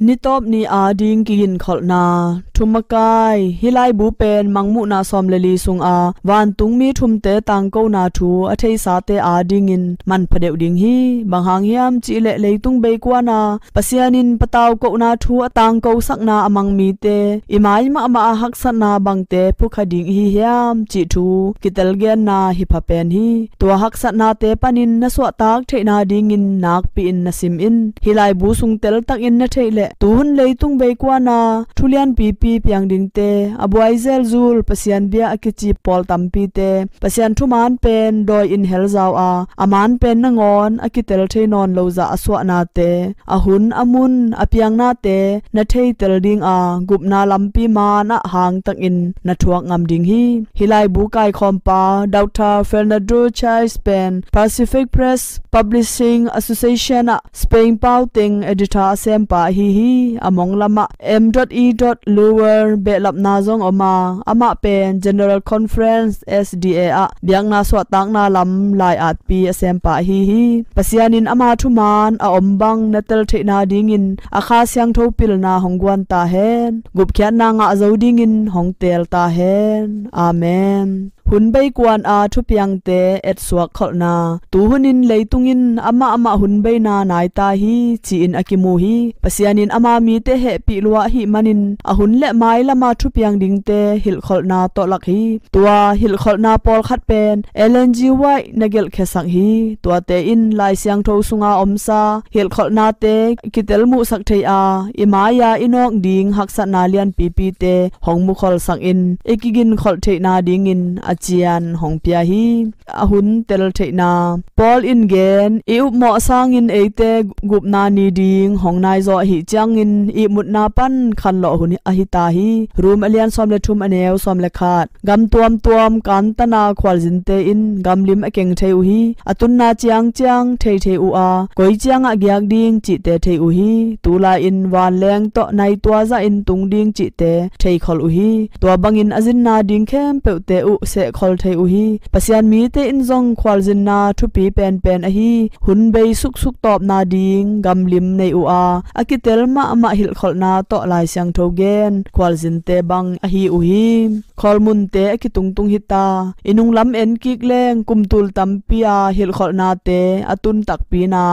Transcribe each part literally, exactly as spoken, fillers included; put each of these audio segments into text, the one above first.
Nitawp ni ading kiginkholhna. Thu makai. Hih laibu pen Mangmuhna sawm le li sunga vantungmi thumte tangkona thu a theisate adingin manpha deuh ding hi. Bang hang hiam cihleh leitung beikuana Pasian in patau kohna thu a tangkosakna a mang mite i mai mahmah a haksatna bangte phukha ding ihi hiam cih thu kitel genna hi pha pen hi. Tua haksatnate panin na suahtak theihna dingin nakpi-in na sim in. Hih laibu sung teltakin na theih leh tuhun leitung beikuana thu lianpipi piang dingte, a buai zelzul Pasian bia a kici pawl tampite Pasian thuman pen dawi-in helzau a, a man pen nangawn a kitel thei nawn lo zah a suahnate, a hun a mun a piangnate na theitel dinga gupna lampi man ah hangtakin na thuak ngam ding hi. Hih laibu kaikhawmpa Doctor Fernando Chais pen Pacific Press Publishing Association ah Spain pau teng editor a sempa ahi hi. A mong lamah M dot E dot Lower behlapna zong om a, amah pen General Conference S D A ah biakna suahtakna lam lai-atpi a sempa ahi hi. Pasian in ama thuman a om bang na tel theihna dingin a Kha Siangtho pilna hong guan ta hen. Gupkhiatna ngah zo dingin hong teel ta hen. Amen. Hun beikuan a thupiangte etsuak kholhna. Tuhun in leitung in amah amah hun beina nai ta hi, ci-in a kimu hi. Pasian in ama mite hehpih lua ahih manin a hun le mailama thupiang dingte hilhkholhna tawh lak hi. Tua hilhkholhna pawlkhat pen Ellen G. White na gelhkhiasak hi. Tuate in Lai Siangtho sunga omsa hilhkholhnate kitel muhsak thei a, i mai-a i nawk ding haksatna lianpipite hong mukholsak in i kiginkholh theihna dingin a cian hong pia hi. A hun tel theihna. Paul in gen, i upmawh sangin eite gupna ni ding hong naizaw ahih ciangin ihmutna pan khanlawh hun ahi ta hi. Rom a lian sawm le thum, a neu sawm le khat. Gam tuamtuam kantana khualzinte in gamlim a keng thei uh hi. A tunna ciangciang thei thei uh a, koi ciangah giak ding cihte thei uh hi. Tulai-in vanleng tawh nai tua zahin tung ding cihte theikhol uh hi. Tua bangin a zinna ding khempeuhte uh sehkhol thei uh hi. Pasian mite in zong khualzinna thupi penpen ahi hun bei suksuk tawpna ding gamlim nei uh a, a kitel mahmah hilhkholhna tawh Lai Siangtho gen khualzinte bang ahi uh hi. Khawlmunte a kitungtung hi ta. I nunglam en kik leng kumtul tampi a hilhkholhnate a tun takpi na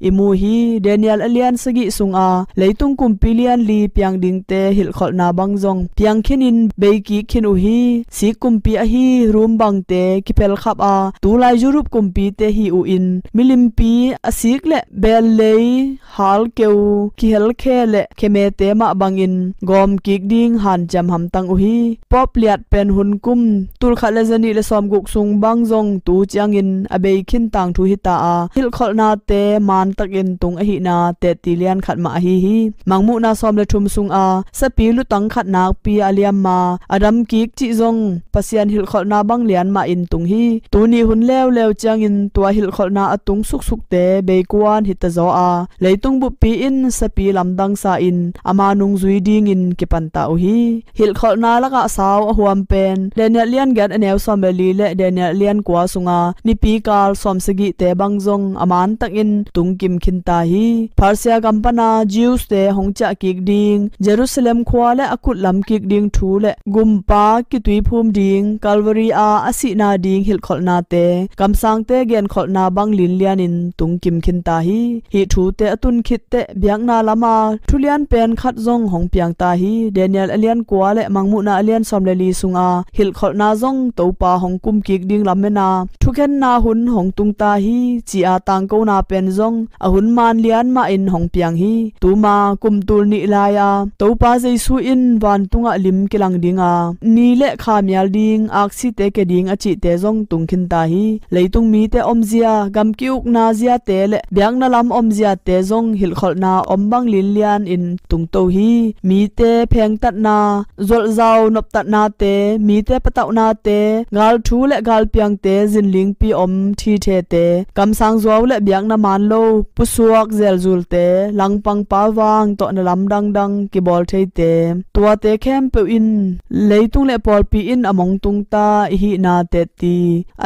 i mu hi. Daniel a lian sagih sunga leitung kumpi lian li piang dingte hilhkholhna bang zong piang khinin bei kik khin uh hi. Sik kumpi ahi Rom bangte kiphelkhap a, tulai Europe kumpite hi uh in milimpi a sik le bel lei halkeu, kihelkhe le khemete mah bangin gawm kik ding hanciam hamtang uh hi. Pope Pius pen hun kum tulkhat le zanih le sawmguk sung bang zong tu ciangin a bei khin tangthu hi ta a, hilhkholhnate mantakin tung ahihna tetti lian khat mah ahi hi. Mangmuhna sawm le thum sunga sapi lutang khat nakpi a liamma a dam kik cih zong Pasian hilhkholhna bang lian mahin tung hi. Tuni hun leuleu ciangin tua hilhkholhna a tung suksukte beikuan hi ta zaw a, leitung buppi in sapi lamdang sa-in ama nungzui dingin kipan ta uh hi. Hilhkholhna lakah sau a huam pen Daniel lian giat, a neu sawm le li le Daniel lian kua sunga nipi kal sawm sagihte bang zong a mantakin tungkim khin ta hi. Persia gam pana Jews te hong ciah kik ding, Jerusalem khua le a kut lam kik ding thu le gumpa kituiphum ding, Calvary a a sihna ding hilhkholhnate, kamsangte genkholhna bang linlianin tungkim khin ta hi. Hih thute a tun khit teh biakna lama thulian pen khat zong hong piang ta hi. Daniel a lian kua le Mangmuhna a lian sawm le li sunga hilhkholhna zong Topa hong kum kik ding lamena thukhenna hun hong tung ta hi, ci-a tangkona pen zong a hun man lian mahin hong piang hi. Tuma kum tul nih lai-a Topa Jesu in vantungah lim kilang dinga ni le kha mial ding, aksite ke ding a cihte zong tung khin ta hi. Leitung mite omzia, gam ki-ukna ziate le biakna lam omziate zong hilhkholhna om bang linlianin tungto hi. Mite phengtatna, zualhzau noptatnate, mite patauhnate, galthu le galpiangte zinlingpi om thithete, kamsang zuau le biakna man lo pusuak zelzulte, langpang pauvang tawh na lam dangdang kibawl theite, tuate khempeuh in leitung le pawlpi in a mong tung ta. i hihna tetti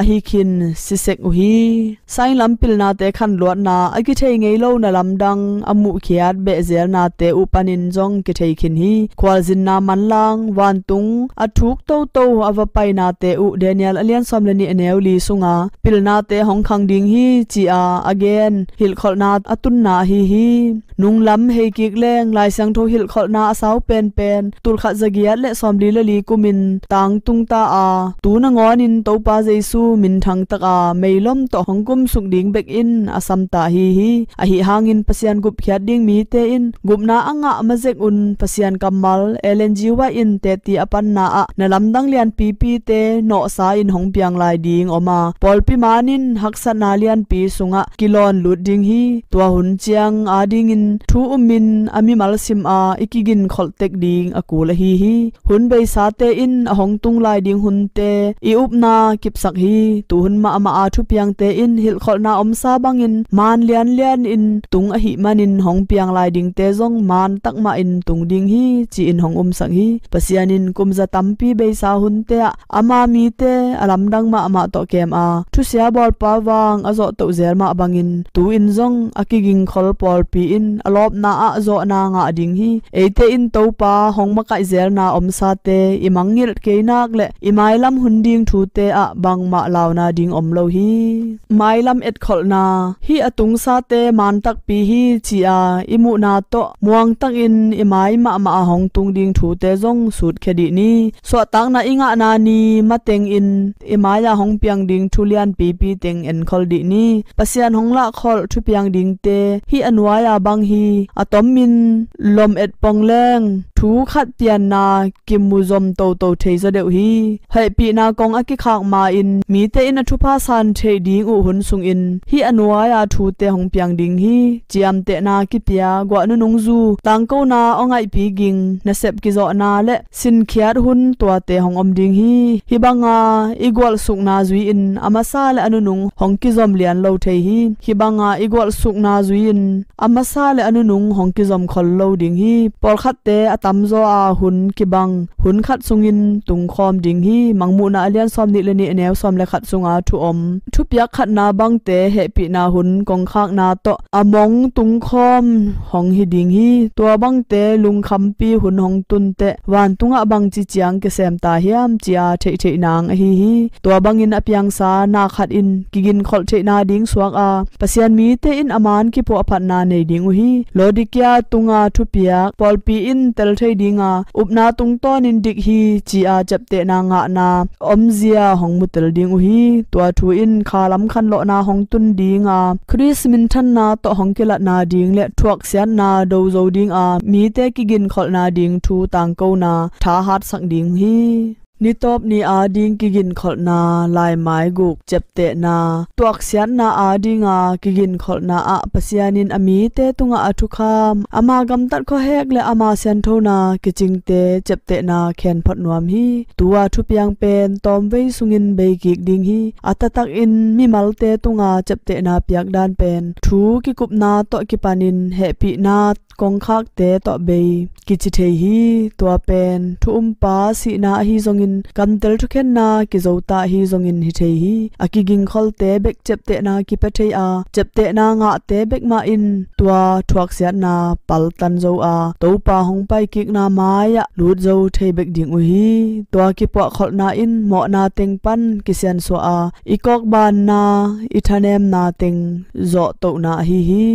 ahi khin sisek uh hi. Sainglam pilnate khanluatna a kithei ngei lo na lamdang a muhkhiat behzelnate uh panin zong kithei khin hi. Khualzinna manlang vantung a thuk toto a va painate uh Daniel a lian sawm le nih a neu li sunga pilnate hong khang ding hi, ci-a a gen hilhkholhna a tunna ahi hi. Nunglam hei kik leng Lai Siangtho hilhkholhna a sau penpen tulkhat zagiat le sawmli le li kumin tangtung ta a, tu nangawnin Topa Jesu minthang taka meilom tawh hong kumsuk ding bek in a samta ahi hi. Ahi hangin Pasian gupkhiat ding mite in gupna a ngah mazek un Pasian kammal Ellen G. White in tetti a panna ah na lamdang lianpipite nawhsa in hong piang lai ding om a, pawlpi manin haksatna lianpi sungah kilawn lut ding hi. Tua hun ciang adingin thu umin a mimal sim a i kiginkholh tek ding a kul ahi hi. Hun beisate in a hong tung lai ding hunte i upna kipsak hi. Tuhun mahmah a thupiangte in hilhkholhna omsa bangin maan lianlian in tung ahih manin hong piang lai dingte zong maan takmah in tung ding hi, ci-in hong umsak hi. Pasian in kumza tampi beisa hunte ah ama mite a lamdang mahmah tawh kem a, thusia bawlpa vang a zawhtoh zel mah bangin tu-in zong a kigingkhol pawlpi in a lawpna ah zawhna ngah ding hi. Eite in Topa hong makaih zelna omsate i mangngilh kei nak le i mailam hun ding thute ah bangmah launa ding om lo hi. Mailam etkholhna, hih a tungsate maan takpi hi, ci-a i muhna tawh muangtakin i mai mahmah a hong tung ding thute zong sutkhia dih ni. Suahtakna i ngahna ni matengin i mai-a hong piang ding thu lianpipi teng enkhol dih ni. Pasian hong lahkholh thupiang dingte hih a nuai-a bang hi. A tomin lom etpong leng thu khat pianna kimu zom toto thei zaw deuh hi. Hehpihna kong a kikhak ma-in mite in a thupha san theih ding uh hun sungin hih a nuai-a thute hong piang ding hi. Ciamtehna kipia guah nunung zu tangkona aw ngaihpi ging nasep kizawhna le sinkhiat hun tuate hong om ding hi. Hih banga i gualhsukna zui-in a masa le a nunung hong kizom lian lo thei hi. Hih banga i gualhsukna zui-in a masa le a nunung hong kizom khol lo ding hi. Pawlkhatte a tamzaw a hun kibang hun khat sungin tungkhawm ding hi. Mangmuhna a lian sawm nih le nih a neu sawm le khat sunga thu om thupiak khatna bangte hehpihna hun kongkhakna tawh a mong tungkhawm hong hi ding hi. Tua bangte lungkhampi hun hong tunteh vantungah bangci ciang kisem ta hiam, ci-a theihtheih nang ahi hi. Tua bangin a piangsa na khat in kiginkholh theihna ding suak a, Pasian mite in a man kipuahphatna nei ding uh hi. Laodicea tunga thupiak pawlpi in tel thei dinga upna tungtawnin dik hi, ci-a ciaptehna ngahna omzia hong mutel ding uh hi. Tua thu in khalam khanlawhna hong tun dinga Khrist minthanna tawh hong kilatna ding le thuaksiatna dozo dinga mite kiginkholhna ding thu tangkona thahatsak ding hi. Nitawp ni ading kiginkholhna, laimai guk, ciaptehna, tuaksiatna adinga kiginkholhna ah Pasian in a mite tungah a thukham, ama gamtat khuahek le ama sianthona kicingte ciaptehna khenphot nuam hi. Tua thupiang pen tawmvei sungin beikik ding hi. A taktakin mimalte tunga ciaptehna piakdan pen thu kikupna tawh kipanin hehpihna kongkhakte tawh bei kici thei hi. Tua pen thu umpa sihna ahi zongin, kamtel thukhenna kizota ahi zongin hi thei hi. A kigingkholte bek ciaptehna kipia thei a, ciaptehna ngahte bek mah in tua thuaksiatna paltan zo a, Topa hong paikikna mai-ah lut zo thei bek ding uh hi. Tua kipuahkholhna in mawhna teng pan kisiansuah a, i kawkbanna, i thanemna teng zawhtohna ahi hi.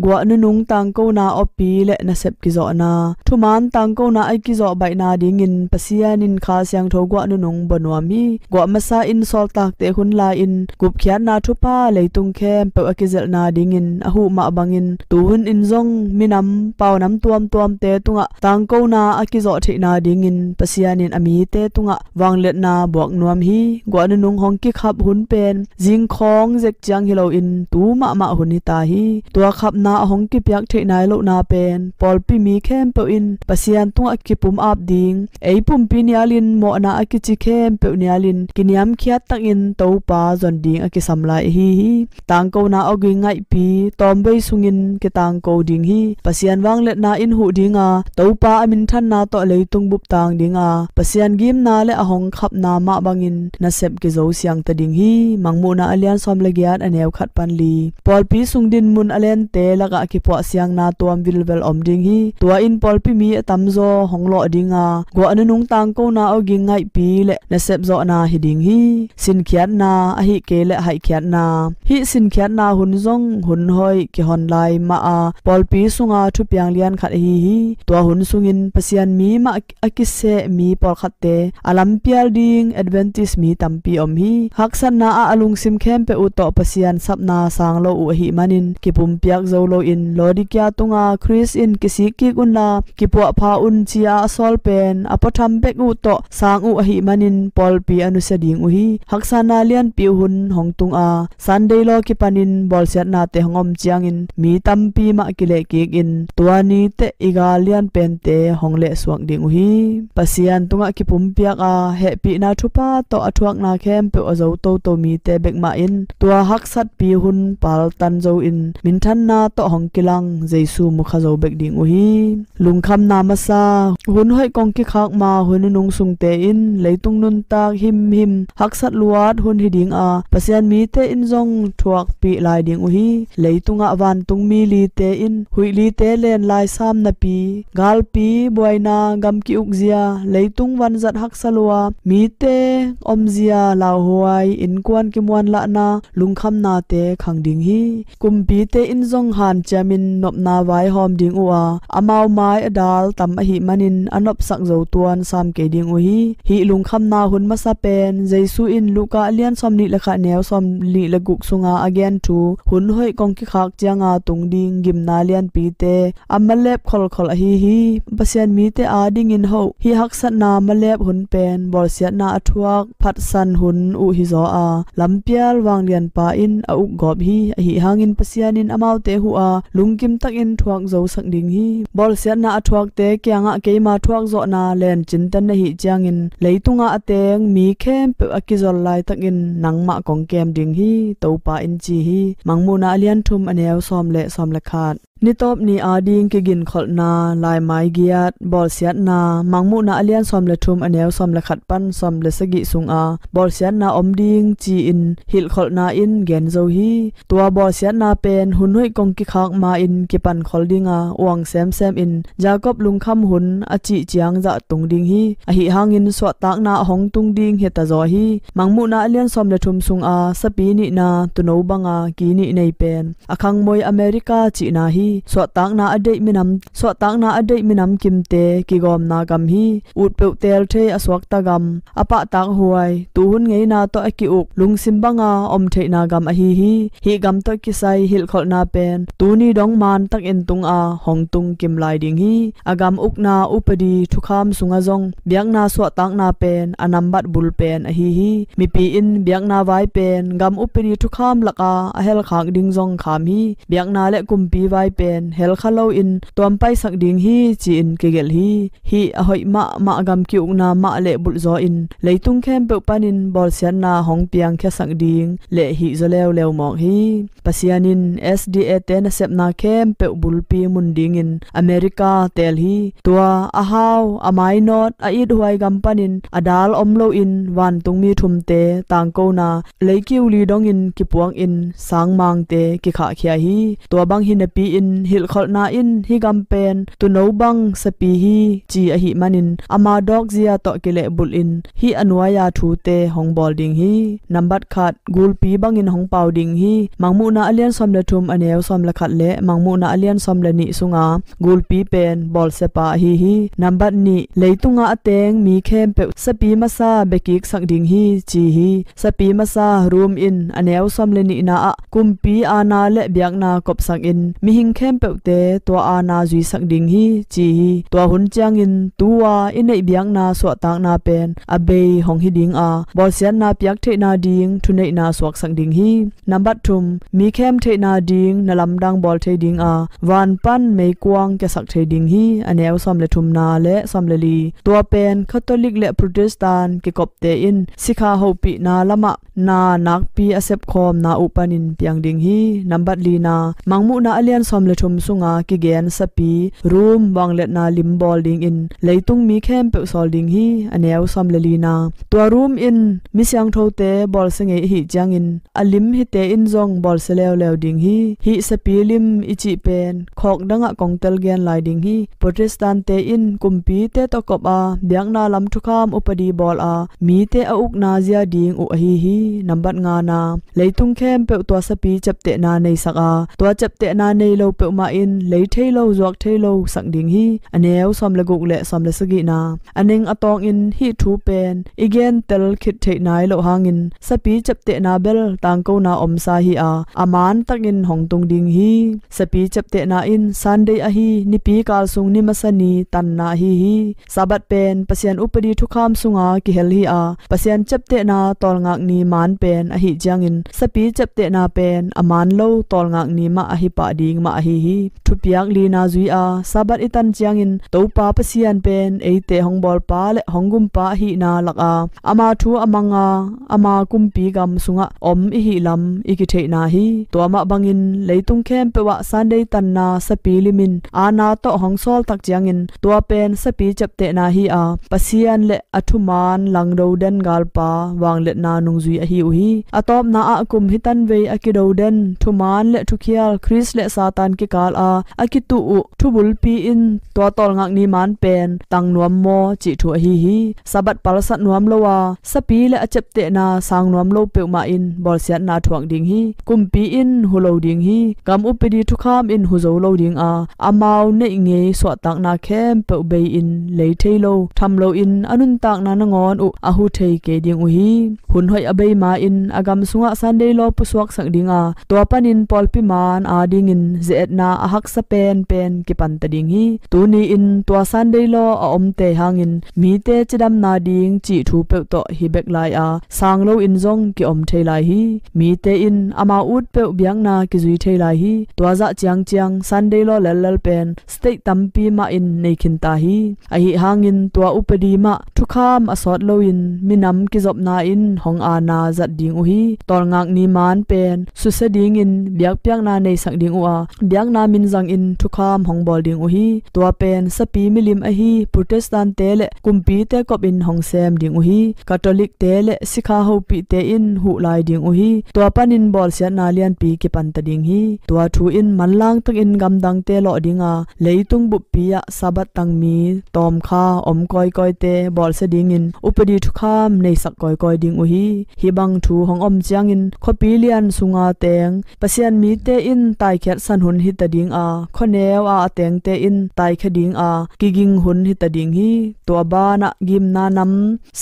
Guah nunung tangkona awpi le nasep kizawhna. Thuman tangkona a kizawh baihna dingin Pasian in Kha Siangtho guah nunung bua nuam hi. Guah masa in sawltakte hun lai-in gupkhiatna thupha leitung khempeuh a kizelhna dingin a huh mah bangin tuhun in zong minam paunam tuamtuamte tungah tangkona a kizawh theihna dingin Pasian in a mite tungah vangliatna buak nuam hi. Guah nunung hong kikhap hun pen zingkhawng zek ciang hi loin tu mahmah hun hi ta hi. Tua khapna a hong kipiak theih nai lohna pen pawlpi mi khempeuh in Pasian tungah kipum ap ding, ei pumpi nialin mawh a kici khempeuh nialin kiniamkhiat takin Topa zon ding a kisam lai ahi hi. Tangkona awging ngaihpi tawmvei sungin kitangko ding hi. Pasian vangliatna in huh dinga, Topa a minthanna tawh leitung bup tang dinga, Pasian gimna le a hong khapna mah bangin nasep kizo siangta ding hi. Mangmuhna a lian sawm le giat a neu khat pan li. Pawlpi sung dinmun a lente lakah kipuah siangna tuam vilvel om ding hi. Tua in pawlpi mi a tamzaw hong lawh dinga, guah nunung tangkona awging ngaihpi le nasep zawhna hi ding hi. Sinkhiatna, ahih kei le haihkhiatna. Hih sinkhiatna hun zong hun hoih kihon lai mah a, pawlpi sunga thupiang lian khat ahi hi. Tua hun sungin Pasian mi mah a kiseh mi pawlkhatte a lampial ding Adventist mi tampi om hi. Haksatna ah a lungsim khempeuh uh tawh Pasian sapna sang lo uh ahih manin kipumpiak zo loin Laodicea tunga Khrist in kisik kik unla kipuahpha un ci-a a sawl pen a puatham bek uh tawh sang uh ahih manin pawlpi a nusia ding uh hi. Haksatna lianpi hun hong tunga Sunday law kipanin bawlsiatnate hong om ciangin mi tampi mah kilehkikin tua niteh i gal lian pente hong lehsuak ding uh hi. Pasian tungah kipumpiak a hehpihna thupha tawh a thuakna khempeuh a zo toto mite bek mah in tua haksatpi hun paltan zo in minthanna tawh hong kilang Jesu mukha zo bek ding uh hi. Lungkhamna masa. Hun hoih kong kikhak ma hun nunung sungte in leitung nuntak himhim haksat luat hun hi dinga, Pasian mite in zong thuakpih lai ding uh hi. Leitungah vantungmi lite in huih lite len lai sam napi, galpi, buaina, gam ki-ukzia, leitung vanzat haksa lua, mite omzia lauhuai, innkuan kimuanlahna, lungkhamnate khang ding hi. Kumpite in zong hanciamin nopna vaihawm ding uh a, amau mai a dal tam ahih manin a nopsak zo tuan sam kei ding uh hi. Hih lungkhamna hun masa pen Jesu in Luka a lian sawm nih le khat neu sawm nih le guk sunga a gen thu hun hoih kong kikhak cianga tung ding gimna lianpite a malep kholkhol ahi hi. Pasian mite adingin hoh hih haksatna malep hun pen bawlsiatna a thuak phatsan hun uh hizaw a, lampial vanglianpa in a ukgawp hi. Ahi hangin Pasian in amaute huh a lungkim takin thuak zosak ding hi. Bawlsiatna a thuakte kiangah keima thuakzawhna lencinten na hih ciangin leitungah a teng mi khempeuh a kizol laitakin nangmah kong kem ding hi, Topa in ci hi. Mangmuhna a lian thum a neu sawm le sawm le khat. Nitawp ni ading kiginkholhna laimai giat, bawlsiatna. Mangmuhna a lian sawm le thum a neu sawm le khat pan sawm le sagih sunga bawlsiatna om ding ci-in hilhkholhna in gen zo hi. Tua bawlsiatna pen hun hoih kong kikhak ma-in kipankhol dinga uang semsem in Jacob lungkham hun a cih ciang zah tung ding hi. Ahi hangin suahtakna a hong tung ding hita zaw hi. Mangmuhna a lian sawm le thum sunga sapi nihna tuuno banga ki nih nei pen a khangmoi America cihna hi. Suahtakna a deih minam, suahtakna a deih minam kimte kigawmna gam hi. Utpeuh tel thei a suakta gam, a pahtak huai, tuhun ngeina tawh a ki-uk lungsim banga om theihna gam ahi hi. Hih gam tawh kisai hilhkholhna pen tuni dong mantakin tunga hong tung kim lai ding hi. A gam ukna upadi thukham sunga zong biakna suahtakna pen a nambat bul pen ahi hi. Mipi in biakna vai pen gam upadi thukham laka a helkhak ding zong kham hi. Biakna le kumpi vai pen helkha loin tuampaisak ding hi ci-in kigelh hi. Hih a hoih mahmah gam ki-ukna mah lehbulh zaw in leitung khempeuh panin bawlsiatna hong piangkhiasak ding leh hih zaw leuleu mawk hi. Pasian in S D A te nasepna khempeuh bulpi mun dingin America teel hi. Tua a hau, a mainawt, a ithuai gam panin a dal om loin vantungmi thumte tangkona leikiu li dongin kipuakin sangmangte kikhahkhia hi. Tua bang hi napi-in hilhkholhna in hih gam pen tuuno bang sapi hi ci ahih manin ama dawkzia tawh kilehbulhin hih a nuai-a thute hong bawl ding hi. Nambat khat, gulpi bangin hong pau ding hi. Mangmuhna a lian sawm le thum a neu sawm le khat le Mangmuhna a lian sawm le nih sunga gulpi pen bawlsiapa ahi hi. Nambat nih, leitunga a teng mi khempeuh sapi masa biakiksak ding hi ci hi. Sapi masa Rom in a neu sawm le nihna ah kumpi aana le biakna kopsakin mihing khempeuhte tua aana zuisak ding hi, ci hi. Tua hun ciangin tu-a i neih biakna suahtakna pen a bei hong hi dinga, bawlsiatna piak theihna ding thuneihna suaksak ding hi. Nambat thum, mi khem theihna ding na lamdang bawl thei dinga, van pan meikuang kiasak thei ding hi. A neu sawm le thumna le sawm le li. Tua pen Catholic le Protestant kikopte in sikha hopihna lamah na nakpi a sepkhawmna uh panin piang ding hi. Nambat lina, Mangmuhna a lian sawm le thum sunga kigen sapi, rum, vangliatna lim bawl dingin leitung mi khempeuh sawl ding hi. A neu sawm le lina. Tua rum in mi siangthote bawlsia ngei ahih ciangin a lim hite in zong bawlsia leuleu ding hi. Hih sapi lim i cih pen khawk dangah kong tel gen lai ding hi. Protestant-te in kumpite tawh kop a, biakna lam thukham upadi bawl a, mite a ukna zia ding uh ahi hi. Nambat ngana, leitung khempeuh tua sapi ciaptehna neisak a, tua ciaptehna nei lo peuhmah in lei thei lo, zuak thei lo sak ding hi. A neu sawm le guk le sawm le sagihna. A neng a tawngin hih thu pen i gentel khit theih nai loh hangin sapi ciaptehna bel tangkona omsa hi a, a man takin hong tung ding hi. Sapi ciaptehna in Sunday ahi nipi kal sung ni masa ni tanna ahi hi. Sabbath pen Pasian upadi thukham sunga kihel hi a, Pasian ciaptehna tawlngak ni man pen ahih ciangin sapi ciaptehna pen a man lo tawlngak ni mah ahi pah ding mah ahi hi. Thupiak lina zui a, Sabbath i tan ciangin Topa Pasian pen eite hong bawlpa le hong gumpa ahihna lak a, ama thu a mang a, ama kumpi gam sungah om i hih lam i kitheihna hi. Tua mah bangin leitung khempeuh ah Sunday tanna sapi lim in aana tawh hong sawl tak ciangin tua pen sapi ciaptehna hi a, Pasian le a thuman langdo den galpa vangliatna nungzui ahi uh hi. A tawpna ah kum hi tanvei a kido den thuman le thukhial Khrist le Satan kikal a a kituh uh thubulpi in tua tawlngak ni man pen tang nuam maw cih thu ahi hi. Sabbath palsat nuam lo a, sapi le a ciaptehna sang nuam lo peuhmah in bawlsiatna thuak ding hi. Kumpi in hu lo ding hi. Gam upadi thukham in hu zo lo ding a, amau neih ngei suahtakna khempeuh bei in lei thei lo, tham lo in a nuntakna nangawn uh a hu thei kei ding uh hi. Hun hoih a bei ma-in a gam sungah Sunday law pusuaksak ding a, tua panin pawlpi man adingin ze-etna a haksa penpen kipanta ding hi. Tuni-in tua Sunday law a omte hangin mite cidamna ding cih thu peuh tawh hi bek lai a, sang loin zong ki-om thei lai hi. Mite in amau ut peuh biakna kizui thei lai hi. Tua zah ciangciang Sunday law lellel pen state tampi mah in nei khinta hi. Ahi hangin tua upadi mah thukham a sawt loin minam kizopna in hong aana zat ding uh hi. Tawlngak ni man pen susia dingin biakpiakna neisak ding uh a, biakna min zangin thukham hong bawl ding uh hi. Tua pen sapi milim ahi Protestant-te le kumpite kopin hong sem ding uh hi. Catholic-te le sikha hopihte in huh lai ding uh hi. Tua panin bawlsiatna lianpi kipanta ding hi. Tua thu in manlang takin gamdangte lawh ding a, leitung buppi ah Sabbath tangmi tawmkha om kawikawite bawlsia dingin upadi thukham neisak kawikawi ding uh hi. Hih bang thu hong om ciangin khuapi lian sunga teng Pasian mite in taikhiatsan hun hita ding a, khuaneu a a tengte in taikhia ding a, kiging hun hita ding hi. Tua banah gimna nam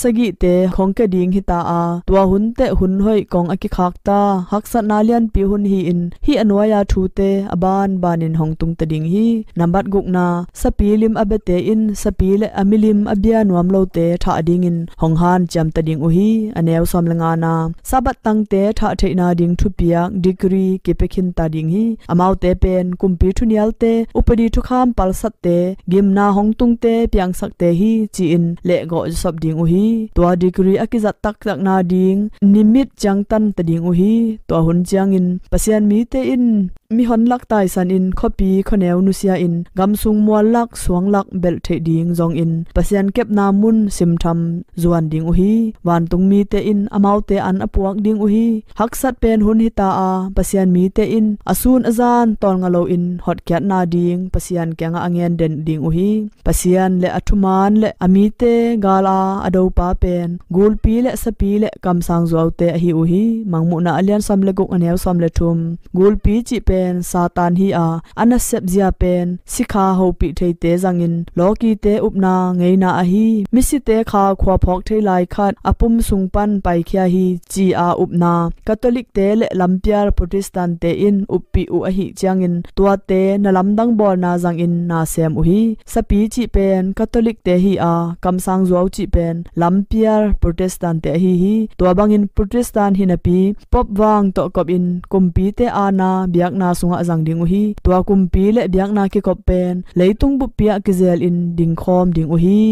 sagihte khong kia ding hita a, tua hun teh hun hoih kong a kikhakta haksatna lianpi hun hi-in hih a nuai-a thute a banbanin hong tungta ding hi. Nambat gukna, sapi lim a biate in sapi le a milim a bia nuam lote thah dingin hong hanciamta ding uh hi. A neu sawm le ngana, Sabbath tangte thah theihna ding thupiak degree kipia khinta ding hi. Amaute pen kumpi thunialte, upadi thukham palsatte, gimna hong tungte piangsakte hi ci-in lehgawh zawsop ding uh hi. Tua degree a kizat taktakna ding nimit ciangtanta ding uh hi. Tua hun ciangin Pasian mite in mihon lak taisanin khuapi khuaneu nusia-in gamsung mual lak suang lak belh theih ding zongin Pasian kepna mun simtham zuan ding uh hi. Vantung mite in amaute an a puak ding uh hi. Haksat pen hun hita a, Pasian mite in a sun a zan tawlnga loin hotkhiatna ding Pasian kiangah a ngen den ding uh hi. Pasian le a thuman le a mite gal a a dopa pen gulpi le sapi le kamsang zuaute ahi uh hi. Mangmuhna a lian sawm le guk, a neu sawm le thum. Gulpi cih pen pen Satan hi a, a nasep zia pen sikha hopih theite zangin lawkite upna ngeina ahi. Misite kha khua phawk thei lai khat a pum sung pan paikhia hi, ci-a upna Katholikte le lampial Protestant-te in uppih uh ahih ciangin tuate na lamdang bawlna zangin na sem uh hi. Sapi cih pen Katholikte hi a, kamsang zuau cih pen lampial Protestant-te ahi hi. Tua bangin Protestant hi napi Pope vang tawh kopin kumpite aana biakna sungah zang ding uh hi. Tua kumpi le biakna kikop pen leitung buppi ah kizelin dingkhawm ding uh hi.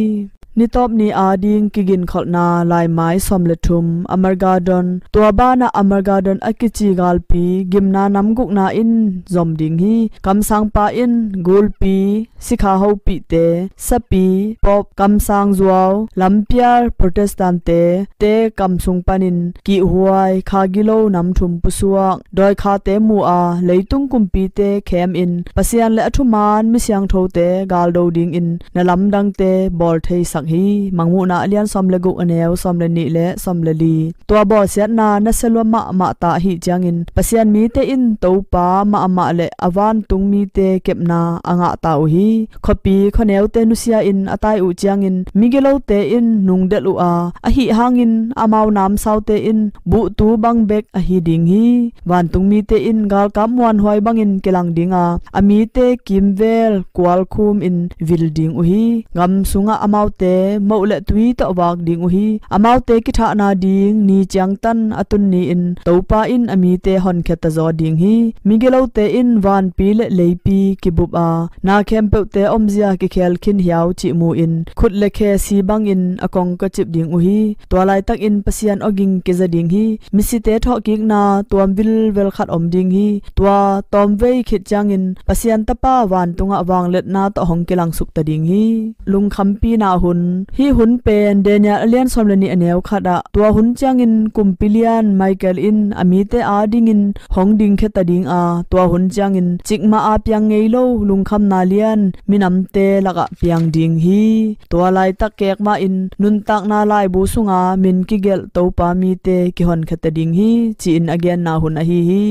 Nitawp ni ading kiginkholhna laimai sawm le thum, Armageddon. Tua banah Armageddon a kici galpi gimna nam gukna in zom ding hi. Kamsangpa in gulpi, sikha hopihte, sapi, Pope, kamsang zuau, lampial Protestant-te, te kam sung panin kihhuai, kha gilo nam thum pusuak, dawikhate mu a, leitung kumpite khemin Pasian le a thuman mi siangthote galdo dingin na lamdangte bawl theisak hi. Mangmuhna a lian sawm le guk, a neu sawm le nih le sawm le li. Tua bawlsiatna nasia lua mahmah ta ahih ciangin Pasian mite in Topa mahmah le a vantung mite kepna a ngahta uh hi. Khuapi khuaneute nusia-in a tai uh ciangin migilote in nungdelh uh a, ahih hangin amau namsaute in buhtu bang bek ahi ding hi. Vantung mite in galkap muanhuai bangin kilang ding a, a mite kimvel kualkhum in vil ding uh hi. Gam sungah amaute moh le tui tawh vak ding uh hi. Amaute kithahna ding ni ciangtan a tun ni-in Topa in a mite honkhia tazaw ding hi. Migilote in vanpi le leipi kibup a, na khempeuhte omzia kikhel khin hiau cih mu-in khut le khe si bangin a kongka cip ding uh hi. Tua laitakin Pasian awging kiza ding hi. Misite thawhkikna tuam vilvel khat om ding hi. Tua tawmvei khit ciangin Pasian Tapa vantungah vangliatna tawh hong kilangsuk ta ding hi. Lungkhampina hun. Hih hun pen Daniel a lian sawm le nih, a neu khatah, tua hun ciangin kumpi lian Michael in a mite adingin hong dingkhia ta ding a, tua hun ciangin cikmah a piang ngei lo lungkhamna lian minamte lakah piang ding hi. Tua laitak kek mahin nuntakna laibu sunga min kigelh Topa mite kihonkhia ta ding hi, ci-in a genna hun ahi hi.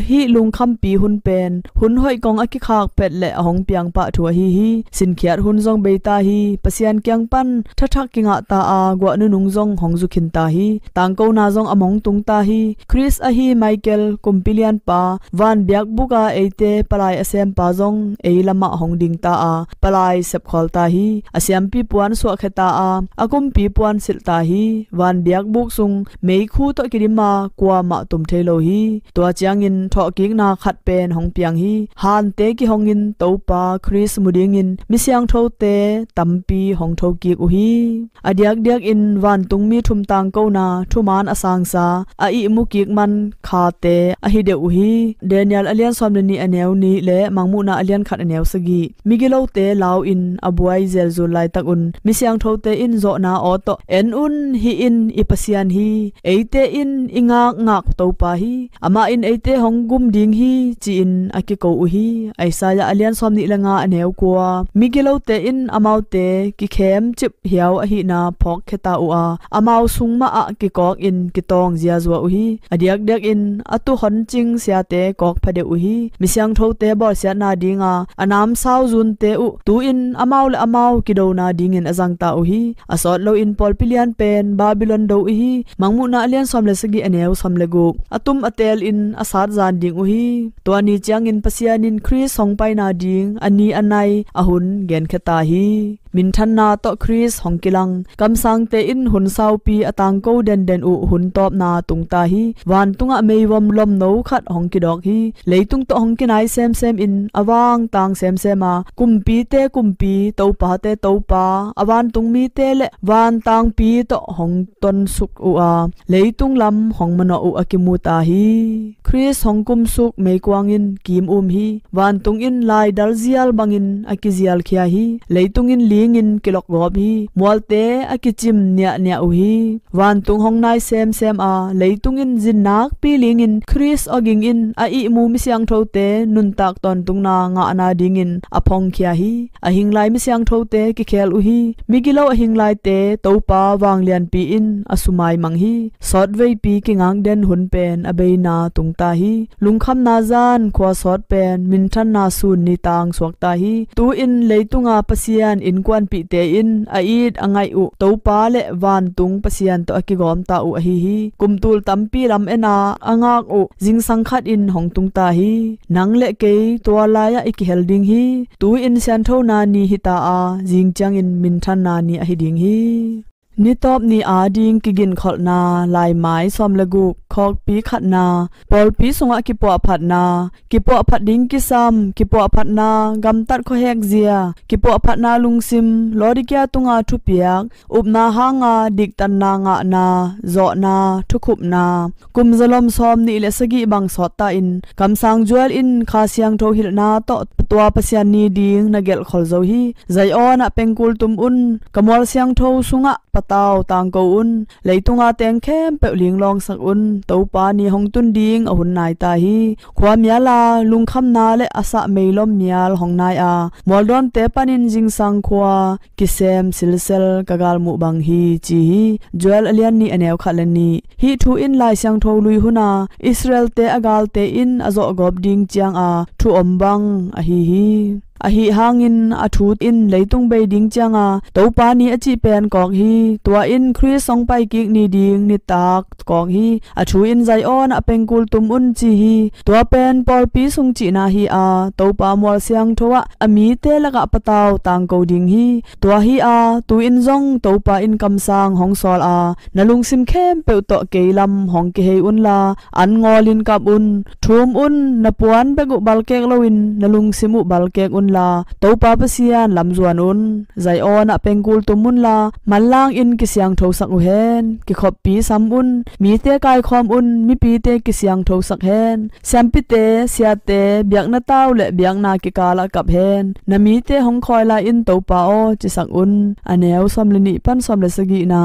Hih lungkhampi hun pen hun hoih kong a kikhak phet le a hong piang pah thu ahi hi. Sinkhiat hun zong bei ta hi. Pasian kiang pan thathak kingah ta a, guah nunung zong hong zukhin ta hi. Tangkona zong a mong tung ta hi. Khrist ahi Michael, kumpi lianpa, van biakbuk a eite palai a sempa zong ei lamah hong ding ta a, palai sepkhawl ta hi. A siampi puan suahkhia ta a, a kumpi puan silh ta hi. Van biakbuk sung meikhu tawh kidim a, kuamah tum thei lo hi. Tua ciangin thawhkikna khat pen hong piang hi. Hante kihongin Topa Khrist mu dingin mi siangthote tampi hong thokik uh hi. A diakdiakin vantungmi thum tangkona thuman a sangsa, a ihmukik man khate ahi deuh uh hi. Daniel a lian sawm le nih, a neu nih le Mangmuhna a lian khat, a neu sagih. Migilote lau-in a buai zelzul laitakun mi siangthote in zawhna aw tawh, "En un, hih in i Pasian hi. Eite in i ngakngak Topa hi. Amah in eite hong gum ding hi," ci-in a kiko uh hi. Isaiah a lian sawm nih le nga, a neu kua. Migilote in amaute kikhemcip hiau ahihna phawkkhia ta uh a, amau sung mahah kikawkin kitawng ziazua uh hi. A diakdiakin a tuhoncing siate kawkpha deuh uh hi. Mi siangthote bawlsiatna dinga a namsau zunte uh tu-in amau le amau kidona dingin a zangta uh hi. A sawt loin pawlpi lian pen Babylon do uh hi. Mangmuhna a lian sawm le sagih, a neu sawm le guk. A tum a telin a satzan ding uh hi. Tua ni ciangin Pasian in Khrist hong paina ding a ni a nai a hun genkhia ta hi. Minthanna tawh Khrist hong kilang. Kamsangte in hun saupi a tangko denden uh hun tawpna tungta hi. Vantungah meivom lomno khat hong kidawk hi. Leitung tawh hong kinai semsem in a vangtang semsem a, kumpite kumpi, topate topa, a vantungmite le vantangpi tawh hong tonsuk uh a, leitung lam hong manawh uh a kimu ta hi. Khrist hong kumsuk meikuang in kim um hi. Vantung in laidal zial bangin a kizialkhia hi. Leitung in li dingin kilokgawp hi. Mualte a kicim niahniah uh hi. Vantung hong nai semsem a, leitung in zin nakpi lingin Khrist awging in a ihmu misiangthote nuntak tawntungna ngahna dingin a phongkhia hi. A hinglai misiangthote kikhel uh hi. Migilo a hinglaite Topa vanglianpi in a sumaimang hi. Sawtveipi kingakden hun pen a beina tungta hi. Lungkhamna zan khua sawt pen minthanna sun nitang suakta hi. Tu-in leitunga Pasian innkuanpihte in a it a ngaih uh Topa le vantung Pasian tawh a kigawmta uh ahi hi. Kumtul tampi lam ena a ngak uh zingsang khat in hong tungta hi. Nang le kei tua lai-ah i kihel ding hi. Tu-in sianthona ni hita a, zing ciangin minthanna ni ahi ding hi. Nitawp ni ading kiginkholhna, laimai sawm le guk, khawkpi khatna, pawlpi sungah kipuahphatna, kipuahphat ding kisam, kipuahphatna gamtat khuahekzia, kipuahphatna lungsim, Laodikea tunga thupiak, upna hanga diktanna ngahna, zawhna, thukhupna, kum zalom sawm nih le sagih bang sawtta in kamsang Joel in Kha Siangtho hilhna tawh tua Pasian ni ding na gelhkhol zo hi. Zion ah pengkul tum un, ka mual siangtho sungah patau tangko un, leitunga teng khempeuh linglawngsak un, Topa ni hong tun ding a hun naita hi. Khua miala lungkhamna le a sah meilom mial hong nai a, mualdawnte panin zingsang khua kisem silsel ka galmuh bang hi, ci hi. Joel a lian nih a neu khat le nih. Hih thu in Lai Siangtho lui huna Israelte a galte in a zawhgawp ding cianga thu om bang ahi hi. Ahi hangin a thu in leitung bei ding cianga Topa ni a cih pen kawk hi. Tua in Khrist hong paikik ni ding nitak kawk hi. A thu in Zion ah pengkul tum un ci hi. Tua pen pawlpi sung cihna hi a, Topa mual siangtho ah a mite lakah patau tangko ding hi. Tua hi a, tu-in zong Topa in kamsang hong sawl a, na lungsim khempeuh tawh kei lam hong kihei unla, an ngawlin kap un, thum un, na puan bek uh balkek loin na lungsim uh balkek unla, Topa Pasian lamzuan un. Zion ah pengkul tum unla, manlang in kisiangthosak uh hen, kikhoppi sam un, mite kaikhawm un, mipite kisiangthosak hen, siampite, siate, biakna tau le biakna kikalah kap hen, na mite hong khawi lai in Topa aw, cisak un. A neu sawm le nih pan sawm le sagihna.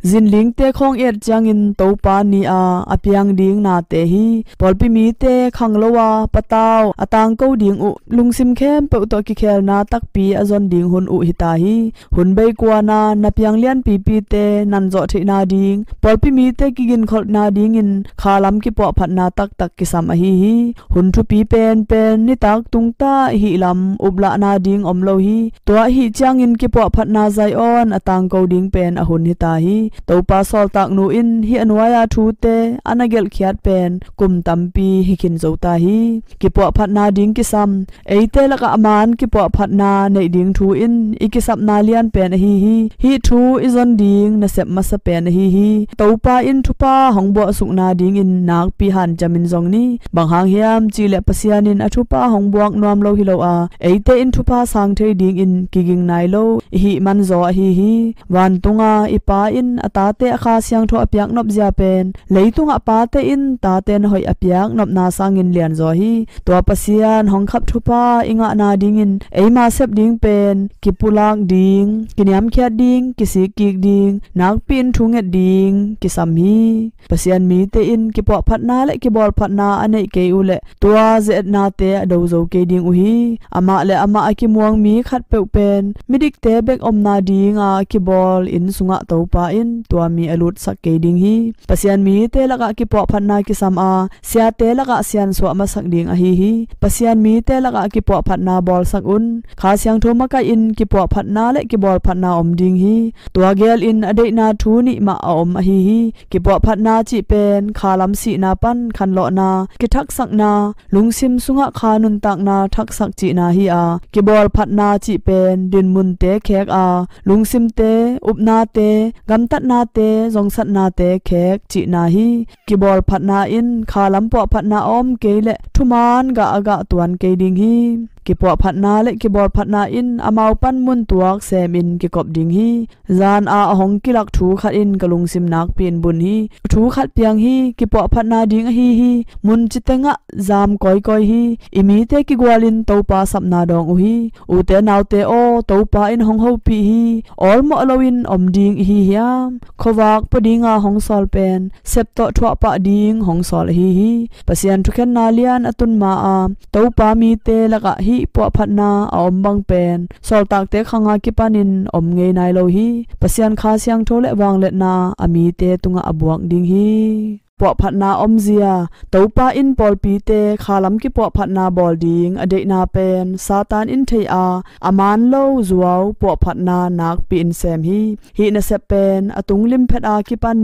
Zinlingte khawng et ciangin Topa ni a a piang ding nate hi. Pawlpi mite khanglo a patau a tangko ding uh, lungsim khempeuh tawh kikhelna takpi a zon ding hun uh hita hi. Hun bei kuana na piang lianpipite nan zawh theihna ding, pawlpi mite kiginkholhna dingin khalam kipuahphatna taktak kisam ahi hi. Hun thupi penpen nitak tungta i hih lam uplahna ding om lo hi. Tua ahih ciangin kipuahphatna Zion a tangko ding pen a hun hita hi. Topa sawltaknu in hih a nuai-a thute a na gelhkhiat pen kum tampi hi khin zota hi. Kipuahphatna ding kisam, eite lakah a man kipuahphatna neih ding thu in i kisapna lian pen ahi hi. Hih thu i zon ding nasep masa pen ahi hi. Topa in thupha hong buahsukna dingin nakpi hanciamin zong ni. Bang hang hiam cihleh Pasian in a thupha hong buak nuam lo hi lo a, eite in thupha sang thei dingin kiging nai lo i hih manzaw ahi hi. Vantunga i Pa in a tate a Kha Siangtho a piaknop zia pen leitungah pate in tate na hoih a piaknopna sangin lianzaw hi. Tua Pasian hong khap thupha i ngahna dingin eima sep ding pen kipulak ding, kiniamkhiat ding, kisikkik ding, nakpi in thunget ding kisam hi. Pasian mite in kipuahphatna le kibawlphatna a neih kei uhleh tua ze-etnate a do zo kei ding uh hi. Amah le amah a kimuang mi khatpeuh pen midikte bek omna dinga kibawl inn sungah Topa in tua mi a lutsak kei ding hi. Pasian mite lakah kipuahphatna kisam a, siate lakah siansuah masak ding ahi hi. Pasian mite lakah kipuahphatna bawlsak un. Kha Siangtho makaih in kipuahphatna le kibawlphatna om ding hi. Tua gelin a deihna thu nih mah a om ahi hi. Kipuahphatna cih pen khalam sihna pan khanlawhna, kithaksakna, lungsim sungah kha nuntakna thaksak cihna hi a, kibawlphatna cih pen dinmunte khek a, lungsimte, upnate, gamtatnate, zongsatnate khek cihna hi. Kibawlphatna in khalam puahphatna a om kei leh thuman gah a gah tuan kei ding hi. Kipuahphatna le kibawlphatna in amau pan mun tuak semin kikop ding hi. Zan a a hong kilak thu khat in ka lungsim nakpi-in bun hi. Thu khat piang hi. Kipuahphatna ding ahi hi. Mun citengah zam kawikawi hi. I mite kigualin Topa sapna dawng uh hi. Ute naute aw, Topa in hong hopih hi. Awlmawh loin om ding ihi hiam? Khuavak pua dinga hong sawl pen sep tawh thuahpah ding hong sawl ahi hi. Pasian thukhenna lian a tun ma-a Topa mite lakah hih puahphatna a om bang pen sawltakte khanga kipanin om ngei nai lo hi. Pasian Kha Siangtho le vangliatna a mite tungah a buak ding hi. Puahphatna omzia. Topa in pawlpite khalam kipuahphatna bawl ding a deihna pen Satan in thei a, a man lo zuau puahphatna nakpi-in sem hi. Hih nasep pen a tung limphet a kipan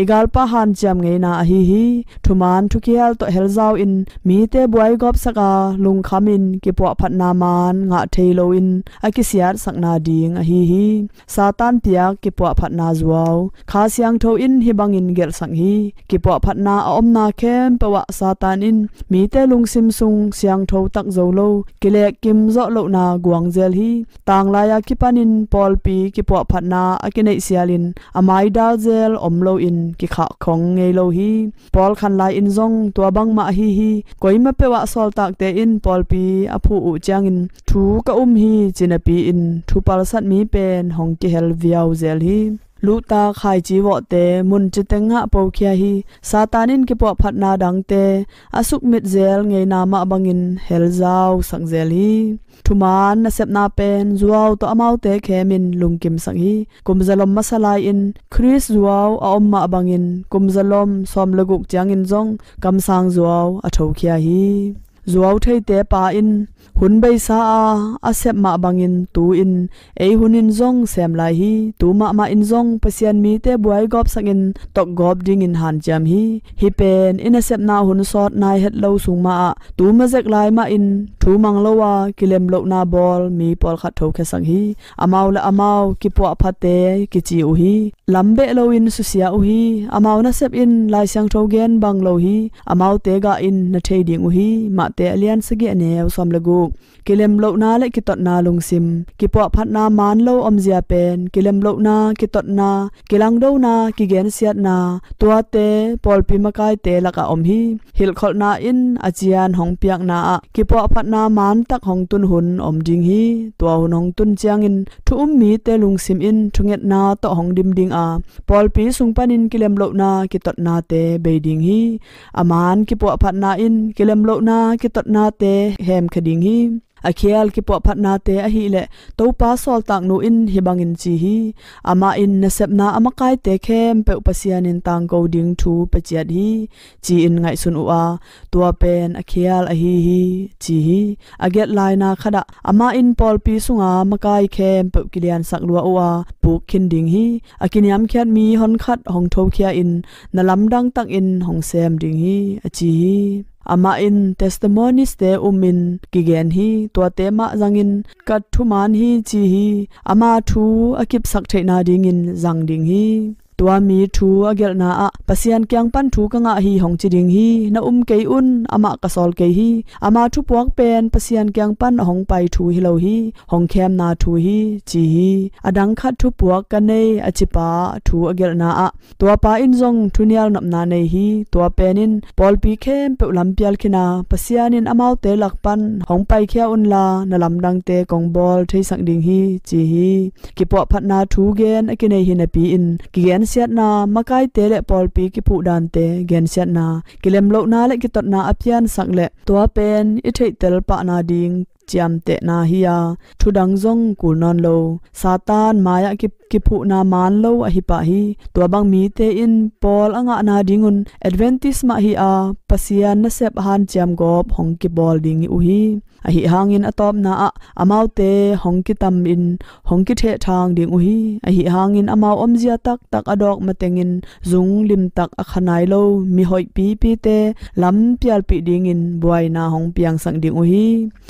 i galpa hanciam ngeina ahi hi. Thuman thukial tawh helzau in mite buai gawpsak a lungkhamin kipuahphatna man ngah thei loin a kisiatsakna ding ahi hi. Satan piak kipuahphatna zuau Kha Siangtho in hih bangin gelhsak hi. Kipuahphatna a omna khempeuh ah Satan in mite lungsim sung siangtho tak zo lo, kilehkim zawh lohna guangzel hi. Tanglai a kipanin pawlpi kipuahphatna a kineihsialin a maidal zel om loin kikhahkhong ngei lo hi. Paul khanlai in zong tua bangmah ahi hi. Koima peuh ah sawltakte in pawlpi a phuh uh ciangin thu ka um hi ci napi-in thu palsat mi pen hong kihel viau zel hi. Luhtak khaici vawhte mun citengah pokhia hi. Satan in kipuahphatna dangte a sukmit zel ngeina mah bangin helzau sak zel hi. Thuman nasepna pen zuau tawh amaute khemin lungkimsak hi. Kumzalom masa lai-in Khrist zuau a om mah bangin kumzalom sawm le guk ciangin zong kamsang zuau a thokhia hi. Zuau theite pa in hun beisa a a sep mah bangin tu-in ei hun in zong sem lai hi. Tu mahmah in zong Pasian mite buai gawpsakin tokgawp dingin hanciam hi. Hih pen i nasepna hun sawt nai het lo sung mah ah tu mazek lai mahin thu mang lo a kilem lohna bawl mi pawlkhat thokhiasak hi. Amau le amau kipuahphate kici uh hi. Lam beh loin susia uh hi. Amau nasep in Lai Siangtho gen bang lo hi. Amaute gah in na thei ding uh hi. Mahte a lian sagih a neu sawm le guk. Kilem lohna le kitotna lungsim. Kipuahphatna man lo omzia pen kilem lohna, kitotna, kilangdona, kigensiatna, tuate pawlpi makaite lakah om hi. Hilhkholhna in a cian hong piakna ah kipuahphatna mantak hong tun hun om ding hi. Tua hun hong tun ciangin thu um mite lungsim in thungetna tawh hong dim ding a, pawlpi sung panin kilem lohna kitotnate bei ding hi. A man kipuahphatna in kilem lohna kitotnate hemkhia ding hi. A khial kipuahphatnate ahileh Topa sawltaknu in hih bangin ci hi. Amah in nasepna a makaite khempeuh Pasian in tangko ding thu pia ciat hi, ci-in ngaihsun uh a, tua pen a khial ahi hi, ci hi. A gelh laina khatah amah in pawlpi sunga makai khempeuh kiliansak lua uh a, puk khin ding hi. A kiniamkhiat mi honkhat hong thokhia in na lamdang takin hong sem ding hi, a ci hi. Amah in testimonies-te um in kigen hi. Tuate mah zangin ka thuman hi, ci hi. Ama thu a kipsak theihna dingin zang ding hi. Tua mi thu a gelhna ah Pasian kiang pan thu ka ngah hi hong ci ding hi. Na um kei un, amah ka sawl kei hi. Ama thupuak pen Pasian kiang pan a hong pai thu hi lo hi. Hong khemna thu hi, ci hi. A dang khat thupuak ka nei, a cipa thu a gelhna ah tuapa in zong thunial nopna nei hi. Tua pen in pawlpi khempeuh lampial khin a, Pasian in amaute lak pan hong paikhia unla na lamdangte kong bawl theisak ding hi, ci hi. Kipuahphatna thu gen a kinei hi napi-in kigensiatna, makaite le pawlpi kiphuhdante gensiatna, kilem lohna le kitotna a piansak le tua pen i theihtel pahna ding ciamtehna hi a, thudang zong kul nawn lo. Satan mai-ah ki, kiphuhna man lo ahi pah hi. Tua bang mite in Paul a ngahna dingun Adventist mah hi a, Pasian nasep hanciam gawp hong kibawl ding uh hi. Ahi hangin a tawpna ah amaute hong kitam in hong kithehthang ding uh hi. Ahi hangin amau omzia taktak a dawk matengin zung limtak a kha nai lo mi hoih pipite lampialpih dingin buaina hong piangsak ding uh hi.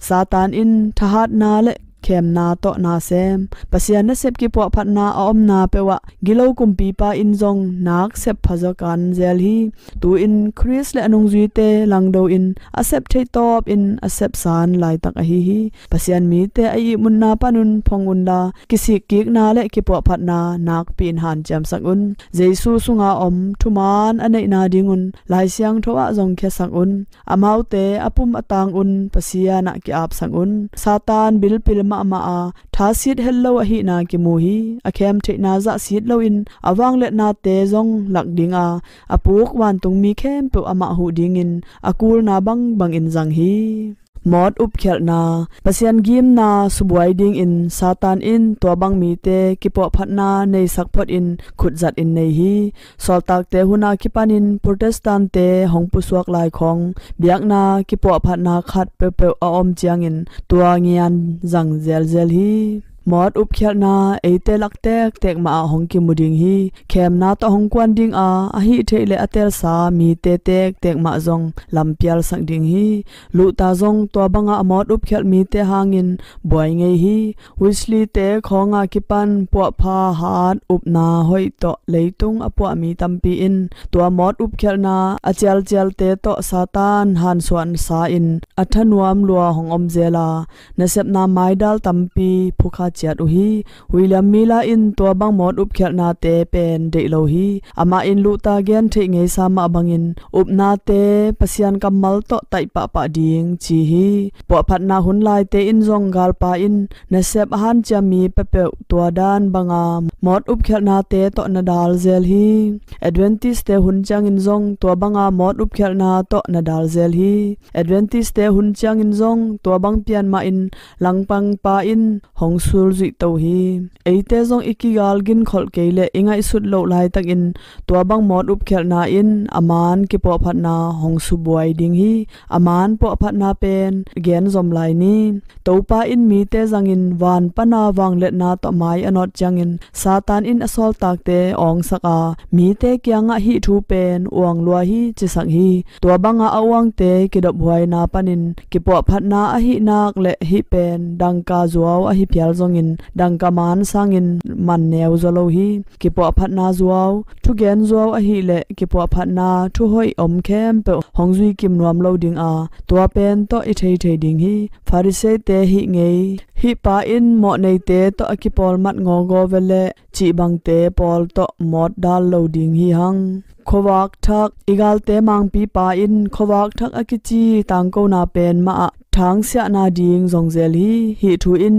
Satan in thahatna le khemna tawh na sem. Pasian nasep kipuahphatna a omna peuhah gilo kumpipa in zong nak sep phazaw kan zel hi. Tu-in Khrist le a nungzuite langdo in a sep theihtawp in a sepsan laitak ahi hi. Pasian mite a ihmutna panun phong unla, kisikkikna le kipuahphatna nakpi in hanciamsak un. Jesu sunga om thuman a neihna dingun Lai Siangtho ah zong khiasak un. Amaute a pum a tang un Pasian ah ki-apsak un. Satan bilpil mahmah a, thasit hetlo ahihna kimu hi. A khem theihna zahsit loin a vangliatnate zong lak dinga, a puk vantungmi khempeuh amah huh dingin a kulna bangbangin zang hi. Mawt upkhialhna. Pasian gimna subuai dingin Satan in tua bang mite kipuahphatna neisak photin khutzat in nei hi. Sawltakte huna kipanin Protestant-te hong pusuak lai khong biakna kipuahphatna khat peuhpeuh a om ciangin tua ngian zang zelzel hi. Mawt upkhialhna eite lak tektek mah ah hong kimu ding hi. Khemna tawh hong kuan dinga, a hih theih le a telsa mite tektek mah zong lampialsak ding hi. Luther zong tua banga a mawt upkhialh mite hangin buai ngei hi. Wesley-te khawnga kipan puahpha hat upna hoih tawh leitung a puahmi tampi in tua mawt upkhialhna a cialcialte tawh Satan hansuansa in a thanuam lua hong om zel a, nasepna maidal tampi phukha ciat uh hi. William Miller in tua bang mawt upkhialhnate pen deih lo hi. Amah in Luther gen theih ngeisa mah bangin upnate Pasian kammal tawh taih pahpah ding ci hi. Puahphatna hun laite in zong galpa in nasep a hanciam mi peuhpeuh tua dan banga mawt upkhialhnate tawh na dal zel hi. Adventist-te hun ciangin zong tua banga mawt upkhialhna tawh na dal zel hi. Adventist-te hun ciangin zong tua bang pian mahin langpangpa in hong sulzuih to hi. Eite zong i kigal ginkholh kei le i ngaihsut loh laitakin tua bang mawt upkhialhna in a man kipuahphatna hong subuai ding hi. A man puahphatna pen gen zom lai ni. Topa in mite zangin van pana vangliatna tawh mai a nawt ciangin Satan in a sawltakte awngsak a, mite kiangah hih thu pen uang lua hi cisak hi. Tua banga a uangte kidophuaina panin kipuahphatna ahih nak le hih pen dangka zuau ahi phial zongin dangka man sangin man neu zaw lo hi. Kipuahphatna zuau, thugen zuau ahih leh kipuahphatna thuhoih om khempeuh hong zui kim nuam lo dinga, tua pen tawh i theithei ding hi. Pharisee-te hih ngei, hih pa in mawhneite tawh a kipawl mat ngawgaw ve leh cih bangte pawl tawh mawt dal lo ding hi hang. Khuavak thak, i galte mangpipa in khuavak thak a kici tangkona pen mah ah thangsiahna ding zong zel hi. Hih thu in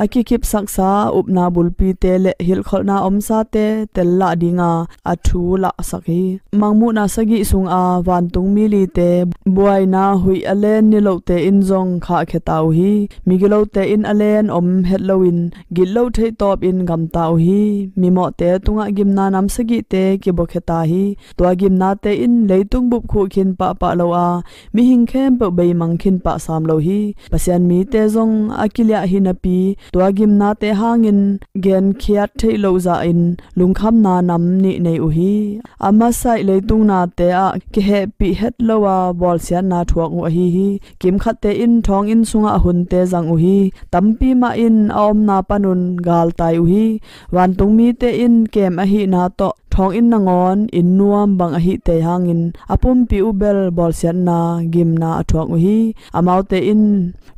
a kikipsaksa upna bulpite le hilhkholhna omsate tellah dinga a thu lahsak hi. Mangmuhna sagih sunga vantungmi lite buaina huih a len nilohte in zong khahkhia ta uh hi. Migilote in a len om het loin gitloh theihtawpin gamta uh hi. Mimawhte tungah gimna nam sagihte kibuakhia ta hi. Tua gimnate in leitung bupkhuh khin pahpah lo a, mihing khempeuh beimang khin pah sam lo hi. Pasian mite zong a kiliah hi napi tua gimnate hangin genkhiat theih loh zahin lungkhamna nam nih nei uh hi. A masaih leitung nate ah kihehpih het lo a bawlsiatna thuak uh ahi hi. Kimkhatte in thawnginn sungah hunte zang uh hi. Tampi mah in a omna panun galtai uh hi. Vantungmite in kem ahihna tawh thawnginn nangawn inn nuam bang ahih tei hangin a pumpi uh bel bawlsiatna gimna a thuak uh hi. Amaute in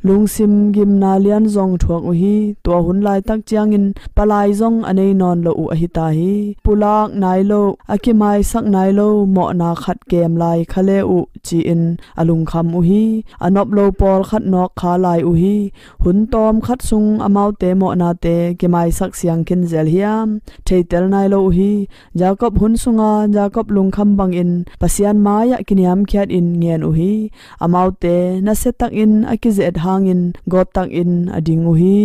lungsim gimna lian zong thuak uh hi. Tua hun laitak ciangin palai zong a nei nawn lo uh ahi ta hi. Pulak nai lo, a kimaisak nai lo mawhna khat kem lai kha le uh ci-in a lungkham uh hi. A nop lo pawlkhat nawk kha lai uh hi. Hun tawm khat sung amaute mawhnate kimaisak siang khin zel hiam? Theitel nai lo uh hi. Jacob hun sunga Jacob lungkham bangin Pasian mai-ah kiniamkhiat in ngen uh hi. Amaute nasia takin a kizet hangin gawt takin a ding uh hi.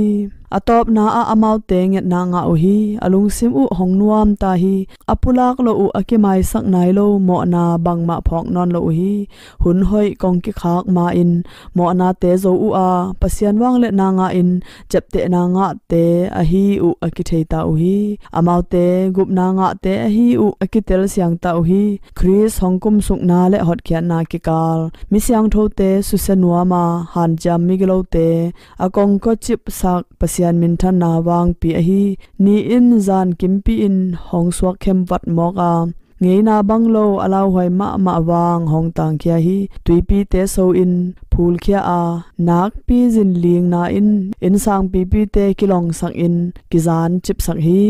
A tawpna ah amaute ngetna ngah uh hi. A lungsim uh hong nuamta hi. A pulak loh uh a kimaisak nai lo mawhna bangmah phawk nawn lo uh hi. Hun hoih kong kikhak ma-in mawhnate zo uh a, Pasian vangliatna ngahin ciaptehna ngahte ahi uh a kitheita uh hi. Amaute gupna ngahte ahi uh a kitel siangta uh hi. Khrist hong kumsukna le hotkhiatna kikal, mi siangthote susia nuam a, hanciam migilote a kongkua cipsak Pasian minthanna vangpi ahi. Ni in zan kimpi-in hong suak khemvat mawk a, ngeina bang lo a lauhuai mahmah vang hong tangkhia hi. Tuipite so-in phulkhia a, nakpi zinlingna in innsang pipite kilongsakin kizan cipsak hi.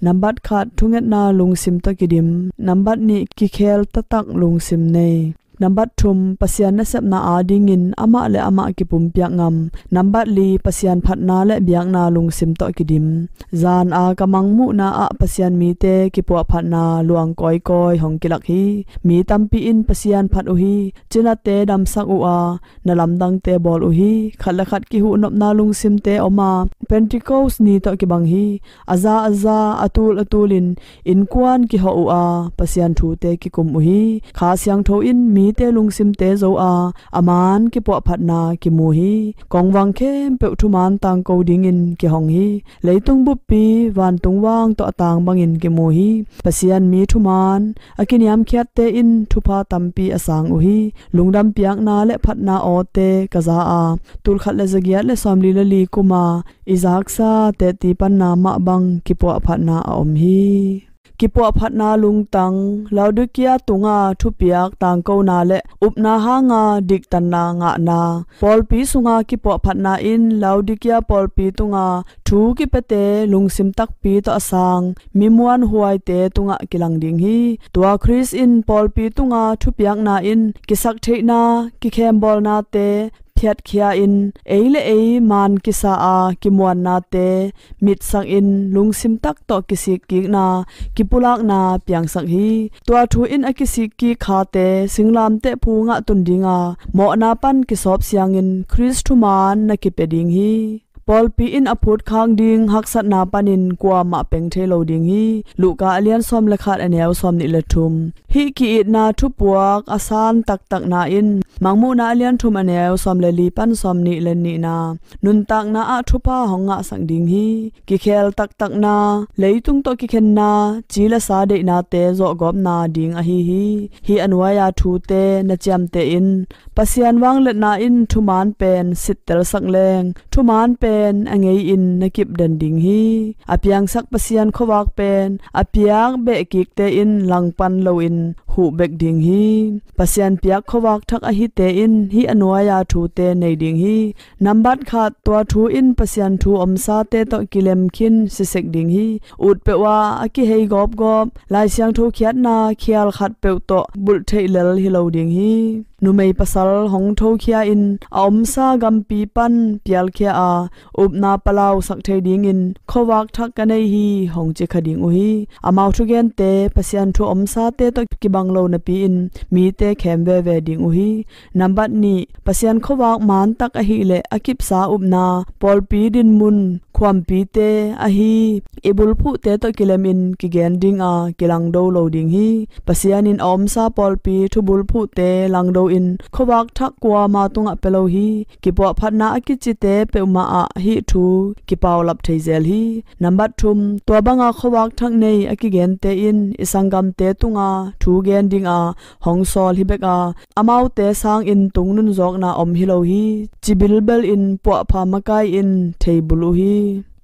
Nambat khat, thungetna lungsim tawh kidim. Nambat nih, kikhel taktak lungsim nei. Nambat thum, Pasian nasepna adingin amah le amah kipumpiak ngam. Nambat li, Pasian phatna le biakna lungsim tawh kidim. Zan a ka mangmuhna ah Pasian mite kipuahphatna luang kawikawi hong kilak hi. Mi tampi in Pasian phat uh hi. Cinate damsak uh a, na lamdangte bawl uh hi. Khat le khat kihuhnopna lungsimte om a, Pentecost ni tawh kibang hi. A za a za, a tul a tulin innkuan kihawh uh a, Pasian thute kikum uh hi. Kha Siangtho in mite lungsimte zo a, a man kipuahphatna kimu hi. Kongvang khempeuh thuman tangko dingin kihong hi. Leitung buppi vantung vang tawh a tang bangin kimu hi. Pasian mi thuman a kiniamkhiatte in thupha tampi a sang uh hi. Lungdam piakna le phatna awte ka za a, tulkhat le zagiat le sawmli le li kuma i zaksa tehti panna mah bang kipuahphatna a om hi. Kipuahphatna lungtang. Laodicea tunga thupiak tangkona le upna hanga diktanna ngahna. Pawlpi sunga kipuahphatna in Laodicea pawlpi tunga thu kipiate lungsim takpi tawh a sang mi muanhuaite tungah kilang ding hi. Tua Khrist in pawlpi tunga thupiakna in kisaktheihna, kikhembawlnate phiatkhia in, ei le ei man kisa a kimuannate mitsakin, lungsim tak tawh kisikkikna, kipulakna piangsak hi. Tua thu in a kisikkik khate singlamteh phungah tun dinga, mawhna pan kisawp siangin Khrist thuman na kipia ding hi. Pawlpi in a phutkhak ding haksatna panin kuamah peng thei lo ding hi. Luka a lian sawm le khat, a neu sawmnih le thum. Hih ki-itna thupuak a san taktakna in Mangmuhna a lian thum, a neu sawm le li pan sawmnih le nihna nuntakna ah thupha hong ngahsak ding hi. Kikhel taktakna, leitung tawh kikhenna, ci le sa deihnate zawhgawpna ding ahi hi. Hih a nuai-a thute na ciamteh in, Pasian vangliatna in thuman pen sittelsak leng, thuman pen a ngei-in na kipden ding hi. A piangsak Pasian khuavak pen a piak behkikte in langpan loin huh bek ding hi. Pasian piak khuavak thak ahite in hih a nuai-a thute nei ding hi. Nambat khat, tua thu in Pasian thu omsate tawh kilem khin sisek ding hi. Ut peuh a, a kihei gawpgawp, Lai Siangtho khiatna khial khat peuh tawh bulh theih lel hi lo ding hi. Numei pasal hong thokhia in a omsa gampi pan pialkhia a, upna palausak thei dingin khuavak thak ka nei hi, hong ci kha ding uh hi. Amau thugente Pasian thu omsate tawh kibang lo napi-in mite khem veve ding uh hi. Nambat nih, Pasian khuavak mantak ahileh a kipsa upna, pawlpi dinmun, khuampite ahi i bulphuhte tawh kilemin kigen dinga kilangdo lo ding hi. Pasian in a omsa pawlpi thubulphuhte langdo in khuavak thak kuama tungah pia lo hi. Kipuahphatna a kicite peuhmah ah hih thu kipaulap thei zel hi. Nambat thum, tua banga khuavak thak nei a kigente in i sanggamte tunga thu gen dinga hong sawl hi bek a, amaute sangin tungnun zawkna om hi lo hi. Ci bilbel in puahpha makai in thei bul uh hi.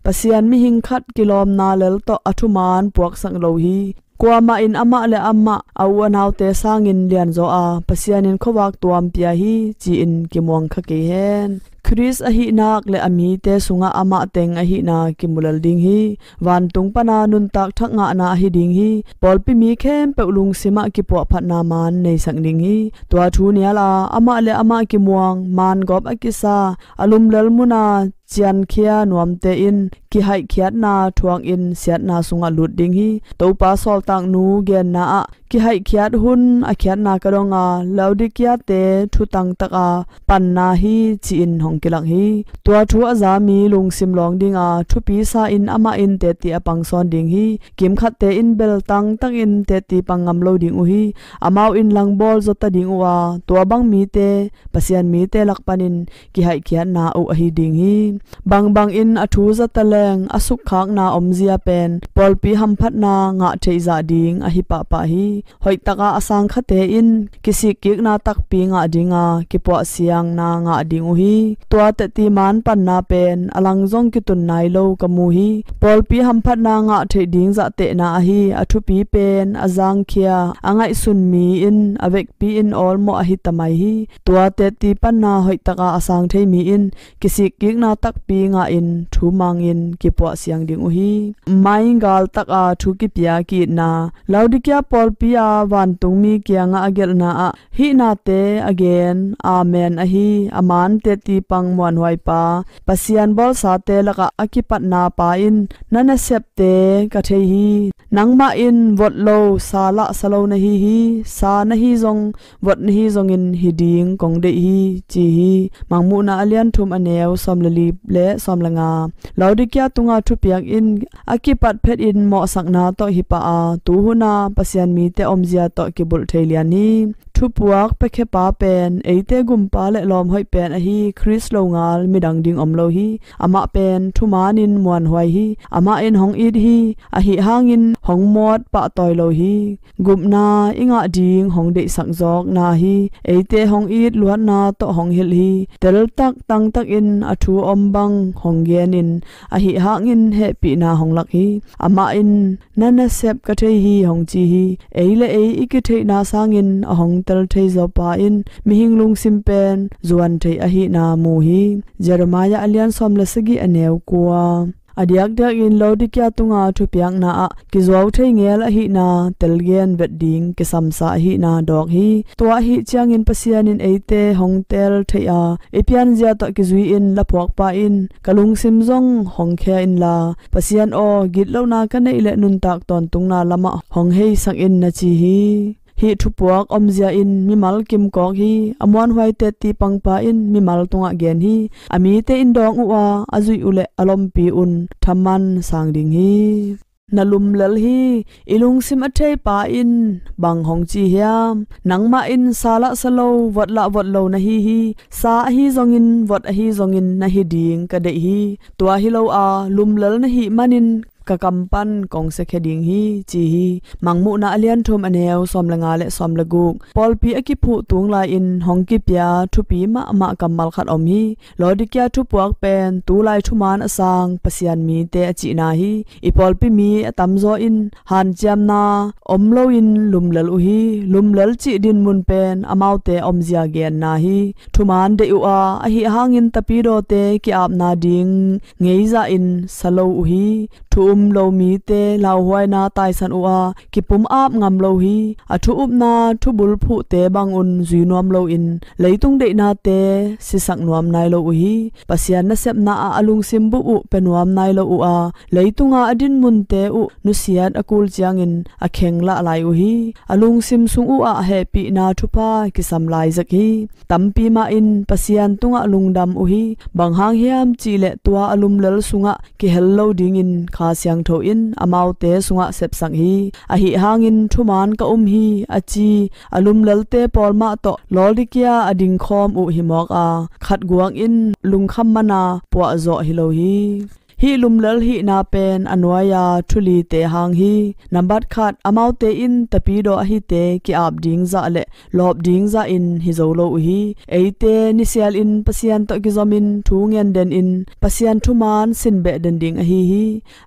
Pasian mihing khat kilawmna lel tawh a thuman puaksak lo hi. Kuamah in amah le amah a u a naute sangin lianzaw a, Pasian in khuavak tuam pia hi, ci-in kimuang kha kei hen. Khrist ahih nak le a mite sungah amah teng ahihna kimulel ding hi. Vantung pana nuntak thak ngahna ahi ding hi. Pawlpi mi khempeuh lungsimah kipuahphatna man neisak ding hi. Tua thu niala amah le amah kimuang, mangawp a kisa, a lumlel muna ciankhia nuamte in kihaihkhiatna thuakin siatna sungah lut ding hi. Topa sawltaknu genna ah kihaihkhiat hun a khiatna ka dong a, Laodikea-te thu tangtaka panna hi, ci-in hong kilak hi. Tua thu a za mi lungsim lawng dinga thupi sa-in amah in tetti a pang sawn ding hi. Kimkhatte in bel tangtakin tetti pang ngam lo ding uh hi. Amau in langbawl zawta ding uh a, tua bang mite Pasian mite lak panin kihaihkhiatna uh ahi ding hi. Bangbangin a thu zata leng a sukkhakna omzia pen pawlpi hamphatna ngah theih zah ding ahi pahpah hi. Hoihtaka a sang khate in kisikkikna takpi ngah dinga kipuahsiangna ngah ding uh hi. Tua tetti man panna pen a lang zong kitun nai lo ka mu hi. Pawlpi hamphatna ngah theih ding zahtehna ahi a thupi pen a zangkhia a ngaihsun mi in a vekpi in awlmawh ahi tamai hi. Tua tetti panna hoihtaka a sang thei mi in kisikkikna takpi ngahin thu mangin kipuahsiang ding uh hi. Mai galtaka thu kipia ki-itna. Laodikea pawlpi a vantungmi kiangah a gelhna ah hih nate a gen, amen ahi a man tetti pang muanhuaipa, Pasian bawlsate lakah a kipatna pa in, na nasepte ka thei hi. Nangmah in vot lo, sa lahsa lo na hi hi. Sa na hi zong, vot na hi zongin hi ding kong deih hi, ci hi. Mangmuhna a lian thum a neu sawm le li le sawm le nga. Laodikea tunga thupiak in a kipat phetin mawhsakna tawh hi pah a, tuhuna Pasian mite omzia tawh kibulh thei lian hi. Thupuak piakhia pa pen eite gumpa le lawmhoih pen ahi Khrist lo ngal midang ding om lo hi. Amah pen thumanin muanhuai hi. Amah in hong it hi. Ahi hangin hong mawt pahtawi lo hi. Gupna i ngah ding hong deihsak zawkna hi. Eite hong it luatna tawh hong hilh hi. Teltak tangtakin a thu om bang hong genin ahi hangin hehpihna hong lak hi. Amah in, na nasep ka thei hi, hong ci hi. Ei le ei i kitheihna sangin a hong tel thei zawpa in mihing lungsim pen zuan thei ahihna mu hi. Jeremiah a lian sawm le sagih a neu kua. A diakdiakin Laodikea tunga thupiakna ah kizuau thei ngel ahihna telgen vet ding kisamsa ahihna dawk hi. Tua ahih ciangin Pasian in eite hong tel thei a, i pianzia tawh kizui-in laphuakpa in, ka lungsim zong hong khia inla, Pasian aw, gitlohna ka neih le nuntak tawntungna lamah hong heisak in, na ci hi. Hih thupuak omzia in mimal kimkawk hi. A muanhuai tetti pangpa in mimal tungah gen hi. A mite in dawng uh a, a zuih uh le a lompi un thaman sang ding hi. Na lumlel hi. I lungsim a theipa in bang hong ci hiam? Nangmah in sa lahsa lo, vot lah vot lo na hi hi. Sa ahi zongin, vot ahi zongin na hi ding ka deih hi. Tua hi lo a, lumlel na hih manin ka kam pan kong siakhia ding hi, ci hi. Mangmuhna a lian thum a neu sawm le nga le sawm le guk. Pawlpi a kiphuh tung lai-in hong kipia thupi mahmah kammal khat om hi. Laodikea thupuak pen tulai thuman a sang Pasian mite a cihna hi. I pawlpi mi a tamzaw in hanciamna om loin lumlel uh hi. Lumlel cih dinmun pen amaute omzia genna hi. Thuman deih uh a, ahi hangin tapidawte ki-apna ding ngeizahin sa lo uh hi. Thu um lo mite lauhuaina taisan uh a, kipum ap ngam lo hi. A thu upna thubul phuhte bangun zui nuam loin leitung deihnate sisak nuam nai lo uh hi. Pasian nasepna ah a lungsim bup uh pia nuam nai lo uh a, leitunga a dinmunte uh nusiat a kul ciangin a kheng lah lai uh hi. A lungsim sung uh ah hehpihna thupha kisam lai zek hi. Tampi mah in Pasian tungah lungdam uh hi. Bang hang hiam cihleh tua a lumlel sungah kihel lo dingin Kha Siangtho in amaute sungah sepsak hi. Ahi hangin thuman ka um hi, a ci a lumlelte pawl mah tawh Laodikea a dingkhawm uh hi mawk a, khatguak in lungkham mana puahzawh hi lo hi. Hih lumlel hihna pen a nuai-a thulite hang hi. Nambat khat, amaute in tapidaw ahite ki-ap ding zah le lawp ding zahin hi zo lo uh hi. Eite nisialin Pasian tawh kizomin thu ngen denin Pasian thuman sinbeh den ding ahi hi.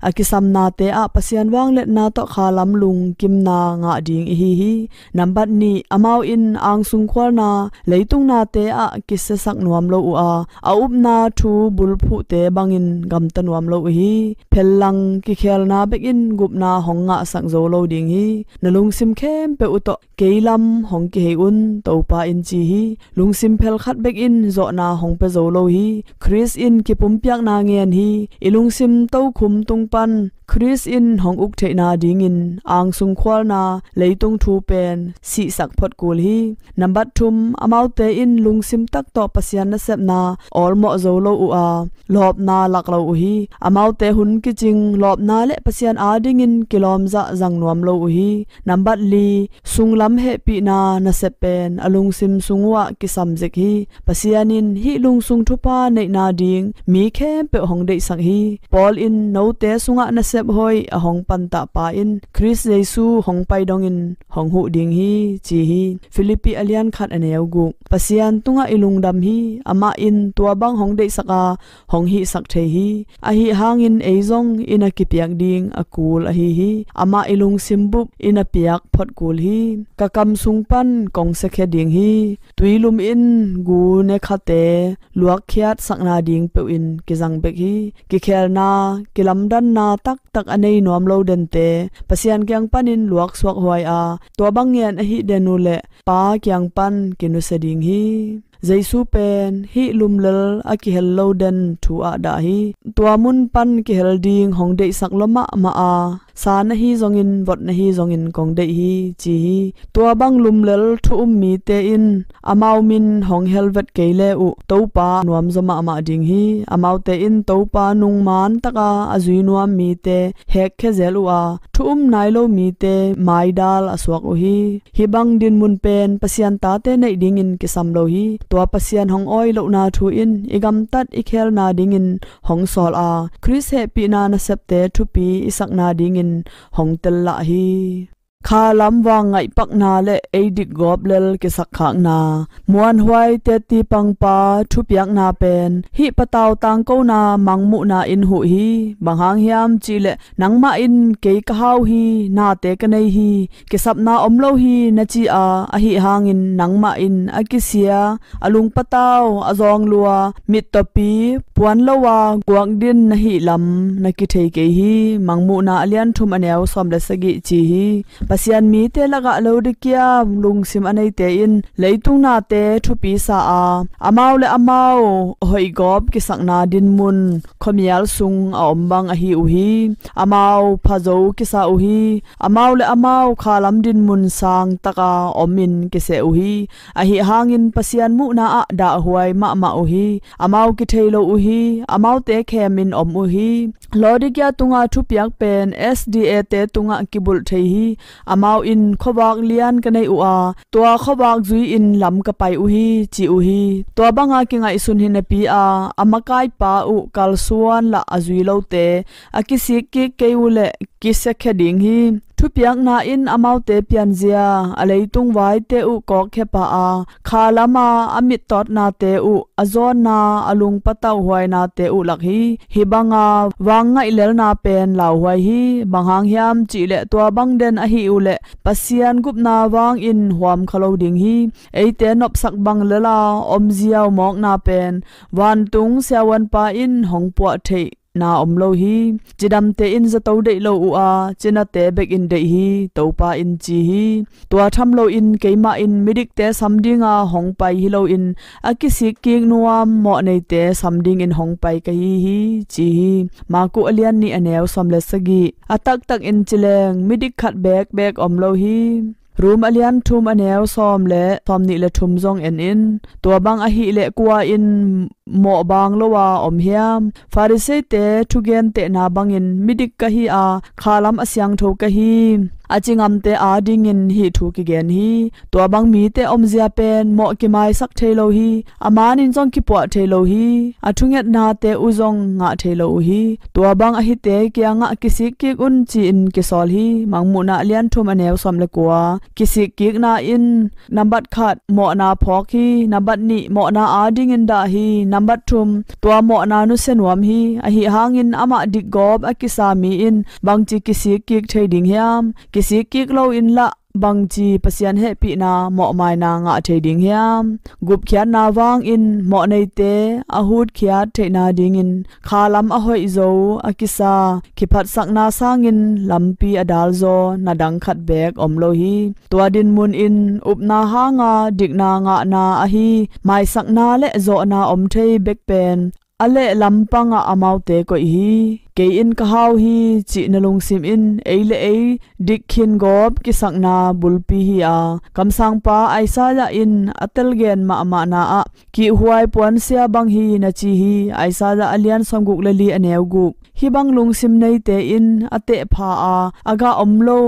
A kisamnate ah Pasian vangliatna tawh khalam lungkimna ngah ding ihi hi. Nambat nih, amau in angsung khualna leitung nate ah kisiasak nuam lo uh a, a upna thu bulphuhte bangin gamta nuam lo uh hi. Phellang kikhelna bekin gupna hong ngahsak zo lo ding hi. Na lungsim khempeuh uh tawh kei lam hong kihei un, Topa in ci hi. Lungsim phelkhat bekin zawhna hong pia zo lo hi. Khrist in kipumpiakna ngen hi. I lungsim tokhum tung pan Khrist in hong uk theihna dingin angsung khualna leitung thu pen sihsak phot kul hi. Nambat thum, amaute in lungsim tak tawh Pasian nasepna awlmawh zo lo uh a, lawpna lak lo uh hi. Amaute hun kicing lawpna le Pasian adingin kilawmzah zang nuam lo uh hi. Nambat li, sunglam hehpihna nasep pen a lungsim sung uhah kisam zik hi. Pasian in hih lungsung thupha neihna ding mi khempeuh hong deihsak hi. Paul in note sungah nasep hoih a hong pantah pa in Khrist Jesu hong pai dongin hong huh ding hi, ci hi. Philippi a lian khat a neu guk. Pasian tungah i lungdam hi. Amah in tua bang hong deihsak a, hong hihsak thei hi. Ahi hangin ei zong i na kipiak ding a kul ahi hi. Amah i lungsim bup i na piak phot kul hi. Ka kam sung pan kong siakhia ding hi. Tuilum in gu ne khate luakkhiat sakna ding peuh in kizang bek hi. Kikhelna, kilamdanna taktak a nei nuam lo dente Pasian kiang panin luaksuak huai a, tua bang ngen ahi den uh leh Pa kiang pan kinusia ding hi. Jesu pen hih lumlel a kihel lo den thu ah dah hi. Tua mun pan kihel ding hong deihsak lua mahmah a, sa na hi zongin, vot na hi zongin kong deih hi, ci hi. Tua bang lumlel thu um mite in amau min hong hel vet kei le uh Topa nuamzaw mahmah ding hi. Amaute in Topa nungman taka a zui nuam mite hekkhia zel uh a, thu um nai lo mite maidal a suak uh hi. Hih bang dinmun pen Pasian tate neih dingin kisam lo hi. Tua Pasian hong awi lohna thu in i gamtat i khelna dingin hong sawl a, Khrist hehpihna nasepte thupi i sakna dingin hong tel lah hi. Khalam vang ngaihpakna le ei dikgawp lel kisakkhakna. Muanhuai tetti pangpa thupiakna pen hih patau tangkona mangmuhna in huh hi. Bang hang hiam cihleh nangmah in kei ka hau hi, nate ka nei hi, kisapna om lo hi na ci a, ahi hangin nangmah in a kisia, a lungpatau, a zawnglua, mittawpi, puan lo a guak din na hih lam na kithei kei hi. Mangmuhna a lian thum a neu sawm le sagih ci hi. Pasian mite lakah Laodikea lungsim a neite in leitung nate thupi sa a, amau le amau hoihgawp kisakna dinmun khuamial sung a om bang ahi uh hi. Amau phazo kisa uh hi. Amau le amau khalam dinmun sang taka om in kiseh uh hi. Ahi hangin Pasian muhna ah dahhuai mahmah uh hi. Amau kithei lo uh hi. Amaute khemin om uh hi. Laodikea tunga thupiak pen S D A te tungah kibulh thei hi. Amau in khuavak lian ka neih uh a, tua khuavak zui-in lam ka pai uh hi, ci uh hi. Tua banga kingaihsun hi napi a, a makaipa uh kalsuan lah a zui lote a kisikkik kei uh leh kisiakhia ding hi. Thupiakna in amaute pianzia, a leitung vaite uh kawkkhia pah a, khalama a mittawtnate uh a zawnna, a lungpatauh huainate uh lak hi. Hih banga vang ngaih lelna pen lauhuai hi. Bang hang hiam cihleh tua bang den ahi uh leh Pasian gupna vangin huam kha lo ding hi. Eite nopsak bang lela omziau mawkna pen vantung siavuanpa in hong puah theih na om lo hi. Cidamte in zato deih lo uh a, cinate bekin deih hi, Topa in ci hi. Tua tham loin keimah in midikte sam dinga hong pai hi loin a kisikkik nuam mawhneite sam dingin hong pai ka hi hi, ci hi. Maku a lian nih a neu sawm le sagih. A taktakin cileng midik khat bekbek om lo hi. Rom a lian thum a neu sawm le sawm nih le thum zong en in. Tua bang ahih leh kua in mawh bang lo a om hiam? Farisaite thugentehna bangin midik ka hi a, khalam a siangtho ka hi, a ci ngamte adingin hih thu kigen hi. Tua bang mite omzia pen mawh kimaisak thei lo hi. A manin zong kipuah thei lo hi. A thungetnate uh zong ngah thei lo uh hi. Tua bang ahite kiangah kisikkik un ci-in kisawl hi. Mangmuhna a lian thum a neu sawm le kua. Kisikkikna in nambat khat mawhna phawk hi. Nambat nih mawhna adingin dah hi. Nambat thum tua mawhna nusia nuam hi. Ahi hangin amah dikgawp a kisa mi in bangci kisikkik thei ding hiam? Kisikkik loin lah bangci Pasian hehpihna mawhmaina ngah thei ding hiam? Gupkhiatna vangin mawhneite a hutkhiat theihna dingin khalam a hoihzo a kisa kiphatsakna sangin lampi a dalzaw na dang khat beek om lo hi. Tua dinmun in upna hanga dikna ngahna ahi maisakna le zawhna om thei bek pen a lehlam pangah amaute koih hi. Kei in ka hau hi cih na lungsim in ei le ei dik khin gawp kisakna bulpi hi a, kamsangpa Isaiah in a telgen mahmahna ah kihhuai puansia bang hi na ci hi. Isaiah a lian sawmguk le li a neu guk. Hih bang lungsim neite in a tehpha a, a gah om lo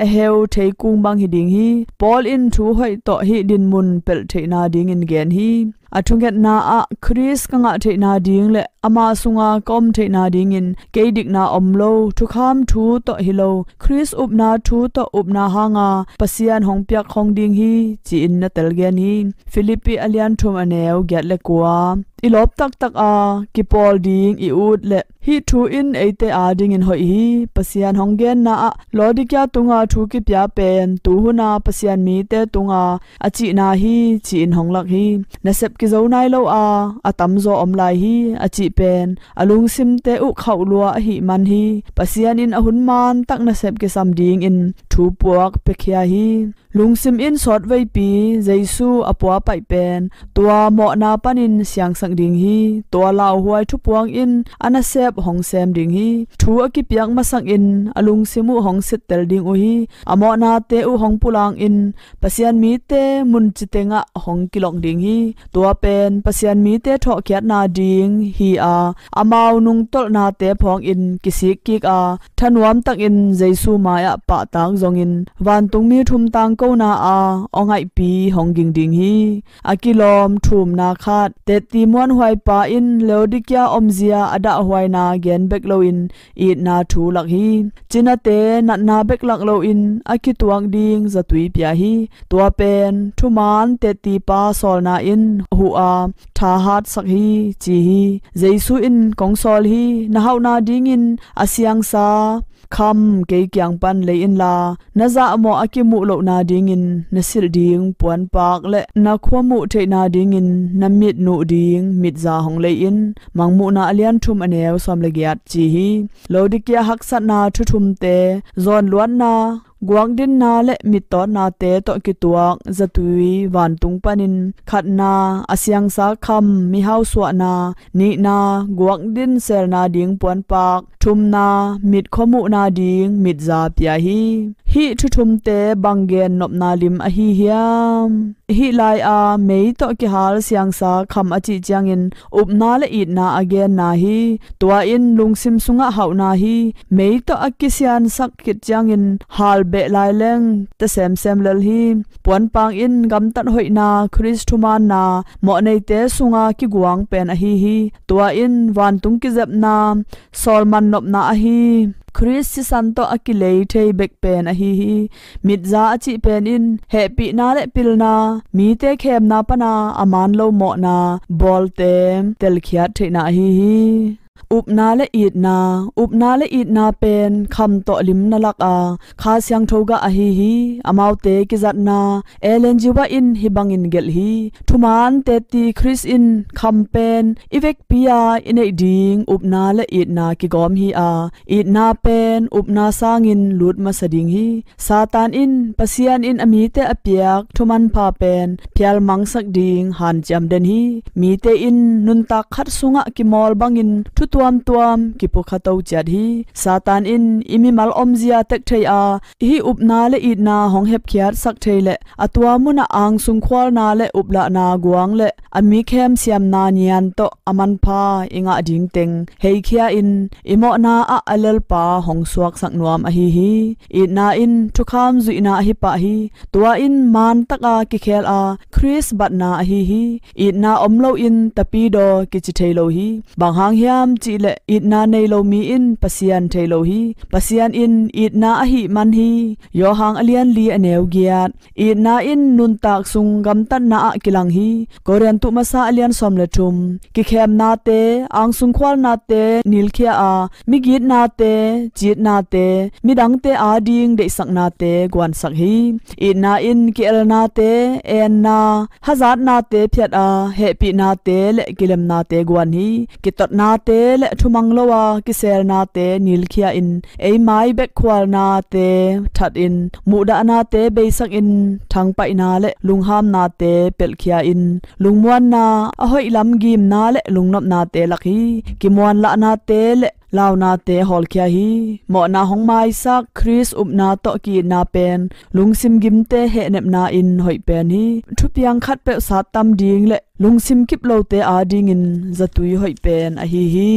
a heu theikung bang hi ding hi. Paul in thu hoih tawh hih dinmun pelh theihna dingin gen hi. A thungetna ah Khrist ka ngah theihna ding le ama sunga ka om theihna dingin kei dikna om lo, thukham thu tawh hi lo, Khrist upna thu tawh upna hanga Pasian hong piak khong ding hi, ci-in na telgen hi. Philippi a lian thum a neu giat le kua. I lawp taktak a kipawl ding i ut le hih thu in eite adingin hoih hi. Pasian hong genna ah Laodicea tunga thu kipia pen tuhuna Pasian mite tunga a cihna hi, ci-in hong lak hi. Nasep kizo nai lo a, a tamzaw om lai hi, a cih pen a lungsimte uh khauh lua ahih man hi. Pasian in a hun man tak nasep kisam dingin thu puak piakhia hi. Lungsim in sawt veipi Jesu a puapaih pen tua mawhna panin siangsak ding hi. Tua lauhuai thupuang in a nasep hong sem ding hi. Thu a kipiak masak in a lungsim uh hong sittel ding uh hi. A mawhnate uh hong pulangin Pasian mite mun citengah hong kilok ding hi. Tua pen Pasian mite thawhkhiatna ding hi a, amau nungtolhnate phawngin kisik kik a, thanuam takin Jesu mai-ah pahtak zongin vantungmi thum tangkona a aw ngaihpi hong ging ding hi. A kilawm thumna khat. Tetti muanhuaipa in Laodicea omzia a dahhuaina gen bek loin itna thu lak hi. Cinate natna bek lak loin a kituak ding zatui pia hi. Tua pen thuman tettipa sawlna in huh a thahatsak hi, ci hi. Jesu in kong sawl hi. Na hauhna dingin a siangsa kham kei kiang pan lei inla, na zahmawh a kimuh lohna dingin na silh ding puanpak le na khuamuh theihna dingin na mitnuh ding mitza hong lei in. Mangmuhna a lian thum a neu sawm le giat, ci hi. Laodicea haksatna thuthumte, zawnluatna, guakdinna le mittawtnate tawh kituak zatui vantung panin khatna, a siangsa kham mihau suahna, nihna, guakdin selna ding puanpak, thumna, mit khuamuhna ding mitza pia hi. Hih thuthumte bang gen nopna lim ahi hiam? Hih lai-a mei tawh kihal siangsa kham a cih ciangin upna le itna a genna hi. Tua in lungsim sungah hauhna hi. Mei tawh a kisiansak khit ciangin hal beh lai leng ta semsem lel hi. Puanpang in gamtat hoihna, Khrist thumaanna, mawhneite sunga kiguang pen ahi hi. Tua in vantung kizepna, sawlman nopna ahi, Khrist sisan tawh a kilei thei bek pen ahi hi. Mitza a cih pen in hehpihna le pilna, mite khemna pana a man lo mawhna bawlte telkhiat theihna ahi hi. Upna le itna. Upna le itna pen kham tawh lim na lak a, Kha Siangtho gah ahi hi. Amaute kizatna Ellen G. White in hih bangin gelh hi. Thuman tetti Khrist in kham pen i vekpi-a i neih ding upna le itna kigawm hi a, itna pen upna sangin lut masa ding hi. Satan in Pasian in a mite a piak thumanpha pen phialmangsak ding hanciam den hi. Mite in nuntak khat sungah kimawl bangin thu tuamtuam kiphukhato ciat hi. Satan in i mimal omzia tek thei a, hih upna le itna hong hepkhiatsak thei leh a tua munah angsung khualna le uplahna guang le a mi khemsiamna nian tawh a manpha i ngah ding teng heikhia in i mawhna ah a lelpa hong suaksak nuam ahi hi. Itna in thukham zuihna ahi pah hi. Tua in man taka kikhel a Khrist batna ahi hi. Itna om loin tapidaw kici thei lo hi. Bang hang hiam cihleh itna nei lo mi in Pasian thei lo hi. Pasian in itna ahih man hi. Johan a lian li a neu giat. Itna in nuntak sung gamtatna ah kilang hi. Korintu masa a lian sawm le thum. Kikhemnate, angsung khualnate nilkhia a, migitnate, citnate, midangte ading deihsaknate guansak hi. Itna in ki-elnate, enna, hazatnate phiat a, hehpihnate le kilemnate guan hi. Kitotnate le thumang lo a kiselnate nilkhia in, ei mai bek khualnate that in, muhdahnate beisak in, thangpaihna le lunghamnate pelhkhia in, lungmuanna, a hoih lam gimna le lungnopnate lak hi. Kimuanlahnate le launate hawlkhia hi. Mawhna hong maisak Khrist upna tawh ki-itna pen lungsim gimte hehnepna in hoih pen hi. Thupiang khatpeuh sattam ding le lungsim kip lote adingin zatui hoih pen ahi hi.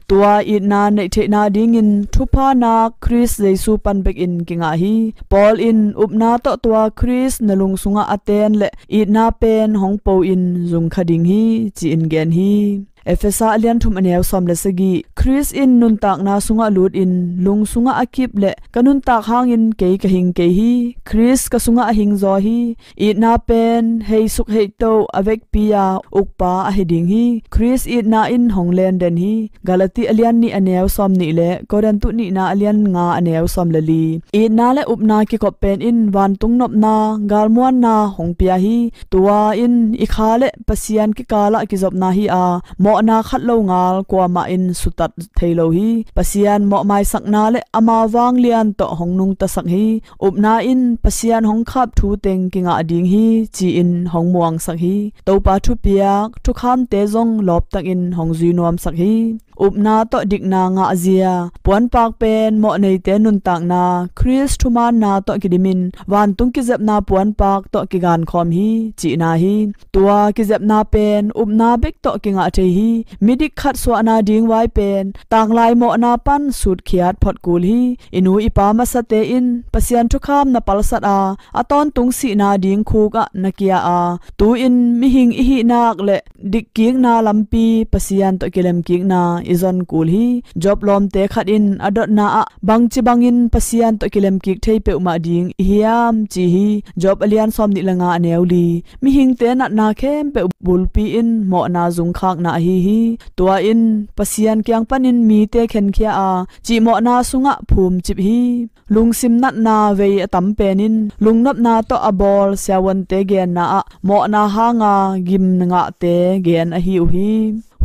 Tua itna neih theihna dingin thupha nak Khrist Jesu pan bekin kingah hi. Paul in upna tawh tua Khrist na lung sungah a ten le itna pen hong po in zung kha ding hi, ci-in gen hi. Efesa a lian thum a neu sawm le sagih. Khrist in nuntakna sungah lut in lung sungah a kip le ka nuntak hangin kei ka hing kei hi. Khrist ka sungah a hing zaw hi. Itna pen hei suk hei toh a vekpi a ukpa ahi ding hi. Khrist itna in hong len den hi. Galati a lian nih a neu sawm nih le Korintu nihna a lian nga a neu sawm le li. Itna le upna kikop pen in vantung nopna, galmuanna hong pia hi. Tua in i kha le Pasian kikalah kizopna hi a, mawhna khat lo ngal kuamah in sutat thei lo hi. Pasian mawhmaisakna le ama vanglian tawh hong nungtasak hi. Upna in Pasian hong khap thu teng kingah ding hi, ci-in hong muangsak hi. Topa thupiak, thukhamte zong lawptakin hong zui nuamsak hi. Upna tawh dikna ngahzia. Puanpak pen mawhneite nuntakna, Khrist thumaanna tawh kidimin vantung kizepna puanpak tawh kigankhawm hi, cihna hi. Tua kizepna pen upna bek tawh kingah thei hi. Midik khat suahna ding vai pen tanglai mawhna pan sutkhiat phot kul hi. I nu i pa masate in Pasian thukham na palsat a, a tawntung sihna ding khuk ah na kia a, tu-in mihing i hih nak le dikkikna lampi Pasian tawh kilemkikna i zon kul hi. Job lawmte khat in a dotna ah bangci bangin Pasian tawh kilemkik thei peuhmah ding i hiam, ci hi. Job a lian sawm nih le nga a neu li. Mihingte natna khempeuh bulpi in mawhna zungkhakna ahi hi. Tua in Pasian kiang panin mite khenkhia a, cihmawhna sungah phumcip hi. Lungsim natna vei a tam pen in lungnopna tawh a bawl siavuante genna ah mawhna hanga gim ngahte gen ahi uh hi.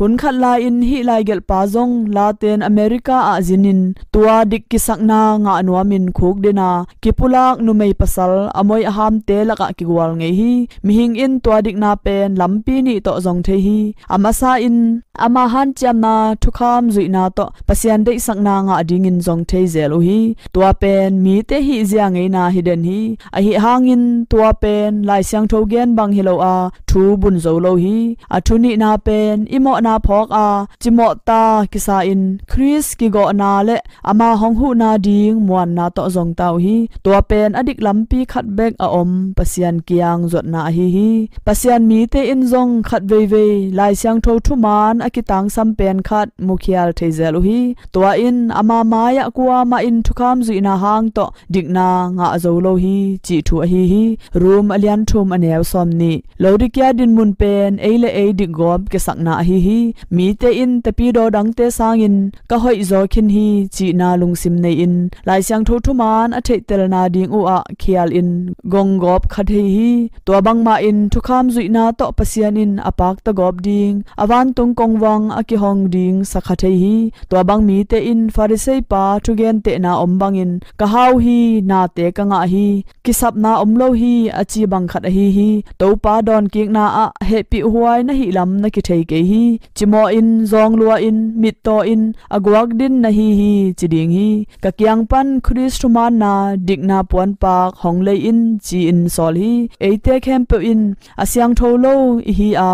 Hun khat lai-in hih laigelhpa zong Latin America ah zinin tua dik kisakna ngah nuamin khukdin a, kipulak numei pasal a moi a hamte lakah kigual ngei hi. Mihing in tua dikna pen lampi nih tawh zong thei hi. A masa in ama hanciamna thukham zuihna tawh Pasian deihsakna ngah dingin zong thei zel uh hi. Tua pen mite hihzia ngeina hi den hi. Ahi hangin tua pen Lai Siangtho gen bang hi lo a, thu bun zo lo hi. A thu nihna pen i mawhna phawk a, cimawhta kisa in Khrist kigawhna le ama hong huhna ding muanna tawh zongta uh hi. Tua pen a dik lampi khat bek a om Pasian kiang zuatna ahi hi. Pasian mite in zong khat veivei Lai Siangtho thuman a kitangsam pen khat mukhial thei zel uh hi. Tua in ama mai-ah kuamah in thukham zuihna hang tawh dikna ngah zo lo hi, cih thu ahi hi. Rom a lian thum a neu sawm nih. Laodicea dinmun pen ei le ei dikgawp kisakna ahi hi. Mite in tapidaw dangte sangin ka hoih zaw khin hi, cihna lungsim nei-in Lai Siangtho thuman a theihtelna ding uh ah khial in gonggawp kha thei hi. Tua bangmah in thukham zuihna tawh Pasian in a pakta gawp ding, a vantung kongvang a kihong ding sa kha thei hi. Tua bang mite in Pharisee pa thugentehna om bangin ka hau hi, nate ka ngah hi, kisapna om lo hi, a ci bang khat ahi hi. Topa dawnkikna ah hehpihhuai na hihlam na kithei kei hi. Cimawh in, zawng lua in, mittaw in, a guak din na hi hi, ci ding hi. Ka kiang pan Khrist thumaanna dikna puanpak hong lei in, ci-in sawl hi. Eite khempeuh in a siangtho lo i hi a,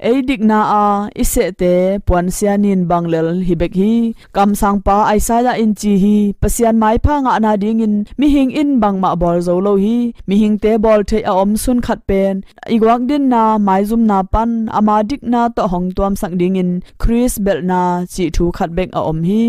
ei dikna a i sehte puansia nin bang lel hi bek hi. Kamsangpa Isaiah in ci hi. Pasian maipha ngahna dingin mihing in bangmah bawl zo lo hi. Mihingte bawl theih a om sun khat pen i guak dinna maizumna pan ama dikna tawh hong tuamsak dingin Khrist belhna cih thu khat bek a om hi.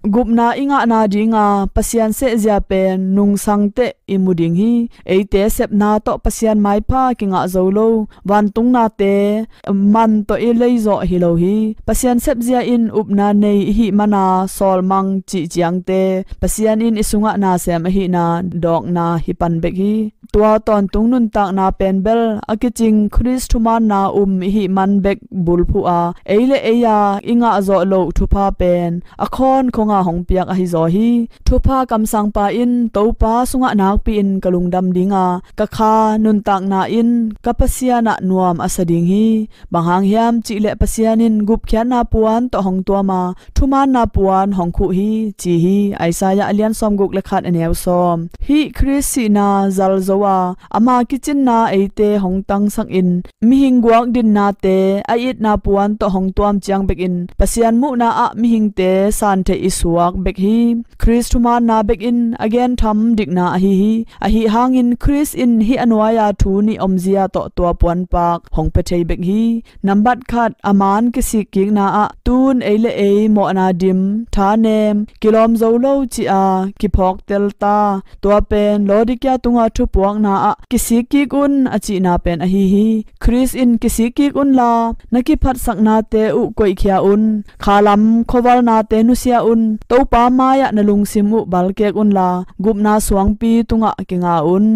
Gupna i ngahna dinga Pasian sehzia pen nungsangteh i mu ding hi. Eite sepna tawh Pasian maipha kingah zo lo, vantung nate man tawh i leizawh hi lo hi. Pasian sepzia in upna nei i hih mana sawlmang cih ciangte Pasian in i sungah nasem ahihna dawkna hi pan bek hi. Tua tawntung nuntakna pen bel a kicing Khrist thumaanna um i hih man bek bulphuh a, ei le ei a i ngahzawh loh thupha pen a khawnkhonga hong piak ahi zaw hi. Thupha kamsangpa in Topa sungah nakpi-in ka lungdam dinga, ka kha nuntakna in ka Pasian ah nuam a sa ding hi. Bang hang hiam cihleh Pasian in gupkhiatna puan tawh hong tuama, thumaanna puan hong khuh hi, ci hi. Isaiah a lian sawmguk le khat a neu sawm. Hih Khrist sihna zal zo a, ama kicinna eite hong tangsakin, mihing guak dinnate a itna puan tawh hong tuam ciang bekin Pasian muhna ah mihingte santheih i suak bek hi. Khrist thumaanna bekin a gentham dikna ahi hi. Ahi hangin Khrist in hih a nuai-a thu nih omzia tawh tua puanpak hong pia thei bek hi. Nambat khat, a maan kisikkikna ah tun ei le ei mawhna dim, thanem, kilawm zo lo ci-a kiphawktel ta. Tua pen Laodikia tunga thupuakna ah kisikkik un a cihna pen ahi hi. Khrist in kisikkik unla, na kiphatsaknate uh koihkhia un, khalam khuavalnate nusia un, Topa mai-ah na lungsim uh balkek unla, gupna suangpi tungah kinga un,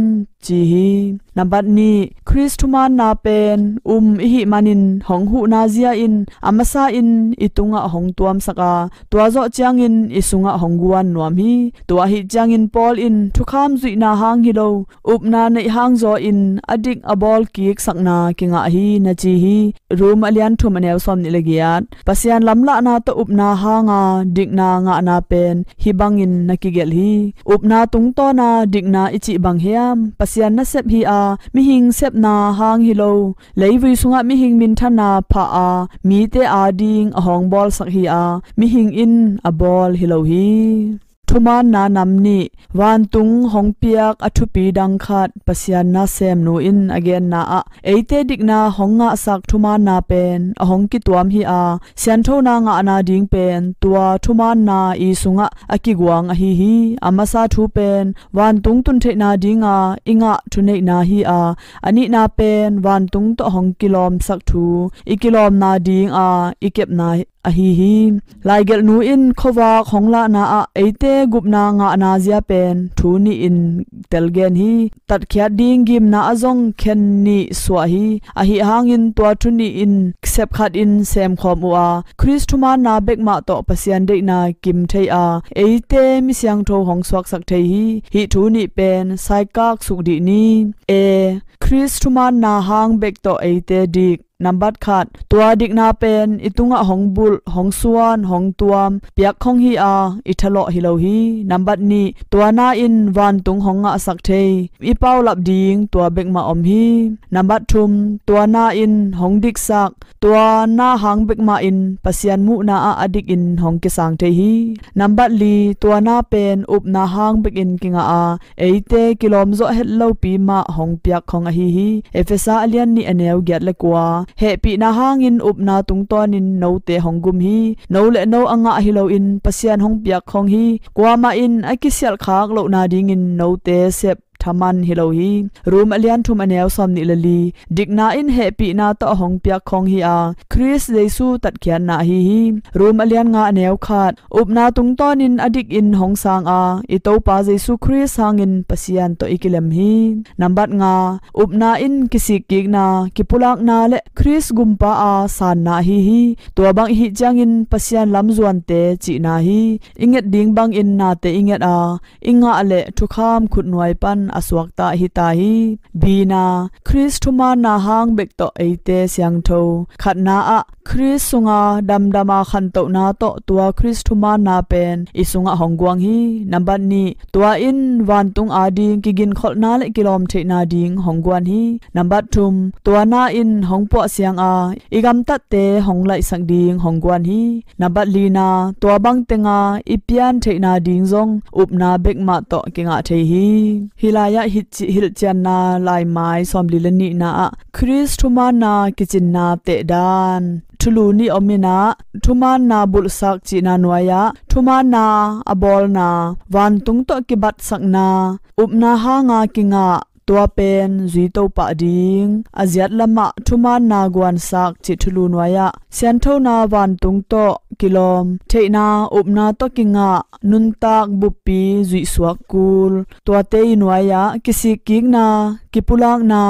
ci hi. Nambat nih, Khrist thumaanna pen um i hih manin hong huhna zia in a masa in i tungah hong tuamsak a, tua zawh ciangin i sungah hong guan nuam hi. Tua ahih ciangin Paul in thukham zuihna hang hi lo, upna neih hang zaw in a dik a bawl kiksakna kingah hi, na ci hi. Rom a lian thum a neu sawmnih le giat. Pasian lamlahna tawh upna hanga dikna ngahna pen hih bangin na kigelh hi. Upna tungtawna dikna i cih bang hiam? Pasian nasep hi a, mihing sepna hang hi lo. Leivui sungah mihing minthanna phah a, mite ading a hong bawlsak hi a, mihing in a bawl hi lo hi. Thumaanna nam nih. Vantung hong piak a thupi dang khat Pasian nasemnu in a genna ah, eite dikna hong ngahsak thumaanna pen a hong kituam hi a, sianthona ngahna ding pen tua thumaanna i sungah a kiguang ahi hi. A masa thu pen vantung tuntheihna dinga i ngah thuneihna hi a, a nihna pen vantung tawh hong kilawmsak thu, i kilawmna dinga i kepna ahi hi. Laigelhnu in khuavak hong lahna ah eite gupna ngahna zia pen thu nih in telgen hi. Tatkhiat ding gimna ah zong khen nih suah hi. Ahi hangin tua thu nih in sepkhat in semkhawm uh a, Khrist thumaanna bekmah tawh Pasian deihna kim thei a, eite mi siangtho hong suaksak thei hi. Hih thu nih pen saikak suk dih ni. E, Khrist thumaanna hang bek tawh eite dik. Nambat khat, tua dikna pen i tungah hong bulh, hong suan, hong tuam piakkhong hi a, i thalawh hi lo hi. Nambat nih, tua na in vantung hong ngahsak thei i paulap ding tua bekmah om hi. Nambat thum, tua na in hong diksak, tua na hang bekmah in Pasian muhna ah a dikin hong kisang thei hi. Nambat li, tua na pen upna hang bekin kingah a, eite kilawmzawh het lopi mah hong piakkhong ahi hi. Efesa a lian nih a neu giat le kua. Hehpihna hangin upna tungtawnin note hong gum hi. No le no a ngah hi loin Pasian hong piakkhong hi. Kuamah in a kisialhkhak lohna dingin note sep thaman hi lo hi. Rom a lian thum a neu sawmnih le li. Dikna in hehpihna tawh a hong piakkhong hi a, Khrist Jesu tatkhiatna ahi hi. Rom a lian nga a neu khat. Upna tungtawnin a dikin hong sang a, i Topa Jesu Khrist hangin Pasian tawh i kilem hi. Nambat nga, upna in kisikkikna, kipulakna le Khrist gumpa a sanna ahi hi. Tua bang i hih ciangin Pasian lamzuante cihna hi. I nget ding bangin nate i nget a, i ngah le thukham khutnuai pan a suakta ahi ta hi. Bina, Khrist thumaanna hang bek tawh eite siangtho. Khatna ah, Khrist sunga damdama khantohna tawh tua Khrist thumaanna pen i sungah hong guang hi. Nambat nih, tua in vantung ading kiginkholhna le kilawmtheihna ding hong guan hi. Nambat thum, tua na in hong puahsiang a, i gamtatte hong laihsak ding hong guan hi. Nambat lina, tua bang tenga i piantheihna ding zong upna bekmah tawh kingah thei hi. Hih lai-ah hilhci-, hilhcianna laimai sawmli le nihna ah Khrist thumaanna kicinna tehdan. thulu nih om in ah, thumaanna bulhsak cihna nuai-ah thumaanna a bawlna, vantung tawh kibatsakna, upna hanga kingah, tua pen zuito pah ding. A ziat lamah thumaanna guansak cih thulu nuai-ah sianthona vantung tawh kilawm, theihna upna tawh kingah, nuntak buppi zuihsuak kul, tuate i nuai-ah kisikkikna, kipulakna,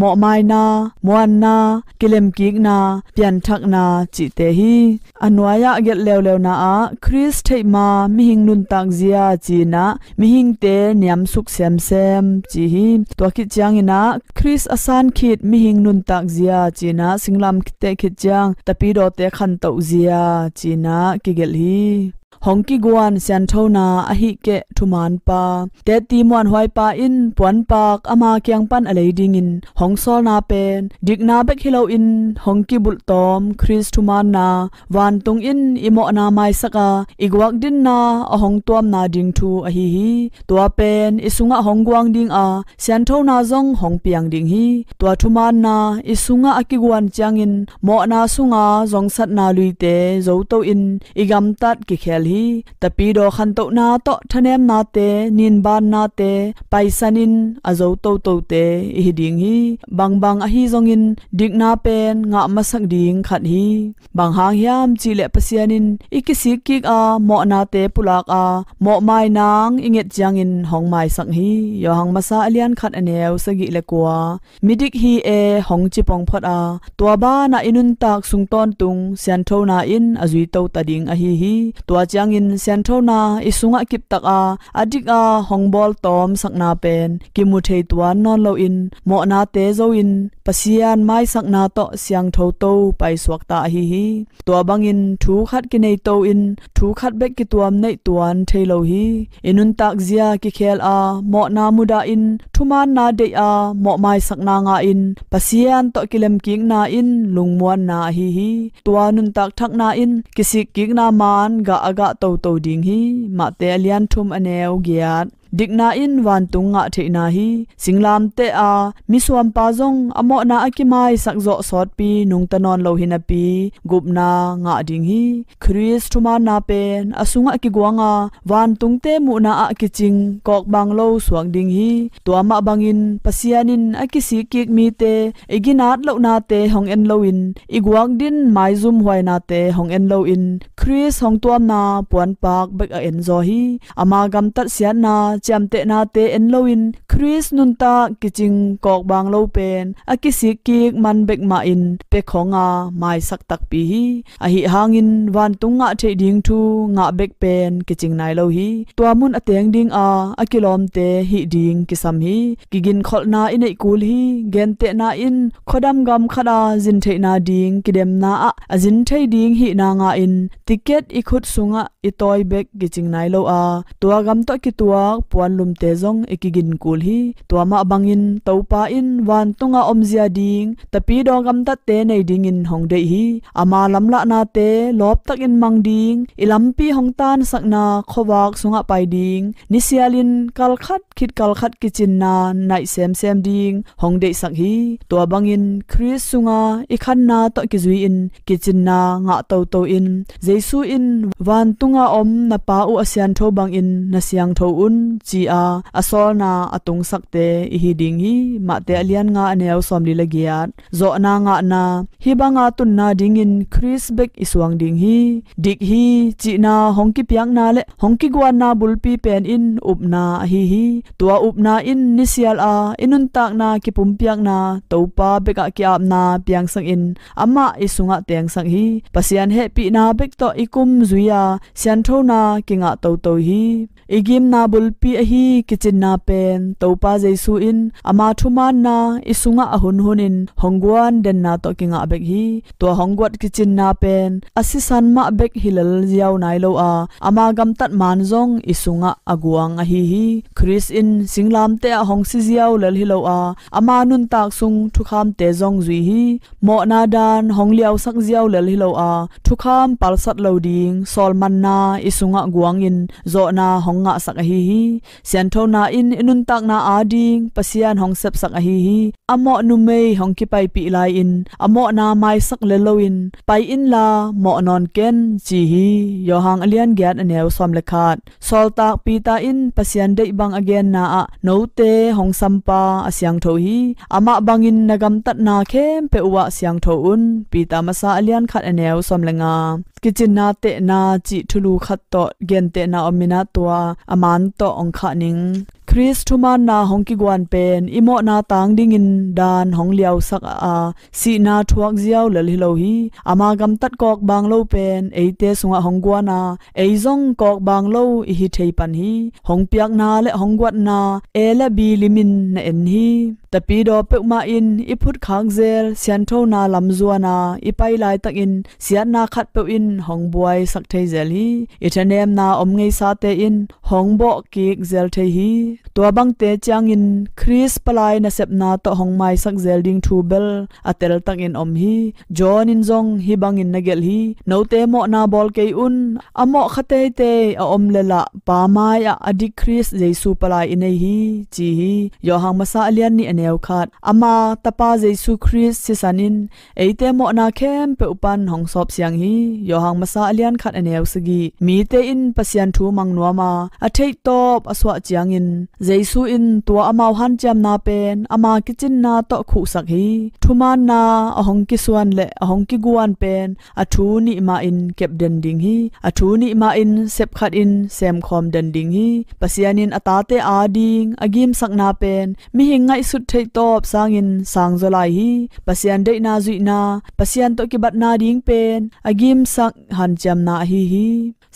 mawhmaina, muanna, kilemkikna, pianthakna cihte hi. A nuai-ah gelh leuleuna ah Khrist theihma mihing nuntak zia ci-in ah mihingte niamsuk semsem ci hi. Tua khit ciangin ah Khrist a san khit mihing nuntak zia ci-in ah singlamteh khit ciang tapidawte khantoh zia ci-in ah kigelh hi. Hong kiguan sianthona ahih keh thumaanpa, tetti muanhuaipa in puanpak ama kiang pan a lei dingin hong sawlna pen dikna bek hi loin hong kibulhtawm Khrist thumaanna, vantung in i mawhna maisak a, i guak dinna a hong tuamna ding thu ahi hi. Tua pen i sungah hong guang ding a, sianthona zong hong piang ding hi. Tua thumaanna i sungah a kiguan ciangin mawhna sunga zongsatna luite zoto in i gamtat kikhel hi. Tapidaw khantohna tawh thanemnate, ninbaannate paisan in a zo totote i hi ding hi. Bangbang ahi zongin dikna pen ngah masak ding khat hi. Bang hang hiam cihleh Pasian in i kisikkik a, mawhnate pulak a, mawhmai nang i nget ciangin hong maisak hi. Johan masa a lian khat a neu sagih le kua. Midik hi e hong ci pong phot a, tua banah i nuntak sung tawntung sianthona in a zuito ta ding ahi hi. Tua ciangin sianthona i sungah kiptak a, a dik a hong bawltawmsakna pen kimu thei tuan nawn loin mawhnate zo in Pasian maisakna tawh siangtho to paisuak ta ahi hi. Tua bangin thu khat kinei to in thu khat bek kituam neih tuan thei lo hi. I nuntak zia kikhel a, mawhna mudah in thumaanna deih a, mawhmaisakna ngah in Pasian tawh kilemkikna in lungmuanna ahi hi. Tua nuntak thakna in kisikkikna maan gah a gah toto ding hi. Mate a lian thum a neu giat. Dikna in vantung ngah theihna hi. Singlamteh a misuampa zong a mawhna a kimaisak zawh sawtpi nungta nawn lo hi napi gupna ngah ding hi. Khrist thumaanna pen a sungah kiguang a, vantungte muhna ah kicing kawkbang lo suak ding hi. Tua mah bangin Pasian in a kisikkik mite i ginat lohnate hong en loin, i guak din maizumhuainate hong en loin, Khrist hong tuamna puanpak bek a en zaw hi. Ama gamtat siatna ciamtehnate en loin Khrist nuntak kicing kawkbang lo pen a kisikkik man bek mahin pia khong a maisak takpi hi. Ahi hangin vantung ngah theih ding thu ngah bek pen kicing nai lo hi. Tua mun a teng ding a, a kilawmte hih ding kisam hi. Kiginkholhna i neih kul hi. Gentehna in khuadam gam khat a zin theihna ding kidemna ah a zin thei ding hihna ngah in tiket i khut sungah i tawi bek kicing nai lo a, tua gam tawh kituak puanlumte zong i kigin kul hi. Tua mah bangin Topa in vantung a omzia ding tapidaw gamtatte nei dingin hong deih hi. Ama lamlahnate lawptakin mang ding, i lampi hong tansakna khuavak sungah pai ding, nisialin kalkhat khit kalkhat kicinna naih semsem ding hong deihsak hi. Tua bangin Khrist sunga i khanna tawh kizui-in kicinna ngah toto in, Jesu in vantunga om na Pa uh a siantho bangin na siangtho un, ci-a a sawlna a tungsakte i hi ding hi. Mate a lian nga a neu sawmli le giat. Zawhna ngahna. Hih banga tunna dingin Khrist bek i suang ding hi. Dik hi cihna hong kipiakna le hong kiguanna bulpi pen in upna ahi hi. Tua upna in nisial a i nuntakna kipumpiakna Topa bekah ki-apna piangsakin amah i sungah tengsak hi. Pasian hehpihna bek tawh i kum zui-a sianthona kingah toto hi. I gimna bulpi ahi kicinna pen Topa Jesu in ama thumaanna i sungah a hunhunin hong guan denna tawh kingah bek hi. Tua hong guat kicinna pen a sisan mah bek hi lel ziau nai lo a, ama gamtat maan zong i sungah a guang ahi hi. Khrist in singlamteh ah hong si ziau lel hi lo a, ama nuntak sung thukhamte zong zui hi. Mawhna dan hong liausak ziau lel hi lo a, thukham palsat lo ding sawlmanna na i sungah guangin zawhna hong ngahsak ahi hi. Sianthona in i nuntakna ading Pasian hong sepsak ahi hi. A mawh numei hong kipaipih lai-in a mawhna maisak le loin, "Pai inla mawh nawn ken," ci hi. Johan a lian giat a neu sawm le khat. Sawltak Peter in Pasian deih bang a genna ah note hong sampa a siangtho hi. Amah bangin na gamtatna khempeuh uh ah siangtho un. Peter masa a lian khat a neu sawm le nga. Kicinna tehna cih thulu khat tawh gentehna om in ah tua a man tawh hong khah ning. Khrist thumaanna hong kiguan pen i mawhna tang dingin daan hong liausak a, sihna thuak ziau lel hi lo hi. Ama gamtat kawkbaang lo pen eite sungah hong guan a, ei zong kawkbaang lo i hi thei pan hi. Hong piakna le hong guatna A le B limin na en hi. Tapidaw peuhmah in i phutkhak zel sianthona lam zuan a i pai laitakin siatna khatpeuh in hong buaisak thei zel hi. I thanemna om ngeisate in hong bawhkik zel thei hi. Tua bangte ciangin Khrist palai nasepna tawh hong maisak zel ding thu bel a teltakin om hi. John in zong hih bangin na gelh hi. Note mawhna bawl kei un. A mawh kha teitei a om le lah Pa mai-ah a dik Khrist Jesu palai i nei hi, ci hi. Johan masa a lian nih a neu khat. Ama Tapa Jesu Khrist sisan in eite mawhna khempeuh pan hong sawp siang hi. Johan masa a lian khat a neu sagih. Mite in Pasian thu mang nuam a, a theihtawp a suah ciangin Jesu in tua amau hanciamna pen ama kicinna tawh khuhsak hi. Thumaanna a hong kisuan le a hong kiguan pen a thu nih mah in kep den ding hi. A thu nih mah in sep khat in semkhawm den ding hi. Pasian in a tate ading a gimsakna pen mihing ngaihsut theihtawp sangin sangzaw lai hi. Pasian deihna zuihna, Pasian tawh kibatna ding pen a gimsak hanciamna ahi hi.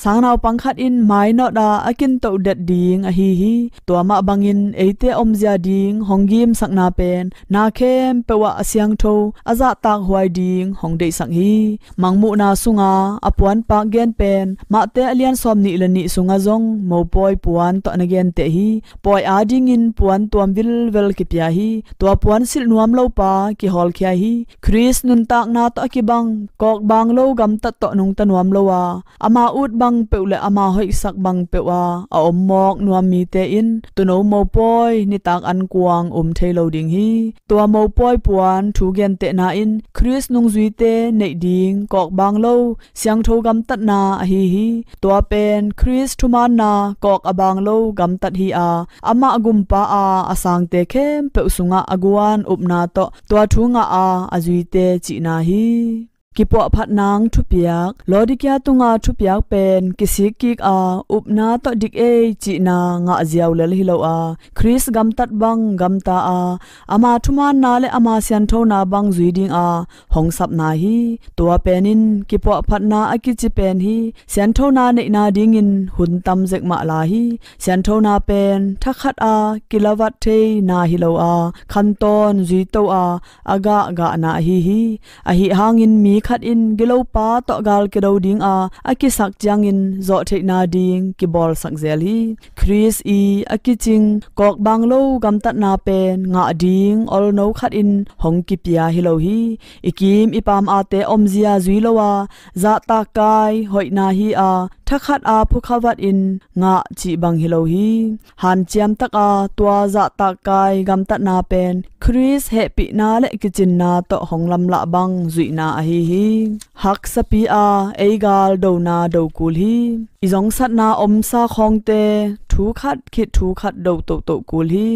Sangnaupang khat in mainawt a a kintoh det ding ahi hi. Tua mah bangin eite omzia ding hong gimsakna pen na khempeuh ah a siangtho, a zahtak huai ding hong deihsak hi. Mangmuhna sunga a puanpak gen pen Mate a lian sawm nih le nih sunga zong mopawi puan tawh na genteh hi. Pawi adingin puan tuam vilvel kipia hi. Tua puan silh nuam lo pa kihawlkhia hi. Khrist nuntakna tawh a kibang kawkbaang lo gamtat tawh nungta nuam lo a, ama ut bang peuh le ama hoihsak bang peuh a a om mawk nuam mite in tuuno mopawi nitak ankuang um thei lo ding hi. Tua mopawi puan thu gentehna in Khrist nungzuite neih ding kawkbaang lo siangtho gamtatna ahi hi. Tua pen Khrist thumaanna kawk a baang lo gamtat hi a, amah gumpa a a sangte khempeuh sungah a guan upna tawh tua thu ngah a a zuite cihna hi. Kipuahphat nang thupiak. Laodicea tunga thupiak pen kisik kik a, upna tawh dik ei cihna ngah ziau lel hi lo a, Khrist gamtat bang gamta a, ama thumaanna le ama sianthona bang zui ding a hong sapna hi. Tua pen in kipuahphatna a kici pen hi. Sianthona neihna dingin hun tam zek mah la hi. Sianthona pen thakhat a kilavat thei na hi lo a, khantawn zuito a a gah gahna ahi hi. Ahi hangin mi khat in gilopa tawh gal kido ding a a kisak ciangin zawhtheihna ding kibawlsak zel hi. Khrist i a kicing kawkbaang lo gamtatna pen ngah ding olno khat in hong kipia hi lo hi. I kim i paam ate omzia zui lo a, zahtak kai hoihna hi a, thakhat a phukhavat in ngah cih bang hi lo hi. Hanciam taka tua zahtak kai gamtatna pen Khrist hehpihna le kicinna tawh hong lamlah bang zuihna ahi hi. Haksapi a ei gal dona do kul hi. I zongsatna omsa khawngte thu khat khit thu khat do tohtoh kul hi.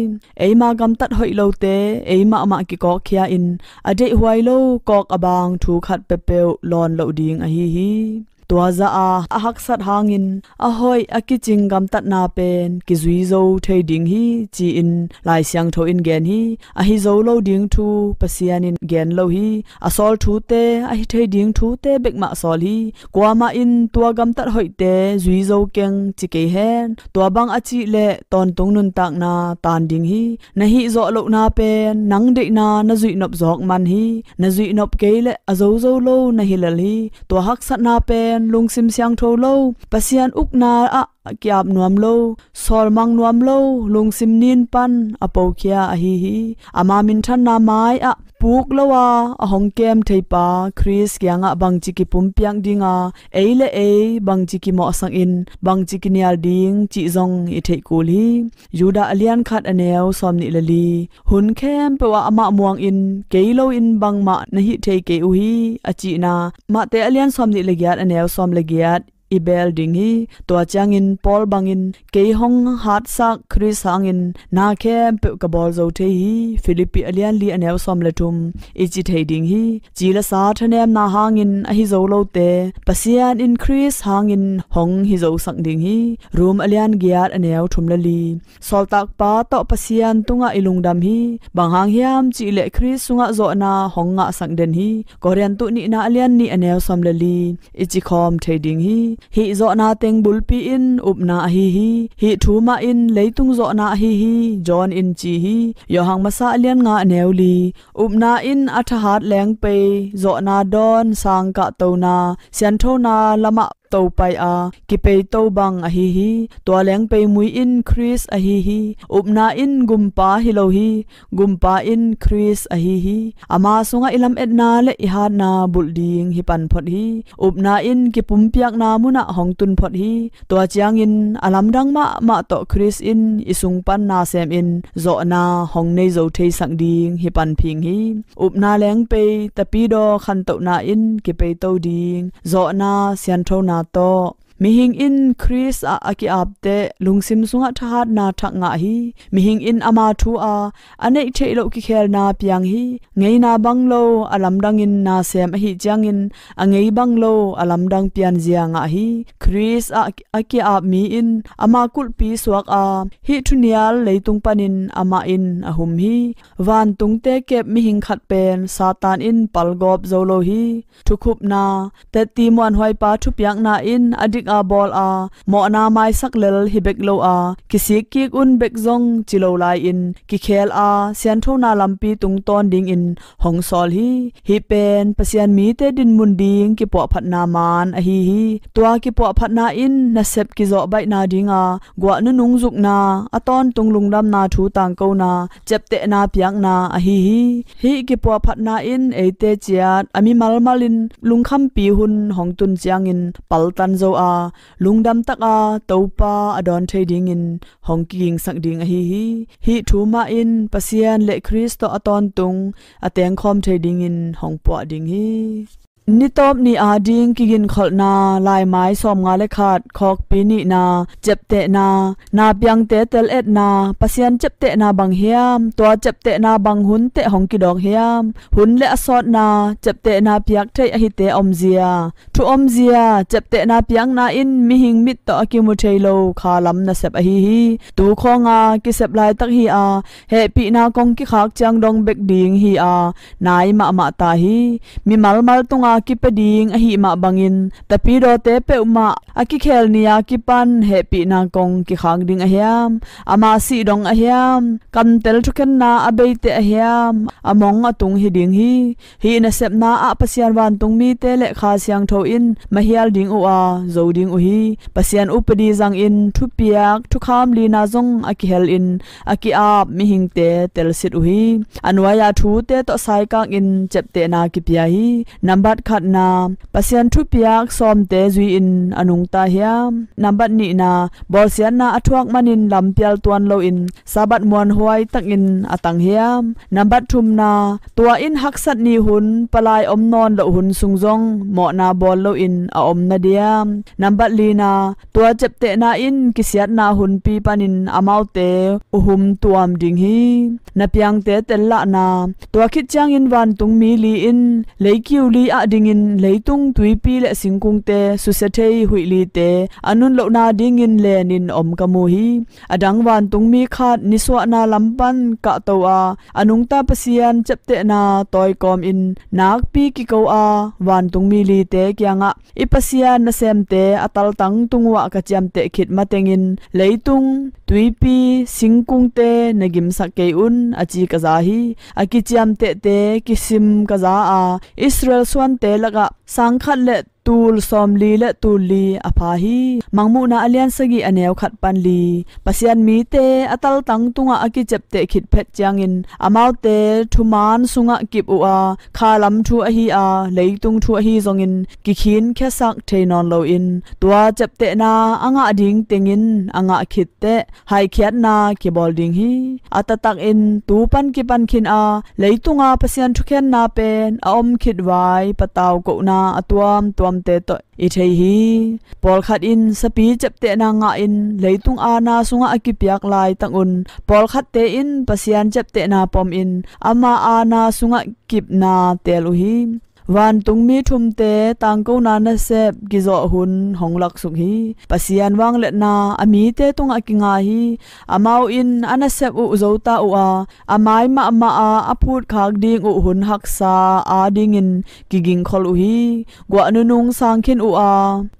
Eima gamtat hoih lote ei mahmah kikawkkhia in a deihhuai lo kawk a baang thu khat peuhpeuh lawn loh ding ahi hi. Tua zah a a haksat hangin a hoih a kicing gamtatna pen kizui zo thei ding hi, ci-in Lai Siangtho in gen hi. Ahi zo lo ding thu Pasian in gen lo hi. A sawl thute, ahi thei ding thute bek mah sawl hi. Kuamah in tua gamtat hoihte zui zo keng ci kei hen. Tua bang a cih leh tawntung nuntakna taan ding hi. Na hih zawh lohna pen nang deihna na zuih nop zawk man hi. Na zuih nop kei leh a zozo lo na hi lel hi. Tua haksatna pen lungsim siangtho lo, Pasian ukna ah a ki-ap nuam lo, sawlmang nuam lo, lungsim nin pan a pokhia ahi hi. Ama minthanna mai-ah puk lo a a hong kem theipa Khrist kiangah bangci kipumpiak dinga ei le ei bangci kimawhsangin bangci kinial ding cih zong i theih kul hi. Judah a lian khat a neu sawmnih le li. Hun khempeuh ah amah muangin kei loin bangmah na hih thei kei uh hi a cihna Matthai a lian sawmnih le giat a neu sawm le giat i bel ding hi. Tua ciangin Paul bangin kei hong hatsak Khrist hangin na khempeuh ka bawl zo thei hi. Philippi a lian li a neu sawm le thum i ci thei ding hi. Ci le sa thanemna hangin a hi zo lote Pasian in Khrist hangin hong hi zosak ding hi. Rom a lian giat a neu thum le li. Sawltakpa tawh Pasian tungah i lungdam hi. Bang hang hiam cihleh Khrist sungah zawhna hong ngahsak den hi. Korintu nihna a lian nih a neu sawm le li i ci khawm thei ding hi. Hih zawhna teng bulpi in upna ahi hi. Hih thu mah in leitung zawhna ahi hi. John in ci hi. Johan masa a lian nga a neu li. Upna in a thahat lengpei zawhna dawn sang kahtona sianthona lamah topai a kipeito bang ahi hi. Tua lengpei mui in Khrist ahi hi. Upna in gumpa hi lo hi. Gumpa in Khrist ahi hi. Ama sungah i lametna le i hatna bulh ding hi pan phot hi. Upna in kipumpiakna munah hong tun phot hi. Tua ciangin a lamdang mahmah tawh Khrist in i sung pan na semin zawhna hong nei zo theisak ding hi pan phing hi. Upna lengpei tapidaw khantohna in kipeito ding zawhna sianthona tawh. Mihing in Khrist ah a ki-apteh lungsim sungah thahatna thak ngah hi. Mihing in ama thu a a neih theih loh kikhelna piang hi. Ngeina bang lo a lamdangin na sem ahi ciangin a ngei bang lo a lamdang pianzia ngah hi. Khrist ah a ki-ap mi in ama kulhpi suak a hih thunial leitung panin amah in a hum hi. Vantungte kep mihing khat pen Satan in palgawp zo lo hi. Thukhupna, tetti muanhuaipa thupiakna in a dik a bawl a mawhna maisak lel hi bek lo a kisik kik un bek zong ci lo lai-in kikhel a sianthona lampi tungtawn dingin hong sawl hi. Hih pen Pasian mite dinmun ding kipuahphatna maan ahi hi. Tua kipuahphatna in nasep kizawh baihna dinga guah nunung zukna a tawntung lungdamna thu tangkona ciaptehna piakna ahi hi. Hih kipuahphatna in eite ciat a mimal malin lungkhampi hun hong tun ciangin paltan zo a lungdam taka Topa a dawn thei dingin hong kigingsak ding ahi hi. Hih thu mah in Pasian le Khrist tawh a tawntung a tengkhawm thei dingin hong puah ding hi. Nitawp ni ading kiginkholhna, laimai sawmnga le khat, khawkpi nihna, ciaptehna, na piangte tel-etna, Pasian ciaptehna bang hiam? Tua ciaptehna bang hun teh hong kidawk hiam? Hun le a sawtna, ciaptehna piak theih ahite omzia, thu omzia, ciaptehna piakna in mihing mit tawh a kimu thei lo khalam nasep ahi hi. Tu khawnga kisep laitak hi a hehpihna kong kikhak ciang dong bek ding hi a nai mahmah ta hi. Mimal mal tunga kipia ding ahih mah bangin tapidawte peuhmah a kikhel ni-a kipan hehpihna kong kikhak ding ahiam? Ama sih dong ahiam? Kamtel thukhenna a beiteh ahiam? A mong a tung hi ding hi. Hih nasepna ah Pasian vantungmite le Kha Siangtho in mahial ding uh a zo ding uh hi. Pasian upadi zangin thupiak thukham lina zong a kihelin a ki-ap mihingte telsit uh hi. A nuai-a thute tawh saikakin ciaptehna kipia hi. Nambat khatna, Pasian thupiak sawmte zui-in a nungta hiam? Nambat nihna, bawlsiatna a thuak manin lampial tuan loin Sabbath muanhuai takin a tang hiam? Nambat thumna, tua in haksat ni hun palai om nawn loh hun sung zong mawhna bawl loin a om na diam? Nambat lina, tua ciaptehna in kisiatna hunpi panin amaute uhum tuam ding hi. Na piangte tellahna, tua khit ciangin vantungmi li in leikiu li ah dingin leitung tuipi le singkungte susia thei huih lite a nun lohna dingin lenin om ka mu hi. A dang vantungmi khat nisuahna lam pan kahto a a nungta Pasian ciaptehna tawikawmin nakpi kiko a vantungmi lite kiangah i Pasian nasemte a taltang tung uhah ka ciamteh khit matengin leitung, tuipi, singkungte na gimsak kei un a ci ka za hi. A kiciamtehte kisim ka za a Israel suante lakah sangkhat le tul sawmli le tul li a pha hi. Mangmuhna a lian sagih a neu khat pan li. Pasian mite a taltang tungah a kiciapteh khit phet ciangin amaute thuman sungah kip uh a, khalam thu ahi a, leitung thu ahi zongin kikhin khiasak thei nawn loin tua ciaptehna a ngah ding tengin a ngah khit teh haikhiatna kibawl ding hi. A taktakin tu pan kipan khin a leitunga Pasian thukhenna pen a om khit vai patau kohna a tuamtuamte tawh i thei hi. Pawlkhat in sapi ciaptehna ngah in leitung aana sungah a kipiak laitak un pawlkhatte in Pasian ciaptehna pom in ama aana sungah kipna teel uh hi. Vantungmi thumte tangkona nasep kizawh hun hong laksuk hi. Pasian vangliatna a mite tungah kinga hi. Amau in a nasep uh zota uh a, a mai mahmah a a phutkhak ding uh hun haksa a dingin kigingkhol uh hi. Guah nunung sangkhin uh a,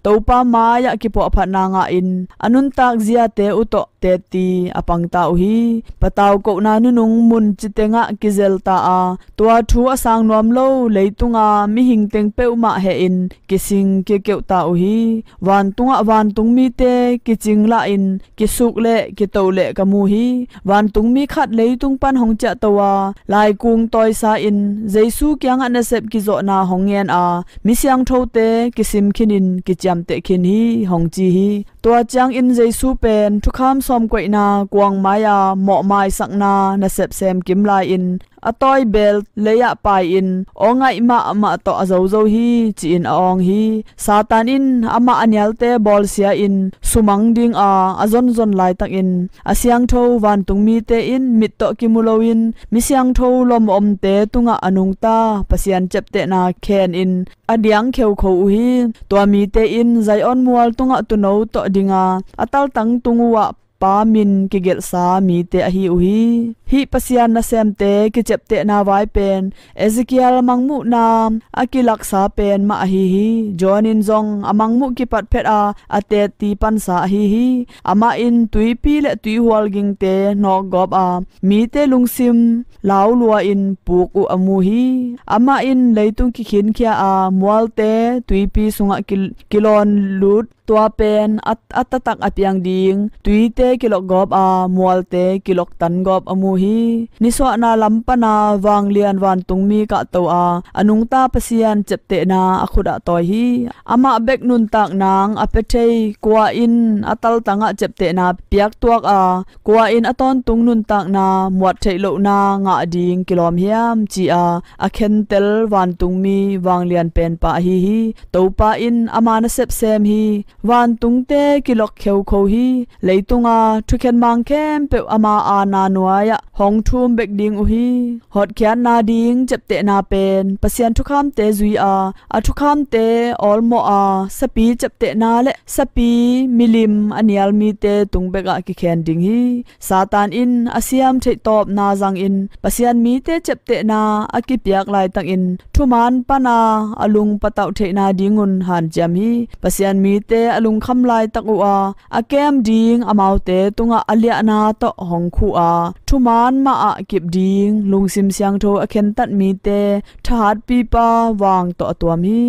Topa mai-ah kipuahphatna ngah in a nuntak ziate uh tawh tetti a pangta uh hi. Patau kohna nunung mun citengah kizelta a, tua thu a sang nuam lo leitunga mihing teng peuhmah hehin kising kikeuhta uh hi. Vantungah vantungmite kicing lahin kisuk le kitoh le ka mu hi. Vantungmi khat leitung pan hong ciahto a, laikung tawisa in Jesu kiangah nasep kizawhna hong ngen a, mi siangthote kisim khinin kiciamteh khin hi hong ci hi. Tua ciangin Jesu pen thukham sawmkoihna kuangmai-a mawhmaisakna nasep sem kim lai-in a tawibel lei-ah pai-in awngaih mahmah tawh a zozo hi ci-in a awng hi. Satan in amah a nialte bawlsia-in sumang dinga a zonzon laitakin a siangtho vantungmite in mit tawh kimu loin mi siangtho lomomte tungah a nungta Pasian ciaptehna khenin a diang kheukhou uh hi. Tua mite in Zion mual tungah tuuno tawh dinga a taltang tung uhah Pa min kigelhsa mite ahi uh hi. Hih Pasian nasemte kiciaptehna vai pen Ezekiel mangmuhna a kilaksa pen mah ahi hi. John in zong a mangmuh kipat phet a a tetti pansa ahi hi. Amah in tuipi le tuihual gingte nawkgawp a mite lungsim laulua in puk uh a mu hi. Amah in leitung kikhinkhia a mualte tuipi sungah kil- kilawnlut tua pen a, a taktak a piang ding tuite kilokgawp a mualte kiloktan gawp a mu hi. Nisuahna lam pana vanglian vantungmi kahto a a nungta Pasian ciaptehna a khutah tawi hi. Amah bek nuntak nang a pia thei kua in a taltangah ciaptehna piaktuak a kua in a tawntung nuntakna muat theih lohna ngah ding kilawm hiam ci-a a khentel vantungmi vanglian penpa ahi hi. Topa in ama nasep sem hi. Vantungte kilok kheukhou hi. Leitunga thukhen mang khempeuh ama aana nuai-ah hong thum bek ding uh hi. Hotkhiatna ding ciaptehna pen Pasian thukhamte zui a a thukhamte awlmawh a sapi ciaptehna le sapi milim a nial mite tung bekah kikhen ding hi. Satan in a siam theih tawpna zangin Pasian mite ciaptehna a kipiak laitakin thuman pana a lung patauh theihna dingun hanciam hi. Pasian mite a lungkham laitak uh a a kem ding amaute tungah a liahna tawh hong khuh a thuman mahah kip ding lungsim siangtho a khentat mite thahatpipa vang tawh a tuam hi.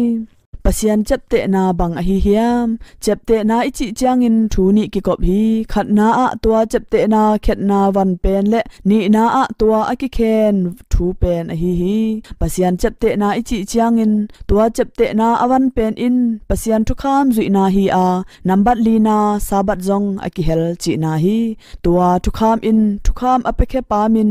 Pasian ciaptehna bang ahi hiam? Ciaptehna i cih ciangin thu nih kikop hi. Khatna ah tua ciaptehna khetna van pen le nihna ah tua a kikhen thu pen ahi hi. Pasian ciaptehna i cih ciangin tua ciaptehna a van pen in Pasian thukham zuihna hi a nambat lina Sabbath zong a kihel cihna hi. Tua thukham in thukham a piakhia pa min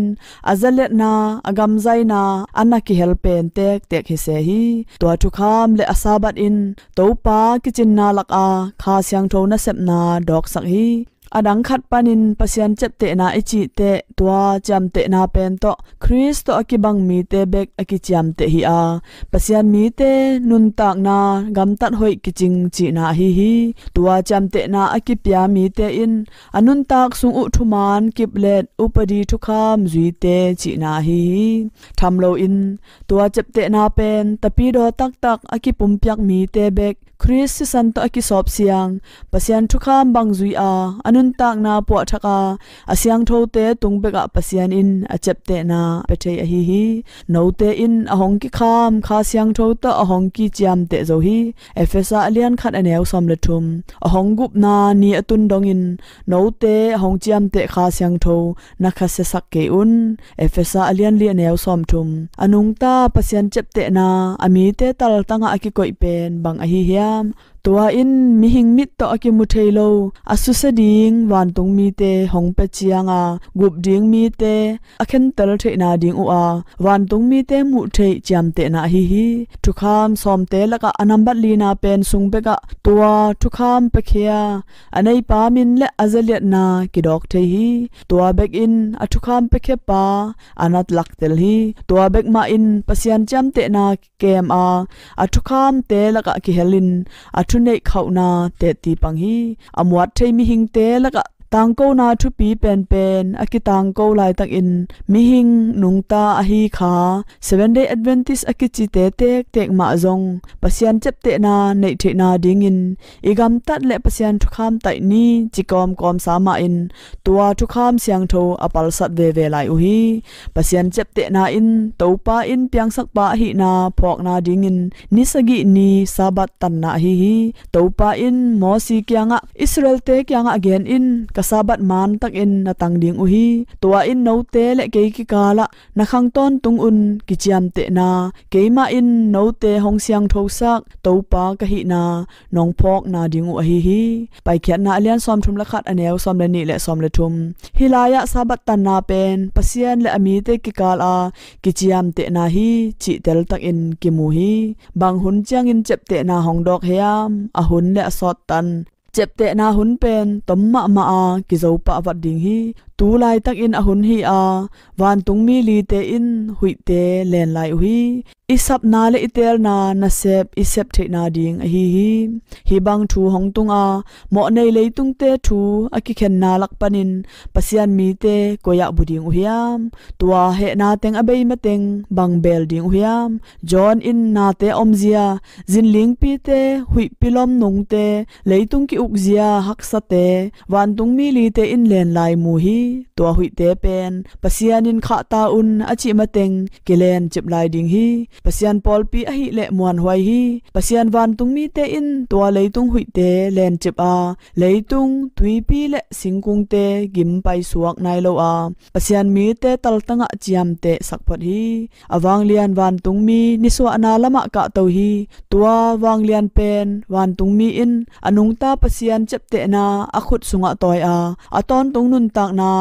a zaliatna a gamzaina a na kihel pen tektek hi se hi. Tua thukham le a Sabbath in Topa kicinna laka Kha Siangtho nasepna dawksak hi. A dang khat panin Pasian ciaptehna i cih teh tua ciamtehna pen tawh Khrist tawh a kibang mite bek a kiciamteh hi a Pasian mite nuntakna gamtat hoih kicing cihna ahi hi. Tua ciamtehna a kipia mite in a nuntak sung uh thuman kiplet upadi thukham zuite cihna ahi hi. Tham loin tua ciaptehna pen tapidaw taktak a kipumpiak mite bek Khrist sisan tawh a kisawp siang Pasian thukham bang zui a a nuntakna puahthak a, a siangthote tung bekah Pasian in a ciaptehna a pia thei ahi hi. Note in a hong kikham Kha Siangtho tawh a hong kiciamteh zo hi. Efesa a lian khat a neu sawm le thum. A hong gupna ni a tun dongin note a hong ciamteh Kha Siangtho na khasiasak kei un. Efesa a lian li a neu sawm thum. A nungta Pasian ciaptehna a mite taltangah a kikoih pen bang ahi hiam? Tua in mihing mit tawh a kimu thei lo, a susia ding vantung mite hong pia cianga gup ding mite a khentel theihna ding uh a, vantung mite muh theih ciamtehna ahi hi. Thukham sawmte lakah a nambat lina pen sung bekah tua thukham piakhia a neipa min le a zaliatna kidawk thei hi. Tua bekin a thukham piakhiapa a nat laktel hi. Tua bek mahin Pasian ciamtehna kem a, a thukhamte lakah kihelin a thuneih khauhna tetti pang hi. A muat thei mihingte lakah tangkona thupi penpen a kitangko laitakin mihing nungta ahi kha Seven Day Adventist a kicite tektek mah zong Pasian ciaptehna neih theihna dingin i gamtat le Pasian thukham taih ni ci kawmkawmsa mahin tua thukham siangtho a palsat veve lai uh hi. Pasian ciaptehna in Topa in piangsakpa ahihna phawkna dingin ni sagih ni Sabbath tanna ahi hi. Topa in Mosi kiangah, Israelte kiangah gen in, ka Sabbath mantakin na tang ding uh hi. Tua in note le kei kikalah na khang tawntung un kiciamtehna, keimah in note hong siangthosak Topa ka hihna nong phawkna ding uh ahi hi. Paikhiatna a lian sawmthum le khat a neu sawm le nih le sawm le thum. Hih lai-ah Sabbath tanna pen Pasian le a mite kikal a kiciamtehna hi cih teltakin kimu hi. Bang hun ciangin ciaptehna hong dawk hiam? A hun le a sawt tan. Ciaptehna hun pen tom mahmah a kizo pah vat ding hi. Tu laitakin a hun hi a, vantungmi lite in huihte len lai uh hi. I sapna le i teelna nasep i sep theihna ding ahi hi. Hih bang thu hong tung a, mawhnei leitungte thu a kikhenna lak panin Pasian mite koi-ah bu ding uh hiam? Tua hehna teng a bei mateng bang beel ding uh hiam? John in nate omzia, zinlingpite, huihpi lom nungte, leitung ki-ukzia haksate, vantungmi lite in len lai mu hi. Tua huihte pen Pasian in khahta un a cih mateng kilencip lai ding hi. Pasian pawlpi ahih leh muanhuai hi. Pasian vantungmite in tua leitung huihte lencip a, leitung, tuipi le singkungte gim paisuak nai lo a, Pasian mite taltangah ciamteh sak phot hi. A vanglian vantungmi nisuahna lamah kahto hi. Tua vanglian pen vantungmi in a nungta Pasian ciaptehna a khut sungah tawi a, a tawntung nuntakna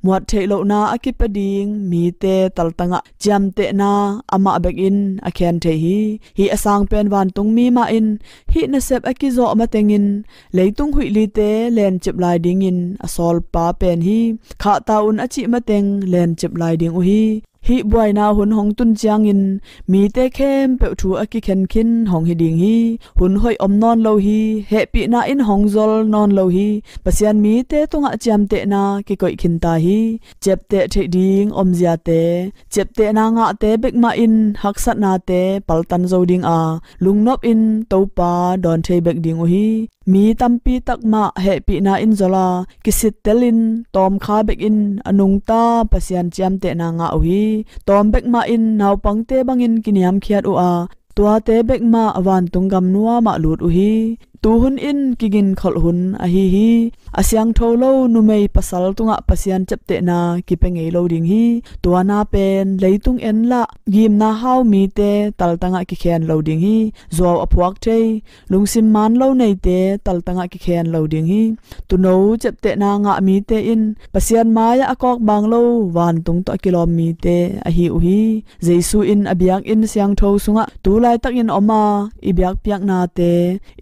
muat theih lohna a kipia ding mite taltangah ciamtehna amah bekin a khen thei hi. Hih a sang pen vantungmi mah in hih nasep a kizawh matengin leitung huihlite lencip lai dingin a sawlpa pen hi. Khahta un a cih mateng lencip lai ding uh hi. Hih buaina hun hong tun ciangin mite khempeuh thu a kikhen khin hong hi ding hi. Hun hoih om nawn lo hi. Hehpihna in hong zol nawn lo hi. Pasian mite tungah ciamtehna kikoih khin ta hi. Ciapteh theih ding omziate, ciaptehna ngahte bekmah in haksatnate paltan zo ding a, lungnop in Topa dawn thei bek ding uh hi. Mi tampi takmah hehpihna in zol a, kisittelin tawmkha bekin a nungta Pasian ciamtehna ngah uh hi. Tawm bekmah in naupangte bangin kiniamkhiat uh a, tuate bekmah vantung gam nuamah lut uh hi. Tuhun in kiginkholh hun ahi hi. A siangtho lo numei pasal tungah Pasian ciaptehna kipia ngei lo ding hi. Tua na pen leitung en lah gimna hau mite taltangah kikhen lo ding hi. Zuau a phuak thei, lungsim man lo neite taltangah kikhen lo ding hi. Tuuno ciaptehna ngah mite in Pasian mai-ah a kawkbang lo vantung tawh a kilawm mite ahi uh hi. Jesu in a biakinn siangtho sungah tu laitakin om a, i biakpiaknate,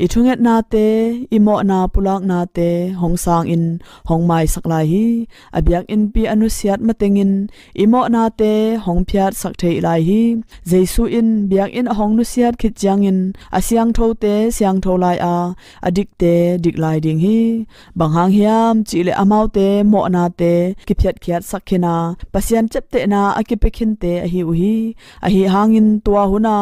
i thungetnate, i mawhna pulaknate hong sangin hong maisak lai hi. A biakinnpi a nusiat matengin i mawhnate hong phiatsak thei lai hi. Jesu in biakinn a hong nusiat khit ciangin a siangthote siangtho lai a, a dikte dik lai ding hi. Bang hang hiam cihleh amaute mawhnate kiphiatkhiatsak khin a, Pasian ciaptehna a kipia khinte ahi uh hi. Ahi hangin tua hun a,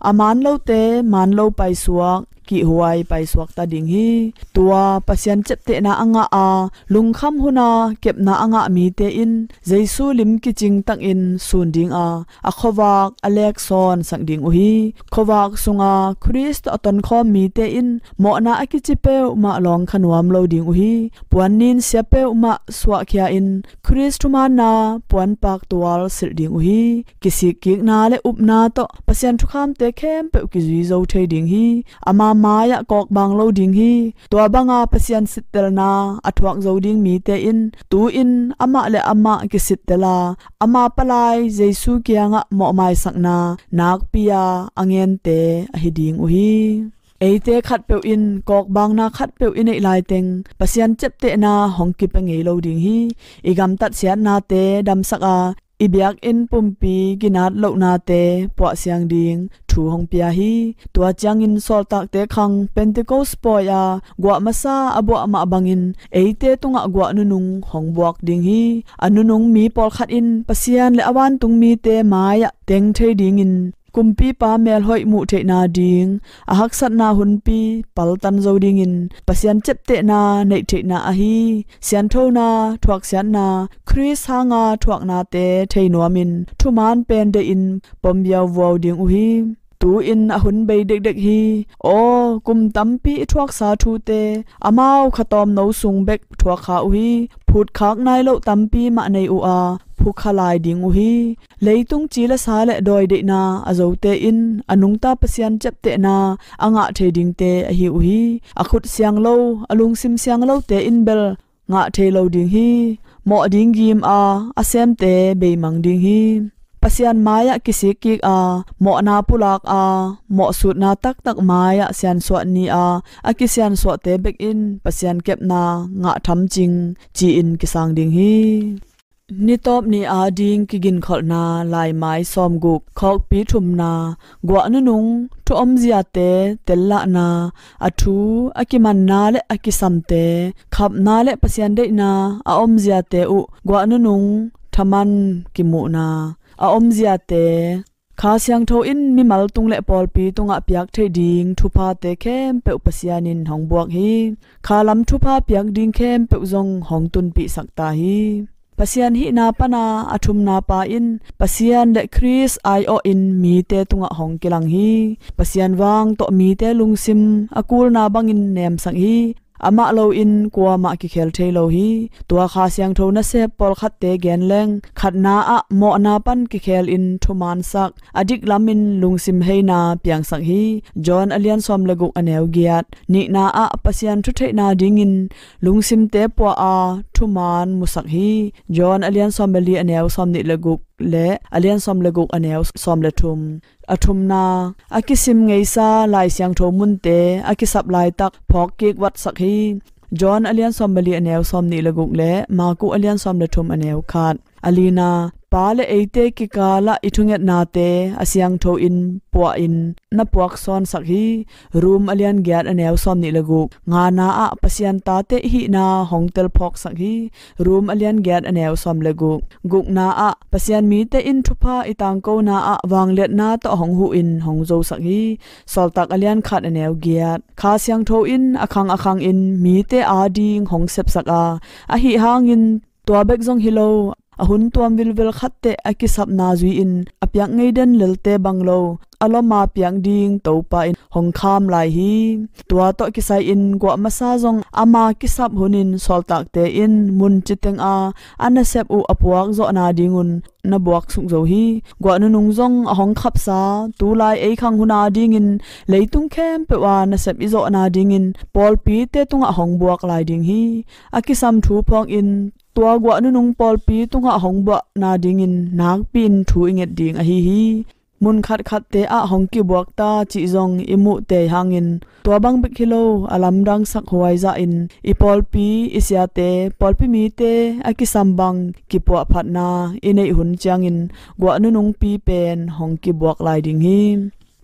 a man lote man lo paisuak, kihhuai paisuakta ding hi. Tua Pasian ciaptehna a ngah a, lungkham huna kepna a ngah mite in Jesu lim kicing takin sun ding a, a khuavak a leksawnsak ding uh hi. Khuavak sunga Khrist tawh a tonkhawm mite in mawhna a kici peuhmah lawng kha nuam lo ding uh hi. Puannin sia peuhmah suahkhia in Khrist thumaanna puanpak tual silh ding uh hi. Kisikkikna le upna tawh Pasian thukhamte khempeuh kizui zo thei ding hi. Ama mai-ah kawkbang lo ding hi. Tua banga Pasian sittelna a thuak zo ding mite in tu-in amah le amah kisittel a, ama palai Jesu kiangah mawhmaisakna nakpi-a a ngente ahi ding uh hi. Eite khatpeuh in kawkbangna khatpeuh i neih laiteng Pasian ciaptehna hong kipia ngei lo ding hi. I gamtat siatnate damsak a, i biakinn pumpi ginat lohnate puahsiang ding thu hong pia hi. Tua ciangin sawltakte khang Pentecost pawi-a guah masa a buah mah bangin eite tungah guah nunung hong buak ding hi. A nunung mi pawlkhat in Pasian le a vantung mite mai-ah teng thei dingin kumpipa melhoih muh theihna ding a haksatna hunpi paltan zo dingin Pasian ciaptehna neih theihna ahi sianthona thuaksiatna Khrist hanga thuaknate thei nuamin thumaan pen deihin pom viauvuau ding uh hi. Tu-in a hun bei dekdek hi. Aw, kum tampi i thuaksa thute amau khatawmno sung bek thuak kha uh hi. Phutkhak nai loh tampi mah nei uh a, phukha lai ding uh hi. Leitung ci le sa le dawi deihna a zote in a nungta Pasian ciaptehna a ngah thei dingte ahi uh hi. A khut siang lo, a lungsim siang lote in bel ngah thei lo ding hi. Mawh ding gim a, a semte beimang ding hi. Pasian mai-ah kisikkik a, mawhna pulak a, mawhsutna taktak mai-ah siansuah ni a, a kisiansuahte bek in Pasian kepna ngah thamcing ci-in kisang ding hi. Nitawp ni ading kiginkholhna laimai sawmguk, khawkpi thumna, guah nunung, thu omziate tellahna, a thu, a kimanna le a kisamte, khapna le Pasian deihna a omziate uh guah nunung thaman kimuhna, a omziate. Kha Siangtho in mimal tung le pawlpi tungah piak theih ding thuphate khempeuh Pasian in hong buak hi. Kha lam thupha piak ding khempeuh zong hong tunpihsak ta hi. Pasian hihna pana a thumna pa in Pasian le Khrist ai-awh in mite tungah hong kilang hi. Pasian vang tawh mite lungsim a kulna bangin nemsak hi. Amah loin kuamah kikhel thei lo hi. Tua Kha Siangtho nasep pawlkhatte gen leng, khatna ah mawhna pan kikhelin thumaansak, a dik lamin lungsim heina piangsak hi. John a lian sawm le guk a neu giat. Nihna ah Pasian thutheihna dingin lungsimte puah a thumaan musak hi. John a lian sawm le li a neu sawm nih le guk le a lian sawm le guk a neu sawm le thum. A thumna, a kisim ngeisa Lai Siangtho munte a kisap laitak phawkkik vatsak hi. John a lian sawm le li a neu sawm nih le guk le Maku a lian sawm le thum a neu khat. A lina, Pa le eite kikalah i thungetnate a siangtho in puahin na puaksawnsak hi. Rom a lian giat a neu sawm nih le guk. Ngana ah Pasian tate i hihna hong telphawksak hi. Rom a lian giat a neu sawm le guk. Gukna ah Pasian mite in thupha i tangkona ah vangliatna tawh hong huhin hong zosak hi. Sawltak a lian khat a neu giat. Kha Siangtho in a khang a khangin mite ading hong sepsak a, ahi hangin tua bek zong hi lo, a hun tuam vilvel khatteh a kisapna zui-in a piak ngei den lelte bang lo, a lawma piak ding Topa in hong kham lai hi. Tua tawh kisai-in guah masa zong ama kisap hunin sawltakte in mun citeng a a nasep uh a puak zawhna dingun na buaksuk zo hi. Guah nunung zong a hong khapsa, tulai ei khang hun adingin leitung khempeuh a nasep i zawhna dingin pawlpite tungah hong buak lai ding hi. A kisam thu phawkin tua guah nunung pawlpi tungah hong buakna dingin nakpi-in thu i nget ding ahi hi. Mun khatkhatte ah hong kibuak ta cih zong i muh tei hangin tua bang bek hi lo, a lamdangsak huai zahin i pawlpi, i siate, pawlpi mite a kisam bang kipuahphatna i neih hun ciangin guah nunungpi pen hong kibuak lai ding hi.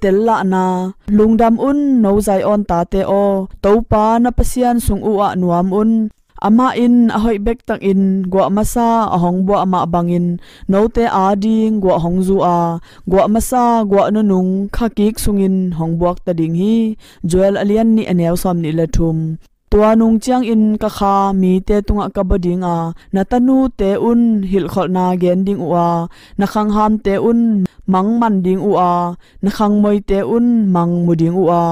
Tellahna, lungdam un, no Zion tate aw, Topa na Pasian sung uh ah nuam un. Amah in a hoih bektakin guah masa a hong buah mah bangin note ading guah hong zu a, guah masa guah nunung kha kik sungin hong buak ta ding hi. Joel a lian nih a neu sawm nih le thum. Tua nung ciangin ka kha mite tungah ka bua ding a, na tanute un hilhkholhna gen ding uh a, na khanghamte un mang man ding uh a, na khangmoite un mang mu ding uh a,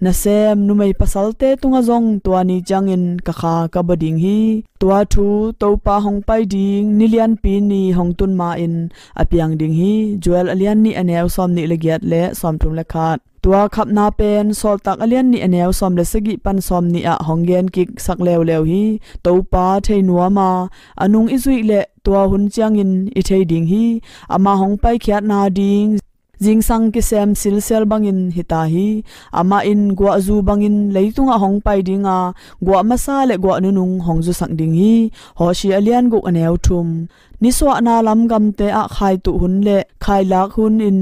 nasem numei pasalte tungah zong tua ni ciangin ka kha ka bua ding hi. Tua thu Topa hong pai ding ni lianpi ni hong tun ma-in a piang ding hi. Joel a lian nih a neu sawm nih le giat le sawm thum le khat. Tua khapna pen Sawltak a lian nih a neu sawm le sagih pan sawm nih ah hong gen kik sak leuleu hi. Topa thei nuam a, a nung i zuih leh tua hun ciangin i thei ding hi. Ama hong paikhiatna ding zingsang kisem silsial bangin hi ta hi. Amah in guah zu bangin leitungah hong pai ding a, guah masa le guah nunung hong zusak ding hi. Hosea a lian guk a neu thum. Nisuahna lam gamte ah khaituh hun le khailak hun in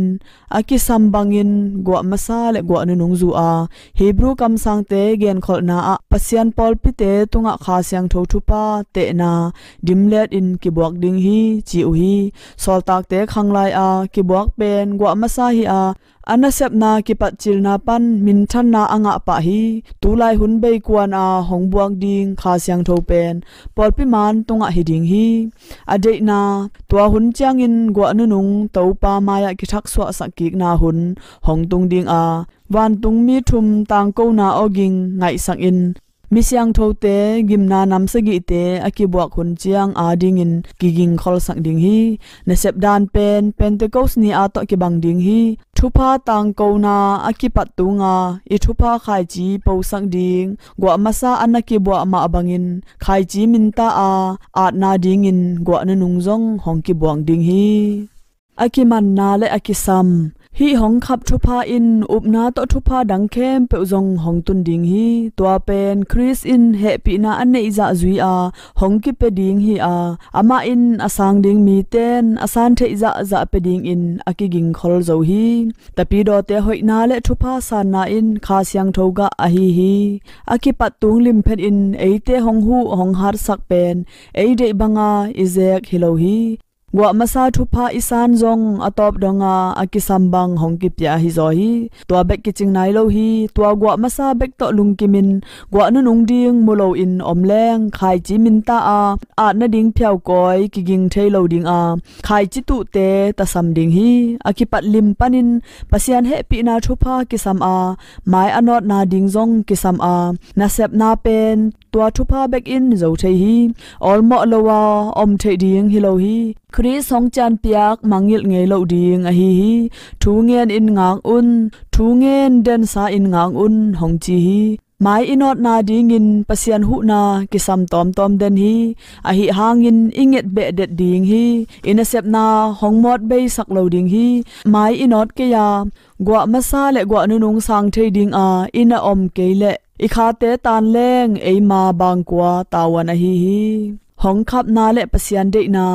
a kisam bangin guah masa le guah nunung zu a, Hebrew kamsangte genkholhna ah Pasian pawlpite tungah Kha Siangtho thupha tehna dimlet in kibuak ding hi, ci uh hi. Sawltakte khanglai a kibuak pen guah masa hi a, a nasepna kipatcilna pan minthanna a ngah pah hi. Tulai hun bei kuan a hong buak ding Kha Siangtho pen pawlpi man tungah hi ding hi. A deihna, tua hun ciangin guah nunung Topa mai-ah kithaksuahsak kikna hun hong tung ding a, vantungmi thum tangkona awging ngaihsak in, mi siangthote gimna nam sagihte a kibuak hun ciang adingin kigingkholsak ding hi. Nasep dan pen Pentecost ni a tawh kibang ding hi. Thupha tangkona a kipat tunga i thupha khaici posak ding guah masa a na kibuah mah bangin khaici minta a atna dingin guah nunung zong hong kibuak ding hi. A kimanna le a kisam. Hih hong khap thupha in upna tawh thupha dang khempeuh zong hong tun ding hi. Tua pen Khrist in hehpihna a neih zah zui a hong kipia ding hi a, amah in a sang ding miten a san theih zahzah pia dingin a kigingkhol zo hi. Tapidawte hoihna le thupha sanna in Kha Siangtho gah ahi hi. A kipat tung limphet in eite hong huh hong hatsak pen ei deih banga i zek hi lo hi. Guah masa thupha i san zong a tawp donga a kisam bang hong kipia hi zaw hi. Tua bek kicing nai lo hi. Tua guah masa bek tawh lungkimin guah nunung ding mu loin om leng khaici minta a atna ding phiaukawi kiging thei lo dinga khaici tuhte tasam ding hi. A kipat lim panin Pasian hehpihna thupha kisam a, mai a nawtna ding zong kisam a, nasepna pen tua thupha bekin zo thei hi. Awlmawh lo a om theih ding hi lo hi. Khrist hong cianpiak mangngilh ngei loh ding ahi hi. Thu ngen in ngak un. Thu ngen densa in ngak un, hong ci hi. Mai i nawtna dingin Pasian huhna kisam tawmtawm den hi. Ahi hangin i nget behdet ding hi. I nasepna hong mawt beisak lo ding hi. Mai i nawt kei a, guah masa le guah nunung sang thei dinga i na om kei leh i khate tan leng eima bangkua tavuan ahi hi. Hong khapna le Pasian deihna.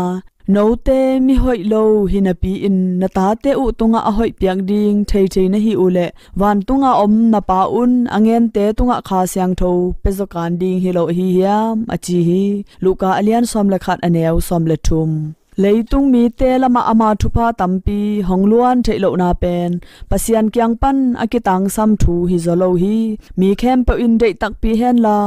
Note mihoih lo hi napi-in na tate uh tungah a hoih piak ding theithei na hi uh leh vantunga om na Pa un a ngente tungah Kha Siangtho pia zaw kan ding hi lo ahi hiam, a ci hi. Luka a lian sawm le khat a neu sawm le thum. Leitung mite lamah ama thupha tampi hong luan theih lohna pen Pasian kiang pan a kitangsam thu hi zaw lo hi. Mi khempeuh in deih takpi henla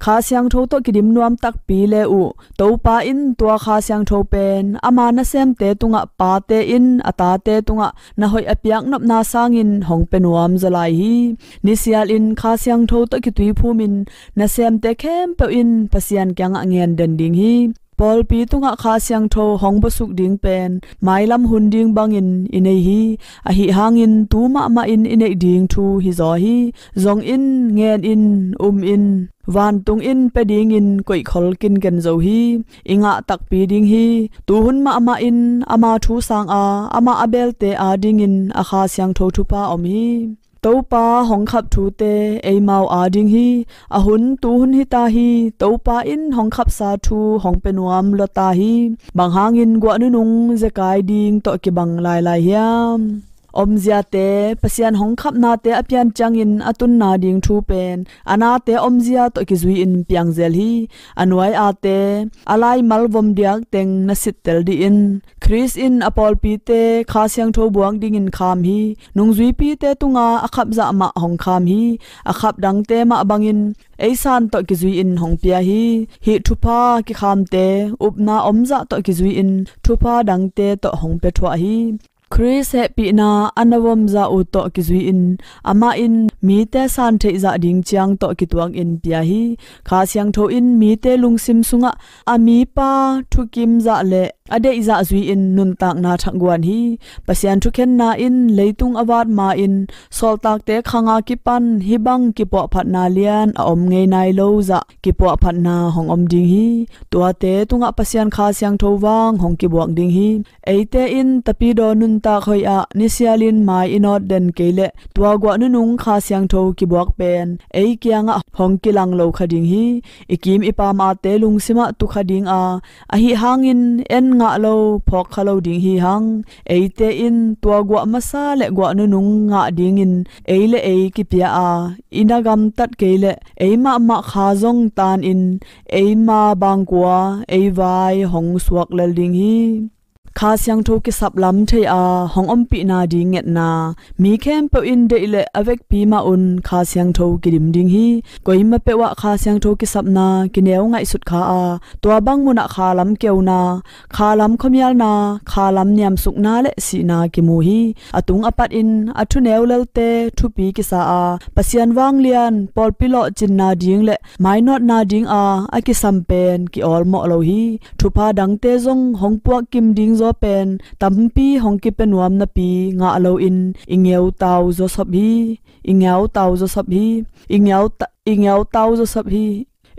Kha Siangtho tawh kidim nuam takpi le uh Topa in tua Kha Siangtho pen ama nasemte tungah pate in a tate tungah na hoih a piak nopna sangin hong pia nuam zaw lai hi. Nisial in Kha Siangtho tawh kituiphum in nasemte khempeuh in Pasian kiangah ngen den ding hi. Pawlpi tungah Kha Siangtho hong buasuk ding pen mailam hun ding bangin i nei hi. Ahi hangin tu mahmah in i neih ding thu hi zaw hi. Zong in, ngen in, um in, vantung in pia dingin koihkhol kinken zo hi. I ngah takpi ding hi. Tuhun mahmah in ama thu sanga amah a belte adingin a Kha Siangtho thupha om hi. Topa hong khap thute eimau ading hi. A hun tuhun hi ta hi. Topa in hong khapsa thu hong pia nuam lua ta hi. Bang hangin guah nunung zekai ding tawh kibang lailai hiam? Omziate, Pasian hong khapnate a pian ciangin a tunna ding thu pen a nate omzia tawh kizui-in piangzel hi. A nuai ate, a laimal vom diak teng na sittel dih in. Khrist in a pawlpite Kha Siangtho buak dingin kham hi. Nungzuipite tunga a khapzah mah hong kham hi. A khap dangte mah bangin ei san tawh kizui-in hong pia hi. Hih thupha kikhamte upna omzah tawh kizui-in thupha dangte tawh hong pia thuah hi. Khrist hehpihna a na vomzah uh tawh kizui-in amah in mite san theihzah ding ciang tawh kituakin pia hi. Kha Siangtho in mite lungsim sungah a mipa thukim zah le a deihzah zui-in nuntakna thakguan hi. Pasian thukhenna in leitung a vat ma-in sawltakte khanga kipan hih bang kipuahphatna lian a om ngei nai lo zah kipuahphatna hong om ding hi. Tuate tungah Pasian Kha Siangtho vang hong kibuak ding hi. Eite in tapidaw nuntak hoih ah nisialin mai i nawt den kei leh tua guah nunung Kha Siangtho kibuak pen ei kiangah hong kilang lo kha ding hi. I kim i pamate lungsimah tu kha ding a, ahi hangin en ngah lo phawk kha lo ding hi hang. Eite in tua guah masa le guah nunung ngah dingin ei le ei kipia a, i na gamtat kei leh ei mahmah kha zong tanin eima bangkua ei vai hong suak lel ding hi. Kha Siangtho kisap lam thei a hong ompihna ding ngetna. Mi khempeuh in deih le a vekpi mah un Kha Siangtho kidim ding hi. Koima peuh ah Kha Siangtho kisapna kineu ngaihsut kha a, tua bang munah kha lam keuna, kha lam khuamialna, kha lam niamsukna le sihna kimu hi. A tung a patin a thuneu lelte thupi kisa a, Pasian vanglian pawlpi lawhcinna ding le mainawtna dinga a kisam pen ki-awlmawh lo hi. Thupha dangte zong hong puak kim ding zaw pen tampi hong kipia nuam napi ngah loin i ngeutau zawsop hi. I ngeutau zawsop hi. I ngeuta-, i ngeutau zawsop hi.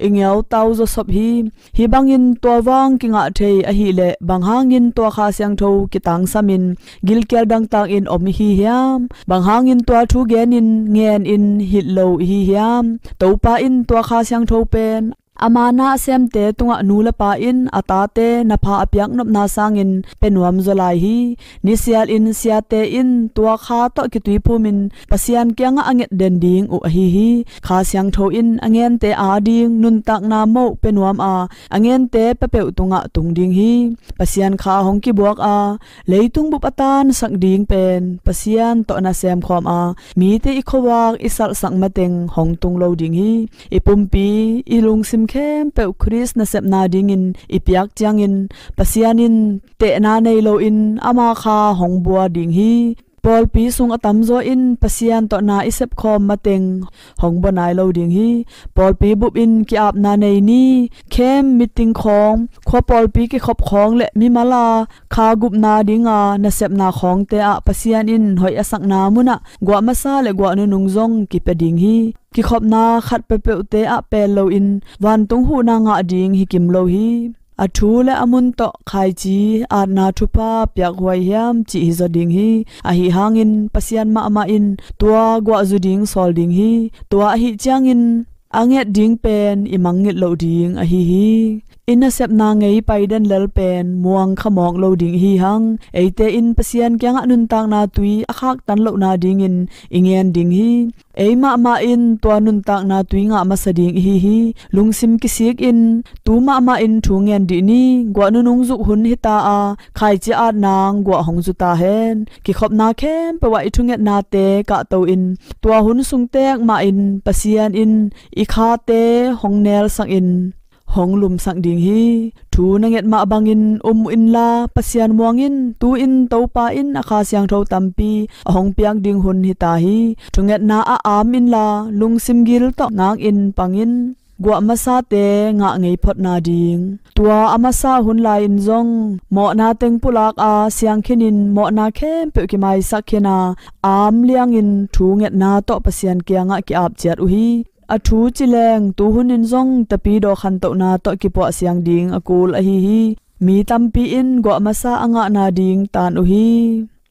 I ngeutau zawsop hi. Hih bangin tua vang kingah thei ahileh bang hangin tua Kha Siangtho kitangsamin gilkial dangtakin om ihi hiam? Bang hangin tua thu genin ngenin hilh lo ihi hiam? Topa in tua Kha Siangtho pen ama na a semte tungah nu le pa in a tate na pha a piaknopna sangin pia nuam zaw lai hi. Nisialin siate in tua kha tawh kituiphumin Pasian kiangah a nget den ding uh ahi hi. Kha Siangtho in a ngente ading nuntakna moh pia nuam a, a ngente peuhpeuh tungah tung ding hi. Pasian kha hong kibuak a, leitung bup a tansak ding pen Pasian tawh na semkhawm a, mite i khuavak i salhsak mateng hong tung lo ding hi. I pumpi, i lungsim khempeuh Khrist nasepna dingin i piak ciangin Pasian in tehna nei loin ama kha hong bua ding hi. Pawlpi sung a tamzaw in Pasian tawh na i sepkhawm mateng hong bua nai lo ding hi. Pawlpi bup in ki-apna nei ni, khem, meeting khawng, khua pawlpi kikhop khawng le mimal a kha gupna dinga nasepna khawngte ah Pasian in hoih a sakna munah guah masa le guah nunung zong kipia ding hi. Kikhopna khat peuhpeuhte ah pel loin vantung huhna ngah ding hi kim lo hi. A thu le a mun tawh khaici atna thupha piakhuai hiam cih hi zaw ding hi. Ahi hangin Pasian mahmah in tua guahzu ding sawl ding hi. Tua ahi ciangin a nget ding pen i mangngilh loh ding ahi hi. I nasepna ngei pai den lel pen muang khamawk lo ding ihi hang. Eite in Pasian kiangah nuntakna tui a khaktan lohna dingin i ngen ding hi. Ei mahmah in tua nuntakna tui ngah masa ding ihi hi. Lungsim kisik in tu mahmah in thu ngen dih ni. Guah nunung zuk hun hita a, khaici at nang guah hong zu ta hen. Kikhopna khempeuh ah i thungetnate kahto in tua hun sungtek mahin Pasian in i khate hong nelsak in hong lumsak ding hi. Thu na nget mah bangin um inla Pasian muang in. Tu-in Topa in a Kha Siangtho tampi a hong piak ding hun hita hi. Thungetna ah am inla lungsim gil tawh ngak in pang in. Guah masate ngah ngei phot nading. Tua a masa hun lai-in zong mawhna teng pulak a siang khinin mawhna khempeuh kimaisak khin a, am liangin thu ngetna tawh Pasian kiangah ki-ap ciat uh hi. A thu ci leng tu hunin zong tapidaw khantohna tawh kipuah siang ding a kul ahi hi. Mi tampi in guah masa a ngah nading tan uh hi.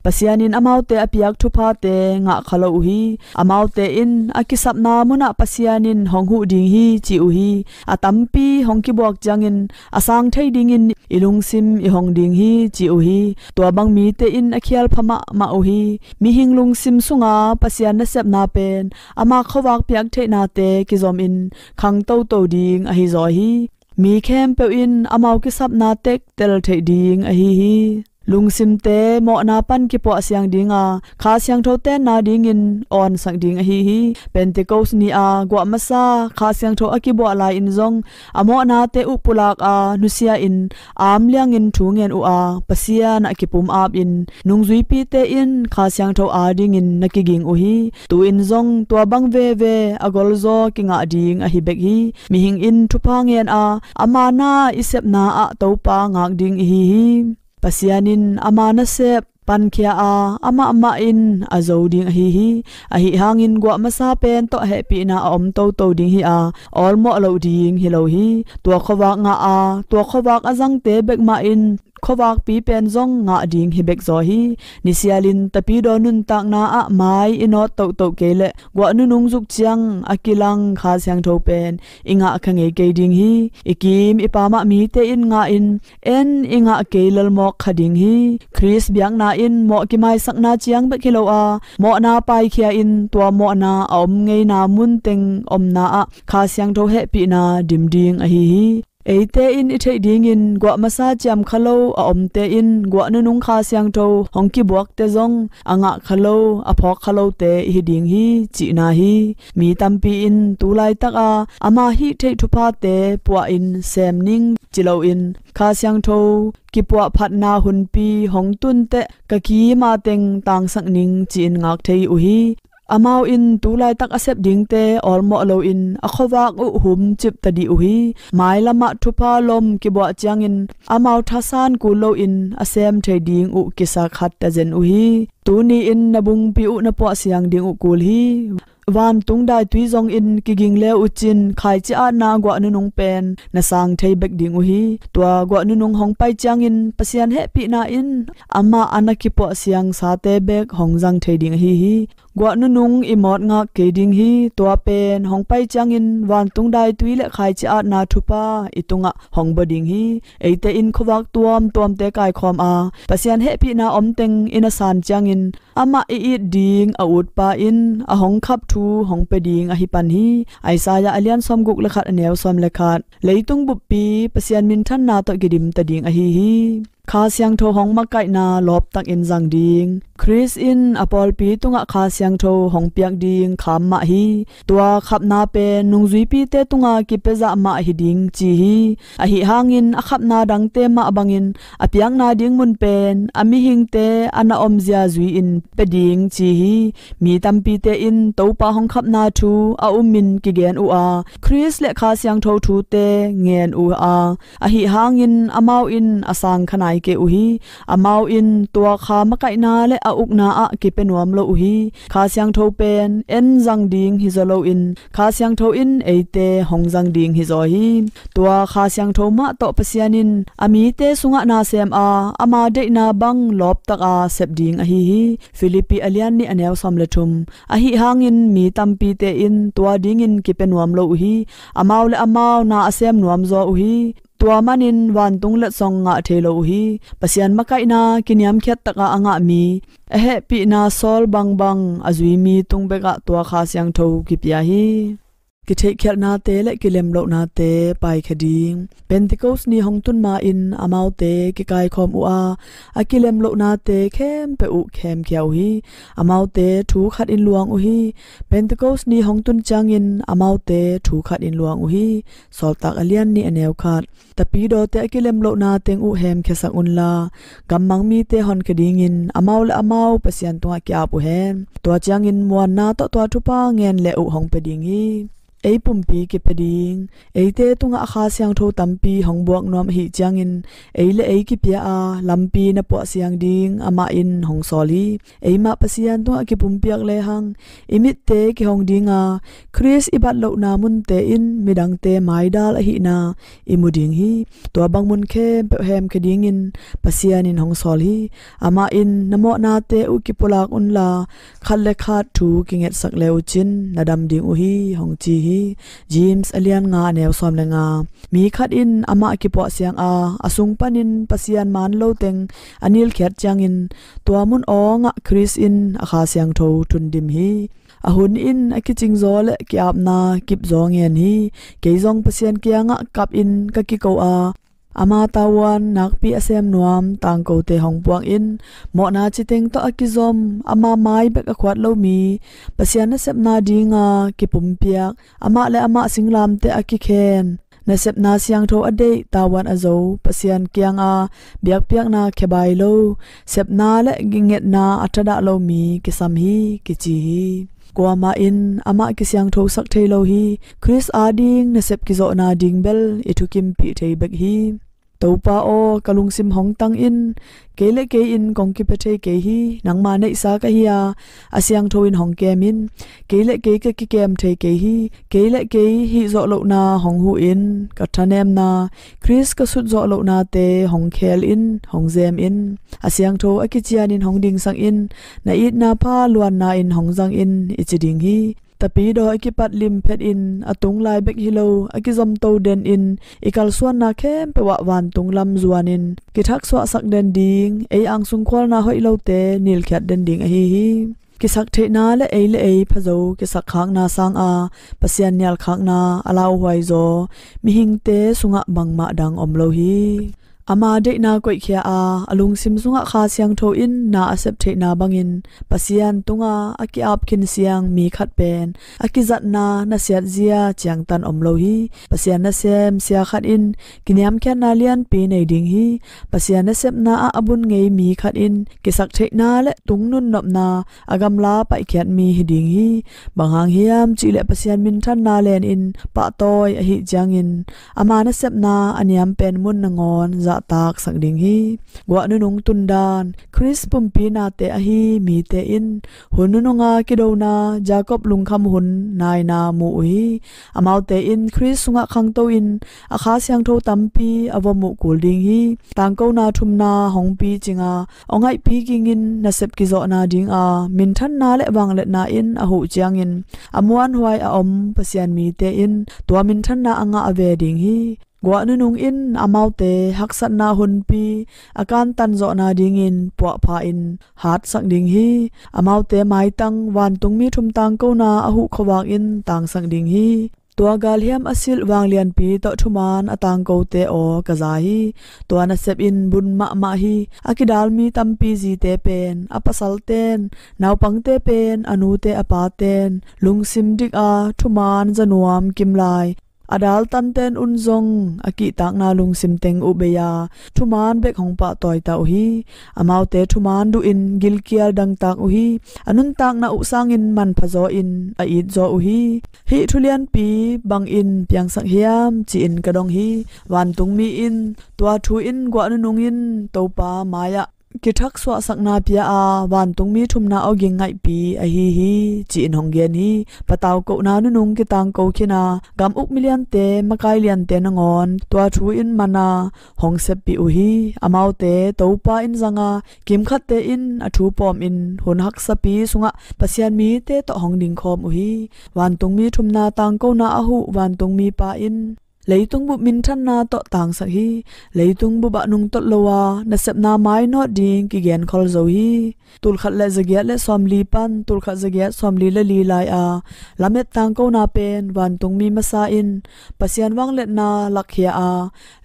Pasian in amaute a piak thuphate ngah kha lo uh hi. Amaute in a kisapna munah Pasian in hong huh ding hi ci uh hi. A tampi hong kibuak ciangin a sang thei dingin i lungsim i hong ding hi ci uh hi. Tua bang mite in a khial pha mahmah uh hi. Mihing lungsim sunga Pasian nasepna pen ama khuavak piak theihnate kizomin khang toto ding ahi zaw hi. Mi khempeuh in amau kisapna tek tel theih ding ahi hi. Lungsimte mawhna pan kipuah siang dinga Kha Siangtho tenna dingin awnsak ding ahi hi. Pentecost ni-a guah masa Kha Siangtho a kibuah lai-in zong a mawhnate uh pulak a nusia in amliangin thu ngen uh a Pasian a kipum apin nungzuipite in Kha Siangtho adingin na kiging uh hi. Tu-in zong tua bang veve a golzaw kingah ding ahi bek hi. Mihing in thupha ngen a ama na i sepna ah Topa ngak ding ihi hi. Pasian in ama nasep pankhia a amah mah in a zo ding ahi hi. Ahi hangin guah masa pen tawh hehpihna a om toto ding hi a awlmawh loh ding hi lo hi. Tua khuavak ngah a tua khuavak a zangte bek mah in khuavakpi pen zong ngah ding hi bek zaw hi. Nisialin tapidaw nuntakna ah mai i nawt tohtoh kei leh guah nunung zuk ciang a kilang Kha Siangtho pen i ngah kha ngei kei ding hi. I kim i pamah mite in ngah in en i ngah kei lelmawk kha ding hi. Khrist biakna in mawh kimaisakna ciang bek hi lo a mawhna paikhia in tua mawhna a om ngeina munteng omna ah Kha Siangtho hehpihna dim ding ahi hi. Eite in i theih dingin guah masa ciam kha lo a omte in guah nunung Kha Siangtho hong kibuakte zong a ngah kha lo a phawk kha lote ihi ding hi cihna hi. Mi tampi in tu laitaka ama hih theih thuphate puahin sem ning ci loin Kha Siangtho kipuah phatna hunpi hong tunteh ka kima teng tangsak ning ci-in ngak thei uh hi. Amau in tu laitak a sep dingte awlmawh loin a khuavak uh hum cipta dih uh hi. Mailamah thupha lom kibuah ciangin amau thasan kul loin a sem thei ding uh kisa khat ta zen uh hi. Tuni in na bungpi uh na puah siang ding uh kul hi. Vantung daitui zongin kiging le uh cin khaici atna guah nunung pen na sang thei bek ding uh hi. Tua guah nunung hong pai ciangin Pasian hehpihna in amah a na kipuah siang sate bek hong zang thei ding ahi hi. Guah nunung i mawt ngak kei ding hi. Tua pen hong pai ciangin vantung daitui le khaici atna thupha i tungah hong bua ding hi. Eite in khuavak tuamtuamte kaikhawm a Pasian hehpihna omteng i na san ciangin amah i it ding a utpa in a hong khap thu hong pia ding ahi pan hi. Isaiah a lian sawmguk le khat a neu sawm le khat. Leitung buppi Pasian minthanna tawh kidimta ding ahi hi. Kha Siangtho hong makaihna lawptakin zang ding. Khrist in a pawlpi tungah Kha Siangtho hong piak ding kham mah hi. Tua khapna pen nungzuipite tunga kipezah mah hi ding ci hi. Ahi hangin a khapna dangte mah bangin a piakna ding mun pen a mihingte a na omzia zui-in pia ding ci hi. Mi tampite in Topa hong khapna thu a umin kigen uh a Khrist le Kha Siangtho thute ngen uh a ahi hangin amau in a sang kha nai kei uh hi. Amau in tua kha makaihna le a ukna ah kipia nuam lo uh hi. Kha Siangtho pen en zang ding hi zaw loin Kha Siangtho in eite hong zang ding hi zaw hi. Tua Kha Siangtho mah tawh Pasian in a mite sungah na sem a ama deihna bang lawptaka sep ding ahi hi. Philippi a lian nih a neu sawm le thum. Ahi hangin mi tampite in tua dingin kipia nuam lo uh hi. Amau le amau na a sem nuam zaw uh hi. Tua manin vantung letsong ngah thei lo uh hi. Pasian makaihna kiniamkhiat taka a ngah mi, a hehpihna sawl bangbang a zui mi tung bekah tua Kha Siangtho kipia hi. Kitheihkhialhnate le kilemlohnate paikhia ding. Pentecost ni hong tun ma-in amaute kikaikhawm uh a a kilemlohnate khempeuh uh khemkhia uh hi. Amaute thu khat in luang uh hi. Pentecost ni hong tun ciangin amaute thu khat in luang uh hi. Sawltak a lian nih a neu khat. Tapidawte a kilemlohna teng uh hemkhiasak unla gammang mite honkhia dingin amau le amau Pasian tungah ki-ap uh hen. Tua ciangin muanna tawh tua thupha ngen le uh hong pia ding hi. ei pumpi kipia ding, eite tungah a Kha Siangtho tampi hong buak nuam ahih ciangin, ei le ei kipia a lampi na puah siang ding amah in hong sawl hi. Eimah Pasian tungah kipumpiak lehang i mitte kihong ding a, Khrist i bat lohna munte in midangte maidal ahihna i mu ding hi. Tua bang mun khempeuh hemkhia dingin Pasian in hong sawl hi. Amah in, "Na mawhnate uh kipulak unla, khat le khat thu kingetsak le uh cin na dam ding uh hi," hong ci hi. James a lian nga, a neu sawm le nga. Mi khat in amah kipuah siang a, a sung panin Pasian man lo teng a nilkhiat ciangin, tua mun awngah Khrist in a Kha Siangtho thundim hi. A hun in a kicingzaw le ki-apna kipzaw ngen hi. Kei zong Pasian kiangah kap in ka kiko a, ama tavuan nakpi a sem nuam tangkote hong puak in, mawhna citeng tawh a kizom, ama mai bek a khuat lo mi, Pasian nasepna dinga kipumpiak, amah le amah singlamteh a kikhen, nasepna siangtho a deih, tavuan a zo, Pasian kianga biakpiakna khebai lo, sepna le gingetna a thadah lo mi kisam hi, kici hi. Kuamah in amah kisiangthosak thei lo hi. Khrist ading nasep kizawhna ding bel i thukimpih thei bek hi. Topa aw, ka lungsim hong tang in. Kei le kei in kong kipia thei kei hi. Nangma neihsa ka hi a, a siangtho in hong kem in. Kei le kei ka kikem thei kei hi. Kei le kei hih zawh lohna hong huh in. Ka thanemna, Khrist ka sut zawh lohnate hong khel in, hong zem in. A siangtho a kician in hong dingsak in. Na itna pha luanna in hong zang in, i ci ding hi. Tapidaw a kipat limphet in, a tung lai bek hi lo, a kizomto den in, i kalsuanna khempeuh ah vantung lam zuan in kithaksuahsak den ding, ei angsung khualna hoih lote nilkhiat den ding ahi hi. Kisaktheihna le ei le ei phazo kisakkhakna sanga Pasian nialkhakna a lauhuai zaw mihingte sungah bangmah dang om lo hi. Ama deihna koihkhia a, a lungsim sungah Kha Siangtho in na a sep theihna bangin Pasian tunga a ki-ap khin siang mi khat pen a kizatna nasiatzia ciangtan om lo hi. Pasian nasem sia khat in kiniamkhiatna lianpi nei ding hi. Pasian nasepna ah a bun ngei mi khat in kisaktheihna le tungnun nopna a gamla paihkhiat mi hi ding hi. Bang hang hiam cihleh Pasian minthanna len in pahtawi ahih ciangin ama nasepna a niam pen mun nangawn zahtaksak ding hi. Guah nunung tundan, Khrist pumpi nate ahi mite in hun nununga kidona Jacob lungkham hun naina mu uh hi. Amaute in Khrist sungah khangto in a Kha Siangtho tampi a va muh kul ding hi. Tangkona thumna hong picinga aw ngaihpi kingin nasep kizawhna dinga minthanna le vangliatna in a huh ciangin a muanhuai a om Pasian mite in tua minthanna a ngah ve ding hi. Guah nunung in amaute haksatna hunpi a kantan zawhna dingin puahpha in hatsak ding hi. Amaute maitang vantungmi thum tangkona a huh khuavak in tangsak ding hi. Tua galhiam a silh vanglianpi tawh thuman a tangkote aw ka za hi. Tua nasep in bun mahmah hi. A kidalmi tampi zite pen a pasalten, naupangte pen a nute a paten lungsim dik a thuman zanuam kimlai, a daltanten un zong a kihtakna lungsim teng uh bei a thuman bek hong pahtawi ta uh hi. Amaute thuman duhin gilkial dangtak uh hi. A nuntakna uh sangin manpha zaw in a it zaw uh hi. Hih thu lianpi bangin piangsak hiam ci-in ka dong hi. Vantungmi in tua thu in guah nunung in Topa mai-ah kithaksuahsakna pia a vantungmi thumna awging ngaihpi ahi hi ci-in hong gen hi. Patau kohna nunung kitangko khin a gam uk miliante makai liante nangawn tua thu in man a hong seppih uh hi. Amaute Topa in zanga kimkhatte in a thu pawm in hun haksapi sungah Pasian mite tawh hong dingkhawm uh hi. Vantungmi thumna tangkona a huh vantungmi pa in leitung bup minthanna tawh tangsak hi. Leitung bup ah nungtolh lo a nasepna mainawt ding kigenkhol zo hi. Tulkhat le zagiat le sawmli pan tulkhat zagiat sawmli le li lai a lamet tangkona pen vantungmi masa in Pasian vangliatna lakkhia a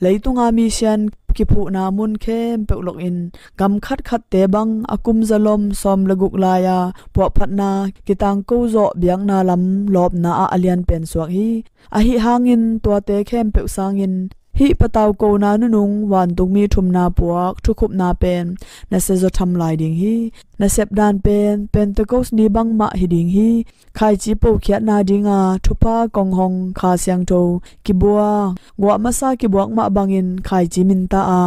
leitunga misian kiphuhna mun khempeuh lokin gam khatkhatte bang a kum zalom sawm le guk lai a puahphatna kitangko zawh biakna lam lawpna ah a lianpen suak hi. Ahi hangin tuate khempeuh sangin Hih patau kona nunung vantungmi thumna puak thukhupna pen na siazaw tham lai ding hi. Na sepdan pen Pentecost ni bangmah hi ding hi. Khaici pokhiatna dinga thupha kong hong Kha Siangtho kibua, guah masa kibuak mah bangin khaici minta a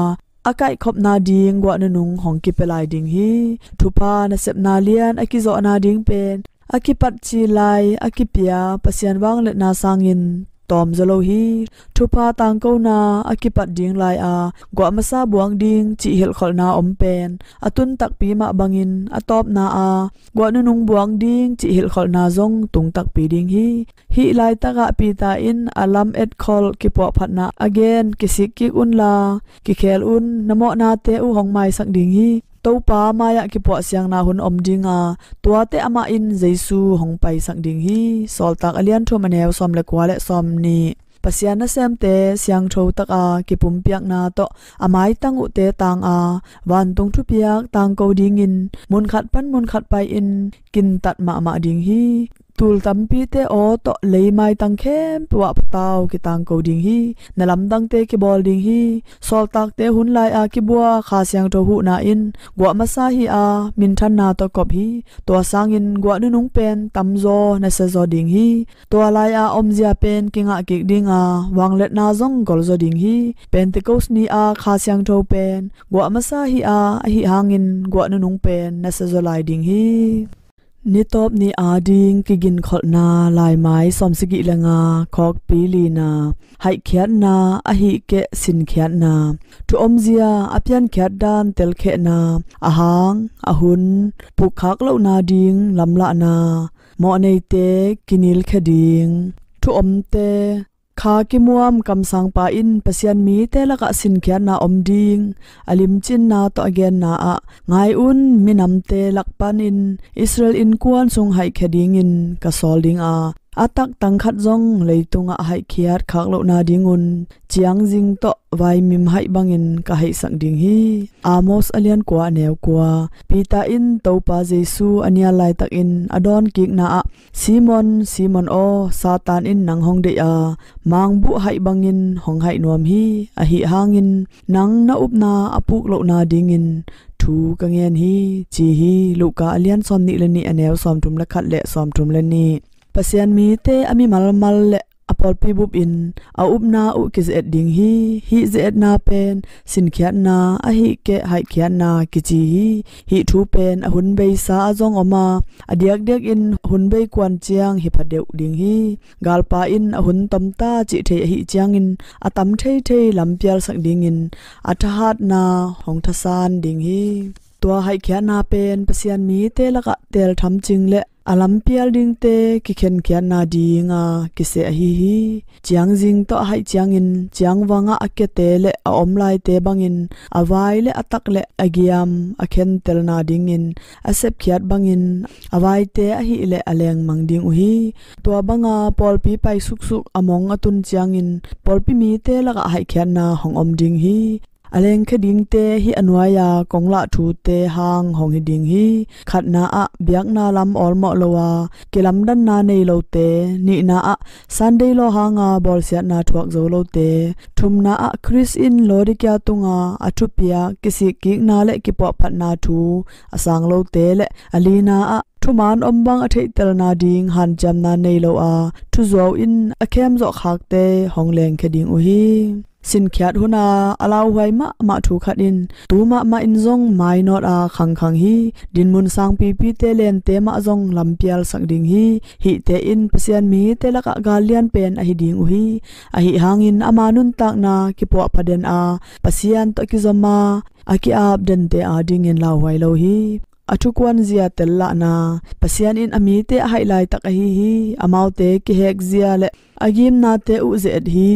a kaihkhopna ding guah nunung hong kipia lai ding hi. Thupha nasepna lian a kizawhna ding pen a kipat ci lai a kipia Pasian vangliatna sangin tawmzaw lo hi. Thupha tangkona a kipat ding lai a guah masa buang ding cih hilhkholhna om pen a tun takpi mah bangin a tawpna a guah nunung buang ding cih hilhkholhna zong tung takpi ding hi. Hih laitakah Peter in a lam etkholh kipuahphatna a gen, kisik kik unla kikhel un, na mawhnate uh hong maisak ding hi. Topa mai-ah kipuahsiangna hun om dinga tuate amah in Jesu hong paisak ding hi. Sawltak a lian thum a neu sawm le kua le sawm nih. Pasian nasemte siangtho taka kipumpiakna tawh a maitang uhte tanga vantung thupiak tangko dingin munkhat pan munkhat pai-in kintat mahmah ding hi. Tul tampite aw tawh lei maitang khempeuh ah patau kitangko ding hi. Na lamdangte kibawl ding hi. Sawltakte hun lai-a kibua Kha Siangtho huhna in guah masa hi-a minthanna tawh kop hi. Tua sangin guah nunung pen tamzaw na siazaw ding hi. Tua lai-a omzia pen kingah kik dinga vangliatna zong golzaw ding hi. Pentecost ni-a Kha Siangtho pen guah masa hi-a, ahi hangin guah nunung pen na siazaw lai ding hi. Nitawp ni ading kiginkholhna laimai sawmsagih le nga, khawkpi lina, haihkhiatna, ahih keh sinkhiatna, thu omzia a piankhiat dan telkhehna, a hang, a hun, pukkhak lohna ding lamlahna, mawhneite kinilkhia ding, thu omte, kha kimuam kamsangpa in Pasian mite lakah sinkhiatna om ding a limcinna tawh a genna ah, ngai un, minamte lak panin Israel innkuan sung haihkhia dingin ka sawl dinga, a tak tangkhat zong leitungah haihkhiat khak lohna dingun ciangzing tawh vaimim haih bangin ka haihsak ding hi. Amos a lian kua a neu kua. Peter in Topa Jesu a nial laitakin a dawnkikna ah, Simon, Simon aw, Satan in nang hong deih a, mangbuh haih bangin hong haih nuam hi. Ahi hangin nang na upna a puk lohna dingin thu ka ngen hi, ci hi. Luka a lian sawmnih le nih a neu sawmthum le khat le sawmthum le nih. Pasian mite a mimalmal le a pawlpi bupin a upna uh kize-et ding hi. Hih ze-etna pen sinkhiatna, ahih keh haihkhiatna kici hi. Hih thu pen a hun beisa ah zong om a, a diakdiakin hun bei kuan ciang hi pha deuh ding hi. Galpa in a hun tomta cih thei ahih ciangin a tam theithei lampialsak dingin a thahatna hong thasan ding hi. Tua haihkhiatna pen Pasian mite lakah teltham cing le a lampial dingte kikhenkhiatna dinga kiseh ahi hi. Ciangzing tawh a haih ciangin ciangvangah a kiate le a om laite bangin a vai le a tak le a giam a khentelna dingin a sepkhiat bangin a vaite ahih leh a lengmang ding uh hi. Tua banga pawlpi pai suksuk a mong a tun ciangin pawlpi mite lakah haihkhiatna hong om ding hi. A lengkhia dingte hih a nuai-a kong lah thute hang hong hi ding hi. Khatna ah biakna lam awlmawh lo a, kilamdanna nei lote, nihna ah Sunday law hanga bawlsiatna thuak zo lote, thumna ah Khrist in Laodicea tunga a thupiak kisikkikna le kipuahphatna thu a sang lote, le a lina ah thuman om bang a theihtelna ding hanciamna nei lo a, thuzuau in a khemzawh khakte hong lengkhia ding uh hi. Sinkhiat huna a lauhuai mahmah thu khat in tu mahmah in zong mainawt a khangkhang hi. Dinmun sangpipite lente mah zong lampialsak ding hi. Hihte in Pasian mite lakah gal lian pen ahi ding uh hi. Ahi hangin ama nuntakna kipuahpha den a, Pasian tawh kizom a, a ki-ap dente adingin lauhuai lo hi. A thukuanzia tellahna, Pasian in a mite a haih laitak ahi hi. Amaute kihekzia le a gimnate uh ze-et hi.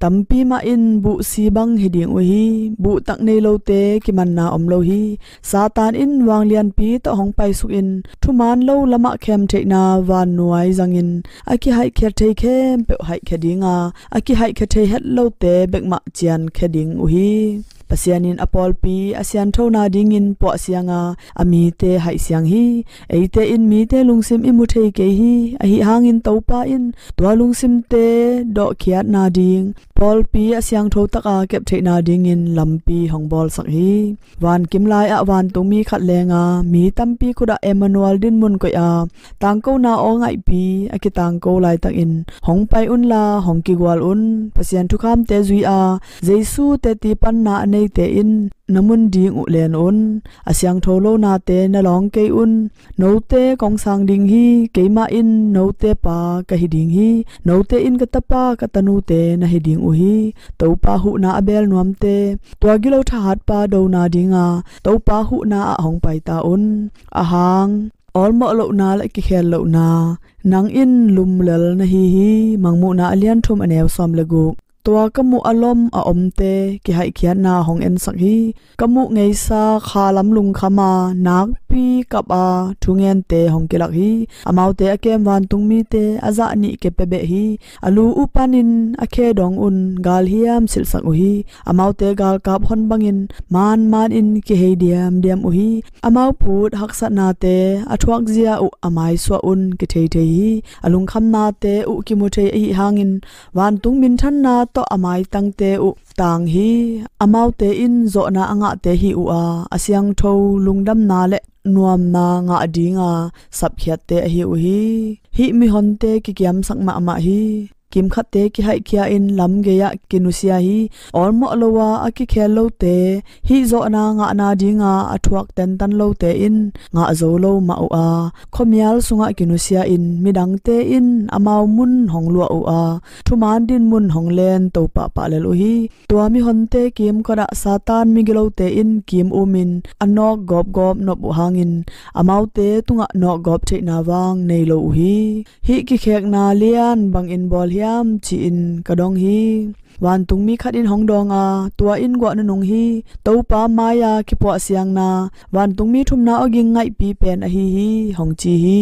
Tampi mah in buhsi bang hi ding uh hi. Buhtak nei lote kimanna om lo hi. Satan in vanglianpi tawh hong paisukin thuman lo lamah khem theihna vannuai zangin a kihaihkhiat thei khempeuh haihkhia dinga, a kihaihkhia thei het lote bekmah ciankhia ding uh hi. Pasian in a pawlpi a sianthona dingin puahsiang a, a mite haihsiang hi. Eite in mite lungsim i mu thei kei hi. Ahi hangin Topa in tua lungsimte dawhkhiatna ding, pawlpi a siangtho taka keptheihna dingin lampi hong bawlsak hi. Vankim lai-ah vantungmi khat lenga mi tampi khutah Emmanuel dinmun koih a, tangkona aw ngaihpi a kitangko laitakin, hong pai unla hong kigual un. Pasian thukhamte zui a, Jesu teti panna a neite in na mun ding uh len un. A siangtho lo nate na lawng kei un. Note kong sang ding hi. Keimah in note pa ka hi ding hi. Note in ka tapa ka tanute na hi ding uh hi. Topa huhna a beel nuamte, tua gilo thahatpa dona dinga Topa huhna ah hong paita un. Ahang, awlmawh lohna le kikhel lohna, nang in lumlel na hi hi. Mangmuhna a lian thum a neu sawm le guk. Tua ka muh a lom a omte kihaihkhiatna hong ensak hi. Ka muh ngeisa khalam lungkhama nakpi kapa thungente hong kilak hi. Amaute a kem vantungmite a zah nih kepia beh hi. A lu uh panin a khe dong un galhiam silhsak uh hi. Amaute galkap hon bangin manmanin kihei diamdiam uh hi. Amau put haksatnate a thuakzia uh a maisuah un kitheithei hi. A lungkhamnate uh kimu thei ahi hangin vantung minthanna tawh a maitangte uh tang hi. Amaute in zawhna a ngahte hi uh a, a siangtho lungdamna le nuamna ngah dinga sapkhiatte ahi uh hi. Hih mihonte kikiamsak mahmah hi. Kimkhatte kihaihkhia in lamgei-ah kinusia hi. Awlmawh lo a a kikhel lote, hih zawhna ngahna dinga a thuak tentan lote in ngah zo lo mah uh a, khuamial sungah kinusia in midangte in amau mun hong luah uh a, thuman dinmun hong len to pahpah lel uh hi. Tua mihonte kimkotah Satan migilote in kim umin a nawk gawpgawp nop uh hangin amaute tungah nawkgawp theihna vang nei lo uh hi. Hih kikhekna lian bangin bawl hiam ci-in ka dong hi. Vantungmi khat in hong dawng a, tua in guah nunung hi. Topa mai-a kipuahsiangna vantungmi thumna awging ngaihpi pen ahi hi, hong ci hi.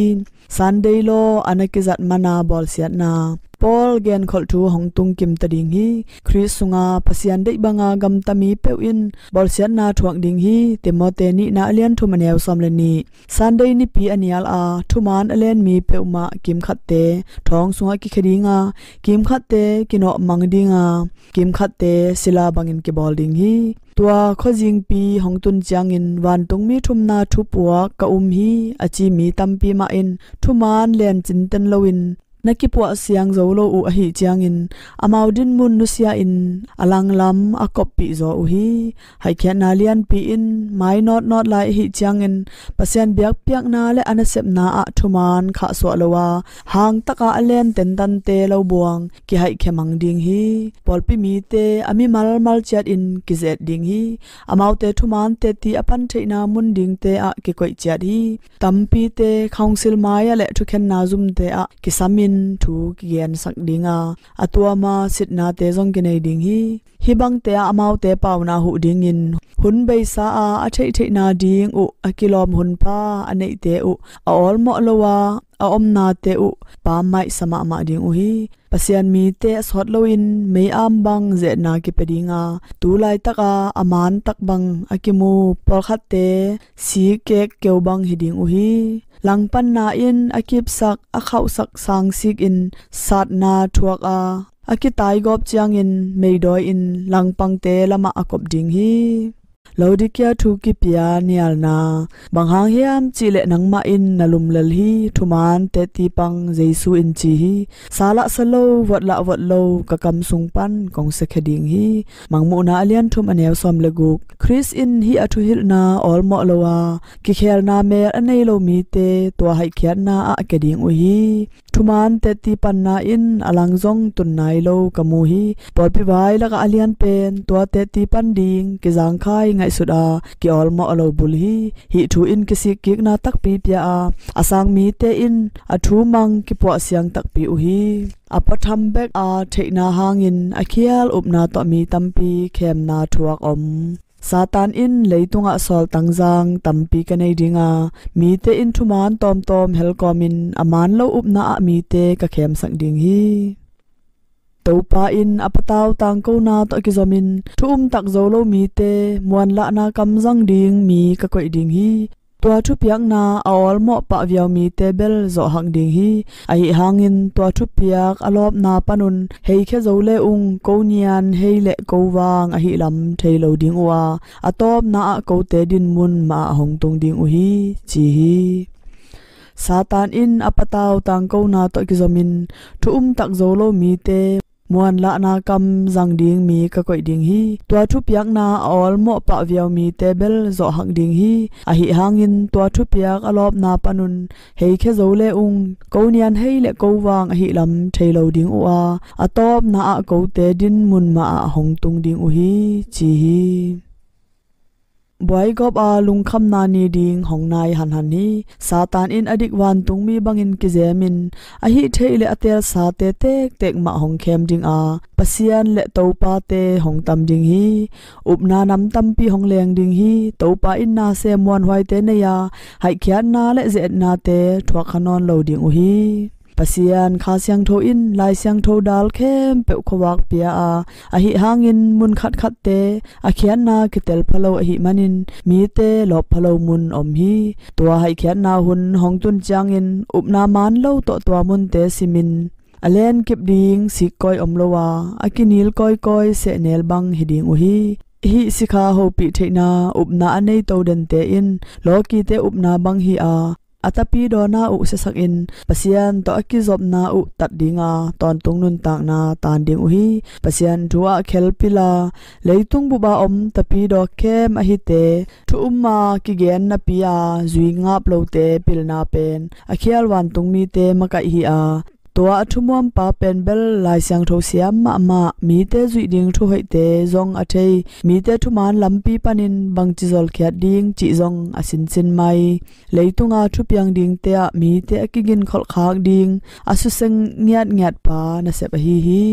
Sunday law a na kizat mana bawlsiatna, Paul genkholh thu hong tungkim ta ding hi. Khrist sunga Pasian deih banga gamta mi peuh in bawlsiatna thuak ding hi. Timote nihna a lian thum a neu sawm le nih. Sunday nipi a nial a thuman a len mi peuhmah kimkhatte thawng sungah kikhia dinga, kimkhatte kinawhmang dinga, kimkhatte sila bangin kibawl ding hi. Tua khuazingpi hong tun ciangin vantungmi thumna thupuak ka um hi a ci mi tampi mah in thuman len cinten loin na kipuah siang zo lo uh ahi ciangin amau dinmun nusia in a langlam a koppih zaw uh hi. Haikhiatna lianpi in mainawtnawt lai ahi ciangin Pasian biakpiakna le a nasepna ah thuman khahsuah lo a, hangtaka a len tentante lo buang kihaihkhia mang ding hi. Pawlpi mite a mimal malciat in kizet ding hi. Amaute thuman teti a pan theihna mun dingte ah kikoih ciat hi. Tampite khaunsel mai-ah le thukhenna zumte ah kisamin thu kigensak dinga, a tuama sitnate zong kinei ding hi. Hih bangte ah amaute pauna huh dingin hun beisa a a theihtheihna ding uh a kilawm hunpha a neihte uh a awlmawh lo a a omnate uh pammaihsa mahmah ding uh hi. Pasian mite a sawt loin mei-am bang zehna kipia dinga, tu laitaka a mantak bang a kimu pawlkhatte sikkek keu bang hi ding uh hi. Langpanna in a kipsak a khauhsak sangsik in satna thuak a, a kitaigawp ciangin meidawi in langpangte lamah a kop ding hi. Laodikia thu kipia nialna. Bang hang hiam cihleh nangmah in na lumlel hi. Thuman teti pang Jesu in ci hi. Sa lahsa lo, vot lah vot lo, ka kam sung pan kong siakhia ding hi. Mangmuhna a lian thum a neu sawm le guk. Khrist in hih a thuhilhna awlmawh lo a, kikhelna mel a nei lo mite tua haihkhiatna ah kia ding uh hi. Thuman teti panna in a lang zong tun nai lo ka mu hi. Pawlpi vai lakah a lian pen tua teti pan ding kizangkhai ngaihsut a ki-awlmawh lo bul hi. Hih thu in kisikkikna takpi pia a, a sang mite in a thu mang kipuahsiang takpi uh hi. A pawtham bek a theihna hangin a khial upna tawh mi tampi khemna thuak om. Satan in leitungah sawltangzang tampi ka nei dinga, mite in thuman tawmtawm helkawmin a man lo upna ah mite ka khemsak ding hi. Topa in a patau tangkona tawh kizomin thu um tak zo lo mite muanlahna kam zang ding mi ka koih ding hi. Tua thupiakna a awlmawh pah viau mite bel zawhhak ding hi. Ahi hangin tua thupiak a lawpna panun heikhia zo le ung ko nian hei le ko vang ahi lam thei lo ding uh a, a tawpna ah kote dinmun mah ah hong tung ding uh hi, ci hi. Satan in a patau tangkona tawh kizomin thu um tak zo lo mite muanlahna kam zang ding mi ka koih ding hi. Tua thupiakna a awlmawh pah viau mite bel zawhhak ding hi. Ahi hangin tua thupiak a lawpna panun heikhia zo le ung ko nian hei le ko vang ahi lam thei lo ding uh a, a tawpna ah kote dinmun mah ah hong tung ding uh hi, ci hi. Buaigawp a lungkhamna ni ding hong nai hanhan hi. Satan in a dik vantungmi bangin kizemin a hih theih le a teelsate tektek mah hong khem ding a, Pasian le Topate hong tam ding hi. Upna nam tampi hong leng ding hi. Topa in nasem muanhuaite nei a, haihkhiatna le ze-etnate thuak kha nawn lo ding uh hi. Pasian Kha Siangtho in Lai Siangtho dal khempeuh khuavak pia a, ahi hangin mun khatkhatte a khiatna kitel pha lo ahi manin mite lawp pha lo mun om hi. Tua haihkhiatna hun hong tun ciangin upna man lo tawh tua munte simin a lenkip ding sikkawi om lo a, a kinil kawikawi sehnel bang hi ding uh hi. Hih sikha hopih theihna upna a nei to dente in lawkite upna bang hi a, a tapidaw na uh siasakin Pasian tawh a kizopna uh tat dinga tawntung nuntakna taan ding uh hi. Pasian thu ah khelpil a leitung bup a om tapidaw khem ahite thu um a kigen napi a zui ngap lote pilna pen a khial vantungmite makaih hi a, tua a thumuampa pen bel Lai Siangtho siam mahmah, mite zuih ding thuhoihte zong a thei, mite thuman lampi panin bangci zolkhiat ding cih zong a sinsin mai. Leitunga thupiang dingte ah mite a kiginkholh khak ding a suseng ngiatngiat pa nasep ahi hi.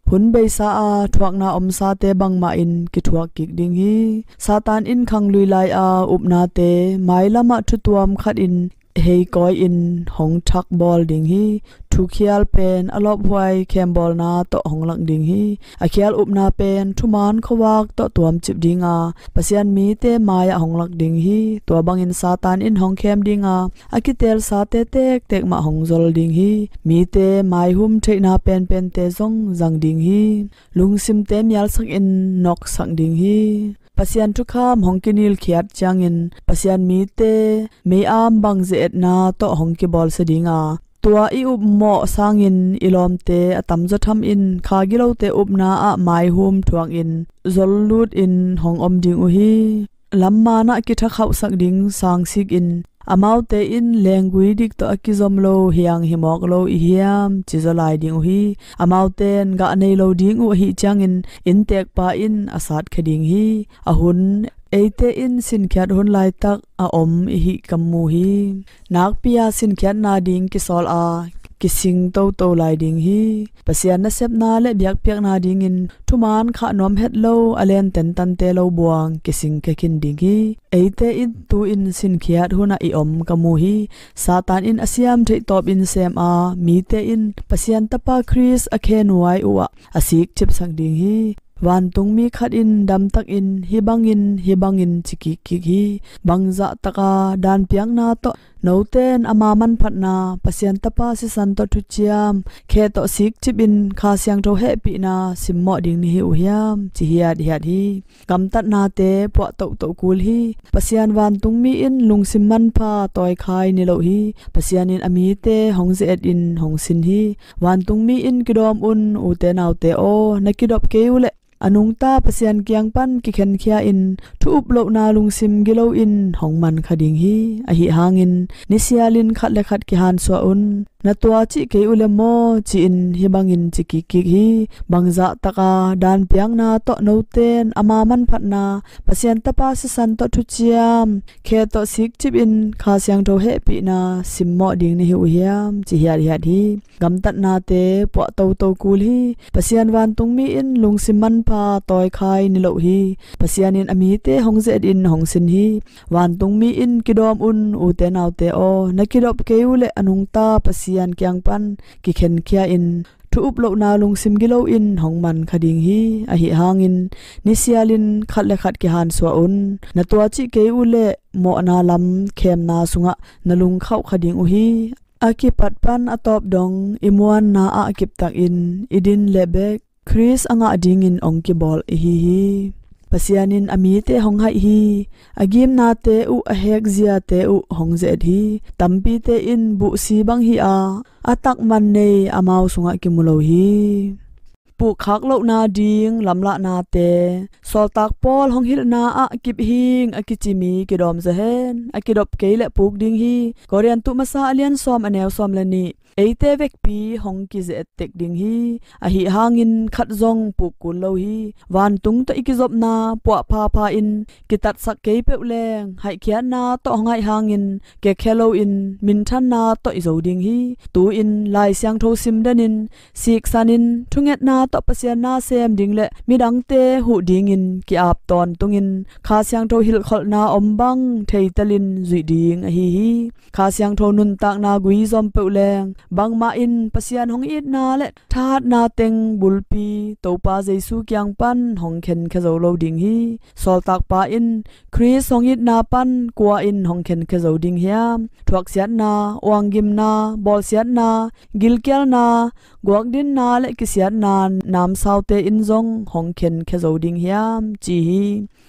Hun beisa a thuakna omsate bangmah in kithuak kik ding hi. Satan in khanglui lai a upnate mailam ah thutuam khat in heikawi in hong thakbawl ding hi. Thukhial pen a lawphuai khembawlna tawh hong lak ding hi. A khial upna pen thuman khuavak tawh tuamcip dinga Pasian mite mai-ah hong lak ding hi. Tua bangin Satan in hong khem dinga a kiteelsate tektek mah hong zol ding hi. Mite maihum theihna penpente zong zang ding hi. Lungsimte mialsak in noksak ding hi. Pasian thukham hong kinilkhiat ciangin Pasian mite mei-am bang ze-etna tawh hong kibawlsia dinga tua i upmawh sangin i lawmte a tamzaw tham in kha gilote upna ah maihum thuakin zollut in hong om ding uh hi. Lamman ah kithakhauhsak ding sangsikin amaute in lenggui dik tawh a kizom lo hiang himawk lo i hiam ci zaw lai ding uh hi. Amaute in gah nei lo ding uh ahi ciangin inntekpa in a satkhia ding hi. A hun eite in sinkhiat hun laitak a om i hih ka mu hi. Nakpi a sinkhiatna ding kisawl a kising toto lai ding hi. Pasian nasepna le biakpiakna dingin thuman khah nuam het lo a len tentante lo buang kising khia khin ding hi. Eite in tu-in sinkhiat hunah i om ka mu hi. Satan in a siam theih tawpin sem a mite in Pasian Tapa Khrist a khe nuai uhah a sikcipsak ding hi. Vantungmi khat in damtakin hih bangin hih bangin ci kikkik hi. Bangzah taka danpiakna tawh note in ama manphatna Pasian Tapa sisan tawh thuciam khe tawh sikcipin Kha Siangtho hehpihna simmawh ding na hi uh hiam ci hiathiat hi. Gamtatnate puah tohtoh kul hi. Pasian vantungmi in lungsim manpha tawikhai ni lo hi. Pasian in a mite hong ze-etin hong sin hi. Vantungmi in kidawm un, ute naute aw, na kidop kei uhleh a nungta Pasian kiang pan kikhenkhia in thu up lohna lungsim gilo in hong man kha ding hi. Ahi hangin nisialin khat le khat kihansuah un. Na tua cih kei uhleh maw ci-in hih bangin ci kikkik hi. Bangzah taka danpiakna tawh note in ama manphatna Pasian Tapa sisan tawh thuciam khe tawh sikcipin Kha Siangtho hehpihna simmawh ding na hi uh hiam ci hiathiat hi. Gamtatnate puah toto kul hi. Pasian vantungmi in lungsim manpha tawikhai ni lo hi. Pasian in a mite hong ze-etin hong sin hi. Vantungmi in kidawm un, ute naute aw, na kidop kei uhleh a nungta Pasian kiang pan kikhenkhia in thu up lohna lungsim gilo in hong man kha ding hi. Ahi hangin nisialin khat le khat kihansuah un. Na tuacih kei uh leh mawhna lam khemna sungah na lungkhauh kha ding uh hi. A kipat pan a tawp dong i muanna ah kiptakin i din leh bek Khrist a ngah dingin hong kibawl i hi hi. Pasian in a mite hong haih hi. A gimnate uh, a hekziate uh hong ze-et hi. Tampite in buhsi bang hi a, a takman nei amau sungah kimu lo hi. Pukkhak lohna ding lamlahnate, sawltak Paul hong hilhna ah kip hing a kici mi kidawm zaw hen. A kidop kei leh puk ding hi. Korintu masa a lian sawm a neu sawm le nih. Eite vekpi hong kize-et tek ding hi. Ahi hangin khat zong puk kul lo hi. Vantung tawh i kizopna puahphapha in kitatsak kei peuh leng, haihkhiatna tawh hong aih hangin kekhia loin minthanna tawh i zo ding hi. Tu-in Lai Siangtho sim denin, siksanin, thungetna tawh Pasian na sem ding le midangte huh dingin ki-ap tawntungin Kha Siangtho hilhkholhna om bang theitelin zuih ding ahi hi. Kha Siangtho nuntakna gui zom peuh leng, bangmah in Pasian hong itna le thahatna teng bulpi Topa Jesu kiang pan hong khenkhia zo lo ding hi. Sawltakpa in Khrist hong itna pan kua in hong khenkhia zo ding hiam? Thuaksiatna, uanggimna, bawlsiatna, gilkialna, guakdinna le kisiatna namsaute in zong hong khenkhia zo ding hiam, ci hi.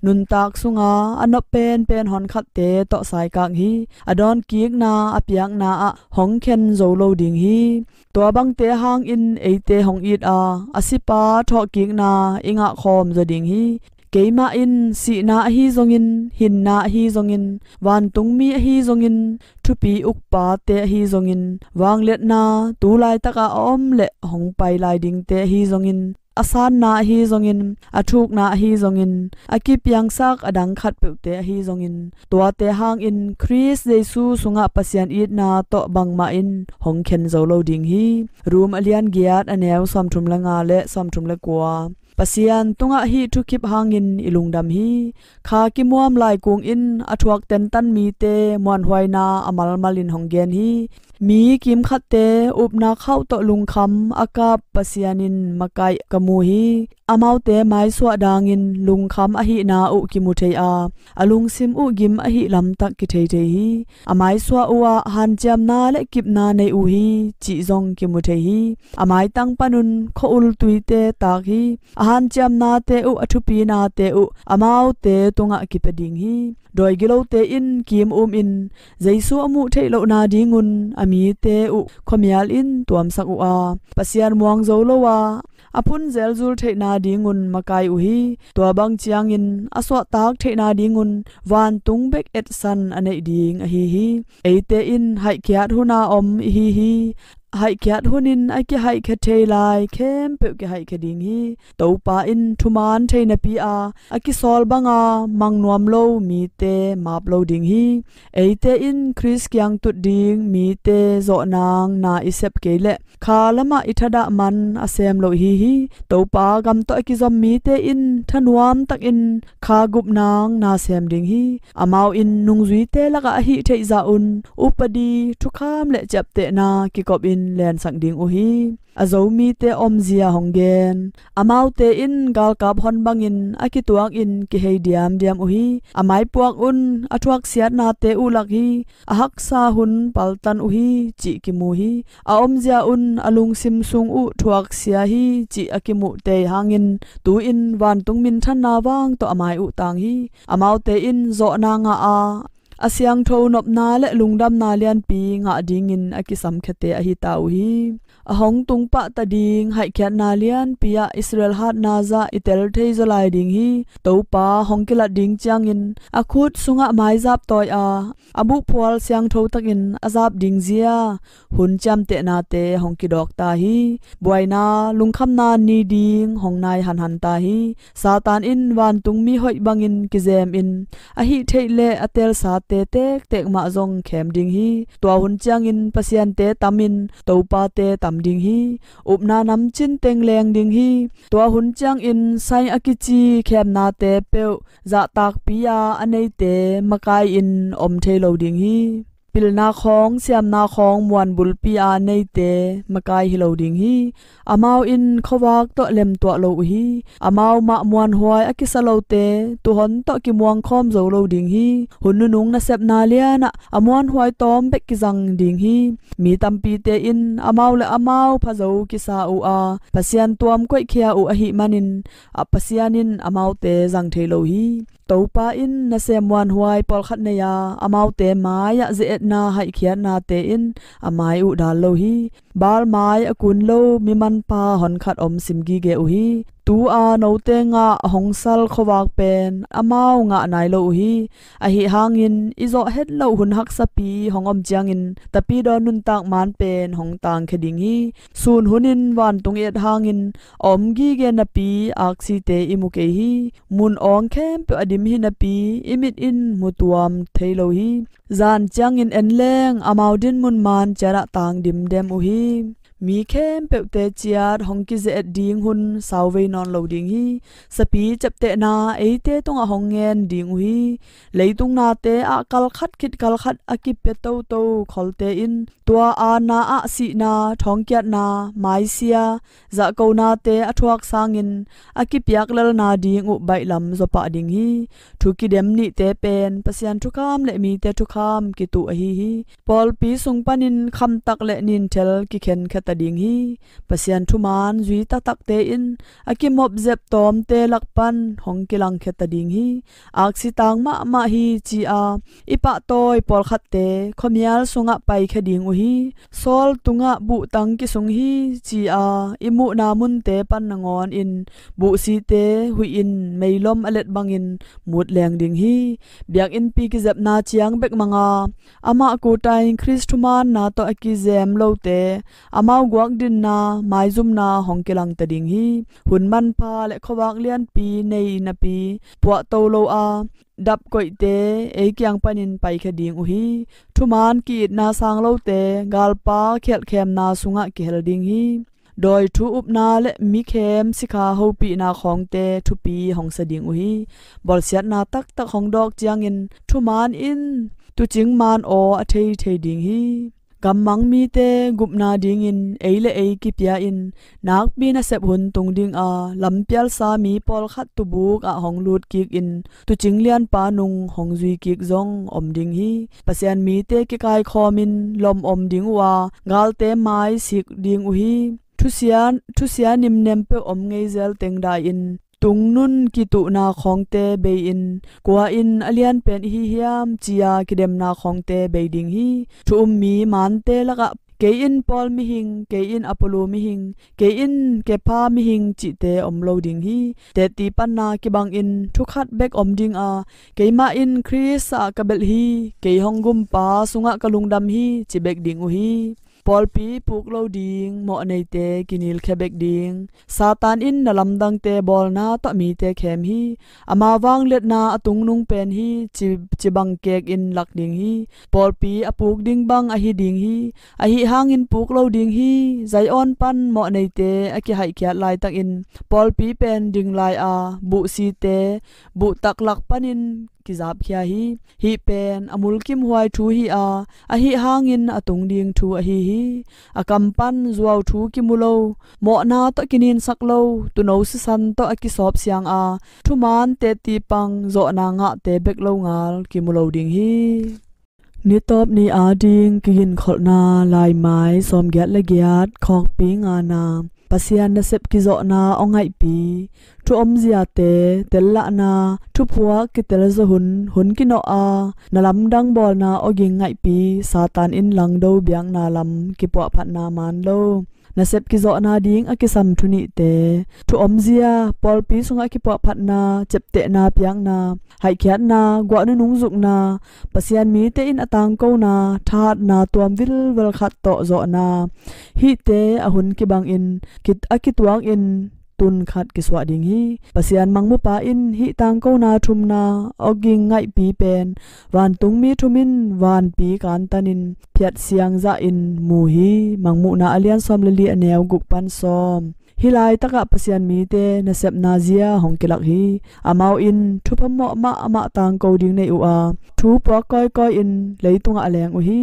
Nuntak sunga a nop penpen honkhatte tawh saikak hi. A dawnkikna, a piakna ah hong khen zo lo ding hi. Tua bangte hangin eite hong it a, a sipa thawhkikna i ngahkhawm zaw ding hi. Keimah in sihna ahi zongin, hinna ahi zongin, vantungmi ahi zongin, thupi ukpate ahi zongin, vangliatna tu laitaka a om le hong pai lai dingte ahi zongin, a sanna ahi zongin, a thukna ahi zongin, a kipiangsak a dang khatpeuhte ahi zongin, tuate hangin Khrist Jesu sungah Pasian itna tawh bangmah in hong khen zo lo ding hi. Rom a lian giat a neu sawmthum le nga le sawmthum le kua. Pasian tungah hih thukip hangin i lungdam hi. Kha kimuam laikung in a thuak tentan mite muanhuaina a malmalin hong gen hi. Mi kimkhatte upna khauh tawh lungkham a kap Pasian in makaih ka mu hi. Amaute maisuah dangin lungkham ahihna uh kimu thei a, a lungsim uh gim ahih lamtak kithei thei hi. A maisuah uhah hanciamna le kipna nei uh hi, cih zong kimu thei hi. A maitang panun khua-ul tuite taak hi. A hanciamnate uh, a thupinate uh amaute tungah kipia ding hi. Dawi gilote in kim umin Jesu a muh theih lohna dingun a mite uh khuamial in tuamsak uh a, Pasian muang zo lo a, a phun zelzul theihna dingun makai uh hi. Tua bang ciangin a suahtak theihna dingun vantung bek etsan a neih ding ahi hi. Eite in haihkhiat huna om ihi hi. Haihkhiat hunin a kihaihkhia thei lai khempeuh kihaihkhia ding hi. Topa in thuman thei napi a, a kisawl banga mang nuam lo mite map lo ding hi. Eite in Khrist kiang tut ding mite zawhnang na i sep kei leh kha lamah i thadah man a sem lo ihi hi. Topa gam tawh a kizom mite in thanuam takin kha gupnang na sem ding hi. Amau in nungzuite lakah a hih theih zah un upadi, thukham le ciaptehna kikopin lensak ding uh hi. A zo mite omzia hong gen. Amaute in galkap hon bangin a kituakin kihei diamdiam uh hi. A maipuak un a thuaksiatnate uh lak hi. A haksa hun paltan uh hi, cih kimu hi. A omzia un a lungsim sung uh thuaksia hi, cih a kimuh tei hangin tu-in vantung minthanna vang tawh a mai uh tang hi. Amaute in zawhna ngah a, a siangtho nopna le lungdamna lianpi ngah dingin a kisamkhiate ahi ta uh hi. A hong tung pahta ding haihkhiatna lianpi ah Israel hatna zah i tel thei zaw lai ding hi. Topa hong kilat ding ciangin a khut sungah maizap tawi a, a buhphual siangtho takin a zap ding zia hun ciamtehnate hong kidawk ta hi. Buaina, lungkhamna ni ding hong nai hanhan ta hi. Satan in vantungmi hoih bangin kizemin a hih theih le a telsate tektek mah zong khem ding hi. Tua hun ciangin pasiante tamin topate tam ding hi. Upna namcin teng leng ding hi. Tua hun ciangin sai a kici khemnate peuh zahtakpi a a neite makai-in om thei lo ding hi. Pilna khawng, siamna khawng muan bulpi a neite makai hi lo ding hi. Amau in khuavak tawh lemtuah lo uh hi. Amau mah muanhuai a kisa lote tuhon tawh kimuangkhawm zo lo ding hi. Hun nunung nasepna lianah a muanhuai tawm bek kizang ding hi. Mi tampite in amau le amau phazo kisa uh a, Pasian tuam koihkhia uh ahih manin, a Pasian in amaute zang thei lo hi. Topa in nasem muanhuai pawlkhat nei a, amaute mai-ah ze-etna haihkhiatnate in a mai uh dal lo hi. Baal mai a kun lo mi manpha honkhat om sim gige uh hi. Tu-a note ngah a hongsal khuavak pen amau ngah nai lo uh hi. Ahi hangin i zawh het loh hun haksapi hong om ciangin tapidaw nuntak maan pen hong tangkhia ding hi. Sun hunin vantung i et hangin a om gige napi aksite i mu kei hi. Mun awng khempeuh a dim hi napi i mit in mu tuam thei lo hi. Zan ciangin en leng amau dinmun maan ciatah tang dimdem uh hi. Mi khempeuhte ciat hong kize-et ding hun sauvei nawn lo ding hi. Sapi ciaptehna eite tungah hong ngen ding uh hi. Leitung nate ah kalkhat khit kalkhat a kipia toto kholte in tua aana ah sihna, thawngkiatna, maisia, zahkonate a thuak sangin a kipiak lelna ding uh baihlam zawpah ding hi. Thu kidem nihte pen Pasian thukham le mite thukham kituh ahi hi. Pawlpi sung panin khamtak le ninthel kikhenkhia ta ding hi. Pasian thumaan zui taktakte in a kimawpzep tawmte lak pan hong kilangkhia ta ding hi. Aksi tang mahmah hi ci-a i pahtawi pawlkhatte khuamial sungah paikhia ding uh hi. Saul tungah buhtang kisung hi ci-a i muhna munte pan nangawnin buhsite huih in meilom a let bangin mut leng ding hi. Biakinnpi kizepna ciang bek manga amah kutain Khrist thumaanna tawh a kizem lote amau guakdinna maizumna hong kilangta ding hi. Hun manpha le khuavak lianpi nei napi puahto lo a dap koihte ei kiang panin paikhia ding uh hi. Thumaan ki-itna sang lote galpa khialhkhemna sungah kihel ding hi. Dawi thu upna le mikhem sikha hopihna khawngte thupi hong sa ding uh hi. Bawlsiatna taktak hong dawk ciangin thumaan in tucing maan aw a thei thei ding hi. Gammang mite gupna dingin ei le ei kipia in nakpi nasep hun tung dinga lampialsa mi pawlkhat tubuk ah hong lut kik in tucing lianpa nung hong zui kik zong om ding hi. Pasian mite kikaikhawmin lom om ding uh a galte mai sik ding uh hi. Thusia, thusia nimnem peuh om ngeizel teng dai-in tungnun kituhna khawngte bei-in kua in a lianpen ihi hiam ci-a kidemna khawngte bei ding hi. Thu um mi maante lakah kei in Paul mihing, kei in Apollo mihing, kei in Kepha mihing cihte om lo ding hi. Tetti panna kibangin thukhat bek om dinga keimah in Khrist ah ka belh hi, kei hong gumpa sungah ka lungdam hi ci bek ding uh hi. Pawlpi puk lo ding mawh neite kinilkhia bek ding. Satan in na lamdangte bawlna tawh mite khem hi. Ama vangliatna a tungnung pen hi ci, cibang kekin lak ding hi. Pawlpi a puk ding bang ahi ding hi. Ahi hangin puk lo ding hi. Zion pan mawh neite a kihaihkhiat laitakin pawlpi pen ding lai a buhsite buhtak lak panin kizapkhia hi. Hih pen a mulkimhuai thu hi a, ahi hangin a tung ding thu ahi hi. A kam pan zuau thu kimu lo, mawhna tawh kininsak lo, tuuno sisan tawh a kisawp siang a thumaan tetti pang zawhna ngahte bek lo ngal kimu lo ding hi. Nitawp ni ading kiginkholhna laimai sawmgiat le giat khawkpi ngana Pasian nasep kizawhna aw ngaihpi thu omziate tellahna thuphuak kitel zawhun hun kinawh a na lamdang bawlna aw ging ngaihpi Satan in langdo biakna lam kipuahphatna man lo. Nasep kizawhna ding a kisam thu nihte thu omzia pawlpi sungah kipuahphatna ciaptehna piakna haihkhiatna guah nunung zukna Pasian mite in a tangkona thahatna tuam vilvel khat tawh zawhna hihte a hun kibangin kit a kituakin tun khat kisuah ding hi. Pasian mangmupa in hih tangkona thumna aw ging ngaihpi pen vantungmi thum in vanpi kantanin phiat siangzahin mu hi. Mangmuhna a lian sawm le li a neu guk pan sawm. Hih laitakah Pasian mite nasepna zia hong kilak hi. Amau in thupha mawh mahmah tangko ding nei uh a, thu puak kawikawi in leitungah a leng uh hi.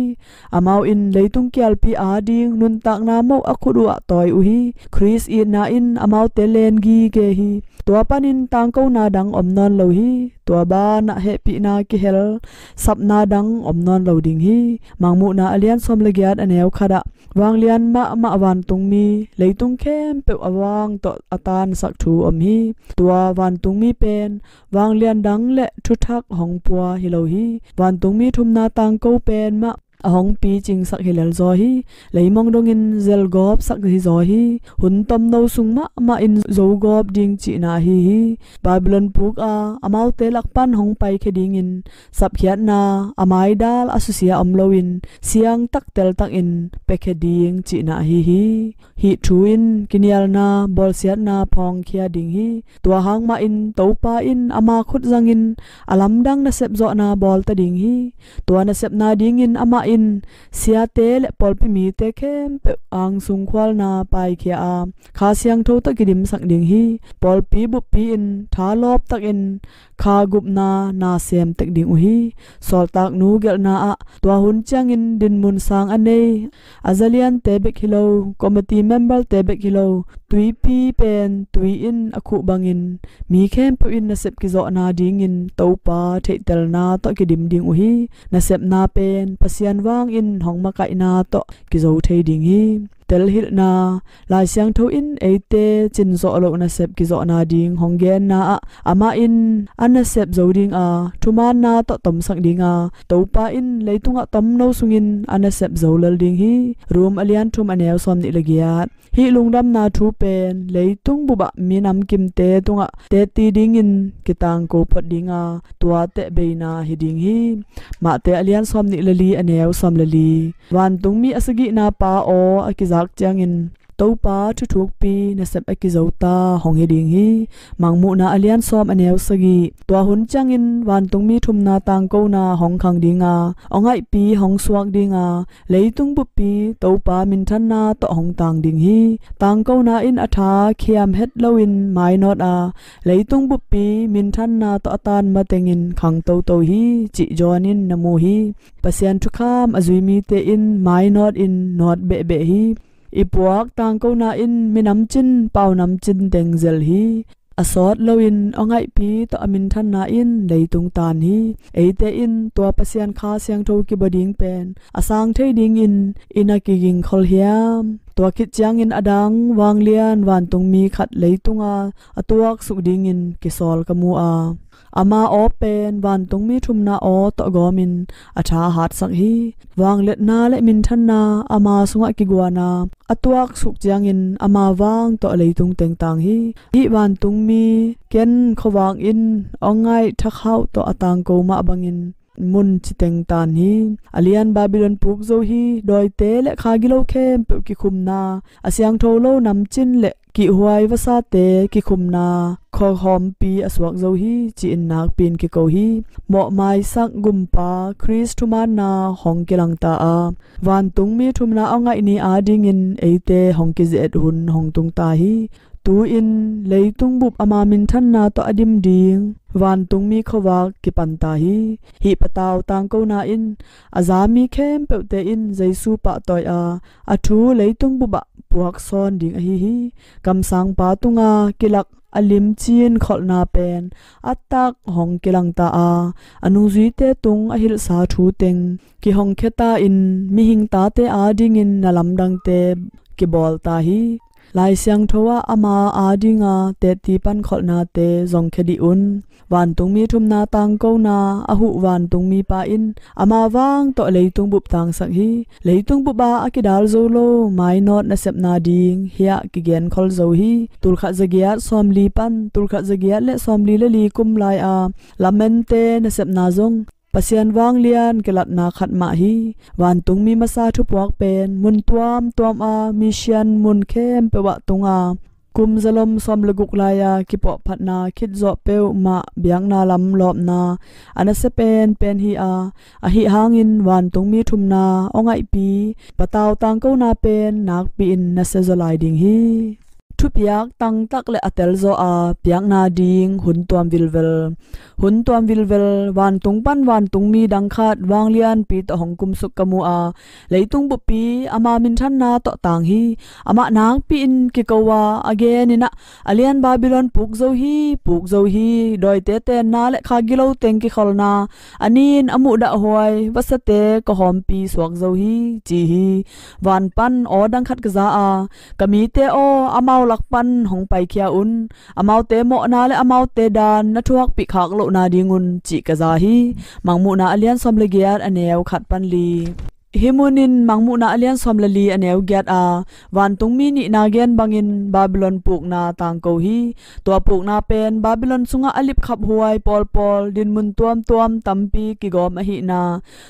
Amau in leitung kialpi ading nuntakna moh a khut uhah tawi uh hi. Khrist itna in amaute len gige hi. Tua panin tangkona dang om nawn lo hi. Tua banah hehpihna kihel sapna dang om nawn lo ding hi. Mangmuhna a lian sawm le giat a neu khatah, vanglian mahmah vantungmi, leitung khempeuh a vang tawh a tansak thu om hi. Tua vantungmi pen vanglian dang le thuthak hong pua hi lo hi. Vantungmi thumna tangko pen mah a hong picingsak hi lel zaw hi. Leimong dongin zelgawpsak hi zaw hi. Hun tomno sung mahmah in zogawp ding cihna ahi hi. Babylon puk a amaute lakpan hong paikhia dingin sapkhiatna a maidal a susia om loin siangtak teltakin piakhia ding cihna ahi hi. Hih thu in kinialna, bawlsiatna phawngkhia ding hi. Tua hang mahin Topa in ama khut zangin a lamdang nasep zawhna bawlta ding hi. Tua nasepna dingin amah in siate le pawlpi mite khempeuh angsung khualna paikhia a, Kha Siangtho tawh kidimsak ding hi. Pawlpi buppi in tha lawptakin kha gupna na sem tek ding uh hi. Sawltaknu gelhna ah, tua hun ciangin dinmun sang a nei, a zaliante bek hi lo, committee memberte bek hi lo, tuipi pen tui in a khuh bangin mi khempeuh in nasep kizawhna dingin Topa theihtelna tawh kidim ding uh hi. Nasepna pen Pasian vangin hong makaihna tawh kizo thei ding hi. Telhilhna, Lai Siangtho in eite cinzawh loh nasep kizawhna ding hong genna ah, amah in a nasep zo ding a, thumaanna tawh tomsak ding a, Topa in leitungah tomno sungin a nasep zo lel ding hi. Rom a lian thum a neu sawm nih le giat. Hih lungdamna thu pen leitung bupah minam kimte tungah tetti dingin kitangko phot ding a, tua tehbeina hi ding hi. Mate a lian sawm nih le li a neu sawm le li. Vantungmi a sagihna pa aw a kizak ciangin Topa thuthukpi nasep a kizota hong hi ding hi. Mangmuhna a lian sawm a neu sagih. Tua hun ciangin vantungmi thumna tangkona hong khang ding a, awngaihpi hong suak ding a, leitung buppi Topa minthanna tawh hong tang ding hi. Tangkona in a tha khiam het loin mainawt a, leitung buppi minthanna tawh a tan matengin khang toto hi, cih John in na mu hi. Pasian thukham a zui mite in mainawt in nawt behbeh hi. I puak tangkona in minam cin, paunam cin teng zel hi. A sawt loin awngaihpi tawh a minthanna in leitung tan hi. Eite in tua Pasian Kha Siangtho kibua ding pen a sang thei dingin i na kigingkhol hiam? Tua khit ciangin a dang vanglian vantungmi khat leitunga a tuaksuk dingin kisawl ka mu a, ama aw pen vantungmi thumna aw tawh gawmin a tha hatsak hi. Vangliatna le minthanna ama sungah kiguana a tuaksuk ciangin ama vang tawh leitung tengtang hi. Hih vantungmi ken khuavak in awngaih thakhauh tawh a tangko mah bangin mun citeng tan hi. A lian Babylon puk zo hi. Dawite le kha gilo khempeuh kikhumna, a siangtho lo namcin le kihhuai vasate kikhumna khuahawmpi a suak zo hi, ci-in nakpi-in kiko hi. Mawhmaisak gumpa Khrist thumaanna hong kilangta a, vantungmi thumna awngaih ni adingin eite hong kize-et hun hong tungta hi. Tu-in leitung bup ama minthanna tawh a dim ding vantungmi khuavak kipanta hi. Hih patau tangkona in a zami khempeuhte in Jesu pahtawi a, a thu leitung bupah puaksawn ding ahi hi. Kamsangpa tunga kilak a limcin kholhna pen a tak hong kilangta a, a nungzuite tung a hilhsa thu teng kihongkheta in mihing tate adingin na lamdangte kibawlta hi. Lai Siangtho ah ama adinga tetti pan kholhnate zongkhia dih un. Vantungmi thumna tangkona a huh vantungmipa in ama vang tawh leitung bup tangsak hi. Leitung bup ah a kidal zo lo mainawt nasepna ding hiah kigenkhol zo hi. Tulkhat zagiat sawmli pan tulkhat zagiat le sawmli le li kum lai-a lamente nasepna zong Pasian vanglian kilatna khat mah hi. Vantungmi masa thupuak pen mun tuamtuam a mission mun khempeuh ah tunga kum zalom sawm le guk lai-a kipuahphatna khitzawh peuhmah biakna lam lawpna a nasia penpen hi a, ahi hangin vantungmi thumna awngaihpi patau tangkona pen nakpi-in nasia zaw lai ding hi. thupiak tangtak le a telzaw a piakna ding hun tuam vilvel. Hun tuam vilvel, vantung pan vantung mi dang khat vanglianpi tawh hong kumsuk ka mu a, leitung buppi ama minthanna tawh tang hi. Amah nakpi-in kiko a, a genin ah, a lian Babylon puk zo hi, puk zo hi, dawite tenna le kha gilo teng kikholna, a nin a muhdahhuai vasate kawhawmpi suak zo hi, ci hi. Van pan aw dang khat ka za a, ka mite aw, amau lak pan hong paikhia un, amaute mawhna le amaute dan na thuakpih khak lohna dingun, cih ka za hi. Mangmuhna a lian sawm le giat a neu khat pan li. Hih munin Mangmuhna a lian sawm le li a neu giat a, vantungmi nihna gen bangin Babylon pukna tangko hi. Tua pukna pen Babylon sungah a lipkhaphuai pawlpawl dinmun tuamtuam tampi kigawm ahihna,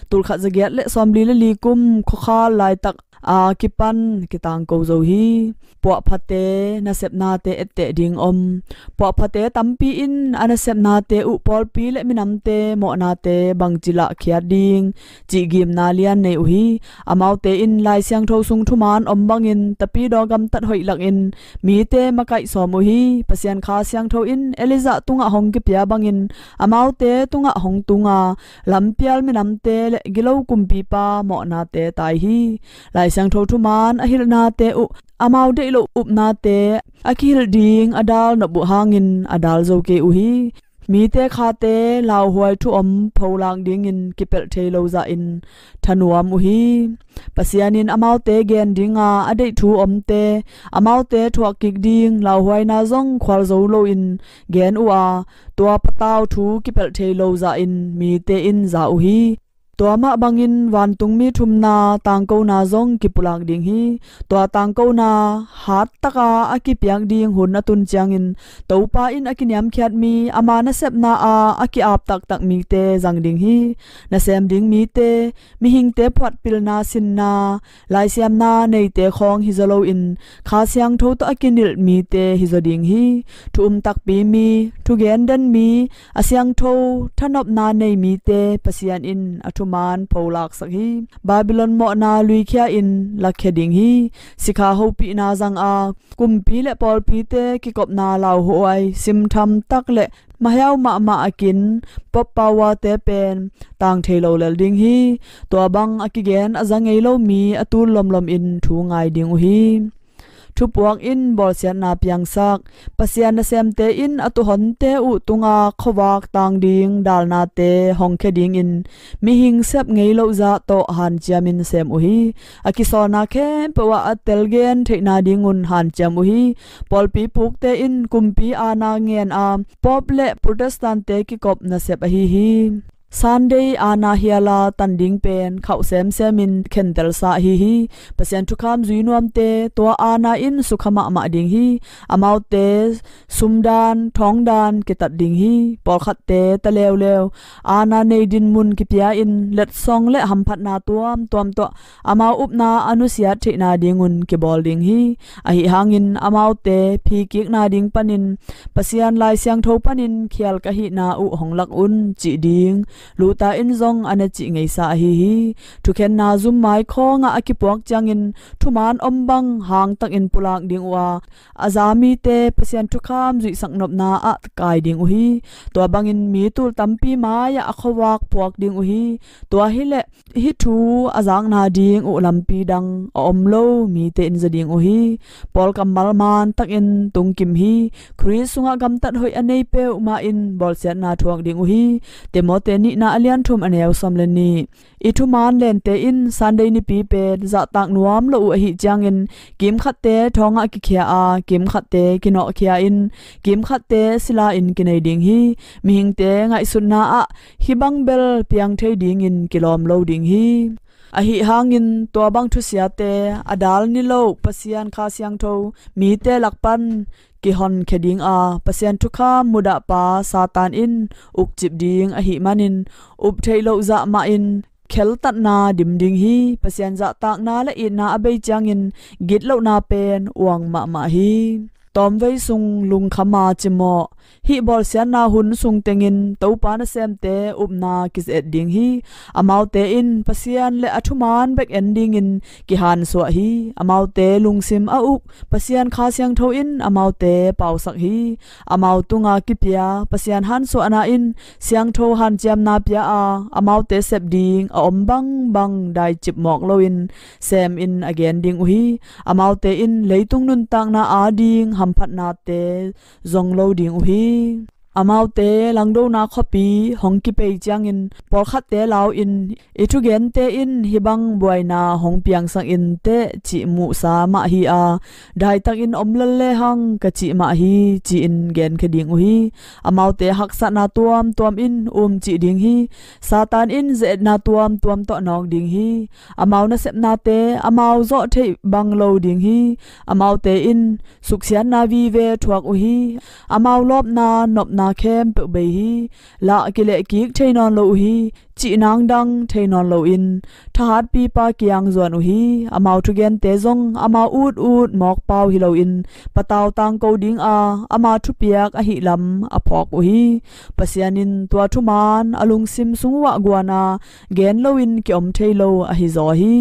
tulkhat zagiat le sawmli le li kum khuakhal laitak a kipan kitangko zo hi. Puahphate nasepnate etteh ding om. Puahphate tampi in a nasepnate uh pawlpi le minamte mawhnate bangci lahkhiat ding, cih gimna lian nei uh hi. Amaute in Lai Siangtho sung thuman om bangin Tapidaw gamtat hoih lakin mite makaih sawm uh hi. Pasian Kha Siangtho in Elijah tungah hong kipia bangin amaute tungah hong tunga, lampial minamte le gilo kumpipa mawhnate tai hi. Lai Siangtho thuman a hilhnate uh, amau deih loh upnate a kihilh ding a dal nop uh hangin a dal zo kei uh hi. Mite khate lauhuai thu om pholak dingin kipelh thei lo zahin thanuam uh hi. Pasian in amaute gen dinga a deih thu omte, amaute thuak kik ding lauhuaina zong khual zo loin gen uh a, tua patau thu kipelh thei lo zahin mite in za uh hi. Tua mah bangin vantungmi thumna tangkona zong kipulak ding hi. Tua tangkona hattaka a kipiak ding hun a tun ciangin Topa in a kiniamkhiat mi, ama nasepna a a ki-ap taktak mite zang ding hi. Nasem ding mite, mihingte phuatpilna sinna, laisiamna neite khawng hi zaw loin Kha Siangtho tawh a kinilh mite hi zaw ding hi. Thu um takpi mi, thugen den mi, a siangtho thanopna nei mite Pasian in a thuman pholaksak hi. Babylon mawhna luikhia in lakkhia ding hi. Sikha hopihna zanga kumpi le pawlpite kikopna lauhuai simtham tak le mahiau mahmah a kin pop pawate pen tang thei lo lel ding hi. Tua bang a kigen a za ngei lo mi a tul lomlom in thu ngai ding uh hi. Thupuak in bawlsiatna piangsak. Pasian nasemte in a tuuhonte uh tunga khuavak tang ding dalnate hongkhia dingin mihing sep ngei loh zah tawh hanciamin sem uh hi. A kisawlna khempeuh ah a telgen theihna dingun hanciam uh hi. Pawlpi pukte in kumpi aana ngen a, Pope le Protestant-te kikop nasep ahi hi. Sunday aana hiala tan ding pen khauh semsemin khentelsa ahi hi. Pasian thukham zui nuamte tua aana in sukha mahmah ding hi. Amaute sumdan thawngdan kitat ding hi. Pawlkhatte ta leuleu aana nei dinmun kipia in letsong le hamphatna tuamtuam tawh amau upna a nusiat theihna dingun kibawl ding hi. Ahi hangin amaute phikikna ding panin Pasian Lai Siangtho panin khial ka hihna uh hong lak un cih ding Luther in zong a na cih ngeisa ahi hi. Thukhenna zummai khawngah a kipuak ciangin thuman om bang hangtakin pulak ding uh a, a za mite Pasian thukham zuihsak nopna ah kai ding uh hi. Tua bangin mi tul tampi mai-ah a khuavak puak ding uh hi. Tua hileh hih thu a zakna ding uh lampi dang a om lo mite in za ding uh hi. Paul kammal man takin tungkim hi. Khrist sungah gamtat hoih a nei peuhmah in bawlsiatna thuak ding uh hi. Timote nihna a lian thum a neu sawm le nih. I thuman lente in Sunday nipi pen zahtak nuam lo uh ahih ciangin kimkhatte thawngah kikhia a, kimkhatte kinawhkhia in, kimkhatte sila in kinei ding hi. Mihingte ngaihsutna ah hih bang bel piang thei dingin kilawm lo ding hi. Ahi hangin tua bang thusiate a dal niloh Pasian Kha Siangtho mite lak pan kihonkhia ding a, Pasian thukham mudahpa Satan in ukcip ding ahih manin up theih loh zah mahin kheltatna dim ding hi. Pasian zahtakna le itna a bei ciangin gitlohna pen uang mahmah hi. tawmvei sung lungkhama cimawh. Hih bawlsiatna hun sung tengin Topa nasemte upna kize-et ding hi. Amaute in Pasian le a thuman bek en dingin kihansuah hi. Amaute lungsim a uk Pasian Kha Siangtho in amaute pausak hi. Amau tunga kipia Pasian hansuahna in siangtho hanciamna pia a, amaute sep ding a om bangbang daicip mawk loin semin a gen ding uh hi. Amaute in leitung nuntakna ading hamphatnate zong lo ding uh hi. Amaute langdona khuapi hong kipei ciangin pawlkhatte lau-in, "I thugente in hih bang buaina hong piangsak in teh," cih muhsa mah hi a, daitakin om lel lehang ka cih mah hi, ci-in genkhia ding uh hi. Amaute haksatna tuamtuam in umcih ding hi. Satan in ze-etna tuamtuam tawh nawk ding hi. Amau nasepnate amau zawh theih bang lo ding hi. Amaute in suksiatna vive thuak uh hi. Amau lawpna nopna khempeuh bei hi. Lah kilehkik thei nawn lo uh hi. Cih nang dang thei nawn loin thahatpipa kiang zuan uh hi. Amau thugente zong amau utut mawk pau hi loin patau tangko dinga ama thupiak ahih lam a phawk uh hi. Pasian in tua thuman a lungsim sung uhah guana gen loin kiom thei lo ahi zaw hi.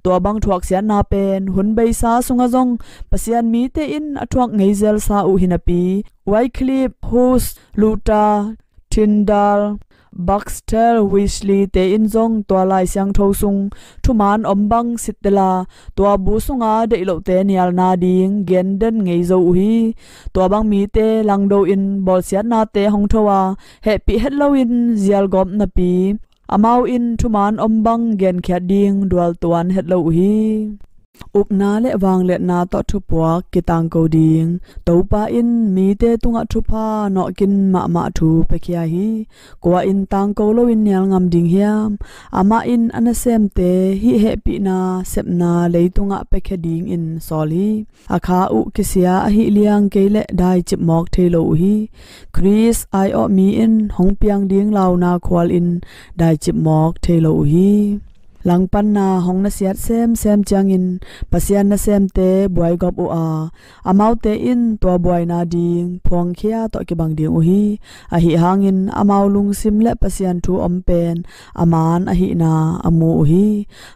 Tua bang thuaksiatna pen hun beisa sungah zong Pasian mite in a thuak ngei zelsa uh hi napi, Wycliffe, Hus, Luther, Tyndale, Baxter, Wesley te in zong tua Lai Siangtho sung thuman om bang sittel a, tua bu sunga deih lohte nialna ding gen den ngei zo uh hi. Tua bang mite langdo in bawlsiatnate hong tho a, hehpih het loin zialgawp napi, amau in thuman om bang genkhiat ding dualtuan het lo uh hi. Upna le vangliatna tawh thupuak kitangko ding. Topa in mite tungah thupha nawhkin mahmah thu piakhia hi. Kua in tangko loin nial ngam ding hiam? Amah in a nasemte hih hehpihna sepna leitungah piakhia dingin sawl hi. A kha uh kisia ahih liang kei leh daicip mawk thei lo uh hi. Khrist ai-awh mi in hong piang ding launa khualin daicip mawk thei lo uh hi. Langpanna hong nasiat semsem ciangin Pasian nasemte buaigawp uh a, amaute in tua buaina ding phuangkhia tawh kibang ding uh hi. Ahi hangin amau lungsim le Pasian thu om pen a man ahihna a mu uh hi.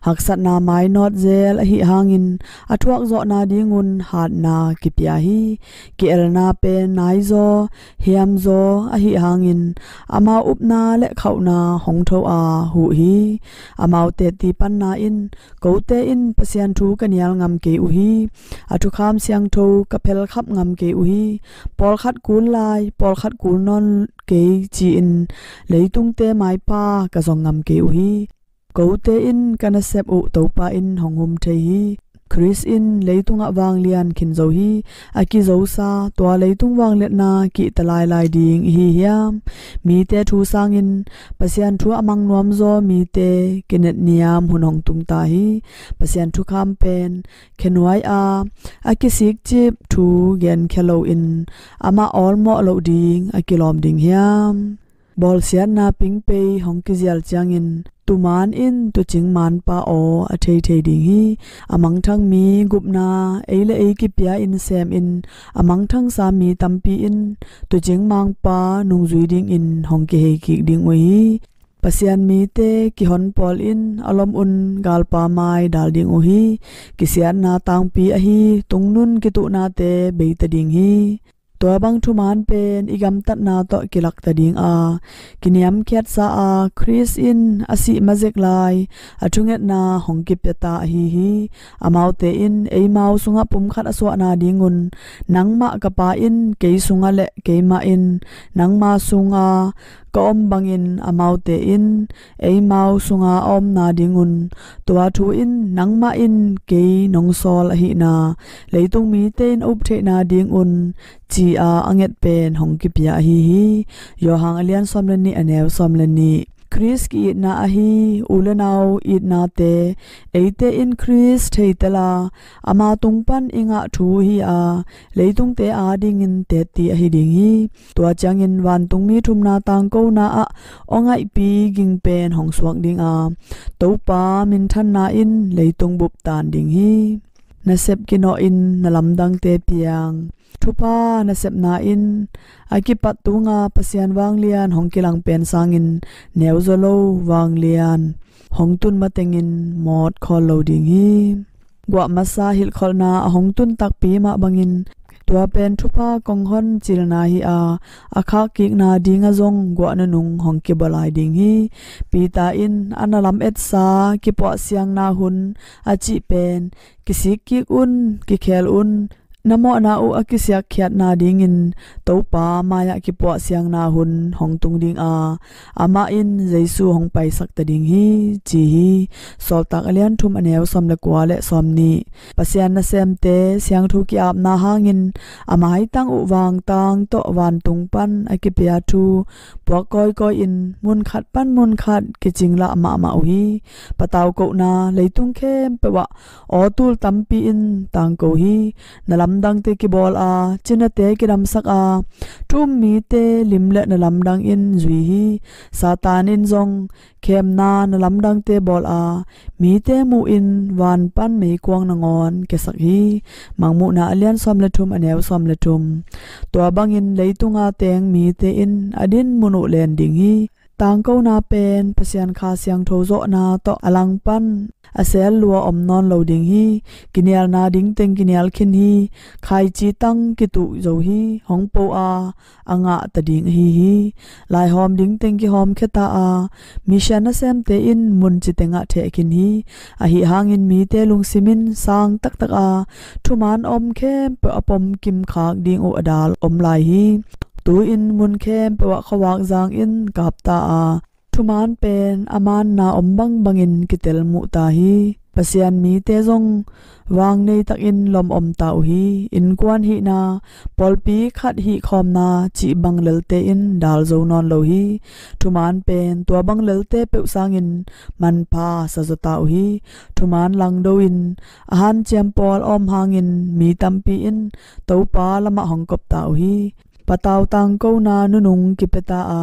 Haksatna mainawt zel ahi hangin a thuakzawhna dingun hatna kipia hi. Ki-elna pen naizaw hiamzaw ahi hangin amau upna le khauhna hong tho a huh hi. Amau tetti panna in, "Kote in Pasian thu ka nial ngam kei uh hi. A thukham siangtho ka phelkhap ngam kei uh hi. Pawlkhat kul lai, pawlkhat kul nawn kei ci-in leitungte maipa ka zong ngam kei uh hi. Kote in ka nasep uh Topa in hong hum thei hi." Khrist in leitungah vanglian khin zo hi. A kizosa tua leitung vangliatna kihta lailai ding ihi hiam? Mite thu sangin Pasian thu a mang nuamzaw mite kinetniam hun hong tungta hi. Pasian thukham pen khenuai a, a kisikcip thu genkhia loin amah awlmawh loh ding a kilawm ding hiam? Bawlsiatna pingpei hong kizial ciangin tuman in tuucing manpa aw a theithei ding hi. A mangthang mi gupna ei le ei kipia in semin a mangthangsa mi tampi in tuucing manpa nungzui dingin hong kihei kik ding uh hi. Pasian mite kihon pawl in a lom un galpa mai dal ding uh hi. Kisiatna tangpi ahi tungnun kituhnate beita ding hi. Tua bang thuman pen i gamtatna tawh kilakta dinga kiniamkhiatsa a, Khrist in a sih mazek lai a thungetna hong kipiata ahi hi. Amaute in eimau sungah pumkhat a suahna dingun, "Nangmah ka Pa in kei sungah le keimah in nangma sunga ka om bangin amaute in eimau sunga a omna dingun, tua thu in nangmah in kei nong sawl ahihna leitung mite in a up theihna dingun," ci-a a nget pen hong kipia ahi hi. Johan a lian sawm le nih, a neu sawm le nih. Khrist ki-itna ahi u le nau itnate eite in Khrist theitel a, ama tung pan i ngah thu hi a, leitungte adingin tetti ahi ding hi. Tua ciangin vantungmi thumna tangkona ah aw ngaihpi ging pen hong suak dinga Topa minthanna in leitung bup tan ding hi. nasep kinawhin na lamdangte piang. Thupha nasepna in a kipat tunga Pasian vanglian hong kilang pen sangin neuzaw lo vanglian hong tun matengin mawt khawl lo ding hi. Guah masa hilhkholhna a hong tun takpi mah bangin tua pen thupha konghon cilna hi a, a khak kikna dinga zong guah nunung hong kibawl lai ding hi. Peter in a na lametsa kipuahsiangna hun a cih pen kisik kik un, kikhel un, na mawhna uh a kisiakkhiatna dingin Topa mai-ah kipuahsiangna hun hong tung ding a, amah in Jesu hong paisak ta ding hi, ci hi. Sawltak a lian thum a neu sawm le kua le sawm nih. Pasian nasemte siangtho ki-apna hangin a maitang uh vangtang tawh vantung pan a kipia thu puak kawikawi in munkhat pan munkhat kicinglah mahmah uh hi. Patau kohna leitung khempeuh ah aw tul tampi in tangko hi. Na lamdangte kibawl a, cinate kidamsak a, thu um mite lim le na lamdang in zui hi. Satan in zong khemna na lamdangte bawl a, mite muhin van pan meikuang nangawn kiasak hi. Mangmuhna a lian sawm le thum a neu sawm le thum. Tua bangin leitunga teng mite in a din mun uh len ding hi. Tangkona pen Pasian Kha Siangtho zawhna tawh a langpan a sel lua om nawn lo ding hi. Kinialna dingteng kinial khin hi. Khaici tang kituh zo hi. Hong po a, a ngah ta ding ahi hi. Laihawm dingteng kihawm khia ta a, mission nasemte in mun citengah theh khin hi. Ahi hangin mite lungsim in sang taktak a, thuman om khempeuh a pom kimkhak ding uh a dal om lai hi. Tu-in mun khempeuh ah khuavak zang in kap ta a, thuman pen a manna om bangbangin kitel muh ta hi. Pasian mite zong vang nei takin lom om ta uh hi. Innkuan hihna, pawlpi khat hih khawmna cih bang lelte in dal zo nawn lo hi. Thuman pen tua bang lelte peuh sangin manpha sa zaw ta uh hi. Thuman langdo in a hanciam pawl a om hangin mi tampi in Topa lamah hong kop ta uh hi. Patau tangkona nunung kipia ta a,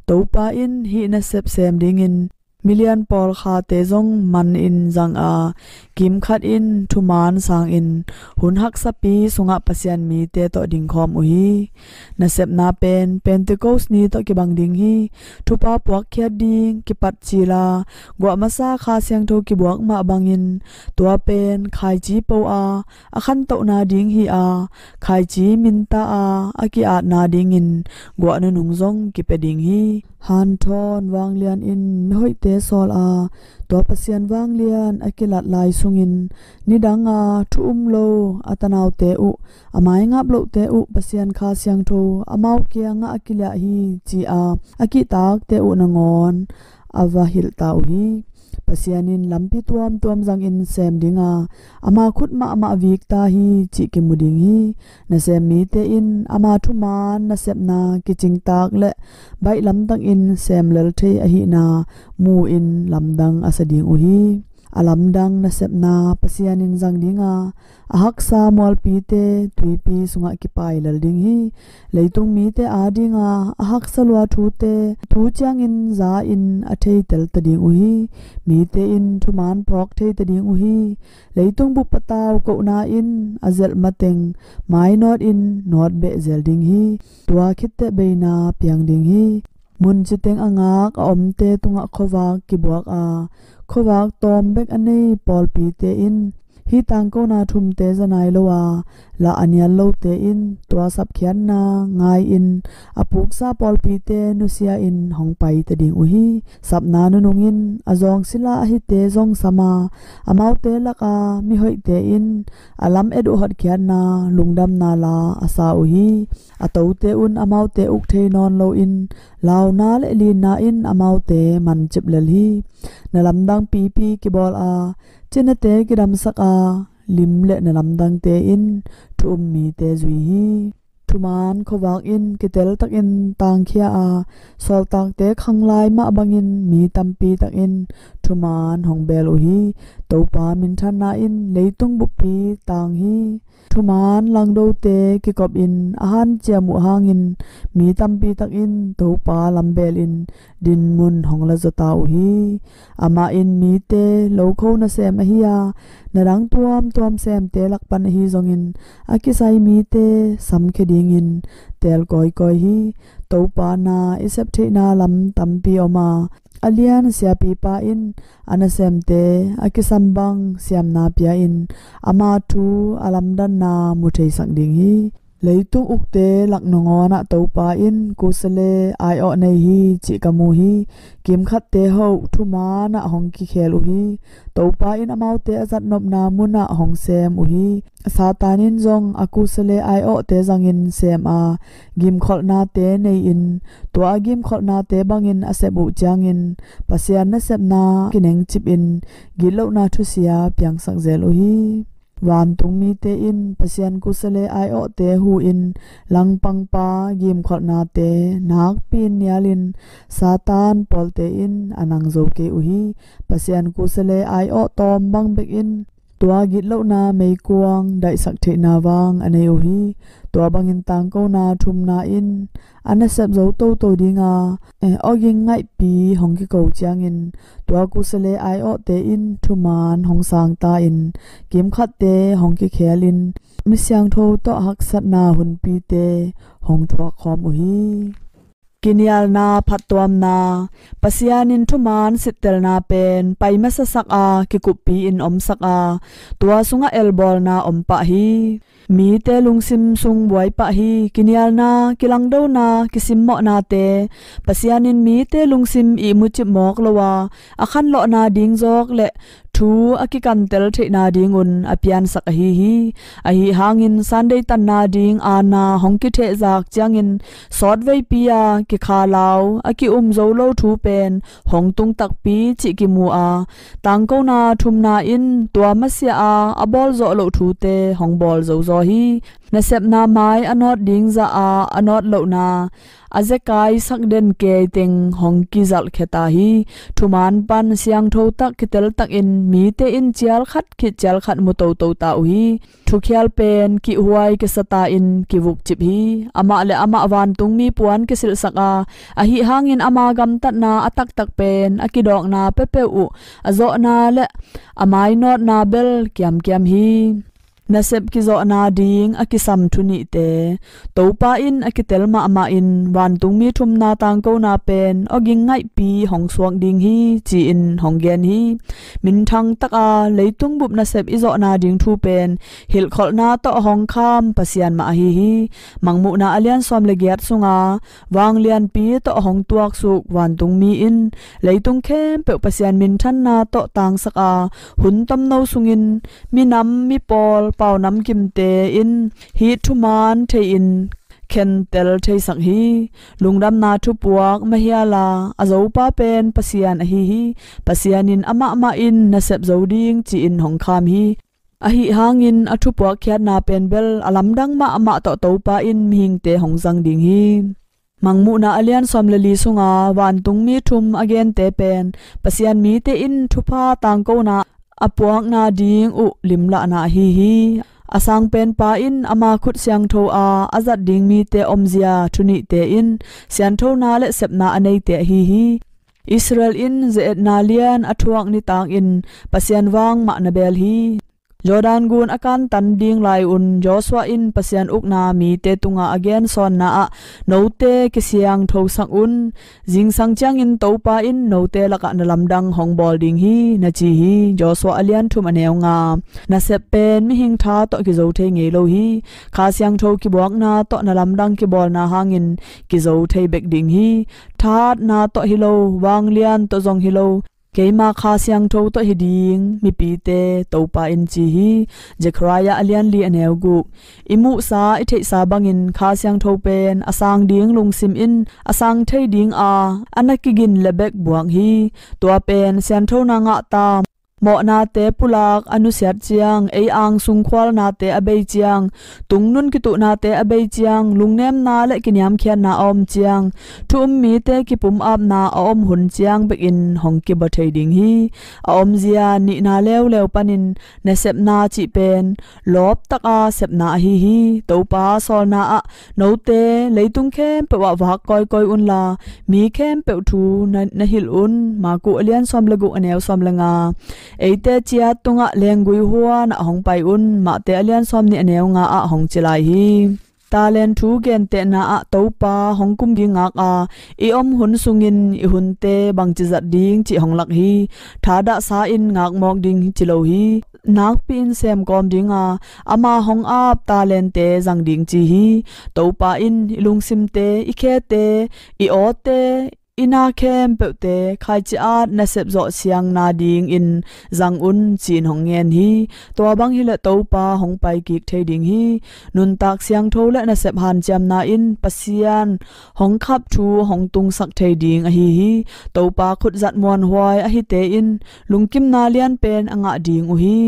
Topa in hih nasep sem dingin milian pawlkhate zong man in zang a, kimkhat in thuman sangin hun haksapi sungah Pasian mite tawh dingkhawm uh hi. Nasepna pen Pentecost ni tawh kibang ding hi. Thupha puakkhiat ding kipat cila guah masa Kha Siangtho kibuak mah bangin tua pen khaici po a, a khantohna ding hi a, khaici minta a, a ki-atna dingin guah nunung zong kipia ding hi. Hanthawn vanglian in mihoihte sawl a, tua Pasian vanglian a kilat lai sungin nidang a thu um lo a tanaute uh, a maingap lohte uh Pasian Kha Siangtho amau kiangah a kiliah hi ci a, a kihtakte uh nangawn a va hilh ta uh hi. Pasian in lampi tuamtuam zangin sem ding a, ama khut mahmah vik ta hi cih kimu ding hi. Nasem mite in ama thuman nasepna kicingtak le baih lamdangin sem lel thei ahihna mu-in lamdang a sa ding uh hi. A lamdang nasepna Pasian in zang ding a, a haksa mualpite tuipi sungah kipai lel ding hi. Leitung mite adinga a haksa lua thute tu ciangin za-in a theitel ta ding uh hi. Mite in thuman phawk thei ta ding uh hi. Leitung bup patau kohna in a zelh mateng mainawt in nawt beh zel ding hi. Tua khitteh beina piang ding hi. Mun citeng a ngak a omte tungah khuavak kibuak a, khuavak tawm bek a nei pawlpite in hih tangkona thumte za nai lo a, lah a nial lote in tua sapkhiatna ngai-in a puksa pawlpite nusia-in hong pai ta ding uh hi. Sapna nunungin a zawng sila a hite zong sam a, amaute laka mihoihte in a lamet uh hotkhiatna lungdamna la a sa uh hi. A tote un amaute uk thei nawn loin launa le linna in amaute mancip lel hi. Na lamdang pipi kibawl a, cinate kidamsak a, lim le na lamdangte in thu um mite zui hi. Thuman khuavak in kiteltakin tangkhia a, sawltakte khanglai mah bangin mi tampi takin thuman hong beel uh hi. Topa minthanna in leitung buppi tang hi. Thuman langdote kikopin a hanciam uh hangin mi tampi takin Topa lambeelin dinmun hong lazaw ta uh hi. Amah in mite lokho nasem ahi a, na dang tuamtuam semte lakpan ahi zongin a kisai mite samkhia dingin teel kawikawi hi. Topa na i sep theihna lam tampi om a, a lian siapipa in a nasemte a kisam bang siamna pia-in ama thu a lamdanna mu theisak ding hi. Leitung ukte lak nangawnah Topa in kusale ai-awh nei hi cih ka mu hi. Kimkhatte hoh thumanah hong kikhel uh hi. Topa in amaute a zatnopna munah hong sem uh hi. Satan in zong a kusale ai-awhte zangin sem a, gimkholhnate nei-in tua a gimkholhnate bangin a sep uh ciangin Pasian nasepna kinengcipin gitlohna thusia piangsak zel uh hi. Vantung mite in Pasian kusale ai-awhte hu-in langpangpa gimkholhnate nakpi-in nialin Satan pawlte in a nang zo kei uh hi. Pasian kusale ai-awh tawm bang bekin tua gitlohna meikuang daihsak theihna vang a nei uh hi. Tua bangin tangkona thumna in a nasep zo toto dinga, eh, awging ngaihpi hong kiko ciangin tua kusale ai-awhte in thuman hong sangta-in kimkhatte hong kikhelin misiangtho tawh haksatna hunpite hong thuakkhawm uh hi. Kinialna phattuamna. Pasian in thuman sittelna pen pai masasak a, kikuppi-in omsak a, tua sungah elbawlna om pah hi. Mite lungsim sung buai pah hi. Kinialna, kilangdona, kisimmawhnate Pasian in mite lungsim ihmu cip mawk lo a, a khanlawhna ding zawk le thu a kikantel theihna dingun a piansak ahi hi. Ahi hangin Sunday tanna ding aana hong kithehzak ciangin sawtveipi a kikhalau a ki-um zo lo thu pen hong tung takpi cih kimu a, tangkona thumna in tua masiah a a bawlzawh loh thute hong bawl zozaw hi. Nasepna mai a nawt ding zah a a nawt lohna a zekaisak den kei teng hong kizalhkhia ta hi. Thuman pan siangtho tak kiteltakin mite in cial khat khit cial khat mu toto ta uh hi. Thukhial pen kihhuai kisata-in kivukcip hi. Amah le amah vantungmi puan kisilhsak a, ahi hangin ama gamtatna a taktak pen a kidawkna peuhpeuh uh a zawhna le a mainawtna bel kiamkiam hi. Nasep kizawhna ding a kisam thu nihte. Topa in a kitel mahmahin vantungmi thumna tangkona pen awging ngaihpi hong suak ding hi, ci-in hong gen hi. Minthang taka leitung bup nasep i zawhna ding thu pen hilhkholhna tawh hong kham Pasian mah ahi hi. Mangmuhna a lian sawm le giat sunga vanglianpi tawh hong tuaksuk vantungmi in leitung khempeuh Pasian minthanna tawh tangsak a, hun tomno sungin minam mipawl paunam kimte in hih thuman thei-in khentel theisak hi. Lungdamna thupuak mahiala a zopa pen Pasian ahi hi. Pasian in amahmah in nasep zo ding ci-in hong kham hi. Ahi hangin a thupuak khiatna pen bel a lamdang mahmah tawh Topa in mihingte hong zang ding hi. Mangmuhna a lian sawm le li sunga vantungmi thum a gente pen Pasian mite in thupha tangkona a puakna ding uh limlahna ahi hi. A sangpenpa in ama khut siangtho a a zat ding mite omzia thu nihte in sianthona le sepna a neite ahi hi. Israel in ze-etna lian a thuak nitakin Pasian vang mah na beel hi. Jordan gun a kantan ding lai-un Joshua in Pasian ukna mite tunga a gensawnna ah, "Note kisiangthosak un, zingsang ciangin Topa in note lakah na lamdang hong bawl ding hi," na ci hi. Joshua a lian thum a neu nga. Nasep pen mihing tha tawh kizo thei ngei lo hi. Kha Siangtho kibuakna tawh na lamdang kibawlna hangin kizo thei bek ding hi. Thahatna tawh hi lo, vanglian tawh zong hi lo, keima Kha Siangtho tawh hi ding mipite Topa in ci hi. Zechariah a lian li a neu guk. I muhsa i theihsa bangin Kha Siangtho pen a sang ding lungsim in a sang thei dinga a na kigin le bek buak hi. Tua pen sianthona ngahta Mawhnate pulak a nusiat ciang, ei angsung khualnate a bei ciang, tungnun kituhnate a bei ciang, lungnemna le kiniamkhiatna a om ciang, thu um mite kipumapna a om hun ciang bekin hong kibua thei ding hi. A omzia nihna leuleu panin nasepna cih pen lawptaka sepna ahi hi. Topa sawlna ah, "Note leitung khempeuh ah vak kawikawi unla, mi khempeuh thu na, na hilh un," Maku a lian sawm le guk, a neu sawm le nga. Eite ciat tungah lenggui huan ah hong pai un, Mate a lian sawm nih, a neu nga ah hong ci lai hi. Talent thu gentehna ah Topa hong kum ding ngak a, i om hun sungin i hunte bangci zat ding cih hong lak hi. Thadahsa in ngakmawk ding ci lo hi. Nakpi-in semkawm dinga, ama hong ap talentte zang ding ci hi. Topa in i lungsimte, i khete, i awte, i na khempeuhte khaici-at nasep zawh siang nadingin zang un, ci-in hong ngen hi. Tua bang hileh Topa hong pai kik thei ding hi. Nuntak siangtho le nasep hanciamna in Pasian hong khap thu hong tungsak thei ding ahi hi. Topa khut zat muanhuai a hite in lungkimna lianpen a ngah ding uh hi.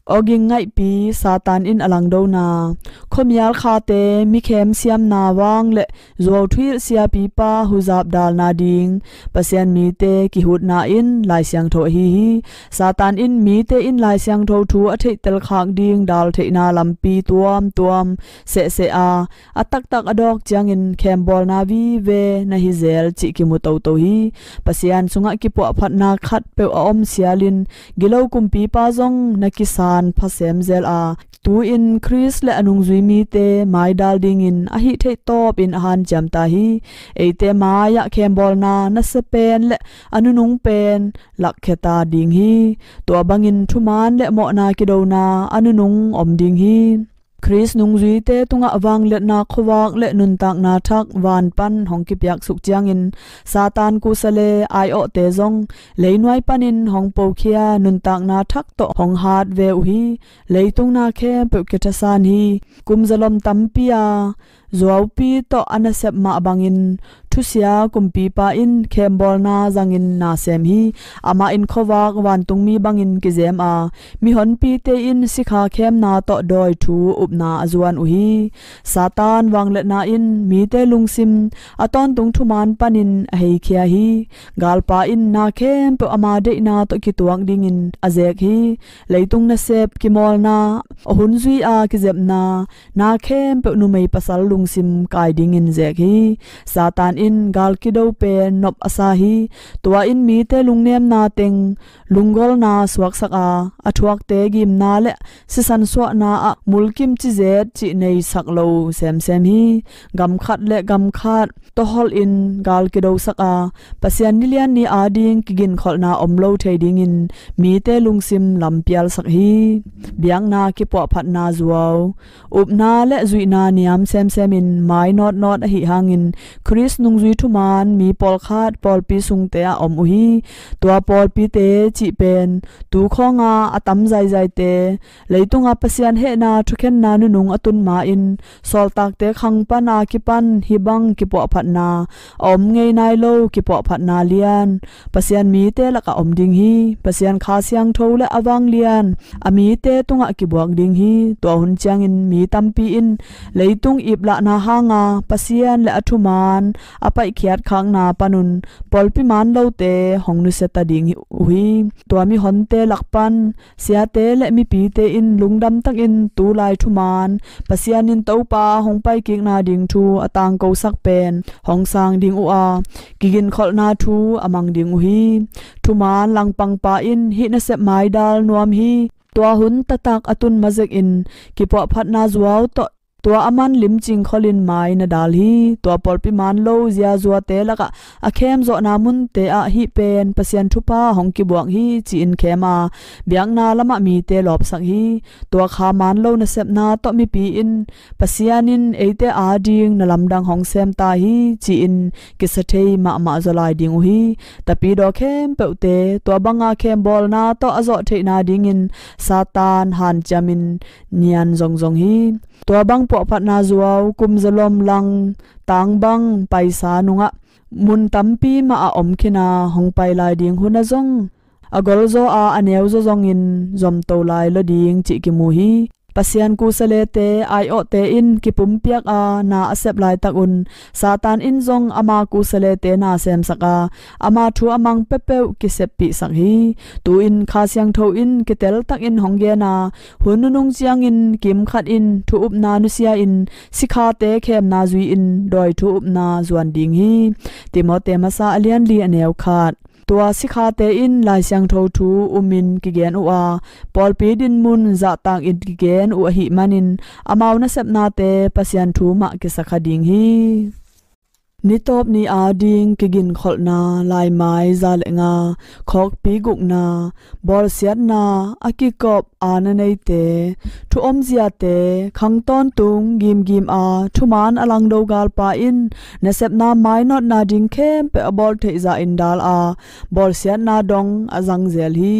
Awging ngaihpi Satan in a langdona. Khuamial khate, mikhem siamna vang le zuauthuih siapipa huzap dal nading Pasian mite kihutna in Lai Siangtho ahi hi. Satan in mite in Lai Siangtho thu a theihtel khak ding dal theihna lampi tuamtuam sehseh a, a taktak a dawk ciangin khembawlna vive na hi zel cih kimu toto hi. Pasian sungah kipuahphatna khatpeuh a om sialin gilo kumpipa zong na kisan pha sem zel a, tu-in Khrist le a nungzui mite maidal dingin a hih theih tawpin a hanciam ta hi. Eite mai-ah khembawlna nasia pen le a nunung pen lakkhia ta ding hi. Tua bangin thumaan le mawhna kidona a nunung om ding hi. Khrist nungzuite tungah vangliatna khuavak le nuntakna thak van pan hong kipiaksuk ciangin Satan kusa le aiawhte zong leinuai panin hong pokhia nuntakna thak tawh hong hat ve uh hi. Leitung na khempeuh kithasan hi. Kumzalom tampi a zuaupi tawh a nasep mah bangin thusia kumpipa in khembawlna zangin na sem hi. Amah in khuavak vantungmi bangin kizem a, mihonpite in sikha khemna tawh dawi thu upna a zuan uh hi. Satan vangliatna in mite lungsim a tawntung thumaan panin a heikhia hi. Galpa in na khempeuh ama deihna tawh kituak dingin a zek hi. Leitung nasep, kimawlna, a hun zui a kizepna, na khempeuh numei pasal lungsim kai dingin zek hi. Satan in gal kido pen nop a sa hi. Tua in mite lungnemna teng lunggolna suaksak a, a thuakte gimna le sisan suahna ah mulkimci zet cih neisak lo semsem hi. Gam khat le gam khat tawholh in gal kidosak a, Pasian nilian ni ading kiginkholhna om lo thei dingin mite lungsim lampialsak hi. Biakna kipuahphatna zuau. Upna le zuihna niam semsemin mai nawtnawt ahi hangin Khrist nungzui thumaan mi pawlkhat pawlpi sungte ah om uh hi. Tua pawlpite cih pen tu khawnga a tam zaizaite, leitunga Pasian hehna thukhenna nunung a tun ma-in sawltakte khang pana kipan hih bang kipuahphatna a om ngei nai lo kipuahphatna lian Pasian mite lakah om ding hi. Pasian Kha Siangtho le a vanglian a mite tungah kibuak ding hi. Tua hun ciangin mi tampi in leitung iplahna hanga Pasian le a thumaan a paihkhiat khakna panun pawlpi maan lote hong nusia ta ding uh hi. Tua mihonte lak pan siate le mipite in lungdam takin tulai thumaan Pasian in Topa hong paikikna ding thu a tangkosak pen hong sang ding uh a, kiginkholhna thu a mang ding uh hi. Thumaan langpangpa in hih nasep maidal nuam hi. Tua hun taktak a tun mazekin kipuahphatna zuau tawh tua a man limcing kholin mai na dal hi. Tua pawlpi maan lo ziazuate lakah a khemzawhna munte ah hih pen Pasian thupha hong kibuak hi ci-in khem a, biakna lamah mite lawpsak hi. Tua kha maan lo nasepna tawh mipi in Pasian in eite ading na lamdang hong sem ta hi ci-in kisa thei mahmah zaw lai ding uh hi. Tapidaw khempeuhte tua banga khembawlna tawh a zawh theihna dingin Satan hanciamin nian zongzong hi. Tua bang puahphatna zuau, kumzalom lang, tangbang paisa nungah mun tampi mah a om khin a, hong pai lai ding hun ah zong a golzaw a, a neuzaw zongin zomto lai lo ding cih kimu hi. Pasian kusalete, aiawhte in kipumpiak a na a sep laitakun Satan in zong ama kusalete na semsak a, ama thu a mang peuhpeuh kiseppihsak hi. Tu-in Kha Siangtho in kiteltakin hong gen a, hun nunung ciangin kimkhat in thu upna nusia-in sikhate khemna zui-in dawi thu upna zuan ding hi. Timote masa a lianli a neu khat. Tua sikhate in Lai Siangtho thu umin kigen uh a, pawlpi dinmun zahtakin kigen uh ahih manin amau nasepnate Pasian thu mah kisakha ding hi. Nitawp ni ading kiginkholhna, laimai za le nga, khawkpi gukna, bawlsiatna, a kikop, aana neite, thu omziate, khang tawntung gimgim a thuman a langdo galpa in nasepna mainawtna ding khempeuh a bawl theih zahin dal a, bawlsiatna dong a zangzel hi.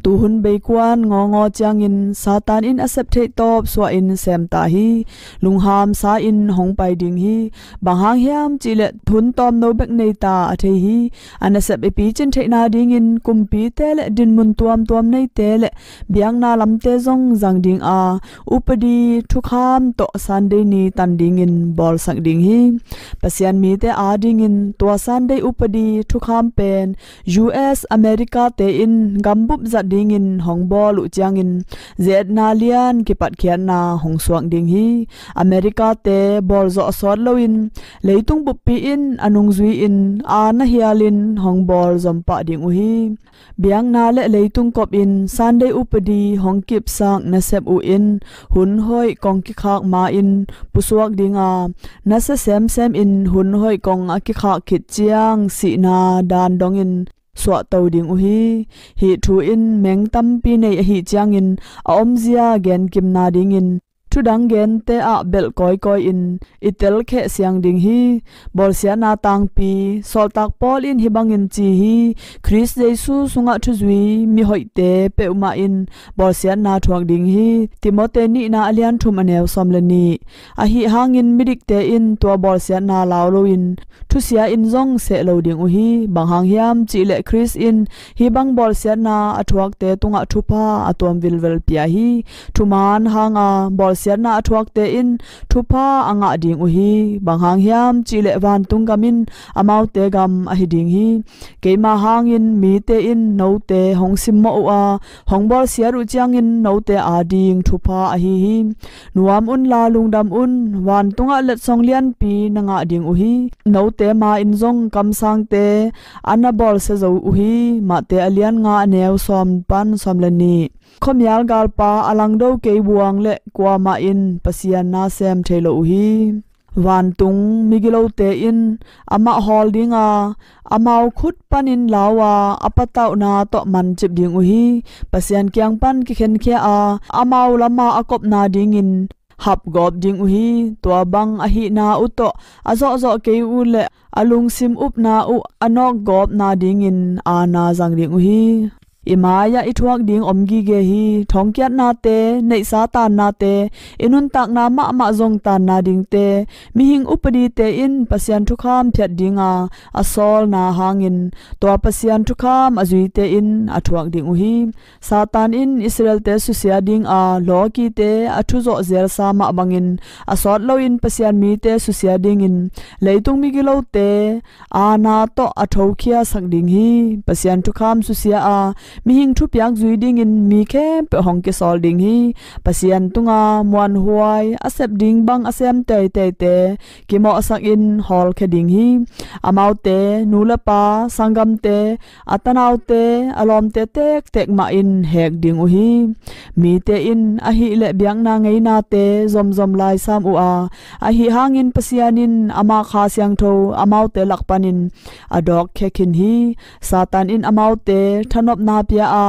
Tuhun beikuan ngawngawng ciangin Satan in a sep theih tawp suahin semta hi. Lungham sa-in hong pai ding hi. Bang hang hiam cihleh hun tawmno bek neita a thei hi. A nasep i picin theihna dingin kumpite le dinmun tuamtuam neite le biakna lamte zong zang ding a, upadi thukham tawh Sunday ni tan dingin bawlsak ding hi. Pasian mite adingin tua Sunday upadi thukham pen U S America te in gambup zat dingin hong bawl uh ciangin ze-etna lian kipatkhiatna hong suak ding hi. America te bawlzawh a sawt loin leitung buppi in a nungzui-in aana hialin hong bawl zompah ding uh hi. Biakna le leitung kopin Sunday upadi hong kipsak nasep uh in hun hoih kong kikhak ma-in pusuak ding a, nasia semsem in hun hoih kong a kikhak khit ciang sihna dan dongin suahto ding uh hi. Hih thu in meng tampi nei ahih ciangin a omzia genkimna dingin thudang gente ah belh kawikawi-in i telkheh siang ding hi. Bawlsiatna tangpi, Sawltak Paul in hih bangin ci hi. Khrist Jesu sungah thuzui mihoihte peuhmah in bawlsiatna thuak ding hi. Timote nihna a lian thum a neu sawm le nih. Ahi hangin midikte in tua bawlsiatna lau loin thusia in zong seh lo ding uh hi. Bang hang hiam cihleh Khrist in hih bang bawlsiatna a thuakte tungah thupha a tuam vilvel pia hi. Thuman hanga bawlsiatna a thuakte in thupha a ngah ding uh hi. Bang hang hiam cihleh vantung gam in amaute gam ahi ding hi. Keima hangin mite in note hong simmawh uh a, hong bawlsiat uh ciangin note ading thupha ahi hi. Nuam unla lungdam un, vantungah letsong lianpi na ngah ding uh hi. Note ma-in zong kamsangte a na bawlsia zo uh hi. Mate a lian nga a neu sawm pan sawm le nih. Khuamial galpa a langdo kei buang le kuamah in Pasian na sem thei lo uh hi. Vantung migilote in amah hawl dinga, amau khut panin lau a, a patauhna tawh mancip ding uh hi. Pasian kiang pan kikhenkhia a, amau lama a kopna dingin hapgawp ding uh hi. Tua bang ahihna uh tawh a zawhzawh kei uh le a lungsim upna uh a nawkgawpna dingin aana zang ding uh hi. I mai-ah i thuak ding om gige hi. Thongkiatnate, neihsa tannate, i nuntakna mahmah zong tanna dingte, mihing upadite in Pasian thukham phiat dinga a sawlna hangin tua Pasian thukham a zuite in a thuak ding uh hi. Satan in Israelte susia dinga lawkite a thuzawh zelsa mah bangin a sawt loin Pasian mite susia dingin leitung migilote aana tawh a thokhiasak ding hi. Pasian thukham susia a mihing thupiak zui dingin mi khempeuh hong kisawl ding hi. Pasian tunga muanhuai a sep ding bang a sem teiteite kimawhsakin hawlkhia ding hi. Amaute nu le pa, sanggamte, a tanaute, a lawmte tektek mah in hek ding uh hi. Mite in ahih leh biakna ngeinate zomzom laisam uh a, ahi hangin Pasian in ama Kha Siangtho amaute lak panin a dawkkhia khin hi. Satan in amaute thanopna pia a,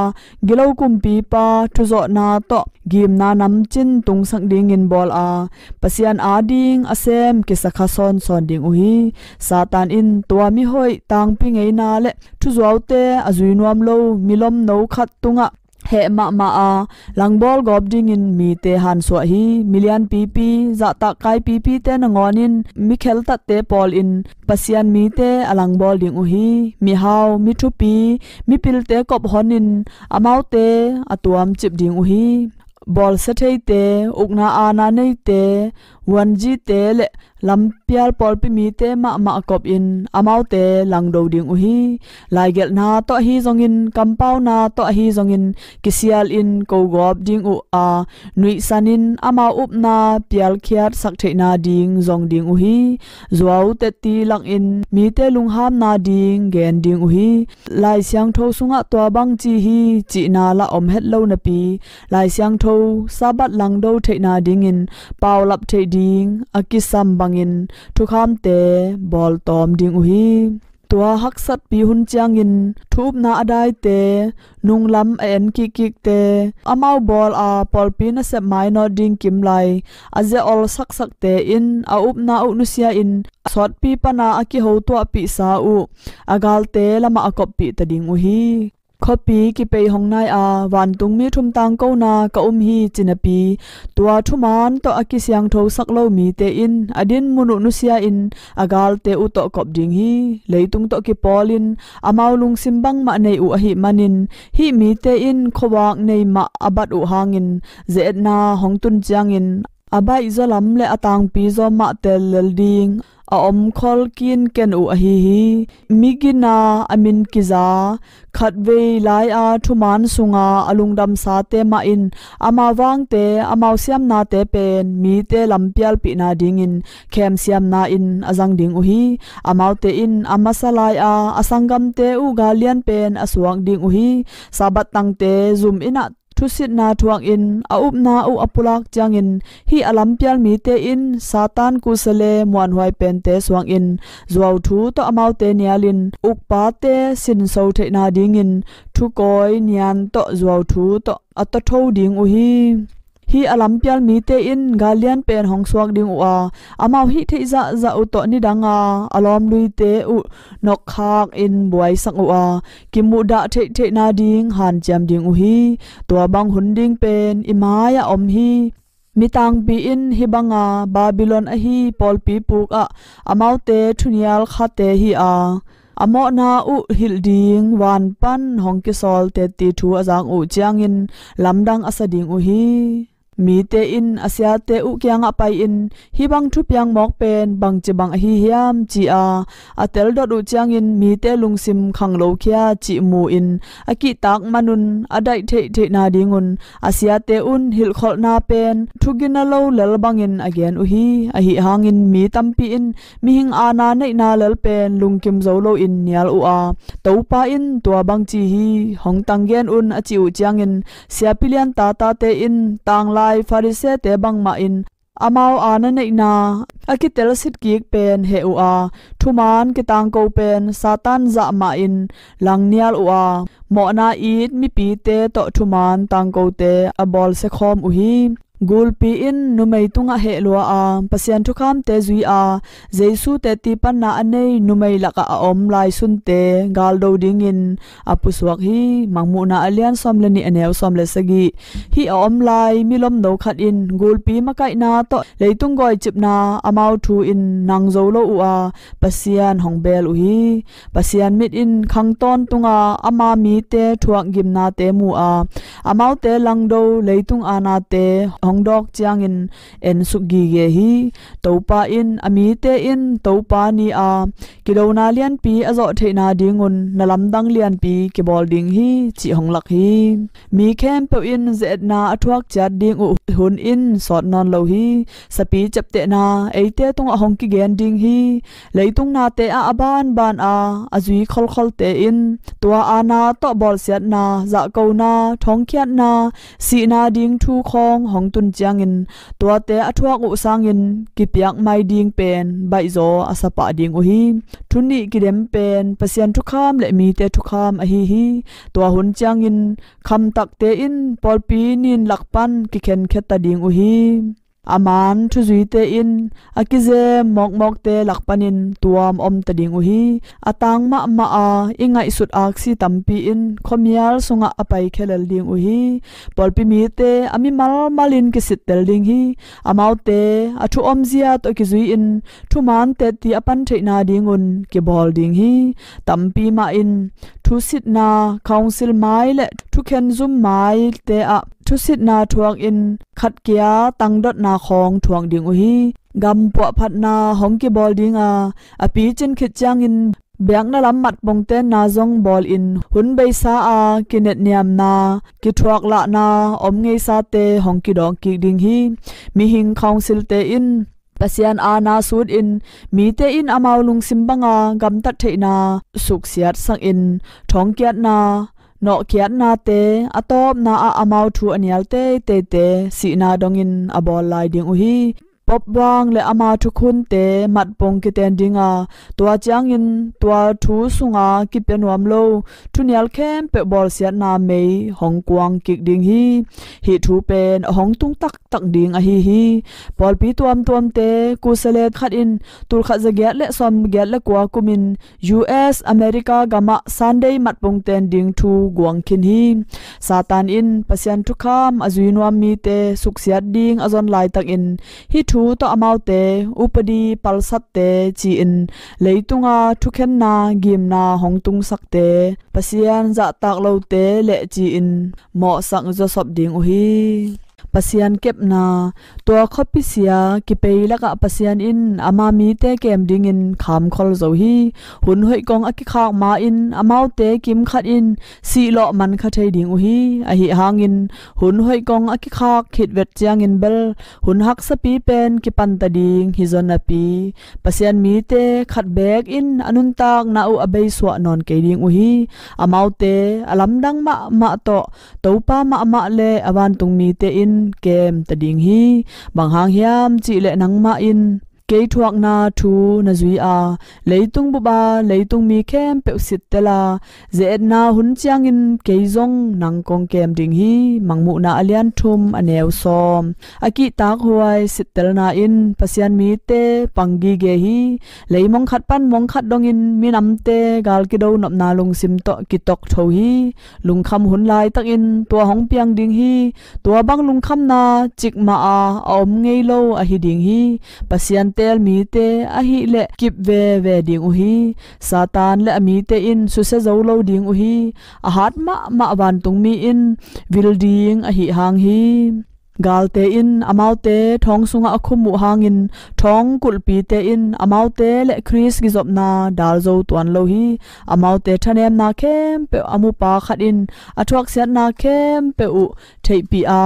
gilo kumpipa thuzawhna tawh gimna namcin tungsak dingin bawl a, Pasian ading a sem kisakha sawnsawn ding uh hi. Satan in tua mihoih tangpi ngeina le thuzuaute a zui nuam lo milomno khat tungah heh mahmah a, langbawl gawp dingin mite hansuah hi. Milian pipi, zahtak kai pipite nangawn in mi kheltatte pawl in Pasian mite a langbawl ding uh hi. Mihau, mithupi, mipilte kop honin amaute a tuamcip ding uh hi. Bawlsia theite, ukna aana neite, vuanzite le lampial pawlpi mite mahmah kopin amaute langdo ding uh hi. Laigelhna tawh ahi zongin, kampauna tawh ahi zongin, kisialin kogawp ding uh a, nuihsanin amau upna pialkhiatsak theihna ding zong ding uh hi. Zuau tetti lakin mite lunghamna ding gen ding uh hi. Lai Siangtho sungah tua bang ci hi cihna lah om het lo napi, Lai Siangtho Sabbath langdo theihna dingin paulap theih ding a kisam bangin thukhamte bawltawm ding uh hi. Tua haksatpi hun ciangin thu upna a daite, nunglam a en kikkikte, amau bawl a pawlpi nasep mainawt ding kimlai a zia-ol saksakte in a upna uh nusia-in a sawtpi pana a kihotuahpihsa uh a galte lamah a koppih ta ding uh hi. Khuapi kipei hong nai a, vantungmi thum tangkona ka um hi ci napi, tua thuman tawh a kisiangthosak lo mite in a dinmun uh nusia-in a galte uh tawh kop ding hi. Leitung tawh kipawlin amau lungsim bangmah nei uh ahih manin, hih mite in khuavak nei mah a bat uh hangin, ze-etna hong tun ciangin a baihzaw lam le a tangpi zaw mah tel lel ding a omkhol kinken uh ahi hi. Migina a min kiza, khatvei lai-a thuman sunga a lungdamsate mah in amau vangte, amau siamnate pen mite lampialpihna dingin khemsiamna in a zang ding uh hi. Amaute in a masa lai-a a sanggamte uh gal lian pen a suak ding uh hi. Sabbath tangte zum innah thusitna thuakin a upna uh a pulak ciangin, hih a lampial mite in Satan kusale muanhuai pente suangin zuauthu tawh amaute nialin ukpate sinso theihna dingin thukawi nian tawh zuauthu tawh a tatho ding uh hi. Hih a lampial mite in gal lian pen hong suak ding uh a, amau hih theih zahzah uh tawh nidanga a lawmluite uh nokkhakin buaisak uh a, kimuhdah theihtheihna ding hanciam ding uh hi. Tua bang hun ding pen i mai-ah om hi. Mitangpi in hih banga Babylon ahi pawlpi pukah amaute thunial khate hi a, a mawhna uh hilh ding van pan hong kisawl tetti thu a zak uh ciangin lamdang a sa ding uh hi. Mite in a siate uh kiangah pai-in, hih bang thupiang mawk pen bangci bang ahi hiam, ci-a a teldot uh ciangin mite lungsim khanglokhia cih mu-in a kihtak manun a daih theihtheihna dingun a siate un hilhkholhna pen thugina lo lel bangin a gen uh hi. Ahi hangin mi tampi in mihing aana neihna lel pen lungkim zo loin nial uh a, Topa in tua bang ci hi, hong tanggen un a cih uh ciangin siapi lian tatate in tanglai Farisee-te bangmah in amau aana neihna a kitelsit kik pen heh uh a, thuman kitangko pen Satan zah mahin langnial uh a, mawhna it mipite tawh thuman tangkote a bawlsia khawm uh hi. Gulpi in numei tungah heh lua a, Pasian thukhamte zui a, Jesu tetti panna a nei numei lakah a om laisunte galdo dingin a pusuak hi. Mangmuhna a lian sawm le nih, a neu sawm le sagih. Hih a om lai milomno khat in gulpi makaihna tawh leitung gawicipna amau thu in nang zo lo uh a, Pasian hong beel uh hi. Pasian mit in khang tawntunga ama mite thuak gimnate mu a, amaute langdo leitung aanate hong dawk ciangin ensuk gige hi. Topa in a mite in Topa ni-a kidona lianpi a zawh theihna dingun na lamdang lianpi kibawl ding hi, cih hong lak hi. Mi khempeuh in ze-etna a thuak ciat ding uh hun in sawt nawn lo hi. Sapi ciaptehna eite tungah hong kigen ding hi. Leitung nate ah a banban a a zui kholkholte in tua aana tawh bawlsiatna, zahkona, thongkhiatna, sihna ding thu khawng hong tun ciangin tuate a thuak uh sangin kipiak mai ding pen baihzaw a sapah ding uh hi. Thu nih kidem pen Pasian thukham le mite thukham ahi hi. Tua hun ciangin khamtakte in pawlpi nin lak pan kikhenkhia ta ding uh hi. A man thuzuite in a kizem mawkmawkte lak panin tuam om ta ding uh hi. A tang mahmah a i ngaihsut aksi tampi in khuamial sungah a paikhia lel ding uh hi. Pawlpi mite a mimal malin kisittel ding hi. Amaute a thu omzia tawh kizui-in thuman tetti a pan theihna dingun kibawl ding hi. Tampi mah in thusitna council mai le thukhen zum maite ah thusitna thuakin khatkia tangdotna khawng thuak ding uh hi. Gam puahphatna hong kibawl dinga a picin khit ciangin biakna lam matpong tenna zong bawlin hun beisa a kinetniamna kithuaklahna om ngeisate hong kidawk kik ding hi. Mihing councilte in Pasian aana sutin mite in amau lungsim banga gamtat theihna suksiatsakin thongkiatna nawhkiatnate a tawpna ah amau thu a nial teiteite sihna dongin a bawl lai ding uh hi. Pope Bang le ama thukhunte matpong kiten dinga tua ciangin tua thu sunga kipia nuam lo thunial khempeuh bawlsiatna mei hong kuang kik ding hi. Hih thu pen a hong tung taktak ding ahi hi. Pawlpi tuamtuamte kusalet khat in tulkhat zagiat le sawmgiat le kua kumin U S America gamah Sunday matpong ten ding thu guang khin hi. Satan in Pasian thukham a zui nuam mite suksiat ding a zon laitakin hih thu tawh amaute upadi palsatte ci-in leitunga thukhenna gimna hong tungsakte Pasian zahtak lote le ci-in mawhsak zawsop ding uh hi. Pasian kepna. Tua khuapi sia kipei lakah Pasian in ama mite kem dingin khamkhol zo hi. Hun hoih kong a kikhak ma-in amaute kimkhat in sihlawh man kha thei ding uh hi. Ahi hangin hun hoih kong a kikhak khit vet ciangin bel hun haksapi pen kipanta ding hi zaw napi Pasian mite khat beek in a nuntakna uh a beisuah nawn kei ding uh hi. Amaute a lamdang mahmah tawh Topa mahmah le a vantung mite in kem ta ding hi. Bang hang hiam cihleh nangmah in kei thuakna thu na zui a leitung bup a leitung mi khempeuh sittel a ze-etna hun ciangin kei zong nang kong kem ding hi. Mangmuhna a lian thum a neu sawm. A kihtak huai sittelna in Pasian mite pang gige hi. Leimong khat pan mong khat dongin minamte gal kido nopna lungsim tawh kitok tho hi. Lungkham hun laitakin tua hong piang ding hi. Tua bang lungkhamna cikmah a a om ngei lo ahi ding hi. Pasian teel mite ahileh kip veve ding uh hi. Satan le a mite in susia zo lo ding uh hi. A hat mahmah vantungmi in vil ding ahi hang hi. Galte in amaute thawng sungah a khum uh hangin thawng kulhpite in amaute le Khrist kizopna dal zo tuan lo hi. Amaute thanemna khempeuh a mupa khat in a thuaksiatna khempeuh uh theihpih a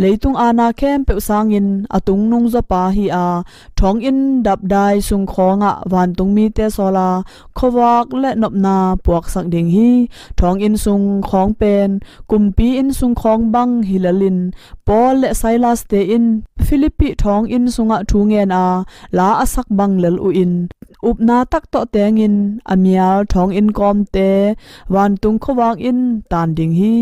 leitung aana khempeuh sangin a tungnung zawpa hi a thawnginn dapdai sungkhawngah vantungmite sawla khuavak le nopna puaksak ding hi. Thawnginn sungkhawng pen kumpi inn sungkhawng bang hi lelin Paul le Silas-te in Philippi thawnginn sungah thu ngen a la a sak bang lel uh in upna tak tawh tengin a mial thawnginn kawmte vantung khuavak in tan ding hi.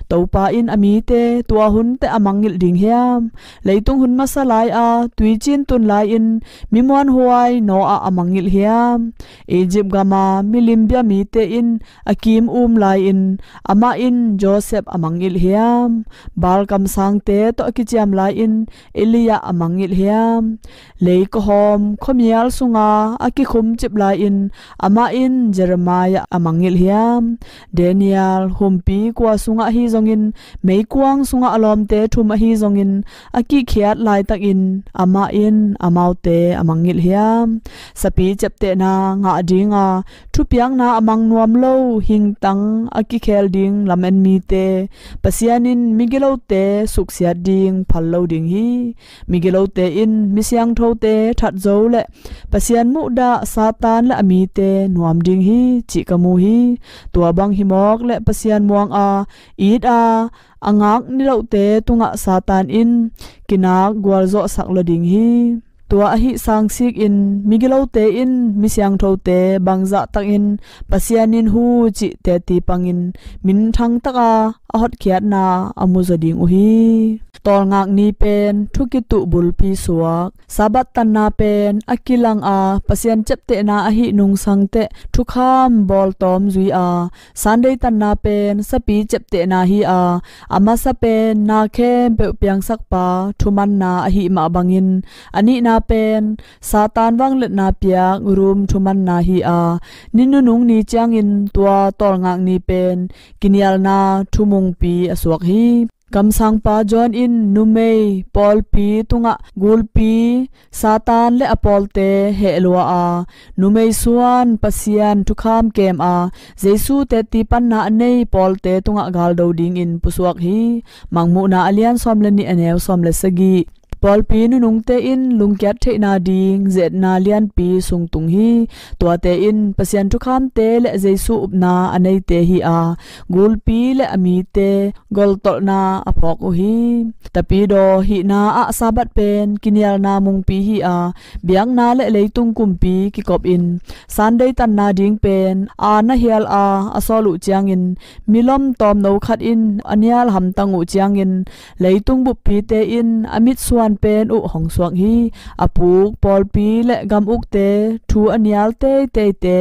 Topa in a mite tua hun teh a mangngilh ding hiam? Leitung hun masa lai-a tuicin tun lai-in mimuanhuai Noah a mangngilh hiam? Egypt gama milim bia mite in a kim um lai-in amah in Joseph a mangngilh hiam? Baal kamsangte tawh a kiciam lai-in Elijah a mangngilh hiam? Leikahawm khuamial sunga a kikhumcip lai-in amah in Jeremiah a mangngilh hiam? Daniel humpi kua sungah ahi zongin meikuang sungah a lawmte thum ahi zongin a kihkhiat laitakin amah in amaute a mangngilh hiam? Sapi ciaptehna ngah dinga thupiakna a mang nuam lo hingtang a kikhel ding lamen mite Pasian in migilote suksiat ding phal lo ding hi. Migilote in misiangthote that zo le Pasian muhdah Satan le a mite nuam ding hi cih ka mu hi. Tua bang hi mawk le Pasian muanga it a a ngak nilohte tungah Satan in kinak gualzawhsak lo ding hi. Tua ahi sangsik in migilote in misiangthote bangzah takin Pasian in hu cih teti pangin minthang taka a hotkhiatna a muzaw ding uh hi. Tawlngak ni pen thu kituh bulpi suak. Sabbath tanna pen a kilang a Pasian ciaptehna ahi nungsangteh thukham bawltawm zui a, Sunday tanna pen sapi ciaptehna hi a, a masa pen na khempeuh piangsakpa thumanna ahi mah bangin, a nihna pen Satan vangliatna piak Rom thumanna hi a, ni nunung ni ciangin tua tawlngak ni pen kinialna thumungpi a suak hi. Kamsangpa John in numei pawlpi tungah gulpi Satan le a pawlte hehlua a, numei suan Pasian thukham kem a, Jesu tettipanna a nei pawlte tungah galdo dingin pusuak hi. Mangmuhna a lian sawm le nih, a neu sawm le sagih. Pawlpi nunungte in lungkiat theihna ding zetna lianpi sungtung hi. Tuate in Pasian thukhamte le Jesu upna a neite hi a, gulpi le a mite goltolhna a phawk uh hi. Tapidaw hihna ah Sabbath pen kinialna mungpi hi a, biakna le leitung kumpi kikopin Sunday tanna ding pen a na hial a a sawl uh ciangin, milom tawmno khat in a nial hamtang uh ciangin, leitung buppite in a mitsuan pen uh hong suak hi. A puk pawlpi le gam ukte thu a nial teiteite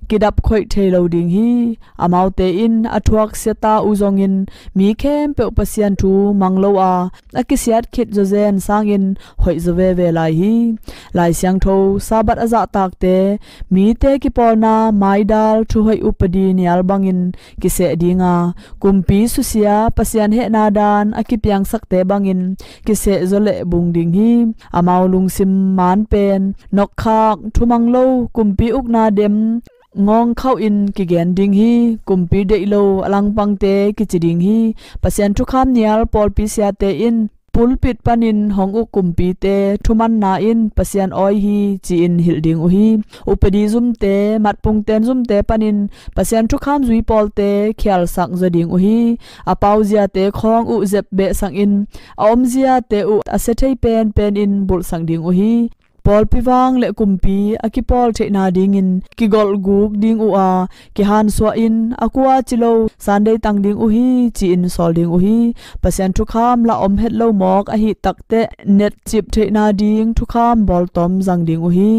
kidap khoih thei lo ding hi. Amaute in a thuak siata uh zongin mi khempeuh Pasian thu mang lo a, a kisiat khit zawzen sangin hoih zaw veve lai hi. Lai Siangtho Sabbath a zahtakte mite kipawlna maidal thuhoih upadi nial bangin kiseh ding a, kumpi susia Pasian hehna dan a kipiangsakte bangin kiseh zaw leh bung ding hi. Amau lungsim maan pen nokkhak, thumang lo, kumpi ukna dem ngawngkhauh in kigen ding hi. Kumpi deih lo a langpangte kici ding hi. Pasian thukham nial pawlpi siate in pulpit panin hong uk kumpite thumanna in Pasian awi hi ci-in hilh ding uh hi. Upadi zumte, matpungten zumte panin Pasian thukham zui pawlte khialsak zaw ding uh hi. A pauziate khawng uh zep behsangin a omziate uh a sia thei penpen in bulhsak ding uh hi. Pawlpi vang le kumpi a kipawl theihna dingin kigolh guk ding uh a, kihansuah in a kua ci lo Sunday tang ding uh hi ci-in sawl ding uh hi. Pasian thukham lah om het lo mawk ahih takteh netcip theihna ding thukham bawltawm zang ding uh hi.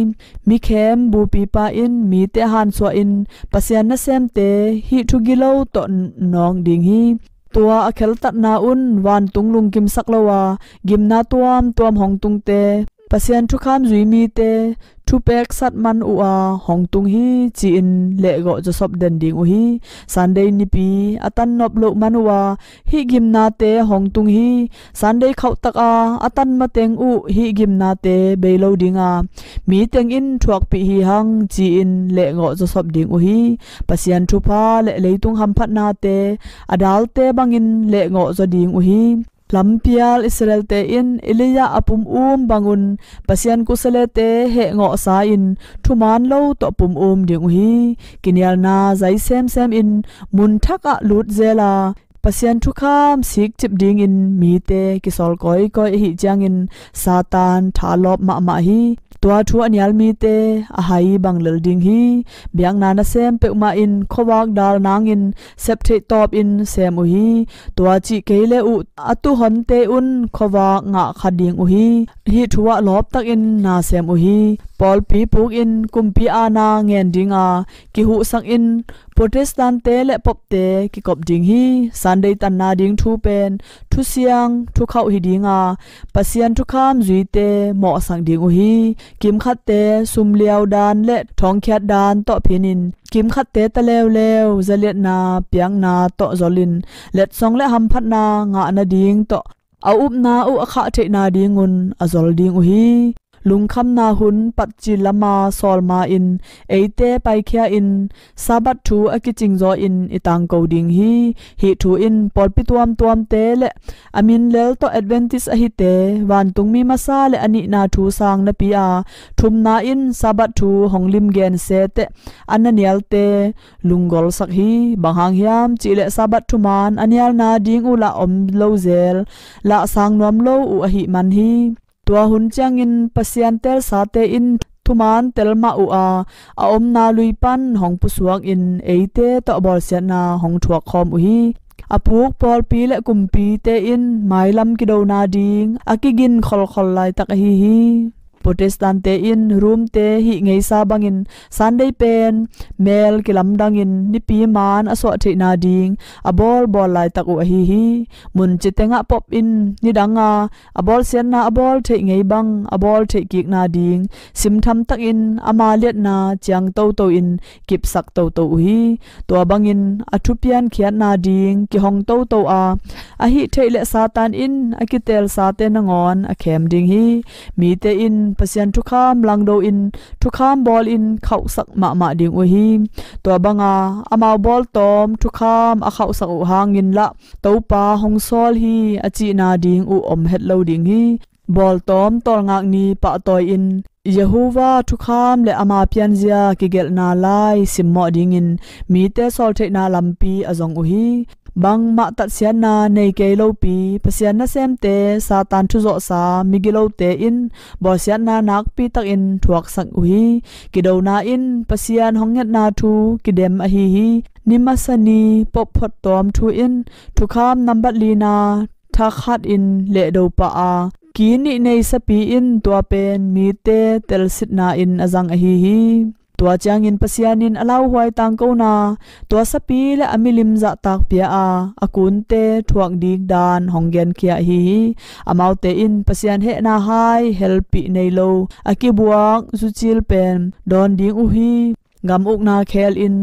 Mikhem bupipa in mite hansuah in Pasian nasemte hih thu gilo tawh nawng ding hi. Tua a kheltatna un vantung lungkimsak lo a, gimna tuamtuam hong tungte, Pasian thukham zui mite thupek sat man uh a hong tung hi ci-in lehgawh zawsop den ding uh hi. Sunday nipi a tan nop loh man uh a hih gimnate hong tung hi. Sunday khauhtak a a tan mateng uh hih gimnate bei lo ding a, mi teng in thuakpih hi hang ci-in lehgawh zawsop ding uh hi. Pasian thupha le leitung hamphatnate a dalte bangin lehgawh zaw ding uh hi. Lampial Israelte in Elijah a pum-um bangun Pasian kusalete hehgawhsa in thuman lo tawh pum-um ding uh hi. Kinialna zai semsem in mun thak ah lut zel a, Pasian thukham sikcip dingin mite kisawl kawikawi ahih ciangin Satan thalawp mahmah hi. Tua thu a nial mite a hai bang lel ding hi. Biakna nasem peuhmah in khuavak dal nangin septheih tawpin sem uh hi. Tua cih kei le uh a tuhonte un khuavak ngah kha ding uh hi. Hih thu ah lawptakin na sem uh hi. Pawlpi pukin kumpi aana ngen dinga kihuhsakin Protestant-te le Pope-te kikop ding hi. Sunday tanna ding thu pen thusiang thukhauh hi dinga, Pasian thukham zuite mawhsak ding uh hi. Kimkhatte sumliau dan le thawngkhiat dan tawh phinin, kimkhatte ta leuleu zaliatna piakna tawh zolin, letsong le hamphatna ngah nading tawh a upna uh a khah theih nadingun a zol ding uh hi. Lungkhamna hun patci lama sawlma in eite paikhia in Sabbath thu a kicingzaw in i tangko ding hi. Hih thu in pawlpi tuamtuamte le a min lel tawh Adventist ahite vantungmi masa le a nihna thu sang napi a, thumna in Sabbath thu hong limgen seteh a na nialte lunggolsak hi. Bang hang hiam cihleh Sabbath thuman a nial nading uh lah om lo zel, lah sang nuam lo uh ahih man hi. Tua hun ciangin Pasian teelsate in thuman tel mah uh a, a omna lui pan hong pusuakin eite tawh bawlsiatna hong thuakkhawm uh hi. A puk pawlpi le kumpite in mailam kidona ding a kigin kholkhol laitak ahi hi. Protestant-te in Rome-te hih ngeisa bangin Sunday pen mel kilamdangin nipi man a suah theihna ding a bawlbawl laitak uh ahi hi. Munci tengah Pope in nidanga a bawlsiatna a bawl theih ngei bang a bawl theih kikna ding simthamtakin ama liatna ciang toto in kipsak toto uh hi. Tua bangin a thupiankhiatna ding kihong toto a, a hih theih le Satan in a kitelsate nangawn a khem ding hi. Mite in Pasian thukham langdo in thukham bawlin khauhsak mahmah ding uh hi. Tua banga amau bawltawm thukham a khauhsak uh hangin lah Topa hong sawl hi a cihna ding uh om het lo ding hi. Bawltawm tawlngak ni pahtawi in Jehovah thukham le ama pianzia kigelhna lai simmawh dingin mite sawltheihna lampi a zong uh hi. Bangmah tatsiatna nei kei lopi Pasian nasemte Satan thuzawhsa migilote in bawlsiatna nakpi takin thuaksak uh hi. Kidona in Pasian hong ngetna thu kidem ahi hi. Ni masa ni Pope phuattawm thu in thukham nambat lina thakhat in lehdo pah a, ki nih nei sapi in tua pen mite telsitna in a zang ahi hi. Tua ciangin Pasian in a lauhuai tangkona tua sapi le a milim zahtak pia a, a kunte thuak dikdan hong genkhia ahi hi. Amaute in Pasian hehna hai helpih nei lo a kibuak zucil pen dawn ding uh hi. Gam ukna khel in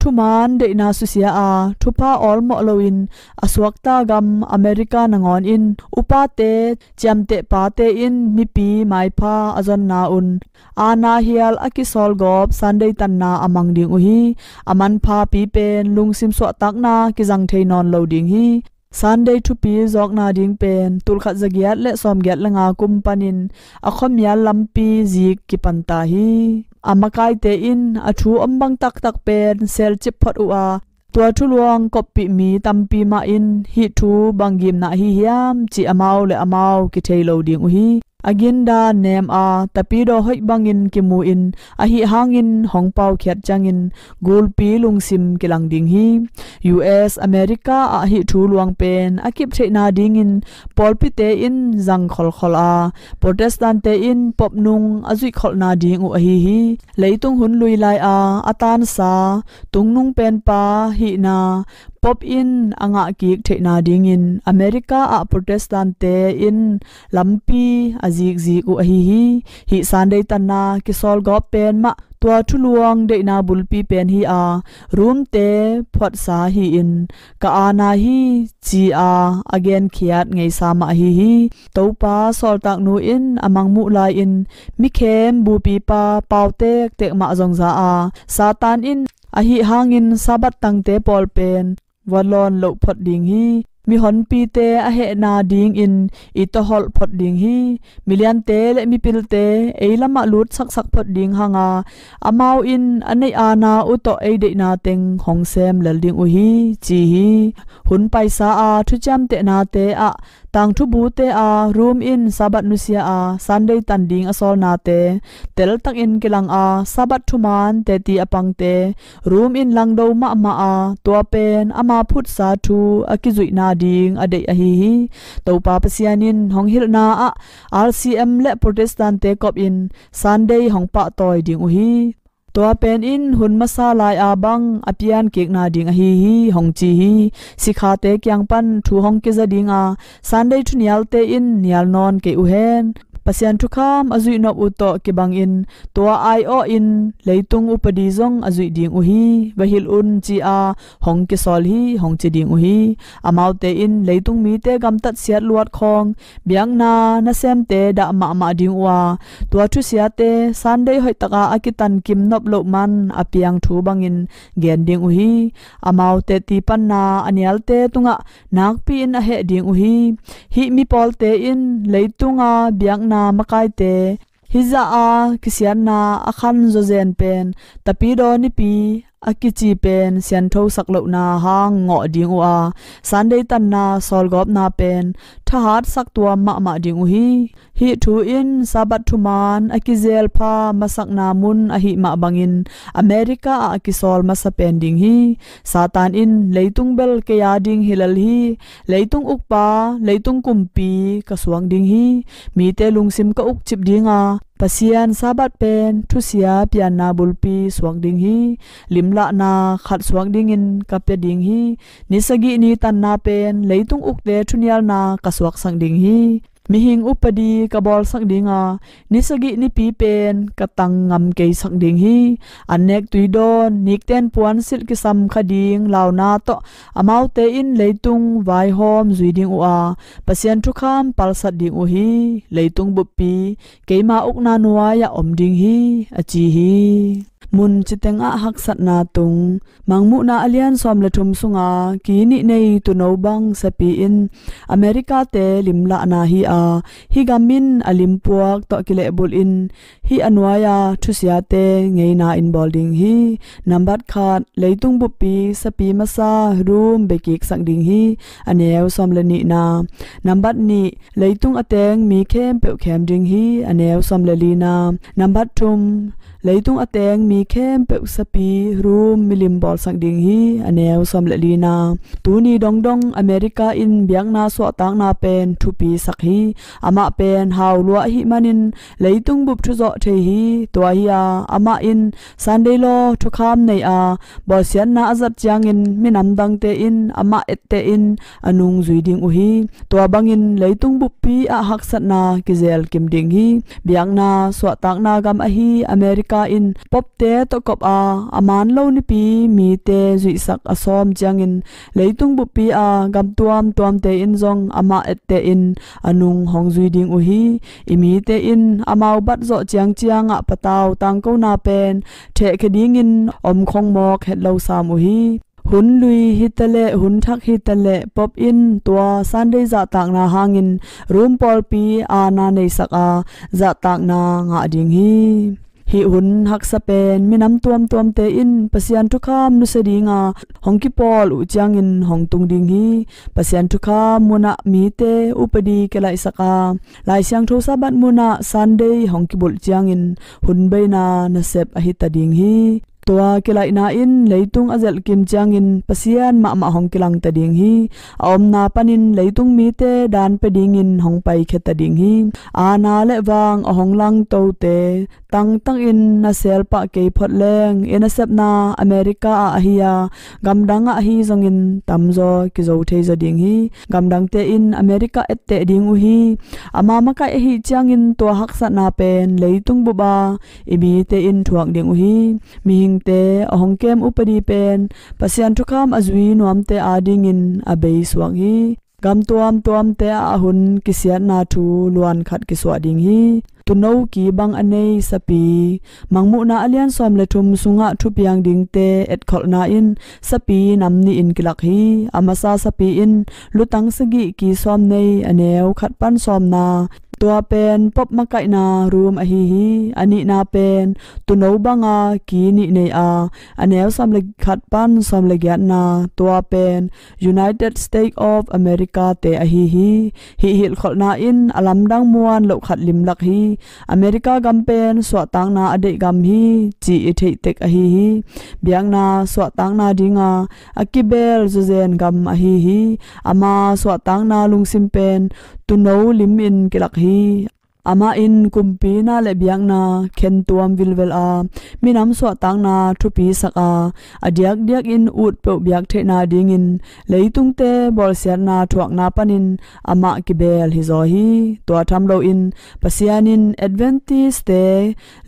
thuman deihna susia a, thupha awlmawh loin a suakta gam America nangawn in upate, ciamteh pate in mipi maipha a zonna un aana hial a kisawlgawp Sunday tanna a mang ding uh hi. A manphapi pen lungsim suahtakna kizang thei nawn lo ding hi. Sunday thupi zawkna ding pen tulkhat zagiat le sawmgiat le nga kum panin a khuamial lampi zik kipanta hi. A makaite in a thu om bang taktak pen selcip phot uh a, tua thuluang koppih mi tampi mah in hih thu bang gimna ahi hiam cih amau le amau kithei lo ding uh hi. A gindan nem a tapidaw hoih bangin kimu in ahi hangin hong paukhiat ciangin gulpi lungsim kilang ding hi. U S America ah hih thu luang pen a kip theihna dingin pawlpite in zang kholkhol a, Protestant-te in Pope nung a zuihkholhna ding uh ahi hi. Leitung hun lui lai a a tansa tungnung penpa hihna Pope in a ngahkik theihna dingin America ah Protestant-te in lampi a zikzik uh ahi hi. Hih Sunday tanna kisawlgawp pen mah tua thuluang deihna bulpi pen hi a, Rome-te phuatsa hi-in ka aana hi ci-a a genkhiat ngeisa mah ahi hi. Topa sawltaknu in a mangmuh lai-in mikhem bupipa pau tektek mah zongza a, Satan in ahi hangin Sabbath tangte pawl pen va lawn loh phot ding hi. Mihonpite a hehna dingin i tawholh phot ding hi. Miliante le mipilte ei lamah lut saksak phot ding hanga amau in a neih aana uh tawh ei deihna teng hong sem lel ding uh hi ci hi. Hun paisa a thuciamtehnate ah tangthubute a Rome in Sabbath nusia a Sunday tan ding a sawlnate teltakin kilang a Sabbath thuman teti a pangte Rome in langdo mahmah a, tua pen ama phutsa thu a kizuihna ding a deih ahi hi. Topa Pasian in hong hilhna ah R C M le Protestant-te kop in Sunday hong pahtawi ding uh hi. Tua pen in hun masa lai-a bang a piankikna ding ahi hi hong ci hi. Sikhate kiang pan thu hong kiza dinga Sunday thunialte in nial nawn kei uh hen. Pasian thukham a zuihnop uh tawh kibangin tua ai-awh in leitung upadi zong a zuih ding uh hi. Va hilh un ci-a hong kisawl hi hong ci ding uh hi. Amaute in leitung mite gamtat siat luat khawng biakna nasemte dah mahmah ding uh a, tua thusiate Sunday hoihtaka a kitan kim nop loh man a piang thu bangin gen ding uh hi. Amaute tipanna a nialte tungah nakpi in a heh ding uh hi. Hih mipawlte in leitunga biakna makaite hizah a kisiatna a khan zawzen pen tapidaw nipi a kici pen sianthosak lohna hang ngawh ding uh a, Sunday tanna sawlgawpna pen thahatsak tuam mahmah ding uh hi. Hih thu in Sabbath thuman a kizelpha masakna mun ahih mah bangin America ah a kisawl masa pen ding hi. Satan in leitung bel kei a ding hi lel hi, leitung ukpa, leitung kumpi ka suak ding hi. Mite lungsim ka ukcip ding a, Pasian Sabbath pen thusia pianna bulpi suak ding hi. Limlahna khat suak dingin ka pia ding hi. Ni sagih ni tanna pen leitung ukte thunialna ka suaksak ding hi. Mihing upadi ka bawlsak ding a, ni sagih nipi pen ka tang ngam keisak ding hi. An nek tui dawn, nikten puansilh kisam kha ding launa tawh amaute in leitung vaihawm zui ding uh a, Pasian thukham palsat ding uh hi. Leitung buppi keima ukna nuai-ah om ding hi, a ci hi. Mun citeng ah haksatna tung. Mangmuhna a lian sawm le thum sunga ki nih nei tuuno bang sapi in America-te limlahna hi a, hih gam in a limpuak tawh kilehbulh in hih a nuai-a thusiate ngeina in bawl ding hi. Nambat khat, leitung buppi sapi masa rum bekiksak ding hi, a neu sawm le nihna. Nambat nih, leitung a teng mi khempeuh khem ding hi, a neu sawm le lina. Nambat thum, leitung a teng mi khempeuh sapi rum milim bawlsak ding hi, a neu sawm le lina. Tuni dongdong America in biakna suahtakna pen thupisak hi. Amah pen hau luah ahih manin leitung bup thuzawh thei hi. Tua hi a, amah in Sunday law thukham nei a, bawlsiatna a zat ciangin minam dangte in amah etteh in a nung zui ding uh hi. Tua bangin leitung buppi ah haksatna kizel kim ding hi. Biakna suahtakna gam ahi America in popte tawh kop a, a man lo nipi mite zuihsak a sawm ciangin leitung buppi a gam tuamtuamte in zong amah etteh in a nung hong zui ding uh hi. I mite in amau bat zawh ciangciang ah patau tangkona pen thehkhia dingin om khong mawk het lo sam uh hi. Hun lui hitaleh hun thak hitaleh pop in tua Sunday zahtakna hangin Rom pawlpi aana neisak a, zahtakna ngah ding hi. Hih hun haksa pen minam tuamtuamte in Pasian thukham nusia dinga hong kipawl uh ciangin hong tung ding hi. Pasian thukham munah mite upadi kilaihsak a, Lai Siangtho Sabbath munah Sunday hong kibulh ciangin hun beina nasep ahi ta ding hi. Tua kilaihna in leitung a zelhkim ciangin Pasian mahmah hong kilangta ding hi. A omna panin leitung mite dan pia dingin hong paikhia ta ding hi. Aana le vang a hong langtote tangtangin na selpah kei phot leng i nasepna America ah ahi a, gamdang ah ahi zongin tamzaw kizo thei zaw ding hi. Gamdangte in America etteh ding uh hi. Ama makaih ahi ciangin tua haksatna pen leitung bup a i mite in thuak ding uh hi. Mihingte a hong kem upadi pen Pasian thukham a zui nuamte adingin a beisuak hi. Gam tuamtuamte ah a hun kisiatna thu luan khat kisuah ding hi. Tuuno ki bang a nei sapi. Mangmuhna a lian sawm le thum sungah thupiang dingte etkholhna in sapi nam nih in kilak hi. A masa sapi in lutang sagih ki sawm nei, a neu khat pan sawmna. Tua pen pop makaihna rum ahi hi. A nihna pen tuuno banga ki nih nei a, a neu sawm le khat pan sawm le giatna. Tua pen United States of America te ahi hi. Hih hilhkholhna in a lamdang muan loh khat limlak hi. America gam pen suahtakna a deih gam hi, ci i theih tek ahi hi. Biakna suahtakna dinga a kibel zuzen gam ahi hi. Ama suahtakna lungsim pen tuuno lim in kilak hi. Amah in kumpina le biakna khentuam vilvel a, minam suahtakna thupisak a, a diakdiak in ut peuh biak theihna dingin leitungte bawlsiatna thuakna panin amah kibel hizaw hi. Tua tham loin Pasian in Adventist-te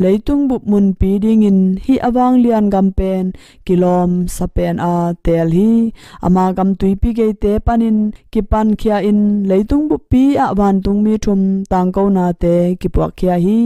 leitung bup munpi dingin hih a vanglian gam pen kilawm sa pen a teel hi. Ama gam tuipi geite panin kipankhia in leitung buppi ah vantungmi thum tangkonate kipuakkhia hi.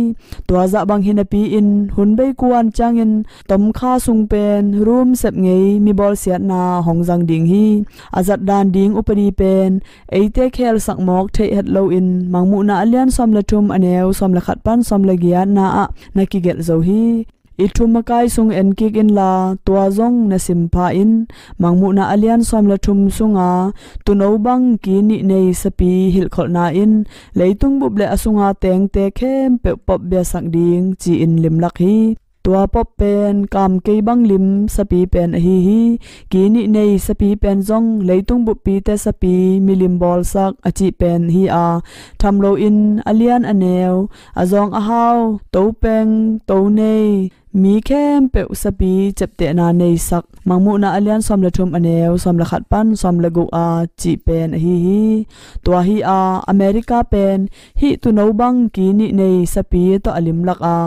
Tua zah bang hi napi-in hun bei kuan ciangin tomkha sung pen Rom sep ngei mi bawlsiatna hong zang ding hi. A zatdan ding upadi pen eite khelsak mawk theih het loin Mangmuhna a lian sawm le thum a neu sawm le khat pan sawm le giatna ah na kigelh zo hi. I thu makai sung en kik inla, tua zong na simpha in. Mangmuhna a lian sawm le thum sunga tuuno bang ki nih nei sapi hilhkholhna in leitung bup le a sunga tengte khempeuh pop biasak ding ci-in limlak hi. Tua pop pen kamkei bang lim sapi pen ahi hi. Ki nih nei sapi pen zong leitung buppite sapi milim bawlsak a cih pen hi a, tham loin a lian a neu, a zawng a hau, topeng, tonei, mi khempeuh sapi ciaptehna neisak. Mangmuhna a lian sawm le thum a neu sawm le khat pan sawm le guk a cih pen ahi hi. Tua hi a, America pen hih tuuno bang ki nih nei sapi tawh a limlak a,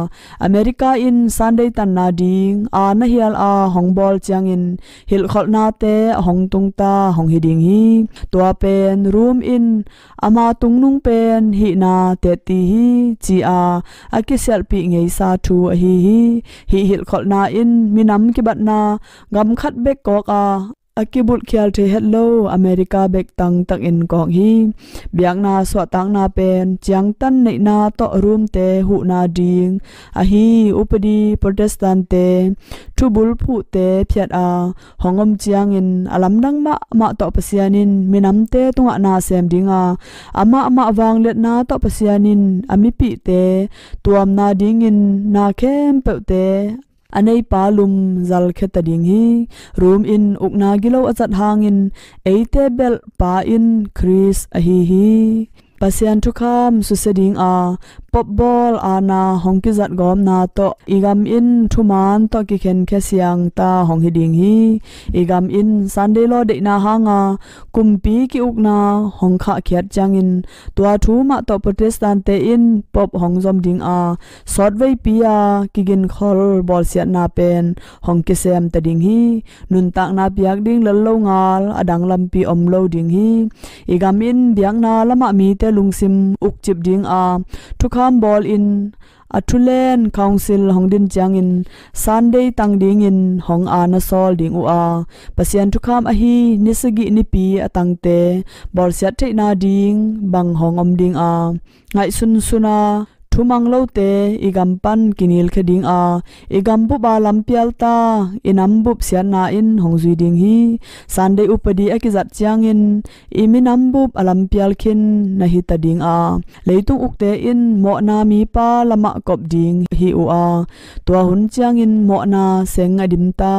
America in Sunday tanna ding a na hial a hong bawl ciangin hilhkholhnate a hong tungta hong hi ding hi. Tua pen Rome in ama tungnung pen hihna tetti hi ci a a kisialhpih ngeisa thu ahi hi. Hih hilhkholhna in minam kibatna gam khat bek kawk a, a kibulhkhial thei het lo America bek tangtakin kawk hi. Biakna suahtakna pen ciangtan neihna tawh Rome-te huhna ding ahi. Upadi Protestant-te, thubulphuhte phiat a hong om ciangin a lamdang mahmah tawh Pasian in minamte tungah na sem ding a, amahmah vangliatna tawh Pasian in a mipihte tuamna dingin na khempeuhte a neipa lum zalkhia ta ding hi. Rome in ukna gilo a zat hangin eite belhpa in Khrist ahi hi. Pasian thukham susia ding a, pop bawl aana hong kizat gawmna tawh i gam in thuman tawh kikhenkhia siangta hong hi ding hi. I gam in Sunday law deihna hanga kumpi ki-ukna hong khahkhiat ciangin tua thu mah tawh Protestant-te in pop hong zom ding a, sawtveipi a kiginkhol bawlsiatna pen hong kisem ta ding hi. Nuntakna piak ding lel lo ngal a dang lampi om lo ding hi. I gam in biakna lamah mite lungsim ukcip ding a, thukham bawlin a thulen council hong din ciangin Sunday tang dingin hong aana sawl ding uh a, Pasian thukham ahi ni sagih nipi a tangte bawlsiat theihna ding bang hong om ding a, ngaihsunsun a thumang lote i gam pan kinilkhia ding a, i gam bup a lampial ta, i nam bup siatna in hong zui ding hi. Sunday upadi a kizat ciangin i minam bup a lampial khin na hi ta ding a, leitung ukte in mawhna mipa lamah kop ding hi uh a, tua hun ciangin mawhna seng a dim ta,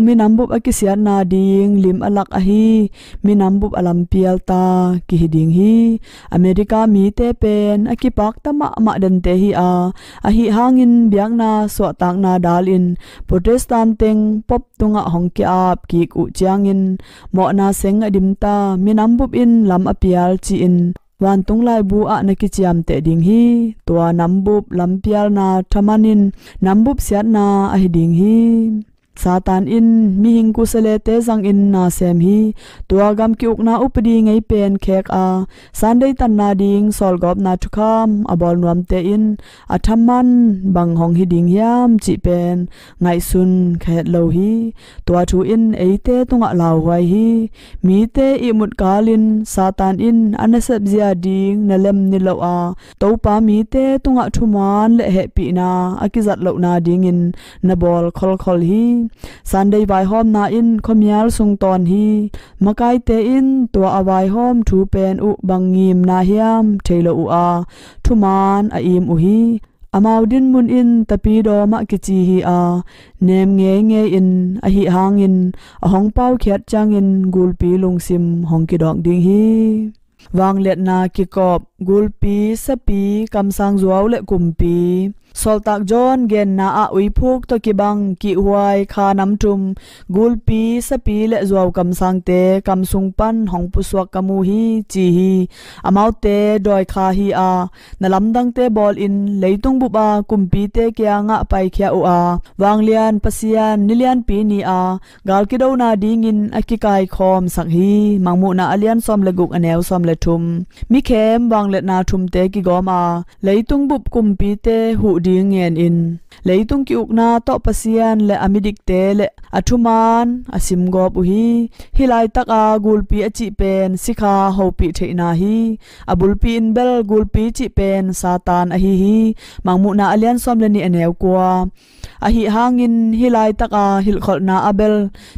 minam bup a kisiatna ding lim a lak ahi minam bup a lampial ta kihi ding hi. America mite pen a kipakta mahmah dente hi a, ahi hangin biakna suahtakna dalin Protestant teng pop tungah hong ki-ap kik uh ciangin mawhna seng a dim ta, minam bup in lam a pial ci-in vantung laibu ah na kiciamteh ding hi. Tua nam bup lampialna thaman in nam bup siatna ahi ding hi. Satan in mihing kusalete zangin na sem hi. Tua gam ki-ukna upadi ngei pen khek a, Sunday tanna ding sawlgawpna thukham a bawl nuamte in a thaman bang hong hi ding hiam cih pen ngaihsun kha het lo hi. Tua thu in eite tungah lauhuai hi. Mite ihmut kalin Satan in a nasep zia ding na lem niloh a, Topa mite tungah thuman le hehpihna a kizat lohna dingin na bawl kholkhol hi. Sunday vaihawmna in khuamial sung tawn hi. Makaite in tua a vaihawm thu pen uh bang ngimna hiam thei lo uh a, thuman a im uh hi. Amau dinmun in Tapidaw mah kici hi a, nem ngeingei in ahi hangin a hong paukhiat ciangin gulpi lungsim hong kidawk ding hi. Vangliatna kikawp, gulpi, sapi, kamsang zuau le kumpi. Sawltak John genna ah uiphuk tawh kibang kihhuai kha nam thum, gulpi, sapi le zuau kamsangte kam sung pan hong pusuak ka mu hi ci hi. Amaute dawikha hi a, na lamdangte bawlin leitung bup a kumpite kiangah paikhia uh a, vanglian Pasian nilianpi ni a gal kidona dingin a kikaikhawmsak hi. Mangmuhna a lian sawm le guk a neu sawm le thum. Mikhem vangliatna thumte kigawm a, leitung bup kumpite huh ding ngenin, leitung ki-ukna tawh Pasian le a midikte le a thuman a simgawp uh hi. Hih laitaka gulpi a cih pen sikha hopih theihna hi. A bulpi in bel gulpi cih pen Satan ahi hi. Mangmuhna a lian sawm le nih a neu kua. Ahi hangin hih laitaka hilhkholhna a bel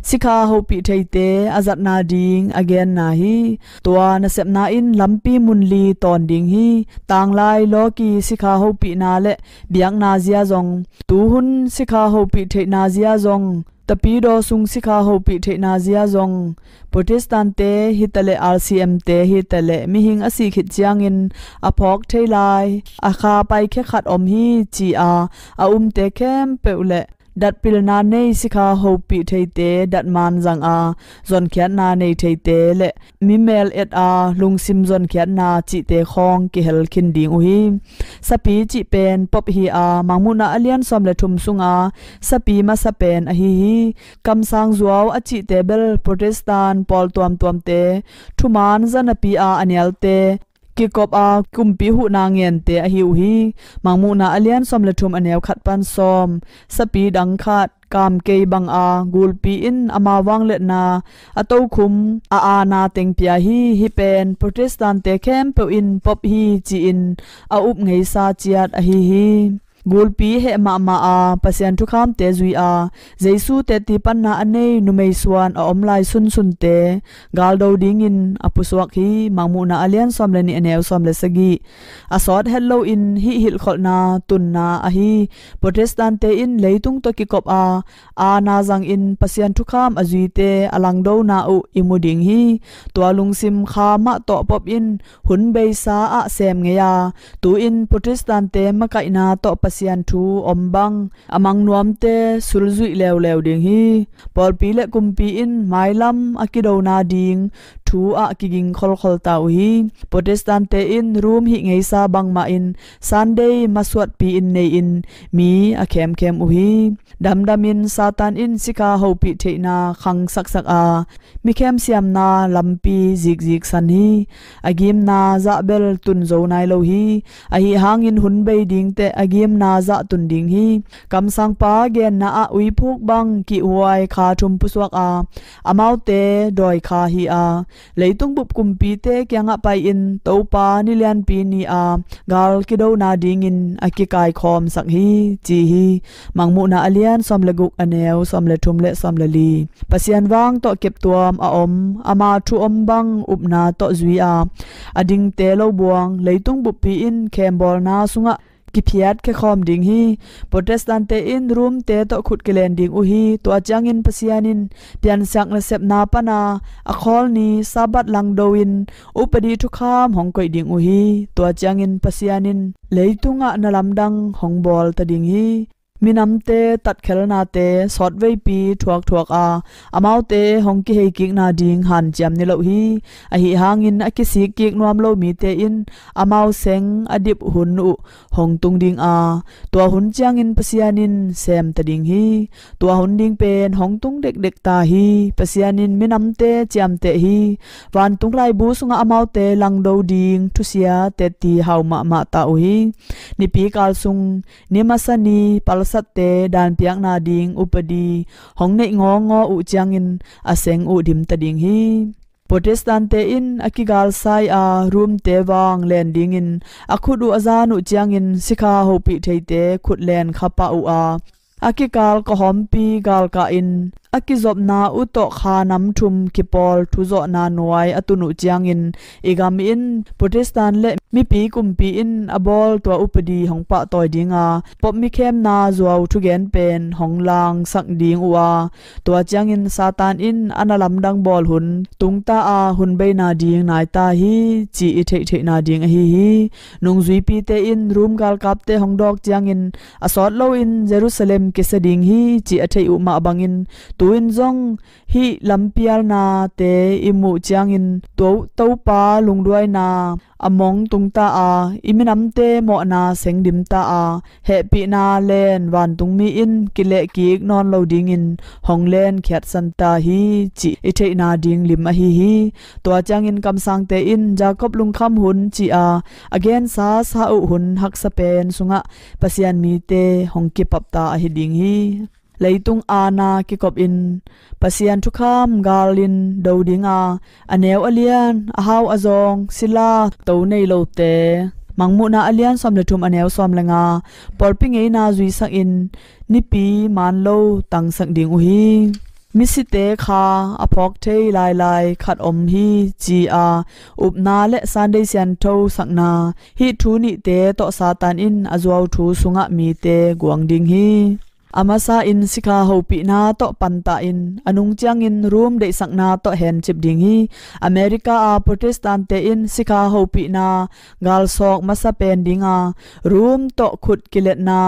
sikha hopih theite a zatna ding a genna hi. Tua nasepna in lampi munli tawn ding hi. Tanglai lawki sikha hopihna le biakna zia zong, tuhun sikha hopih theihna zia zong, tapidaw sung sikha hopih theihna zia zong, Protestant-te hitaleh R C M-te hitaleh mihing a sih khit ciangin a phawk thei lai a kha paikhia khat om hi ci-a a umte khempeuh le datpilna nei sikha hopih theite datman zanga zonkhiatna nei theite le mi mel et a lungsim zonkhiatna cihte khawng kihel khin ding uh hi. Sapi cih pen pop hi-a, Mangmuhna a lian sawm le thum sunga sapi masa pen ahi hi. Kamsang zuau a cihte bel Protestant pawl tuamtuamte thuman zanapi a a nialte kikop a kumpi huhna ngente ahi uh hi. Mangmuhna a lian sawm le thum a neu khat pan sawm. Sapi dang khat kamkei banga gulpi in ama vangliatna a tokhum a aana teng pia hi. Hih pen Protestant-te khempeuh in pop hi ci-in a up ngeisa ciat ahi hi. Gulpi heh mahmah a Pasian thukhamte zui a Jesu tettipanna a nei numei suan a om lai sunsunte galdo dingin a pusuak hi. Mangmuhna a lian sawm le nih a neu sawm le sagih. A sawt het loin hih hilhkholhna tunna ahi. Protestant-te in leitung tawh kikop a aana zangin Pasian thukham a zuite a langdona uh i mu ding hi. Tua lungsim kha mah tawh pop in hun beisa ah sem ngei a, tu-in Protestant-te makaihna tawh Pasian thu om bang a mangnuamte sulzuih leuleu ding hi. Pawlpi le kumpi in mailam a kidona ding thu ah kiging kholkhol ta uh hi. Protestant-te in Rome hih ngeisa bangmah in Sunday masuatpi in nei-in mi a khemkhem uh hi. Damdamin Satan in sikha hopih theihna khangsaksak a, mikhem siamna lampi zikzik san hi. A gimna zah bel tun zo nai lo hi. Ahi hangin hun bei dingteh a gimna zah tun ding hi. Kamsangpa genna ah uiphuk bang kihhuai kha thum pusuak a, amaute dawi kha hi a, leitung bup kumpite kiangah pai-in Topa ni lianpi ni a gal kidona dingin a kikaikhawmsak hi ci hi. Mangmuhna a lian sawm le guk a neu sawm le thum le sawm le li. Pasian vang tawh keptuam a om ama thu om bang upna tawh zui a, a dingte lo buang leitung buppi in khembawlna sungah kiphiatkhia khawm ding hi. Protestant-te in Rome-te tawh khut kilen ding uh hi. Tua ciangin Pasian in piansiak nasepna pana a khawlni Sabbath langdo in upadi thukham hong koih ding uh hi. Tua ciangin Pasian in leitungah na lamdang hong bawl ta ding hi. Minamte tatkhelnate sawtveipi thuakthuak a, amaute hong kiheikikna ding hanciam ni lo hi. Ahi hangin a kisikkik nuam lo mite in amau seng a dip hun uh hong tung ding a, tua hun ciangin Pasian in sem ta ding hi. Tua hun ding pen hong tung dekdek ta hi. Pasian in minamte ciamteh hi. Vantung laibu sungah amaute langdo ding thusia tetti hau mahmah ta uh hi. Nipi kal sung ni masa ni palsatte danpiakna ding upadi hong neih ngawngaw uh ciangin a seng uh dim ta ding hi. Protestant-te in a kigalsai a Rome-te vang len dingin a khut uh a zan uh ciangin sikha hopih theite khut len kha pah uh a, a kikal kawhawmpi galkah in a kizopna uh tawh kha nam thum kipawl thuzawhna nuai a tun uh ciangin i gam in Protestant le mipi kumpi in a bawl tua upadi hong pahtawi dinga pop mikhemna zuau thugen pen hong langsak ding uh a, tua ciangin Satan in a na lamdang bawl hun tungta a hun beina ding naita hi ci i theihtheihna ding ahi hi. Nungzuipite in Rome galkapte hong dawk ciangin a sawt loin Jerusalem kisa ding hi ci a theih uh mah bangin Tu-in zong hih lampialnate i muh ciangin, tua Topa lungduaina a mong tungta a, i minamte mawhna sengdimta a, hehpihna len vantungmi in kilehkik nawn lo dingin hong lenkhiatsanta hi, cih i theihna ding lim ahi hi. Tua ciangin kamsangte in Jacob lungkham hun ci-a a gensa sa uh hun haksa pen sungah Pasian mite hong kipapta ahi ding hi. Leitung aana kikopin Pasian thukham galin do dinga, a neu a lian, a hau a zawng, sila to nei lote, Mangmuhna a lian sawm le thum a neu sawm le nga, pawlpi ngeina zuisakin nipi maan lo tangsak ding uh hi. Misite kha a phawk thei lailai khat om hi, ci-a upna le Sunday siangtho sakna, hih thu nihte tawh Satan in a zuau thu sungah mite guang ding hi. A masa in sikha hopihna tawh panta in a nung ciangin Rome deihsakna tawh hencip ding hi. America a Protestant-te in sikha hopihna galsawk masa pen dinga Rome tawh khut kiletna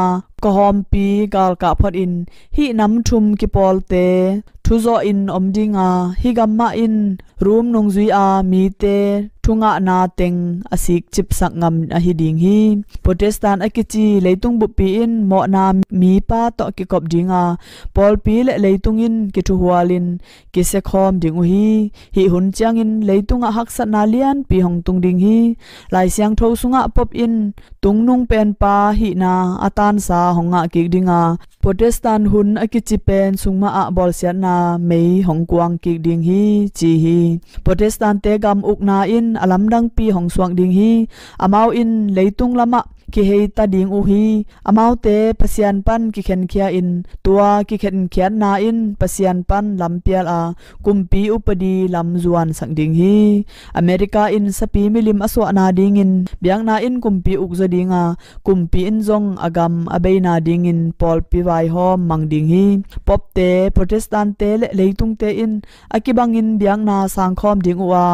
kawhawmpi galkah phot in hih nam thum kipawlte thuzawh in om dinga, hih gam mah in Rome nungzui a mite thungahna teng a sikcipsak ngam ahi ding hi. Protestant a kici leitung buppi in mawhna mipa tawh kikop dinga, pawlpi le leitung in kithuhualin kisiakhawm ding uh hi. Hih hun ciangin leitungah haksatna lianpi hong tung ding hi. Lai Siangtho sungah Pope in tungnung penpa hihna a tansa hong ngah kik dinga, Protestant hun a kici pen sung mah ah bawlsiatna mei hong kuang kik ding hi, ci hi. Protestant-te gam ukna in a lamdangpi hong suak ding hi. Amau in leitung lamah kiheita ding uh hi. Amaute Pasian pan kikhenkhia in tua kikhenkhiatna in Pasian pan lampial a kumpi upadi lam zuansak ding hi. America in sapi milim a suahna dingin biakna in kumpi ukzaw dinga, kumpi in zong a gam a beina dingin pawlpi vaihawm mang ding hi. Pope-te, Protestant-te le leitungte in a kibangin biakna sangkhawm ding uh a,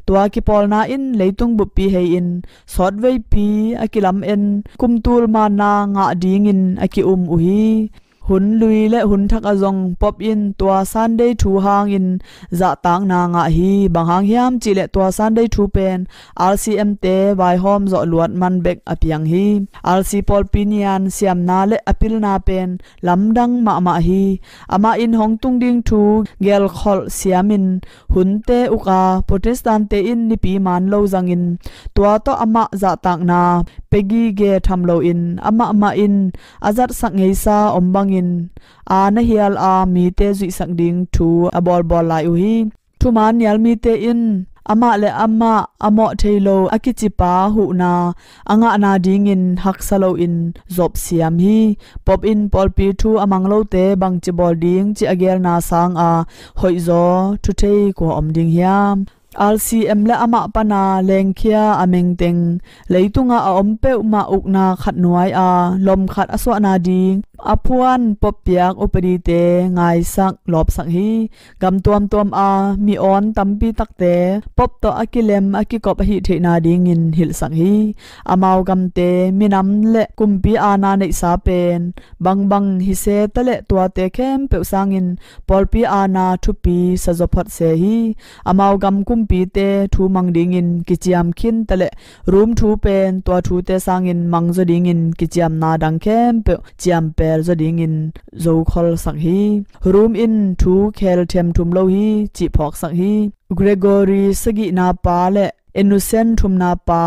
tua kipawlna in leitung buppi hei-in sawtveipi a kilamen kumtul manna ngah dingin a ki-um uh hi. Hun lui le hun thak ah zong Pope in tua Sunday thu hangin zahtakna ngah hi. Bang hang hiam cihleh tua Sunday thu pen R C M-te vaihawm zawh luat man bek a piang hi. R C pawlpi nian siamna le a pilna pen lamdang mahmah hi. Amah in hong tung ding thu gelkholh siamin hunte uka Protestant-te in nipi maan lo zangin tua tawh amah zahtakna pia gige tham loin amah mah in a zatsak ngeisa om bangin a na hial a mite zuihsak ding thu a bawlbawl lai uh hi. Thuman nial mite in amah le amah a mawh thei lo a kicipa huhna a ngahna dingin haksa loin zop siam hi. Pope in pawlpi thu a mang lote bangci bawl ding cih a gelna sanga hoihzaw thuthei kua om ding hiam? R C M le amah pana lengkhia a mengteng leitungah a om peuhmah ukna khat nuai a lom khat a suahna ding a phuan Pope piak upadite ngaisak lawpsak hi. Gam tuamtuam a mi awn tampi takte Pope tawh a kilem a kikop ahih theihna dingin hilhsak hi. Amau gamte minam le kumpi aana neihsa pen bangbang hi se taleh tuate khempeuh sangin pawlpi aana thupi sazaw phot se hi. Amau gam kumpite thu mang dingin kiciam khin taleh Rome thu pen tua thute sangin mangzaw dingin kiciamna dang khempeuh ciampel zaw dingin zokholsak hi. Rome in thu khelthem thum lo hi cih phawksak hi. Gregory sagihna pa le Innocent thumna pa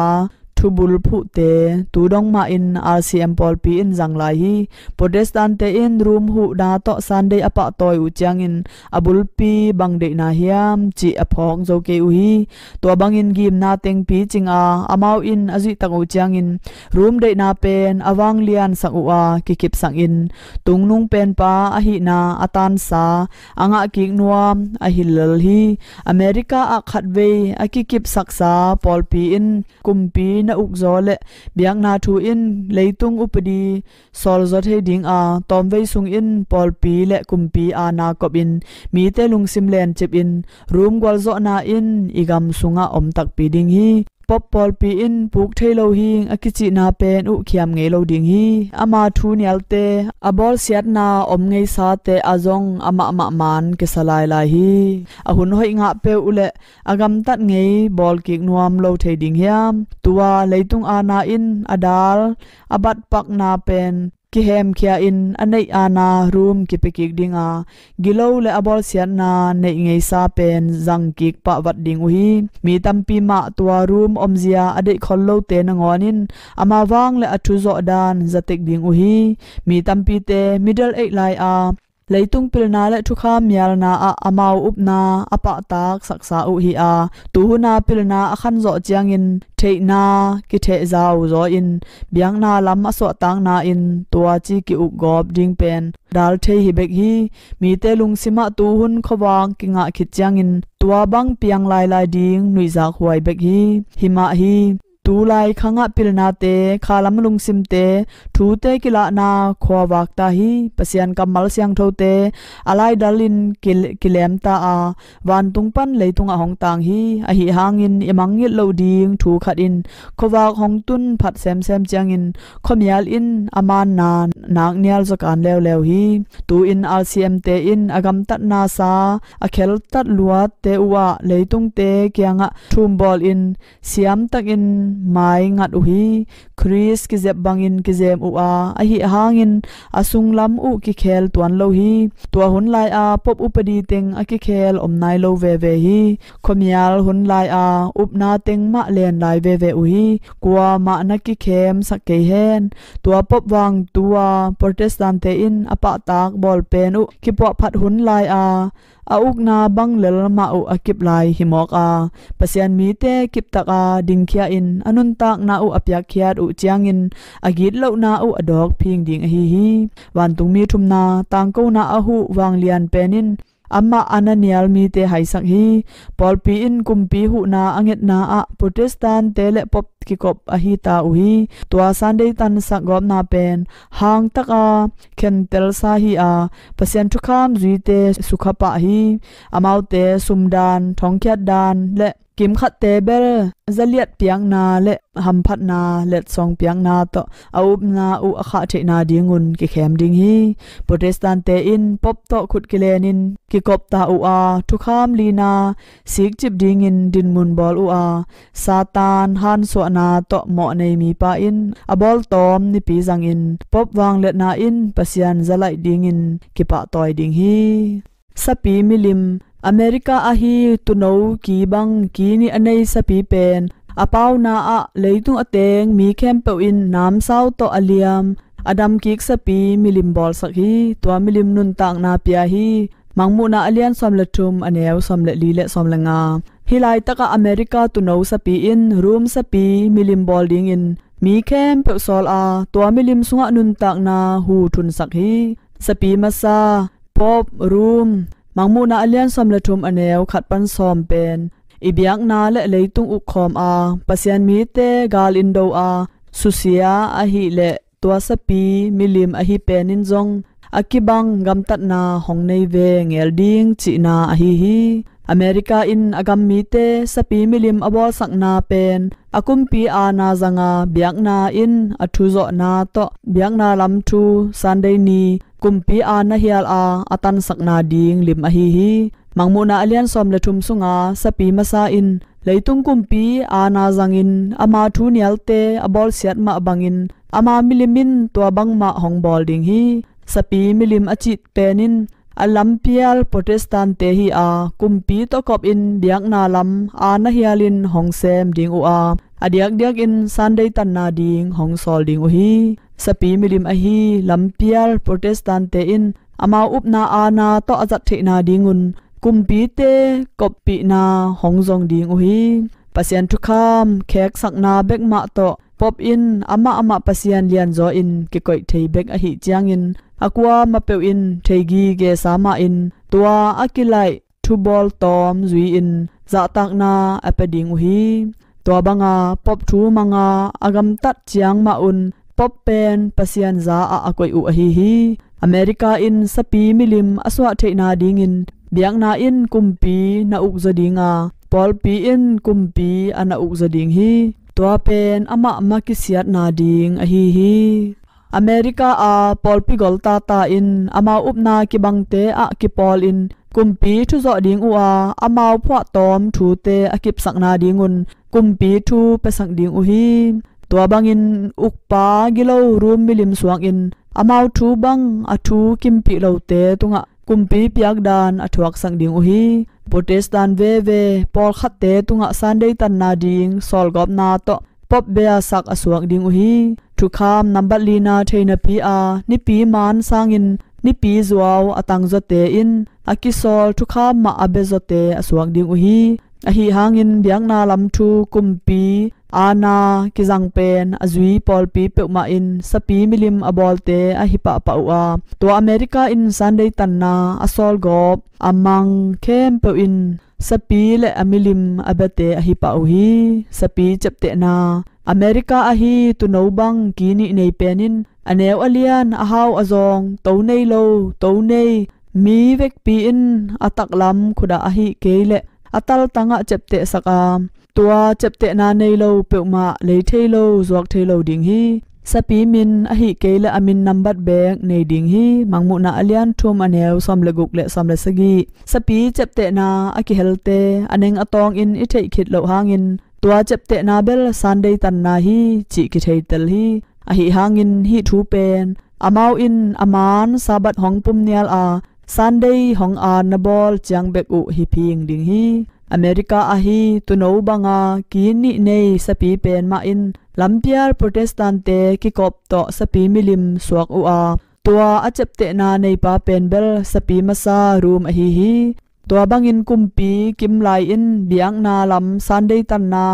thubul phuhte tu dong mahin R C M pawlpi in zang lai hi. Protestant-te in Rome huhna tawh Sunday a pahtawi uh ciangin a bulpi bang deihna hiam cih a phawk zo kei uh hi. Tua bangin gimna teng picing a amau in a zuihtak uh ciangin Rome deihna pen a vangliansak uh a kikipsak in tungnung penpa ahihna a tansa a ngahkik nuam a hilh lel hi. America ah khatvei a kikipsaksa pawlpi in kumpi na ukzaw le biakna thu in leitung upadi sawlzaw thei dinga tawmvei sungin pawlpi le kumpi aana kopin mite lungsim lencipin Rome gualzawhna in i gam sungah om takpi ding hi. Pope pawlpi in puk thei lo hing a kicihna pen uh khiam ngei lo ding hi. Ama thu nialte, a bawlsiatna om ngeisate a zong amah mahmah man kisa lailai hi. A hun hoih ngah peuh uh leh a gamtat ngei bawlkik nuam lo thei ding hiam? Tua leitung aana in a dal a batpakna pen kihemkhia in a neih aana Rome kipiakik dinga, gilo le a bawlsiatna neih ngeisa pen zangkik pahvat ding uh hi. Mi tampi mah tua Rome omzia a deihkhol lote nangawn in ama vang le a thuzawh dan zatek ding uh hi. Mi tampite Middle Age lai-a leitung pilna le thukham mialna ah amau upna a pahtak saksa uh hi-a, tuhuna pilna a khanzawh ciangin theihna kithehzau zaw in biakna lam a suahtakna in tua ci ki-ukgawp ding pen dal thei hi bek hi. Mite lungsimah tuhun khuavak kingah khit ciangin tua bang piang lailai ding nuihzak huai bek hi. Himah hi. Tulai khangah pilnate, khalam lungsimte, thute kilahna khuavak ta hi. Pasian kammal siangthote a laidal in kil- kilemta a, vantung pan leitungah hong tang hi. Ahi hangin i mangngilh loh ding thu khat in khuavak hong tun phat semsem ciangin khuamial in a manna naknial zaw kan leuleu hi. Tu-in R C M te in a gamtatna sa a kheltat luatte uhah leitungte kiangah thumbawl in siamtakin mai ngat uh hi. Khrist kizep bangin kizem uh a, ahi hangin a sunglam uh kikhel tuan lo hi. Tua hun lai-a Pope upadi teng a kikhel om nai lo veve hi. Khuamial hun lai-a upna teng mah len lai veve uh hi. Kuamah na kikhemsak kei hen. Tua Pope vang tua Protestant-te in a pahtak bawlpen uh kipuahphat hun lai-a a ukna bang lel mah uh a kip lai hi mawk a, Pasian mite kiptaka dingkhia in a nuntakna uh a piakkhiat uh ciangin a gitlohna uh a dawk phing ding ahi hi. Vantungmi thumna tangkona a huh vanglian pen in amah a na nial mite haisak hi. Pawlpi in kumpi huhna a ngetna ah Protestant-te le Pope kikop ahi ta uh hi. Tua Sunday tansak gawpna pen hangtaka khentelsa hi-a, Pasian thukham zuite sukha pah hi. Amaute sumdan, thongkhiat dan le kimkhatte bel zaliat piakna le hamphatna letsong piakna tawh a upna uh a khah theihna dingun kikhem ding hi. Protestant-te in Pope tawh khut kilenin kikop ta uh a, thukham lina sikcip dingin dinmun bawl uh a, Satan hansuahna tawh mawhnei mipa in a bawltawm nipi zangin Pope vangliatna in Pasian zalaih dingin kipahtawi ding hi. Sapi milim. America ahi tuuno ki bang ki nih a nei sapi pen a pauna ah leitung a teng mi khempeuh in namsau tawh a liam a damkik sapi milim bawlsak hi. Tua milim nuntakna pia hi. Mangmuhna a lian sawm le thum, a neu sawm le li le sawm le nga. Hih laitakah America tuuno sapi in Rome sapi milim bawl dingin mi khempeuh sawl a, tua milim sungah nuntakna hu thunsak hi. Sapi masa, Pope, Rome, Mangmuhna a lian sawm le thum, a neu khat pan sawm pen i biakna le leitung ukkhawm a, Pasian mite gal in do a, susia ahih leh tua sapi milim ahi pen in zong a kibang gamtatna hong nei ve ngel ding cihna ahi hi. America in a gam mite sapi milim a bawlsakna pen a kumpi aana zanga biakna in a thuzawhna tawh biakna lam thu Sunday ni kumpi aana hial a a tansakna ding lim ahi hi. Mangmuhna a lian sawm le thum sunga sapi masa in leitung kumpi aana zangin ama thu nialte a bawlsiat mah bangin ama milim in tua bangmah hong bawl ding hi. Sapi milim a cih pen in a lampial Protestant-te hi a, kumpi tawh kop in biakna lam aana hialin hong sem ding uh a, a diakdiakin Sunday tanna ding hong sawl ding uh hi. Sapi milim ahi lampial Protestant-te in amau upna aana tawh a zat theihna dingun kumpite koppihna hong zong ding uh hi. Pasian thukham kheksakna bek mah tawh Pope in amah amah Pasian lianzaw in kikoih thei bek ahih ciangin a kuamah peuh in thei gigesa mahin tua a kilaih thubawltawm zui-in zahtakna a pia ding uh hi. Tua banga Pope thu manga a gamtat ciang mahun Pope pen Pasian za ah a koih uh ahi hi. America in sapi milim a suah theihna dingin biakna in kumpi na ukzaw dinga pawlpi in kumpi a na ukzaw ding hi. Tua pen amah ma kisiatna ding ahi hi. America a pawlpi goltata in amau upna kibangte ah kipawlin kumpi thuzawh ding uh a, amau phuahtawm thute a kipsakna dingun kumpi thu piasak ding uh hi. Tua bangin ukpa gilo Rom milim suangin amau thu bang a thu kimpih lote tungah kumpi piakdan a thuaksak ding uh hi. Protestant veve pawlkhatte tungah Sunday tanna ding sawlgawpna tawh Pope biasak a suak ding uh hi. Thukham nambat lina theinapi a nipi man sangin nipi zuau a tangzawte in a kisawl thukham mah a biazawte a suak ding uh hi. Ahi hangin biakna lam thu kumpi aana kizang pen a zui pawlpi peuhmah in sapi milim a bawlte ahi pahpah uh a, tua America in Sunday tanna a sawlgawp a mang khempeuh in sapi le a milim a biate ahi pah uh hi. Sapi ciaptehna America ahi tuuno bang ki nih nei pen in a neu a lian, a hau a zawng, to nei lo, to nei, mi vekpi in a taklam khut ah ahi kei leh a taltang ah ciaptehsak a, tua ciaptehna nei lo peuhmah lei thei lo, zuak thei lo ding hi. Sapi min ahi kei leh a min nambat beek nei ding hi. Mangmuhna a lian thum a neu sawm le guk le sawm le sagih. Sapi ciaptehna a kihelte a neng a tawngin i theih khit loh hangin tua ciaptehna bel Sunday tanna hi cih kitheitel hi. Ahi hangin hih thu pen amau in a man Sabbath hong pumnial a Sunday hong aana bawl ciang bek uh hi phing ding hi. America ahi tuuno banga ki nih nei sapi pen mah in lampial Protestant-te kikop tawh sapi milim suak uh a, tua a ciaptehna neipa pen bel sapi masa Rom ahi hi. Tua bangin kumpi kimlai in biakna lam Sunday tanna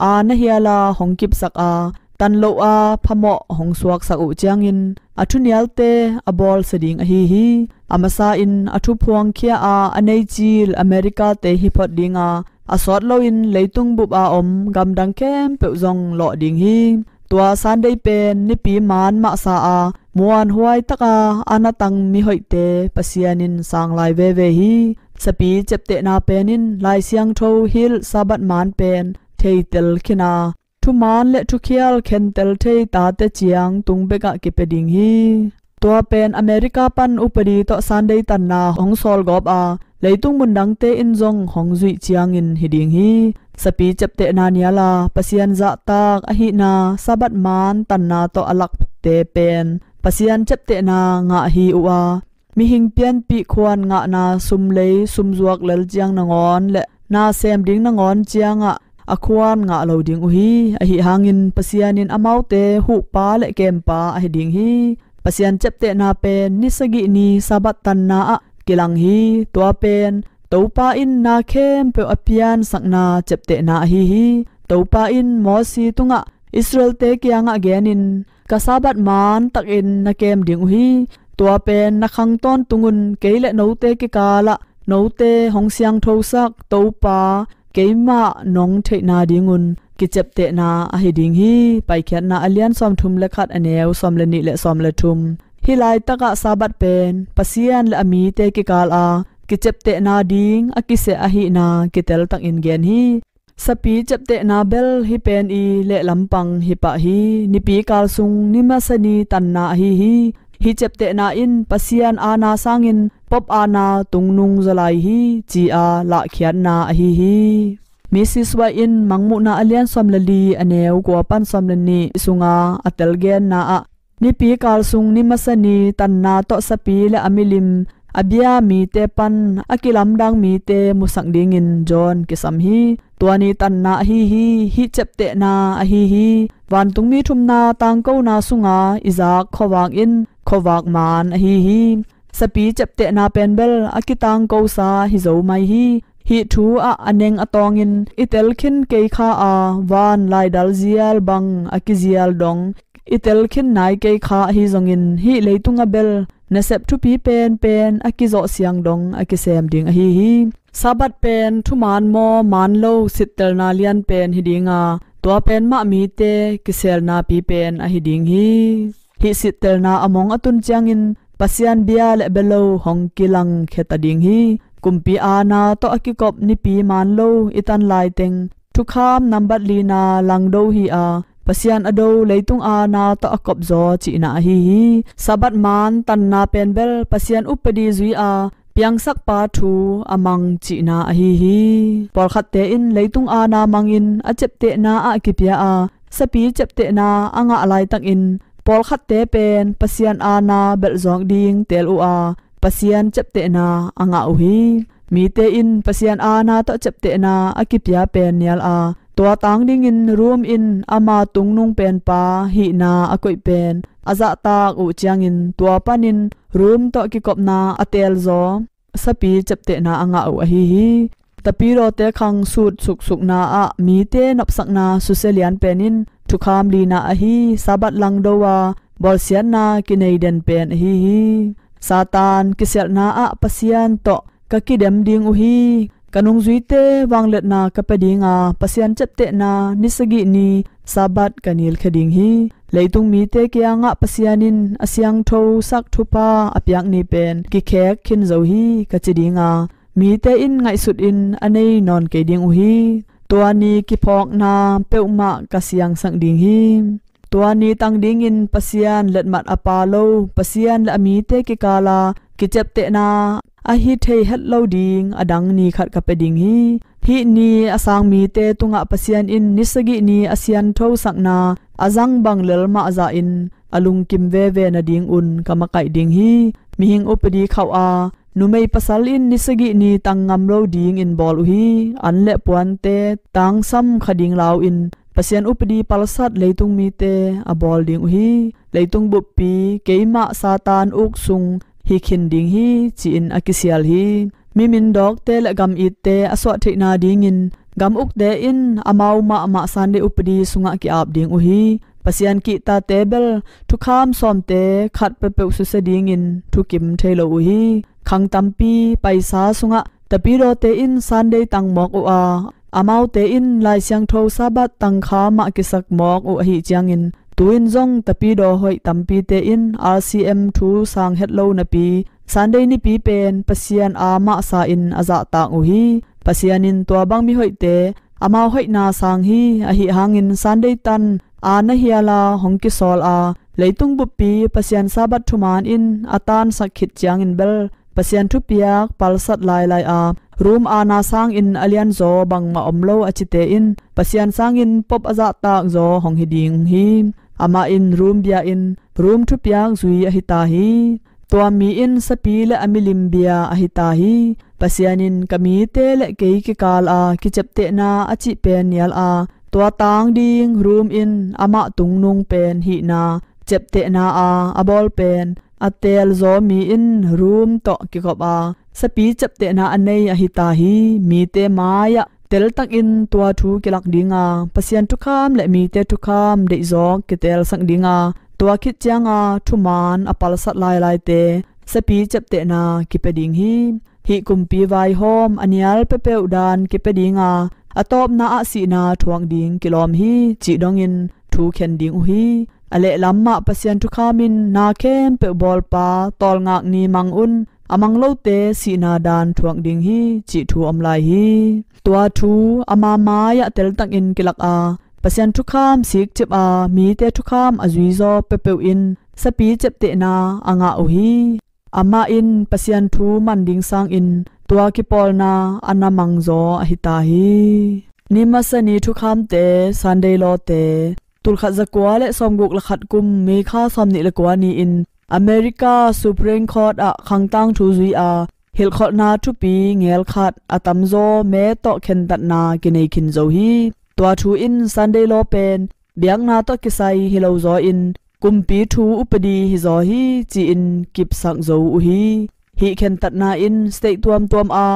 aana hiala hong kipsak a, tan loh a phamawh hong suaksak uh ciangin a thunialte a bawlsia ding ahi hi. A masa in a thuphuang khia a a neicil America-te hi phot ding a, a sawt loin leitung bup a om gamdang khempeuh zong lawh ding hi. Tua Sunday pen nipi man mahsa a muanhuai taka a na tang mihoihte Pasian in sang lai veve hi. Sapi ciaptehna pen in Lai Siangtho hilh Sabbath man pen theitel khin a, thuman le thukhial khentel thei tate ciang tung bekah kipia ding hi. Tua pen America pan upadi tawh Sunday tanna hong sawlgawp a, leitung mundangte in zong hong zuih ciangin hi ding hi. Sapi ciaptehna niala Pasian zahtak ahihna Sabbath man tanna tawh a lakte pen Pasian ciaptehna ngah hi uh a, mihing pianpih khuan ngahna sum lei sum zuak lel ciang nangawn le na sem ding nangawn ciangah a khuan ngah lo ding uh hi. Ahi hangin Pasian in amaute huhpa le kempa ahi ding hi. Pasian ciaptehna pen ni sagih ni Sabbath tanna ah kilang hi. Tua pen Topa in na khempeuh a piansakna ciaptehna ahi hi. Topa in Mosi tungah Israel-te kiangah genin ka Sabbath man takin na kem ding uh hi. Tua pen na khang tawntungun kei le note kikalah note hong siangthosak Topa keimah nong theihna dingun kiciaptehna ahi ding hi. Paikhiatna a lian sawmthum le khat a neu sawm le nih le sawm le thum. Hih laitakah Sabbath pen Pasian le a mite kikal a kiciaptehna ding a kiseh ahihna kiteltakin gen hi. Sapi ciaptehna bel hih pen i leh lampang hi pah hi. Nipi kal sung ni masa ni tanna ahi hi. Hih ciaptehna in Pasian aana sangin Pope aana tungnung zaw lai hi, ci-a lahkhiatna ahi hi. Missis White in Mangmuhna a lian sawm le li a neu kua pan sawm le nih sunga a telgenna ah nipi kal sung ni masa ni tanna tawh sapi le a milim a bia mite pan a kilamdang mite musak dingin John kisam hi. Tua ni tanna ahi hi. Hih ciaptehna ahi hi. Vantungmi thumna tangkona sunga i zak khuavak in khuavak man ahi hi. Sapi ciaptehna pen bel a kitangkosa hi zo mai hi. Hih thu ah a neng a tawngin i telkhin kei kha a van laidal zial bang a kizial dong i telkhin nai kei kha ahi zongin hih leitung a bel nasep thupi penpen a kizawh siang dong a kisem ding ahi hi. Sabbath pen thuman maw man lo sittelna lian pen hi dinga, tua pen mah mite kiselnapi pen ahi ding hi. Hih sittelna a mong a tun ciangin Pasian bia le bia lo hong kilangkhia ta ding hi. kumpi aana tawh a kikop nipi maan lo i tan laiteng thukham nambat lina langdo hi a, Pasian a do leitung aana tawh a kopzaw cihna ahi hi. Sabbath maan tanna pen bel Pasian upadi zui a piangsakpa thu a mang cihna ahi hi. Pawlkhatte in leitung aana mangin a ciaptehna ah kipia a, sapi ciaptehna a ngah laitakin pawlkhatte pen Pasian aana belhzawk ding teel uh a, Pasian ciaptehna a ngah uh hi. Mite in Pasian aana tawh ciaptehna a kipia pen nial a, tua tang dingin Rom in ama tungnung penpa hihna a koih pen a zahtak uh ciangin tua panin Rom tawh kikopna a teelzaw sapi ciaptehna a ngah uh ahi hi. Tapidawte khang sut suksukna ah mite nopsakna susia lian pen in thukham lina ahi Sabbath langdo a bawlsiatna kinei den pen ahi hi. Satan kisialhna ah Pasian tawh ka kidem ding uh hi. Ka nungzuite vangliatna ka pia dinga Pasian ciaptehna ni sagih ni Sabbath ka nilkhia ding hi. Leitung mite kiangah Pasian in a siangtho sak thupha a piak ni pen kikhek khin zo hi ka ci dinga, mite in ngaihsut in a nei nawn kei ding uh hi. Tua ni kiphawkna peuhmah ka siangsak ding hi. Tua ni tang dingin Pasian letmat a pha lo, Pasian le a mite kikala kiciaptehna a hi thei het lo ding a dang ni khat ka pia ding hi. Hih ni a sang mite tungah Pasian in ni sagih ni a sianthosakna a zang bang lel mah zahin a lungkim veve nadingun ka makaih ding hi. Mihing upadi khauh a numei pasal in ni sagih ni tang ngam lo dingin bawl uh hi. An le puante tangsam kha ding lau in Pasian upadi palsat leitung mite a bawl ding uh hi. Leitung buppi keimah Satan uk sung hi khin ding hi, ci-in a kisial hi. Mi mindawkte le gam itte a suah theihna dingin gam ukte in amau mahmah Sunday upadi sungah ki-ap ding uh hi. Pasian kihtate bel thukham sawmte khat peuhpeuh susia dingin thukim thei lo uh hi. Khang tampi paisa sungah tapidawte in Sunday tang mawk uh a, amaute in Lai Siangtho Sabbath tangkha mah kisak mawk uh ahih ciangin tu-in zong tapidaw hoih tampite in R C M thu sang het lo napi Sunday nipi pen Pasian a mahsa in a zahtak uh hi. Pasian in tua bang mihoihte amau hoihna sang hi. Ahih hangin Sunday tan a na hiala hong kisawl a, leitung buppi Pasian Sabbath thuman in a tansak khit ciangin bel Pasian thupiak palsat lailai a, Rom aana sangin a lianzaw bangmah om lo a cite in Pasian sangin pop a zahtak zaw hong hi ding hi. Amah in Rom bia in Rom thupiak zui ahi ta hi. Tua mi in sapi le a milim bia ahi ta hi. Pasian in ka mite le kei kikal a kiciaptehna a cih pen nial a, tua tang ding Rom in amah tungnung pen hihna ciaptehna a a bawl pen a teelzaw mi in Rom tawh kikop a sapi ciaptehna a nei ahi ta hi. Mite mai-ah teltakin tua thu kilak dinga Pasian thukham le mite thukham deihzawk kiteelsak dinga tua khit cianga thuman a palsat lailaite sapi ciaptehna kipia ding hi. Hih kumpi vaihawm a nial peuhpeuh dan kipia dinga a tawpna ah sihna thuak ding kilawm hi, cih dongin thu khen ding uh hi. A lehlam mah Pasian thukham in na khempeuh bawlpa tawlngak ni mang un a mang lote sihna dan thuak ding hi, cih thu om lai hi. Tua thu ama mai-ah teltakin kilak a Pasian thukham sikcip a mite thukham a zuizaw peuhpeuh in sapi ciaptehna a ngah uh hi. Amah in Pasian thu man ding sangin tua kipawlna a na mangzaw ahi ta hi. Ni masa ni thukhamte, Sunday lawte. Tulkhat zakua le sawmguk le khat kum May kha sawmnih le kua ni-in America Supreme Court ah khangtang thu zui a hilhkholhna thupi ngel khat a tamzaw me tawh khentatna kinei khin zo hi. Tua thu in Sunday law pen biakna tawh kisai hi lo zaw in kumpi thu upadi hi zaw hi, ci-in kipsak zo uh hi. Hih khentatna in state tuamtuam a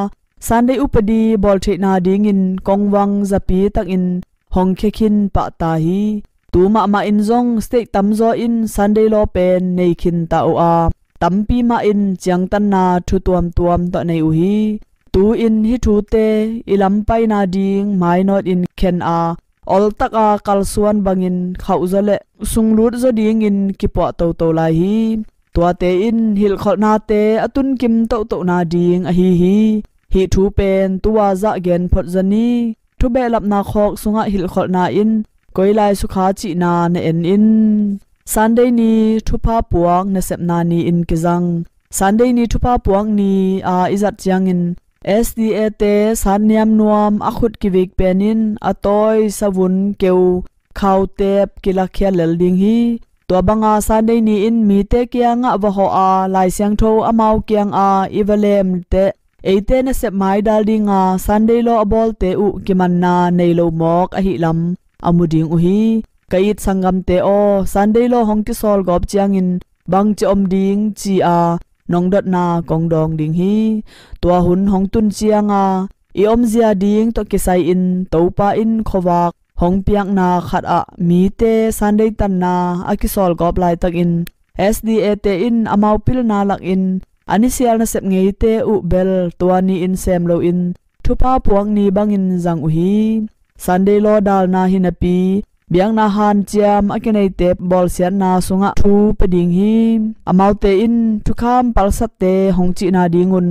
Sunday upadi bawl theihna dingin kongvang zapi takin hong khia khin pah ta hi. Tu mahmah in zong state tamzaw in Sunday law pen nei khin ta uh a, tampi mah in ciangtanna thu tuamtuam tawh nei uh hi. Tu-in hih thute i lampaina ding mainawt in khen a, oltaka kalsuan bangin khauhzaw le sunglut zaw dingin kipuah toto lai hi. Tuate in hilhkholhnate a tunkim tohtohna ding ahi hi. Hih thu pen tu-a zah gen phot zaw ni. Thubehlapna khawk sungah hilhkholhna in koi lai sukha cihna na en in. Sunday ni thupha puak nasepna ni-in kizang. Sunday ni thupha puak ni a i zat ciangin S D A te satniam nuam a khut kivik pen in a tawi savun keu khautep kilakkhiat lel ding hi. Tua banga Sunday ni-in mite kiangah va hawh a Lai Siangtho amau kianga i va lemteh eite nasep maidal dinga Sunday law a bawlte uh kimanna nei lo mawk ahih lam a mu ding uh hi. Ka it sanggamte aw, Sunday law hong kisawlgawp ciangin bangci om ding ci-a nong dotna kong dawng ding hi. Tua hun hong tun cianga i omzia ding tawh kisai-in Topa in khuavak hong piakna khatah mite Sunday tanna a kisawlgawp laitakin S D A te in amau pilna lakin a nisial nasep ngeite uh bel tua ni-in sem loin thupha puak ni bangin zang uh hi. Sunday law dalna hi napi biakna hanciam a kineite bawlsiatna sungah thu pia ding hi. Amaute in thukham palsatte hong cihna dingun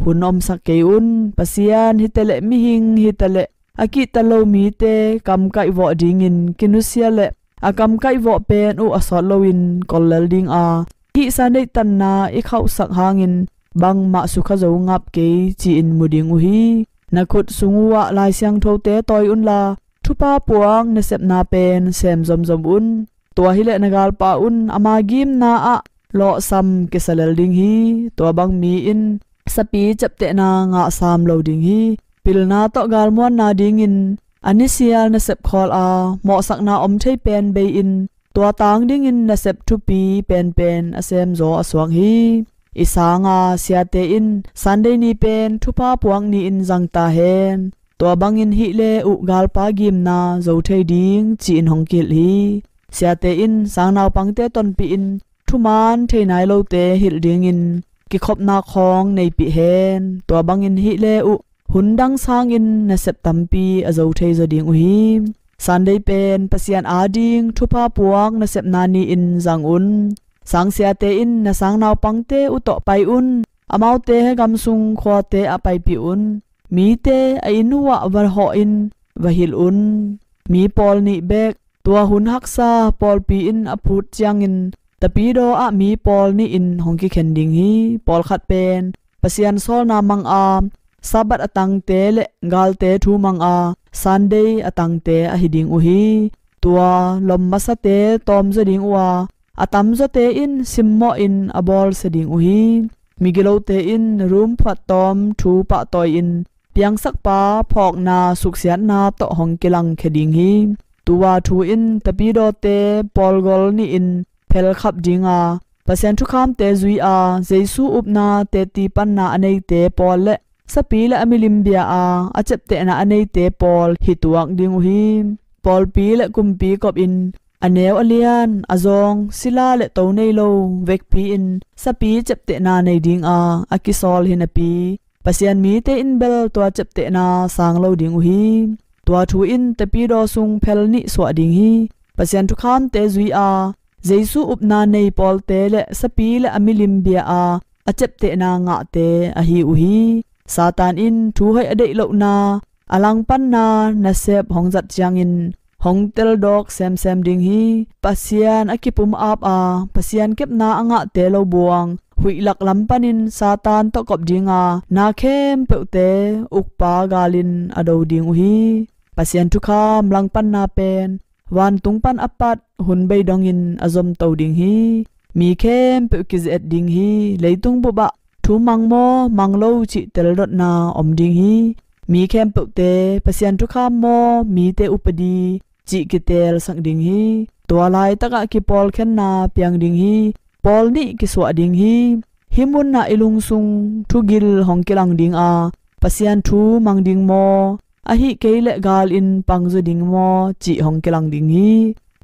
hun omsak kei un. Pasian hitaleh mihing hitaleh a kihta lo mite kamkaihvawh dingin kinusia leh a kamkaihvawh pen uh a sawt loin kollel dinga hih Sunday tanna i khauhsak hangin bangmah sukha zo ngap kei ci-in mu ding uh hi. Na khut sung uhah Lai Siangthote tawi unla thupha puak nasepna pen sem zomzom un. Tua hileh na galpa un ama gimna ah lawhsam kisa lel ding hi. Tua bang mi in sapi ciaptehna ngah sam lo ding hi. Pilna tawh galmuanna dingin a nisial nasep khawl a mawhsakna om thei pen bei-in tua tang dingin nasep thupi penpen a semzaw a suak hi. I sanga siate in Sunday ni pen thupha puak ni-in zang ta hen. Tua bangin hih le uh galpa gimna zo thei ding ci-in hong kihilh hi. Siate in sangnaupangte tonpih in thuman thei nai lote hilh dingin kikhopna khawng neipih hen. Tua bangin hih le uh hun dang sangin nasep tampi a zo thei zaw ding uh hi. Sunday pen Pasian ading thupha puak nasepna ni-in zang un. Sangsiate in na sangnaupangte uh tawh pai un. Amaute gam sung khuate ah paipih un. Mite a inn uhah va hawh in va hilh un. Mi pawl nih bek tua hun haksa pawlpi in a phut ciangin tapidaw ah mi pawl nih in hong kikhen ding hi. Pawlkhat pen Pasian sawlna manga Sabbath a tangte le galte thu manga Sunday a tangte ahi ding uh hi. Tua lom masate tawmzaw ding uh a a tamzawte in simmawhin a bawlsia ding uh hi. Migilote in rumphuat tawm thu pahtawi-in piangsakpa phawkna suksiatna tawh hong kilangkhia ding hi. Tua thu in tapidawte pawlgol nih in phelkhap dinga Pasian thukhamte zui-a Jesu upna teti panna a neite pawl le sapi le a milim bia-a a ciaptehna a neite pawl hi tuak ding uh hi. Pawlpi le kumpi kopin a neu a lian a zawng sila le to nei lo vekpi-in sapi ciaptehna nei dinga a kisawl hi napi Pasian mite in bel tua ciaptehna sang lo ding uh hi. Tua thu in tapidaw sung phel nih suah ding hi. Pasian thukhamte zui-a Jesu upna nei pawlte le sapi le a milim bia-a a ciaptehna ngahte ahi uh hi. Satan in thu hoih a deih lohna a langpanna nasep hong zat ciangin hong teldawk semsem ding hi. Pasian a kipum ap a Pasian kepna a ngahte lo buang huih lak lam panin Satan tawh kop dinga na khempeuhte ukpa galin a do ding uh hi. Pasian thukham langpanna pen vantung pan a pat hun bei dongin a zomto ding hi. Mi khempeuh kize-et ding hi. Leitung bupah thu mang maw mang lo cih teldotna om ding hi. Mi khempeuhte Pasian thukham maw mite upadi cih kitelsak ding hi. Tua laitakah kipawlkhenna piang ding hi. Pawl nih kisuah ding hi. Hih munah i lungsung thugil hong kilang dinga Pasian thu mang ding maw ahih kei leh galin pangzaw ding maw cih hong kilang ding hi.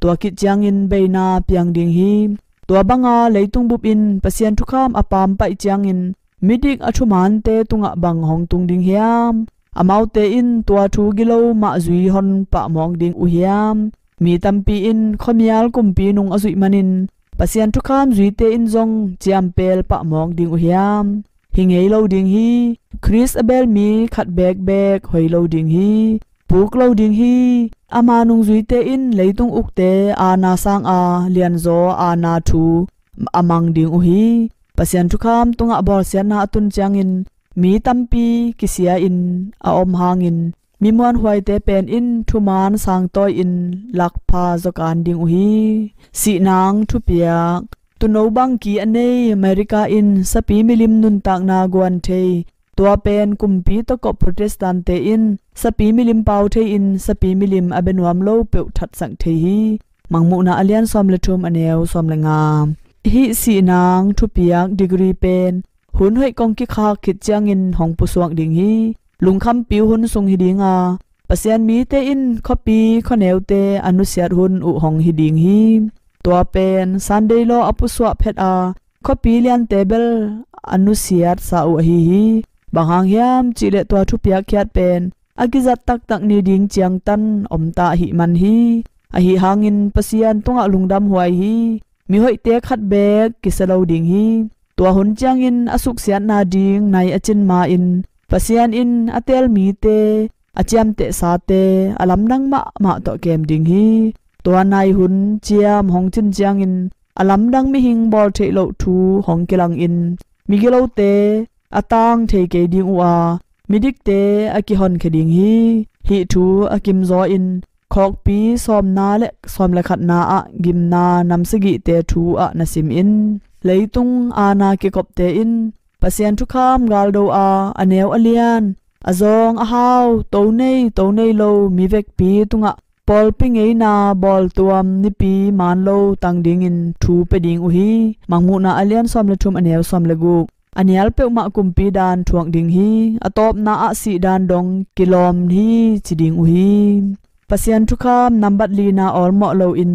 Tua khit ciangin beina piang ding hi. Tua banga leitung bupin Pasian thukham a pampaih ciangin midik a thumante tungah bang hong tung ding hiam? Amaute in tua thu gilo mah zui hon pahmawk ding uh hiam? Mi tampi in khuamial kumpi nung a zuih manin Pasian thukham zuite in zong ciampel pahmawk ding uh hiam? hi ngei lo ding hi. Khrist a beel mi khat beekbeek hoi lo ding hi. Puk lo ding hi. Ama nungzuite in leitung ukte aana sanga lianzaw aana thu a mang ding uh hi. Pasian thukham tungah bawlsiatna a tun ciangin mi tampi kisia-in a om hangin mi muanhuaite pen in thuman sangtawi-in lakpha zawkan ding uh hi. Sihnang thupiak. Tuuno bangki a nei America in sapi milim nuntakna guan thei, tua pen kumpi tawh kop Protestant-te in sapi milim pau thei-in sapi milim a bia nuam lo peuh thatsak thei hi. Mangmuhna a lian sawm le thum, a neu sawm le nga. Hih sihnang thupiak degree pen hun hoih kong kikhak khit ciangin hong pusuak ding hi. Lungkhampi hun sung hi dinga, Pasian mite in khuapi khuaneute a nusiat hun uh hong hi ding hi. Tua pen Sunday law a pusuah phet a, khuapi liante bel a nusiatsa uh ahi hi. Bang hang hiam cihleh tua thupiakkhiat pen a kizat taktak ni ding ciangtan omta ahih man hi. Ahi hangin Pasian tungah lungdam huai hi. Mihoihte khat beek kisia lo ding hi. Tua hun ciangin a suksiatna ding nai a cin ma-in Pasian in a teel mite, a ciamtehsate a lamdang mahmah tawh kem ding hi. Tua nai hun ciam hong cin ciangin a lamdang mihing bawl theih loh thu hong kilangin migilote a tang thei kei ding uh a, midikte a kihonkhia ding hi. Hih thu a kimzaw-in khawkpi sawmna le sawm le khatna ah gimna nam sagihte thu ah na sim in. Leitung aana kikopte in Pasian thukham galdo a, a neu a lian, a zawng a hau, to nei to nei lo mi vekpi tungah pawlpi ngeina bawltuam nipi maan lo tang dingin thu pia ding uh hi. Mangmuhna a lian sawm le thum, a neu sawm le guk. A nial peuhmah kumpi dan thuak ding hi. A tawpna ah sih dan dong kilawm hi ci ding uh hi. Pasian thukham nambat lina awlmawh loin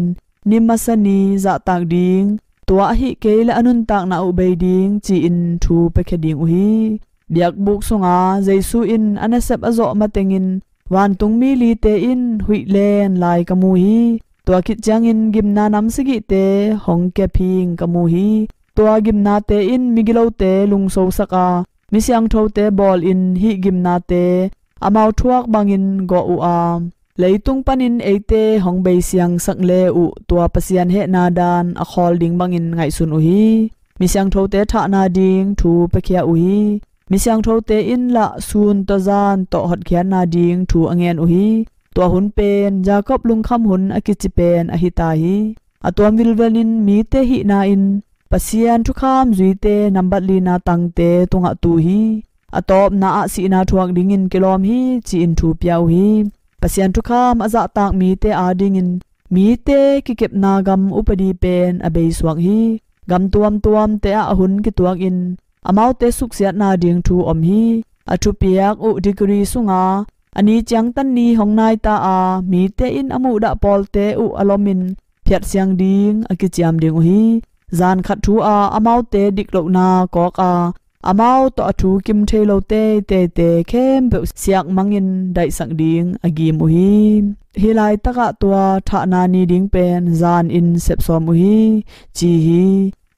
ni masa ni zahtak ding, tua ahih kei leh a nuntakna uh bei ding ci-in thu piakhia ding uh hi. Biakbuk sunga Jesu in a nasep a zawh matengin vantungmi lite in huih len lai ka mu hi. Tua khit ciangin gimna nam sagihte hong kia phing ka mu hi. Tua gimnate in migilote lungsosak a, mi siangthote bawlin hih gimnate amau thuak bangin gawh uh a, leitung panin eite hong beisiangsak le uh tua Pasian hehna dan a khawl ding bangin ngaihsun uh hi. Mi siangthote thahna ding thu piakhia uh hi. Mi siangthote in lah sun tawh zan tawh hotkhiatna ding thu a ngen uh hi. Tua hun pen Jacob lungkham hun a kici pen ahi ta hi. A tuam vilvelin mite hihna in Pasian thukham zuite nambat lina tangte tungah tu hi. A tawpna ah sihna thuak dingin kilawm hi ci-in thu pia uh hi. Pasian thukham a zahtak mite adingin mite kikepna gam upadi pen a beisuak hi. Gam tuamtuamte ah a hun kituakin amaute suksiatna ding thu om hi. A thupiak uh degree sunga a ni ciangtan ni hong naita a, mite in a muhdah pawlte uh a lomin phiatsiang ding a kiciam ding uh hi. Zan khat thu a amaute diklohna kawk a, amau tawh a thu kim thei lo teiteite khempeuh siakmangin daihsak ding a gim uh hi. Hih laitakah tua thahna ni ding pen zan in sepsawm uh hi ci hi.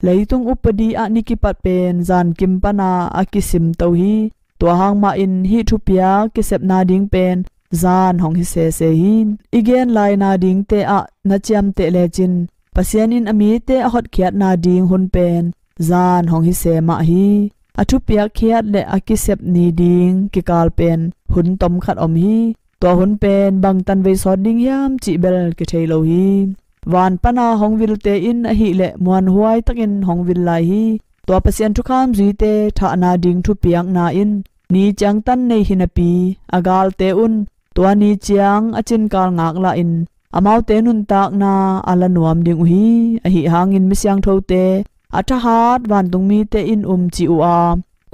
Leitung upadi ah ni kipat pen zan kim pana a kisimto hi. Tua hang mahin hih thupiak kisepna ding pen zan hong hi sese hi. I gen laina dingte ah na ciamteh lecin Pasian in a mite a hotkhiatna ding hun pen zan hong hi se mah hi. A thupiakkhiat le a kisep ni ding kikal pen hun tomkhat om hi. Tua hun pen bangtan vei sawt ding hiam cih bel kithei lo hi. Van pana hong vilte in ahileh muanhuai takin hong vil lai hi. Tua Pasian thukham zuite thahna ding thupiakna in ni ciangtan nei hi napi a galte un tua ni ciang a cinkal ngak lahin amaute nuntakna a la nuam ding uh hi. Ahi hangin mi siangthote a thahat vantungmite in um cih uh a,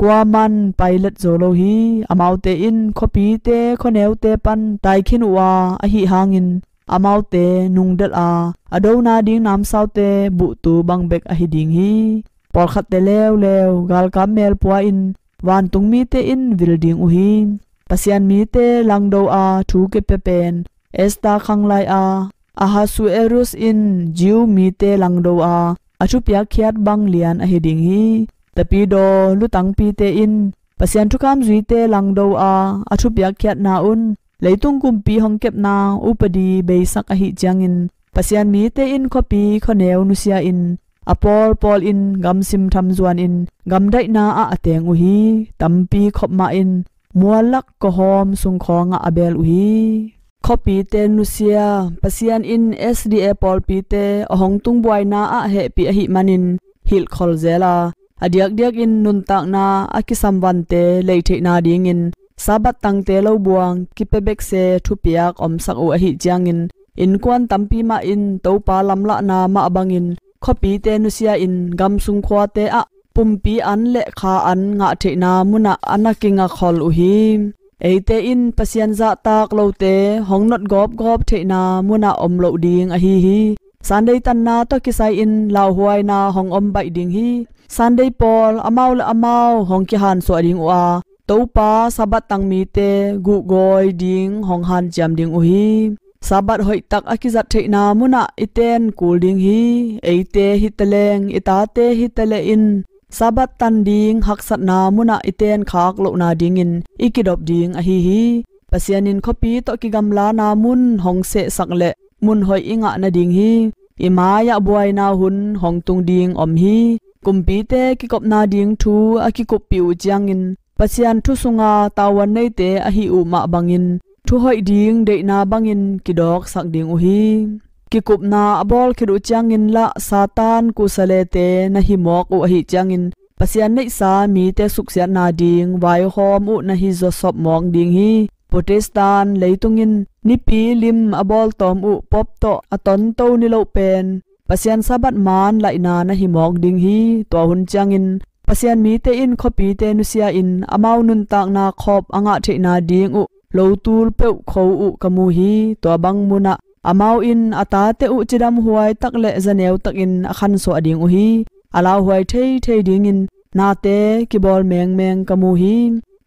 kuaman pailet zo lo hi. Amaute in khuapite khuaneute pan taikhin uh a, ahi hangin amaute nungdelh a, a dona ding namsaute buhtu bang bek ahi ding hi. Pawlkhatte leuleu galkap melpua in vantungmite in vil ding uh hi. Pasian mite langdo a thu kipia pen Esther khanglai a Ahasuerus in Jew mite langdo a a thupiakkhiat bang lian ahi ding hi. Tapidaw lutangpite in Pasian thukham zuite langdo a, a thupiakkhiatna un leitung kumpi hong kepna upadi beisak ahih ciangin, Pasian mite in khuapi khuaneu nusia in, a pawlpawl in gamsim tham zuan in gamdaihna ah a teng uh hi. Tampi khop mah in muallak kawhawm sungkhawng ah a beel uh hi. Khuapite nusia, Pasian in S D A pawlpite a hong tungbuaina ah hehpih ahih manin hilhkhol zel a, a diakdiakin nuntakna a kisamvante leitheihna dingin Sabbath tangte lo buang kipia bekse thupiak omsak uh ahih ciangin, innkuan tampi mah in Topa lamlahna mah bangin khuapite nusia in gamsung khuate ah pumpi an le kha an ngah theihna munah a na kingakhol uh hi. Eite in Pasian zahtak lote hong notgawpgawp theihna munah om loh ding ahi hi. Sunday tanna tawh kisai in lauhuaina hong om baih ding hi. Sunday pawl amau le amau hong kihansuah ding uh a, Topa Sabbath tang mite guhgawi ding hong hanciam ding uh hi. Sabbath hoihtak a kizat theihna munah i ten kul ding hi. Eite hitaleng i tate hitaleh in Sabbath tan ding haksatna munah i ten khak lohna dingin i kidop ding ahi hi. Pasian in khuapi tawh kigamlana mun hong sehsak le mun hoih i ngah nading hi. I mai-ah buaina hun hong tung ding om hi. Kumpite kikopna ding thu a kikuppih uh ciangin Pasian thu sunga tavuan neite ahi uh mah bangin thuhoih ding deihna bangin kidawksak ding uh hi. Kikupna a bawl khit uh ciangin lah Satan kusalete na hi mawk uh ahih ciangin Pasian neihsa mite suksiatna ding vaihawm uh na hi zawsop mawk ding hi. Protestant leitung in nipi lim a bawltawm uh Pope tawh a tonto niloh pen Pasian Sabbath man laihna na hi mawk ding hi. Tua hun ciangin Pasian mite in khuapite nusia in amau nuntakna khop a ngah theihna ding uh lotul peuh kho uh ka mu hi. Tua bang munah amau in a tate uh cidamhuai tak le zaneu takin a khansuah ding uh hi. A lauhuai theithei dingin nate kibawl mengmeng ka mu hi.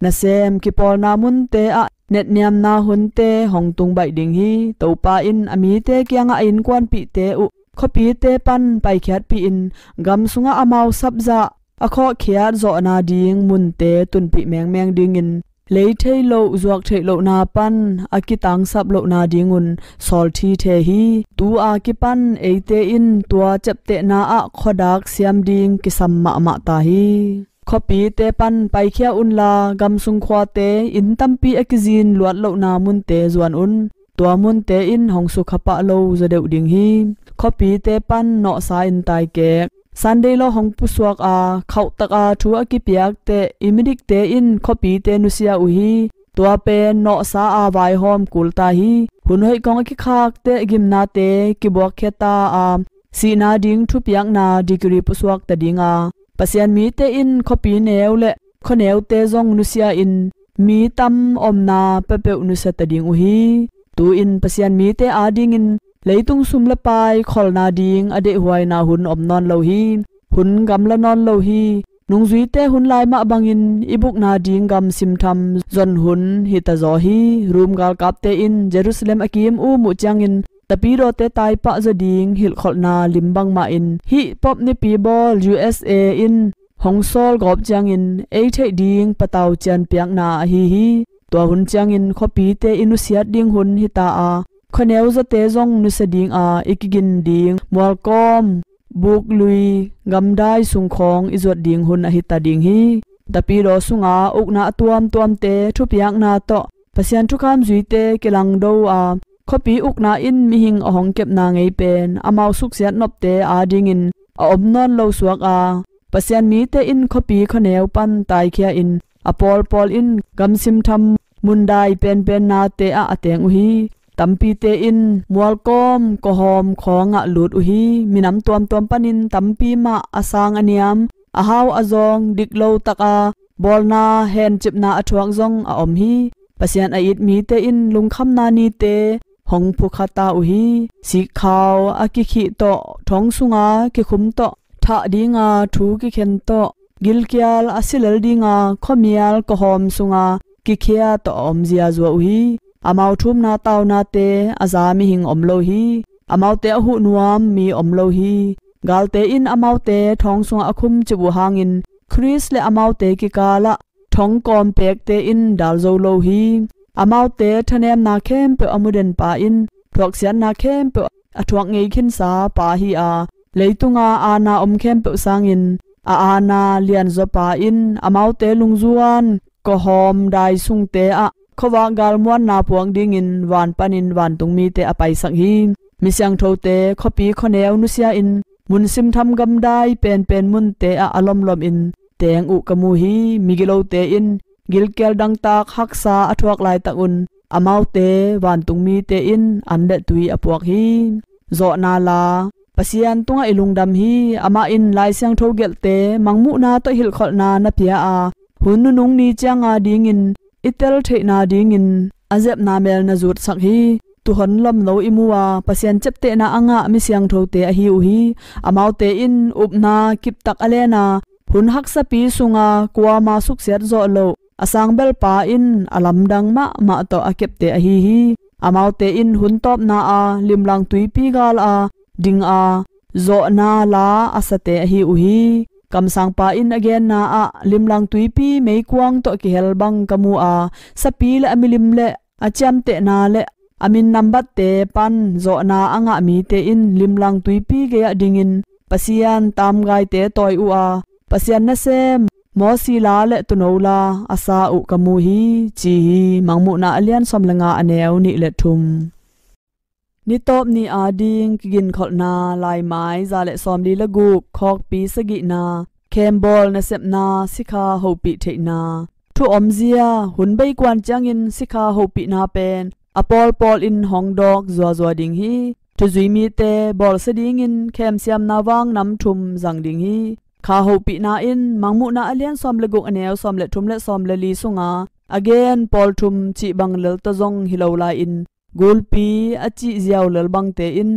Nasem kipawlna munte ah netniamna hunte hong tung baih ding hi. Topa in a mite kiangah a innkuanpihte uh khuapite pan paikhiatpih in gam sungah amau sapzah a khawhkhiat zawhna ding munte tunpih mengmeng dingin lei thei loh zuak theih lohna pan a kitangsap lohna dingun sawl thithe hi. Tu a kipan eite in tua ciaptehna ah khuadak siam ding kisam mahmah ta hi. Khuapite pan paikhia unla gamsung khuate inn tampi a kizin luat lohna munte zuan un. Tua munte in hong sukha pah lo zaw deuh ding hi. Khuapite pan nawhsa in taikek Sunday law hong pusuak a, khauhtaka thu a kipiak teh i midikte in khuapite nusia uh hi. Tua pen nawhsa a vaihawm kul ta hi. Hun hoih kong a kikhak teh gimnate kibuakkhia ta a, sihna ding thupiakna degree pusuak ta ding a, Pasian mite in khuapi neu le khuaneute zong nusia in mi tam omna peuhpeuh nusia ta ding uh hi. Tu-in Pasian mite adingin leitung sum le pai kholna ding a deihhuaina hun om nawn lo hi. Hun gamla nawn lo hi. Nungzuite hun lai mah bangin i bukna ding gam simtham zon hun hita zaw hi. Rom galkapte in Jerusalem a kim um uh ciangin tapidawte taipah zaw ding hilhkholhna lim bangmah in hih Pope nipi bawl U S A in hong sawl gawp ciangin ei theih ding patau cian piakna ahi hi. Tua hun ciangin khuapite i nusiat ding hun hita a, khuaneu zawte zong nusia ding a, i kigin ding mualkawm, buklui, gamdai sungkhawng i zuat ding hun ahita ding hi. Tapidaw sunga ukna a tuamtuamte thupiakna tawh Pasian thukham zuite kilangdo a, khuapi ukna in mihing a hong kepna ngei pen amau suksiat nopte adingin a om nawn lo suak a, Pasian mite in khuapi khuaneu pan taikhia in a pawlpawl in gamsim tham mundai penpennate ah a teng uh hi. Tampite in mualkawm kawhawm khawngah lut uh hi. Minam tuamtuam panin tampi mah a sang a niam, a hau a zawng, dik lo taka bawlna hencipna a thuak zong a om hi. Pasian a it mite in lungkhamna nite hong phukha ta uh hi. Sikkhau a kikhih tawh, thong sunga kikhum tawh, thah dinga thu kikhen tawh, gilkial a silel dinga khuamial kawhawm sunga kikhia tawh a omzia zua uh hi. Amau thumna taunate a za mihing om lo hi. Amaute a huh nuam mi om lo hi. Galte in amaute thawng sungah a khumcip uh hangin Khrist le amaute kikalah thongkawm pekte in dal zo lo hi. Amaute thanemna khempeuh a mudenpa in thuaksiatna khempeuh a thuak ngei khinsa pa hi a, leitunga aana om khempeuh sangin a aana lianzawpa in amaute lungzuan kawhawm dai sungte ah khuavak galmuanna puak dingin van panin vantungmite a paisak hi. Misiangthote khuapi khuaneu nusia-in munsim thamgam dai penpen munte ah a lomlomin teng uh ka mu hi. Migilote in gilkial dangtak haksa a thuak laitakun amaute vantungmite in an le tui a puak hi. Zawhna la. Pasian tungah i lungdam hi. Amah in Lai Siangtho gelhte mangmuhna tawh hilhkholhna na pia a, hun nunung ni cianga dingin i tel theihna dingin a zepna mel na zutsak hi. Tuuhon lomno i mu a, Pasian ciaptehna a ngah misiangthote ahi uh hi. Amaute in upna kiptak a len a, hun haksapi sunga kuama suksiat zawh loh a sangbelpa in a lamdang mahmah tawh a kepte ahi hi. Amaute in hun tawpna a limlang tuipi gal a ding a zawhna la a sate ahi uh hi. Kamsangpa in a genna ah limlang tuipi meikuang tawh kihel bang ka mu a, sapi le a milim le a ciamtehna le a min nambatte pan zawhna a ngah mite in limlang tuipi gei-ah dingin Pasian tamgaite tawi uh a, Pasian nasem Mawsi la le tuuno la a sa uh ka mu hi, ci hi. Mangmuhna a lian sawm le nga, a neu nih le thum. Nitawp ni ading kiginkholhna, laimai za le sawmli le guk, khawkpi sagihna, khembawl nasepna, sikha hopih theihna. Thu omzia, hun beikuan ciangin sikha hopihna pen a pawlpawl in hong dawk zuazua ding hi. Thuzui mite bawlsia dingin khemsiamna vang nam thum zang ding hi. Kha hopihna in Mangmuhna a lian sawm le guk, a neu sawm le thum le sawm le li sunga a gen pawl thum cih bang lel tawh zong hi lo lai-in, gulpi a cih ziau lel bangte in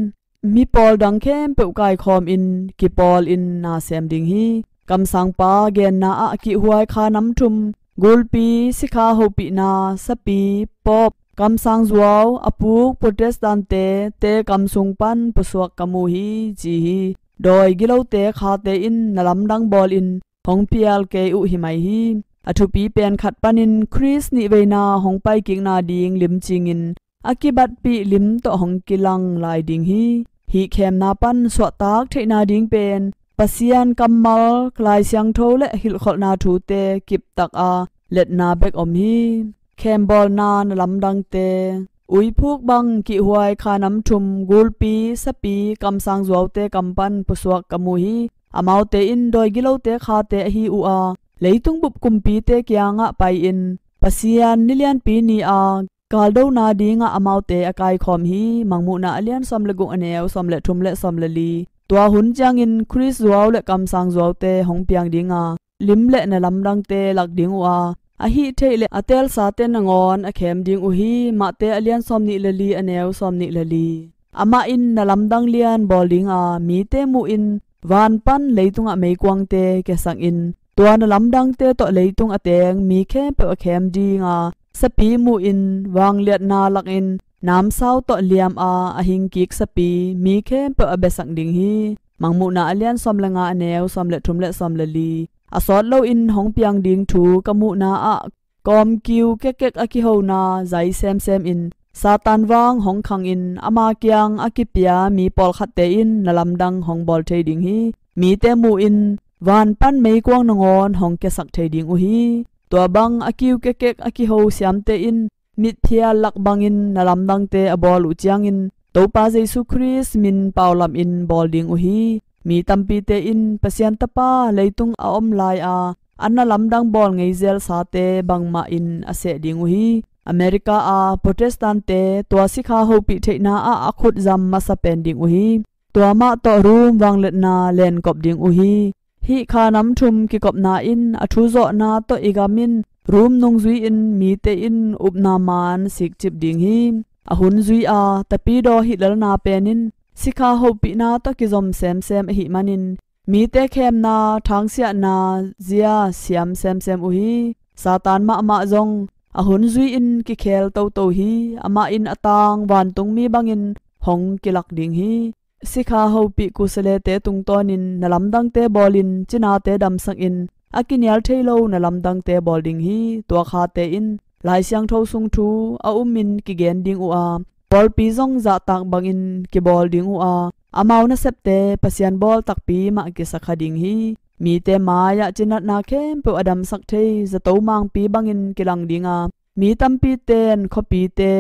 mi pawl dang khempeuh kaikhawm in kipawl in na sem ding hi. Kamsangpa genna ah kihhuai kha nam thum, gulpi, sikha hopihna, sapi, pawp, kamsang zuau, a puk, Protestant-te, te kam sung pan pusuak ka mu hi, ci hi. Dawi gilote khate in na lamdang bawlin hong pial kei uh hi mai hi. A thupi pen khat panin Khrist nihveina hong paikikna ding limcingin a kibatpih lim tawh hong kilang lai ding hi. Hih khemna pan suahtak theihna ding pen Pasian kammal, Lai Siangtho le hilhkholhna thute kiptak a letna bek om hi. Khembawlna na lamdangte, uiphuk bang, kihhuai kha nam thum, gulpi, sapi, kamsang zuaute kam pan pusuak ka mu hi. Amaute in dawi gilote khate ahi uh a, leitung bup kumpite kiangah pai-in Pasian nilianpi ni-a kaldona dingah amaute a kaikhawm hi. Mangmuhna a lian sawm le guk, a neu sawm le thum le sawm le li. Tua hun ciangin Khrist zuau le kamsang zuaute hong piang dinga, lim le na lamdangte lak ding uh a, a hih theih le a teelsate nangawn a khem ding uh hi. Mate a lian sawm nih le li, a neu sawm nih le li. Amah in na lamdang lian bawl dinga, mite muhin van pan leitungah meikuangte kiasakin, tua na lamdangte tawh leitung a teng mi khempeuh a khem dinga, sapi muhin vangliatna lakin namsau tawh liam a a hingkik sapi mi khempeuh a biasak ding hi. Mangmuhna a lian sawm le nga, a neu sawm le thum le sawm le li. A sawt loin hong piang ding thu ka muhna ah, kawmkiu kekek a kihona zai semsem in Satan vang hong khangin ama kiang a kipia mi pawlkhatte in na lamdang hong bawl thei ding hi. Mite muhin van pan meikuang nangawn hong kiasak thei ding uh hi. Tua bang a kiu kekek a kiho siamte in mitphial lak bangin na lamdangte a bawl uh ciangin Topa Jesu Khrist min paulamin bawl ding uh hi. Mi tampite in Pasian Tapa leitung a om lai-a a na lamdang bawl ngei zelsate bangmah in a seh ding uh hi. America a Protestant-te tua sikha hopih theihna ah a khutzam masa pen ding uh hi. Tua mah tawh Rom vangliatna lenkop ding uh hi. Hih kha nam thum kikopna in a thuzawhna tawh i gam in Rom nungzui-in mite in upna maan sikcip ding hi. A hun zui-a tapidaw hihlelna pen in sikha hopihna tawh kizom semsem ahih manin mite khemna, thangsiahna zia siam semsem uh hi. Satan mahmah zong a hun zui-in kikhel toto hi. Amah in a tang vantungmi bangin hong kilak ding hi. Sikha hopih kusalete tungtawnin na lamdangte bawlin cinate damsakin a kinial thei lo na lamdangte bawl ding hi. Tua khate in Lai Siangtho sung thu a umin kigen ding uh a, pawlpi zong zahtak bangin kibawl ding uh a, amau nasepte Pasian bawl takpi mah kisakha ding hi. Mite mai-ah cinatna khempeuh a damsak thei zato mangpi bangin kilang ding a, mi tampite in khuapite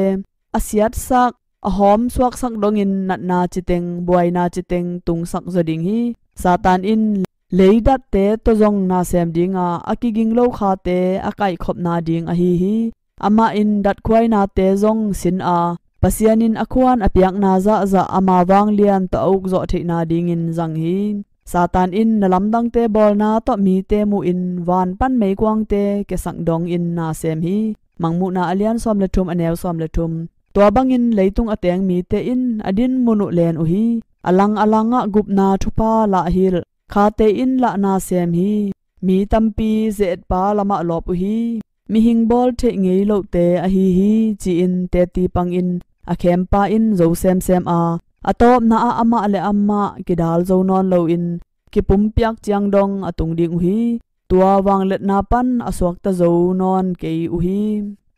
a siatsak, a hawm suaksak dongin natna citeng, buaina citeng tungsak zaw ding hi. Satan in leidatte tawh zong nasem ding a, a kiging lo khate a kaihkhopna ding ahi hi. Amah in datkhuainate zong sin a, Pasian in a khuan a piakna zahzah ama vanglian tawh a ukzawh theihna dingin zang hi. Satan in na lamdangte bawlna tawh mite muhin van pan meikuangte kiasak dongin nasem hi. Mangmuhna a lian sawm le thum, a neu sawm le thum. Tua bangin leitung a teng mite in a dinmun uh len uh hi. A lang a langah gupna thupha lahhilh khate in lah nasem hi. Mi tampi ze-etpa lamah lawp uh hi. Mihing bawl theih ngei lohte ahi hi, ci-in teti pangin a khempa in zo semsem a, a tawpna ah amah le amah kidal zo nawn loin kipumpiak ciang dong a tung ding uh hi. Tua vangliatna pan a suakta zo nawn kei uh hi.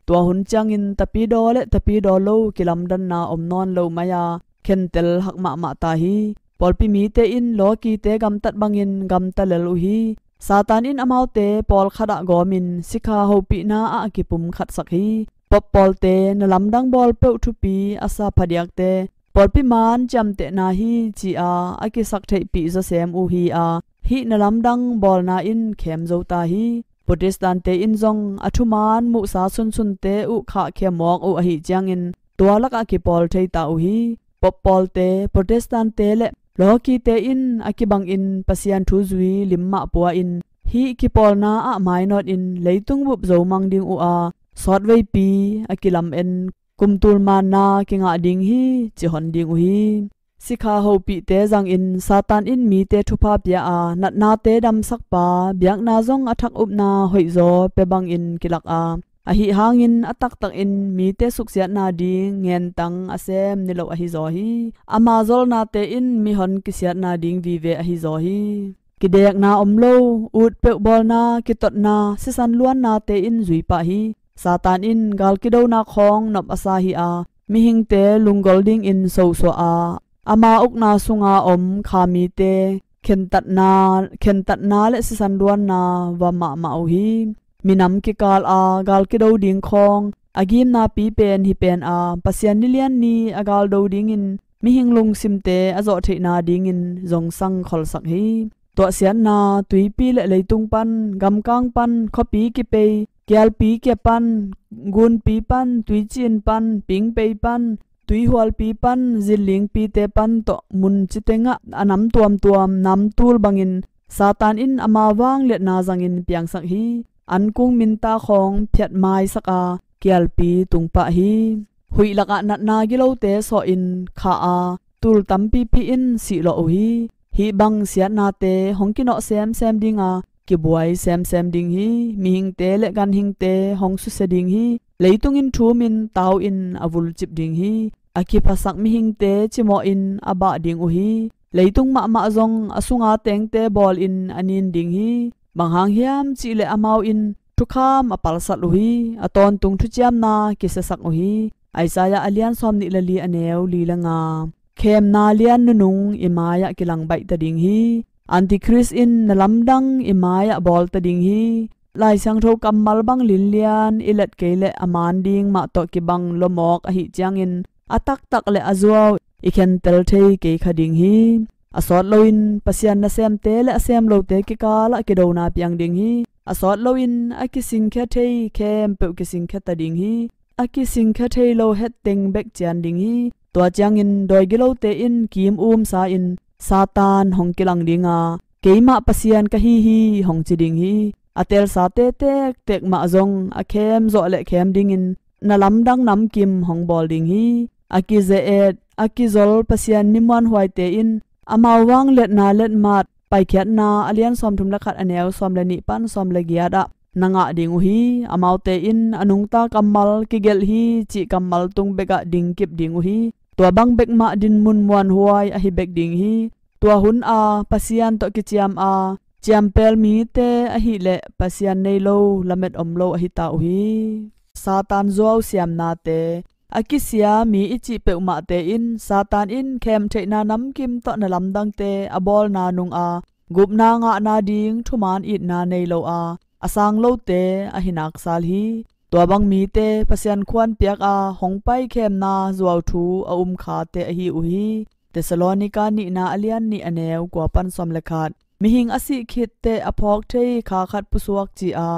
Tua hun ciangin tapidaw le tapidaw lo kilamdanna om nawn lo mai-a khentel hak mahmah ta hi. Pawlpi mite in lawkite gamtat bangin gamta lel uh hi. Satan in amaute pawlkhat ah gawmin sikha hopihna ah a kipumkhatsak hi. Poppawlte, na lamdang bawl peuh thupi a sa phadiakte, pawlpi man ciamtehna hi ci-a a kisaktheihpih zawsem uh hi a, hih na lamdang bawlna in khem zo ta hi. Protestante in zong a thuman muhsa sunsunte uh khahkhia mawk uh ahih ciangin tua lakah kipawl thei ta uh hi. Poppawlte, Protestante le lawkite in a kibangin Pasian thu zui lim mah pua-in hih kipawlna ah mainawtin leitung bup zo mang ding uh a, sawtveipi a kilamen kumtul manna kingah ding hi, ci hon ding uh hi. Sikha hopihte zangin Satan in mite thupha pia a, natnate damsakpa, biakna zong a thak upna hoihzaw pia bangin kilak a, ahi hangin a taktakin mite suksiatna ding ngentang a sem niloh ahi zaw hi. Ama zolnate in mihon kisiatna ding vive ahi zaw hi. Kidekna om lo, ut peuh bawlna, kitotna, sisan luannate in zui pah hi. Satan in gal kidona khawng nop a sa hi a, mihingte lunggol dingin sosuah a, ama ukna sunga om kha mite khentatna, khentatna le sisan luanna va mahmah uh hi. Minam kikal a gal kido ding khawng, a gimna pipen hi pen a, Pasian nilian ni a galdo dingin mihing lungsimte a zawh theihna dingin zongsang kholsak hi. Tuahsiatna, tuipi le leitung pan, gamkang pan, khuapi kipei, kialpi kia pan, gunpi pan, tuicin pan, pingpei pan, tuihualpi pan, zinlingpite pan tawh mun citengah a nam tuamtuam nam tul bangin Satan in ama vangliatna zangin piangsak hi. Ankung minta khawng phiatmaisak a, kialpi tungpah hi. Huih lakah natna gilote sawhin khah a, tul tampipi in sihlawh uh hi. Hih bang siatnate hong kinawh semsem ding a, kibuai semsem ding hi. Mihingte le ganhingte hong susia ding hi. Leitung in thumin tau in a vulcip ding hi. A kiphasak mihingte cimawhin a bah ding uh hi. Leitung mahmah zong a sunga tengte bawlin a nin ding hi. Bang hang hiam cihleh amau in thukham a palsat uh hi. A tawntung thuciamna kisiasak uh hi. Isaiah a lian sawm nih le li, a neu li le nga. Khemna lian nunung i mai-ah kilang baih ta ding hi. Antikhrist in na lamdang i mai-ah bawl ta ding hi. Lai Siangtho kammal bang linlian i let kei leh a man ding mah tawh kibang lawmawk ahih ciangin a taktak le a zuau i khentel thei kei kha ding hi. A sawt loin Pasian nasemte le a sem lote kikalah kidona piang ding hi. A sawt loin a kisingkhia thei khempeuh kisingkhia ta ding hi. A kisingkhia thei lo het teng bek cian ding hi. Tua ciangin dawi gilote in kim umsa-in Satan hong kilang ding a, keimah Pasian ka hi hi hong ci ding hi. A teelsate tektek mah zong a khem zawh le khem dingin na lamdang namkim hong bawl ding hi. A kize-et, a kizol Pasian mi muanhuaite in amau vangliatna letmat Paikhiatna a lian sawmthum le khat, a neu sawm le nih pan sawm le giat ah na ngah ding uh hi. Amaute in a nungta kammal kigelh hi cih kammal tung bekah dingkip ding uh hi. Tua bang bek mah dinmun muanhuai ahi bek ding hi. Tua hun a Pasian tawh kiciam a Ciampel mite ahileh Pasian nei lo, lamet om lo ahi ta uh hi. Satan zuau siamnate, a kisia mi i cih peuhmahte in Satan in khem theihna namkim tawh na lamdangte a bawlna nunga gupna ngahna ding thuman itna nei lo a, a sang lote ahi nak sal hi. Tua bang mite Pasian khuan piak a hong pai khemna zuau thu a um khate ahi uh hi. Thessalonika nihna a lian nih a neu kua pan sawm le khat. Mihing a sih khitteh a phawk thei kha khat pusuak ci a,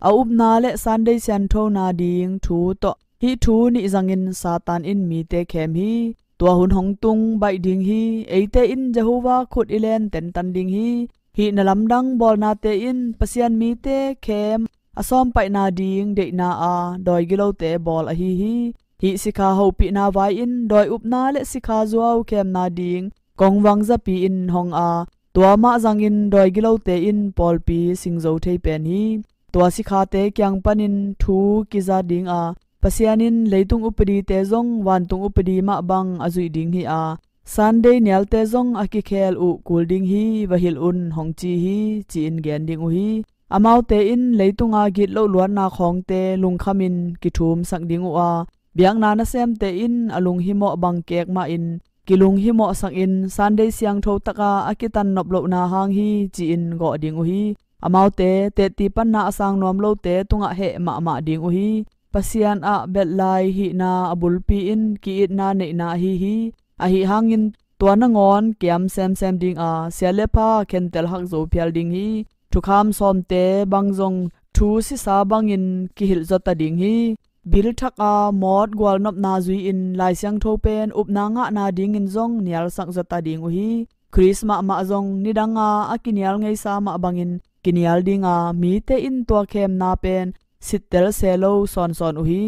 a upna le Sunday sianthona ding thu tawh hih thu nih zangin Satan in mite khem hi. Tua hun hong tung baih ding hi. Eite in Jehovah khut i len tentan ding hi. Hih na lamdang bawlnate in Pasian mite khem a sawmpaihna ding deihna a dawi gilote bawl ahi hi. Hih sikha hopihna vai in dawi upna le sikha zuau khemna ding kongvang zapi in hong a, tua mah zangin dawi gilote in pawlpi singzo thei pen hi. Tua sikhate kiang panin thu kiza ding a, Pasian in leitung upadite zong vantung upadi mah bang a zuih ding hi a, Sunday nialte zong a kikhel uh kul ding hi, va hilh un hong ci hi, ci-in gen ding uh hi. Amaute in leitunga gitloh luatna khawngte lungkhamin kithumsak ding uh a, biakna nasemte in a lunghimawh bangkek mahin kilunghimawhsakin Sunday siangtho taka a kitan nop lohna hang hi, ci-in gawh ding uh hi. Amaute tehti panna a sang nuam lote tungah heh mahmah ding uh hi. Pasian ah belh lai hihna a bulpi in ki-itna neihna ahi hi. Ahi hangin tua nangawn kiam semsem ding a, sia le pha khentel hakzo phial ding hi. Thukham sawmte bang zong thu sisa bangin kihilh zawta ding hi. Bil thak a mawt gualnopna zui-in Lai Siangtho pen upna ngahna dingin zong nialsak zawta ding uh hi. Khrist mahmah zong nidanga a kinial ngeisa mah bangin kinial dinga, mite in tua khemna pen sittel se lo sawnsawn uh hi.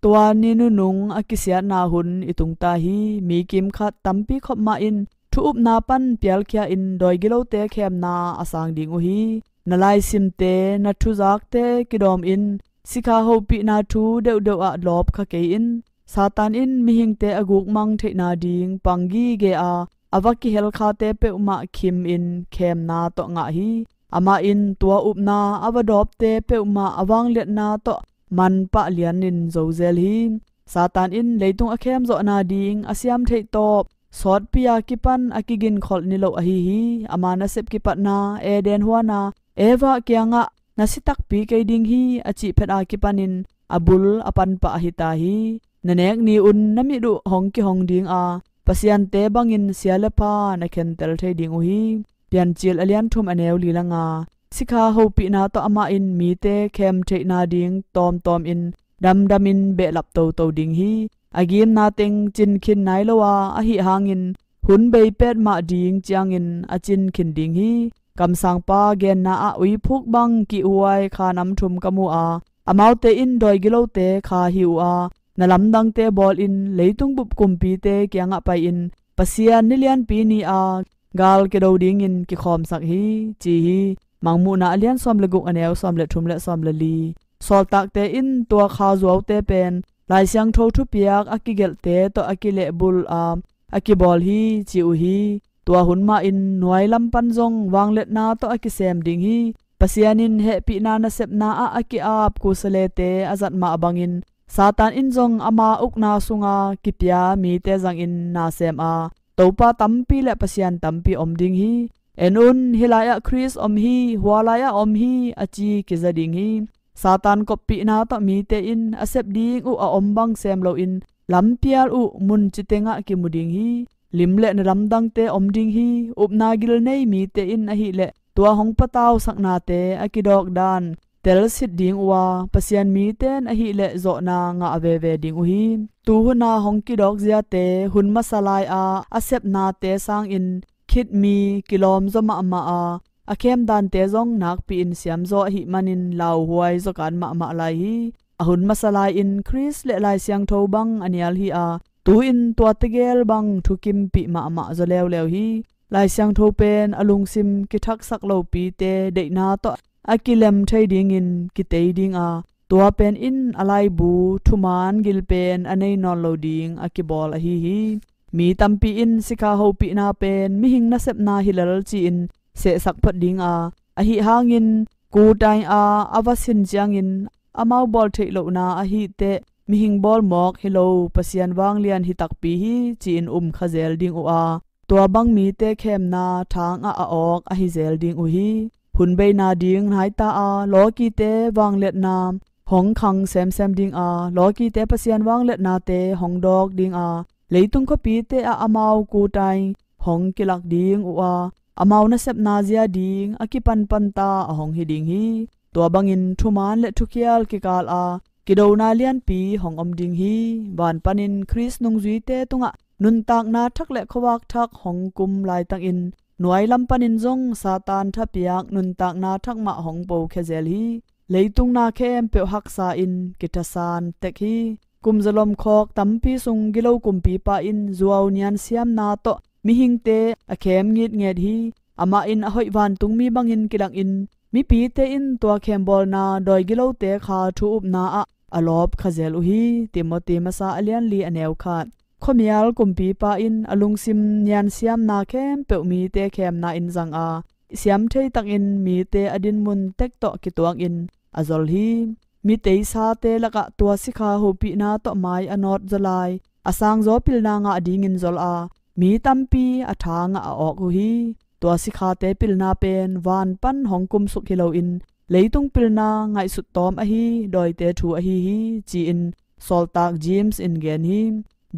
Tua ni nunung a kisiatna hun i tungta hi. Mi kimkhat tampi khop mah in thu upna pan pialkhia in dawi gilote khemna a sang ding uh hi. Na laisimte, na thuzakte kidawm in sikha hopihna thu deuhdeuh ah lawp kha kei in. Satan in mihingte a gukmang theihna ding pang gige a, a va kihel khate peuhmah khim in khemna tawh ngah hi. Amah in tua upna a va dawpte peuhmah a vangliatna tawh manpah lianin zozel hi. Satan in leitung a khemzawhna ding a siam theih tawp sawtpi a kipan a kiginkholh niloh ahi hi. Ama nasep kipatna Eden huana Eva kiangah na si takpi kei ding hi a cih phet a kipanin a bul a panpah ahi ta hi. Na nek ni-un na mit uh hong kihong dinga, pasiante bangin sia le pha na khentel thei ding uh hi. Piancil a lian thum a neu li le nga. Sikha hopihna tawh amah in mite khem theihna ding tawmtawm in damdamin behlap toto ding hi. A gimna teng cinkhin nai lo a, ahi hangin hun bei pet mah ding ciangin a cinkhin ding hi. Kamsangpa genna ah uiphuk bang kihhuai kha nam thum ka mu a, amaute in dawi gilote kha hi uh a, na lamdangte bawlin leitung bup kumpite kiangah pai-in Pasian nilianpi ni a gal kedo dingin kikhawmsak hi, ci hi. Mangmuhna a lian sawm le guk a neu sawm le thum le sawm le li. Sawltakte in tua kha zuaute pen Lai Siangtho thupiak a kigelhte tawh a kilehbul a, a kibawl hi, ci uh hi. Tua hun mahin nuai lam pan zong vangliatna tawh a kisem ding hi. Pasian in hehpihna nasepna ah a ki-ap kusalete a zat mah bangin Satan in zong ama ukna sunga kipia mite zangin na sem a, topa tampi le pasian tampi om ding hi. En un, hih lai-ah Khrist om hi, hua lai-ah om hi, a ci kiza ding hi. Satan koppihna tawh mite in a sep ding uh a om bang sem loin lampial uh mun citengah kimu ding hi. Lim le na lamdangte om ding hi. Upna gil nei mite in ahileh tua hong patausaknate a kidawk dan telsit ding uh a, Pasian mite in ahileh zawhna ngah veve ding uh hi. Tuhuna hong kidawk ziate hun masa lai-a a sepnate sangin khitmi kilawmzaw mahmah a, a khemdante zong nakpi-in siamzaw ahih manin lauhuai zawkan mahmah lai hi. A hun masa lai-in Khrist le Lai Siangtho bang a nial hi a, tu-in tua tegel bang thukimpih mahmah zaw leuleu hi. Lai Siangtho pen a lungsim kithaksak lopite deihna tawh a kilem thei dingin kitei ding a, tua pen in a laibu thuman gil pen a nei nawn lo ding a kibawl ahi hi. Mi tampi in sikha hopihna pen mihing nasepna hi lel ci-in sehsak phot ding a, Ahi hangin kutai a a va sin ciangin amau bawl theih lohna ahih teh mihing bawl mawk hi lo, Pasian vanglian hi takpi hi ci-in um kha zel ding uh a, tua bang mite khemna thang ah a awk ahi zel ding uh hi. Hun beina ding naita a lawkite vangliatna hong khang semsem ding a, lawkite Pasian vangliatnate hong dawk ding a, leitung khuapite ah amau kutai hong kilak ding uh a, amau nasepna zia ding a kipanpanta a hong hi ding hi. Tua bangin thuman le thukhial kikal a kidona lianpi hong om ding hi. Van panin Khrist nungzuite tungah nuntakna thak le khuavak thak hong kum laitakin nuai lam panin zong Satan thapiak nuntakna thak mah hong pokhia zel hi. Leitung na khempeuh haksa in kithasan tek hi. Kum zalom khawk tampi sung gilo kumpipa in zuau niansiamna tawh mihingte a khem ngitnget hi. Amah in a hoih vantungmi bangin kidangin mipite in tua khembawlna dawi gilote kha thu upna ah a lawp kha zel uh hi. Timoti masa a lian li a neu khat. Khuamial kumpipa in a lungsim niansiamna khempeuh mite khemna in zang a, siam thei takin mite a dinmun tek tawh kituakin a zol hi. Mi teisate lakah tua sikha hopihna tawh mai a nawt zaw lai a sangzaw pilna ngah dingin zol a, mi tampi a tha ngah a awk uh hi. Tua sikhate pilna pen van pan hong kumsuk hi loin leitung pilna ngaihsut tawm ahi dawite thu ahi hi ci-in sawltak James in gen hi.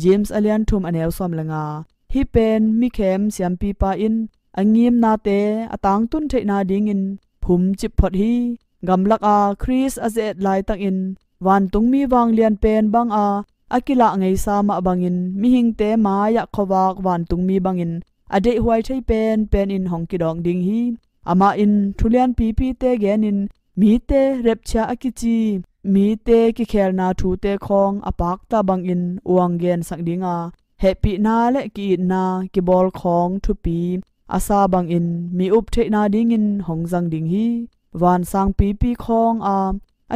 James a lian thum a neu sawm le nga. Hih pen mikhem siampipa in a ngimnate a tangtun theihna dingin phum cip phot hi. Gamlak a Khrist a ze-et laitakin vantungmi vanglian pen bang a a kilah ngeisa mah bangin mihingte mai-ah khuavak vantungmi bangin a deihhuai thei penpen in hong kidawk ding hi. Amah in thulianpipite genin mite repchia a kici mite kikhelna thute khawng a pakta bangin uang gensak ding a, hehpihna le ki-itna kibawl khawng thupi a sa bangin mi up theihna dingin hong zang ding hi. Vansangpipi khawng a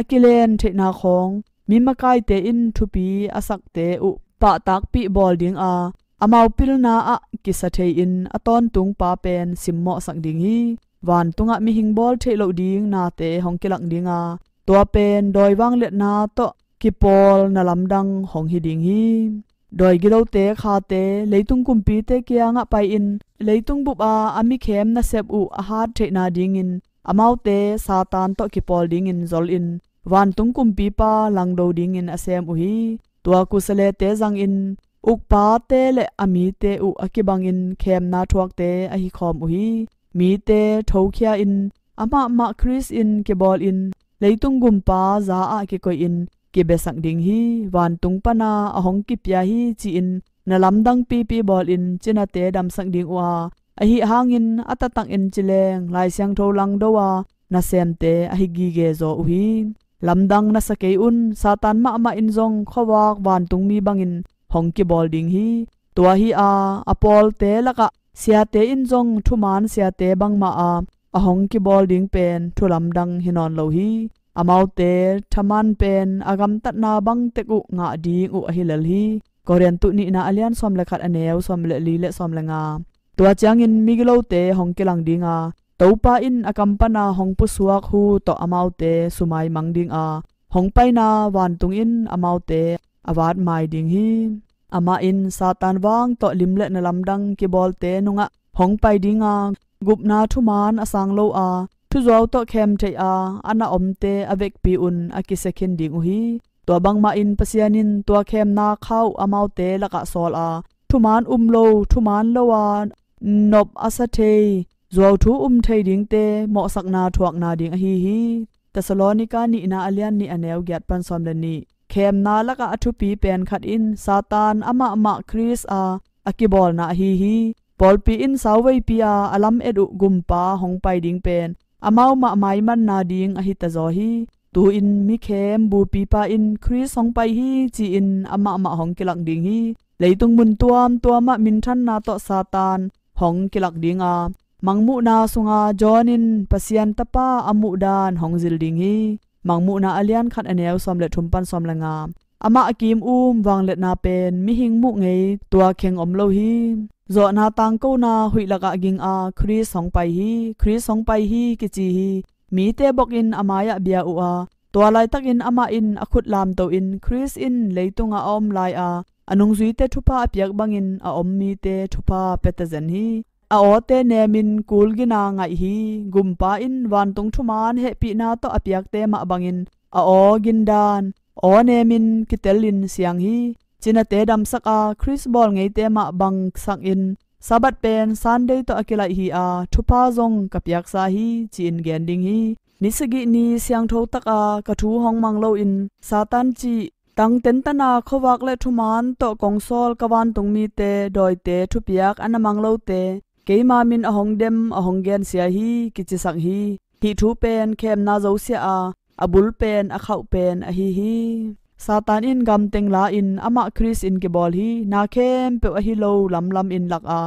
a kilen theihna khawng mi makaite in thupi a sakte uh pahtakpih bawl ding a, amau pilna ah kisa thei-in a tawntungpa pen simmawhsak ding hi. Vantungah mihing bawl theih loh ding nate hong kilak ding a, tua pen dawi vangliatna tawh kipawl na lamdang hong hi ding hi. Dawi gilote khate leitung kumpite kiangah pai-in leitung bup a a mikhem nasep uh a hat theihna dingin amaute Satan tawh kipawl dingin zol in vantung kumpipa langdo dingin a sem uh hi. Tua kusalete zangin ukpate le a mite uh a kibangin khemna thuakte ahi khawm uh hi. Mite thokhia in amahmah Khrist in kibawlin leitung gumpa za ah kikoihin kibesak ding hi. Vantung pana a hong kipia hi ci-in na lamdang pipi bawlin cinate damsak ding uh a, ahi hangin a taktakin cileng Lai Siangtho langdo a nasemte ahi gige zaw uh hi. Lamdang na sa kei un, Satan mahmah in zong khuavak vantungmi bangin hong kibawl ding hi. Tua hi a, a pawlte lakah siate in zong thuman siate bangmah a a hong kibawl ding pen thulamdang hi nawn lo hi. Amaute thaman pen a gamtatna bangtek uh ngah ding uh ahi lel hi. Korintu nihna a lian sawm le khat a neu sawm le li le sawm le nga. Tua ciangin migilote hong kilang ding a, Topa in a kam pana hong pusuak hu tawh amaute sumaimang ding a, hong paina vantung in amaute a vatmai ding hi. Amah in Satan vang tawh lim le na lamdang kibawlte nungah hong pai ding a, gupna thuman a sang lo a, thuzuau tawh khem theih a a na omte a vekpi un a kisia khin ding uh hi. Tua bangmah in Pasian in tua khemna kha uh amaute lakah sawl a, thuman um lo, thuman lo a nop a sa thei, zuauthu um thei dingte mawhsakna thuakna ding ahi hi. Thessalonika nihna a lian nih a neu giat pan sawm le nih. Khemna lakah a thupi pen khat in Satan amahmah Khrist a a kibawlna ahi hi. Pawlpi in sauveipi a a lam et uh gumpa hong pai ding pen amau mah maimanna ding ahi tazaw hi. Tu-in mikhem bupipa in Khrist hong pai hi ci-in amahmah hong kilak ding hi. Leitung mun tuamtuamah minthanna tawh Satan hong kilak ding a, mangmuhna sunga John in Pasian Tapa a muhdan hong zil ding hi. Mangmuhna a lian khat a neu sawm le thum pan sawm le nga. Amah a kim um vangliatna pen mihing muh ngei tua kheng om lo hi. zawhna tangkona huih lakah ging a Khrist hong pai hi, Khrist hong pai hi kici hi. Mite bokin a mai-ah bia uh a, tua laitakin amah in a khut lamto in Khrist in leitungah a om lai-a a nungzuite thupha a piak bangin a om mite thupha pia tazen hi. A awte nemin kul gina ngaih hi. Gumpa in vantung thuman hehpihna tawh a piakte mah bangin a aw gindan, aw nemin kitelin siang hi. Cinate damsak a Khrist bawl ngeite mah bangsakin Sabbath pen Sunday tawh a kilaih hi a, thupha zong ka piaksa hi ci-in gen ding hi. Ni sagih ni siangtho taka ka thu hong mang loin Satan cih tang tentana khuavak le thuman tawh kong sawl ka vantung mite dawite thupiak a na mang lote keima min a hong dem a hong gensia hi kicisak hi. Hih thu pen khemna zosiah a, a bul pen a khauh pen ahi hi. Satan in gamteng la-in amah Khrist in kibawl hi. Na khempeuh ahi lo lamlam in lak a,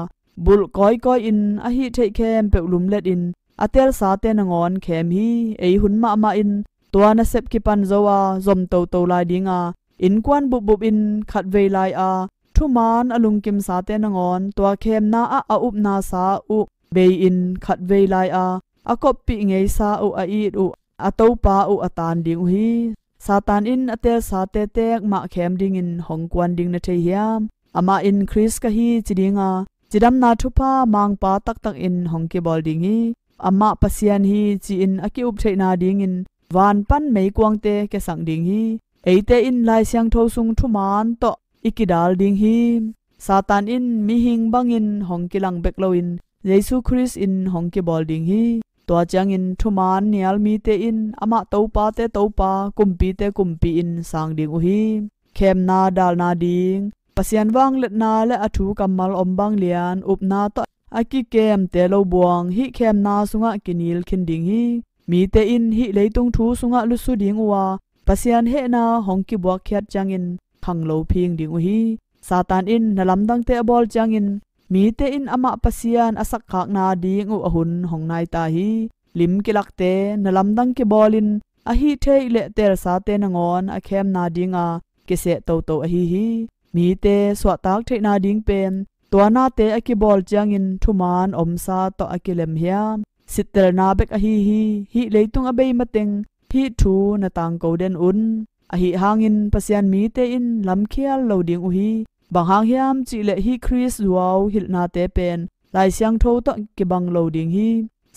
bulh kawikawi in a hih theih khempeuh lumlet in a telsate nangawn khem hi. Ei hun mahmah in tua nasep kipan zo a zom toto lai dinga, innkuan bupbup in khatvei lai a thuman a lungkimsate nangawn tua khemna ah a upnasa uh bei-in khatvei lai a a koppih ngeisa uh a it uh a topa uh a taan ding uh hi. Satan in a telsate tekmah khem dingin hong kuan ding na thei hiam? Amah in Khrist ka hi ci dinga, cidamna thupha mangpa taktakin hong kibawl ding hi. Amah Pasian hi ci-in a ki-up theihna dingin van pan meikuangte kiasak ding hi. Eite in Lai Siangtho sung thuman tawh i kidal ding hi. Satan in mihing bangin hong kilang bek loin Jesu Khrist in hong kibawl ding hi. Tua ciangin thuman nial mite in amah topate topa, kumpite kumpi in sang ding uh hi. Khemna dalna ding, Pasian vangliatna le a thu kammal om bang lian upna tawh a kikemte lo buang hih khemna sungah kinil khin ding hi. Mite in hih leitung thu sungah lusu ding uh a, Pasian hehna hong kibuakkhiat ciangin khanglo phing ding uh hi. Satan in na lamdangte a bawl ciangin mite in amah Pasian a sakkhakna ding uh a hun hong nai ta hi. Lim kilakte, na lamdang kibawlin a hih theih le telsate nangawn a khemna dinga kiseh toto ahi hi. Mite suahtak theihna ding pen tua nate a kibawl ciangin thuman omsa tawh a kilem hiam? Sittelna bek ahi hi. Hih leitung a bei mateng hih thu na tangko den un. Ahi hangin Pasian mite in lamkhial lo ding uh hi. Bang hang hiam cihleh hih Khrist zuau hilhnate pen Lai Siangtho tawh kibang lo ding hi.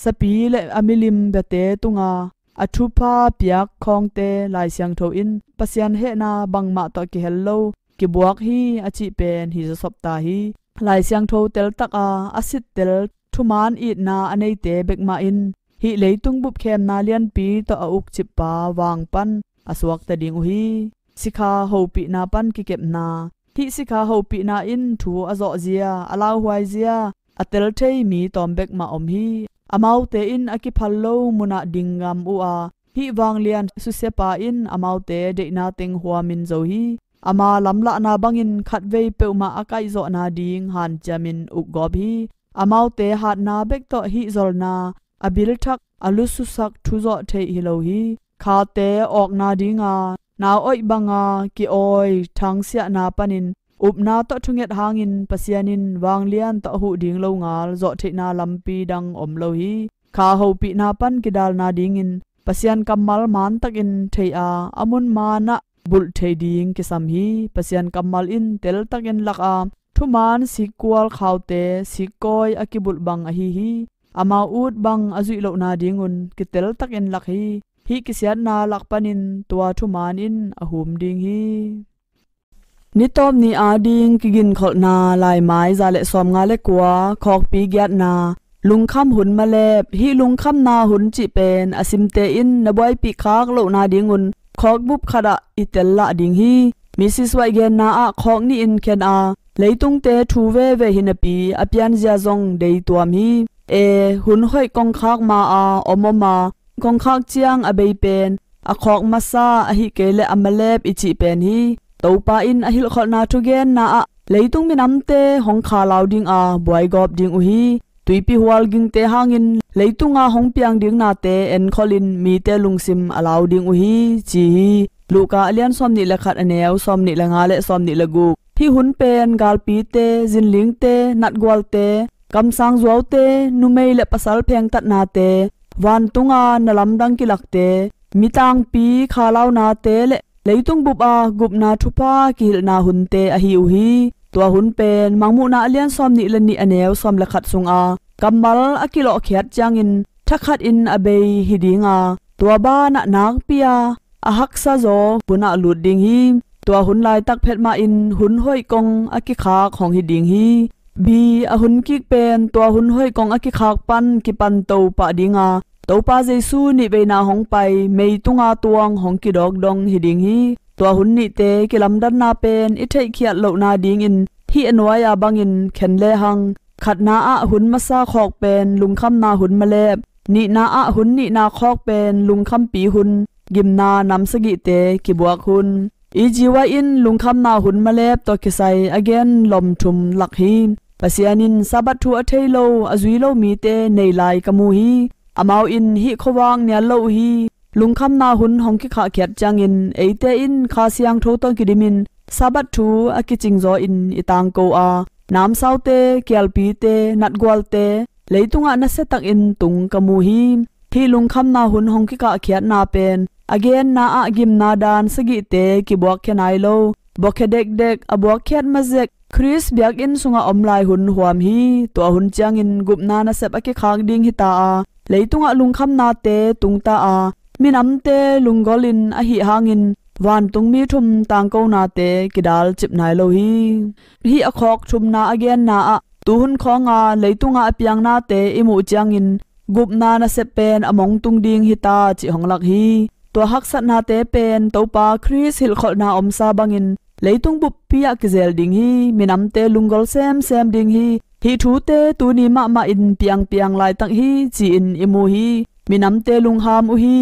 Sapi le a milim biate tunga a thupha piak khawngte Lai Siangtho in Pasian hehna bangmah tawh kihel lo, kibuak hi a cih pen hi zawsop ta hi. Lai Siangtho teltaka a sittel thuman itna a neite bekmah in hih leitung bupkhemna lianpi tawh a ukcippa vang pan a suakta ding uh hi. Sikha hopihna pan kikepna. Hih sikha hopihna in thu a zawhzia, a lauhuaizia, a telthei mi tawm bekmah om hi. Amaute in a kiphal lo munah ding ngam uh a, hih vanglian susiapa in amaute deihna teng huamin zo hi. Ama lamlahna bangin khatvei peuhmah a kaihzawhna ding hanciamin ukgawp hi. Amaute hatna bek tawh hih zolna, a bilthak, a lususak thuzawh theih hi lo hi. Khate awkna dinga nau oih banga ki-awi thangsiahna panin upna tawh thunget hangin Pasian in vanglian tawh a huh ding lo ngal zawhtheihna lampi dang om lo hi. Kha hopihna pan kidalna dingin Pasian kammal mantakin thei a, a mun manah bulh thei ding kisam hi. Pasian kammal in teltakin lak a, thuman sikkual khaute sikkawi a kibulh bang ahi hi. Amau ut bang a zuih lohna dingun kiteltakin lak hi. Hih kisiatna lak panin tua thuman in a hum ding hi. Nitawp ni ading kiginkholhna laimai za le sawmnga le kua, khawkpi giatna, lungkham hun malep. Hih lungkhamna hun cih pen a simte in na buaipih khak lohna dingun khawkbup khatah i tellah ding hi. Missis White genna ah khawk nih in khen a, leitungte thu veve hinapi a pianzia zong deituam hi. E, hun hoih kongkhak ma a om om a, kongkhak ciang a bei pen a khawk masa ahih kei leh a malep i cih pen hi. Topa in a hilhkholhna thugenna ah leitung minamte hong khalau dinga buaigawp ding uh hi. Tuipi hual gingte hangin leitunga hong piang ding nate enkholhin mite lungsim a lau ding uh hi, ci hi. Luka a lian sawmnih le khat, a neu sawmnih le nga le sawmnih le guk. Hih hun pen galpite, zinlingte, natgualte, kamsang zuaute, numei le pasal phengtatnate, vantunga na lamdang kilakte, mi tangpi khalaunate le leitung bupa gupna thupha kihilhna hunte ahi uh hi. Tua hun pen Mangmuhna a lian sawm nih le nih a neu sawm le khat sunga kammal a kilawhkhiat ciangin thakhatin a bei hi dinga, tua banah nakpi-a a haksa zaw hunah lut ding hi. Tua hun laitak phet mahin hun hoih kong a kikhak hong hi ding hi. Bi a hun kik pen tua hun hoih kong a kikhak pan kipan to pah dinga, Topa Jesu nihveina hong pai meitunga tuang hong kidawk dong hi ding hi. Tua hun nihte kilamdanna pen i theihkhiat lohna dingin hih a nuai-a bangin khen lehang, khatna ah hun masa khawk pen lungkhamna hun malep, nihna ah hun nihna khawk pen lungkhampi hun, gimna nam sagihte kibuak hun. E G Y in lungkhamna hun malep tawh kisai a gen lom thum lak hi. Pasian in Sabbath thu a thei lo, a zui lo mite nei lai ka mu hi. Amau in hih khuavak nial lo uh hi. Lungkhamna hun hong kikhahkhiat ciangin eite in Kha Siangtho tawh kidimin Sabbath thu a kicingzaw in i tangko a, namsaute, kialpite, natgualte, leitungah nasiatakin tung ka mu hi. Hih lungkhamna hun hong kikahkhiatna pen a genna ah gimna dan sagihte kibuakkhia nai lo, buakkhia dekdek, a buakkhiat mazek Khrist biakinn sungah om lai hun huam hi. Tua hun ciangin gupna nasep a kikhak ding hita a, leitungah lungkhamnate tungta a, minamte lunggolhin ahih hangin vantungmi thum tangkonate kidalcip nai lo hi. Hih a khawk thumna a genna ah tuhun khawnga leitungah a piangnate i muh ciangin gupna nasep pen a mongtung ding hita cih hong lak hi. Tua haksatnate pen Topa Khrist hilhkholhna omsa bangin leitung buppi ah kizel ding hi. Minamte lunggol semsem ding hi. Hih thute tuni mahmah in piangpiang laitak hi ci-in i mu hi. Minamte lungham uh hi.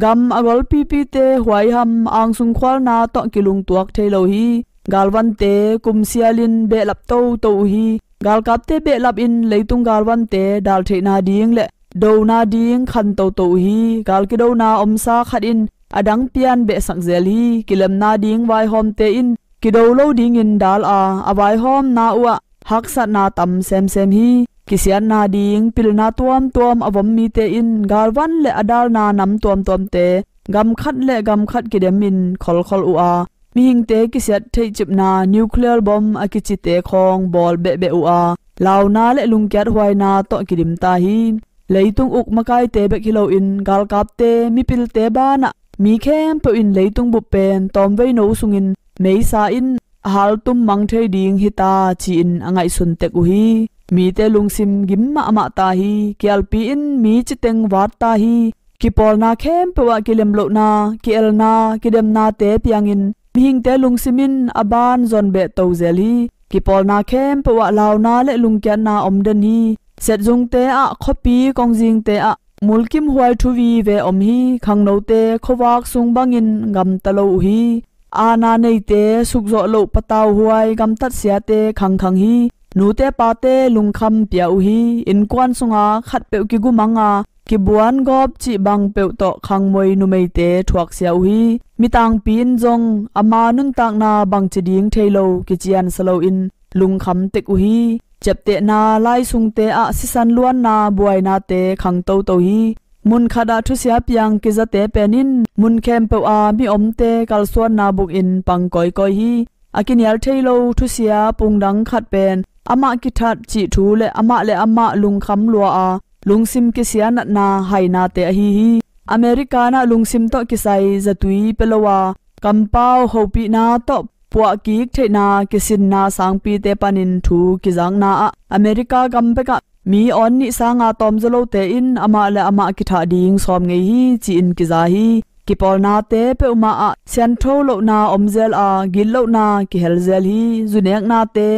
Gam a golpipite huaiham angsung khualna tawh kilungtuak thei lo hi. Galvante kumsialin behlap toto uh hi. Galkapte behlap in leitung galvante dal theihna ding le dona ding khan toto uh hi. Gal kidona omsa khat in a dang pian behsak zel hi. Kilemna ding vaihawmte in kido lo dingin dal a, a vaihawmna uhah haksatna tam semsem hi. Kisiatna ding pilna tuamtuam a vom mite in galvan le a dalna nam tuamtuamte gam khat le gam khat kidemin kholkhol uh a, mihingte kisiat theihcipna nuclear bomb a kicite khawng bawl behbeh uh a, launa le lungkiat huaina tawh kidim ta hi. Leitung uk makaite bek hi loin galkapte, mipilte banah mi khempeuh in leitung bup pen tawmveino sungin meisa in a haltum mang thei ding hita ci-in a ngaihsun tek uh hi. Mite lungsim gim mahmah ta hi. Kialpi in mi citeng vat ta hi. Kipawlna khempeuh ah kilem lohna, ki-elna, kidemnate piangin mihingte lungsim in a ban zonbeh to zel hi. Kipawlna khempeuh ah launa le lungkiatna om den hi. Setzungte ah, khuapi kongzingte ah mulkimhuai thu vive om hi. Khangnote khuavak sung bangin gamta lo uh hi. Aana neite sukzawh loh patau huai gamtat siate khangkhang hi. Nute pate lungkham pia uh hi. Innkuan sunga khatpeuh kigumanga kibuan gawp cih bang peuh tawh khangmoi numeite thuaksia uh hi. Mitangpi in zong ama nuntakna bangci ding thei lo kiciansa loin lungkham tek uh hi. Ciaptehna laisungte ah sisan luanna buainate khang toto hi. Munkhat ah thusia piang kizate pen in mun khempeuh a mi omte kalsuanna bukin pang kawikawi hi. A kinial thei lo thusia pungdang khat pen amah kithat cih thu le amah le amah lungkham lua a lungsim kisia natna hainate ahi hi. American ah lungsim tawh kisai zatui pia lo a kampau hopihna tawh puahkik theihna kisinna sangpite panin thu kizakna ah America gam bekah mi awn nih sanga tawmzaw lote in amah le amah kithah ding sawm ngei hi ci-in kiza hi. Kipawlnate peuhmah ah siantho lohna om zel a, gitlohna kihel zel hi. Zuneknate,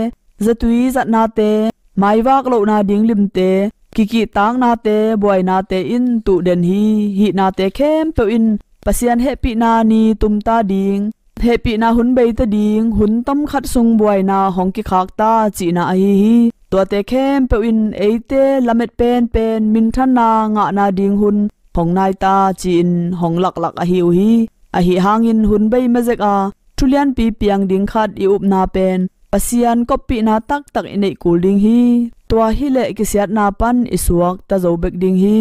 zatui zatnate, maivak lohna ding limte, kikihtaknate, buainate in tuh den hi. Hihnate khempeuh in Pasian hehpihna ni tumta ding, hehpihna hun beita ding, hun tomkhat sung buaina hong kikhakta cihna ahi hi. Tuate khempeuh in eite lamet penpen minthanna ngahna ding hun hong naita ci-in hong laklak ahi uh hi. Ahi hangin hun bei mazek a tu lianpi piang ding khat i upna pen Pasian koppihna taktak i neih kul ding hi. Tua hileh kisiatna pan i suakta zo bek ding hi.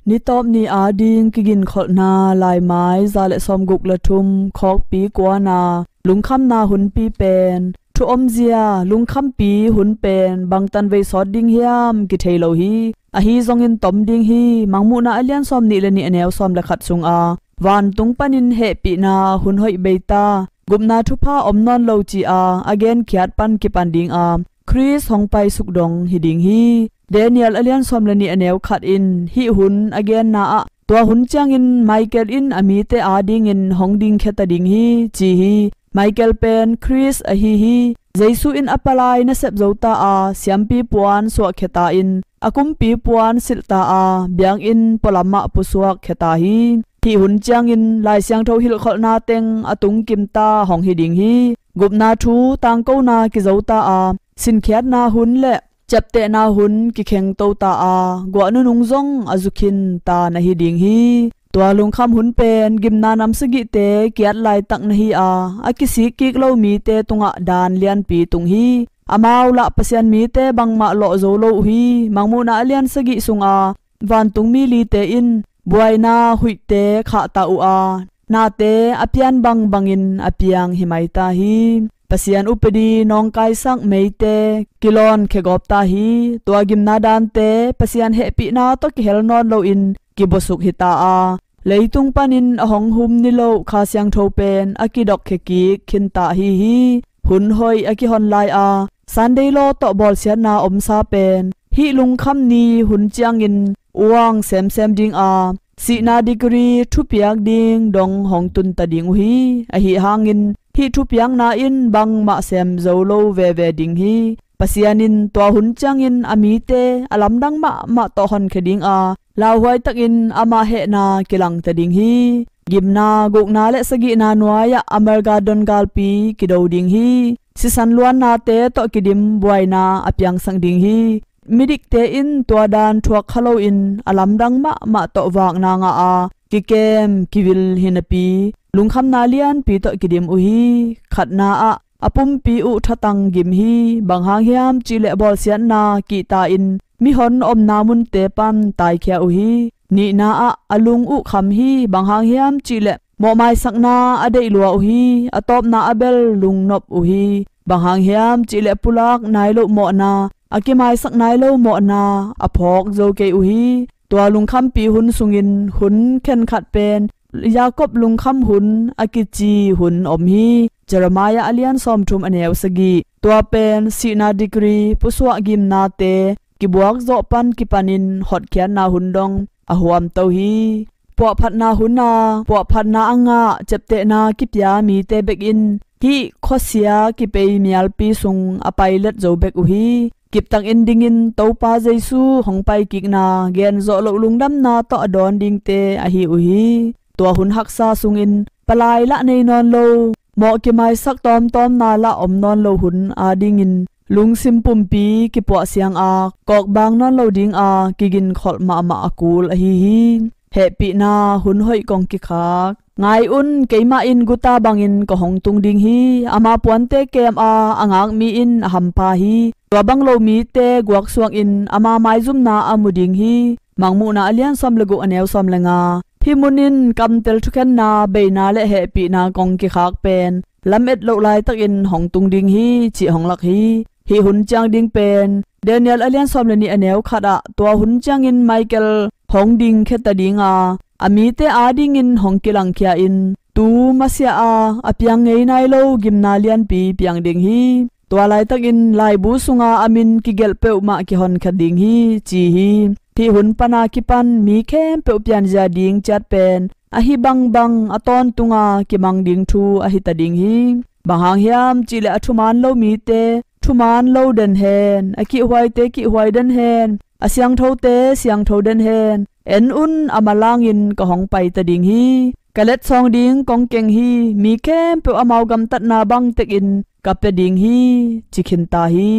Nitawp ni ading kiginkholhna laimai za le sawmguk le thum khawkpi kuana lungkhamna hunpi pen thu omzia lungkhampi hun pen bangtan vei sawt ding hiam kithei lo hi. Ahi zongin tom ding hi. Mangmuhna a lian sawm nih le nih a neu sawm le khat sunga vantung panin hehpihna hun hoih beita gupna thupha om nawn lo ci-a a genkhiat pan kipan dinga Khrist hong paisuk dong hi ding hi. Daniel a lian sawm le nih a neu khat in hih hun a genna ah tua hun ciangin Michael in a mite adingin hong dingkhia ta ding hi ci hi. Michael pen Khrist ahi hi. Jesu in a palai nasep zo ta a siampi puan suahkhia ta in a kumpi puan silh ta a biakinn pualamah pusuak khia ta hi. Hih hun ciangin Lai Siangtho hilhkholhna teng a tungkim ta hong hi ding hi. Gupna thu tangkona kizo ta a sinkhiatna hun le ciaptehna hun kikhengto ta a guah nunung zong a zukhin ta na hi ding hi. Tua lungkham hun pen gimna nam sagihte kiat laitak na hi a a kisik kik lo mite tungah daan lianpi tung hi. Amau lah Pasian mite bangmah lawh zo lo uh hi. Mangmuhna a lian sagih sunga vantung mi lite in buaina huihte khahta uh a nate a pian bangbangin a piang hi mai ta hi. Pasian upadi nawngkaisak meite kilawn khegawp ta hi. Tua gimna dante Pasian hehpihna tawh kihel nawn loin kibosuk hi ta a leitung panin a hong hum niloh Kha Siangtho pen a kidokkhia kik khinta hi hi. Hun hoih a kihon lai a Sunday law tawh bawlsiatna omsa pen hih lungkham ni hun ciangin uang semsem dinga sihna degree thupiak ding dong hong tunta ding uh hi. Ahi hangin hih thupiakna in bangmah sem zo lo veve ding hi. Pasian in tua hun ciangin a mite a lamdang mahmah tawh honkhia dinga lauhuai takin amah hehna kilangta ding hi. Gimna gukna le sagihna nuai-ah Amalgadon galpi kido ding hi. Sisan luannate tawh kidim buaina a piangsak ding hi. Midikte in tua daan thuak kha loin a lamdang mahmah tawh vakna ngah a kikem kivil hinapi lungkhamna lianpi tawh kidim uh hi. Khatna ah a pumpi uh thatang gim hi. Bang hang hiam cihleh bawlsiatna kihta in mihon omna munte pan taikhia uh hi. Nihna ah a lung uh kham hi. Bang hang hiam cihleh mawhmaisakna a deih lua uh hi. A tawpna a bel lungnop uh hi. Bang hang hiam cihleh pulak nai loh mawhna a kimaisak nai lo mawhna a phawk zo kei uh hi. Tua lungkhampi hun sungin hun khenkhat pen Jakob lungkham hun a kici hun om hi. Jeremiah a lian sawmthum a neu sagih. Tua pen sihna degree pusuah gimnate kibuak zawh pan kipanin hotkhiatna hun dong a huamto hi. Puahphatna hun a puahphatna a ngah ciaptehna kipia mite bek in hih khuasia kipei mialpi sung a pailet zo bek uh hi. Kiptakin dingin Topa Jesu hong paikikna genzawh loh lungdamna tawh a dawn dingte ahi uh hi. Tua hun haksa sungin palai lah nei nawn lo mawh kimaisak tawmtawmna lah om nawn lo hun adingin lungsim pumpi kipuah siang a kawkbang nawn lo dinga kiginkholh mahmah a kul ahi hi. Hehpihna hun hoih kong kikhak. Ngai un, keimah in guta bangin ka hong tung ding hi. Ama puante kem a a ngakmi in a hampha hi. Tua bang lo mite guaksuakin ama maizumna a mu ding hi. Mangmuhna a lian sawm le guk a neu sawm le nga. Hih mun in kamtel thukhenna beina le hehpihna kong kikhak pen lamet loh laitakin hong tung ding hi cih hong lak hi. Hih hun ciang ding pen Daniel a lian sawm le nih a neu khatah tua hun ciangin Michael hong dingkhia ta dinga a mite adingin hong kilangkhia in tu masiah a a piang ngei nai lo gimna lianpi piang ding hi. Tua laitakin laibu sunga a min kigelh peuhmah kihonkhia ding hi ci hi. Hih hun pana kipan mi khempeuh pianzia ding ciat pen ahi bangbang a tawntunga kimang ding thu ahi ta ding hi. Bang hang hiam cihleh a thuman lo mite thuman lo den hen, a kihhuaite kihhuai den hen, a siangthote siangtho den hen, en un, a malangin ka hong pai ta ding hi. Ka letsawng ding kong keng hi. Mi khempeuh amau gamtatna bang tekin ka pia ding hi ci khinta hi.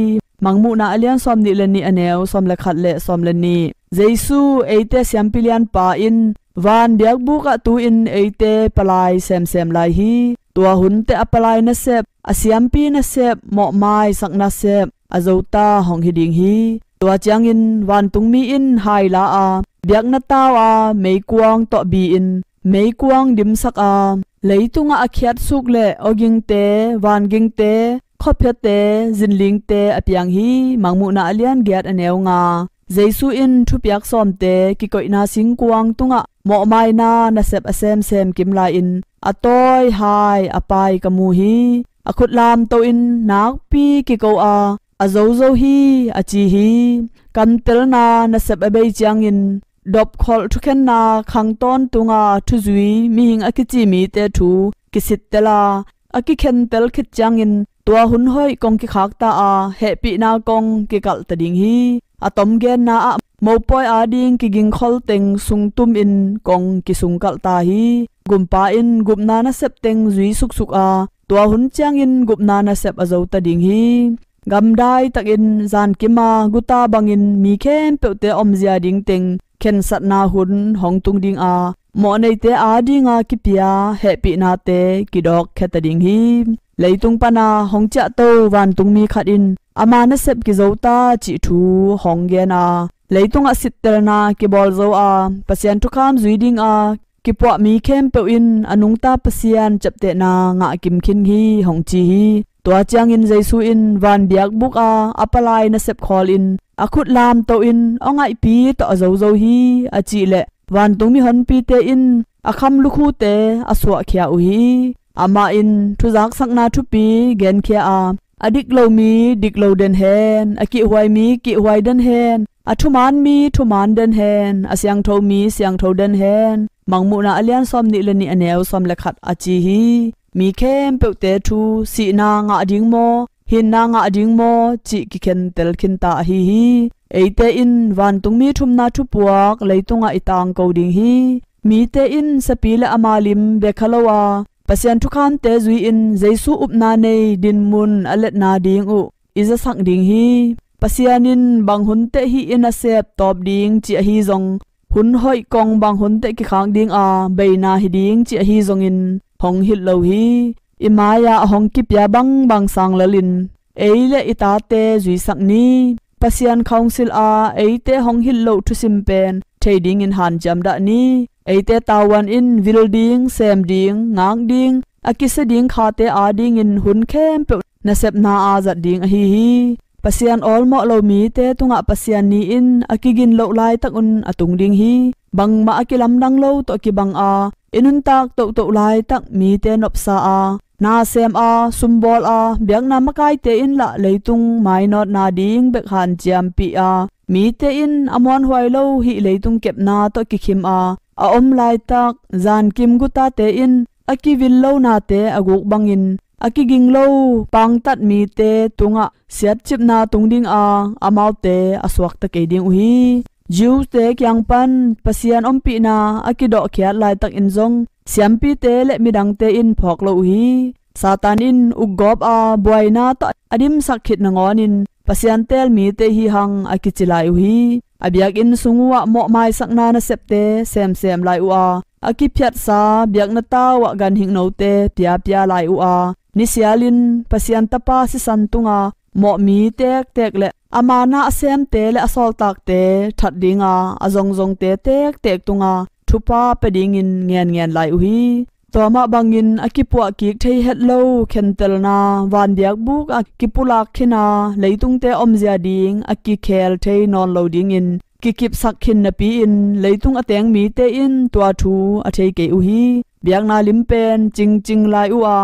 Mangmuhna a lian sawm nih le nih a neu sawm le khat le sawm le nih. Jesu eite siampi lianpa in van biakbuk ah tu-in eite palai semsem lai hi. tua hun teh a palai nasep, a siampi nasep, mawhmaisak nasep a zota hong hi ding hi. Tua ciangin vantungmi in hai la a, biakna tau a, meikuang tawh bi-in meikuang dimsak a, leitungah a khiatsuk le awgingte, vangingte, khuaphiate, zinlingte a piang hi. Mangmuhna a lian giat a neu nga. Jesu in thupiak sawmte kikoihna singkuang tungah mawhmaina nasep a semsem kim lai-in a tawi hai a pai ka mu hi. A khut lamto in nakpi kiko a, a zozo hi, a ci hi. Kamtelna nasep a bei ciangin dopkholh thukhenna khang tawntunga thuzui mihing a kici mite thu kisittel a, a kikhentel khit ciangin tua hun hoih kong kikhakta a, hehpihna kong kikalhta ding hi. A tomgenna ah mopawi ading kigingkhol teng sungtumin kong kisungkalhta hi. Gumpa in gupna nasep teng zui suksuk a, tua hun ciangin gupna nasep a zota ding hi. Gamdai takin zankima guta bangin mi khempeuhte omzia ding teng khensatna hun hong tung ding a, mawhneite adinga kipia hehpihnate kidawk kheta ding hi. Leitung pana hong ciahto vantungmi khat in ama nasep kizota cih thu hong gen a, leitungah sittelna kibawl zo a, Pasian thukham zui dinga kipuah mi khempeuh in a nungta Pasian ciaptehna ngah kimkhin hi, hong ci hi. Tua ciangin Jesu in van biakbuk a, a palai nasep khawlin a khut lamto in a ngaihpi tawh a zozo hi, a cih leh vantungmi honpite in a kham lukhute a suahkhia uh hi. Amah in thuzaksakna thupi genkhia a, a dik lo mi dik lo den hen, a kihhuai mi kihhuai den hen, a thuman mi thuman den hen, a siangtho mi siangtho den hen. Mangmuhna a lian sawmnih le nih a neu sawm le khat a ci hi. Mi khempeuhte thu, sihna ngah ding maw, hinna ngah ding maw cih kikhentel khinta ahi hi. Eite in vantungmi thumna thupuak leitungah i tangko ding hi. Mite in sapi le ama lim bia kha lo a, Pasian thukhamte zui-in Jesu upna nei dinmun a letna ding uh i zasak ding hi. Pasian in bang hunteh hih i nasep tawp ding cih ahi zong, hun hoih kong bang hunteh kikhak dinga beina hi ding cih ahi zongin hong hilh lo hi. I mai-ah a hong kipia bangbang sang lelin ei le i tate zuisak ni. Pasian Council a eite hong hilh loh thusim pen thei dingin hanciam dah ni. Eite tavuan in vil ding, sem ding, ngak ding, a kisia ding khate adingin hun khempeuh nasepna a zat ding ahi hi. Pasian awlmawh lo mite tungah Pasian ni in a kigin loh laitak un a tung ding hi. Bangmah a kilamdang lo tawh kibang a, i nuntak tohtoh laitak mite nopsa a, na sem a, sumbawl a, biakna makaite in lah leitung mainawtna ding bek hanciampih a, mite in a muanhuai lo hih leitung kepna tawh kikhim a, a om laitak zankim gutate in a kivil lo nate a guk bangin a kiging lo pangtat mite tungah siatcipna tung dinga amaute a suakta kei ding uh hi. Jews-te kiang pan Pasian ompihna a kidawhkhiat laitakin zong siampite le midangte in phawk lo uh hi. Satan in ukgawp a buaina tawh a dimsak khit nangawnin Pasian teel mite hi hang a kici lai uh hi. A biakinn sung uhah mawhmaisakna nasepte semsem lai uh a, a kiphiatsa biakna tau ah ganhing note piapia lai uh a, nisialin Pasian Tapa sisan tunga mawh mi tektek le ama na a semte le a sawltakte that dinga a zongzongte tektek tunga thupha pia dingin ngenngen lai uh hi. Tua mah bangin a kipuah kik thei het lo khentelna vanbiakbuk a kipulak khin a, leitungte omzia ding a kikhel thei nawn lo dingin kikipsak khin napi-in leitung a teng mite in tua thu a thei kei uh hi. Biakna lim pen cingcing lai uh a,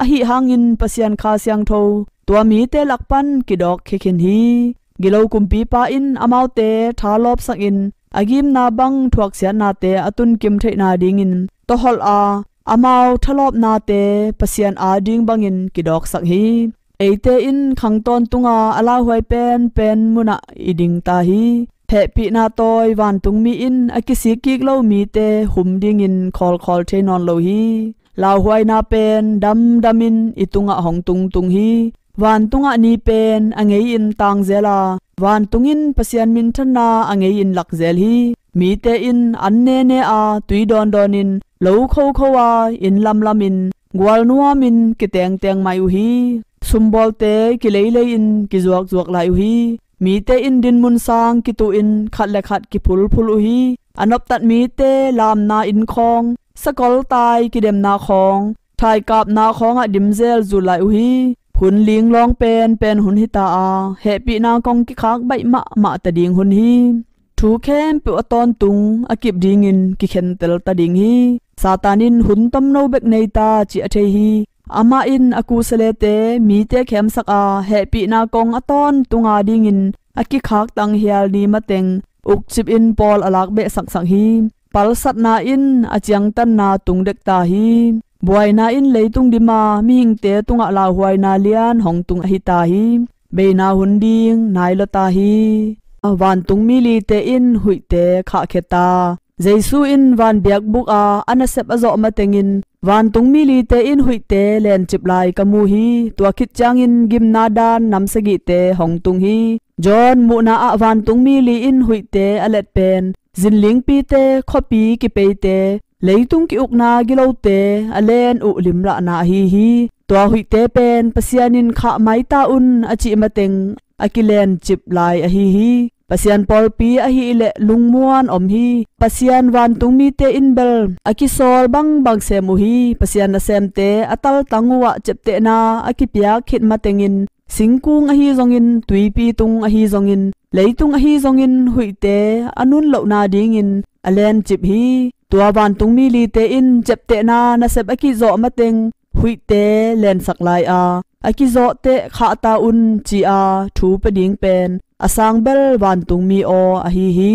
ahi hangin Pasian Kha Siangtho tua mite lak pan kidawk khia khin hi. Gilo kumpipa in amaute thalawpsakin a gimna bang thuaksiatnate a tunkim theihna dingin tawholh a, amau thalawpnate Pasian ading bangin kidawksak hi. Eite in khang tawntunga a lauhuai penpen munah i dingta hi. Hehpihna tawi vantungmi in a kisik kik lo mite hum dingin khawlkhawl thei nawn lo hi. Lauhuaina pen damdamin i tungah hong tungtung hi. Vantungah ni pen a ngei-in tangzel a, vantung in Pasian minthanna a ngei-in lakzel hi. Mite in an nene a, tui dawndawnin, lo khokho a, inn lamlamin, gualnuamin kitengteng mai uh hi. Sumbawlte kileilei-in kizuakzuak lai uh hi. Mite in dinmun sang kituhin khat le khat kiphulphul uh hi. A noptat mite lamna inn khawng, sakoltai kidemna khawng, thaikapna khawngah dimzel zul lai uh hi. Hun linglawng penpen hun hita a, hehpihna kong kikhak baih mahmah ta ding hun hi. Thu khempeuh a tawntung a kip dingin kikhentel ta ding hi. Satan in hun tomno bek nei ta ci a thei hi. Amah in a kusalete mite khemsak a, hehpihna kong a tawntunga dingin a kikhak tanghial ni mateng ukcip in pawl a lak behsaksak hi. Palsatna in a ciangtanna tung dek ta hi. Buaina in leitung dim a, mihingte tungah lauhuaina lian hong tung ahi ta hi. Beina hun ding nai lua ta hi. Vantungmi lite in huihte khahkhia ta. Jesu in van biakbuk a a nasep a zawh matengin vantungmi lite in huihte lencip lai ka mu hi. Tua khit ciangin gimna dan nam sagihte hong tung hi. John muhna ah vantungmi li in huihte a let pen zinlingpite, khuapi kipeite, leitung ki-ukna gilote a len uh limlahna ahi hi. Tua huihte pen Pasian in khah mai ta un a cih mateng a kilencip lai ahi hi. Pasian pawlpi ahih leh lungmuan om hi. Pasian vantungmite in bel a kisawl bangbang sem uh hi. Pasian nasemte a taltang uhah ciaptehna a kipiak khit matengin singkung ahi zongin, tuipi tung ahi zongin, leitung ahi zongin huihte a nun lohna dingin a lencip hi. Tua vantungmi lite in ciaptehna nasep a kizawh mateng huihte lensak lai a, a kizawhteh khah ta un ci-a thu pia ding pen a sang bel vantungmi aw ahi hi.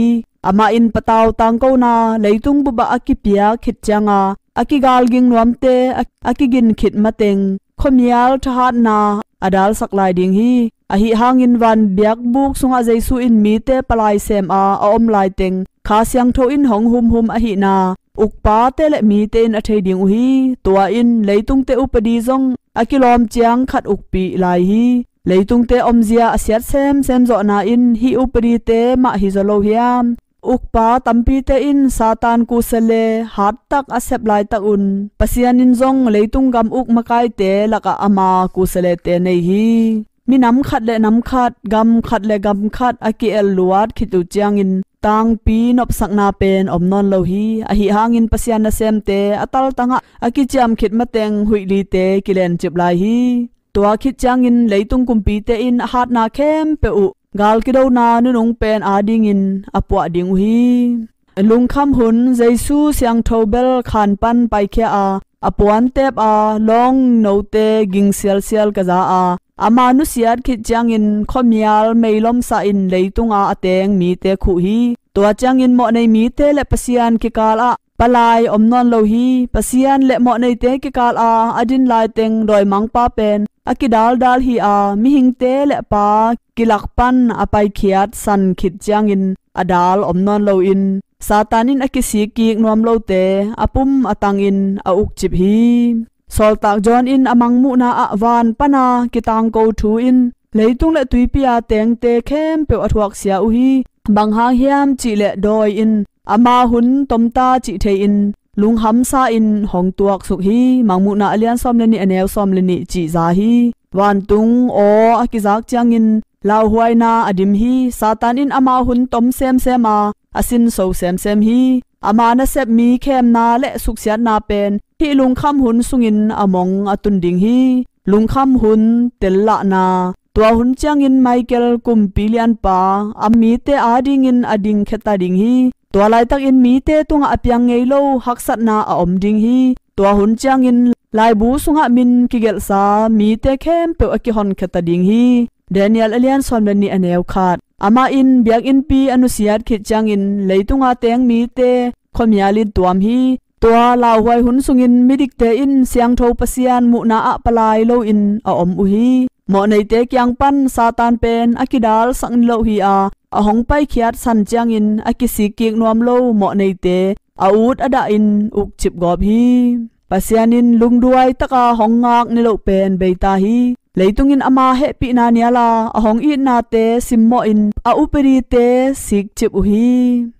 Amah in patau tangkona leitung bupah a kipiak khit cianga a kigalging nuamte a, a kigin khit mateng khuamial thahatna a dalsak lai ding hi. Ahi hangin van biakbuk sungah Jesu in mite palai sem a a om laiteng Kha Siangtho in hong humhum ahihna ukpate le mite in a thei ding uh hi. Tua in leitungte upadi zong a kilawm ciang khat ukpih lai hi. Leitungte omzia a siat semsem zawhna in hih upadite mah hi zaw lo hiam? Ukpa tampite in Satan kusale hattak a sep laitak un Pasian in zong leitung gam uk makaite lakah ama kusalete nei hi. Minam khat le nam khat, gam khat le gam khat a ki-el luat khit uh ciangin tangpi nopsakna pen om nawn lo hi. Ahi hangin Pasian nasemte a taltangah a kiciam khit mateng huih lite kilencip lai hi. Tua khit ciangin leitung kumpite in a hatna khempeuh uh gal kidona nunung pen adingin a puah ding uh hi. Lungkham hun Jesu siangtho bel khan pan paikhia a, a puantep a, lawng note ging sialsial ka za a, ama nusiat khit ciangin khuamial meilomsa in leitunga a teng mite khuh hi. Tua ciangin mawhnei mite le Pasian kikal ah palai om nawn lo hi. Pasian le mawhneite kikal a a din laiteng dawimangpa pen a kidaldal hi a, mihingte le pa kilak pan a paikhiat san khit ciangin a dal om nawn loin Satan in a kisik kik nuam lote a pum a tangin a ukcip hi. Sawltak John in a mangmuhna ah van pana kitangko thu in leitung le tuipi a tengte khempeuh a thuaksia uh hi. Bang hang hiam cihleh dawi in ama hun tomta cih thei-in lunghamsa in hong tuaksuk hi. Mangmuhna a lian sawm le nih a neu sawm le nih cih za hi. Vantung aw a kizak ciangin lauhuaina a dim hi. Satan in ama hun tom semsem a, a sinso semsem hi. Ama nasep mi khemna le suksiatna pen hih lungkham hun sungin a mong a tun ding hi. Lungkham hun tellahna. Tua hun ciangin Michael kumpi lianpa a mite adingin a dingkhia ta ding hi. Tua laitakin mite tungah a piang ngei lo haksatna a om ding hi. Tua hun ciangin laibu sungah min kigelhsa mite khempeuh a kihonkhia ta ding hi. Daniel a lian sawm le nih a neu khat. Amah in biakinnpi a nusiat khit ciangin leitunga teng mite khuamial in tuam hi. Tua lauhuai hun sungin midikte in siangtho Pasian muhna ah palai loin a om uh hi. Mawhneite kiang pan Satan pen a kidalsak ni lo hi a, a hong paikhiat san ciangin a kisik kik nuam lo mawhneite a ut a dahin ukcip gawp hi. Pasian in lungduai taka hong ngak ni loh pen beita hi. Leitung in ama hehpihna niala a hong itnate simmawhin a upadite sikcip uh hi.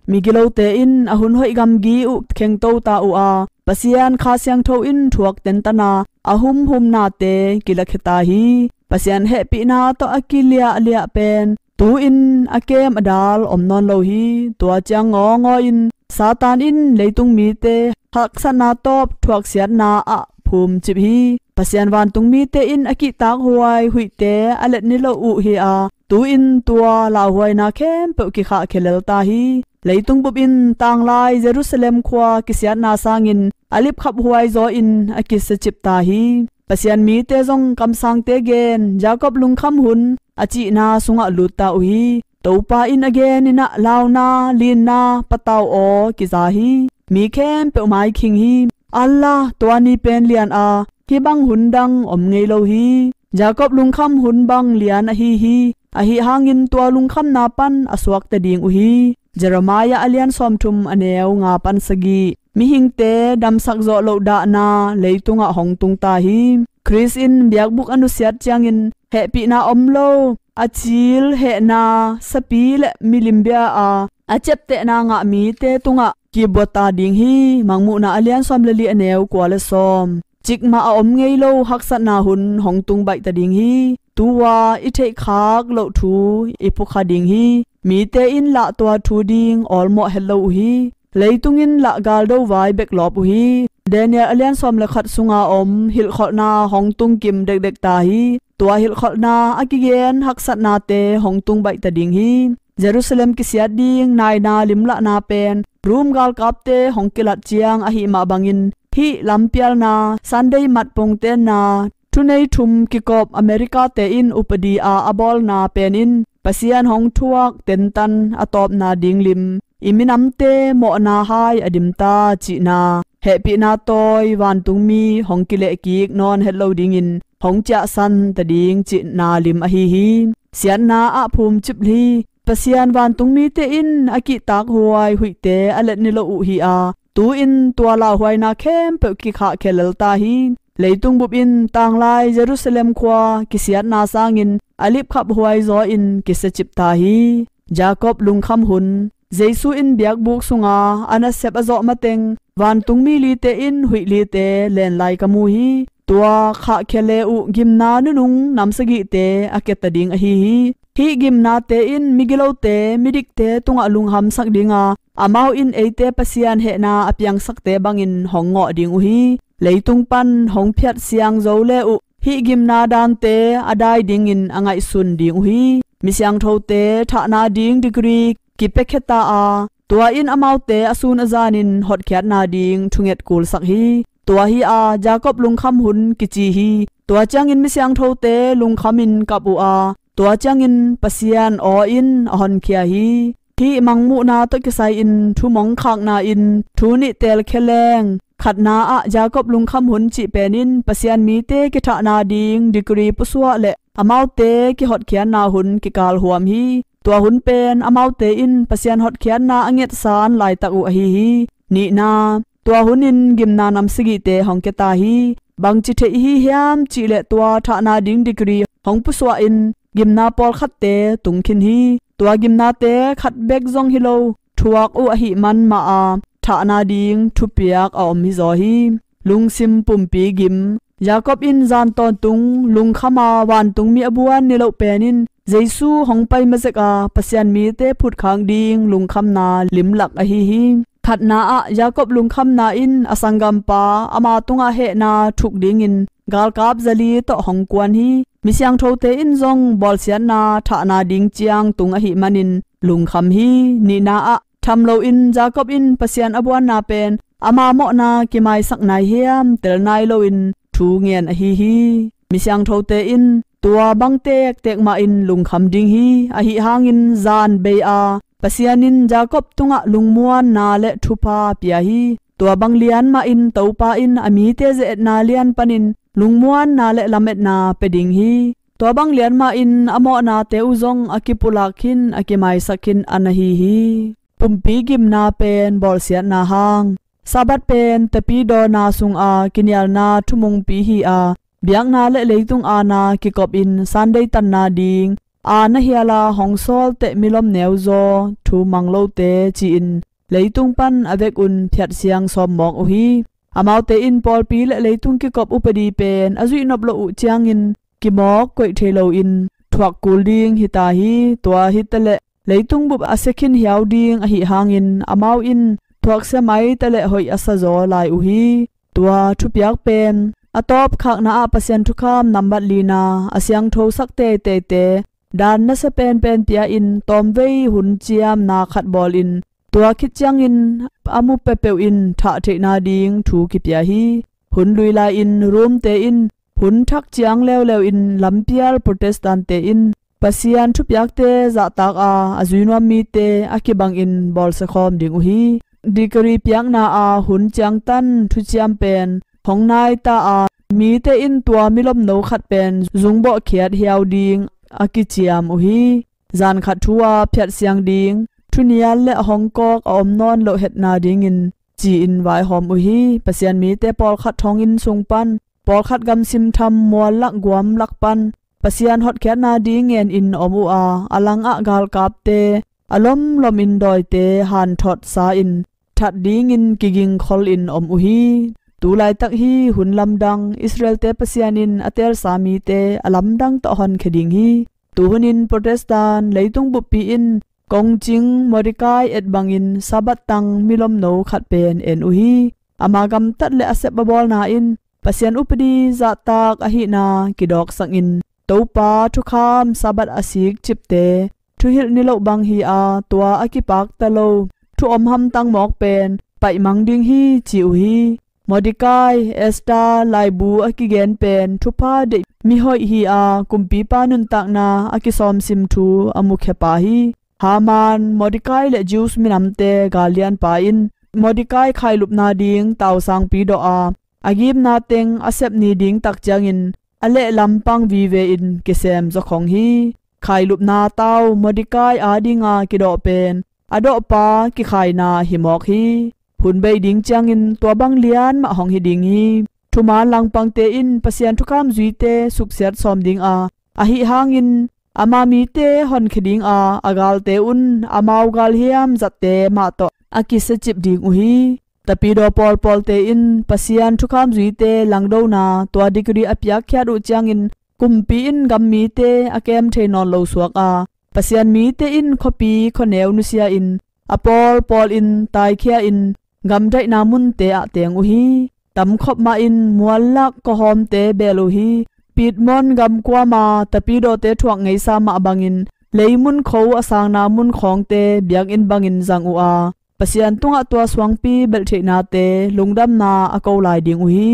Migilote in a hun hoih gamgi uh khengto ta uh a, Pasian Kha Siangtho in thuak tentana a humhumnate kilakhia ta hi. Pasian hehpihna tawh a kiliahliah pen tu-in a kem a dal om nawn lo hi. Tua ciang ngawngawi-in Satan in leitung mite haksatna tawp thuaksiatna ah phumcip hi. Pasian vantung mite in a kihtakhuai huihte a let niloh uh hi a, tu-in tua lauhuaina khempeuh kikhahkhia lel ta hi. Leitung bup in tanglai Jerusalem khua kisiatna sangin a lipkhaphuai zaw-in a kisiacip ta hi. Pasian mite zong kamsangte gen Jacob lungkham hun a cihna sungah lut ta uh hi. Topa in a genin ah launa, linna, patau aw kiza hi. Mi khempeuh maikhing hi. Allah, tua ni pen lian a, hih bang hun dang om ngei lo hi. Jacob lungkham hun bang lian ahi hi. Ahi hangin tua lungkhamna pan a suakta ding uh hi. Jeremiah a lian sawmthum a neu nga pan sagih. Mihingte damsak zawh loh dahna leitungah hong tung ta hi. Khrist in biakbuk a nusiat ciangin hehpihna om lo, a cil hehna sapi le milimbia a, a ciaptehna ngah mite tungah kibuata ding hi. Mangmuhna a lian sawm le li a neu kua le sawm. Cikmah a om ngei lo haksatna hun hong tung baihta ding hi. Tu-a i theihkhak loh thu i phukha ding hi. Mite in lah tua thu ding awlmawh het lo uh hi. Leitung in lah galdo vai bek lawp uh hi. Daniel a lian sawm le khat sunga om hilhkholhna hong tungkim dekdek ta hi. Tua hilhkholhna a kigen haksatnate hong tung baihta ding hi. Jerusalem kisiat ding naina limlahna pen Rom galkapte hong kilat ciang ahih mah bangin hih lampialna Sunday matpong tenna thunei thum kikawp America-te in upadi a a bawlna pen in Pasian hong thuak tentan a tawpna ding lim, i minamte mawhna hai a dimta cihna, hehpihna tawi vantungmi hong kilehkik nawn het lo dingin hong ciahsan ta ding cihna lim ahi hi. Siatna ah phumcip hi. Pasian vantungmite in a kihtakhuai huihte a let niloh uh hi a, tu-in tua lauhuaina khempeuh kikhahkhia lel ta hi. Leitung bup in tanglai Jerusalem khua kisiatna sangin a lipkhaphuai zaw-in kisiacip ta hi. Jacob lungkham hun. Jesu in biakbuk sunga a nasep a zawh mateng vantungmi lite in huih lite len lai ka mu hi. Tua khahkhia le uh gimna nunung nam sagihte a kiata ding ahi hi. Hih gimnate in migilote midikte tungah lunghamsak dinga, amau in eite Pasian hehna a piangsakte bangin hong ngawh ding uh hi. Leitung pan hong phiat siang zo le uh hih gimna dante a dai dingin a ngaihsun ding uh hi. Misiangthote thahna ding degree kipiakhia ta a, tua in amaute a sun a zanin hotkhiatna ding thunget kulsak hi. Tua hi a, Jacob lungkham hun kici hi. Tua ciangin misiangthote lungkhamin kap uh a, tua ciangin Pasian aw in a honkhia hi. Hih mangmuhna tawh kisai-in thumong khakna in thu nih telkhia leng. Khatna ah Jacob lungkham hun cih pen in Pasian mite kithahna ding degree pusuah le amaute kihotkhiatna hun kikalhuam hi. Tua hun pen amaute in Pasian hotkhiatna a ngetsan laitak uh ahi hi. Nihna, tua hun in gimna nam sagihte hong kia ta hi. Bangci theih hi hiam cihleh tua thahna ding degree hong pusuah in gimna pawlkhatte tungkhin hi. Tua gimnate khat bek zong hi lo, thuak uh ahih man mah a, thahna ding thupiak a om hizaw hi. Lungsim pumpi gim. Jacob in zan tawntung lungkhama vantungmi a buan niloh pen in Jesu hong pai mazek a Pasian mite phutkhak ding lungkhamna limlak ahi hi. Khatna ah Jacob lungkhamna in a sanggampa ama tungah hehna thuk dingin galkap zali tawh hong kuan hi. Misiangthote in zong bawlsiatna thahna ding ciang tung ahih manin lungkham hi. Nihna ah tham loin Jacob in Pasian a buanna pen ama mawhna kimaisak nai hiam tel nai loin thu ngen ahi hi. Misiangthote in tua bang tektek mahin lungkham ding hi. Ahi hangin zan bei a Pasian in Jacob tungah lungmuanna le thupha pia hi. Tua bang lian mahin Topa in a mite ze-etna lian panin lungmuanna le lametna pia ding hi. Tua bang lian mahin a mawhnate uh zong a kipulak khin, a kimaisak khin a na hi hi. Pumpi gimna pen bawlsiatna hang. Sabbath pen Tapidaw na sunga kinialna thumungpi hi a, biakna le leitung aana kikopin Sunday tanna ding aana hiala hong sawlteh milom neuzaw thu mang lote ci-in leitung pan a vekun phiatsiang sawm mawk uh hi. Amaute in pawlpi le leitung kikop upadi pen a zuihnop loh uh ciangin kimawk koih thei loin thuak kul ding hita hi. Tua hitaleh leitung bup a sia khin hiau ding ahi hangin amau in thuaksia mai taleh hoih a sa zaw lai uh hi. Tua thupiak pen a tawpkhakna ah Pasian thukham nambat lina a siangthosak teiteite dan nasia penpen pia-in tawmvei hun ciamna khat bawlin tua khit ciangin a mu peuhpeuh in thah theih nading thu kipia hi. Hun lui lai-in Rome-te in hun thak ciang leuleu in lampial Protestant-te in Pasian thupiakte zahtak a a zui nuam mite a kibangin bawlsia khawm ding uh hi. Degree piakna a hun ciangtan thuciam pen hong nai ta a mite in tua milomno khat pen zungbawh khiat hiau ding a kiciam uh hi. Zan khat thu a phiat siang ding thunial le a hong kawk a om nawn loh hetna dingin ci-in vaihawm uh hi. Pasian mite pawlkhat thonginn sung pan, pawlkhat gamsim tham mual lak guam lak pan Pasian hotkhiatna ding ngenin om uh a, a langah galkapte a lomlomin dawite hanthot sa-in that dingin kiging kholin om uh hi. Tu laitak hi hun lamdang Israel-te Pasian in a teelsa mite a lamdang tawh honkhia ding hi. Tuhunin Protestant leitung buppi in kongcing Mordecai et bangin Sabbath tang milomno khat pen en uh hi. Ama gamtat le a sep a bawlna in Pasian upadi zahtak ahihna kidawksakin Topa thukham Sabbath a sikcipte thuhilh niloh bang hi a, tua a kipakta lo thu om hamtang mawk pen paihmang ding hi ci uh hi. Mordecai, Esther laibu a kigen pen thupha deih mihoih hi a, kumpipa nuntakna a kisawmsim thu a mukhia pa hi. Haman, Mordecai le Jews minamte gallianpa in Mordecai khailupna ding tausangpi dawh a, a gimna teng a sep ni ding tak ciangin a lehlam pang vive-in kisem zawkhong hi. Khailupna tau Mordecai adinga kidawh pen a dawhpa kikhaina hi mawk hi. Hun bei ding ciangin tua bang lian mah hong hi ding hi. Thuman langpangte in Pasian thukham zuite suksiat sawm ding a, ahi hangin ama mite honkhia ding a, a galte un amau galhiam zatte mah tawh a kisiacip ding uh hi. Tapidaw pawlpawlte in Pasian thukham zuite langdona tua degree a piakkhiat uh ciangin kumpi in gam mite a kem thei nawn lo suak a, Pasian mite in khuapi khuaneu nusia in a pawlpawl in taikhia in gamdaihna munte ah teng uh hi. Tamkhop mahin muallak kawhawmte beel uh hi. Pitmon gam kuama tapidawte thuak ngeisa mah bangin leimun kho a sangna mun khawngte biakinn bangin zang uh a, Pasian tungah tua suangpi belhtheihnate lungdamna a ko lai ding uh hi.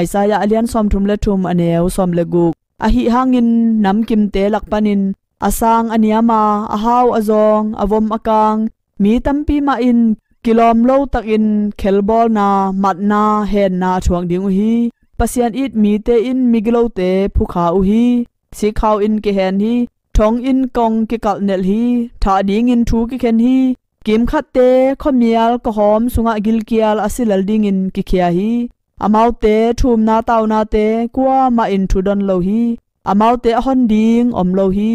Isaiah a lian sawmthum le thum a neu sawm le guk. Ahi hangin namkimte lak panin a sang a niama, a hau a zawng, a vom a kang mi tampi mah in kilawm lo takin khelbawlna, matna, henna a thuak ding uh hi. Pasian it mite in migilote phukha uh hi. Sikhau in kihen hi. Thong in kong kikalhnelh hi. Thah dingin thu kikhen hi. Kimkhatte khuamial kawhawm sungah gilkial a si lel dingin kikhia hi. Amaute thumna taunate kuamah in thudon lo hi. Amaute a hon ding om lo hi.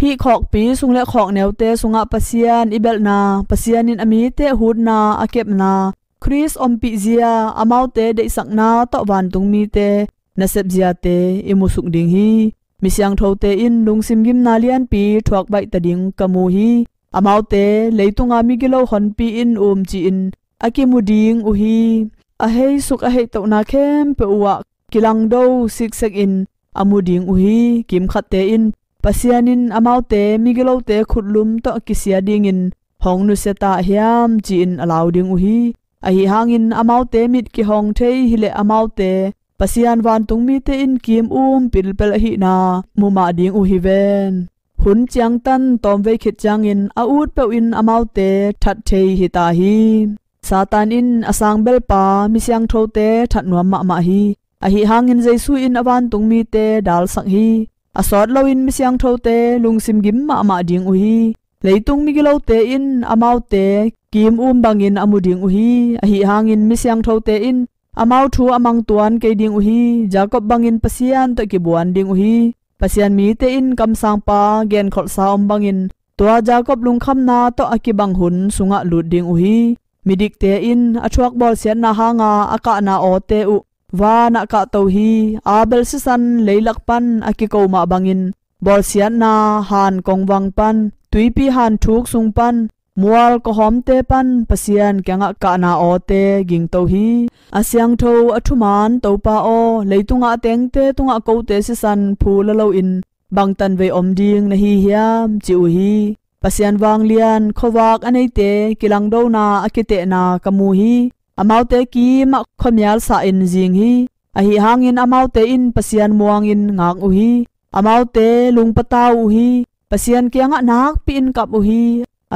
Hih khawkpi sung le khawkneute sungah Pasian i belhna, Pasian in a mite hutna a kepna, Khrist ompihzia, amaute deihsakna tawh vantung mite nasepziate i musuk ding hi. Misiangthote in lungsim gimna lianpi thuak baihta ding ka mu hi. Amaute leitunga migilo honpi in um ci-in a kimu ding uh hi. A heisuk a heihtohna khempeuh uhah kilangdo siksekin a mu ding uh hi. Kimkhatte in Pasian in amaute migilote khutlum tawh kisia dingin hong nusia ta hiam ci-in a lau ding uh hi. Ahi hangin amaute mit kihong thei hileh amaute Pasian vantung mite in kim um pilpel ahihna mumah ding uh hi ven. Hun ciangtan tawmvei khit ciangin a ut peuhin amaute that thei hi ta hi. Satan in a sangbelpa misiangthote that nuam mahmah hi. Ahi hangin Jesu in a vantung mite dalsak hi. A sawt loin misiangthote lungsim gim mahmah ding uh hi. Leitung migilote in amaute kim um bangin a mu ding uh hi. Ahi hangin misiangthote in amau thu a mangtuan kei ding uh hi. Jacob bangin Pasian tawh kibuan ding uh hi. Pasian mite in kamsangpa genkholhsa om bangin tua Jacob lungkhamna tawh a kibang hun sungah lut ding uh hi. Midikte in a thuak bawlsiatna hanga a kahna awte uh vanah kahto hi. Abel sisan leilak pan a kiko mah bangin bawlsiatna han kongvang pan, tuipi han thuk sung pan, mual kawhawmte pan Pasian kiangah kahna awte gingto hi. A siangtho a thuman Topa aw, leitungah a tengte tungah kote sisan phula loin bangtan vei om ding na hi hiam, ci uh hi. Pasian vanglian khuavak a neite kilangdona a kitehna ka mu hi. Amaute kimah khuamial sahin zing hi. Ahi hangin amaute in Pasian muangin ngak uh hi. Amaute lungpatau uh hi. Pasian kiangah nakpi-in kap uh hi.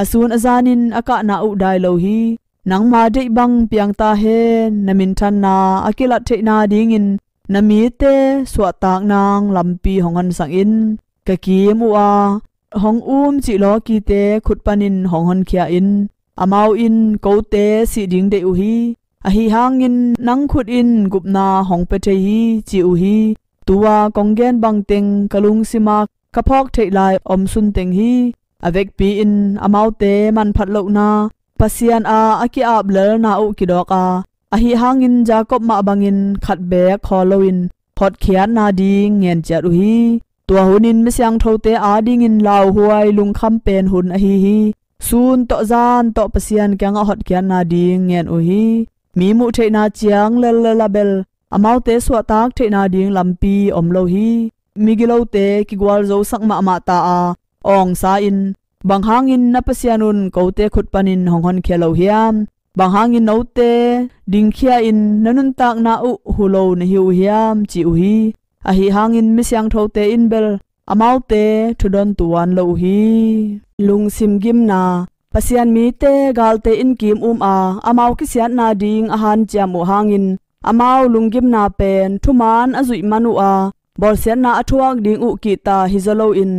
A sun a zanin a kahna uh dai lo hi. Nangma deih bang piangta hen, na minthanna a kilat theihna dingin na mite suahtak nang lampi hong honsak in. Ka kim uh a hong um cih lawkite khut panin hong honkhia in. Amau in kote sih ding deih uh hi. Ahi hangin nang khut in gupna hong pia thei hi, ci uh hi. Tua kong gen bangteng ka lungsimah ka phawk theih lai om sunteng hi. A vekpi-in amaute manphat lohna Pasian a a ki-ap lelna uh kidawk a, ahi hangin Jacob mah bangin khat beek khawl loin hotkhiatna ding ngen ciat uh hi. Tua hunin misiangthote adingin lauhuai lungkham pen hun ahi hi. Sun tawh zan tawh Pasian kiangah hotkhiatna ding ngen uh hi. Mi muh theihna ciang lellel a bel amaute suahtak theihna ding lampi om lo hi. Migilote kigualzosak mahmah ta a, awngsa in, bang hangin na Pasian un kote khut panin hong honkhia lo hiam? Bang hangin note dingkhia in na nuntakna uh hu lo na hi uh hiam, ci uh hi. Ahi hangin misiangthote in bel amaute thudon tuan lo uh hi. Lungsim gimna. Pasian mite galte in kim um a, amau kisiatna ding a hanciam uh hangin amau lunggimna pen thuman a zuih man uh a, bawlsiatna a thuak ding uh kihta hi zaw loin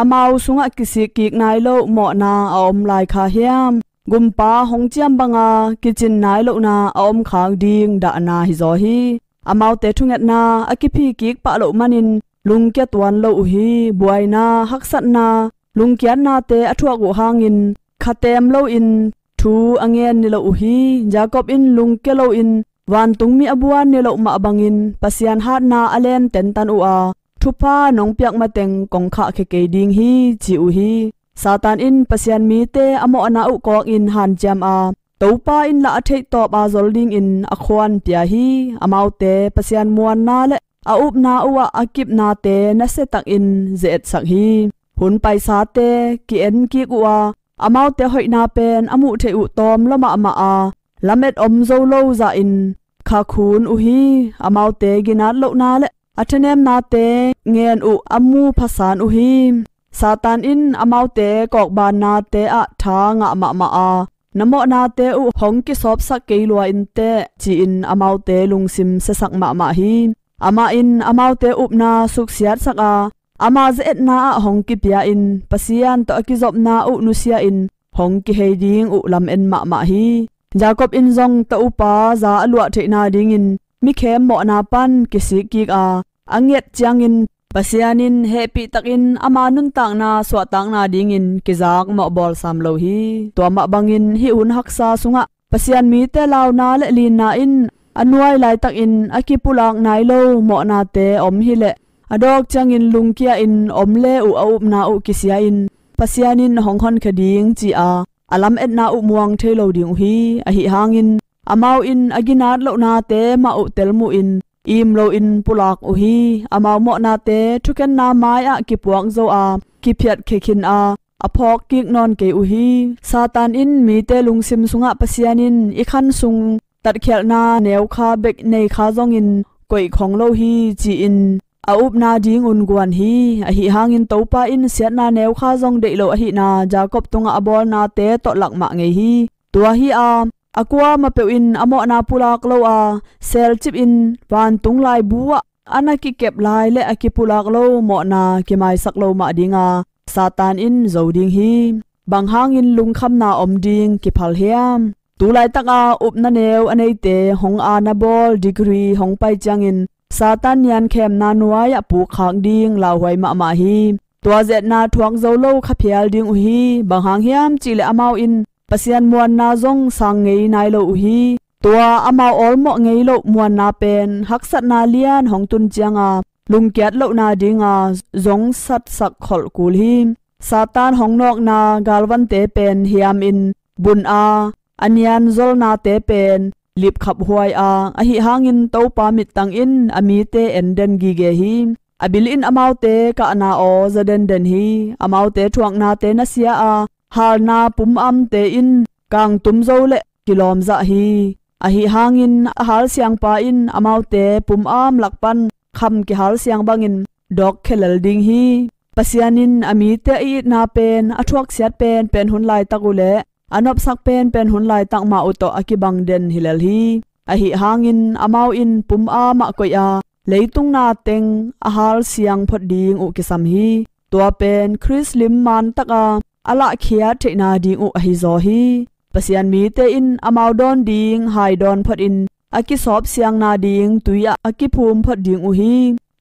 amau sungah kisik kik nai loh mawhna a om lai kha hiam? Gumpa hong ciam banga kicin nai lohna a om khak ding dahna hi zaw hi. Amaute thungetna a kiphi kik pah loh manin lungkia tuan lo uh hi. Buaina, haksatna, lungkiatnate a thuak uh hangin khatem loin thu a ngen ni lo uh hi. Jacob in lungkia loin vantungmi a buan ni loh mah bangin Pasian hatna a len tentan uh a, thupha nong piak mateng kong khahkhia kei ding hi, ci uh hi. Satan in Pasian mite a mawhna uh kawkin hanciam a, Topa in lah a theihtawp a zol dingin a khuan pia hi. Amaute Pasian muanna le a upna uhah a kipnate nasiatakin ze-etsak hi. Hun paisate ki-en kik uh a, amaute hoihna pen a muh theih uh tawm lua mahmah a, lamet om zo lo zahin khakhun uh hi. Amaute ginat lohna le a thanemnate ngen uh a mu phasan uh hi. Satan in amaute kawkbannate ah tha ngah mahmah a, na mawhnate uh hong kisawpsak kei lua inteh, ci-in amaute lungsim siasak mahmah hi. Amah in amaute upna suksiatsak a, ama ze-etna ah hong kipia in Pasian tawh a kizopna uh nusia in hong kihei ding uh lamen mahmah hi. Jacob in zong ta upa za a luah theihna dingin mikhem mawhna pan kisik kik a, a nget ciangin Pasian in hehpihtakin ama nuntakna suahtakna dingin kizak mawh bawlsam lo hi. Tua mah bangin hih hun haksa sungah Pasian mite launa le linna in a nuai laitakin a kipulak nai lo mawhnate om hileh a dawk ciangin lungkia in om le uh a upna uh kisia in Pasian in hong honkhia ding ci-a a lametna uh muang thei lo ding uh hi. Ahi hangin amau in a ginat lohnate mah uh telmuhin im loin pulak uh hi. Amau mawhnate thukhenna mai-ah kipuak zo a, kiphiat khekhin a, a phawk kik nawn kei uh hi. Satan in mite lungsim sungah Pasian in i khan sung tatkhialhna neukha bek nei kha zongin koih khong lo hi, ci-in a upna dingun guan hi. Ahi hangin Topa in siatna neukha zong deih lo ahihna Jacob tungah a bawlnate tawh lakmah ngei hi. Tua hi a, a kuamah peuh in a mawhna pulak lo a, selcip in vantung laibu ah a na kikep lai le a kipulak lo mawhna kimaisak lo mah dinga Satan in zo ding hi. Bang hangin lungkhamna om ding kiphal hiam? Tulaitaka upna neu a neite hong ana bawl degree hong pai ciangin Satan niankhemna nuai-ah pukkhak ding lauhuai mahmah hi. Tua zetna thuak zo lo kha phial ding uh hi. Bang hang hiam cihleh amau in Pasian muanna zong sang ngei nai lo uh hi. Tua amau awlmawh ngei loh muanna pen haksatna lian hong tun cianga lungkiat lohna dinga zong satsak kholh kul hi. Satan hong nawkna galvante pen hiamin bun a, a nian zolnate pen lipkhap huai a, ahi hangin Topa mittang in a mite en den gige hi. A bil in amaute kahna aw za denden hi. Amaute thuaknate nasia a, halna pumamte in kangtum zo le kilawmzah hi. Ahi hangin a halsiangpa in amaute pumam lak pan kham kihalsiang bangin dawk khelel ding hi. Pasian in a mite a itna pen a thuaksiat penpen hun laitak uh le a nopsak penpen hun laitak mah uh tawh a kibang den hi lel hi. Ahi hangin amau in pumamah koih a, leitung na teng a halsiang phot ding uh kisam hi. Tua pen Khrist lim mantaka a lahkhiat theihna ding uh ahi zaw hi. Pasian mite in amau dawn ding hai dawn photin a kisawpsiangna ding tui ah a kiphum phot ding uh hi.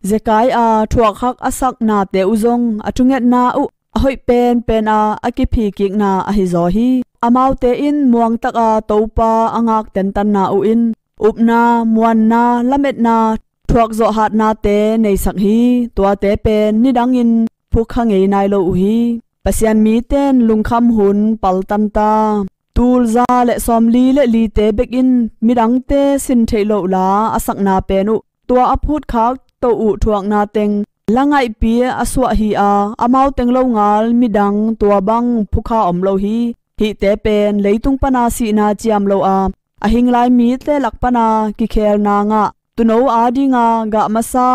Zekai a thuakhak a saknate uh zong a thungetna uh a hoih penpen a a kiphikikna ahi zaw hi. Amaute in muangtaka Topa a ngak tentanna uh in upna, muanna, lametna, thuakzawh hatnate neisak hi. Tuate pen nidangin phukha ngei nai lo uh hi. Pasian miten lungkham hun paltanta. Tulza le sawmli le lite bekin midangte sin theih loh la a sakna pen uh tua a phutkhak toh uh thuakna teng la ngaihpi a suah hi a, amau teng lo ngal midang tua bang phukha om lo hi. Hihte pen leitung pana sihna ciam lo a, a hinglai mite lak pana kikhelna ngah tuuno adinga gah masa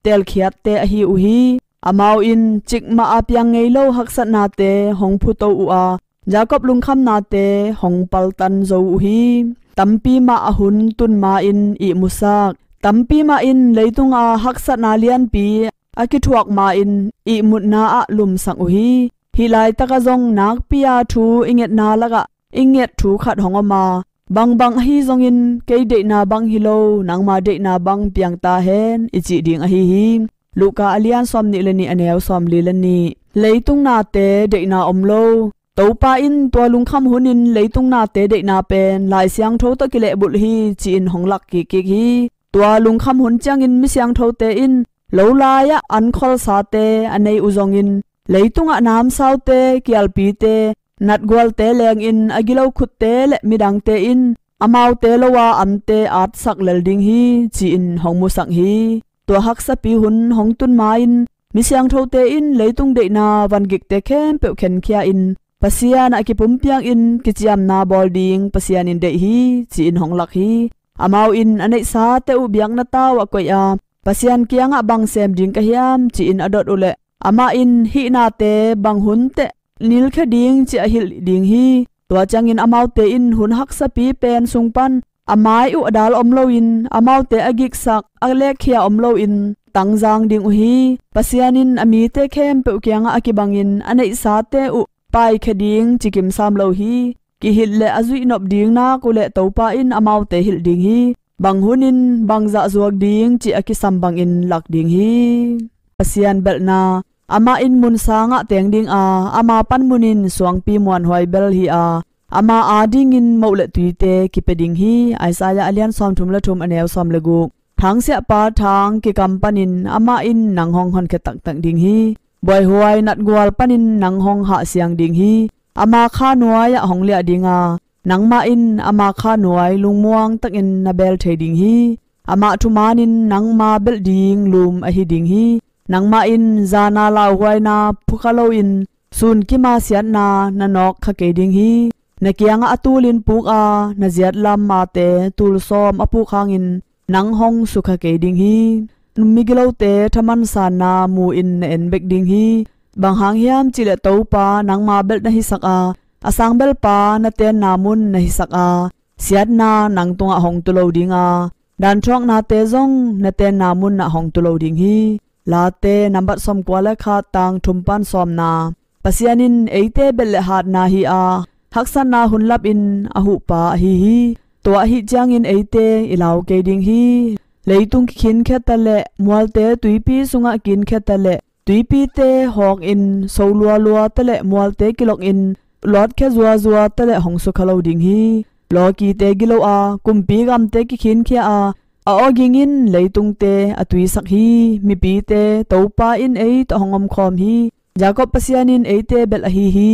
telkhiatte ahi uh hi. Amau in cikmah a piang ngei lo haksatnate hong phuto uh a, Jacob lungkhamnate hong paltan zo uh hi. Tampi mah a hun tun ma-in ihmusak, tampi mah in leitunga haksatna lianpi a kithuak ma-in ihmutna ah lumsak uh hi. Hih laitaka zong nakpi-a thu i ngetna lakah i nget thu khat hong om a, bangbang ahi zongin kei deihna bang hi lo, nangma deihna bang piang ta hen i cih ding ahi hi. Luka a lian sawmnih le nih, a neu sawmli le nih. Leitung nate deihna om lo. Topa in tua lungkham hunin leitung nate deihna pen Lai Siangtho tawh kilehbulh hi ci-in hong lak kikkik hi. Tua lungkham hun ciangin mi siangthote in lo lai-ah an kholsate a nei uh zongin leitungah namsaute, kialpite, natgualte lengin a gilo khutte le midangte in amaute lo-a ante atsak lel ding hi ci-in hong musak hi. Tua haksapi hun hong tun ma-in mi siangthote in leitung deihna vangikte khempeuh khenkhia-in Pasian ah kipumpiang in kiciamna bawl ding Pasian in deih hi ci-in hong lak hi. Amau in a neihsate uh biakna tau ah koih a, Pasian kiangah bang sem ding ka hiam ci-in a dot uhleh amah in hih nate bang hun teh nilkhia ding ci a hilh ding hi. Tua ciangin amaute in hun haksapi pen sung pan a mai uh a dal om loin amaute a giksak a lekkhia om loin tangzang ding uh hi. Pasian in a mite khempeuh kiangah a kibangin a neihsate uh paikhia ding ci kimsam lo hi. Kihilh le a zuihnop ding nak uhleh Topa in amaute hilh ding hi. Bang hunin bangzah zuak ding ci a kisam bangin lak ding hi. Pasian belhna. Amah in mun sangah teng dinga, ama panmunin suangpi muanhuai bel hi a, ama adingin moh le tuite kipia ding hi. Isaiah a lian sawmthum le thum, a neu sawm le guk. Thangsiahpa thang kikam panin amah in nang hong honkhia taktak ding hi. Buaihuai natgual panin nang hong hahsiang ding hi. Ama kha nuai-ah hong liah dinga, nangmah in ama kha nuai lungmuang takin na beel thei ding hi. Amah thumanin nangma belh ding lum ahi ding hi. Nangmah in zana lauhuaina phukha loin sunkima siatna na nawkkha kei ding hi. Na kiangah a tulin puk a, na ziatlam mate tul sawm a puk hangin nang hong sukha kei ding hi. Migilote thaman sanna mu-in na en bek ding hi. Bang hang hiam cihleh Topa nangma belh na hisak a, a sangbelpa na tenna mun na hisak a, siatna nang tungah hong tu lo dinga, danthuaknate zong na tenna munah hong tu lo ding hi. Late nambat sawmkua le khat, tang thum pan sawmna. Pasian in eite belh le hatna hi a, haksatna hun lapin a huhpa ahi hi. Tua ahi ciangin eite i lau kei ding hi. Leitung kikhinkhia ta le, mualte tuipi sungah kinkhia ta le, tuipite hawkin so lualua ta le, mualte kilokin lawtkhia zuazua taleh hong sukha lo ding hi. Lawkite gilo a, kumpi gamte kikhinkhia a, a awging in leitungte a tuisak hi. Mipite, Topa in ei tawh hong omkhawm hi. Jakob Pasian in eite belh ahi hi.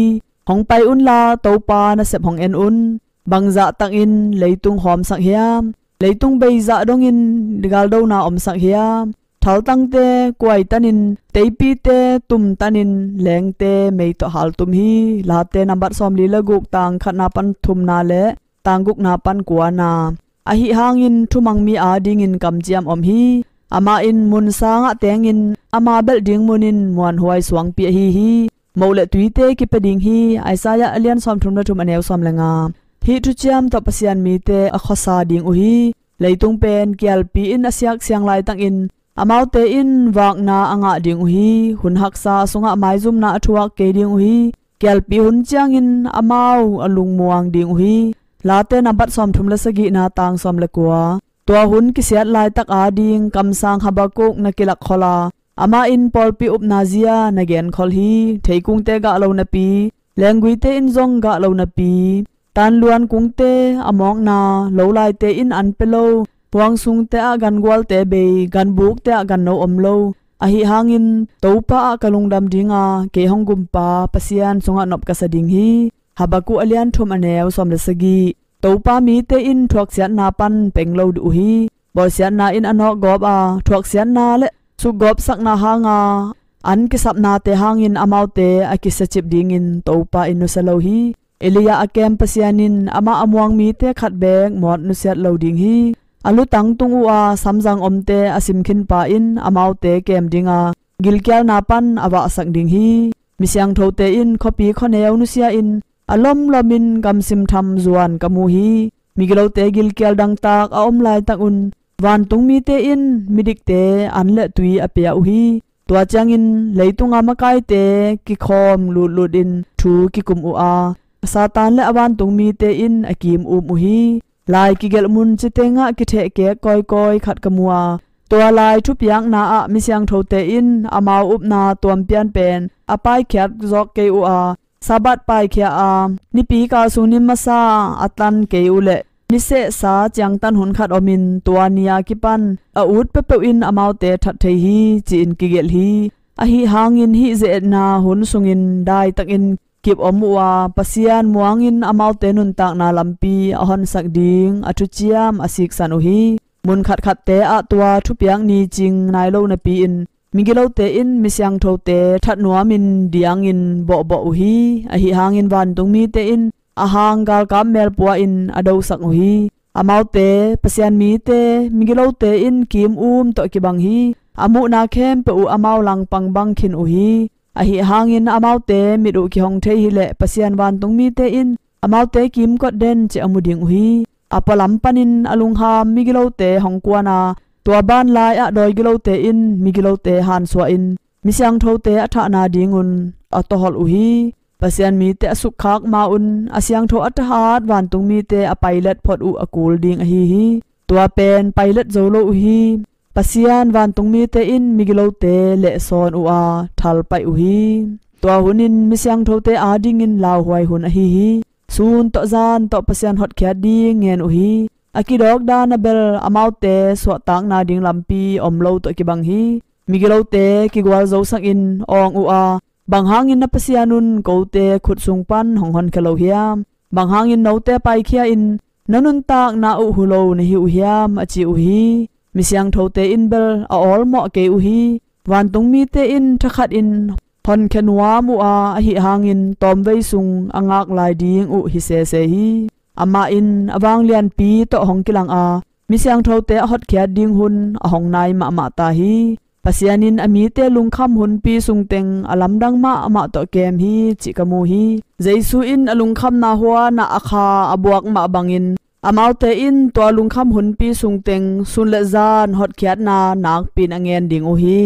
Hong pai unla, Topa nasep hong en un. Bangzah takin leitung hawmsak hiam? Leitung beizah dongin galdona omsak hiam? Thaltangte kuaitanin, teipite tumtanin, lengte mei tawh haltum hi. Late nambat sawmli le guk, tang khatna pan thumna le tang gukna pan kuana. Ahi hangin thumang mi adingin kamciam om hi. Amah in mun sangah tengin, ama belh ding munin muanhuai suangpi ahi hi. Moh le tuite kipia ding hi. Isaiah a lian sawmthum le thum, a neu sawm le nga. Hih thuciam tawh Pasian mite a khuasa ding uh hi. Leitung pen kialpi in a siaksiang laitakin, amaute in vakna a ngah ding uh hi. Hun haksa sungah maizumna a thuak kei ding uh hi. Kialpi hun ciangin amau a lungmuang ding uh hi. Late nambat sawmthum le sagihna, tang sawm le kua. Tua hun kisiat laitak ading kamsang Habakuk na kilakkhol a, amah in pawlpi upna zia na genkhol hi. Theikungte gah lo napi, lengguite in zong gah lo napi, tanluan kungte a mawkna, lolaite in an pia lo, huangsungte ah gangualte bei, ganbukte ah ganno om lo. Ahi hangin Topa ah ka lungdam dinga, kei hong gumpa Pasian sungah nop ka sa ding hi. Habakuk a lian thum, a neu sawm le sagih. Topa mite in thuaksiatna pan peng lo uh hi. Bawlsiatna in a nawkgawp a, thuaksiatna le sukgawpsakna hanga an kisapnate hangin amaute a kisiacip dingin Topa in nusia lo hi. Elijah a kem Pasian in amah a muang mite khat beek mawt nusiat lo ding hi. A lutang tung uh a, samzang omte a simkhinpa in amaute kem dinga, gilkialna pan a vahsak ding hi. Misiangthote in khuapi khuaneu nusia in, a lomlomin gamsim tham zuan ka mu hi. Migilote gilkial dangtak a om laitak un, vantung mite in midikte an le tui a pia uh hi. Tua ciangin leitunga makaite kikhawm lutlutin thu kikum uh a, Satan le a vantung mite in a kim um uh hi. Lai kigelh mun citengah kithehkek kawikawi khat ka mu a, tua lai thupiakna ah misiangthote in amau upna tuampian pen a paikhiat zawk kei uh a, Sabbath paikhia a, nipi kal sung ni masa a tan kei uh leh, nisehsa ciangtan hun khat omin tua ni-a kipan a ut peuhpeuh in amaute that thei hi, ci-in kigelh hi. Ahi hangin hih ze-etna hun sungin daitakin kip om uh a, Pasian muangin amaute nuntakna lampi a honsak ding a thuciam a siksan uh hi. Mun khatkhatte ah tua thupiak ni cing nai lo napi-in, migilote in misiangthote that nuamin diangin bawhbawh uh hi. Ahi hangin vantung mite in a hang galkap melpua-in a dosak uh hi. Amaute, Pasian mite, migilote in kim um tawh kibang hi. A muhna khempeuh uh amau langpang bang khin uh hi. Ahi hangin amaute mit uh kihong thei hileh Pasian vantung mite in amaute kimkot den cih a mu ding uh hi. A pualam panin a lungham migilote hong kuan a, tua ban lai-ah dawi gilote in migilote hansuah in misiangthote a thahna dingun a tawholh uh hi. Pasian mite a sukkhak ma-un a siangtho a thahat vantung mite a pailet phot uh a kul ding ahi hi. Tua pen pailet zo lo uh hi. Pasian vantung mite in migilote lehsawn uh a thalpaih uh hi. Tua hunin misiangthote adingin lauhuai hun ahi hi. Sun tawh zan tawh Pasian hotkhiat ding ngen uh hi. A kidawk dan a bel amaute suahtakna ding lampi om lo tawh kibang hi. Migilote kigualzosakin awng uh a, bang hangin na Pasian un kote khut sung pan hong honkhia lo hiam? Bang hangin note paikhia in na nuntakna uh hu lo na hi uh hiam? A ci uh hi. Misiangthote in bel a awlmawh kei uh hi. Vantung mite in thakhatin honkhia nuam uh a, ahi hangin tawmvei sung a ngak lai ding uh hi sese hi. Amah in a vanglianpi tawh hong kilang a, misiangthote a hotkhiat ding hun a hong nai mahmah ta hi. Pasian in a mite lungkham hunpi sungteng a lamdang mahmah tawh kem hi, cih ka mu hi. Jesu in a lungkhamna huanah a kha a buak mah bangin, amaute in tua lungkham hunpi sungteng sun le zan hotkhiatna nakpiin a ngen ding uh hi.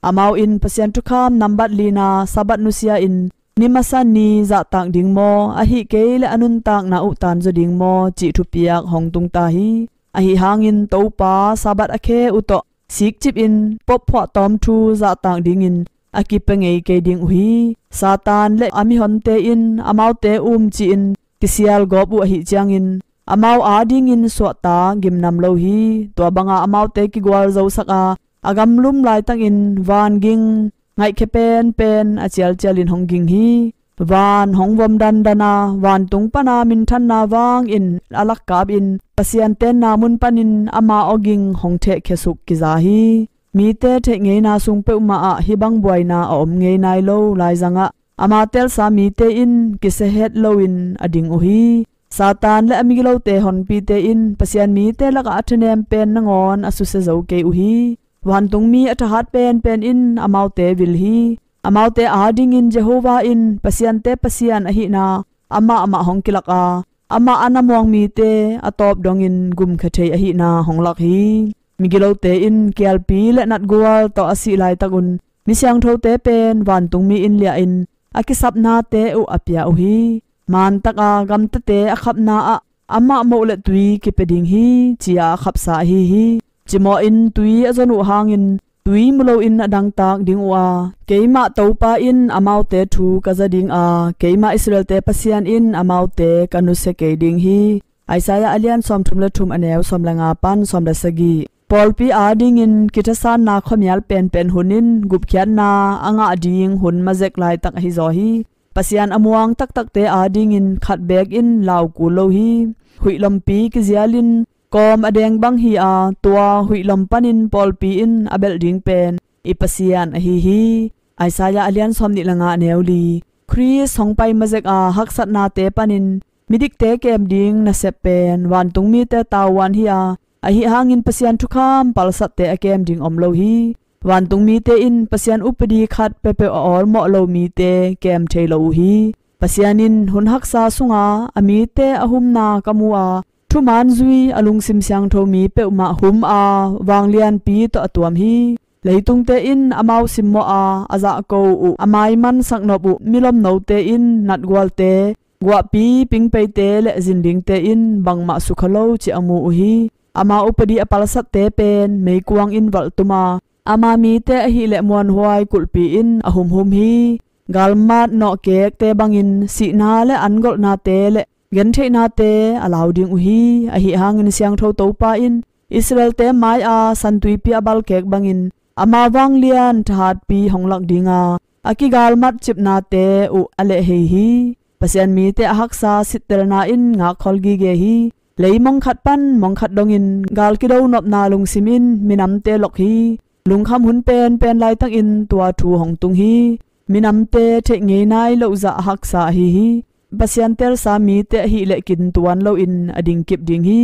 Amau in Pasian thukham nambat lina Sabbath nusia in, ni masa ni zahtak ding maw, ahih kei leh a nuntakna uh tanzaw ding maw, cih thupiak hong tungta hi. Ahi hangin Topa Sabbath a khe uh tawh sikcipin popphuah tawm thu zahtak dingin a kipia ngei kei ding uh hi. Satan le a mihonte in amaute umci-in kisial gawp uh ahih ciangin amau adingin suahtak gimnam lo hi. Tua banga amaute kigualzosak a, a gamlum laitakin van ging ngaihkhia penpen a cialcialin hong ging hi. Van hong vom dandan a, vantung pana minthanna vangin a lakkapin Pasian tenna mun panin ama awging hong thehkhiasuk kiza hi. Mite theih ngeina sung peuhmah ah hih bang buaina a om ngei nai lo laizangah ama telsa mite in kisia het loin a ding uh hi. Satan le a migilote honpite in Pasian mite lakah a thanem pen nangawn a susia zo kei uh hi. Vantungmi a thahat penpen in amaute vil hi. Amaute adingin Jehovah in pasiante Pasian ahihna amah mah hong kilak a, amah a na muang mite a tawp dongin gumkhia thei ahihna hong lak hi. Migilote in kialpi le natgual tawh a sih laitakun misiangthote pen vantungmi in liahin a kisapnate uh a pia uh hi. Mantaka gamtate a khapna ah amah moh le tui kipia ding hi, ci-a a khapsa ahi hi. Cimawhin tui a zon uh hangin tui mu loin a dangtak ding uh a, keimah Topa in amaute thu ka za ding a, keimah Israelte Pasian in amaute ka nusia kei ding hi. Isaiah a lian sawmthum le thum, a neu sawm le nga pan sawm le sagih. Pawlpi adingin kithasanna khuamial penpen hun in gupkhiatna a ngah ding hun mazek laitak ahi zaw hi. Pasian a muang taktakte adingin khat beek in lau kul lo hi. Huih lompi kizialin kawm a deng bang hi a, tua huih lom panin pawlpi in a belh ding pen i Pasian ahi hi. Isaiah a lian sawmnih le nga, a neu li. Khrist hong pai mazek a haksatnate panin midikte kem ding nasep pen vantungmite tavuan hi a, ahi hangin Pasian thukham palsatte a kem ding om lo hi. Vantungmite in Pasian upadi khat peuhpeuh a awlmawh lo mite kem thei lo uh hi. Pasian in hun haksa sunga a mite a humna ka mu a, thuman zui a lungsim siangtho mi peuhmah hum a, vanglianpi tawh a tuam hi. Leitungte in amau simmawh a, a zahko uh a maiman saknop uh milomnote in natgualte guahpi pingpeite le zindingte in bangmah sukha lo cih a mu uh hi. Ama upadi a palsatte pen meikuang in valhtum a, ama mite ahileh muanhuai kulhpi in a humhum hi. Galmat nawhkekte bangin sihna le an golhnate le gentheihnate a lau ding uh hi. Ahi hangin siangtho Topa in Israelte mai-a santuipi a balkek bangin ama vanglian thahatpi hong lak ding a, a kigalmat cipnate uh a lehhei hi. Pasian mite a haksa sittelna in ngakkhol gige hi. Lei mongkhat pan mongkhat dongin gal kido nopna lungsim in minamte lok hi. Lungkham hun penpen laitakin tua thu hong tung hi. Minamte theih ngei nai loh zah a haksa ahi hi. Pasian telsa mite ahileh kintuan loin a dingkip ding hi.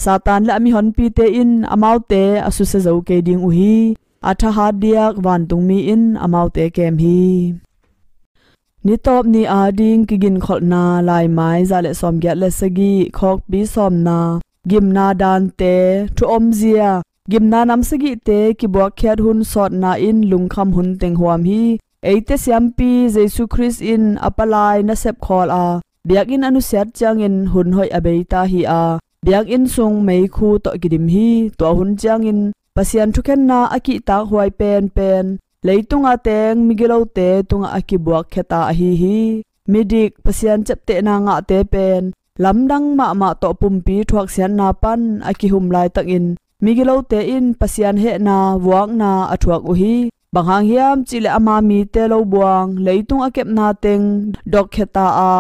Satan le a mihonpite in amaute a susia zo kei ding uh hi. A thahat diak vantungmi in amaute kem hi. Nitawp ni ading kiginkholhna, Laimai za le sawmgiat le sagih, khawkpi sawmna, gimna dante, thu omzia, gimna nam sagihte kibuakkhiat hun sawtna in lungkham hun teng huam hi. Eite siampi Jesu Khrist in a palai nasep khawl a, biakinn a nusiat ciangin hun hoih a beita hi a, biakinn sung meikhu tawh kidim hi. Tua hun ciangin Pasian thukhenna a kihtak huai penpen leitunga teng migilote tungah a kibuakkhia ta ahi hi. Midik Pasian ciaptehna ngahte pen lamdang mahmah tawh pumpi thuaksiatna pan a kihum laitakin migilote in Pasian hehna vuakna a thuak uh hi. Bang hang hiam cihleh ama mite lobuang leitung a kepna teng dokkhia ta a,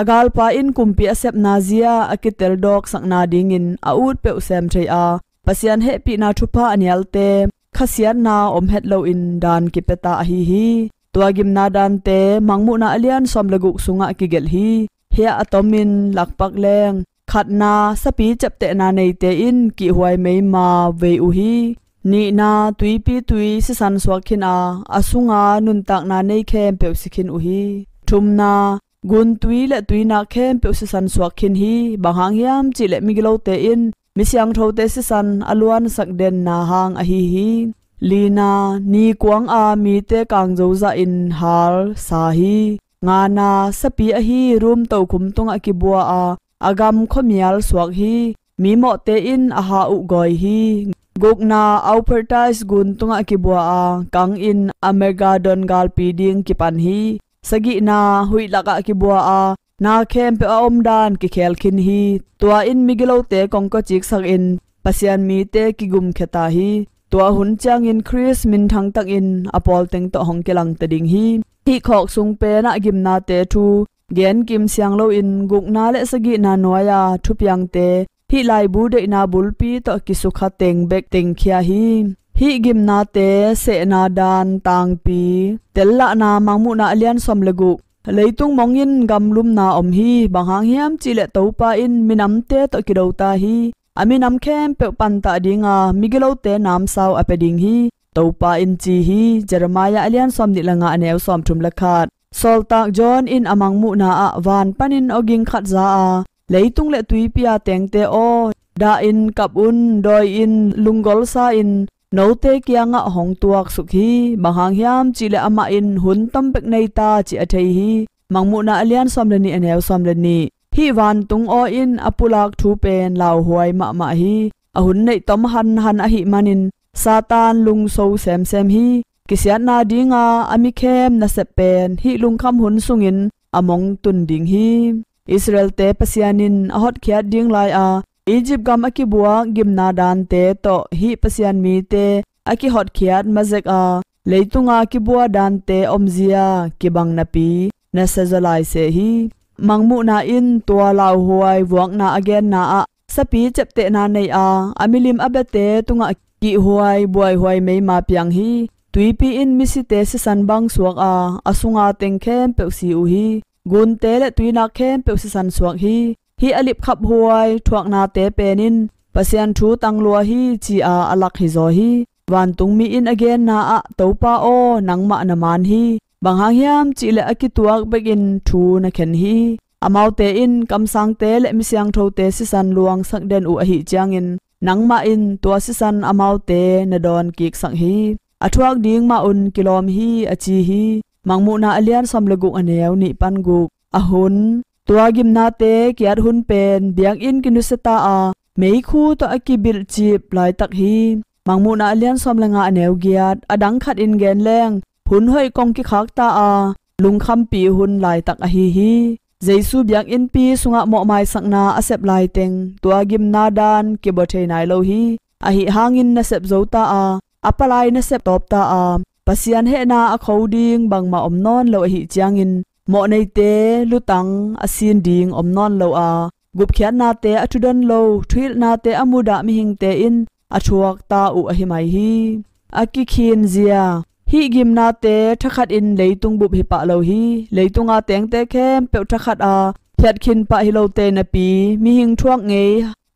a galpa in kumpi a sepna zia a kiteldawksakna dingin a ut peuh sem thei a, Pasian hehpihna thupha a nialte khasiatna om het loin dan kipia ta ahi hi. Tua gimna dante Mangmuhna a lian sawm le guk sungah kigelh hi. Hiah a tomin lakpak leng, khatna, sapi ciaptehna neite in kihhuai meima vei uh hi. Nihna, tuipi tui sisan suak khin a, a sunga nuntakna nei khempeuh si khin uh hi. Thumna, guntui le tuinak khempeuh sisan suak khin hi. Bang hang hiam cihleh migilote in misiangthote sisan a luansak denna hang ahi hi. Lina, ni kuanga mite kangzo zahin hal sa hi. Ngana, sapi ahi rum tokhum tungah kibua a, a gam khuamial suak hi. mi mawhte in a ha uh gawi hi. Gukna, Euphrates gun tungah kibua a, kangin Armageddon galpi ding kipan hi. Sagihna, huih lakah kibua a, na khempeuh a omdan kikhel khin hi. Tua in migilote kongkawciksakin Pasian mite kigumkhia ta hi. Tua hun ciangin Khrist minthang takin a pawlteng tawh hong kilangta ding hi. Hih khawk sung penah gimnate thu genkim siang loin gukna le sagihna nuai-a thupiangte hih laibu deihna bulpi tawh kisukha teng bek tengkhia hi. Hih gimnate sehna dan tangpi tellahna Mangmuhna a lian sawm le guk. Leitung mongin gamlumna om hi. Bang hang hiam cihleh Topa in minamte tawh kido ta hi. A minam khempeuh pantah dinga migilote namsau a pia ding hi. Topa in ci hi. Jeremiah a lian sawm nih le nga a neu sawm thum le khat. Sawltak John in a Mangmuhna ah van panin awging khat za a, leitung le tuipi a tengte aw, dahin kap un, dawi-in lunggolsa in note kiangah hong tuaksuk hi. Bang hang hiam cihleh amah in hun tom bek nei ta ci a thei hi. Mangmuhna a lian sawm le nih a neu sawm le nih. Hih vantung aw in a pulak thu pen lauhuai mahmah hi. A hun neih tom hanhan ahih manin Satan lungso semsem hi. Kisiatna dinga a mikhem nasep pen hih lungkham hun sungin a mong tun ding hi. Israelte Pasian in a hotkhiat ding lai-a Egypt gam a kibuak gimna dante tawh hih Pasian mite a kihotkhiat mazek a, leitunga kibua dante omzia kibang napi nasia zaw lai seh hi. Mangmuhna in tua lauhuai vuakna a genna ah sapi ciaptehna nei a, a milim a biate tungah kihhuai buaihuai meima piang hi. Tuipi in misite sisan bang suak a, a sunga teng khempeuh si uh hi. Gunte le tuinak khempeuh sisan suak hi. Hih a lipkhaphuai thuaknate pen in Pasian thu tanglua hi ci-a a lak hizaw hi. Vantungmi in a genna ah, Topa aw, nangmah na man hi. Bang hang hiam cihleh a kituak bekin thu na khen hi. Amaute in kamsangte le misiangthote sisan luangsak den uh ahih ciangin nangmah in tua sisan amaute na dawnkiksak hi. A thuak ding mah un kilawm hi, a ci hi. Mangmuhna a lian sawm le guk a neu nih pan guk. A hun. Tua gimnate kiat hun pen biakinn kinusia ta a, meikhu tawh a kibilhcip laitak hi. Mangmuhna a lian sawm le nga a neu giat. A dang khatin gen leng hun hoih kong kikhak ta a, lungkhampi hun laitak ahi hi. Jesu biakinnpi sungah mawhmaisakna a sep laiteng tua gimna dan kibua thei nai lo hi. Ahi hangin nasep zo ta a, a palai nasep tawp ta a, Pasian hehna a kho ding bangmah om nawn lo ahih ciangin mawhneite lutang a sin ding om nawn lo a, gupkhiatnate a thudon lo, thuhilhnate a mudah mihingte in a thuak ta uh ahi mai hi. A kikhinzia. Hih gimnate thakhatin leitung bup hi pah lo hi. Leitunga tengte khempeuh thakhat a, phiatkhin pah hi lote napi mihing thuak ngei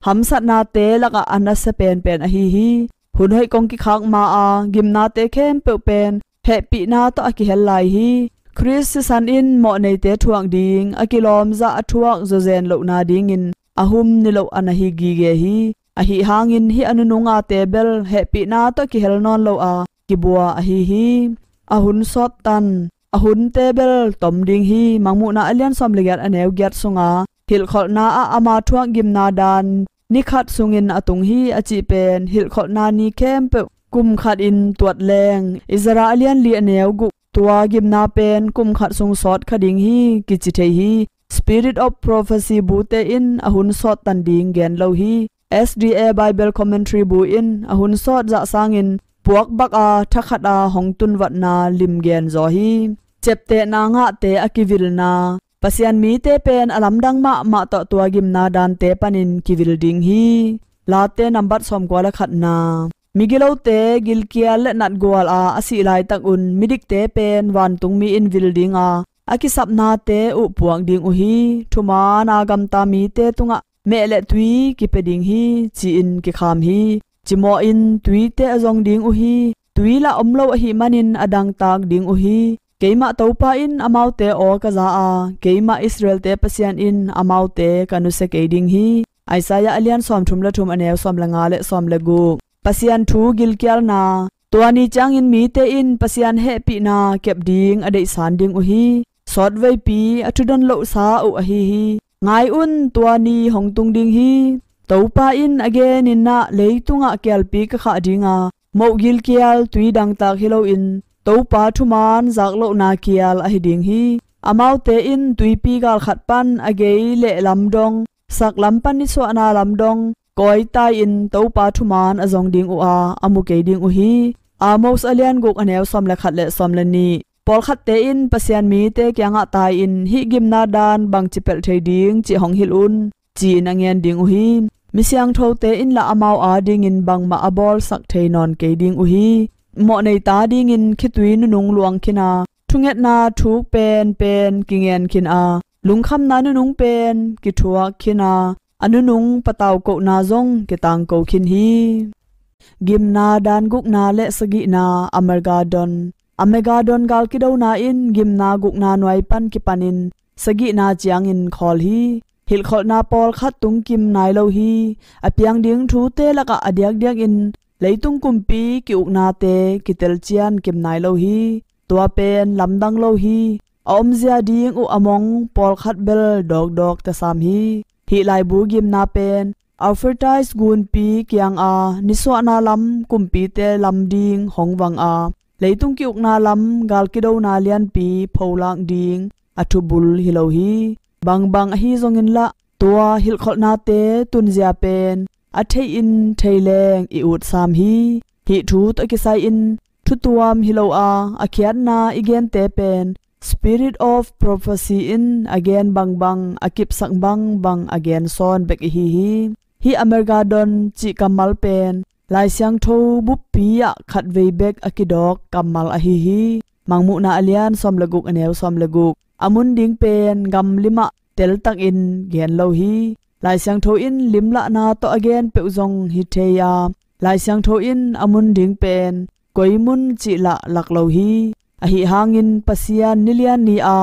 hamsatnate lakah a nasia penpen ahi hi. Hun hoih kong kikhak ma a, gimnate khempeuh pen hehpihna tawh a kihel lai hi. Khrist sisan in mawhneite thuak ding a kilawmzah a thuak zawzen lohna dingin a hum niloh a na hi gige hi. Ahi hangin hih a nunungate bel hehpihna tawh kihel nawn lo a kibua ahi hi. A hun sawttan. A hunte bel tom ding hi. Mangmuhna a lian sawm le giat a neu giat sunga hilhkholhna ah ama thuak gimna dan ni khat sungin a tung hi a cih pen hilhkholhna ni khempeuh kum khatin tuat leng. Ezra a lian li a neu guk. Tua gimna pen kum khat sung sawt kha ding hi kici thei hi. Spirit of Prophecy bute in a hun sawttan ding gen lo hi. S D A Bible Commentary bu in a hun sawt zah sangin puakbak a thakhat a hong tunvatna lim gen zaw hi. Ciaptehna ngahte a kivilna. Pasian mite pen a lamdang mahmah tawh tua gimna dante panin kivil ding hi. Late nambat sawmkua le khatna. Migilote gilkial le natgual a a sih laitak un midikte pen vantungmi in vil ding a, a kisapnate uh puak ding uh hi. Thuman a gamta mite tungah meh le tui kipia ding hi, ci-in kikham hi. Cimawh in tuite a zong ding uh hi. Tui lah om lo ahih manin a dangtak ding uh hi. Keimah Topa in amaute aw ka za a, keimah Israelte Pasian in amaute ka nusia kei ding hi. Isaiah a lian sawmthum le thum a neu sawm le nga le sawm le guk. Pasian thu gilkialna. Tua ni ciangin mite in Pasian hehpihna kep ding a deihsan ding uh hi. Sawtveipi a thudon lohsa uh ahi hi. Ngai un, tua ni hong tung ding hi. Topa in a genin ah, leitungah kialpi ka khah dinga, mohgil kial tui dangtak hi loin Topa thuman zaklohna kial ahi ding hi. Amaute in tuipi gal khat pan a gei le lam dong, saklam pan nisuahna lam dong kawitai-in Topa thuman a zong ding uh a, a mu kei ding uh hi. Amos a lian guk, a neu sawm le khat le sawm le nih. Pawlkhatte in Pasian mite kiangah tai-in, hih gimna dan bangci pelh thei ding cih hong hilh un, ci-in a ngen ding uh hi. Mi siangthote in lah amau adingin bangmah a bawlsak thei nawn kei ding uh hi. Mawhnei ta dingin khitui nunung luang khin a, thungetna thuk penpen kingen khin a, lungkhamna nunung pen kithuak khin a, a nunung patau kohna zong kitangko khin hi. Gimna dan gukna le sagihna, Armageddon. Armageddon gal kidona in gimna gukna nuai pan kipanin sagihna ciangin khawl hi. Hilhkholhna pawlkhat tungkim nai lo hi. A piang ding thute lakah a diakdiakin leitung kumpi ki-uknate kitel cian kim nai lo hi. Tua pen lamdang lo hi. A omzia ding uh a mong pawlkhat bel dawkdawk tasam hi. Hih laibu gimna pen Euphrates gunpi kianga nisuahna lam kumpite lam ding hong vang a, leitung ki-ukna lam gal kidona lianpi pholak ding a thubul hi lo hi. Bangbang ahi zongin lah, tua hilhkholhnate tunzia pen a thei-in theileng i utsam hi. Hih thu tawh kisai-in thutuam hi lo a, a khiatna i gente pen Spirit of Prophecy in a gen bangbang, a kipsak bangbang a gen sawn bek ihi hi. Hih Armageddon cih kammal pen Lai Siangtho buppi ah khatvei bek a kidawk kammal ahi hi. Mangmuhna a lian sawm le guk, a neu sawm le guk. A mun ding pen gamlim ah teltakin gen lo hi. Lai Siangtho in limlahna tawh a gen peuh zong hi thei a, Lai Siangtho in a mun ding pen koi mun cih lah lak lo hi. Ahi hangin Pasian nilian ni a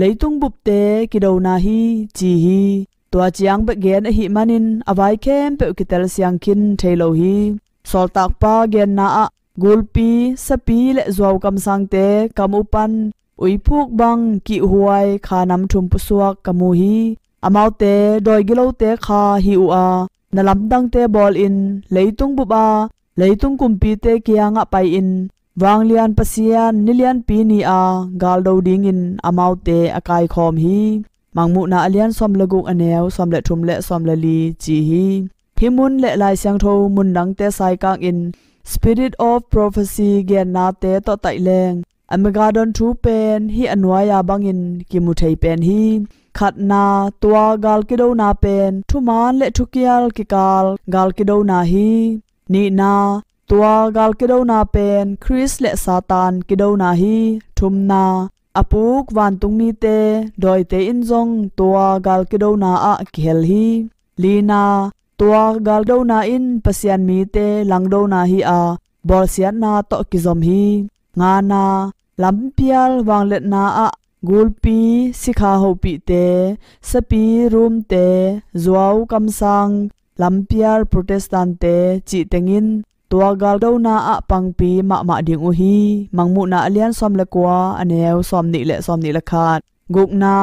leitung bupte kidona hi ci hi. Tua ciang bek gen ahih manin a vai khempeuh kitel siang khin thei lo hi. Sawltakpa genna ah gulpi, sapi le zuau kamsangte kam uh pan uiphuk bang kihhuai kha nam thum pusuak ka mu hi. Amaute dawi gilote kha hi uh a, na lamdangte bawlin leitung bup a leitung kumpite kiangah pai-in, vanglian Pasian nilianpi ni a galdo dingin amaute a kaikhawm hi. Mangmuhna a lian sawm le guk, a neu sawm le thum le sawm le li ci hi. Hih mun le Lai Siangtho mundangte saikakin Spirit of Prophecy gennate tawh taih leng Armageddon thu pen hih a nuai-a bangin kimu thei pen hi. Khatna, tua gal kidona pen thuman le thukial kikal gal kidona hi. Nihna, tua gal kidona pen Khrist le Satan kidona hi. Thumna, a puk vantungmite dawite in zong tua gal kidona ah kihel hi. Lina, tua gal dona in Pasian mite langdona hi a, bawlsiatna tawh kizom hi. Ngana, lampial vangliatna ah gulpi, sikha hopihte, sapi, rumte, zuau kamsang, lampial Protestant-te cih tengin tua galdona ah pangpi mahmah ding uh hi. Mangmuhna a lian sawm le kua, a neu sawm nih le sawm nih le khat. Gukna,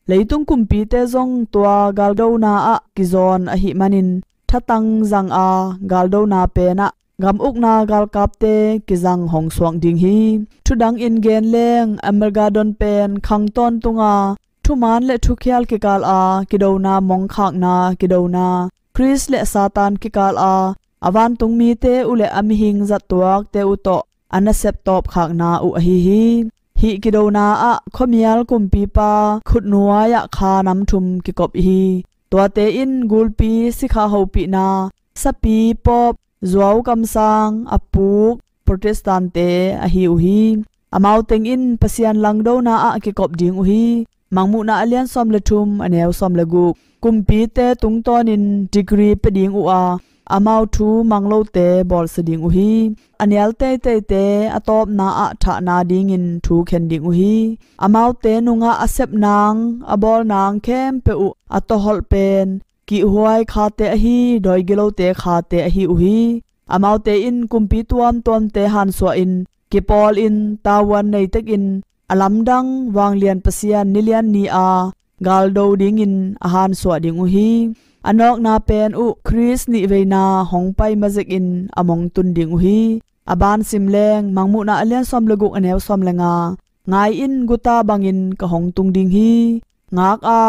leitung kumpite zong tua galdona ah kizawn ahih manin thatang zang a, galdona penah gam ukna galkapte kizang hong suak ding hi. Thudangin gen leng Armageddon pen khang tawntunga thuman le thukhial kikal a kidona, mongkhakna kidona, Khrist le Satan kikal a, a vantungmite uh le a mihing zattuakte uh tawh a nasep tawpkhakna uh ahi hi. Hih kidona ah khuamial kumpipa khutnuai-ah kha nam thum kikop hi. Tuate in gulpi, sikha hopihna, sapi, pawp, zuau kamsang, a puk, Protestant-te ahi uh hi. Amau tengin Pasian langdona ah kikop ding uh hi. Mangmuhna a lian sawm le thum, a neu sawm le guk. Kumpite tungtawnin degree pia ding uh a, amau thu mang lote bawlsia ding uh hi. A nial teiteite a tawpna ah thahna dingin thu khen ding uh hi. Amaute nungah a sep nang, a bawl nang khempeuh uh a tawholh pen kihhuai khate ahi, dawi gilote khate ahi uh hi. Amaute in kumpi tuamtuamte hansuahin, kipawlin, tavuan neitekin, a lamdang vanglian Pasian nilian ni a galdo dingin a hansuah ding uh hi. A nawkna pen uh Khrist nihveina hong pai mazekin a mong tun ding uh hi. A ban sim leng, Mangmuhna a lian sawm le guk, a neu sawm le nga. Ngai in, guta bangin ka hong tung ding hi. Ngak a,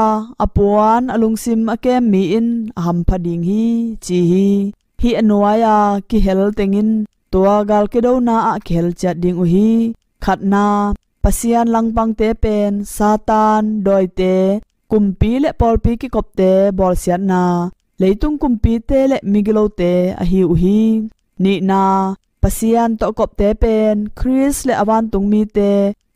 a puan a lungsim a kem mi in a hampha ding hi, ci hi. Hih a nuai-a kihel tengin tua gal kidona ah kihel ciat ding uh hi. Khatna, Pasian langpangte pen Satan, dawite, kumpi le pawlpi kikopte bawlsiatna, leitung kumpite le migilote ahi uh hi. Nihna, Pasian tawh kopte pen Khrist le a vantung mite,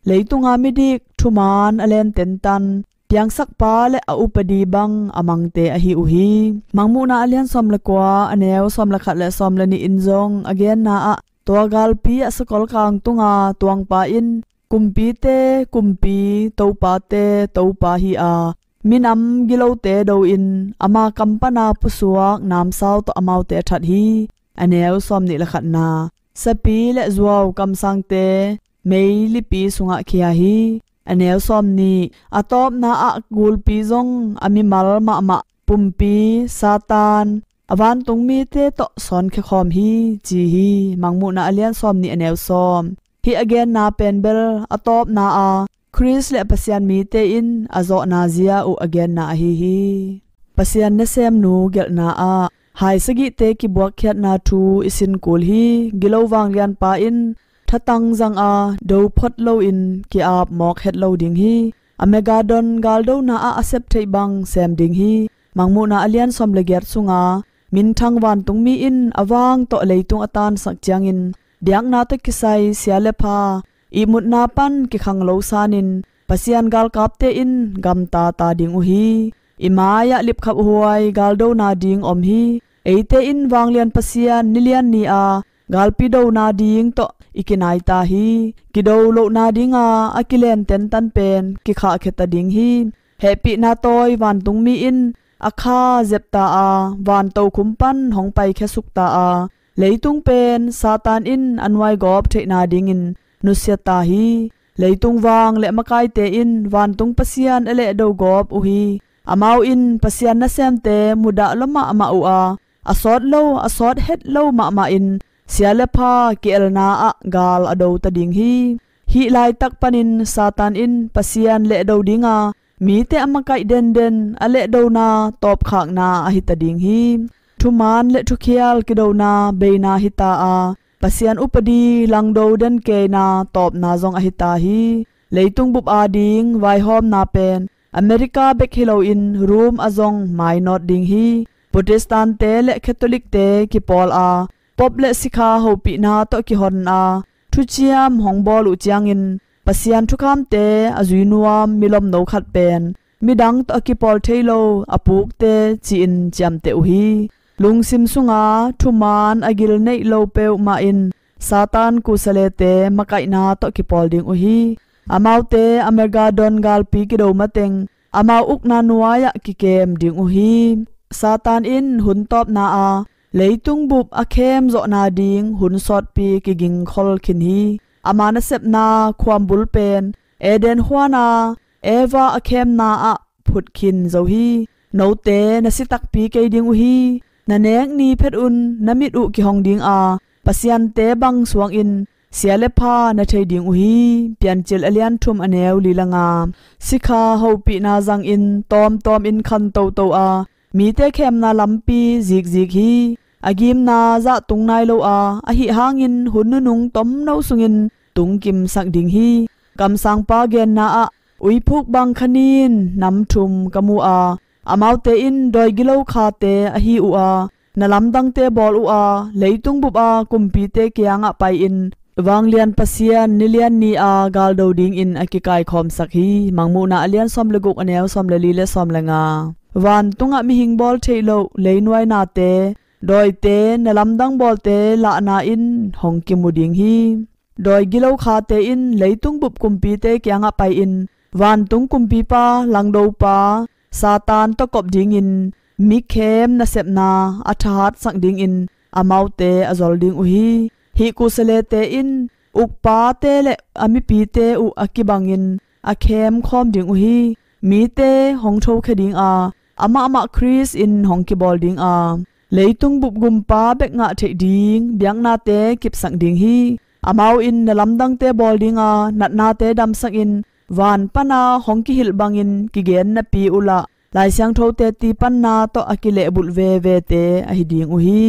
leitunga midik thuman a len tentan, piangsakpa le a upadi bang a mangte ahi uh hi. Mangmuhna a lian sawm le kua, a neu sawm le khat le sawm le nih in zong a genna ah, tua galpi ah sakol kang tunga tuangpa in kumpite kumpi, topate topa hi a, minam gilote do-in ama kam pana pusuak namsau tawh amaute a that hi. A neu sawm nih le khatna, sapi le zuau kamsangte meilipi sungah khia hi. A neu sawm nih, a tawpna ah gulpi zong a mimal mahmah pumpi Satan a vantung mite tawh sawnkhia khawm hi, ci hi. Mangmuhna a lian sawm nih, a neu sawm. Hih a genna pen bel a tawpna a Khrist le Pasian mite in a zawhna zia uh a genna ahi hi. Pasian nasemnu gelhna ah hai sagihte kibuakkhiatna thu i sin kul hi. Gilo vanglianpa in thatang zanga do phot loin ki-ap mawk het lo ding hi. Armageddon galdona ah a sep theih bang sem ding hi. Mangmuhna a lian sawm le giat sunga minthang vantungmi in a vang tawh leitung a tansak ciangin, biakna tawh kisai sia le pha, ihmutna pan kikhang lo sanin Pasian galkapte in gamta ta ding uh hi. I mai-ah lipkhap huai galdona ding om hi. Eite in vanglian Pasian nilian ni-a galpi dona ding tawh i kinai ta hi. Kido lohna dinga a kilen tentan pen kikhahkhia ta ding hi. Hehpihna tawi vantungmi in a kha zepta a, vantokhum pan hong paikhiasuk ta a, leitung pen Satan in a nuaigawp theihna dingin nusia ta hi. Leitung vang le makaite in vantung Pasian a lehdo gawp uh hi. Amau in Pasian nasemte mudah lua mahmah uh a, a sawt lo, a sawt het lo mahmah in sia le pha ki-elna ah gal a do ta ding hi. Hih laitak panin Satan in Pasian lehdo dinga mite a makaih denden a lehdona tawpkhakna ahi ta ding hi. Thuman le thukhial kidona beina hi ta a, Pasian upadi langdo den keina tawpna zong ahi ta hi. Leitung bup ading vaihawmna pen America bek hi loin Rome ah zong mainawt ding hi. Protestant-te le Catholic-te kipawl a, Pope le sikha hopihna tawh kihon a, thuciam hong bawl uh ciangin Pasian thukhamte a zui nuam milomno khat pen midang tawh a kipawl thei lo a pukte ci-in ciamteh uh hi. Lungsim sunga thuman a gil neih lo peuhmah in Satan kusalete makaihna tawh kipawl ding uh hi. Amaute Armageddon galpi kido mateng amau ukna nuai-ah kikem ding uh hi. Satan in hun tawpna a leitung bup a khem zawhna ding hun sawtpi kigingkhol khin hi. Ama nasepna khuambul pen Eden huana Eva a khemna ah phut khin zo hi. Note na si takpi kei ding uh hi. Na nek ni phet un na mit uh kihong dinga pasiante bang suangin sia le pha na thei ding uh hi. Piancil a lian thum a neu li le nga. Sikha hopihna zangin tawmtawmin khan toto a mite khemna lampi zikzik hi. A gimna zah tung nai lo a, ahi hangin hun nunung tomno sungin tungkimsak ding hi. Kamsangpa genna ah uiphuk bang khanin nam thum ka mu a, amaute in dawi gilo khate ahi uh a, na lamdangte bawl uh a, leitung bup a kumpite kiangah pai-in vanglian Pasian nilian ni-a galdo dingin a kikaikhawmsak hi. Mangmuhna a lian sawm le guk a neu sawm le li le sawm le nga. Vantungah mihing bawl theih loh leinuainate, dawite, na lamdang bawlte lahna in hong kimu ding hi. Dawi gilo khate in leitung bup kumpite kiangah pai-in vantung kumpipa langdopa Satan tawh kop dingin mikhem nasepna a thahatsak dingin amaute a zol ding uh hi. Hih kusalete in ukpate le a mipite uh a kibangin a khemkhawm ding uh hi. Mite hong thokhia dinga amah mah Khrist in hong kibawl ding a, leitung bup gumpa bek ngah theih ding biaknate kipsak ding hi. Amau in na lamdangte bawl ding a, natnate damsak in, van pana hong kihilh bangin kigen napi uh lah, Lai Siangtho teti panna tawh a kilehbulh vevete ahi ding uh hi.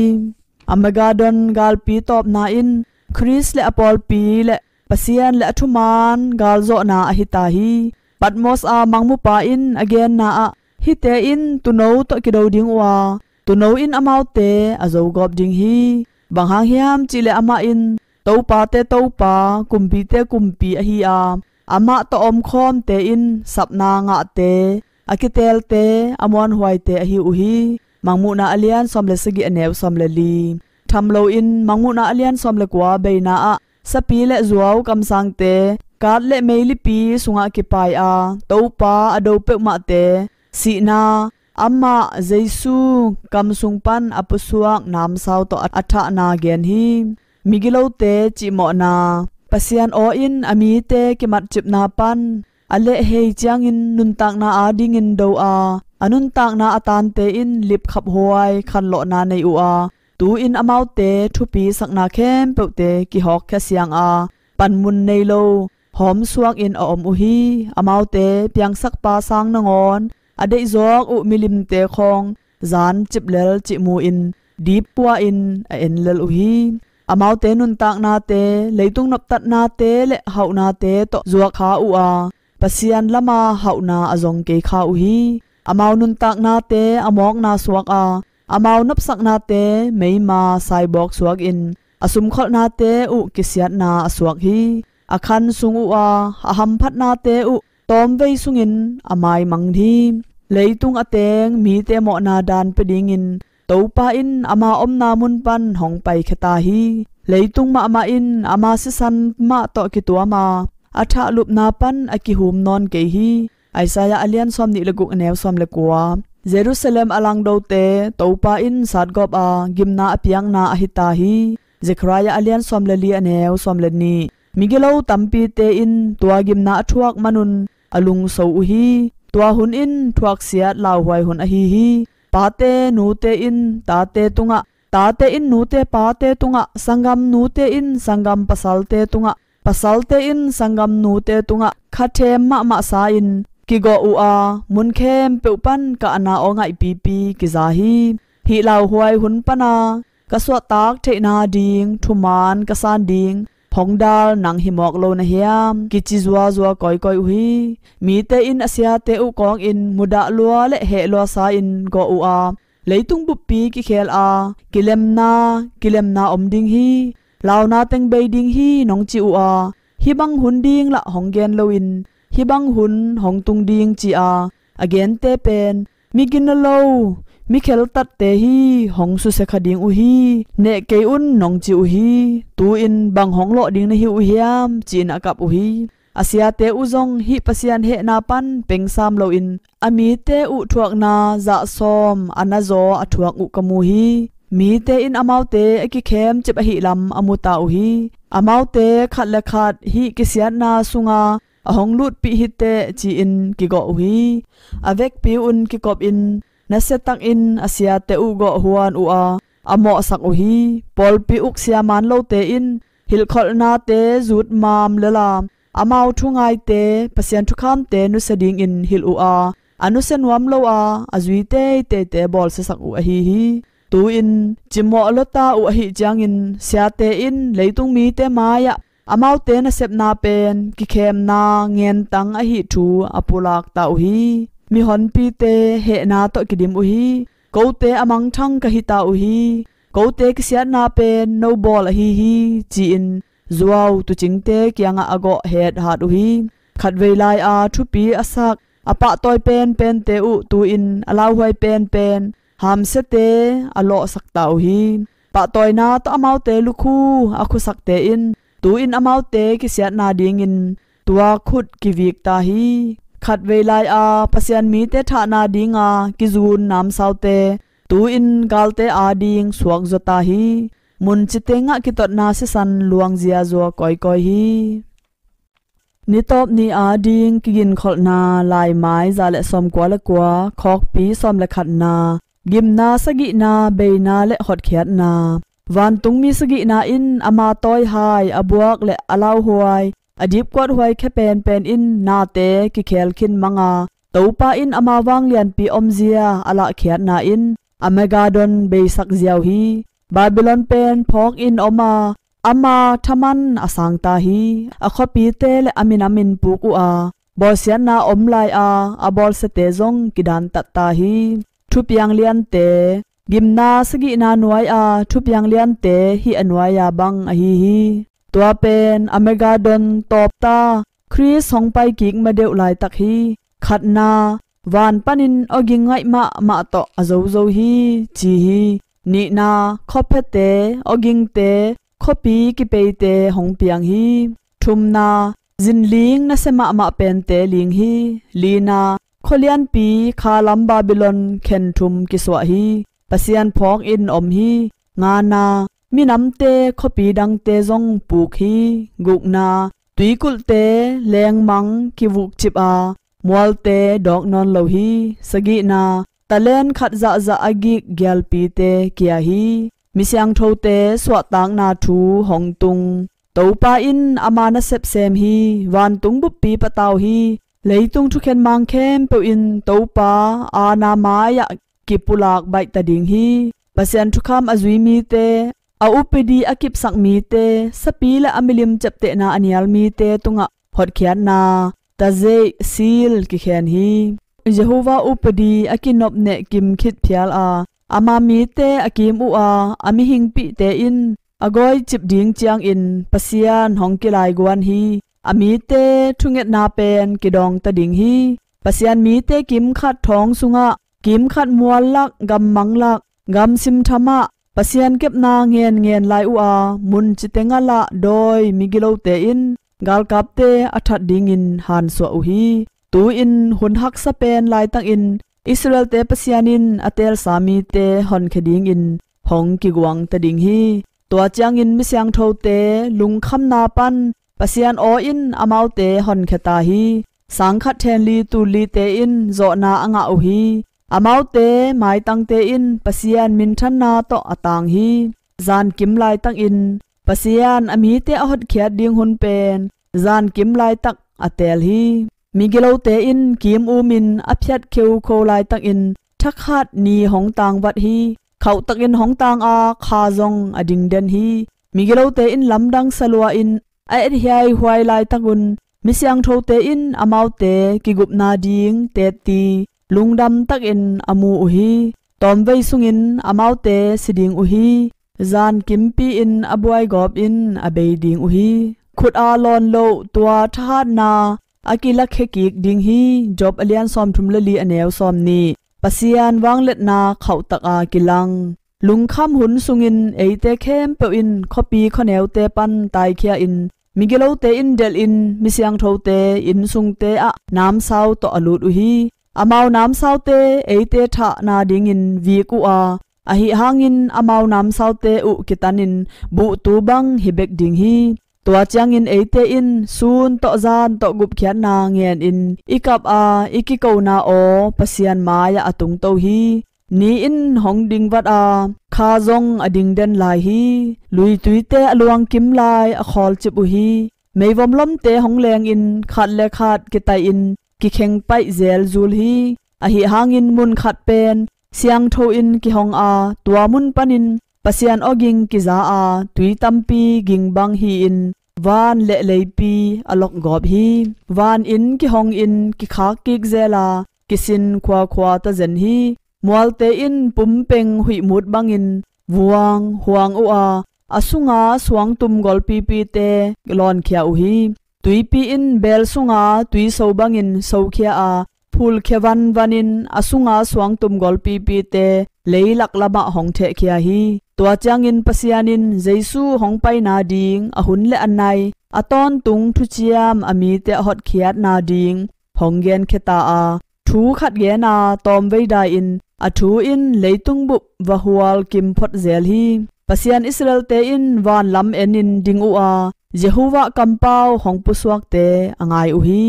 Armageddon galpi tawpna in Khrist le a pawlpi le Pasian le a thumaan galzawhna ahi ta hi. Patmos a mangmupa in a genna ah, hihte in tuuno tawh kido ding uh a, tuuno in amaute a zogawp ding hi. Bang hang hiam cihleh amah in topate Topa, kumpite Kumpi ahi a, amah tawh a omkhawmte in sapna ngahte, a kiteelte, a muanhuaite ahi uh hi. Mangmuhna a lian sawm le sagih, a neu sawm le li. Tham loin Mangmuhna a lian sawm le kua beina ah sapi le zuau kamsangte, kat le meilipi sungah kipai a, Topa a do peuhmahte, sihna, amah Jesu kam sung pan a pusuak namsau tawh a thahna gen hi. Migilote cihmawhna. Pasian aw in a mite kimatcipna pan a lehhei ciangin nuntakna adingin do a, a nuntakna a tante in lipkhaphuai khanlawhna nei uh a, tu-in amaute thupisakna khempeuhte kihawkkhia siang a, panmun nei lo hawmsuak in a om uh hi. Amaute piangsakpa sang nangawn a deihzawk uh milimte khawng zan ciplel cihmu in dipkua in a en lel uh hi. Amaute nuntaknate leitung noptatnate le hauhnate tawh zuak kha uh a, Pasian lama hauhna a zong kei kha uh hi. Amau nuntaknate a mawkna suak a, amau nopsaknate meima saibawk suakin a sumkholhnate uh kisiatna a suak hi. A khan sung uh a, a hamphatnate uh tawmvei sungin a maimang hi. Leitung a teng mite mawhna dan pia dingin Topa in ama omna mun pan hong paikhia ta hi. Leitung mahmah in ama sisan mah tawh kituam a, a thahlupna pan a kihum nawn kei hi. Isaiah a lian sawm nih le guk, a neu sawm le kua. Jerusalem a langdote Topa in satgawp a, gimna a piakna ahi ta hi. Zekhariah a lian sawm le li, a neu sawm le nih. Migilo tampite in tua gimna a thuak manun a lungso uh hi. Tua hun in thuaksiat lauhuai hun ahi hi. Pate nute in tate tungah, tate in nute pate tungah, sanggam nute in sanggam pasalte tungah, pasalte in sanggam nute tungah khathem mahmah sa-in kigawh uh a, mun khempeuh pan kahna aw ngaihpipi kiza hi. Hih lauhuai hun pana ka suahtak theihna ding thuman ka san ding hong dal nang hi mawk lo na hiam? Kici zuazua kawikawi uh hi. Mite in a siate uh kawngin mudah lua le heh lua sa-in gawh uh a, leitung buppi kikhel a, kilemna, kilemna om ding hi, launa teng bei ding hi nong ci uh a, hih bang hun ding lah hong gen loin, hih bang hun hong tung ding ci a, a gente pen mi gina lo, mi kheltatte hi, hong susia kha ding uh hi, neh kei un nong ci uh hi, tu-in bang hong lawh ding na hi uh hiam, ci-in a kap uh hi. A siate uh zong hih Pasian hehna pan pengsam loin a mite uh thuakna zahsawm a nazaw a thuak uh ka mu hi. Mite in amaute a kikhemcip ahih lam a mu ta uh hi. Amaute khat le khat hih kisiatna sunga a hong lutpih hiteh ci-in kigawh uh hi. A vekpi un kikopin nasiatakin a siate uh gawh huan uh a, a mawhsak uh hi. Pawlpi uk sia man lote in hilhkholhnate zutmam lel a, amau thungaite, Pasian thukhamte nusia dingin hilh uh a, a nusia nuam lo a, a zui teiteite bawlsiasak uh ahi hi. Tu-in cimawh lua ta uh ahih ciangin siate in leitung mite mai-ah amaute nasepna pen kikhemna ngentang ahih thu a pulak ta uh hi. Mihonpite hehna tawh kidim uh hi. Kote a mangthang ka hi ta uh hi. Kote kisiatna pen no bawl ahi hi, ci-in zuau tuucingte kiangah a gawh hethat uh hi. Khatvei lai-a thupi a sak, a pahtawi penpente uh tu-in a lauhuai penpen hamsiate a lawhsak ta uh hi. Pahtawina tawh amaute lukhu a khusakte in tu-in amaute kisiatna dingin tua khut kivik ta hi. Khatvei lai-a Pasian mite thahna dinga kizun namsaute tu-in galte ading suakzaw ta hi. Mun citengah kitotna sisan luangzia zaw kawikawi hi. Nitawp ni ading kiginkholhna, laimai za le sawmkua le kua, khawkpi sawm le khatna, gimna sagihna, beina le hotkhiatna. Vantungmi sagihna in ama tawihai, a buak le a lauhuai, a dipkuathuai khia penpen in nate kikhel khin manga, Topa in ama vanglianpi omzia a lahkhiatna in Armageddon beisak ziau hi. Babylon pen phawkin om a, ama thaman a sangta hi. A khuapite le a minam in puk uh a, bawlsiatna om lai a, a bawlsiate zong kidantatta hi. Thupiang liante. Gimna sagihna nuai a thupiang liante hih a nuai a bang ahi hi. Tua pen Armageddon tawpta, Khrist hong paikik madeuh laitak hi. Khatna, van panin awging ngaih mahmah tawh a zozo hi, ci hi. Nihna, khuaphiate, awgingte, khuapi kipeite hong piang hi. Thumna, zinling nasia mahmah pente ling hi. Lina, khualianpi khalam Babylon khen thum kisuah hi. Pasian phawkin om hi. Ngana, minamte khuapi dangte zong puk hi. Gukna, tuikulhte lengmang kivukcip a, mualte dawk nawn lo hi. Sagihna, talent khat zahzah a gik gialpite kia hi. Misiangthote suahtakna thu hong tung. Topa in ama nasep sem hi. Vantung buppi patau hi. Leitung thukhen mang khempeuh in Topa aana mai-ah kipulak baihta ding hi. Pasian thukham a zui mite, a upadi a kipsak mite, sapi le a milim ciaptehna a nial mite tungah hotkhiatna, tazeih, seal kikhen hi. Jehovah upadi a kinopneh kim khit phial a, ama mite a kim uh a, a mihingpihte in a gawicip ding ciangin Pasian hong kilaiguan hi. A mite thungetna pen kidawngta ding hi. Pasian mite kimkhat thawng sungah, kimkhat mual lak, gammang lak, gamsim thamah, Pasian kepna ngenngen lai uh a, mun citeng ah lah dawi migilote in galkapte a that dingin hansuah uh hi. Tu-in hun haksa pen laitakin Israel-te Pasian in a teelsa mite honkhia dingin hong kiguangta ding hi. Tua ciangin misiangthote lungkhamna pan Pasian aw in amaute honkhia ta hi. Sangkhat thenli tullite in zawhna a ngah uh hi. Amaute maitangte in Pasian minthanna tawh a tang hi. Zankim laitakin Pasian a mite a hotkhiat ding hun pen zankim laitak a teel hi. Migilote in kim umin a phiat kheukho laitakin thakhat ni hong tangvat hi. Khauhtakin hong tang a, kha zong a dingden hi. Migilote in lamdang salua in a ethiaihuai laitakun misiangthote in amaute kigupna ding tetti lungdamtakin a mu uh hi. Tawmvei sungin amaute si ding uh hi. Zankimpi-in a buaigawpin a bei ding uh hi. Khut a lawn loh tua thahatna a kilakhia kik ding hi. Job a lian sawmthum le li, a neu sawmnih. Pasian vangliatna khauhtaka kilang. Lungkham hun sungin eite khempeuh in khuapi khuaneute pan taikhia-in migilote in delhin misiangthote innsungte ah namsau tawh a lut uh hi. Amau namsaute eite thahna dingin vik uh a, ahi hangin amau namsaute uh kitanin buhtu bang hi bek ding hi. Tua ciangin eite in sun tawh zan tawh gupkhiatna ngenin i kap a i kikona aw Pasian mai-ah a tungto hi. Ni in hong dingvat a, kha zong a dingden lai hi. Luituite a luangkim lai a khawlcip uh hi. Meivom lomte hong lengin khat le khat kitaihin kikheng paih zelzul hi. Ahi hangin mun khat pen siangtho in kihong a, tua mun panin Pasian awging kiza a, tui tampi ging bang hi-in van le leipi a lokgawp hi. Van in kihongin kikhak kik zel a, kisin khuakhua ta zen hi. Mualte in pumpeng huihmut bangin vuang huang uh a, a sunga suangtum golpipite lawnkhia uh hi. Tuipi in beel sunga tuiso bangin sokhia a, phulkhia vanvanin a sunga suangtum golpipite leilak lamah hong thehkhia hi. Tua ciangin Pasian in Jesu hong paina ding a hun le a nai, a tawntung thuciam a mite a hotkhiatna ding hong genkhia ta a, thu khat gen a tawmvei dai-in a thu in leitung bup va hual kim phot zel hi. Pasian Israel-te in van lam enin ding uh a, Jehovah kampau hong pusuakte a ngai uh hi.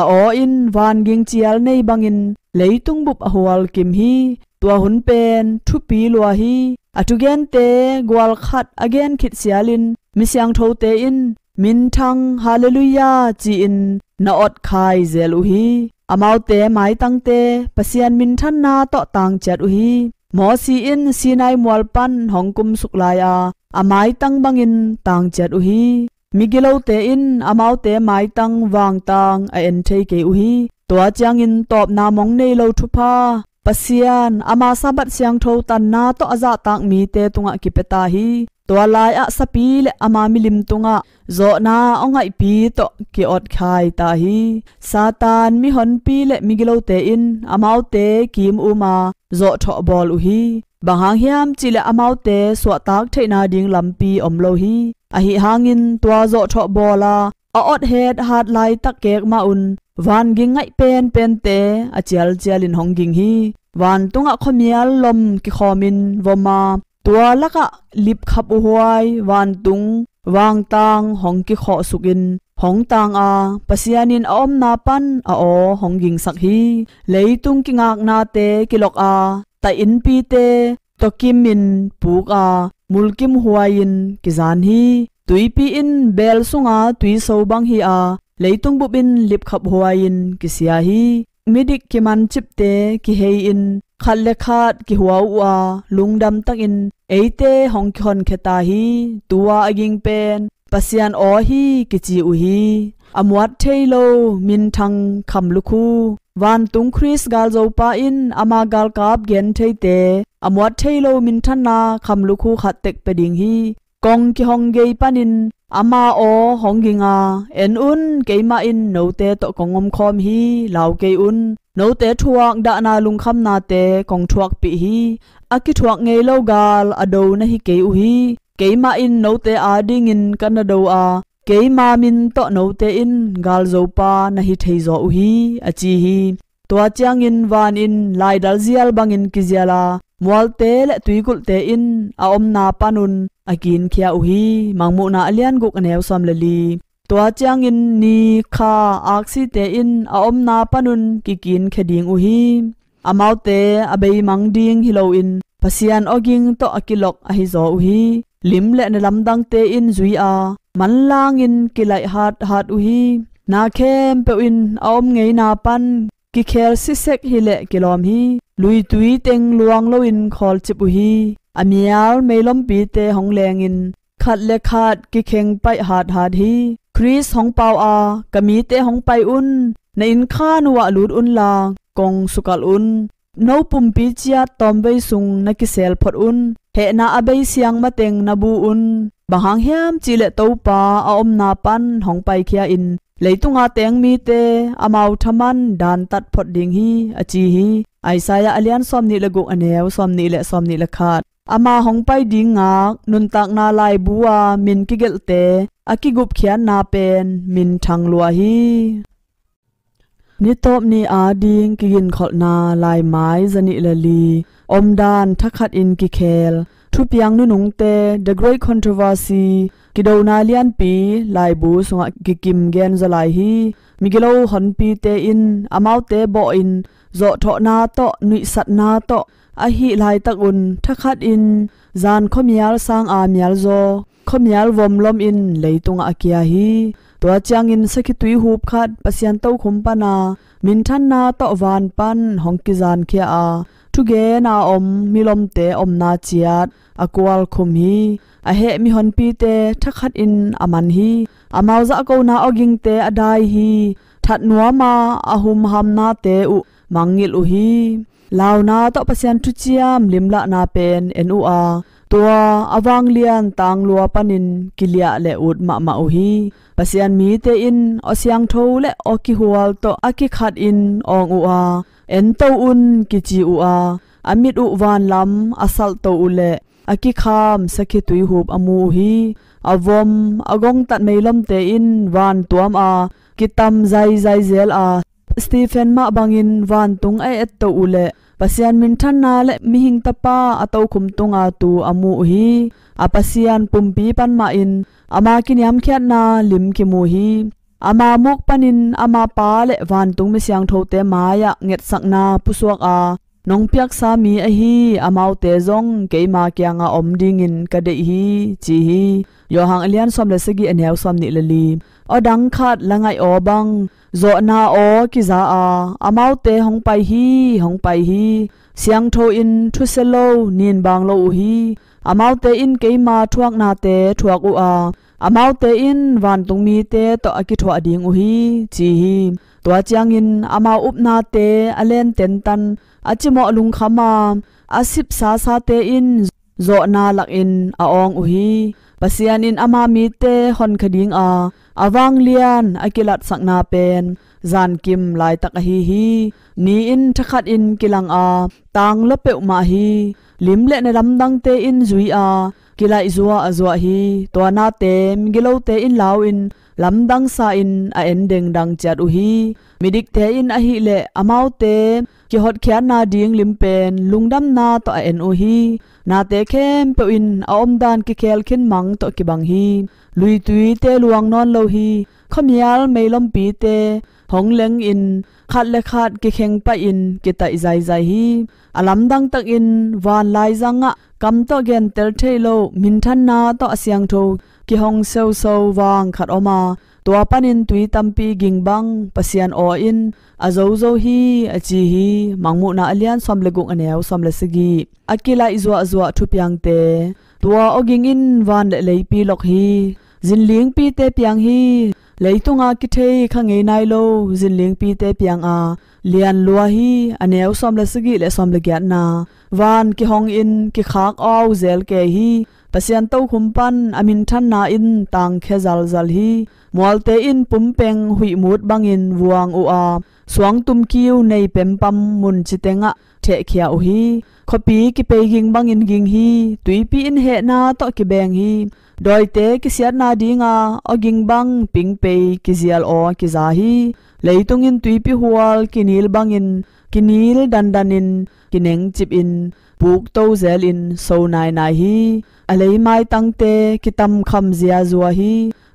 A aw in van ging cial nei bangin leitung bup a hual kim hi. Tua hun pen thupi lua hi. A thugente gual khat a gen khit sialin mi siangthote in minthang Hallelujah ci-in na otkhai zel uh hi. Amaute maitangte Pasian minthanna tawh tangciat uh hi. Mosi in Sinai mual pan hong kumsuk lai-a a maitang bangin tangciat uh hi. Migilote in amaute maitang vangtang a en thei kei uh hi. Tua ciangin tawpna mong nei lo thupha Pasian ama Sabbath siangtho tanna tawh a zahtak mite tungah kipia ta hi. Tua lai-ah sapi le ama milim tungah zawhna a ngaihpi tawh ki-otkhai ta hi. Satan mihonpi le migilote in amaute kim uma zawhthawh bawl uh hi. Bang hang hiam cihleh amaute suahtak theihna ding lampi om lo hi. Ahi hangin tua zawhthawh bawla a othet hat laitak kek mah un van ging ngaih penpente a cialcialin hong ging hi. Vantungah khuamial lom kikhawmin voma tua lakah lipkhap uh huai vantung vangtang hong kikhawhsukin hong tang a, Pasian in a omna pan a aw hong gingsak hi. Leitung kingaknate kilok a, tah innpite tawkimin puk a, mulkim huai-in kizan hi. Tuipi in beel sunga tuiso bang hi a, leitung bup in lipkhap huai-in kisia hi. Midik kimancipte kihei-in khat le khat kihuau uh a, lungdamtakin eite hong kihonkhia ta hi. Tua a ging pen Pasian aw hi kici uh hi. A muat thei lo minthang khamlukhu. Vantung Khrist galzopa in ama galkap gen theite a muat thei lo minthanna khamlukhu khat tek pia ding hi. Kong kihong gei panin ama aw hong ging a, en un, keimah in note tawh kong omkhawm hi, lau kei un. Note thuak dahna lungkhamnate kong thuakpih hi. A kithuak ngei lo gal a do na hi kei uh hi. Keimah in note adingin ka na do a, keima min tawh note in galzopa na hi theizaw uh hi, a ci hi. Tua ciangin van in laidal zial bangin kizial a, mualte le tuikulhte in a omna panun a kinkhia uh hi. Mangmuhna a lian guk a neu sawm le li. Tua ciangin ni, kha, aksite in a omna panun kikinkhia ding uh hi. Amaute a beimang ding hi loin Pasian awging tawh a kilok ahi zaw uh hi. Lim le na lamdangte in zui a, manlangin kilaih hathat uh hi. Na khempeuh in a om ngeina pan kikhel sisek hileh kilawm hi. Luitui teng luang loin khawlcip uh hi. A mial meilompite hong lengin khat le khat kikheng paih hathat hi. Khrist hong pau a, ka mite hong pai un, na innkhan uhah lut unla kong sukalh un. No pumpi ciat tawmvei sung na kisel phot un. Hehna a bei siang mateng na bu un. Bang hang hiam cihleh Topa a omna pan hong paikhia in leitunga teng mite amau thaman dantat phot ding hi, a ci hi. Isaiah a lian sawmnih le guk a neu sawmnih le sawmnih le khat. Ama hong pai ding ngak nuntakna laibu-a min kigelhte a kigupkhiatna pen minthang lua hi. Nitawp ni ading kiginkholhna laimai zanih le li. Omdan thakhatin kikhel. Thupiang nunungte, The Great Controversy, kidona lianpi laibu sungah kikim genzaw lai hi. Migilo honpite in amaute bawhin zawhthawhna tawh nuihsatna tawh ahih laitakun thakhatin zan khuamial sanga mialzaw khuamial vomlom in leitungah a kia hi. Tua ciangin sakhi tuihup khat Pasian tokhum pana minthanna tawh van pan hong kizankhia a, thugena om milomte omna ciat a kualkhum hi. A heh mihonpite thakhatin a man hi. Amau zahkona awgingte a dai hi. That nuama a humhamnate uh mangngilh uh hi. Launa tawh Pasian thuciam limlahna pen en uh a, tua a vanglian tanglua panin kiliah le ut mahmah uh hi. Pasian mite in aw siangtho le aw kihual tawh a kikhatin awng uh a, ento un kici uh a, a mit uh vanlam a salhto uhleh a kikham sakhi tuihup a mu uh hi. A vom a gongtat meilomte in vantuam a kitam zaizai zel a, Stephen mah bangin vantung a etto uhleh Pasian minthanna le mihing tapa a tokhum tunga tu a mu uh hi. a Pasian pumpi pan mahin ama kiniamkhiatna lim kimu hi. Ama muk panin ama Pa le vantung mi siangthote mai-ah ngetsakna pusuak a nong piaksa mi ahi amaute zong keima kiangah om dingin ka deih hi, ci hi. Johan a lian sawm le sagih, a neu sawm nih le li. Aw dang khat la ngaih aw bang, zawhna aw kiza a, amaute hong pai hi, hong pai hi. Siangtho in thusia lo, nin bang lo uh hi. Amaute in keima thuaknate thuak uh a, amaute in vantung mite tawh a kithuah ding uh hi, ci hi. Tua ciangin amau upnate a len tentan, a cimawh lungkham a, a sipsasate in zawhna lakin a awng uh hi. Pasian in ama mite honkha dinga a vanglian a kilatsakna pen zankim laitak ahi hi. Ni in thakhatin kilang a, tang lua peuhmah hi. Lim le na lamdangte in zui a, kilaih zuahzuah hi. Tua nate migilote in lau in lamdang sa-in a en dengdang ciat uh hi. Midikte in ahileh amaute kihotkhiatna ding lim pen lungdamna tawh a en uh hi. Nate khempeuh in a omdan kikhel khin mang tawh kibang hi. Luituite luang nawn lo hi. Khuamial meilompite hong lengin khat le khat kikheng pahin kitaih zaizai hi. A lamdang takin van laizangah kam tawh gentel thei lo minthanna tawh a siangtho kihong seuso vang khat om a, tua panin tui tampi ging bang Pasian aw in a zozo hi, a ci hi. Mangmuhna a lian sawm le guk, a neu sawm le sagih. A kilaih zuahzuah thupiangte. Tua awging in van le leipi lok hi. Zinlingpite piang hi. Leitunga kithei kha ngei nai lo zinlingpite piang a, lian lua hi, a neu sawm le sagih le sawm le giatna. Van kihong in kikhak aw zel kei hi. Pasian tokhum pan a minthanna in tangkhia zalzal hi. Mualte in pumpeng huihmut bangin vuang uh a, suangtum kiu nei pempam mun citengah thehkhia uh hi. Khuapi kipei ging bangin ging hi. Tuipi in hehna tawh kibeng hi. Dawite kisiatna dinga awging bang pingpei kizial aw kiza hi. Leitung in tuipi hual kinil bangin kinil dandanin kinengcipin pukto zelin so nainai hi. A leimaitangte kitamkham ziazua hi.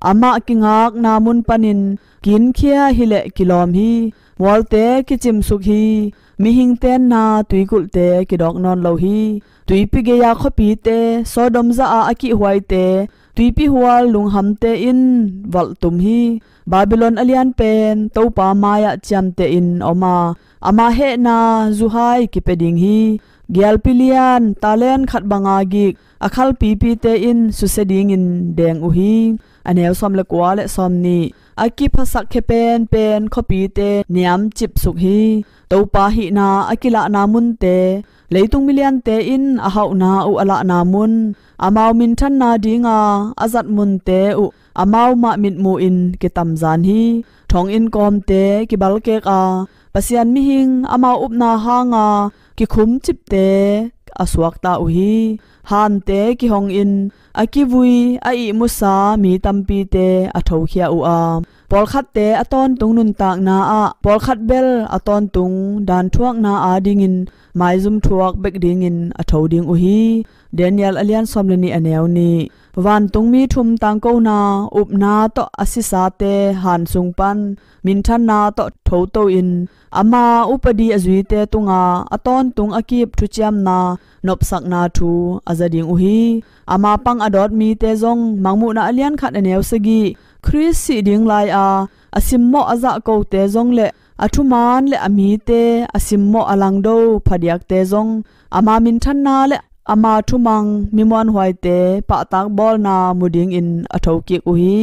Amah kingakna mun panin kinkhia hileh kilawm hi. Mualte kicimsuk hi. Mihing tenna tuikulhte kidawk nawn lo hi. Tuipi gei-a khuapite, Sodom zah a a kihhuaite, tuipi hual lunghamte in valhtum hi. Babylon a lian pen Topa mai-ah ciamtehin om a, ama hehna zuhai kipia ding hi. Gialpi lian, talent khat banga gik a khalpipite in susia dingin deng uh hi. A neu sawm le kua le sawm nih. A kiphasak khia penpen khuapite niamcipsuk hi. Topa hihna a kilahna munte, leitung miliante in a hauhna uh a lahna mun, amau minthanna dinga a zat munte uh amau mah mitmuhin kitamzan hi. Thonginn kawmte kibalkek a, Pasian mihing amau upna hanga kikhumcipte a suakta uh hi. Hante kihongin a kivui a ihmusa mi tampite a thokhia uh a, pawlkhatte a tawntung nuntakna ah pawlkhat bel a tawntung danthuakna adingin maizum thuak bek dingin a tho ding uh hi. Daniel a lian sawm le nih, a neu nih. Vantungmi thum tangkona upna tawh a sisate han sung pan minthanna tawh thoto in ama upadi a zuite tunga a tawntung a kip thuciamna nopsakna thu a za ding uh hi. Ama pang a dawt mite zong, Mangmuhna a lian khat, a neu sagih, Khrist sih ding lai-a a simmawh a zahkote zong le a thuman le a mite a simmawh a langdo phadiakte zong ama minthanna le ama thumang mimuanhuaite pahtak bawlna mu dingin a thokik uh hi.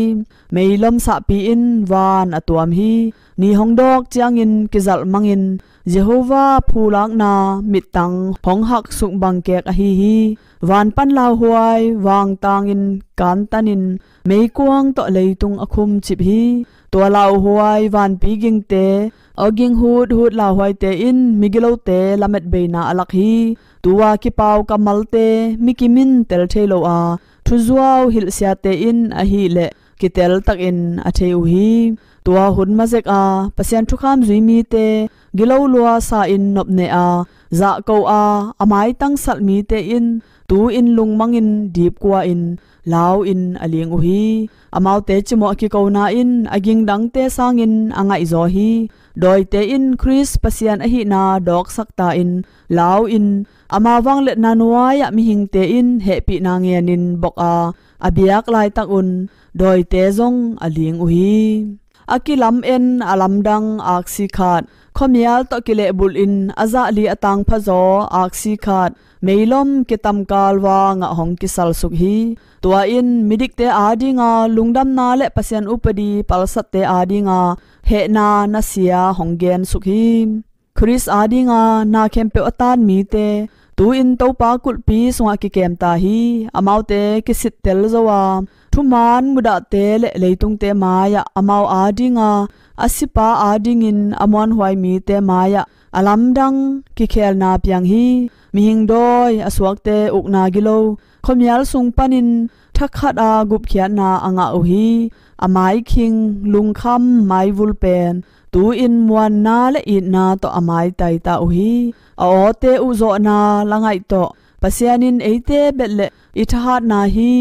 Meilom sahpi in van a tuam hi. Ni hong dawk ciangin kizalh mangin Jehovah phulakna mittang hong haksuk bangkek ahi hi. Van pan lauhuai vangtangin kantanin meikuang tawh leitung a khumcip hi. Tua lauhuai vanpi gingte, awging huthut lauhuaite in migilote lametbeina a lak hi. Tua kipau kammalte mikim in tel thei lo a, thuzuau hilhsiate in ahileh kitel takin a thei uh hi. Tua hun mazek a Pasian thukham zui mite gilo lua sa-in nopneh a, zahko a a maitang salh mite in tu-in lungmangin dipkua-in lau-in a ling uh hi. Amaute cimawh a kikona in a gingdangte sangin a ngaihzaw hi. Dawite in Khrist Pasian ahihna dawksakta-in lau-in ama vangliatna nuai-ah mihingte in hehpihna ngenin bok a, a biak laitakun dawite zong a ling uh hi. A kilam en a lamdang aksi khat, khuamial tawh kilehbulhin a zahli a tangphazaw aksi khat, meilom kitamkal vangah hong kisalsuk hi. Tua in midikte adinga lungdamna le Pasian upadi palsatte adinga hehna nasia hong gensuk hi. Khrist adinga na khempeuh a tan mite tu-in Topa kulhpi sungah kikemta hi. Amaute kisittel zo a, thuman mudahte le leitungte mai-ah amau adinga a sipa adingin a muanhuai mite mai-ah a lamdang kikhelna piang hi. Mihing dawi a suakte ukna gilo khuamial sung panin thakhat a gupkhiatna a ngah uh hi. A maikhing lungkham maivul pen tu-in muanna le itna tawh a maitaita uh hi. A awte uh zawhna la ngaih tawh Pasian in eite bet le i thahatna hi.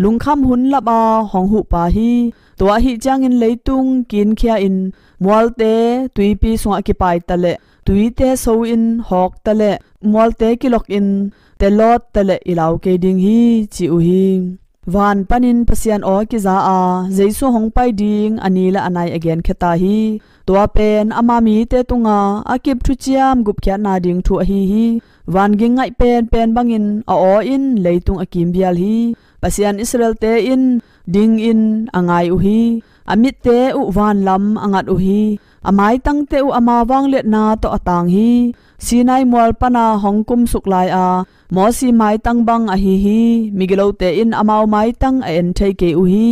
Lungkham hun lap a hong huhpa hi. Tua ahih ciangin leitung kinkhia-in mualte tuipi sungah kipaita le tuite so-in hawkta le mualte kilokin telawt ta le i lau kei ding hi, ci uh hi. Van panin Pasian aw kiza a Jesu hong pai ding a ni le a nai a genkheta hi. Tua pen ama mite tunga a kip thuciam gupkhiatna ding thu ahi hi. Van ging ngaih penpen bangin a aw in leitung a kimbial hi. Pasian Israelte in dingin a ngai uh hi. A mitte uh vanlam a ngat uh hi. A maitangte uh ama vangliatna tawh a tang hi. Sinai mual pana hong kumsuk lai a Mosi maitang bang ahi hi. Migilote in amau maitang a en thei kei uh hi.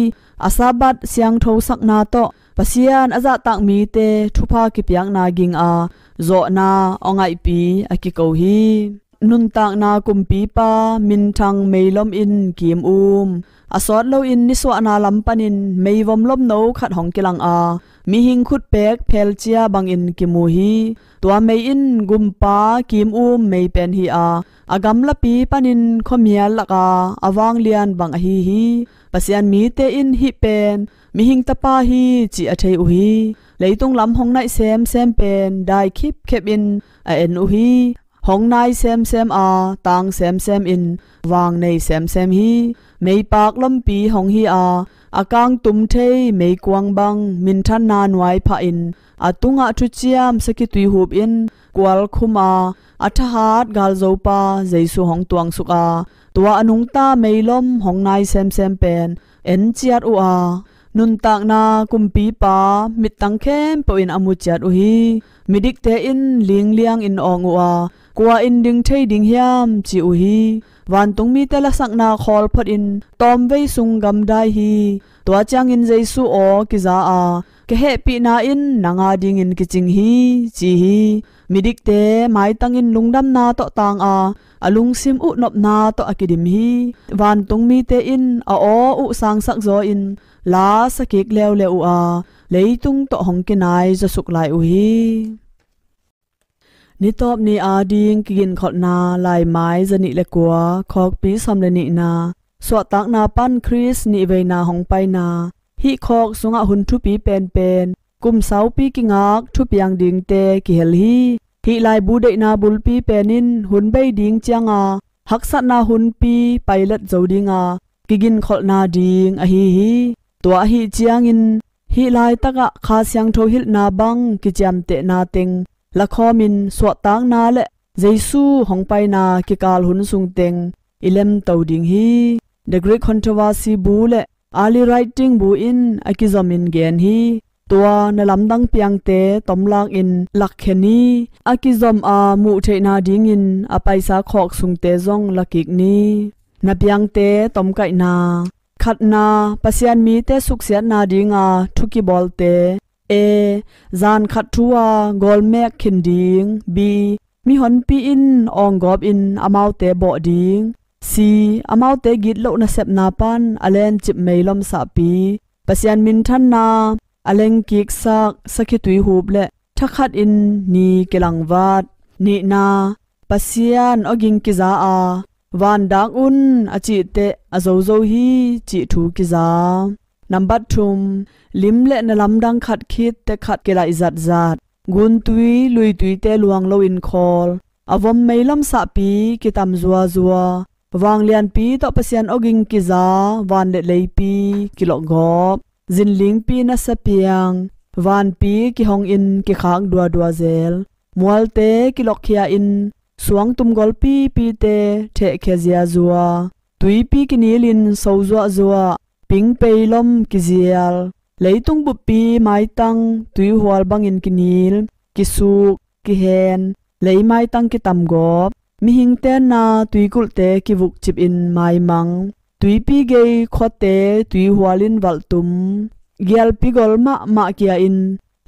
A Sabbath siangthosakna tawh Pasian a zahtak mite thupha kipiakna ging a zawhna aw ngaihpi a kiko hi. Nuntakna kumpipa minthang meilom in kim um. A sawt loin nisuahna lam panin meivom lomno khat hong kilang a mihing khutpek phelcia bangin kimu hi. Tua mei in gumpa kim um mei pen hi a, a gamlapi panin khuamial laka a vanglian bang ahi hi. Pasian mite in hih pen mihing tapa hi, ci a thei uh hi. Leitung lam hong naih semsem pen dai khipkhep in a en uh hi. Hong nai semsem a tang semsem in vang nei semsem hi. Meipak lompi hong hi a, a kangtum thei meikuang bang minthanna nuai phahin a tungah thuciam sakhi tuihup in kualkhum a, a thahat galzopa Jesu hong tuangsuk a, tua a nungta meilom hong nai semsem pen en ciat uh a, nuntakna kumpipa mittang khempeuh in a mu ciat uh hi. Midikte in lingliangin awng uh a, kua in ding thei ding hiam, ci uh hi. Vantung mite lasakna khawl photin tawmvei sung gamdai hi. Tua ciangin Jesu aw kiza a, ka hehpihna in nang adingin kicing hi, ci hi. Midikte maitangin lungdamna tawh tang a, a lungsim uh nopna tawh a kidim hi. Vantung mite in a aw uh sangsak zaw in la sakik leuleu uh a, leitung tawh hong kinai zawsuk lai uh hi. Nitawp ni ading kiginkholhna laimai zanih le kua, khawkpi sawm le nihna, suahtakna pan Khrist nihveina hong paina. Hih khawk sungah hun thupi penpen kum saupi kingak thupiang dingte kihel hi. Hih laibu deihna bulpi pen in hun bei ding cianga haksatna hunpi pailet zo dinga kiginkholhna ding ahi hi. Tua ahi ciangin hih laitakah Kha Siangtho hilhna bang kiciamtehna teng lakhawmin suahtakna le Jesu hong paina kikal hun sung teng i lemto ding hi. The Great Controversy bu le Early Writing bu in a kizomin gen hi. Tua na lamdang piangte tomlakin lakkhen hi. A kizom a muh theihna dingin a paisa khawk sungte zong lakik ni. Na piangte tomkaihna. Khatna, Pasian mite suksiatna dinga thu kibawlte. A, zan khat thu-a gawlmek khin ding. B, mihonpi in awnggawpin amaute bawh ding. C, amaute gitloh nasepna pan a lencip meilom sahpi. Pasian minthanna a lengkiksak sakhi tuihup le thakhatin ni kilangvat. Nihna, Pasian awging kiza a Van dak un a cih teh a zozo hi cih thu kiza. Nambat thum, lim le na lamdang khat khit teh khat kilaih zatzat. Guntui luituite luang loin khawl, a vom meilom sahpi kitam zuazua, vanglianpi tawh Pasian awging kiza, van le leipi kilokgawp, zinlingpi nasa piang, vanpi kihongin kikhak duadua zel, mualte kilokkhia in, suangtum golpipite thehkhia ziazua, tuipi kinilin so zuahzuah, pingpei lom kizial, leitung buppi maitang tuihual bangin kinil, kisuk, kihen, lei maitang kitamgawp, mihing tenna tuikulhte kivukcipin maimang, tuipi gei khuate tuihualin valhtum, gialpi gol mahmah kia-in,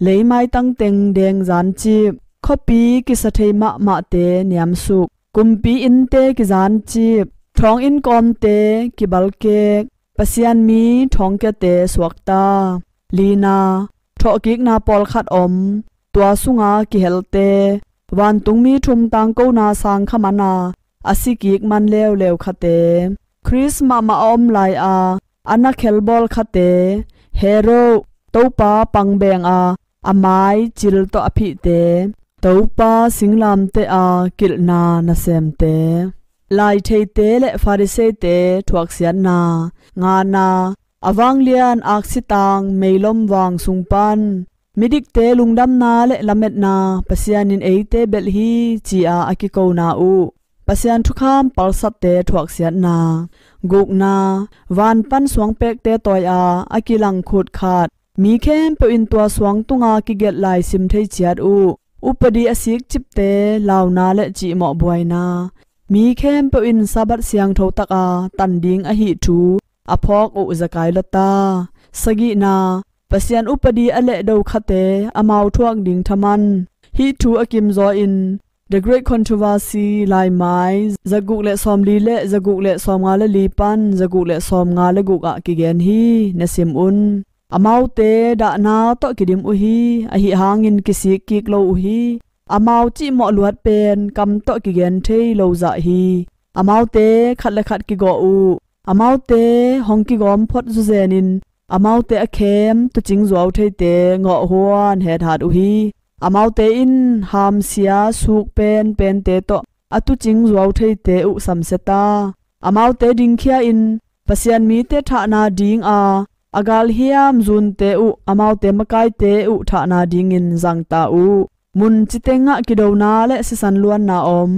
lei maitang teng deng zancip, khuapi kisa thei mahmahte niamsuk, kumpi innte kizancip, thawnginn kawmte kibalkek, Pasian mi thawngkiate suakta. Lina, thawhkikna pawlkhat om, tua sunga kihelte, vantungmi thum tangkona sang kha mana a sikik man leuleu khate, Khrist mahmah a om lai-a a na khelbawl khate, Hero, Topa pangbenga a mai cil tawh a phihte, Topa singlamteh a kilhna nasemte. Laitheite le Fariseite thuaksiatna. Ngana, a vanglian aksitang meilom vang sung pan midikte lungdamna le lametna Pasian in eite belh hi ci-a a kikona uh Pasian thukham palsatte thuaksiatna. Gukna, van pan suangpekte tawi-a a kilang khut khat, mi khempeuh in tua suang tunga kigelh lai sim thei ciat uh. Upadi a sikcipte launa le cihmawh buaina. Mi khempeuh in Sabbath siangtho taka tan ding ahih thu a phawk uh zakai lota. Sagihna, Pasian upadi a lehdo khate amau thuak ding thaman. Hih thu a kimzaw in The Great Controversy laimai zaguk le sawmli le zaguk le sawmnga le li pan zaguk le sawmnga le guk ah kigen hi, na sim un. Amaute dahna tawh kidim uh hi, ahi hangin kisik kik lo uh hi. Amau cihmawh luat pen kam tawh kigen thei lo zah hi. Amaute khat le khat kigawh uh. Amaute hong kigawm phot zuzenin amaute a khem tucing zuau theite ngawh huan hethat uh hi. Amaute in hamsia suk penpente tawh a tucing zuau theite uh samsia ta. Amaute dingkhia in Pasian mite thahna dinga a galhiam zunte uh amaute makaite uh thahna dingin zangta uh. Mun citengah kidona le sisan luanna om.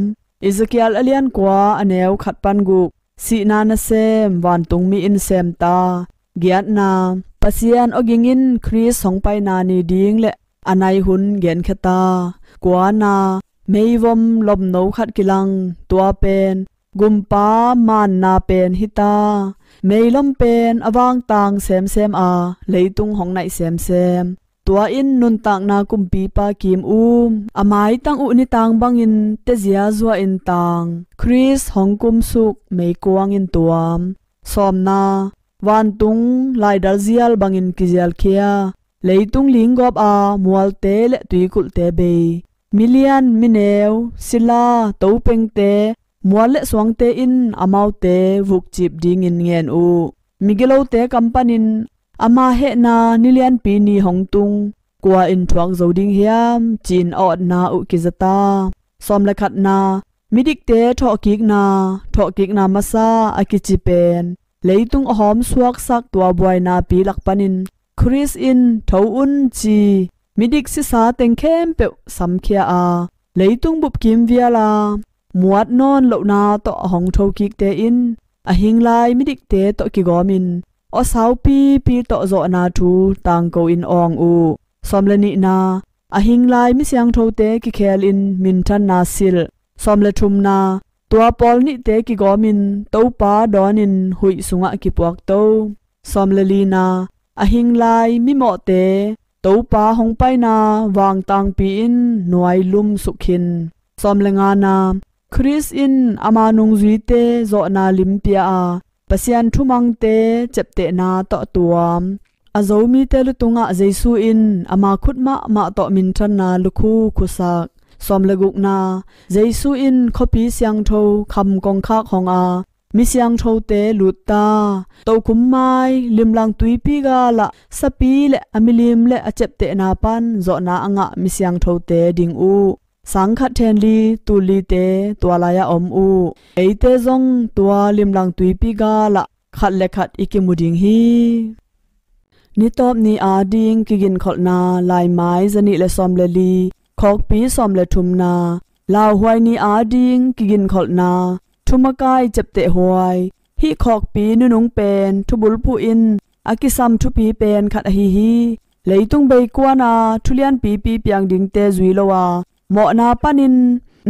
Ezekiel a lian kua a neu khat pan guk. Sihna nasem vantungmi in semta. Giatna, Pasian awging in Khrist hong paina ni ding le a nai hun genkhia ta. Kuana, meivom lomno khat kilang, tua pen gumpa manna pen hita. Meilom pen a vangtang semsem a, leitung hong naih semsem. Tua in nuntakna kumpipa kim um, a maitang uh nitang bangin tezia zuain tang, Khrist hong kumsuk meikuangin tuam. Sawmna, vantung laidal zial bangin kizialkhia, leitung linggawp a mualte le tuikulhte bei. Milian, mineu, sila, topengte, mual le suangte in amaute vukcip dingin ngen uh. Migilote kam panin ama hehna nilianpi ni hong tung, kua in thuak zo ding hiam, ci-in a awtna uh kizata. Sawm le khatna, midikte thawhkikna, thawhkikna masa a kici pen leitung a hawm suaksak tua buainapi lak panin Khrist in tho un ci midik sisa teng khempeuh samkhia a, leitung bupkim viala muat nawn lohna tawh a hong thokikte in a hinglai midikte tawh kigawmin awsau pipi tawh zawhna thu tangko in awng uh. Sawm le nihna, a hinglai misiangthote kikhelin minthanna silh. Sawm le thumna, tua pawl nihte kigawmin Topa dawnin huih sungah kipuakto. Sawm le lina, a hinglai mimawhte Topa hong paina vangtangpi in nuai lum sukkhin. Sawm le ngana, Khrist in ama nungzuite zawhna limpia a, Pasian thumangte ceptehna tawh tuam. A zomite lutungah Jesu in ama khut mahmah tawh minthanna lukhu khusak. Sawm le gukna, Jesu in khuapi siangtho kham kongkhak hong a, mi siangthote lutta, tokhum mai, limlang tuipi galah sapi le a milim le a ciaptehna pan zawhna a ngah mi siangthote ding uh. Sangkhat thenli tullite tua lai-ah om uh. Eite zong tua limlang tuipi galah khat le khat i kimu ding hi. Nitawp ni ading kiginkholhna, laimai zanih le sawm le li, khawkpi sawm le thumna, lauhuai ni ading kiginkholhna, thumakai ciaptehhuai. Hih khawkpi nunung pen thubulphuh in a kisam thupi pen khat ahi hi. Leitung beikuana thulianpipi piang dingte zui lo a, mawhna panin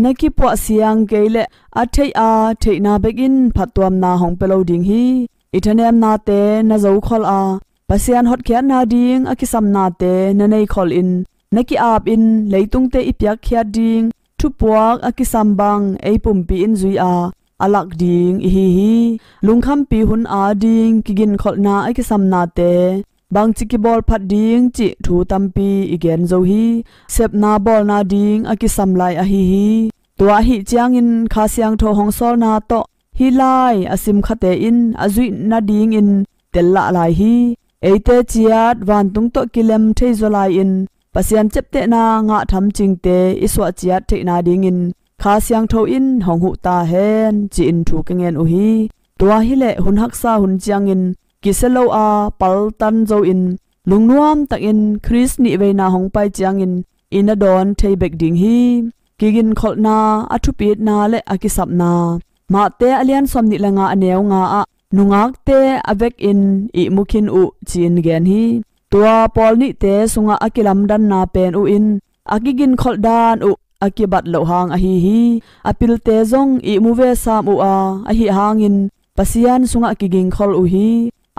na kipuah siang kei leh a theih a theihna bekin phattuamna hong pia lo ding hi. I thanemnate na zokhol a, Pasian hotkhiatna ding a kisamnate na neikholhin, na ki-apin leitungte i piakkhiat ding thupuak a kisam bang ei pumpi in zui a, a lak ding i hi hi. Lungkhampi hun ading kiginkholhna a kisamnate bangci kibawl phat ding cih thu tampi i gen zo hi. Sepna bawlna ding a kisam lai ahi hi. Tua ahi ciangin Kha Siangtho hong sawlna tawh hih lai a simkhate in a zuih nadingin tel lah lai hi. Eite ciat vantung tawh kilem thei zaw lai-in Pasian ciaptehna ngah thamcingte i suah ciat theihna dingin Kha Siangtho in hong huh ta hen, ci-in thu ka ngen uh hi. Tua hileh hun haksa hun ciangin kisia lo a paltan zo-in lungnuam takin Khrist nihveina hong pai ciangin i na dawn thei bek ding hi. Kiginkholhna, a thupitna le a kisapna. Mate a lian sawm nih le nga a neu nga ah nungakte a vekin ihmu khin uh ci-in gen hi. Tua pawl nihte sungah a kilamdanna pen uh in a kiginkholh dan uh a kibat loh hang ahi hi. A pilte zong ihmu ve sam uh a, ahi hangin Pasian sungah kigingkhol uh hi.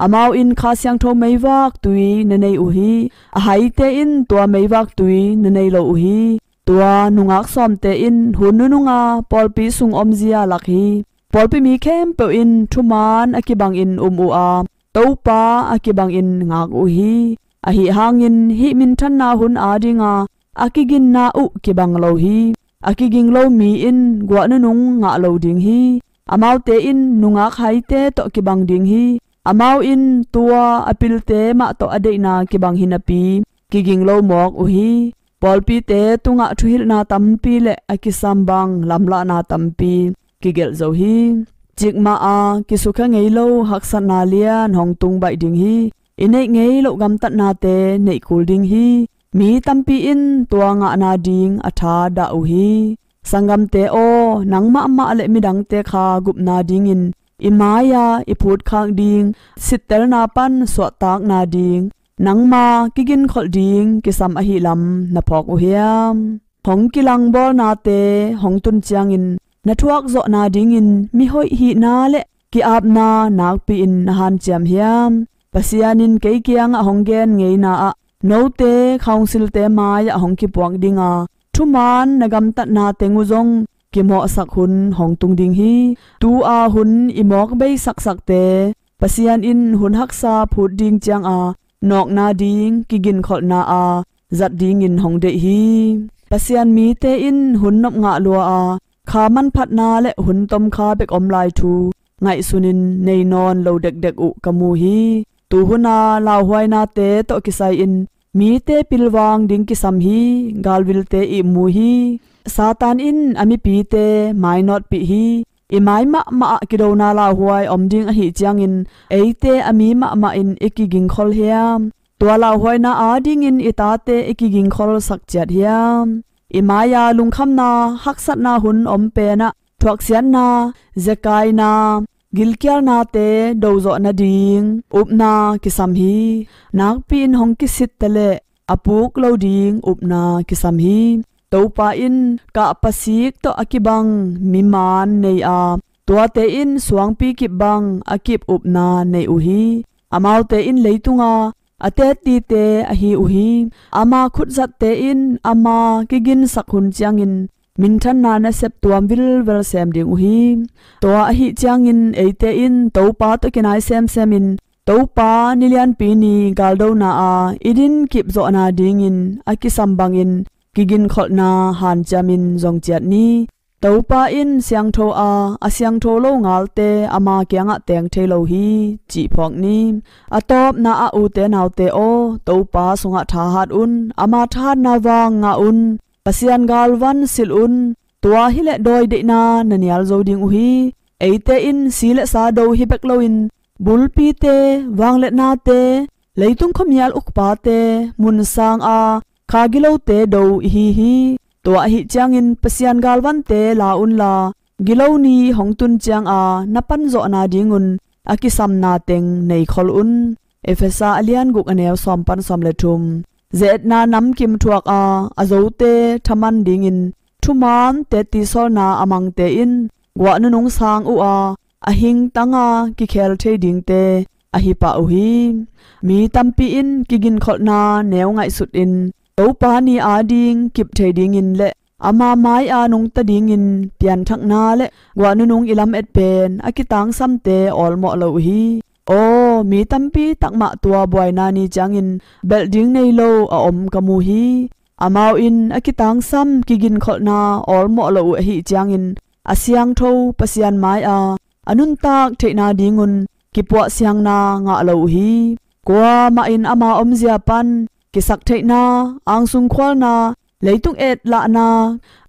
Amau in Kha Siangtho meivak tui na nei uh hi. A haite in tua meivak tui na nei lo uh hi. Tua nungak sawmte in hun nununga pawlpi sung omzia lak hi. Pawlpi mi khempeuh in thuman a kibangin um uh a, Topa a kibangin ngak uh hi. Ahi hangin hih minthanna hun adinga a kiginna uh kibang lo hi. A kiging lo mi in guah nunung ngah lo ding hi. Amaute in nungak haite tawh kibang ding hi. Amau in tua a pilte mah tawh a deihna kibang hi napi kiging lo mawk uh hi. Pawlpite tungah thuhilhna tampi le a kisam bang lamlahna tampi kigelh zo hi. Cikmah a kisukha ngei lo haksatna lian hong tung baih ding hi. I neih ngei loh gamtatnate neih kul ding hi. Mi tampi in tua ngahna ding a tha dah uh hi. Sanggamte aw, nang mahmah le midangte kha gupna dingin i mai-a i phutkhak ding sittelna pan suahtakna ding nangma kiginkholh ding kisam ahi lam na phawk uh hiam? Hong kilangbawlnate hong tun ciangin na thuakzawhna dingin mihoih hihna le ki-apna nakpi-in na hanciam hiam? Pasian in kei kiangah hong gen ngeina ah note khausilte mai-ah hong kipuak dinga thuman na gamtatna teng uh zong kimawhsak hun hong tung ding hi. Tu-a hun i mawk beisaksakte Pasian in hun haksa phut ding cianga nawkna ding kiginkholhna a zat dingin hong deih hi. Pasian mite in hun nop ngah lua a kha manphatna le hun tomkha bek om lai thu ngaihsunin nei nawn lo dekdek uh ka mu hi. Tuhuna lauhuainate tawh kisai-in mite pilvang ding kisam hi. Galvilte ihmu hi. Satan in a mipite mainawtpih hi. I mai mahmah ah kidona lauhuai om ding ahi ciangin eite a mi mahmah in i kigingkhol hiam? Tua lauhuaina adingin i tate i kigingkholsak ciat hiam? I mai-a lungkhamna haksatna hun om penah thuaksiatna, zekaina, gilkialnate dozawh nading upna kisam hi. Nakpi-in hong kisit taleh a puk lo ding upna kisam hi. Topa in kahpasik tawh a kibang mimaan nei a, tuate in suangpi kip bang a kip upna nei uh hi. Amaute in leitunga a tettite ahi uh hi. Ama khutzatte in ama kiginsak hun ciangin minthanna nasep tuam vilvel sem ding uh hi. Tua ahi ciangin eite in Topa tawh kinai semsemin Topa nilianpi ni galdona a i din kipzawhna dingin a kisam bangin kiginkholhna hanciamin zong ciat ni. Topa in siangtho a, a siangtho lo ngalte ama kiangah teng thei lo hi, cih phawk ni. A tawpna ah ute naute aw, Topa sungah thahat un, ama thahatna vang ngah un, Pasian galvan silh un, tua hileh dawi deihna na nial zo ding uh hi. Eite in si le sa do hi bek loin, bulpite, vangliatnate, leitung khuamial ukpate, mun sang a kha gilote do i hi hi. Tua ahih ciangin Pasian galvante la unla, gilo ni hong tun cianga na panzawhna dingun a kisamna teng neikhol un. Efesa a lian guk a neu sawm pan sawm le thum. Ze-etna namkim thuak a, a zote thaman dingin thuman tettisolna a mangte in guah nunung sang uh a, a hingtanga kikhel thei dingte ahi pah uh hi. Mi tampi in kiginkholhna neu ngaihsutin Topa ni ading kip thei dingin le ama mai-a nungta dingin pianthakna le guah nunung i lamet pen a kitangsamte awlmawh lo uh hi. Aw, mi tampi takmah tua buaina ni ciangin belh ding nei lo a om ka mu hi. Amau in a kitangsam kiginkholhna awlmawh lo uh ahih ciangin a siangtho Pasian mai-a a nuntak theihna dingun kipuahsiangna ngah lo uh hi. Kuamah in ama omzia pan kisaktheihna, angsungkhualna, leitung etlahna,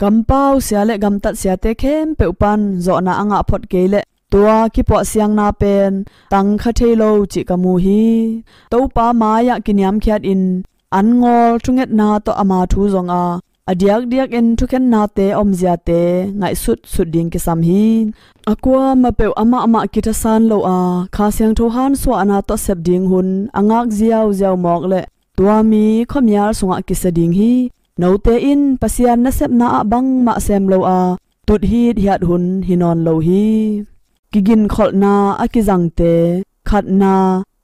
kampau sia le gamtat siate khempeuh pan zawhna a ngah phot kei leh tua kipuahsiangna pen tangkha thei lo cih ka mu hi. Topa mai-ah kiniamkhiatin an ngawl thungetna tawh ama thu zonga, a diakdiakin thukhennate omziate ngaihsutsut ding kisam hi. A kuamah peuh amahmah kithasan lo a, Kha Siangtho hansuahna tawh sep ding hun a ngak ziauziau mawk le tua mi khuamial sungah kisia ding hi. Note in Pasian nasepna ah bangmah sem lo a, tut hithiat hun hi nawn lo hi. Kiginkholhna a kizangte. Khatna,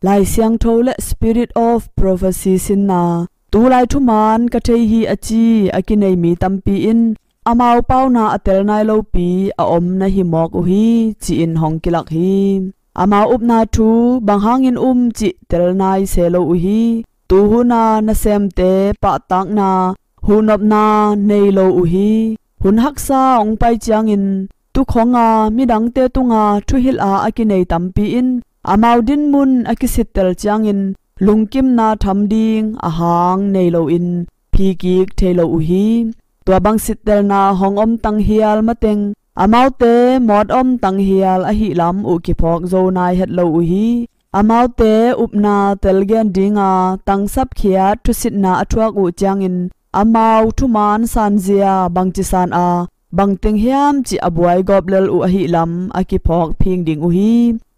Lai Siangtho le Spirit of Prophecy sinna. Tulai thuman ka thei hi a ci a kinei mi tampi in amau pauna a tel nai lopi a om na hi mawk uh hi, ci-in hong kilak hi. Amau upna thu bang hangin um cih tel nai se lo uh hi. Tuhuna nasemte pahtakna, huhnopna nei lo uh hi. Hun haksa hong pai ciangin tukhawnga midangte tunga thuhilha a kinei tampi in amau dinmun a kisittel ciangin lungkimna tham ding a hang nei loin phikik thei lo uh hi. Tua bang sittelna hong om tanghial mateng amaute mawt om tanghial ahihlam uh kiphawk zo nai het lo uh hi. Amaute upna telgen dinga tangsapkhiat thusitna a thuak uh ciangin amau thuman sanzia bangci san a, bangteng hiam cih a buai gawp lel uh ahihlam a kiphawk phing ding uh hi.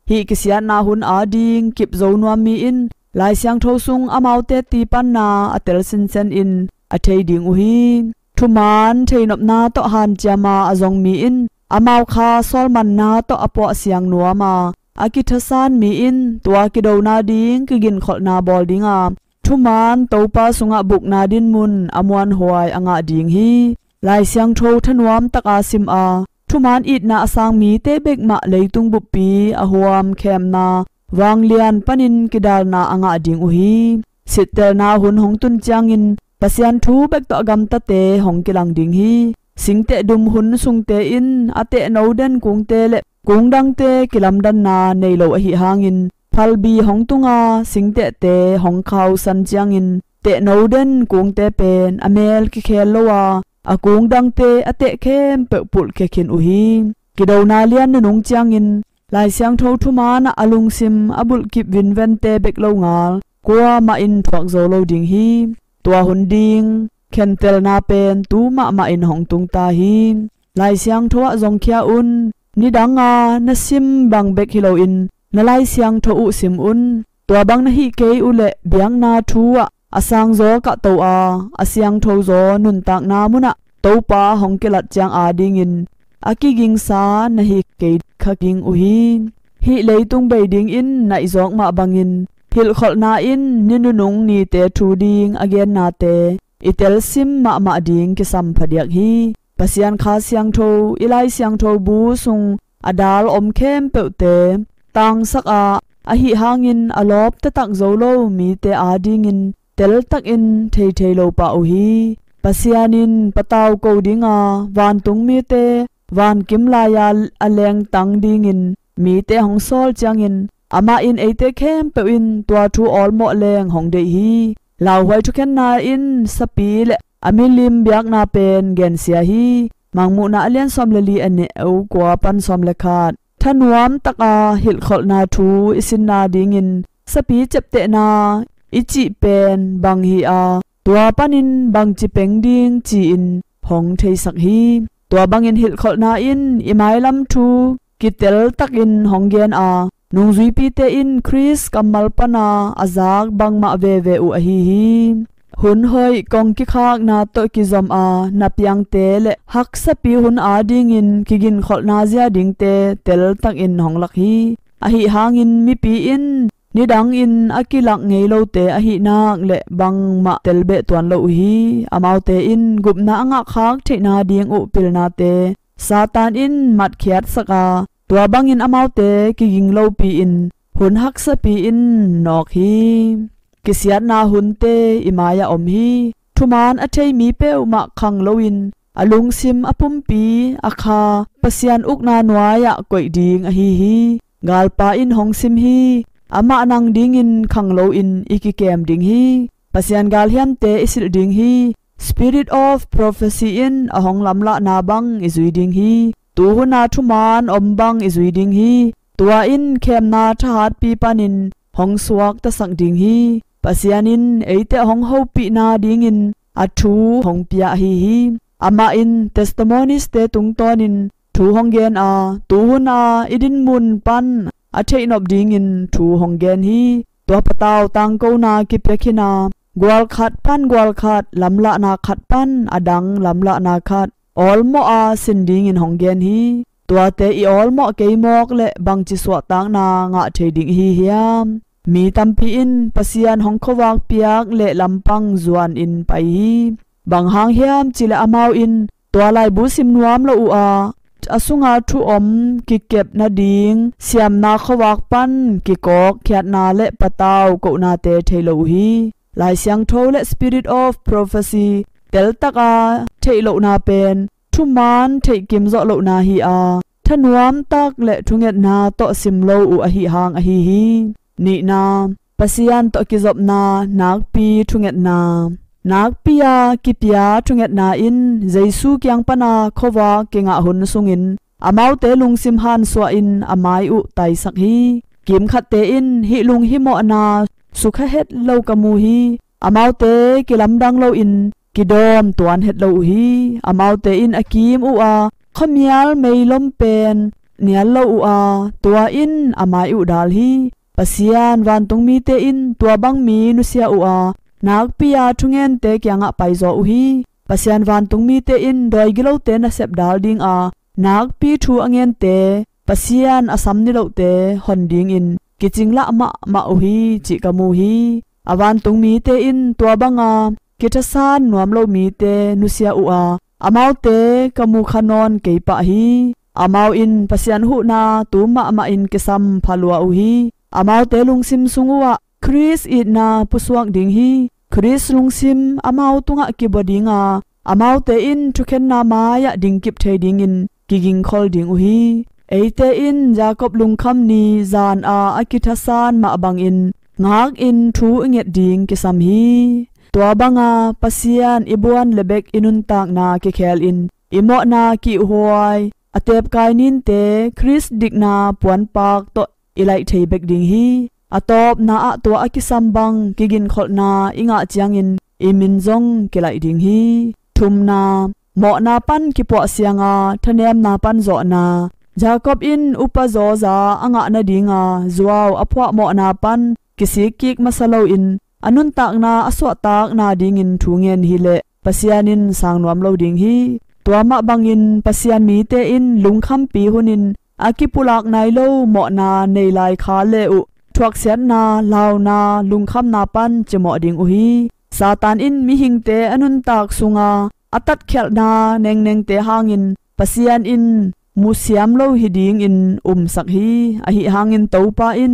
Hih kisiatna hun ading kip zo nuam mi in Lai Siangtho sung amaute tipanna a tel sinsen in a thei ding uh hi. Thuman theinopna tawh hanciama a zong mi in amau kha sawlmanna tawh a puahsiang nuama a kithasan mi in tua kidona ding kiginkholhna bawl dinga thuman Topa sungah bukna dinmun a muanhuai a ngah ding hi. Lai Siangtho thanuam taka sim a thuman itna a sang mite bekmah leitung buppi a huam khemna vanglian panin kidalna a ngah ding uh hi. Sittelna hun hong tun ciangin Pasian thu bek tawh a gamtate hong kilang ding hi. Singteh dum hun sungte in a tehno den kungte le kungdangte kilamdanna nei lo ahih hangin phalbi hong tunga singtehte hong khausan ciangin tehno den kungte pen a mel kikhel lo a, a kungdangte a teh khempeuh pulhkhia khin uh hi. Kidona lian nunung ciangin Lai Siangtho thumanah a lungsim a bulhkip vinvente bek lo ngal kuamah in thuak zo lo ding hi. Tua hun ding khentelna pen tu mahmah in hong tungta hi. Lai Siangtho ah zongkhia un. Nidanga na sim bang bek hi loin na Lai Siangtho uh sim un. Tua bang na hih kei uh leh biakna thu ah a sangzaw kahto a, a siangthozaw nuntakna munah Topa hong kilat ciang adingin a kigingsa na hi kei kha ging uh hi. Hih leitung bei dingin naihzawk mah bangin hilhkholhna in ni nunung nite thu ding a gennate i telsim mahmah ding kisam phadiak hi. Pasian Kha Siangtho i Lai Siangtho bu sung a dal om khempeuhte tangsak a, ahih hangin a lawp taktak zo lo mite adingin teltakin theithei lo pah uh hi. Pasian in patau ko dinga vantung mite vankim lai-a a lengtang dingin mite hong sawl ciangin amah in eite khempeuh in tua thu awlmawh leng hong deih hi. Lauhuai thukhenna in sapi le a milim biakna pen gensia hi. Mangmuhna a lian sawm le li a neu kua pan sawm le khat. Thanuam taka hilhkholhna thu i sinna dingin sapi ceptehna i cih pen bang hi a, tua panin bangci peng ding ci-in hong theisak hi. Tua bangin hilhkholhna in i mailam thu kitel takin hong gen a, nungzuipite in Khrist kammal pana a zak bangmah veve uh ahi hi. Hun hoih kong kikhakna tawh kizom a na piangte le haksapi hun adingin kiginkholhna zia dingte teltakin hong lak hi. Ahi hangin mipi in nidangin a kilak ngei lote ahi nak le bangmah telbeh tuan lo uh hi. Amaute in gupna a ngahkhak theihna ding uh pilnate Satan in matkhiatsak a, tua bangin amaute kiging lopi-in hun haksapi in nawk hi. Kisiatna hunte i mai-ah om hi. Thuman a thei mi peuhmah khang loin a lungsim a pumpi a kha Pasian ukna nuai-ah koih ding ahi hi. Galpa in hong sim hi. Amah nang dingin khang loin i kikem ding hi. Pasian galhiamte i silh ding hi. Spirit of Prophecy in a hong lamlahna bang i zui ding hi. Tuhuna thuman om bang i zui ding hi. Tua in khemna thahatpi panin hong suaktasak ding hi. Pasian in eite hong hopihna dingin a thu hong pia ahi hi. Amah in testimonies-te tungtawnin thu hong gen a, tuhuna i dinmun pan a theihnop dingin thu hong gen hi. Tua patau tangkona kipia khin a, gual khat pan gual khat, lamlahna khat pan a dang lamlahna khat awlmawh a sin dingin hong gen hi. Tuate i awlmawh kei mawk le bangci suahtakna ngah thei ding ihi hiam? Mi tampi in Pasian hong khuavak piak le lampang zuanin pai hi. Bang hang hiam cih leh amau in tua laibu sim nuam lo uh a, a sunga thu om kikep nading siamna khuavak pan kikawkkhiatna le patau kohnate thei lo uh hi. Lai Siangtho le Spirit of Prophecy teltaka theih lohna pen thuman theihkim zawh lohna hi a, thanuamtak le thungetna tawh sim lo uh ahi hang ahi hi. Nihna, Pasian tawh kizopna nakpi thungetna. Nakpi-a kipia thungetna in Jesu kiang pana khuavak kingah hun sungin amaute lungsim hansuahin a mai uh taisak hi. Kimkhatte in hih lunghimawhna sukha het lo ka mu hi. Amaute kilamdang loin kidawm tuan het lo uh hi. Amaute in a kim uh a, khuamial meilom pen nial lo uh a, tua in a mai uh dal hi. Pasian vantung mite in tua bang mi nusia uh a, nakpi-a thungente kiangah paizaw uh hi. Pasian vantung mite in dawi gilote nasep dal dinga nakpi thu a ngente, Pasian a sam nilohte hon dingin kicinglah mahmah uh hi cih ka mu hi. A vantung mite in tua banga kithasan nuam lo mite nusia uh a, amaute ka mu kha nawn kei pah hi. Amau in Pasian huhna tu mahmahin kisam pha lua uh hi. Amaute lungsim sung uhah Khrist itna pusuak ding hi. Khrist lungsim amau tungah kibua dinga, amaute in thukhenna mai-ah dingkip thei dingin kigingkhol ding uh hi. Eite in Jacob lungkham ni zan a a kithasan mah bangin ngakin thu i nget ding kisam hi. Tua banga Pasian i buan le bek i nuntakna kikhelin i mawhna kihhuai a tepkai ninte Khrist dikna puanpak tawh i laih thei bek ding hi. A tawpna ah tua a kisam bang kiginkholhna i ngah ciangin i min zong kilaih ding hi. Thumna, mawhna pan kipuah sianga thanemna pan zawhna. Jacob in upa zawza a ngah nadinga zuau a phuah mawhna pan kisikkik masa loin a nuntakna a suahtakna dingin thu ngen hileh Pasian in sang nuam lo ding hi. Tua mah bangin Pasian mite in lungkhampi hunin a kipulak nai lo mawhna nei lai kha le uh thuaksiatna, launa, lungkhamna pan cimawh ding uh hi. Satan in mihingte a nuntak sunga a tatkhialhna nengnengte hangin Pasian in musiam lo hi dingin umsak hi. Ahi hangin Topa in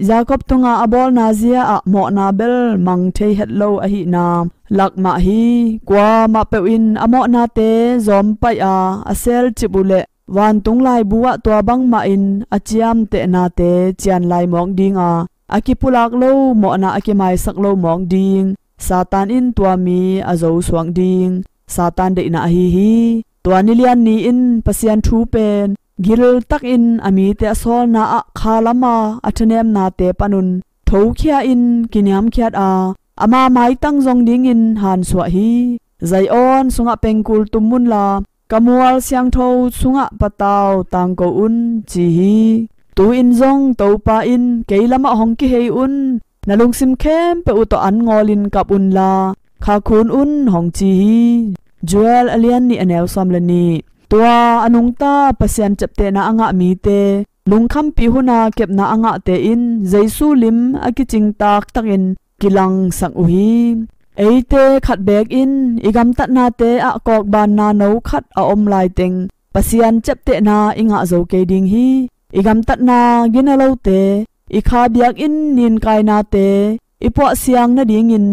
Jacob tunga a bawlna zia ah mawhna bel mang thei het lo ahihna lak mah hi. Kuamah peuh in a mawhnate zawm paih a, a selcip uh leh vantung laibu ah tua bangmah in a ciamtehnate cian lai mawk ding a, a kipulak lo mawhna a kimaisak lo mawk ding. Satan in tua mi a zosuak ding Satan deihna ahi hi. Tua nilian ni-in Pasian thu pen giltakin a mite a sawlna ah kha lama a thanemnate panun thokhia in kiniamkhiat a, ama maitang zong dingin hansuah hi. Zion sungah pengkul tum unla, ka mual siangtho sungah patau tangko un, ci hi. Tu-in zong Topa in kei lamah hong kihei un, na lungsim khempeuh uh tawh an ngawlin kap unla, khakhun un, hong ci hi. Joel a lian nih a neu sawm le nih. Tua a nungta Pasian ciaptehna a ngah mite, lungkhampi huna kepna a ngahte in Jesu lim a kicing taktakin kilangsak uh hi. Eite khat beek in i gamtatnate ah kawkbanna no khat a om laiteng Pasian ciaptehna i ngah zo kei ding hi. I gamtatna gina lote, i kha biakinn ninkainate i puahsiang nadingin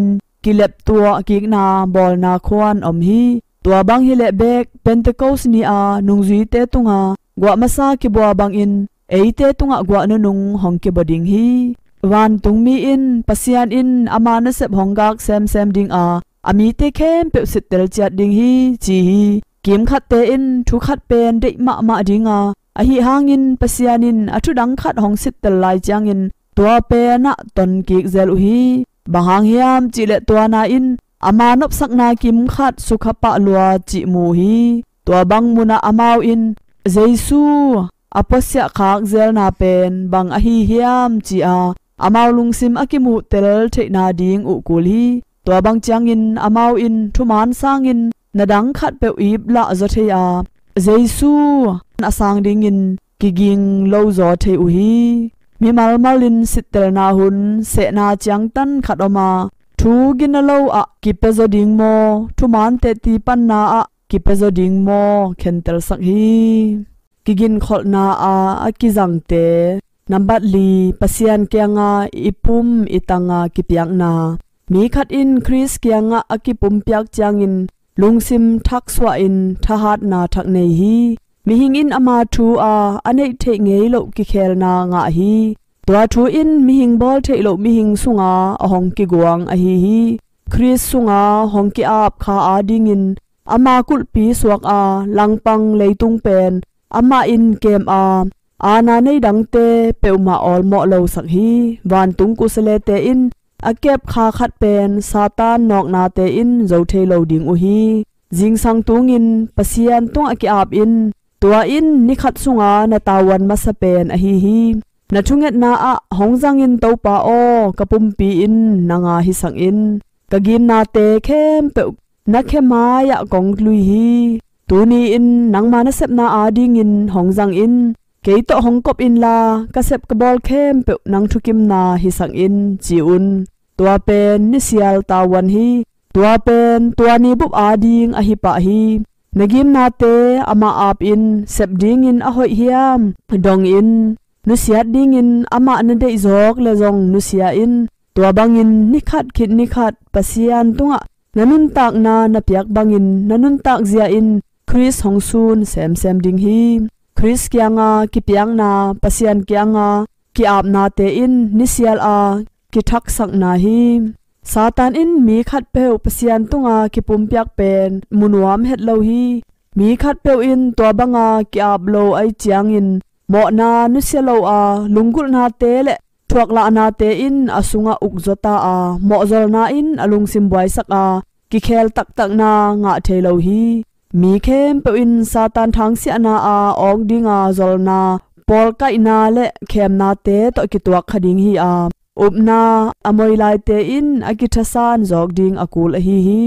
kileptuah kikna bawlna khuan om hi. Tua bang hileh bek Pentecost ni-a nungzuite tunga guah masa kibua bangin eite tungah guah nunung hong kibua ding hi. Vantungmi in Pasian in ama nasep hong gak semsem dinga, a mite khempeuh sittel ciat ding hi, ci hi. Kimkhatte in thu khat pen deih mahmah dinga, ahi hangin Pasian in a thu dang khat hong sittel lai ciangin tua penah tonkik zel uh hi. Bang hang hiam cihleh tua na in ama nopsakna kimkhat sukha pah lua cih mu uh hi. Tua bang munah amau in Jesu a puasiah khak zelna pen bang ahi hiam ci-a amau lungsim a kimuhtel theihna ding uh kul hi. Tua bang ciangin amau in thuman sangin na dang khatpeuh iplah zaw thei a, Jesu a sang dingin kiging lo zaw thei uh hi. Mimal malin sittelna hun sehna ciangtan khat om a, thu gina lo ah kipia zaw ding maw, thuman tehti panna ah kipia zaw ding maw, khentelsak hi. Kiginkholhna a a kizangte. Nambat li, Pasian kianga i pum i tanga kipiakna. Mi khat in Khrist kiangah a kipumpiak ciangin lungsim thaksuahin thahatna thak nei hi. Mihing in ama thu a a neih theih ngei loh kikhelna ngah hi. Tua thu in mihing bawl theih loh mihing sunga a hong kiguang ahi hi. Khrist sunga hong ki-ap kha adingin ama kulhpi suak a langpang leitung pen amah in kem a, aana nei dangte peuhmah awlmawh losak hi. Vantung kusalete in a kep kha khat pen Satan nawknate in zo thei lo ding uh hi. Zingsang tungin Pasian tungah ki-ap in, tua in ni khat sunga na tavuan masa pen ahi hi. Na thungetna ah hong zangin, Topa aw, ka pumpi in nanga hisak in. Ka ginnate khempeuh na khe mai-ah kong lui hi. Tuni-in nangma nasepna adingin hong zang in. Kei tawh hong kop inla, ka sep ka bawl khempeuh nang thukimna hisak in, ci un. Tua pen nisial tavuan hi. Tua pen tua ni bup ading ahi pah hi. Na gimnate amah ap in. Sep dingin a hoih hiam dong in. Nusiat dingin amah na deih zawk le zong nusia in. Tua bangin ni khat khit ni khat Pasian tungah na nuntakna na piak bangin na nuntak zia in Khrist hong sun semsem ding hi. Khrist kianga kipiakna, Pasian kianga ki-apnate in nisial a kithaksakna hi. Satan in mi khatpeuh Pasian tunga kipumpiak pen mu nuam het lo hi. Mi khatpeuh in tua banga ki-ap lo ahih ciangin mawhna nusia lo a, lunggulhnate le thuaklahnate in a sungah ukzaw ta a, mawhzolna in a lungsim buaisak a, kikhel taktakna ngah thei lo hi. Mi khempeuh in Satan thangsiahna a awk dinga zolna, pawlkaihna le khemnate tawh kituak kha ding hi a, upna a moi laite in a kithasan zawk ding a kul ahi hi.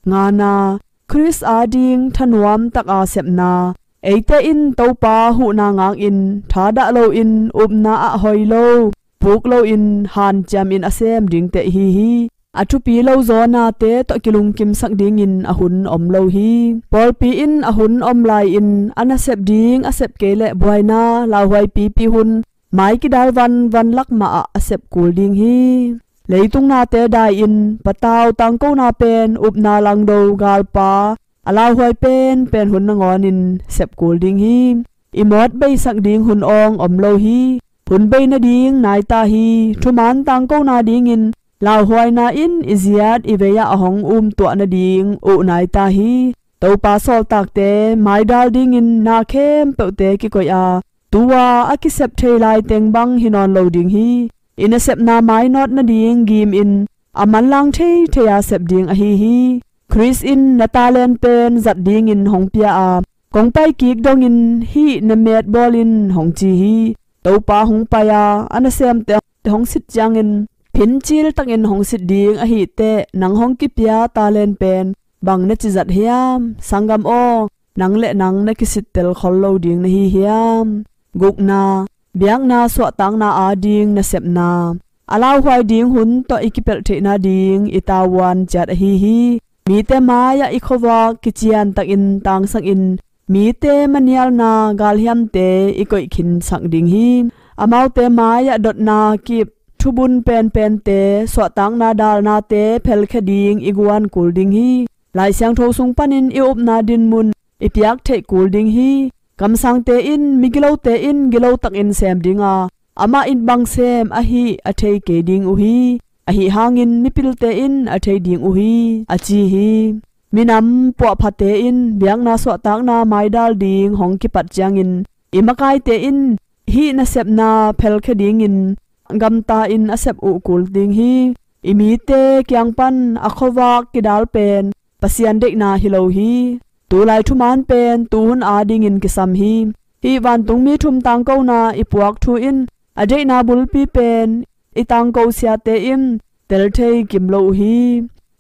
Ngana, Khrist ading thanuam taka sepna. Eite in Topa huhna ngangin thadah loin upna ah hoi lo, puk loin hanciamin a sem dingte ihi hi. A thupi lo zawnate tawh kilungkimsak dingin a hun om lo hi. Pawlpi in a hun om lai-in a nasep ding a sep kei leh buaina lauhuai pipi hun, mai kidal vanvan lak mahah a sep kul ding hi. Leitung nate dai-in patau tangkona pen upna langdo galpa a lauhuai penpen hun nangawnin sep kul ding hi. I mawt beisak ding hun awng om lo hi. Hun bei nading nai ta hi. Thuman tangkona dingin lauhuaina in i ziat i vei-ah a hong umtuah nading uh nai ta hi. Topa sawltakte maidal dingin na khempeuhte kikoih a, tu-a a kisep thei laiteng bang hi nawn lo ding hi. I nasepna mainawt nading gimin a manlang theithei-a sep ding ahi hi. Khrist in na talent pen zat dingin hong pia a, kong paikik dongin hih na met bawlin hong ci hi. Topa hong pai a, a nasemte hong sit ciangin phincil takin hong sit ding ahi teh, nang hong kipia talent pen bang na ci zat hiam? Sanggam aw, nang le nang na kisittel khol lo ding na hi hiam? Gukna, biakna suahtakna ading nasepna. A lauhuai ding hun tawh i kipelh theih nading i tavuan ciat ahi hi. Mite mai-ah i khuavak kician takin tangsangin mite manialna galhiamte i koihkhinsak ding hi. Amaute mai-ah dotna kip, thubun penpente, suahtakna dalnate phelkhia ding i guan kul ding hi. Lai Siangtho sung panin i upna dinmun i piak theih kul ding hi. Kamsangte in migilote in gilo takin sem ding a, amah in bang sem ahi a thei kei ding uh hi. Ahi hangin mipilte in a thei ding uh hi, a ci hi. Minam puahphate in biakna suahtakna maidal ding hong kipat ciangin i makaite in hih nasepna phelkhia dingin gamta-in a sep uh kul ding hi. I mite kiang pan a khuavak kidal pen Pasian deihna hi lo hi. Tulai thuman pen tuhun adingin kisam hi. Hih vantungmi thum tangkona i puak thu in a deihna bulpi pen i tangko siate in tel thei kim lo uh hi.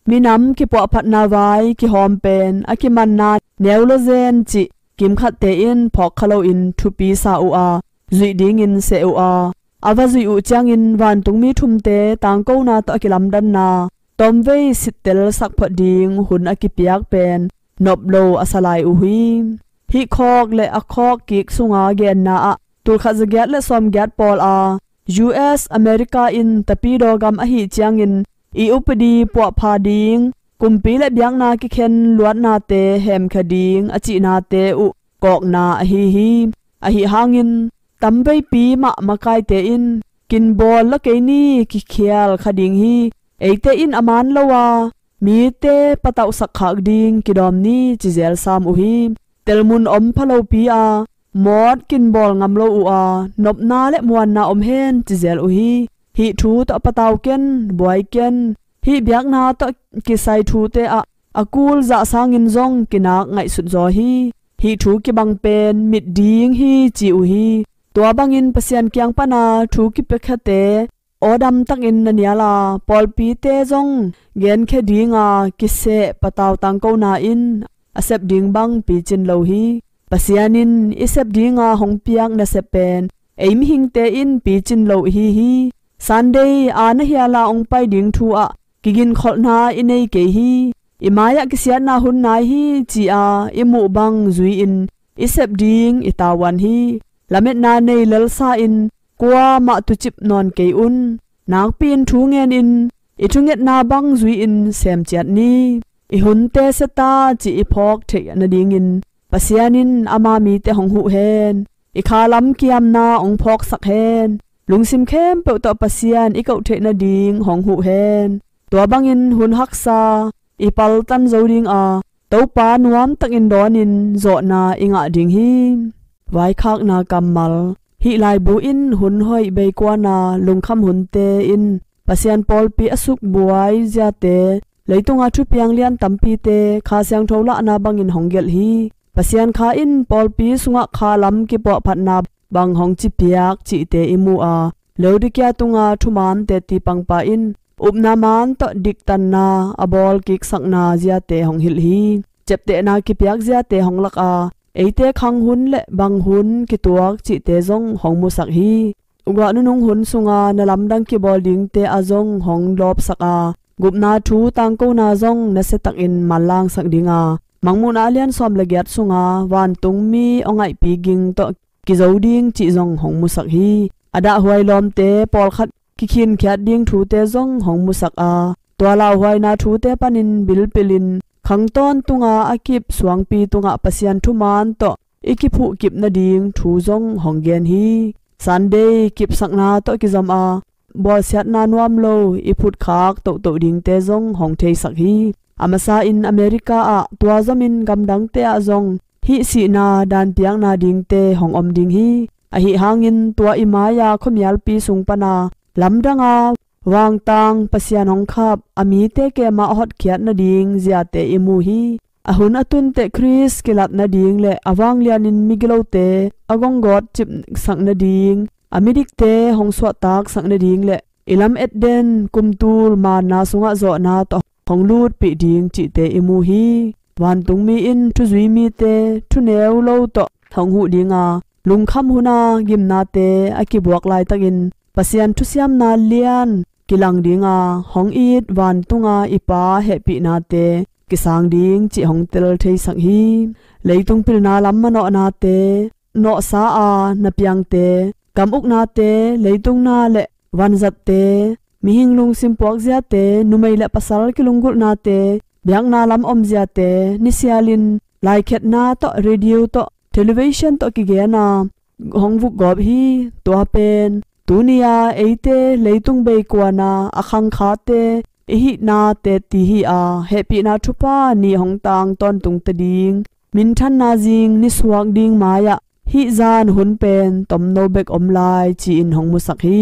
Minam kipuahphatna vai kihawm pen a kimanna neulogen cih kimkhatte in phawkkha loin thupi sa uh a, zuih dingin seh uh a, a va zuih uh ciangin vantungmi thumte tangkona tawh a kilamdanna tomvei sittel sakphot ding hun a kipiak pen nop lo a sa lai uh hi. Hih khawk le a khawk kik sunga genna ah tulkhat zagiat le sawmgiat pawl a U S America in tapidaw gam ahi ciangin i upadi puahpha ding, kumpi le biakna kikhen luatnate hemkhia ding a cihnate uh kawkna ahi hi. Ahi hangin tamveipi mah makaite in kinbawl la kei ni, kikhial kha ding hi. Eite in a man lo a mite patauhsak khak ding kidawm ni ci zel sam uh hi. Telmun om phalopi a mawt kinbawl ngam lo uh a nopna le muanna om hen ci zel uh hi. Hih thu tawh patau ken, buai ken. Hih biakna tawh kisai thute ah a kul zah sangin zong kinak ngaihsut zaw hi. Hih thu kibang pen mit ding hi ci uh hi. Tua bangin Pasian kiang pana thu kipiakhiate awdam takin na nial a, pawlpite zong genkhia dinga kiseh patau tangkona in a sep ding bang picin lo hi. Pasian in i sep dinga hong piak nasep pen ei mihingte in picin lo ihi hi. Sunday a na hiala hong pai ding thu ah kiginkholhna i nei kei hi. I mai-ah kisiatna hun nai hi ci-a i muh bang zui-in i sep ding i tavuan hi. Lametna nei lelsa-in kuamah tucip nawn kei un. Nakpi-in thu ngenin i thungetna bang zui-in semciat ni. I hunte seta cih i phawk theih nadingin Pasian in ama mite hong huh hen. I khalam kiamna hong phawksak hen. Lungsim khempeuh tawh Pasian i koh theih nading hong huh hen. Tua bangin hun haksa i paltan zo dinga Topa nuamtakin dawnin zawhna i ngah ding hi. Vaikhakna kammal. Hih laibu in hun hoih beikuana lungkham hunte in Pasian pawlpi a sukbuai ziate, leitunga thupiang lian tampite, Kha Siangtho lahna bangin hong gelh hi. Pasian Kha in pawlpi sungah khalam kipuahphatna bang hong cipiak cihte i mu a, Laodicea tunga thuman teti pangpa in upna man tawh diktanna a bawl kiksakna ziate hong hilh hi. Ciaptehna kipiak ziate hong lak a, eite khang hun le bang hun kituak cihte zong hong musak hi. Guah nunung hun sunga na lamdang kibawl dingte ah zong hong lawpsak a, gupna thu tangkona zong nasiatakin manlangsak dinga, Mangmuhna a lian sawm le giat sunga vantungmi aw ngaihpi ging tawh kizo ding cih zong hong musak hi. A dahhuai lawmte pawlkhat kikhinkhiat ding thute zong hong musak a, tua lauhuaina thute panin bilpilin khang tawntunga a kip suangpi tungah Pasian thumaan tawh i kiphuhkip nading thu zong hong gen hi. Sunday kipsakna tawh kizom a, bawlsiatna nuam lo i phutkhak tohtoh dingte zong hong theisak hi. A masa in America ah tua zomin gamdangte ah zong hih sihna danpiakna dingte hong om ding hi. Ahi hangin tua i mai-a khuamialpi sung pana lamdanga vangtang Pasian hong khap a mite kemah hotkhiat nading ziate i mu hi. A hun a tunteh Khrist kilat nading le a vanglianin migilote a gonggawt cipsak nading, a midikte hong suahtaksak nading le i lamet den kumtul manna sungah zawhna tawh hong lutpih ding cihte i mu hi. Vantungmi in thuzui mite thuneu lo tawh hong huh dinga, lungkham huna gimnate a kibuak laitakin Pasian thusiamna lian kilang dinga, hong it vantunga i Pa hehpihnate kisang ding cih hong tel theisak hi. Leitung pilna lam manawhnate, nawhsa a na piangte, gam uknate, leitung na le vanzatte, mihing lungsim puakziate, numei le pasal kilunggulhnate, biakna lam omziate, nisialin laikhetna tawh, radio tawh, television tawh kigena hong vukgawp hi. Tua pen tuni-a eite leitung beikuana a khangkhate i hihna teti hi-a, hehpihna thupha ni hong tang tawntung ta ding, minthanna zing nisuak ding mai-ah hih zan hun pen tomno bek om lai ci-in hong musak hi.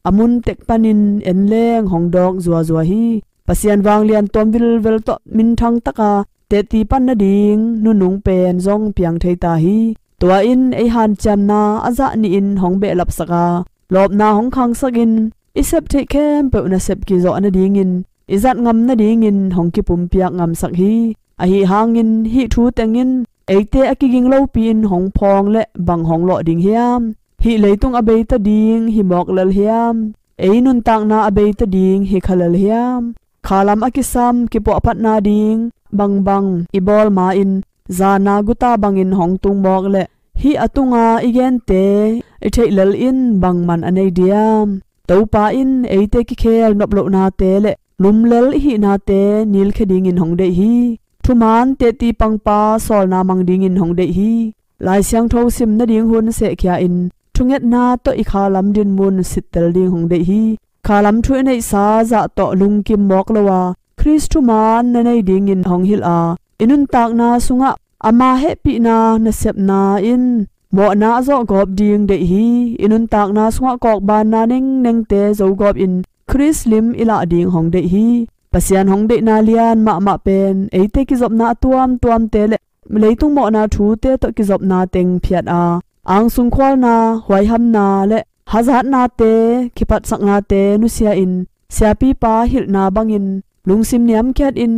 A mun tek panin en leng hong dawk zuazua hi. Pasian vanglian tuam vilvel tawh minthang taka teti pan nading nunung pen zong piang thei ta hi. Tua in ei hanciamna a zah nihin hong behlapsak a, lawpna hong khangsakin i sep theih khempeuh nasep kizawh nadingin i zat ngam nadingin hong kipumpiak ngamsak hi. Ahi hangin hih thu tengin eite a kiging lopi-in hong phawng le bang hong lawh ding hiam? Hih leitung a beita ding hi mawk lel hiam? Ei nuntakna a beita ding hi kha lel hiam? Khalam a kisam kipuahphatna ding bangbang i bawl ma-in zana guta bangin hong tung mawk le hih a tunga i gente i theih lel in bangman a nei diam? Topa in eite kikhel noplohnate le lumlel i hihnate nilkhia dingin hong deih hi. Thuman teti pangpa sawlna mang dingin hong deih hi. Lai Siangtho sim nading hun sehkhia-in thungetna tawh i khalam dinmun sittel ding hong deih hi. Khalam thu i neihsa zah tawh lungkim mawk lo a, Khrist thuman na nei dingin hong hilh a, i nuntakna sungah ama hehpihna nasepna in mawhna a zawhgawp ding deih hi. I nuntakna sungah kawkbanna nengnengte zogawpin Khrist lim i lah ding hong deih hi. Pasian hong deihna lian mahmah pen eite kizopna a tuamtuamte le leitung mawhna thute tawh kizopna teng phiat a, angsung khualna, huaihamna le hazatnate, kiphatsaknate nusia-in siapipa hilhna bangin lungsim niamkhiatin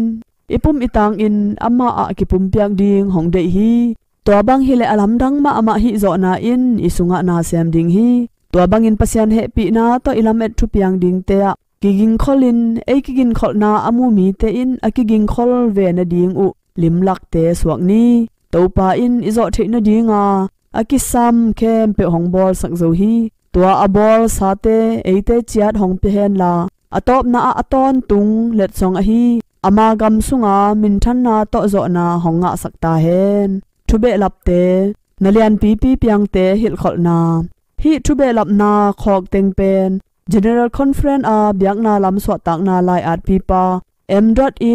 i pum i tangin amah ah kipumpiak ding hong deih hi. Tua bang hileh a lamdang mahmah hih zawhna in i sungah na sem ding hi. Tua bangin Pasian hehpihna tawh i lamet thupiang dingte ah kigingkholin ei kiginkholhna a mu mite in a kigingkhol ve nading uh limlakte suak ni. Topa in i zawh theih nadinga a kisam khempeuh hong bawlsak zo hi. Tua a bawlsate eite ciat hong pia henla, a tawpna ah a tawntung letsong ahi ama gam sunga minthanna tawh zawhna hong ngahsak ta hen. Thubehlapte, na lianpipi piangte hilhkholhna. Hih thubehlapna khawkteng pen General Conference a biakna lam suahtakna lai-atpipa M E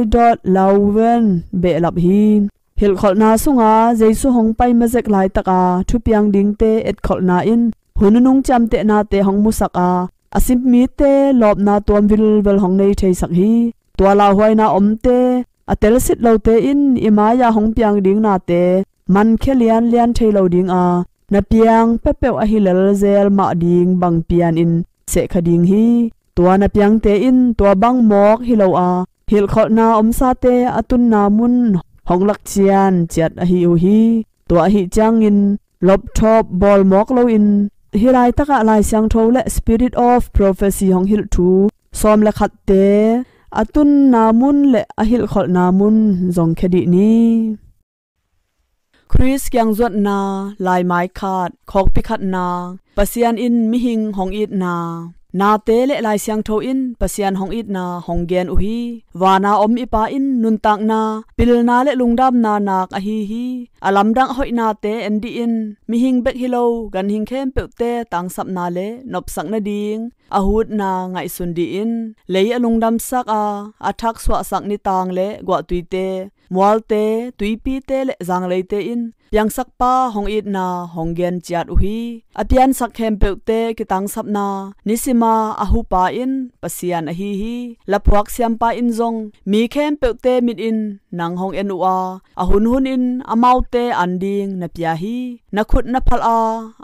Loewen behlap hi. Hilhkholhna sunga Jesu hong pai mazek laitaka thupiang dingte etkholhna in hun nunung ciamtehnate hong musak a, a sim mite lawpna tuam vilvel hong nei theisak hi. Tua lauhuaina omte a telsit lote in i mai-ah hong piang ding nate mankhia lianlian thei lo dinga, na piang peuhpeuh ahi lel zel mah ding bang pianin sehkha ding hi. Tua na piangte in tua bang mawk hi lo a, hilhkholhna omsate a tunna mun hong lakcian ciat ahi uh hi. Tua ahi ciangin lopthawp bawl mawk loin hih laitakah Lai Siangtho le Spirit of Prophecy hong hilh thu sawm le khatte a tunna mun le a hilhkholhna mun zong khia dih ni. Khrist kiangzuatna, laimai khat, khawkpi khatna, Pasian in mihing hong itna. Nate le Lai Siangtho in Pasian hong itna hong gen uh hi. Vana om i Pa in nuntakna, pilna le lungdamna nak ahi hi. A lamdang hoihnate en dih in, mihing bek hi lo, ganhing khempeuhte tangsapna le nopsak nading a hutna ngaihsun dih in. Lei a lungdamsak a, a thak suahsak nitang le guahtuite, mualte, tuipite le zangleite in Piangsakpa hong itna hong gen ciat uh hi. A piansak khempeuhte kitangsapna, nisima a hupa in Pasian ahi hi. Laphuak siampa in zong mi khempeuhte mit in nang hong en uh a, a hunhun in amaute an ding na pia hi. Na khut na phalh a,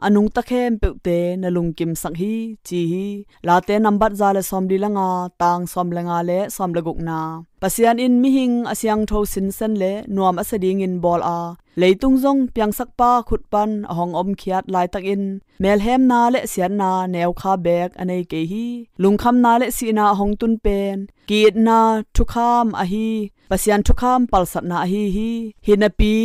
a nungta khempeuhte na lungkimsak hi, ci hi. Late nambat za le sawmli le nga, tang sawm le nga le sawm le gukna. Pasian in mihing a siangtho sinsen le nuam a sa dingin bawl a, leitung zong Piangsakpa khut pan a hong omkhiat laitakin melhemna le siatna neukha beek a nei kei hi. Lungkhamna le sihna a hong tun pen ki-itna thukham ahi, Pasian thukham palsatna ahi hi. Hinapi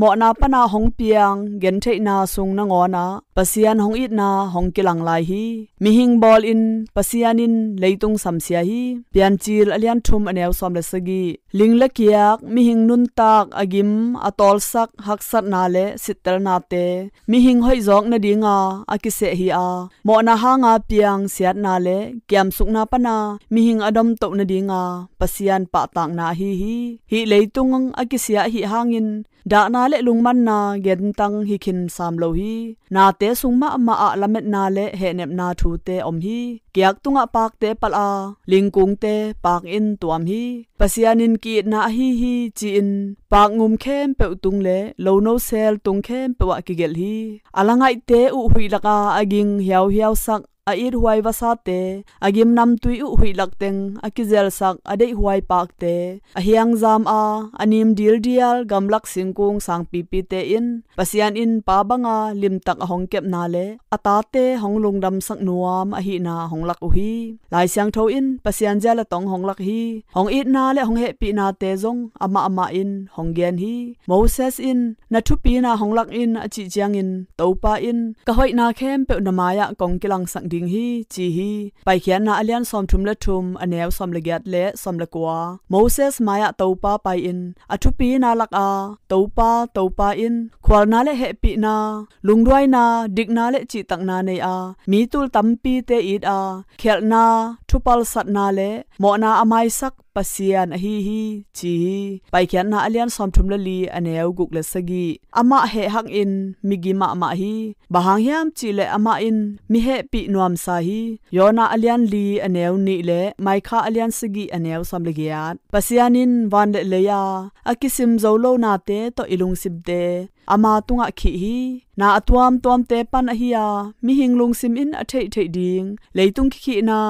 mawhna pana hong piang gentheihna sung nangawnah Pasian hong itna hong kilang lai hi. Mihing bawlin Pasian in leitung samsia hi. Piancil a lian thum a neu sawm le sagih. Ling le kiak, mihing nuntak a gim, a tawlsak haksatna le sittelnate, mihing hoihzawk nadinga a kiseh hi a, mawhna hanga piang siatna le kiamsukna pana mihing a domtoh nadinga Pasian pahtakna ahi hi. Hih leitung a kisia ahih hangin dahna le lungmanna gentang hi khin sam lo hi. Nate sung mahmah ah lametna le hehnepna thute om hi. Kiak tungah pakte palh a, lingkungte paak in tuam hi. Pasian in ki-itna ahi hi ci-in pakngum khempeuh tung le lono sel tung khempeuh ah kigelh hi. A la ngaihte uh huih laka a ging hiauhiausak, a ithuai vasate, a gim namtui uh huih lakteng a kizelsak a deihhuai pakte, a hiangzam a, a nim dildial gamlak singkung sangpipite in Pasian in pa banga limtak a hong kepna le a tate hong lungdamsak nuam ahihna hong lak uh hi. Lai Siangtho in Pasian zia le tong hong lak hi. Hong itna le hong hehpihnate zong amah amah in hong gen hi. Moses in, "Na thupina hong lak in," a cih ciangin Topa in, "Ka hoihna khempeuh na mai-ah kong kilangsak ding hi," ci hi. Paikhiatna a lian sawmthum le thum, a neu sawm le giat le sawm le kua. Moses mai-ah Topa pai-in a thupina lak a, "Topa, Topa in khualna le hehpihna, lungduaina, dikna le cihtakna nei a, mi tul tampite it a, khialhna, thupalsatna le mawhna a maisak Pasian ahi hi," ci hi. Paikhiatna a lian sawmthum le li, a neu guk le sagih. Amah heh hakin migi mahmah hi. Bang hang hiam cihleh amah in mi hehpih nuamsa hi. Yona a lian li, a neu nih le Maikha a lian sagih, a neu sawm le giat. Pasian in van le lei-a a kisim zo lo nate tawh i lungsimte ama tungah khih hi. Na a tuamtuamte pan ahi a, mihing lungsim in a theihtheih ding leitung kikhihna,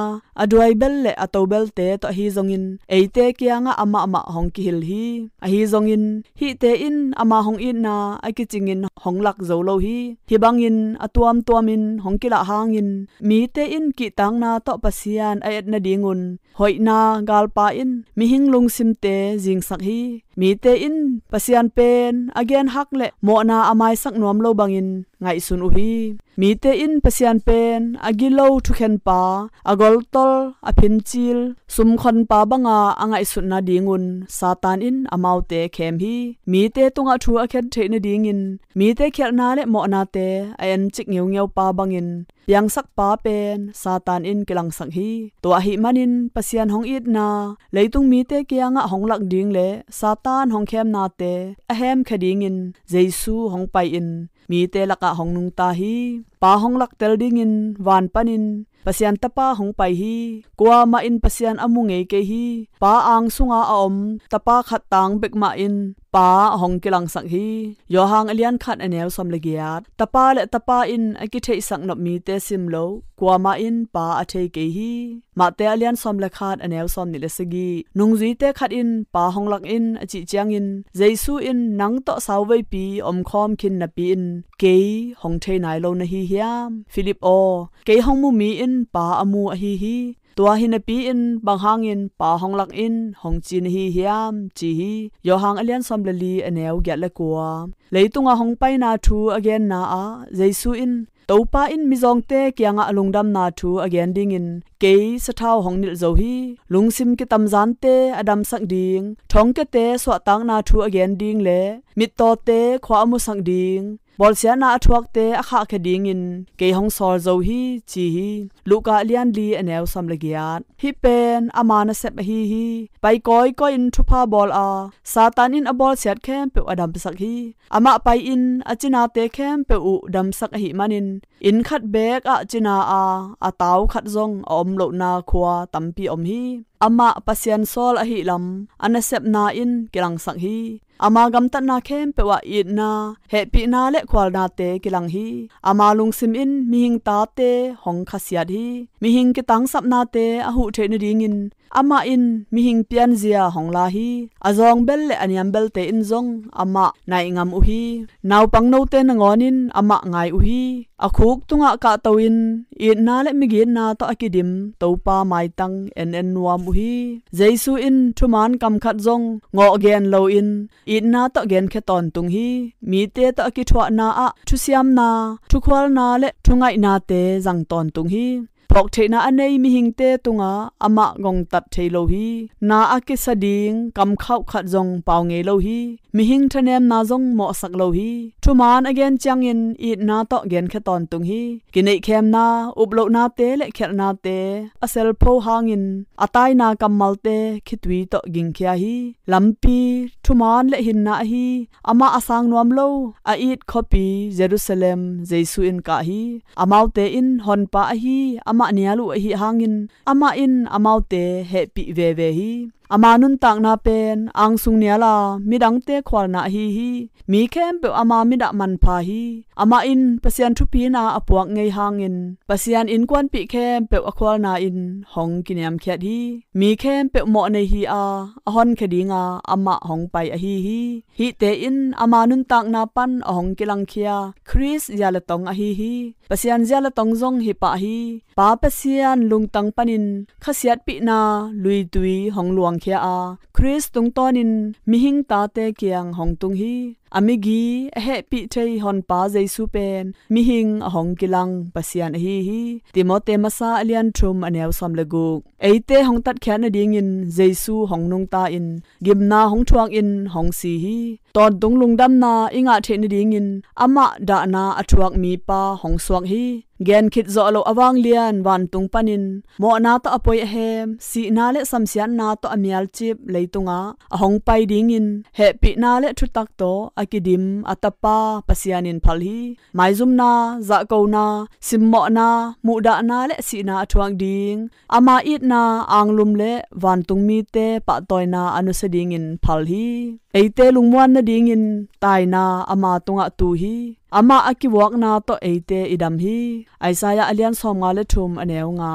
a duaibel le a tobelte tawh ahi zongin eite kiangah amah amah hong kihil hi. Ahi zongin hihte in ama hong itna a kicingin hong lak zo lo hi. Hih bangin a tuamtuamin hong kilah hangin mite in kihtakna tawh Pasian a et nadingun hoihna galpa in mihing lungsimte zingsak hi. Mite in Pasian pen a genhak le mawhna a maisak nuam lo bangin ngaihsun uh hi. Mite in Pasian pen a gilo thukhenpa, a goltol, a phincil, sumkhonpa banga a ngaihsutna dingun Satan in amaute khem hi. Mite tungah thu a khen theih nadingin mite khialhna le mawhnate a encik ngeungeupa bangin piangsakpa pen Satan in kilangsak hi. Tua ahih manin Pasian hong itna leitung mite kiangah hong lak ding le Satan hong khemnate a hemkhia dingin Jesu hong pai-in mite lakah hong nungta hi. Pa hong laktel dingin van panin Pasian Tapa hong pai hi. Kuamah in Pasian a mu ngei kei hi. Pa ang sunga a om Tapa khat tang bek mah in Pa hong kilangsak hi. Johan a lian khat, a neu sawm le giat. Tapa le Tapa in a kitheihsak nop mite sim lo kuamah in Pa a thei kei hi. Mate a lian sawm le khat, a neu sawm nih le sagih. Nungzuite khat in Pa hong lak in a cih ciangin Jesu in, "Nang tawh sauveipi omkhawm khin napi in kei hong thei nai lo na hi hiam? Philip aw, kei hong mu mi in Pa a mu ahi hi. Tua hi napi in bang hangin Pa hong lak in hong ci na hi hiam?" ci hi. Johan a lian sawm le li, a neu giat le kua. Leitungah hong paina thu a genna ah Jesu in Topa in mizawngte kiangah lungdamna thu a gen dingin kei sathau hong nilh zo hi. Lungsim kitamzante a damsak ding, thongkiate suahtakna thu a gen ding le mittawte khua a musak ding, bawlsiatna a thuakte a khahkhia dingin kei hong sawl zo hi, ci hi. Luka a lian li a neu sawm le giat. Hih pen ama nasep ahi hi. Pai kawikawi in thupha bawl a, Satan in a bawlsiat khempeuh a damsak hi. Amah pai-in a cinate khempeuh uh damsak ahih manin, inn khat beek ah cina a, a tau khat zong a om lohna khua tampi om hi. Amah Pasian sawl ahih lam a nasepna in kilangsak hi. Ama gamtatna khempeuh ah itna, hehpihna le khualnate kilang hi. Ama lungsim in mihing tate hong khasiat hi. Mihing kitangsapnate a huh theih nadingin amah in mihing pianzia hong la hi. A zawng bel le a niam belte in zong amah naih ngam uh hi. Naupang note nangawn in amah ngai uh hi. A khuk tungah kahto-in itna le migitna tawh a kidim Topa maitang en en nuam uh hi. Jesu in thumaan kam khat zong ngawh gen loin itna tawh genkhia tawntung hi. Mite tawh a kithuahna ah thusiamna, thukhualna le thungaihnate zang tawntung hi. Phawktheihna a nei mihingte tungah amah gongtat thei lo hi. Na a kisa ding kamkhauh khat zong pau ngei lo hi. Mihing thanemna zong mawhsak lo hi. Thumaan a gen ciangin itna tawh genkhia tawntung hi. Kineihkhemna, uplohnate le khialhnate a selpho hangin a taina kammalte khitui tawh gingkhia hi. Lampi, thumaan le hinna ahi amah a sang nuam lo a it khuapi Jerusalem Jesu in kah hi. Amaute in honpa ahi amah nial uh ahih hangin amah in amaute hehpih veve hi. Ama nuntakna pen angsung nial a midangte khualna ahi hi. Mi khempeuh ama mit ah manpha hi. Amah in Pasian thupina a puak ngei hangin Pasian innkuanpih khempeuh a khualna in hong kiniamkhiat hi. Mi khempeuh mawhnei hi a, a honkhia dinga amah hong pai ahi hi. Hihte in ama nuntakna pan a hong kilangkhia Khrist zia le tong ahi hi. Pasian zia le tong zong hi pah hi. Pa Pasian lungtang panin khasiatpihna luitui hong luangkhia a, Khrist tungtawnin mihing tate kiang hong tung hi. A migi a hehpih thei honpa Jesu pen mihing a hong kilang Pasian ahi hi. Timote masa a lian thum a neu sawm le guk. Eite hong tatkhiat nadingin Jesu hong nungta-in gimna hong thuakin hong si hi. Tawntung lungdamna i ngah theih nadingin amah dahna a thuak mipa hong suak hi. Genkhit zawh loh a vanglian vantung panin mawhna tawh a poi a hem, sihna le samsiatna tawh a mialcip leitungah a hong pai dingin hehpihna le thutak tawh a kidim a Tapa Pasian in phal hi. Maizumna, zahkona, simmawhna, muhdahna le sihna a thuak ding, ama itna anglum le vantung mite pahtawina a nusia dingin phal hi. Eite lungmuan nadingin taina ama tungah tu hi. Amah a kivuakna tawh eite i dam hi. Isaiah a lian sawmnga le thum a neu nga.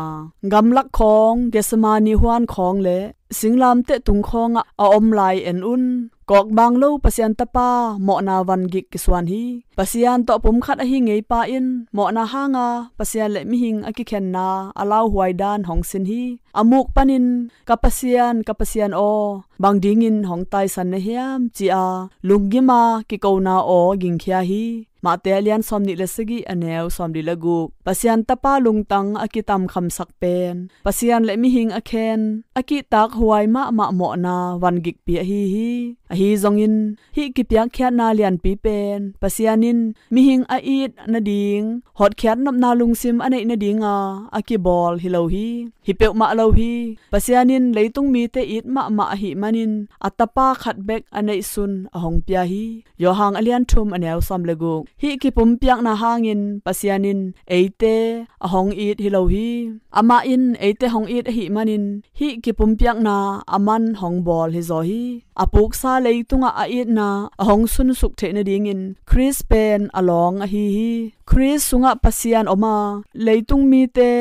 Gamlak khawng Gethsemane huan khawng le singlamteh tung khawngah a om lai en un. Kawkbang lo Pasian Tapa mawhna vangik kisuan hi. Pasian tawh pumkhat ahi ngeipa in mawhna hanga Pasian le mihing a kikhenna a lauhuai dan hong sin hi. A muk panin, "Ka Pasian, ka Pasian aw, bang dingin hong taisan na hiam?" ci-a lunggima kikona aw gingkhia hi. Mate a lian sawmnih le sagih a neu sawmli le guk. Pasian Tapa lungtang a kitamkhamsak pen Pasian le mihing a khen a kihtak huai mahmah mawhna vangikpi ahi hi. Ahi zongin hih kipiakkhiatna lianpi pen Pasian in mihing a it nading hotkhiat nopna lungsim a neih nadinga a kibawl hi lo hi. Hi peuhmah lo hi. Pasian in leitung mite it mahmah ahih manin a Tapa khat bek a neihsun a hong pia hi. Johan a lian thum a neu sawm le guk. Hih kipumpiakna hangin Pasian in eite a hong it hi lo hi. Amah in eite hong it ahih manin hih kipumpiakna aman hong bawl hi zaw hi. A puksa leitungah a itna a hong sunsuk theih nadingin Khrist pen a lawng ahi hi. Khrist sungah Pasian om a, leitung mite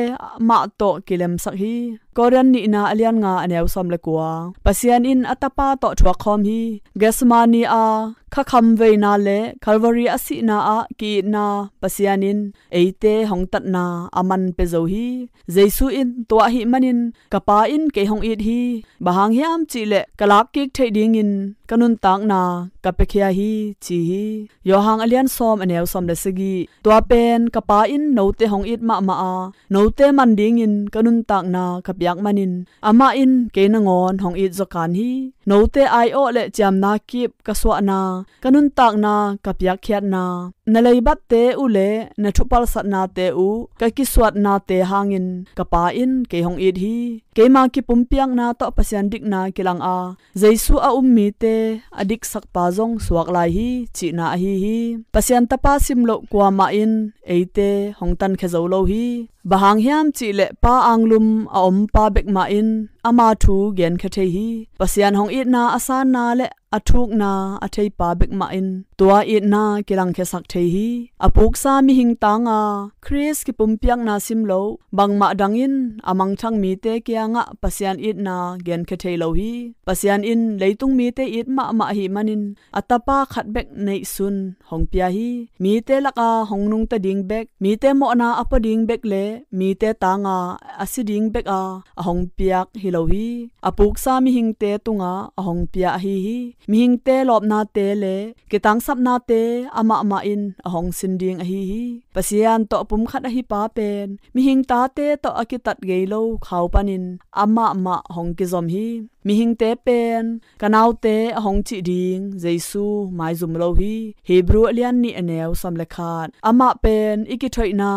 mah tawh kilemsak hi. Korin nihna a lian nga a neu sawm le kua. Pasian in a Tapa tawh thuakkhawm hi. Gethsemane a khakham veina le Calvary a sihna ah ki-itna Pasian in eite hong tatna a man pia zo hi. Jesu in tua ahih manin ka Pa in kei hong it hi. Bang hang hiam cihleh ka lakkik theih dingin ka nuntakna ka piakhia hi ci hi. Johan a lian sawm a neu sawm le sagih. Tua pen ka Pa in note hong it mahmah a, note man dingin ka nuntakna ka piak manin amah in kei nangawn hong it zawkan hi. Note aiawh le ciamna kip ka suahna, ka nuntakna ka piakkhiatna, na leibatte uh le na thupalsatnate uh ka kisuatnate hangin ka Pa in kei hong it hi. Keima kipumpiakna tawh Pasian dikna kilang a, Jesu a um mite a diksakpa zong suak lai hi cihna ahi hi. Pasian Tapa simloh kuamah in eite hong tankhia zo lo hi. Bang hang hiam cihleh Pa anglum a ompa bek mah in ama thu genkhia thei hi. Pasian hong itna a sanna le a thukna a theipa bek mah in tua itna kilangkhiasak thei hi. A puksa mihing tanga Khrist kipumpiakna simloh, bangmah dangin a mangthang mite kiangah Pasian itna genkhia thei lo hi. Pasian in leitung mite it mahmah ahih manin a Tapa khat bek neihsun hong pia hi. Mite laka hong nungta ding bek, mite mawhna a pua ding bek le mite tanga a si ding bek a a hong piak hi lo hi. A puksa mihingte tungah a hong pia ahi hi. Mihingte lawpnate le kitangsapnate amah mah in a hong sin ding ahi hi. Pasian tawh pumkhat ahi Pa pen mihing tate tawh a kitat gei lo khau panin amah mah hong kizom hi. Mihingte pen ka naute a hong cih ding Jesu maizum lo hi. Hebru a lian nih a neu sawm le khat. Amah pen i kithoihna,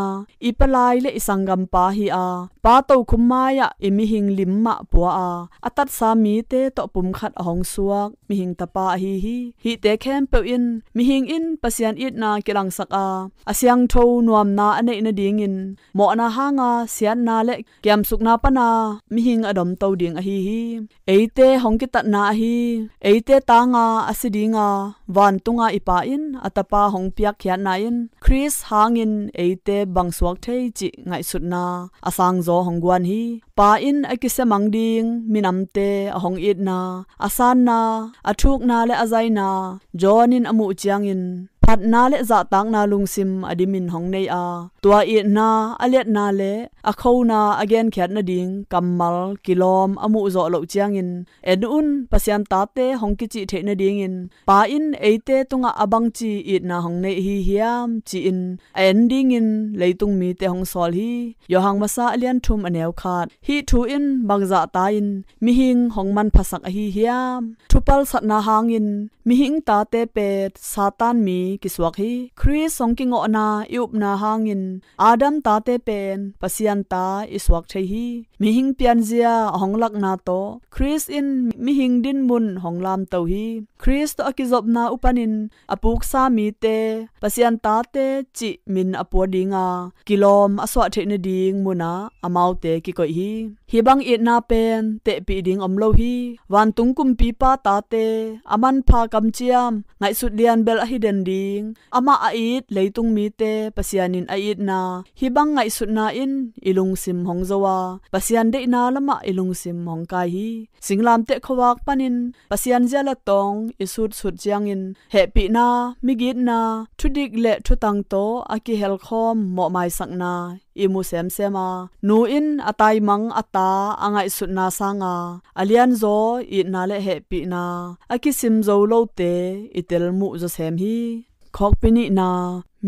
i palai le i sanggampa hi a, Pa tokhum mai-ah i mihing lim mah pua a, a tatsa mite tawh pumkhat a hong suak mihing Tapa ahi hi. Hihte khempeuh in mihing in Pasian itna kilangsak a, a siangtho nuamna a neih nadingin mawhna hanga siatna le kiamsukna pana mihing a domto ding ahi hi. Eite hong kitatna ahi, eite tanga a si dinga vantunga i Pa in a Tapa hong piakkhiatna in Khrist hangin eite bang suak thei cih ngaihsutna a sangzaw hong guan hi. Pa in a kisiamang ding minamte a hong itna, a sanna, a thukna le a zaina John in a muh ciangin phatna le zahtakna lungsim a dimin hong nei a, tua itna a liatna le a khona a genkhiat nading kammal kilawm a muhzawh loh ciangin, en un, Pasian tate hong kicih theih nadingin Pa in eite tungah a bangci itna hong nei ahi hiam ci-in a en dingin leitung mite hong sawl hi. Johan masa a lian thum a neu khat. Hih thu in bangzahta in mihing hong manphasak ahi hiam? Thupalsatna hangin mihing tate pet Satan mi kisuak hi. Khrist hong kingawhna i upna hangin Adam tate pen Pasian ta i suak thei hi. Mihing pianzia a hong lakna tawh Khrist in mihing dinmun hong lamto hi. Khrist tawh a kizopna uh panin a puksa mite Pasian tate cih min a pua dinga kilawm a suah theih nading munah amaute kikoih hi. Hih bang itna pen tehpih ding om lo hi. Vantung kumpipa tate a manpha kamciam ngaihsut lianbel ahi den ding, amah a it leitung mite Pasian in a itna, hih bang ngaihsutna in i lungsim hong zo a, Pasian deihna lamah i lungsim hong kai hi. Singlamteh khuavak panin Pasian zia le tawng i sutsut ciangin hehpihna, migitna, thudik le thutang tawh a kihelkhawm mawhmaisakna i mu semsem a, nu in a taimang a ta a ngaihsutna sanga a lianzaw itna le hehpihna a kisim zo lote i tel muh zawsem hi. Khawkpi nihna,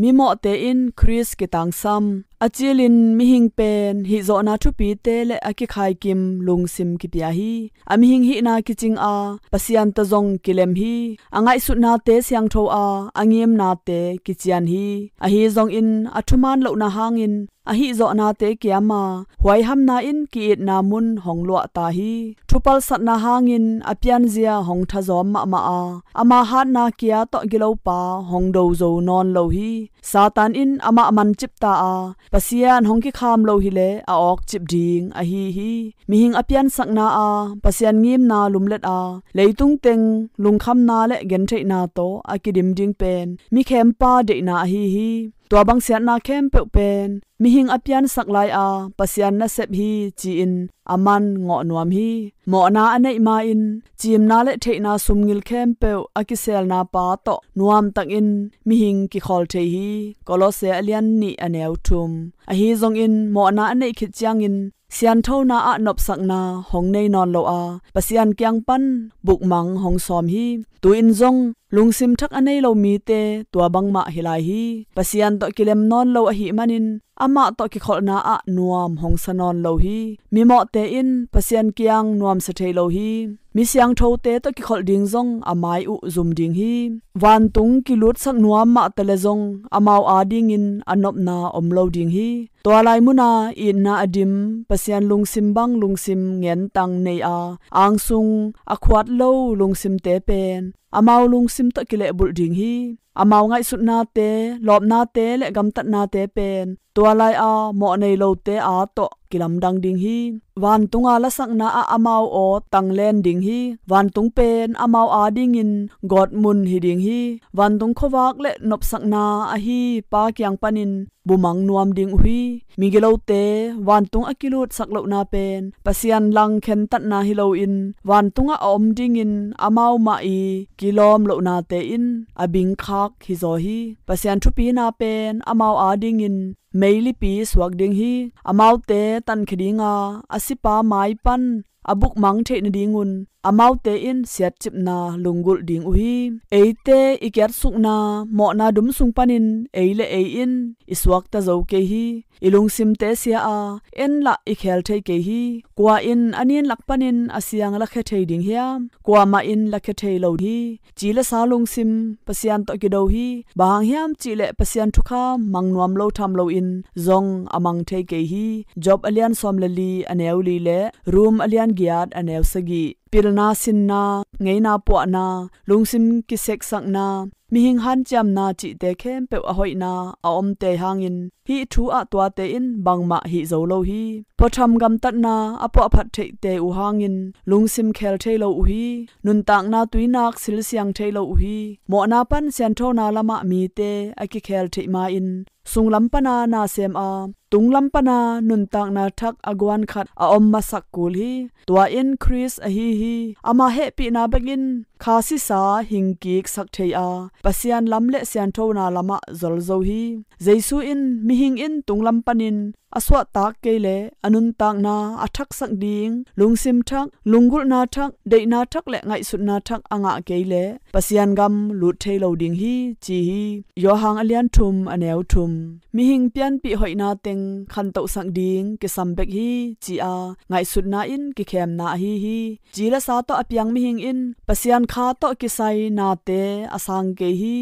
mimawhte in Khrist kitangsam. A cilin mihing pen hihzawhna thupite le a kikhaikim lungsim kipia hi. A mihing hihna kicing a, Pasian ta zong kilem hi. A ngaihsutnate siangtho a, a ngimnate kician hi. Ahi zongin a thuman lohna hangin a hihzawhnate kiama huaihamna in ki-itna mun hong luahta hi. Thupalsatna hangin a pianzia hong thazawm mahmah a, ama hatna kia tawh gilopa hong dozo nawn lo hi. Satan in amah mancipta a, Pasian hong kikham lo hileh a awkcip ding ahi hi. Mihing a piansakna a, Pasian ngimna lumlet a, leitung teng lungkhamna le gentheihna tawh a kidim ding pen mikhempa deihna ahi hi. Tua bang siatna khempeuh pen mihing a piansak lai-a Pasian nasep hi ci-in aman ngawh nuam hi. Mawhna a neih ma-in ciimna le theihna sumngil khempeuh a kiselna pa tawh nuamtakin mihing kikhawl thei hi. Kolose a lian nih a neu thum. Ahi zongin mawhna a neih khit ciangin sianthona ah nopsakna hong nei nawn lo a, Pasian kiang pan bukmang hong sawm hi. Tu-in zong lungsim thak a nei lo mite tua bangmah hi lai hi. Pasian tawh kilem nawn lo ahih manin amah tawh kikholhna ah nuam hong sa nawn lo hi. Mimawhte in Pasian kiang nuamsa thei lo hi. Mi siangthote tawh kikholh ding zong a mai uh zum ding hi. Vantung kilutsak nuam mahta le zong amau adingin a nopna om lo ding hi. Tua lai muna itna a dim, Pasian lungsim bang lungsim ngentang nei-a angsung a khuat lo lungsimte pen amau lungsim tawh kilehbulh ding hi. Amau ngaihsutnate, lawpnate le gamtatnate pen tua lai-a mawh nei lote a tawh kilamdang ding hi. Vantunga lasakna ah amau aw tanglen ding hi. Vantung pen amau adingin gawtmun hi ding hi. Vantung khuavak le nopsakna ahi Pa kiang panin bumang nuam ding uh hi. Migilote vantung a kilutsak lohna pen Pasian lang khentatna hi loin vantungah a om dingin amau mah i kilawm lohnate in a bingkhak hizaw hi. Pasian thupina pen amau adingin meilipi suak ding hi. Amaute tankhia dinga a sipa mai pan a bukmang theih nadingun amaute in siatcipna lunggulh ding uh hi. Eite i kiatsukna mawhna dum sung panin ei le ei in i suakta zo kei hi. I lungsimte sia a en lah i khel thei kei hi. Kua in a nin lak panin a siang lakhia thei ding hiam? Kuamah in lakhia thei lo hi. Ci le sa lungsim Pasian tawh kido hi. Bang hang hiam cihleh Pasian thukham mang nuam lo tham loin zong a mang thei kei hi. Job a lian sawm le li a neu li le Rom a lian giat a neu sagih. Pilna sinna, ngeina puahna, lungsim kiseksakna, mihing hanciamna cihte khempeuh a hoihna a omte hangin hih thu ah tuate in bangmah hih zo lo hi. Puatham gamtatna a puahphat theihte uh hangin lungsim khel thei lo uh hi. Nuntakna tuinak silsiang thei lo uh hi. Mawhna pan sianthona lamah mite a kikhel theih ma-in sunglam pana na sem a, tunglam pana nuntakna thak a guan khat a om masak kul hi. Tua in Khrist ahi hi. Ama hehpihna bekin kha sisa hingkiksak thei a, Pasian lam le sianthona lamah zol zo hi. Jesu in mihing in tunglam panin a suahtak kei le a nuntakna a thaksak ding lungsim thak, lunggulhna thak, deihna thak le ngaihsutna thak a ngah kei le Pasian gam lut thei lo ding hi ci hi. Johan a lian thum a neu thum. Mihing pianpih hoihna teng khantohsak ding kisam bek hi ci-a ngaihsutna in kikhem na ahi hi. Ci le sa tawh a piang mihing in Pasian kha tawh kisai nate a sang kei hi.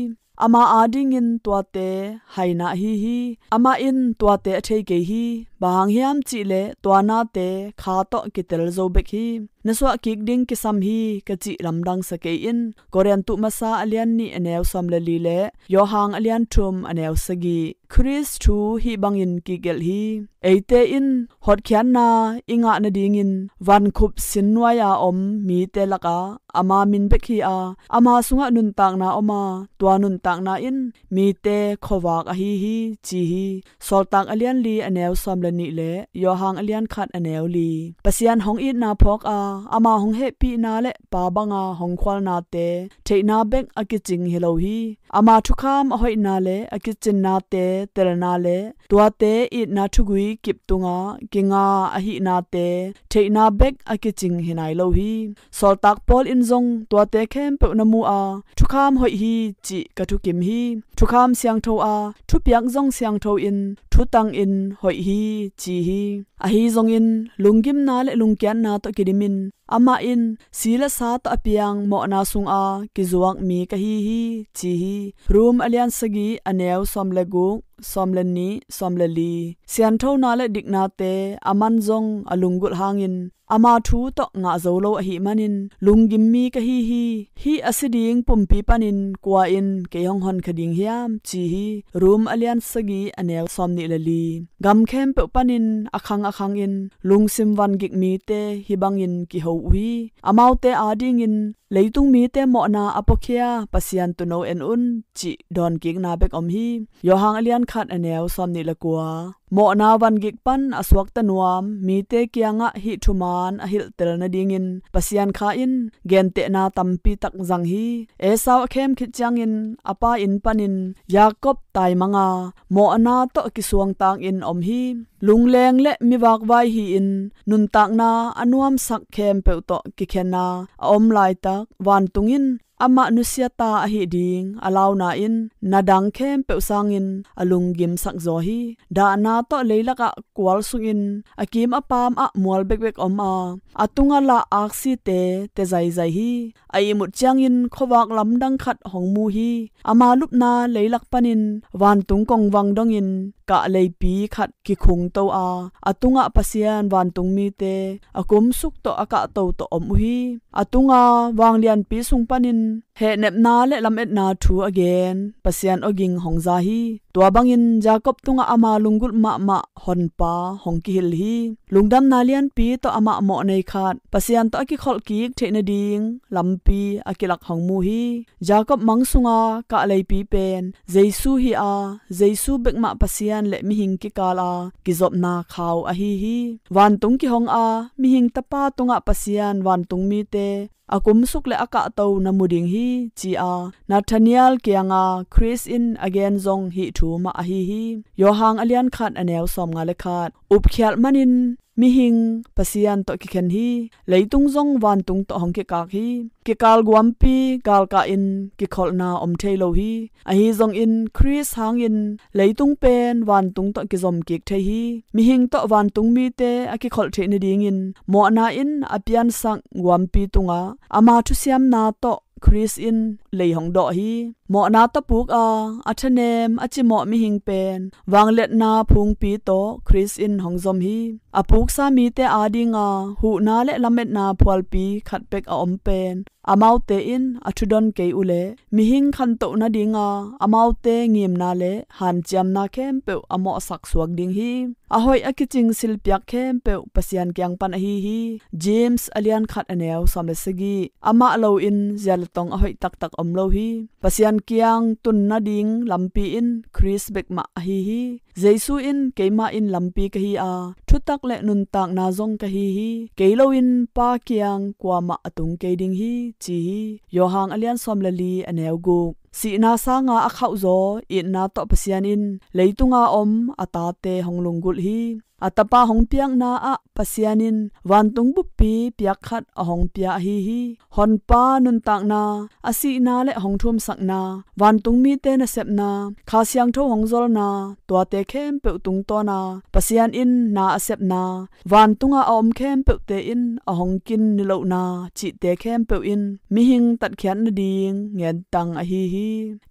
Ama adingin tuate hai na ahi hi. Amah in tuate a thei kei hi. Bang hang hiam cihleh tua nate kha tawh kitel zo bek hi. Na suah kik ding kisam hi ka cih lamdang sa kei in. Korintu masa a lian nih a neu sawm le li le Johan a lian thum a neu sagih. Khrist thu hih bangin kigelh hi. Eite in hotkhiatna i ngah nadingin vankhup sin nuai-a om mite lakah ama min bek hi a, ama sungah nuntakna om a, tua nuntakna in mite khuavak ahi hi ci hi. Sawltak a lian li a neu sawm le nih le Johan a lian khat a neu li. Pasian hong itna phawk a, ama hong hehpihna le pa banga hong khualnate theihna bek a kicing hi lo hi. Ama thukham a hoihna le a kicinnate telna le tuate itna thugui kip tunga kinga ahihnate theihna bek a kicing hi nai lo hi. Sawltak Paul in zong tuate khempeuh na mu a, thukham hoih hi cih ka thukim hi. Thukham siangtho a, thupiak zong siangtho in, thutang in hoih hi ci hi. Ahi zongin lunggimna le lungkiatna tawh kidimin amah in si le sa tawh a piang mawhna sunga kizuak mi ka hi hi ci hi. Rom a lian sagih a neu sawm le guk, sawm le nih, sawm le li. Sianthona le diknate a man zong a lunggulh hangin ama thu tawh ngah zo lo ahih manin lunggim mi ka hi hi. Hih a si ding pumpi panin kua in kei hong honkhia ding hiam ci hi. Rom a lian sagih a neu sawm nih le li. Gam khempeuh panin a khang a khangin lungsim vangik mite hih bangin kiho uh hi. Amaute adingin leitung mite mawhna a puakhia Pasian tuuno en un cih dawnkikna bek om hi. Johan a lian khat a neu sawmnih le kua. Mawhna vangik pan a suakta nuam mite kiangah hih thuman a hilhtel nadingin Pasian Kha in gentehna tampi tak zang hi. Esau a khem khit ciangin a pa inn panin Jakob taimanga mawhna tawh kisuangtakin om hi. Lungleng le mivakvai hi-in nuntakna a nuamsak khempeuh tawh kikhen a a om laitak vantung in amah nusiata ahih ding a launa in na dang khempeuh sangin a lunggimsak zaw hi. Dahna tawh leilakah kual sungin a kim a paamah mual bekbek om a, a tunga lah aksite te zaizai hi. A ihmut ciangin khuavak lamdang khat hong mu hi. Ama lupna leilak panin vantung kongvang dongin kah leipi khat kikhungto a, a tungah Pasian vantung mite a kumsuk tawh a kahto tawh om uh hi. A tunga vanglianpi sung panin hehnepna le lametna thu a gen Pasian awging hong za hi. Tua bangin Jakob tungah ama lunggulh mahmah Honpa hong kihilh hi. Lungdamna lianpi tawh amah mawhnei khat Pasian tawh a kikholh kik theih nading lampi a kilak hong mu hi. Jakob mang sunga kah leipi pen Jesu hi a, Jesu bekmah Pasian le mihing kikala kizopna khau ahi hi. Vantung kihong a, mihing tapa tungah Pasian vantung mite a kumsuk le a kahto na mu ding hi, ci-a Nathaniel kianga Khrist in a gen zong hih thu mah ahi hi. Johan a lian khat a neu sawmnga le khat. Upkhialh manin mihing Pasian tawh kikhen hi. Leitung zong vantung tawh hong kikak hi. Kikal guampi galkahin kikholhna om thei lo hi. Ahi zongin Khrist hangin leitung pen vantung tawh kizom kik thei hi. Mihing tawh vantung mite a kikholh theih nadingin mawhna in a piansak guampi tungah ama thusiamna tawh Khrist in lei hong dawh hi. Mawhna tawh puk a, a thanem a cimawh mihing pen vangliatna phungpi tawh Khrist in hong zom hi. A puksa mite adinga huhna le lametna phualpi khat bek a om pen amaute in a thudon kei uhleh mihing khantoh nadinga amaute ngimna le hanciamna khempeuh a mawhsak suak ding hi. A hoih a kicing silpiak khempeuh Pasian kiang pan ahi hi. James a lian khat a neu sawm le sagih. Amah loin zia le tong a hoih taktak om lo hi. Pasian kiang tun nading lampi in Khrist bekmah ahi hi. Jesu in, "Keimah in lampi ka hi a, thutak le nuntakna zong ka hi hi. Kei loin Pa kiang kuamah a tung kei ding hi," ci hi. Johan a lian sawm le li a neu guk. Sihna sanga a khauhzaw itna tawh Pasian in leitunga om a tate hong lunggulh hi. A Tapa hong piakna ah Pasian in vantung buppi piak khat a hong pia ahi hi. Honpa nuntakna, a sihna le hong thumsakna, vantung mite nasepna, Kha Siangtho hong zolna, tuate khempeuh tungtawna Pasian in na a sepna, vantunga a om khempeuhte in a hong kin nilohna cihte khempeuh in mihing tatkhiat nading ngentang ahi hi.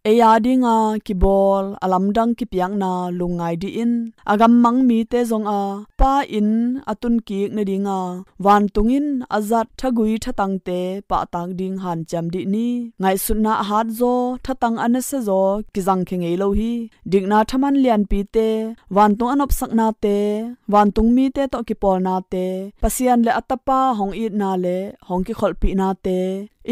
Ei adinga kibawl a lamdang kipiakna lungngai dihin a gammang mite zonga Pa inn a tunkik nadinga vantung in a zat thagui thatangte pahtak ding hanciam dih ni. Ngaihsutna a hatzaw, thatang a nasiazaw kizangkhia ngei lo hi. Dikna thaman lianpite, vantung a nopsaknate, vantung mite tawh kipawlnate, Pasian le a Tapa hong itna le hong kikholhpihnate,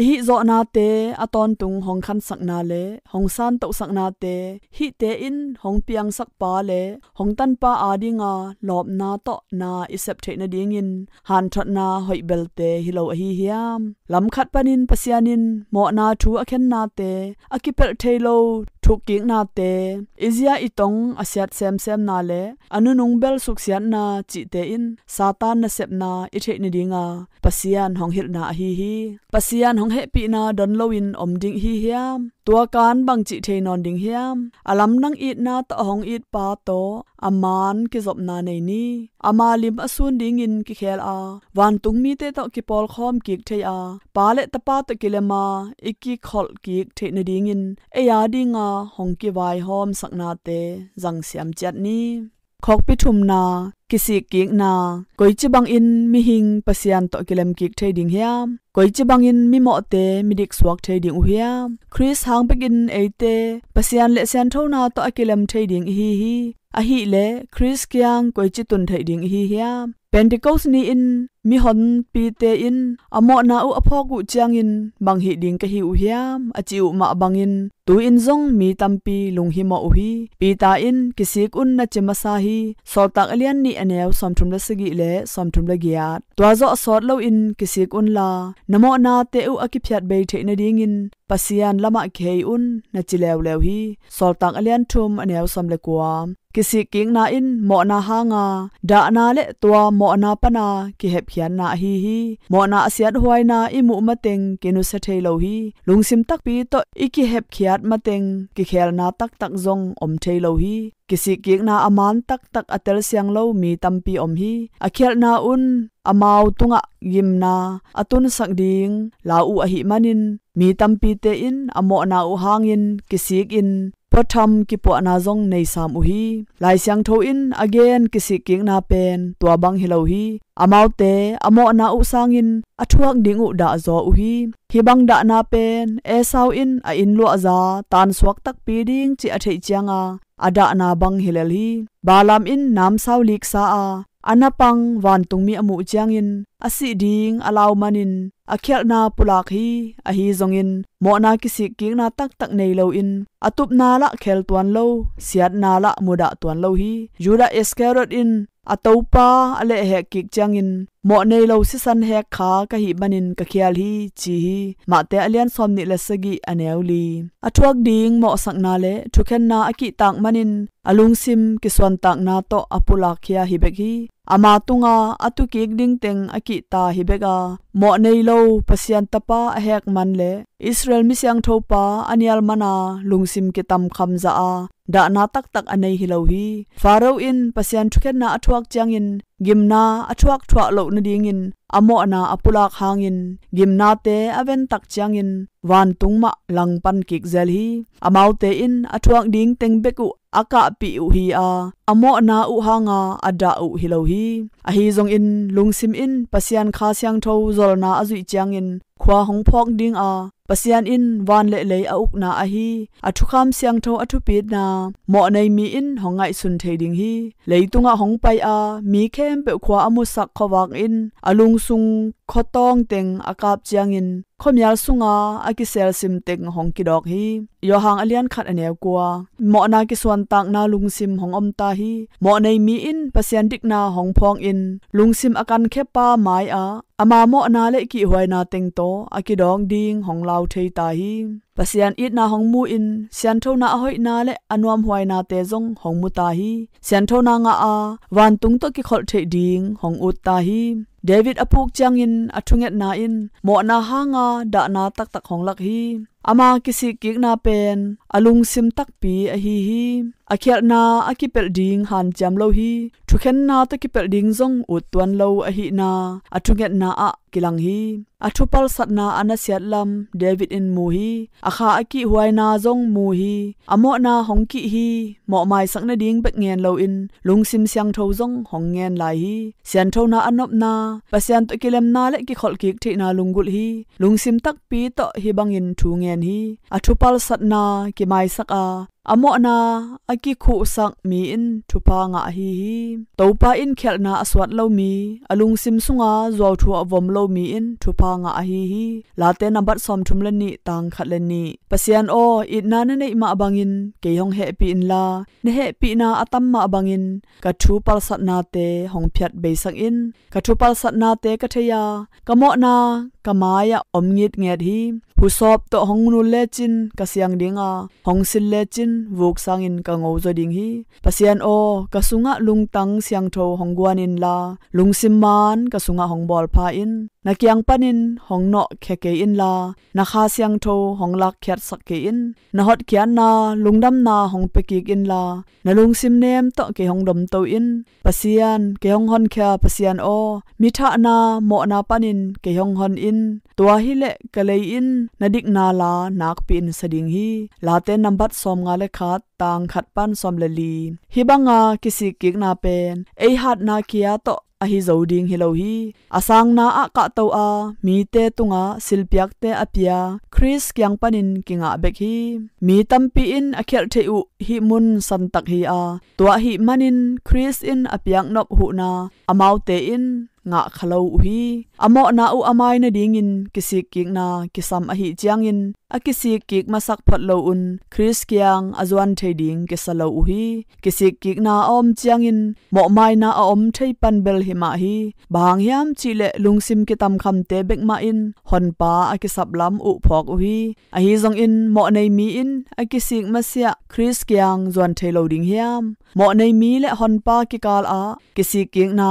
i hihzawhnate a tawntung hong khansakna le hong santohsaknate, hihte in hong piangsak Pa le hong tanpa adinga lawpna tawh na i sep theih nadingin hanthotna hoih belte hi lo ahi hiam? Lamkhat panin Pasian in mawhna thu a khennate, a kipelh thei lo thukkiknate, i zia i tong a siat semsemna le a nunung bel suksiatna cihte in Satan nasepna i theih nadinga Pasian hong hilhna ahi hi. Pasian hong hehpihna don loin om ding ihi hiam? Tua kan bangci thei nawn ding hiam? A lamdang itna tawh a hong it Pa tawh a man kizopna nei ni. Ama lim a sun dingin kikhel a, vantung mite tawh kipawlkhawm kik thei a, Pa le Tapa tawh kilem a, i kikholh kik theih nadingin ei adinga hong kivaihawmsaknate zangsiam ciat ni. Khokpi thumna, kisikkikna. Koici bangin mihing Pasian tawh kilemkik thei ding hiam? Koici bangin mimawhte midik suak thei ding uh hiam? Khrist hang bekin eite Pasian le sianthona tawh a kilem thei ding ihi hi. Ahih leh Khrist kiang koici tun theih ding ihi hiam? Pentecost ni-in mihonpite in a mawhna uh a phawk uh ciangin bang hih ding ka hi uh hiam a cih uh mah bangin tu-in zong mi tampi lunghimawh uh hi. Peter in kisik un na ci masa hi. Sawltak a lian nih a neu sawmthum le sagih le sawmthum le giat. Tua zawh sawt loin kisik unla na mawhnate uh a kiphiat bei theih nadingin Pasian lamah kihei un na ci leuleu hi. Sawltak a lian thum a neu sawm le kua. Kisikkikna in mawhna hanga dahna le tua mawhna pana kihepkhiatna ahi hi. Mawhna a siathuaina i muh mateng kinusia thei lo hi. Lungsim takpi tawh i kihepkhiat mateng kikhelna taktak zong om thei lo hi. Kisikkikna a man taktak a telsiang lo mi tampi om hi. A khialhna un amau tungah gimna a tunsak ding lau uh ahih manin mi tampite in a mawhna uh hangin kisikin puatham kipuahna zong nei sam uh hi. Lai Siangtho in a gen kisikkikna pen tua bang hi lo hi. Amaute a mawhna uh sangin a thuak ding uh dahzaw uh hi. Hih bang dahna pen Esau in a inn luahza tansuak takpi ding cih a theih cianga a dahna bang hi lel hi. Balaam in namsau liksa a a na pang vantungmi a muh ciangin a sih ding a lau manin a khialhna pulak hi. Ahi zongin mawhna kisikkikna taktak nei loin a tupna lah khel tuan lo, siatna lah mudah tuan lo hi. Judah Iskariot in a Topa a lehhek kik ciangin mawh nei lo sisan hek kha ka hih manin ka khial hi ci hi. Mahte a lian sawm nih le sagih a neu li. A thuak ding mawhsakna le thukhenna a kihtak manin a lungsim kisuantakna tawh a pulakkhia hi bek hi. Ama tunga a tukik dingteng a kihta hi bek a mawh nei lo Pasian tapa a hek man le Israel mi siangthopa a nial mana lungsim kitamkham zah a dahna taktak a nei hi lo hi. Faro in Pasian thukhenna a thuak ciangin gimna a thuak thuah loh nadingin a mawhna a pulak hangin gimnate a ventak ciangin vantung mah langpan kik zel hi. Amaute in a thuak dingteng bek uh a kahpih uh hi a a mawhna uh hanga a dah uh hi lo hi. Ahi zongin lungsim in Pasian Kha Siangtho zolna a zuih ciangin khua hong phawk ding a Pasian in van le lei a ukna ahi a thukham siangtho a thupitna mawh nei mi in hong ngaihsun thei ding hi. Leitungah hong pai a mi khempeuh khua a musak khuavak in a lungsung khuatawng teng a kap ciangin khuamial sunga a kiselsim teng hong kidawk hi. Johan a lian khat a neu kua. Mawhna kisuantakna lungsim hong om ta hi. Mawh nei mi in Pasian dikna hong phawngin lungsim a kankhepa mai-ah ama mawhna le kihhuaina teng tawh a kidawk ding hong lau thei ta hi. Pasian itna hong mu-in sianthona a hoihna le a nuamhuainate zong hong mu ta hi. Sianthona ngah a vantung tawh kikholh theih ding hong ut ta hi. David a puk ciangin a thungetna in mawhna hanga dahna taktak hong lak hi. Ama kisikkikna pen a lungsim takpi ahi hi. A khialhna a kipelh ding hanciam lo hi. Thukhenna tawh kipelh ding zong ut tuan lo ahihna a thungetna ah kilang hi. A thupalsatna a nasiat lam David in mu hi. A kha a kihhuaina zong mu hi. A mawhna hong kih hi. Mawhmaisak nading bek ngen loin lungsim siangtho zong hong ngen lai hi. Sianthona a nopna Pasian tawh kilemna le kikholhkik theihna lunggulh hi. Lungsim takpi tawh hih bangin thu ngen hi. A thupalsatna kimaisak a a mawhna a kikhuhsak mi in thupha ngah ahi hi. Topa in khialhna a suat lo mi, a lungsim sunga zuauthu a vom lo mi in thupha ngah ahi hi. Late nambat sawmthum le nih tang khat le nih. Pasian aw, itna na neih mah bangin kei hong hehpih inla, na hehpihna a tam mah bangin ka thu palsatnate hong phiat beisak in. Ka thu palsatnate ka thei a, ka mawhna ka mai-ah om ngitnget hi. Husawp tawh hong nul lecin ka siang ding a, hong sil lecin vuk sangin ka ngozaw ding hi. Pasian aw, ka sungah lungtang siangtho hong guan inla, lungsim man ka sungah hong bawlpha in. Na kiang panin hong nawhkhia kei inla, na Kha Siangtho hong lakkhiatsak kei in. Na hotkhiatna lungdamna hong pia kik inla, na lungsim nem tawh kei hong domto in. Pasian, kei hong honkhia Pasian aw, mi thahna mawhna panin kei hong hon in. Tua hileh ka lei in na dikna la nakpi-in sa ding hi. Late nambat sawmnga le khat tang khat pan sawm le li. Hih banga kisikkikna pen ei hatna kia tawh ahi zo ding hi lo hi. A sangna ah kahto a mite tungah silpiakte a pia Khrist kiang panin kingah bek hi. Mi tampi in a khialh theih uh hih mun santak hi a, tua ahih manin Khrist in a piaknop huhna amaute in ngah kha lo uh hi. A mawhna uh a mai nadingin kisikkikna kisam ahih ciangin a kisikkik masak phot lo un Khrist kiang a zuan thei ding kisa lo uh hi. Kisikkikna a om ciangin mawhmaina a om thei pan bel hi mah hi. Bang hang hiam cihleh lungsim kitamkhamte bek mah in Honpa a kisap lam uh phawk uh hi. Ahi zongin mawhnei mi in a kisik masiah Khrist kiang zuan thei lo ding hiam? Mawhnei mi le Honpa kikal ah kisikkikna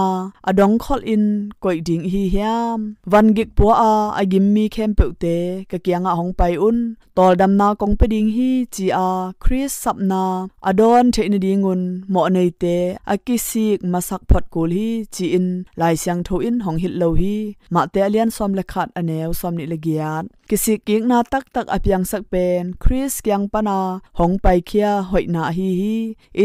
a dongkholh in koih ding ihi hiam? Van gik pua a a gim mi khempeuhte ka kiangah hong pai un, tawldamna kong pia ding hi, ci-a Khrist sapna a dawn theih nadingun mawhneite a kisik masak phot kul hi, ci-in Lai Siangtho in hong hilh lo hi. Mate a lian sawm le khat, a neu sawm nih le giat. Kisikkikna taktak a piangsak pen Khrist kiang pana hong paikhia hoihna ahi hi.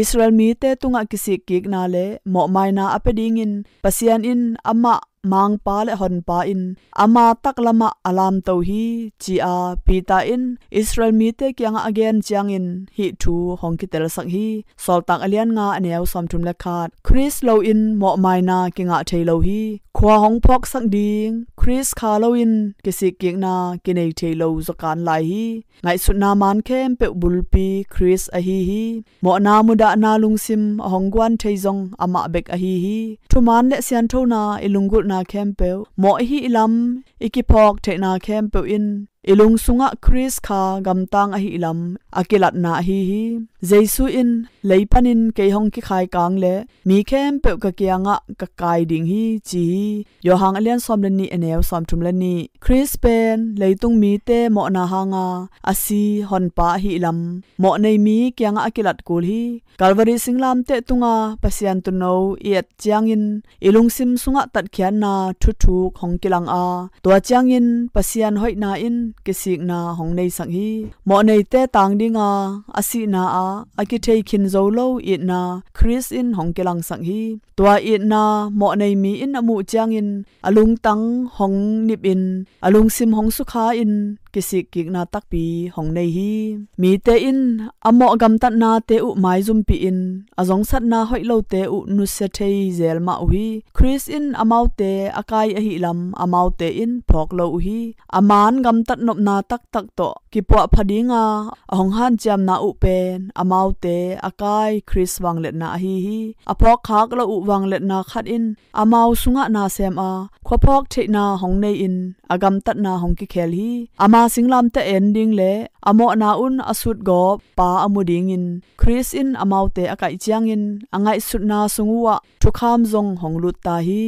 Israel mite tungah kisikkikna le mawhmaina a pia dingin Pasian in amah Mangpa le Honpa in ama taklamah a lamto hi, ci-a Peter in Israel mite kiangah a gen ciangin hih thu hong kitelsak hi. Sawltak a lian nga, a neu sawmthum le khat. Khrist loin mawhmaina kingah thei lo hi. Khua hong phawksak ding Khrist kha loin kisikkikna kinei thei lo zaw kan lai hi. Ngaihsutna maan khempeuh bulpi Khrist ahi hi. Mawhna mudahna lungsim a hong guan thei zong amah bek ahi hi. Thumaan le sianthona i lunggulhna khempeuh, mawh ihi lam i kiphawk theihna khempeuh in i lung sungah Khrist kha gamtang ahi lam a kilatna ahi hi. Jesu in, "Lei panin kei hong kikhaikang le mi khempeuh ka kiangah ka kai ding hi," ci hi. Johan a lian sawm le nih, a neu sawmthum le nih. Khrist pen leitung mite mawhna hanga a si Honpa ahi lam mawhnei mi kiangah a kilat kul hi. Calvary singlamteh tunga Pasian tuuno i et ciangin i lungsim sungah tatkhiatna thuthuk hong kilang a, tua ciangin Pasian hoihna in kisikna hong neisak hi. Mawhneite tang dinga a sihna ah a kithei khin zo lo itna Khrist in hong kilangsak hi. Tua itna mawhnei mi in a muh ciangin a lungtang hong nipin a lungsim hong sukha-in kisikkikna takpi hong nei hi. Mite in a mawh gamtatnate uh maizumpihin a zongsatna hoih lote uh nusia thei zel mah uh hi. Khrist in amaute a kai ahi lam amaute in phawk lo uh hi. A maan gamtat nopna taktak tawh kipuahpha dinga a hong hanciamna uh pen amaute a kai Khrist vangliatna ahi hi. A phawkkhak lo uh vangliatna khat in amau sungah na sem a, khuaphawk theihna hong nei-in a gamtatna hong kikhel hi. Ama singlamteh en ding le a mawhna un a sutgawp Pa a mu dingin Khrist in amaute a kaih ciangin a ngaihsutna sung uhah thukham zong hong lut ta hi.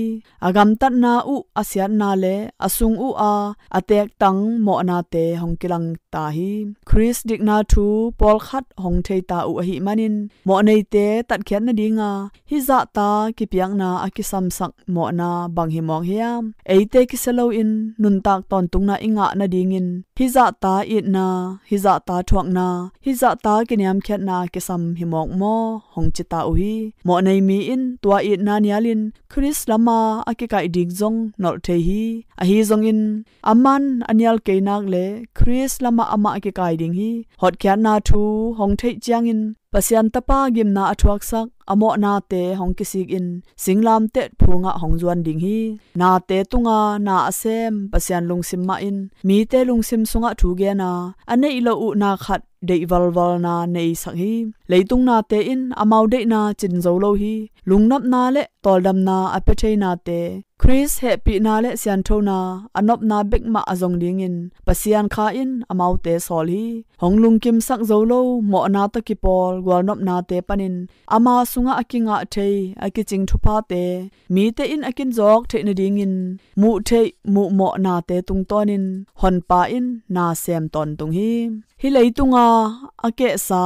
A gamtatna uh a siatna le a sung uh a a teektang mawhnate hong kilang ta hi. Khrist dikna thu pawlkhat hong thei ta uh ahih manin mawhneite tatkhiat nadinga hih zahta kipiakna a kisamsak mawhna bang hi mawk hiam? Eite kisia loin nuntak tawntungna i ngah nadingin hih zahta itna, hih zahta thuakna, hih zahta kiniamkhiatna kisam hi mawk maw? Hong ci ta uh hi. Mawhnei mi in tua itna nialin Khrist lama a kikaih ding zong nolh thei hi. Ahi zongin a man a nial kei nak le Khrist lamah amah a kikai ding hi. Hotkhiatna thu hong theih ciangin Pasian Tapa gimna a thuaksak a mawhnate hong kisikin singlamteh phungah hong zuan ding hi. Nate tunga na a sem Pasian lungsim mah in mite lungsim sungah thu gena a neih loh uh na khat deih valvalna neisak hi. Leitung nate in amau deihna cin zo lo hi. Lungnopna le tawldamna a pia thei nate, Khrist hehpihna le sianthona a nopna bek mah a zong dingin Pasian Kha in amaute sawl hi. Hong lungkimsak zo lo mawhna tawh kipawl gualnopnate panin ama sungah a kingah thei a kicing thuphate mite in a kinzawk theih nadingin muh theih muhmawh nate tungtawnin Honpa in na sem tawntung hi. Hih leitunga a kehsa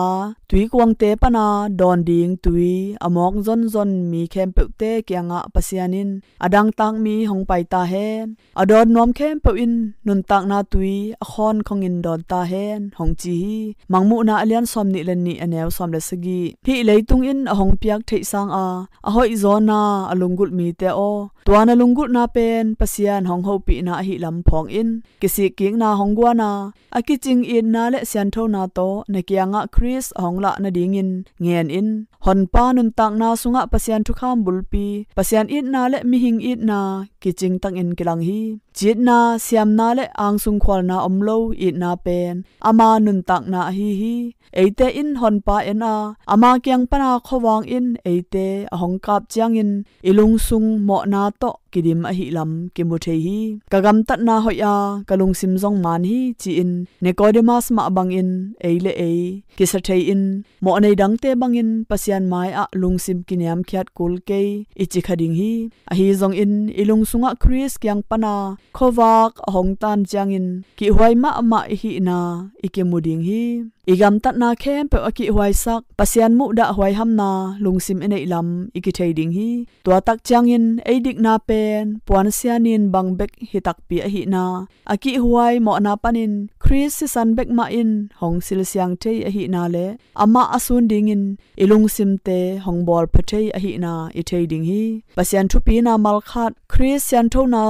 tuikuangte pana dawn ding tui a mawk zonzon mi khempeuhte kiangah Pasian in a dangtak mi hong pai ta hen. A dawn nuam khempeuh in nuntakna tui a khawn khongin dawn ta hen, hong ci hi. Mangmuhna a lian sawm nih le nih, a neu sawm le sagih. Hih leitung in a hong piak theih sanga a hoih zawna a lunggulh mite aw, tua na lunggulhna pen Pasian hong hopihna ahi lam phawng in. Kisikkikna hong guana a kicing itna le sianthona tawh na kiangah Khrist a hong lah nadingin ngen in. Honpa nuntakna sungah Pasian thukham bulpi, Pasian itna le mihing itna kicing takin kilang hi. Citna, siamna le angsung khualna om lo itna pen ama nuntakna ahi hi. Eite in Honpa en a, ama kiang pana khuavak in eite a hong kap ciangin i lungsung mawhna tawh kidim ahi lam kimu thei hi. Ka gamtatna hoih a, ka lungsim zong man hi, ci-in Nicodemus mah bangin ei le ei kisa thei-in, mawhnei dangte bangin Pasian mai-ah lungsim kiniamkhiat kul kei i ci kha ding hi. Ahi zongin i lungsungah Khrist kiang pana khuavak a hong tan ciangin kihhuai mahmah i hihna i kimu ding hi. I gamtatna khempeuh a kihhuaisak, Pasian muhdah huaihamna lungsim i neih lam i kithei ding hi. Tuatak ciangin ei dikna pen puansia nin bang bek hi takpi ahihna, a kihhuai mawhna panin Khrist sisan bek mah in hong silsiang thei ahihna le amah a sun dingin i lungsimte hong bawlpha thei ahihna i thei ding hi. Pasian thupina malkhat, Khrist sianthona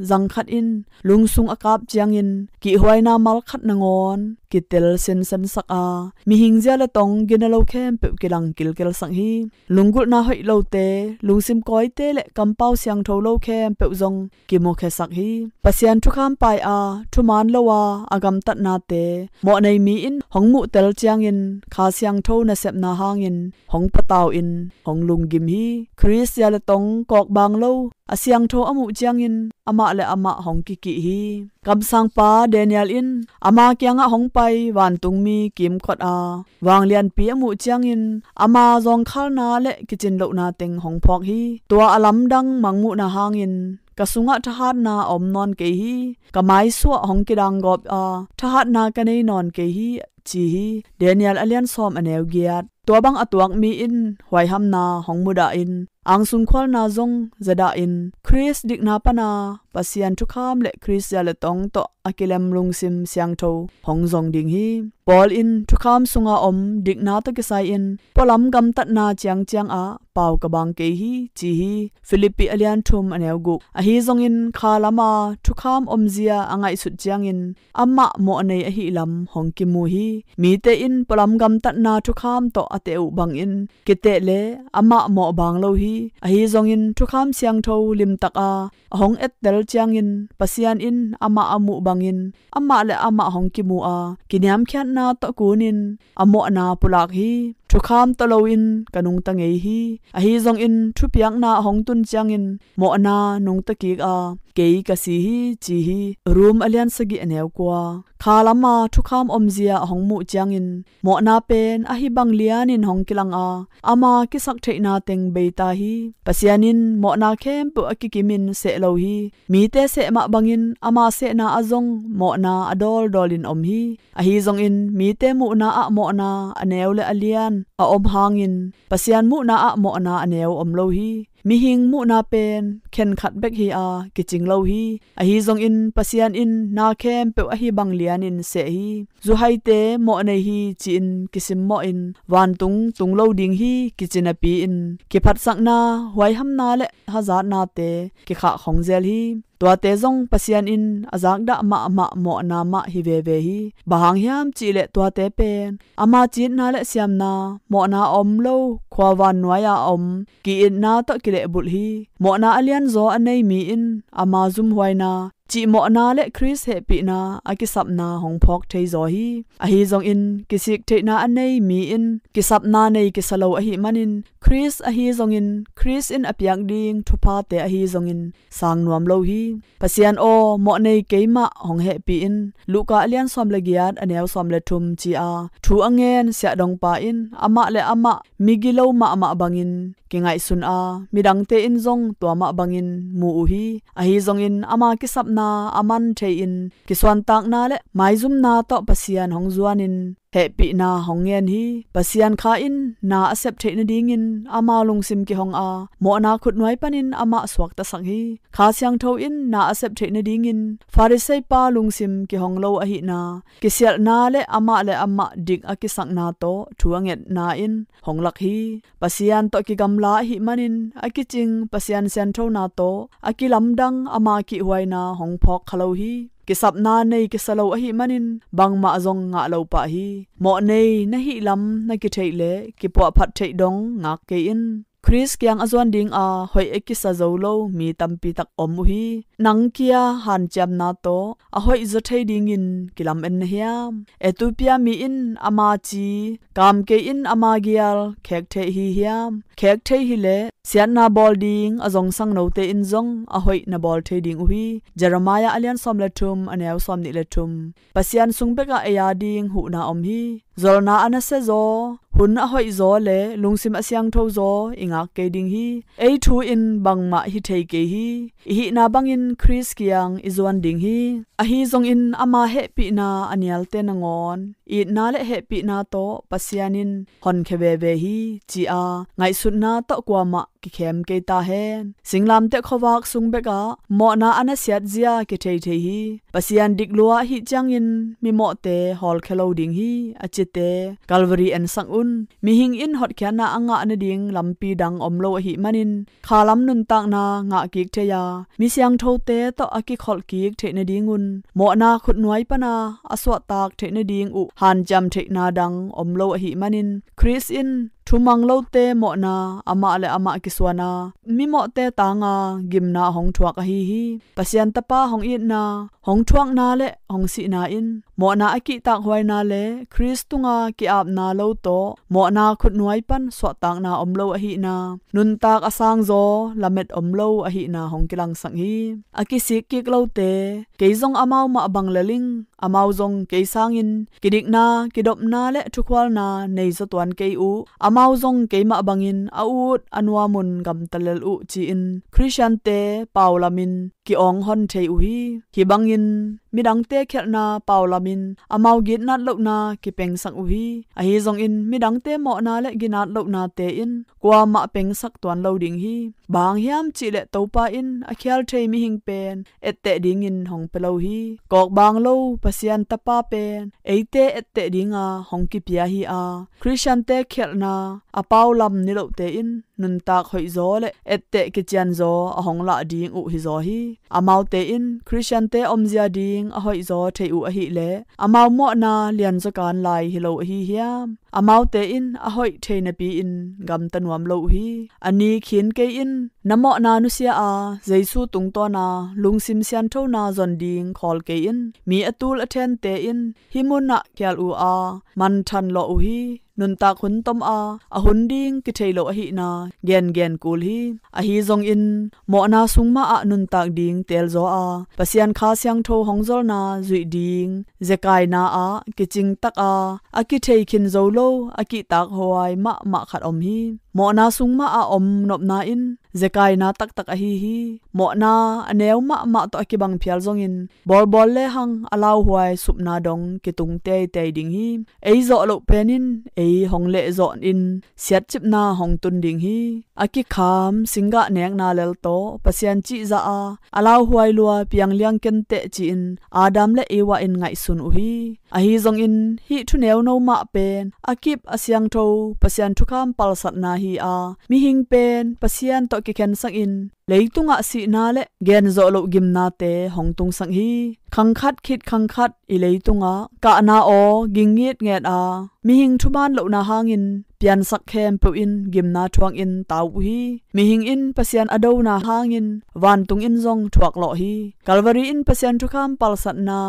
zangkhat in lungsung a kap ciangin kihhuaina malkhat nangawn kitel sinsensak a, mihing zia le tong gina lo khempeuh kilang kilkelsak hi. Lunggulhna hoih lote, lungsim kawite le kampau siangtho lo khempeuh zong kimukhiasak hi. Pasian thukham pai a, thuman lo a, a gamtatnate mawhnei mi in hong muhtel ciangin Kha Siangtho nasepna hangin hong patau in hong lunggim hi. Khrist zia le tong kawkbang lo a siangtho a muh ciangin amah le amah hong kikih hi. Kamsangpa Daniel in ama kiangah hong pai vantungmi kimkot a, vanglianpi a muh ciangin ama zawngkhalna le kicin lohna teng hong phawk hi. Tua a lamdang Mangmuhna hangin ka sungah thahatna a om nawn kei hi. Ka maisuah hong kidanggawp a, thahatna ka nei nawn kei hi, ci hi. Daniel a lian sawm, a neu giat. Tua bang a tuak mi in huaihamna hong mudah in, angsung khualna zong zadah in, Khrist dikna pana Pasian thukham le Khrist zia le tong tawh a kilem lungsim siangtho hong zong ding hi. Paul in thukham sunga om dikna tawh kisai in pualam gamtatna ciangciang ah pau ka bang kei hi, ci hi. Filippi a lian thum, a neu guk. Ahi zongin kha lama thukham omzia a ngaihsut ciangin amah mawhnei ahi lam hong kimu hi. Mite in pualam gamtatna thukham tawh a teh uh bangin kiteh le amah mawh bang lo hi. Ahi zongin thukham siangtho limtak a a hong ettel ciangin Pasian in amah a muh bangin amah le amah hong kimu a, kiniamkhiatna tawh kunin a mawhna pulak hi. Thukham tawh loin ka nungta ngei hi. Ahi zongin thupiakna a hong tun ciangin mawhna nungta kik a, kei ka si hi, ci hi. Rom a lian sagih, a neu kua. Kha lama thukham omzia a hong muh ciangin mawhna pen ahi bang lianin hong kilang a, ama kisaktheihna teng bei ta hi. Pasian in mawhna khempeuh a kikimin seh lo hi. Mite seh mah bangin ama sehna ah zong mawhna a dawldawlin om hi. Ahi zongin mite muhna ah mawhna a neu le a lian a om hangin Pasian muhna ah mawhna a neu om lo hi. Mihing muhna pen khenkhat bek hi a, kicing lo hi. Ahi zongin Pasian in na khempeuh ahi bang lianin seh hi. Zuhaite mawhnei hi, ci-in kisimmawhin vantung tung lo ding hi, kici napi-in kiphatsakna, huaihamna le hazatnate kikhah khong zel hi. Tuate zong Pasian in a zakdah mahmah mawhna mah hi veve hi. Bang hang hiam cihleh tuate pen ama citna le siamna, mawhna a om lo khuavan nuai-a a om ki-itna tawh kilehbulh hi. Mawhna a lianzaw a nei mi in ama zumhuaina, cihmawhna le Khrist hehpihna a kisapna hong phawk thei zaw hi. Ahi zongin kisik theihna a nei mi in kisapna nei kisa lo ahih manin, Khrist ahi zongin, Khrist in a piak ding thuphate ahi zongin sang nuam lo hi. Pasian aw, mawhnei keimah hong hehpih in. Luka a lian sawm le giat, a neu sawm le thum ci-a thu a ngen siahdongpa in amah le amah migilo mahmah bangin kingaihsun a, midangte in zong tua mah bangin mu uh hi. Ahi zongin ama kisapna a man thei-in kisuantakna le maizumna tawh Pasian hong zuanin hehpihna hong ngen hi. Pasian Kha in na a sep theih nadingin ama lungsim kihong a, mawhna khutnuai panin amah suaktasak hi. Kha Siangtho in na a sep theih nadingin Pharisee pa lungsim kihong lo ahihna, kisialhna le amah le amah dik a kisakna tawh thu a ngetna in hong lak hi. Pasian tawh kigamla ahih manin a kicing Pasian sianthona tawh a kilamdang ama kihhuaina hong phawk kha lo hi. Kisapna nei kisa lo ahih manin bangmah zong ngah lo pah hi. Mawh nei na hih lam na kitheih le kipuahphat theih dong ngak kei in. Khrist kiang a zuan dinga hoih a kisa zo lo mi tampi tak om uh hi. Nang kia hanciamna tawh a hoih zaw thei dingin kilamen na hiam? Ethiopia mi in ama ci, kam kei in ama gial khek thei hi hiam? Khek thei hileh siatna bawl ding a zongsang note in zong a hoih na bawl thei ding uh hi. Jeremiah a lian sawm le thum, a neu sawm nih le thum. Pasian sung bekah ei a ding huhna om hi. Zolna a nasia zaw, hun a hoih zaw le lungsim a siangtho zaw i ngak kei ding hi. Ei thu in bangmah hi thei kei hi. I hihna bangin Khrist kiang i zuan ding hi. Ahi zongin ama hehpihna a nialte nangawn itna le hehpihna tawh Pasian in honkhia veve hi, ci-a ngaihsutna tawh kuamah kikhem kei ta hen. Singlamteh khuavak sung bekah mawhna a nasiat zia kithei thei hi. Pasian dik lua ahih ciangin mimawhte hawlkhia lo ding hi, a cite Calvary ensak un. Mihing in hotkhiatna a ngah nading lampi dang om lo ahih manin khalam nuntakna ngah kik thei a, mi siangthote tawh a kikholh kik theih nadingun mawhna khutnuai pana a suahtak theih nading uh hanciam theihna dang om lo ahih manin Khrist in thumang lote mawhna amah le amah kisuan a, mimawhte tanga gimna hong thuak ahi hi. Pasian Tapa hong itna, hong thuakna le hong sihna in mawhna a kihtakhuaina le Khrist tunga ki-apna lo tawh mawhna khutnuai pan suahtakna om lo ahihna, nuntak a sangzaw lamet om lo ahihna hong kilangsak hi. A kisik kik lote, kei zong amau mah bang lel ing, amau zong kei sangin kidikna, kidopna le thukhualna nei zaw tuan kei uh. Amau zong keimah bangin a ut a nuamun gamta lel uh, ci-in Khristiante pau lamin ki-awng hon thei uh hi. Hih bangin midangte khialhna pau lamin amau gitnat lohna kipengsak uh hi. Ahi zongin midangte mawhna le ginat lohnate in kuamah pengsak tuan lo ding hi. Bang hang hiam cihleh Topa in a khial thei mihing pen etteh dingin hong pia lo hi. Kawkbang lo Pasian Tapa pen eite etteh dinga hong kipia hi a, Khristiante khialhna a pau lam nilohte in nuntak hoihzaw le etteh kicianzaw a hong lah ding uh hizaw hi. Amaute in Khristiante omzia ding a hoihzaw thei uh ahihleh amau mawhna lianzaw kan lai hi lo ahi hiam? Amaute in a hoih thei napi-in gamta nuam lo uh hi. A ni khin kei in na mawhna nusia a, Jesu tungtawna lungsim sianthona zon ding khawl kei in. Mi a tul a thente in hih munah khial uh a, manthan lawh uh hi. Nuntak hun tom a, a hun ding kithei lo ahihna gengen kul hi. Ahi zongin mawhna sung mahah nuntak ding teelzaw a, Pasian Kha Siangtho hong zolna zuih ding zekaina ah kicingtak a, a kithei khin zo lo, a kihtakhuai mahmah khat om hi. Mawhna sung mahah om nopna in zekaina taktak ahi hi. Mawhna a neu mahmah tawh a kibang phial zongin bawlbawl lehang a lauhuai supna dong kitung teitei ding hi. Ei zawh loh pen in ei hong lehzawh in siatcipna hong tun ding hi. A kikham singgah nekna lel tawh Pasian cihzah a, a lauhuai lua piang liang kenteh ci-in Adam le Eva in ngaihsun uh hi. Ahi zongin hih thu neuno mah pen a kip a siangtho Pasian thukham palsatna hi a, mihing pen Pasian tawh kikhensak in leitungah sihna le genzawh loh gimnate hong tungsak hi. Khangkhat khit khangkhat i leitungah kahna aw ging ngitnget a, mihing thuman lohna hangin piansak khempeuh in gimna thuangin tau uh hi. Mihing in Pasian a dona hangin vantung in zong thuaklawh hi. Calvary in Pasian thukham palsatna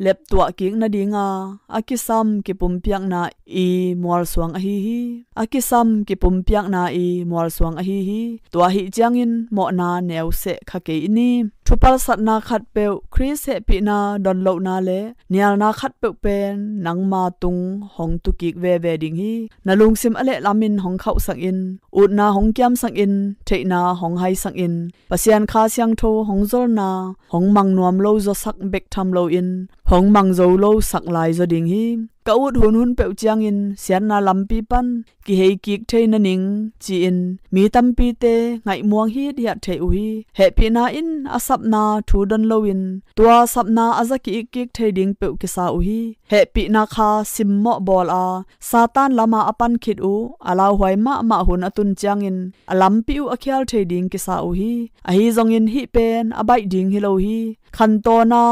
leptuah kik nadinga a kisam kipumpiakna i mualsuang ahi hi. A kisam kipumpiakna i mualsuang ahi hi. Tua ahih ciangin mawhna neuseh kha kei i ni. Thupalsatna khatpeuh, Khrist hehpihna donlohna le nialna khatpeuh pen nangma tung hong tukik veve ding hi. Na lungsim a lehlamin hong khauhsak in, utna hong kiamsak in, theihna hong haisak in, Pasian Kha Siangtho hong zolna hong mang nuam lo zawsak bek tham loin hong mang zo lo sak lai zaw ding hi. Ka ut hunhun peuh ciangin siatna lampi pan kihei kik thei na ning ci-in mi tampite ngaihmuang hithiat thei uh hi. Hehpihna in a sapna thu don loin tua sapna a za ki-ik kik thei ding peuh kisa uh hi. Hehpihna kha simmawh bawl a Satan lama a pan khit uh a lauhuai mahmah hun a tun ciangin a lampi uh a khial thei ding kisa uh hi. Ahi zongin hih pen a baih ding hi lo hi. Khantawn a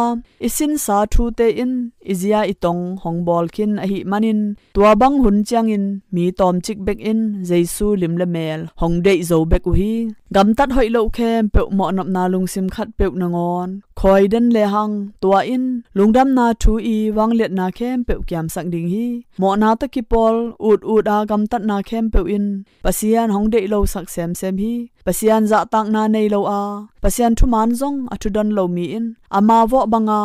i sinsa thute in i zia i tong hong bawl khin ahih manin tua bang hun ciangin mi tawmcik bek in Jesu lim le mel hong deih zo bek uh hi. Gamtat hoih loh khempeuh mawhnopna lungsim khat peuh nangawn khawi den lehang tua in lungdamna thu i vangliatna khempeuh kiamsak ding hi. Mawhna tawh kipawl ut-ut a gamtatna khempeuh in Pasian hong deih lo sak semsem hi. Pasian zahtakna nei lo a Pasian thuman zong a thudon lo mi in ama vawh banga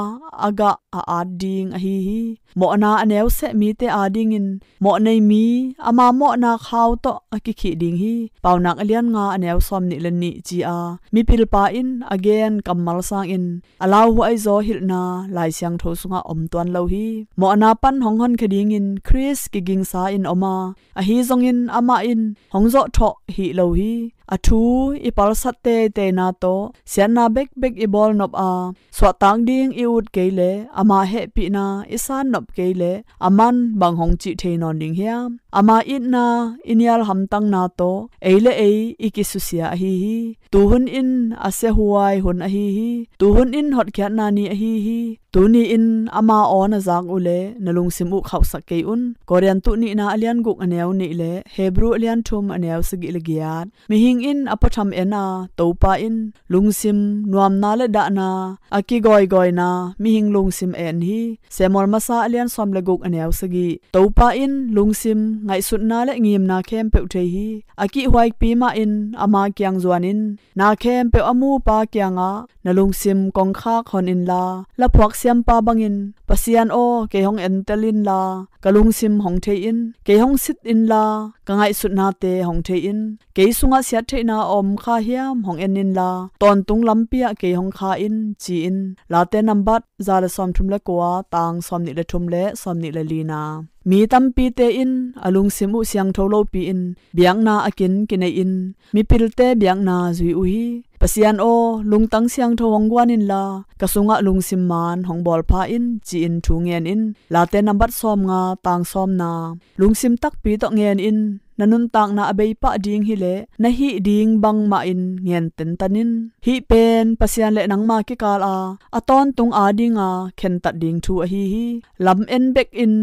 a gah a at ding ahi hi. Mawhna a neuseh mite adingin mawh nei mi ama mawhna khau tawh a kikhih ding hi. Paunak a lian nga a neu sawm nih le nih ci-a mipilpa in a gen kammal sangin a lauhuai zaw hilhna Lai Siangtho sungah om tuan lo hi. Mawhna pan hong honkhia dingin Khrist kigingsa in om a, ahi zongin amah in hong zawhthawh hi lo hi. A thu i palsat teiteina tawh siatna bekbek i bawlnop a suahtak ding i ut kei le ama hehpihna i sannop kei le a man bang hong cih thei nawn ding hiam? Ama itna i nial hamtangna tawh ei le ei i kisusia ahi hi. Tuhun in a siahuai hun ahi hi. Tuhun in hotkhiatna ni ahi hi. Tuni in ama aw na zak uh le na lungsim uh khauhsak kei un. Korintu nihna a lian guk a neu nih le Hebru a lian thum a neu sagih le giat. Mihing in a pawtham en a Topa in lungsim nuamna le dahna a kigawigawina mihing lungsim en hi. Samuel masa a lian sawm le guk a neu sagih. Topa in lungsim ngaihsutna le ngimna khempeuh thei hi. A kihhuaipi mah in ama kiang zuanin na khempeuh a mupa kiangah na lungsim kongkhak hon inla laphuak siampa bangin Pasian aw kei hong entel inla ka lungsim hong thei in. Kei hong sit inla ka ngaihsutnate hong thei in. Kei sungah siattheihna a om kha hiam hong en inla tawntung lampi ah kei hong kha in ci-in Late nambat za le sawmthum le kua tang sawmnih le thum le sawmnih le lina. Mi tampite in a lungsim uh siangtho lopi in biakna a kin kinei in mipilte biakna zui uh hi. Pasian aw lungtang siangtho hong guan inla ka sungah lungsim man hong bawlpha in ci-in thu ngen in Late nambat sawmnga tang sawmna. Lungsim takpi tawh ngen in na nuntakna a beipah ding hileh na hih ding bangmah in ngen tentan in. Hih pen Pasian le nangma kikal a a tawntung adinga khentat ding thu ahi hi. Lam en bek in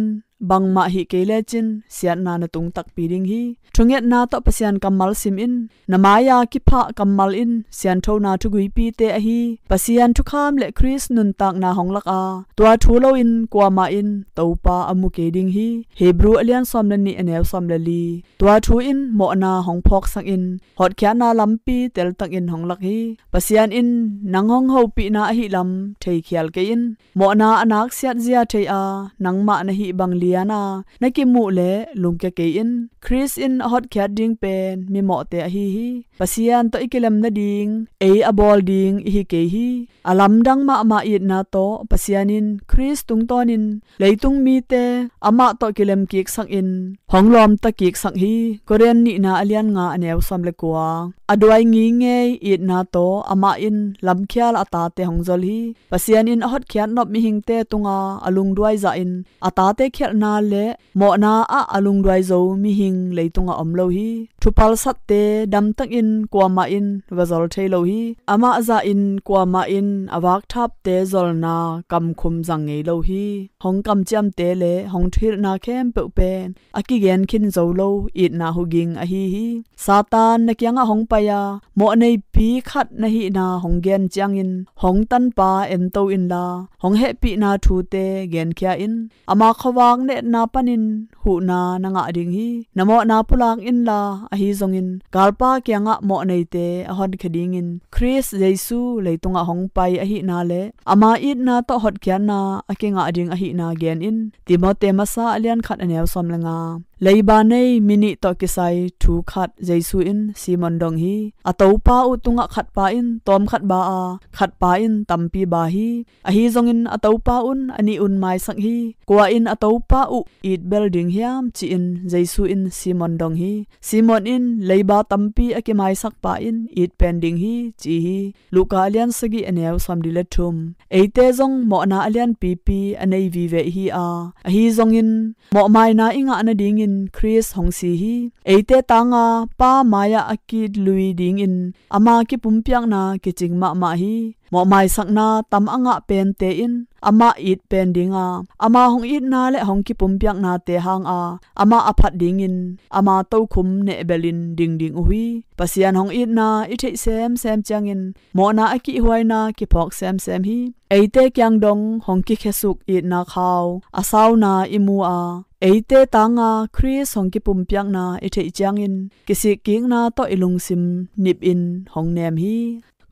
bangmah hih kei lecin siatna na tung takpi ding hi. Thungetna tawh Pasian kammal sim in. Na mai-a kiphah kammal in sianthona thuguipite ahi Pasian thukham le Khrist nuntakna hong lak a tua thu loin kuamah in Topa a mu kei ding hi. Hebru a lian sawm le nih a neu sawm le li. Tua thu in mawhna hong phawksak in hotkhiatna lampi teltak in hong lak hi. Pasian in nang hong hopihna ahi lam theikhial kei in. Mawhna a naksiat zia thei a nangmah na hih bang lian a na kimuh le lungkia kei in. Khrist in a hotkhiat ding pen mimawhte ahi hi. Pasian tawh i kilem nading ei a bawl ding i hi kei hi. A lamdang mahmah itna tawh Pasian in Khrist tungtawnin leitung mite amah tawh kilem kiksak in hong lawmta kiksak hi. Korin nihna a lian nga a neu sawm le kua. A duai ngingei itna tawh amah in lamkhial a tate hong zol hi. Pasian in a hotkhiat nop mihingte tunga a lungduai zahin a tate khialhna le mawhna ah a lungduai zo mihing leitungah om lo hi. Thupalsatte damtakin kuamah in va zol thei lo hi. Amah zahin kuamah in a vakthapte zolna kamkhum zang ngei lo hi. Hong kamciamte le hong thuhilhna khempeuh pen a kigen khin zo lo itna huging ahi hi. Satan na kiangah hong pai a mawhneipi khat na hihna hong gen ciangin hong tanpa ento inla hong hehpihna thute genkhia in. Ama khuavak netna panin huhna na ngah ding hi. Na mawhna pulak inla ahi zongin galpa kiangah mawhneite a honkhia dingin Khrist Jesu leitungah hong pai ahihna le ama itna tawh hotkhiatna a kingah ding ahihna gen in. Timote masa a lian khat a neu sawm le nga. Leiba nei mi nih tawh kisai thu khat Jesu in Simon dong hi. A topa uh tungah khatpa in tawmkhat ba a, khatpa in tampi ba hi. Ahi zongin a topa un a nih un maisak hi. Kua in a topa uh it bel ding hiam, ci-in Jesu in Simon dong hi. Simon in leiba tampi a kimaisak pa in it pen ding hi, ci hi. Luka a lian sagih a neu sawmli le thum. Eite zong mawhna a lianpipi a nei vive ihi a, ahi zongin mawhmaina i ngah nadingin Khrist hong si hi. Eite tanga Pa mai-ah a kitlui dingin ama kipumpiakna kicing mahmah hi. Mawhmaisakna tam a ngah pente in amah it pen dinga, ama hong itna le hong kipumpiaknate hanga amah a phat dingin ama tokhum nehbelhin dingding uh hi. Pasian hong itna i theih semsem ciangin mawhna a kihhuaina kiphawk semsem hi. Eite kiang dong hong kikhiasuk itna khau a sauna i mu a, eite tanga Khrist hong kipumpiakna i theih ciangin kisikkikna tawh i lungsim nipin hong nem hi.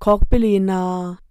Khawkpi lina,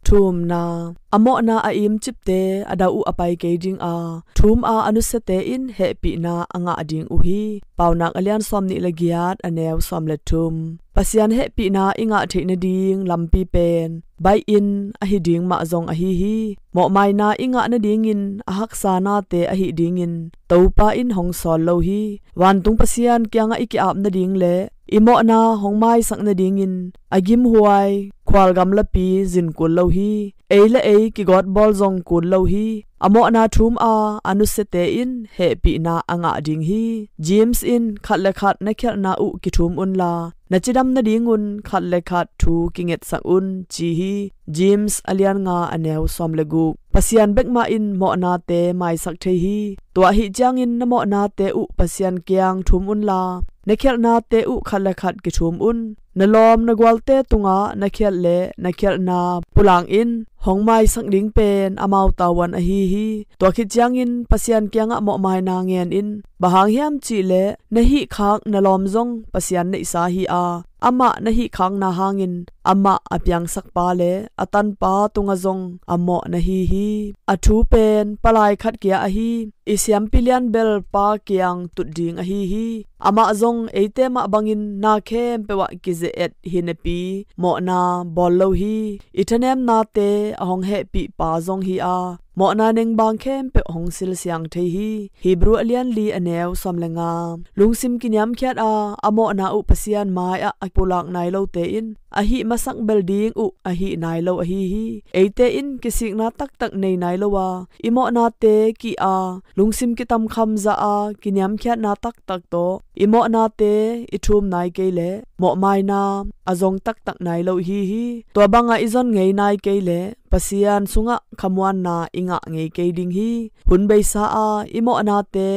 thumna. A mawhna a imcipte a dauh uh a pai kei dinga, thum a a nusiate in hehpihna a ngah ding uh hi. Paunak a lian sawmnih le giat a neu sawm le thum. Pasian hehpihna i ngah theih nading lampi pen baih inn ahi ding mah zong ahi hi. Mawhmaina i ngah nadingin a haksa nate ahi dingin Topa in hong sawl lo hi. Vantung Pasian kiangah i ki-ap nading le i mawhna hong maisak nadingin a gimhuai khualgamlapi zin kul lo hi. Ei le ei kigawtbawl zong kul lo hi. A mawhna thum a a nusiate in hehpihna a ngah ding hi. James in khat le khat na khialhna uh kithum unla, na cidam nadingun khat le khat thu kingetsak un, ci hi. James a lian nga a neu sawm le guk. Pasian bekmah in mawhnate maisak thei hi. Tua ahih ciangin na mawhnate uh Pasian kiang thum unla, na khialhnate uh khat le khat kithum un. Na lawm na gualte tungah na khialh le na khialhna pulak in hong maisak ding pen amau tavuan ahi hi. Tua khit ciangin Pasian kiangah mawhmaina ngen in. Bang hang hiam cihleh na hihkhak na lawm zong Pasian neihsa hi a, amah na hihkhakna hangin amah a piangsak pa le a tanpa tungah zong a mawh na hi hi. A thu pen palai khat kia ahi, i siampi lian bel pa kiang tut ding ahi hi. Amah zong eite mah bangin na khempeuh ah kize-et hi napi mawhna bawl lo hi. I thanemnate a hong hehpih pa zong hi a, mawhna nengbang khempeuh hong silsiang thei hi. Hebru a lian li a neu sawm le nga. Lungsim kiniamkhiat a, a mawhna uh Pasian mai-ah a pulak nai lote in a hih masak bel ding uh a hih nai lo ahi hi. Eite in kisikna taktak nei nai lo a, i mawhnate kih a, lungsim kitamkham zah a, kiniamkhiatna taktak tawh i mawhnate i thum nai kei leh mawhmaina a zong taktak nai lo ihi hi. Tua bangah i zon ngei nai kei leh Pasian sungah khamuanna i ngah ngei kei ding hi. Hun beisa a i mawhnate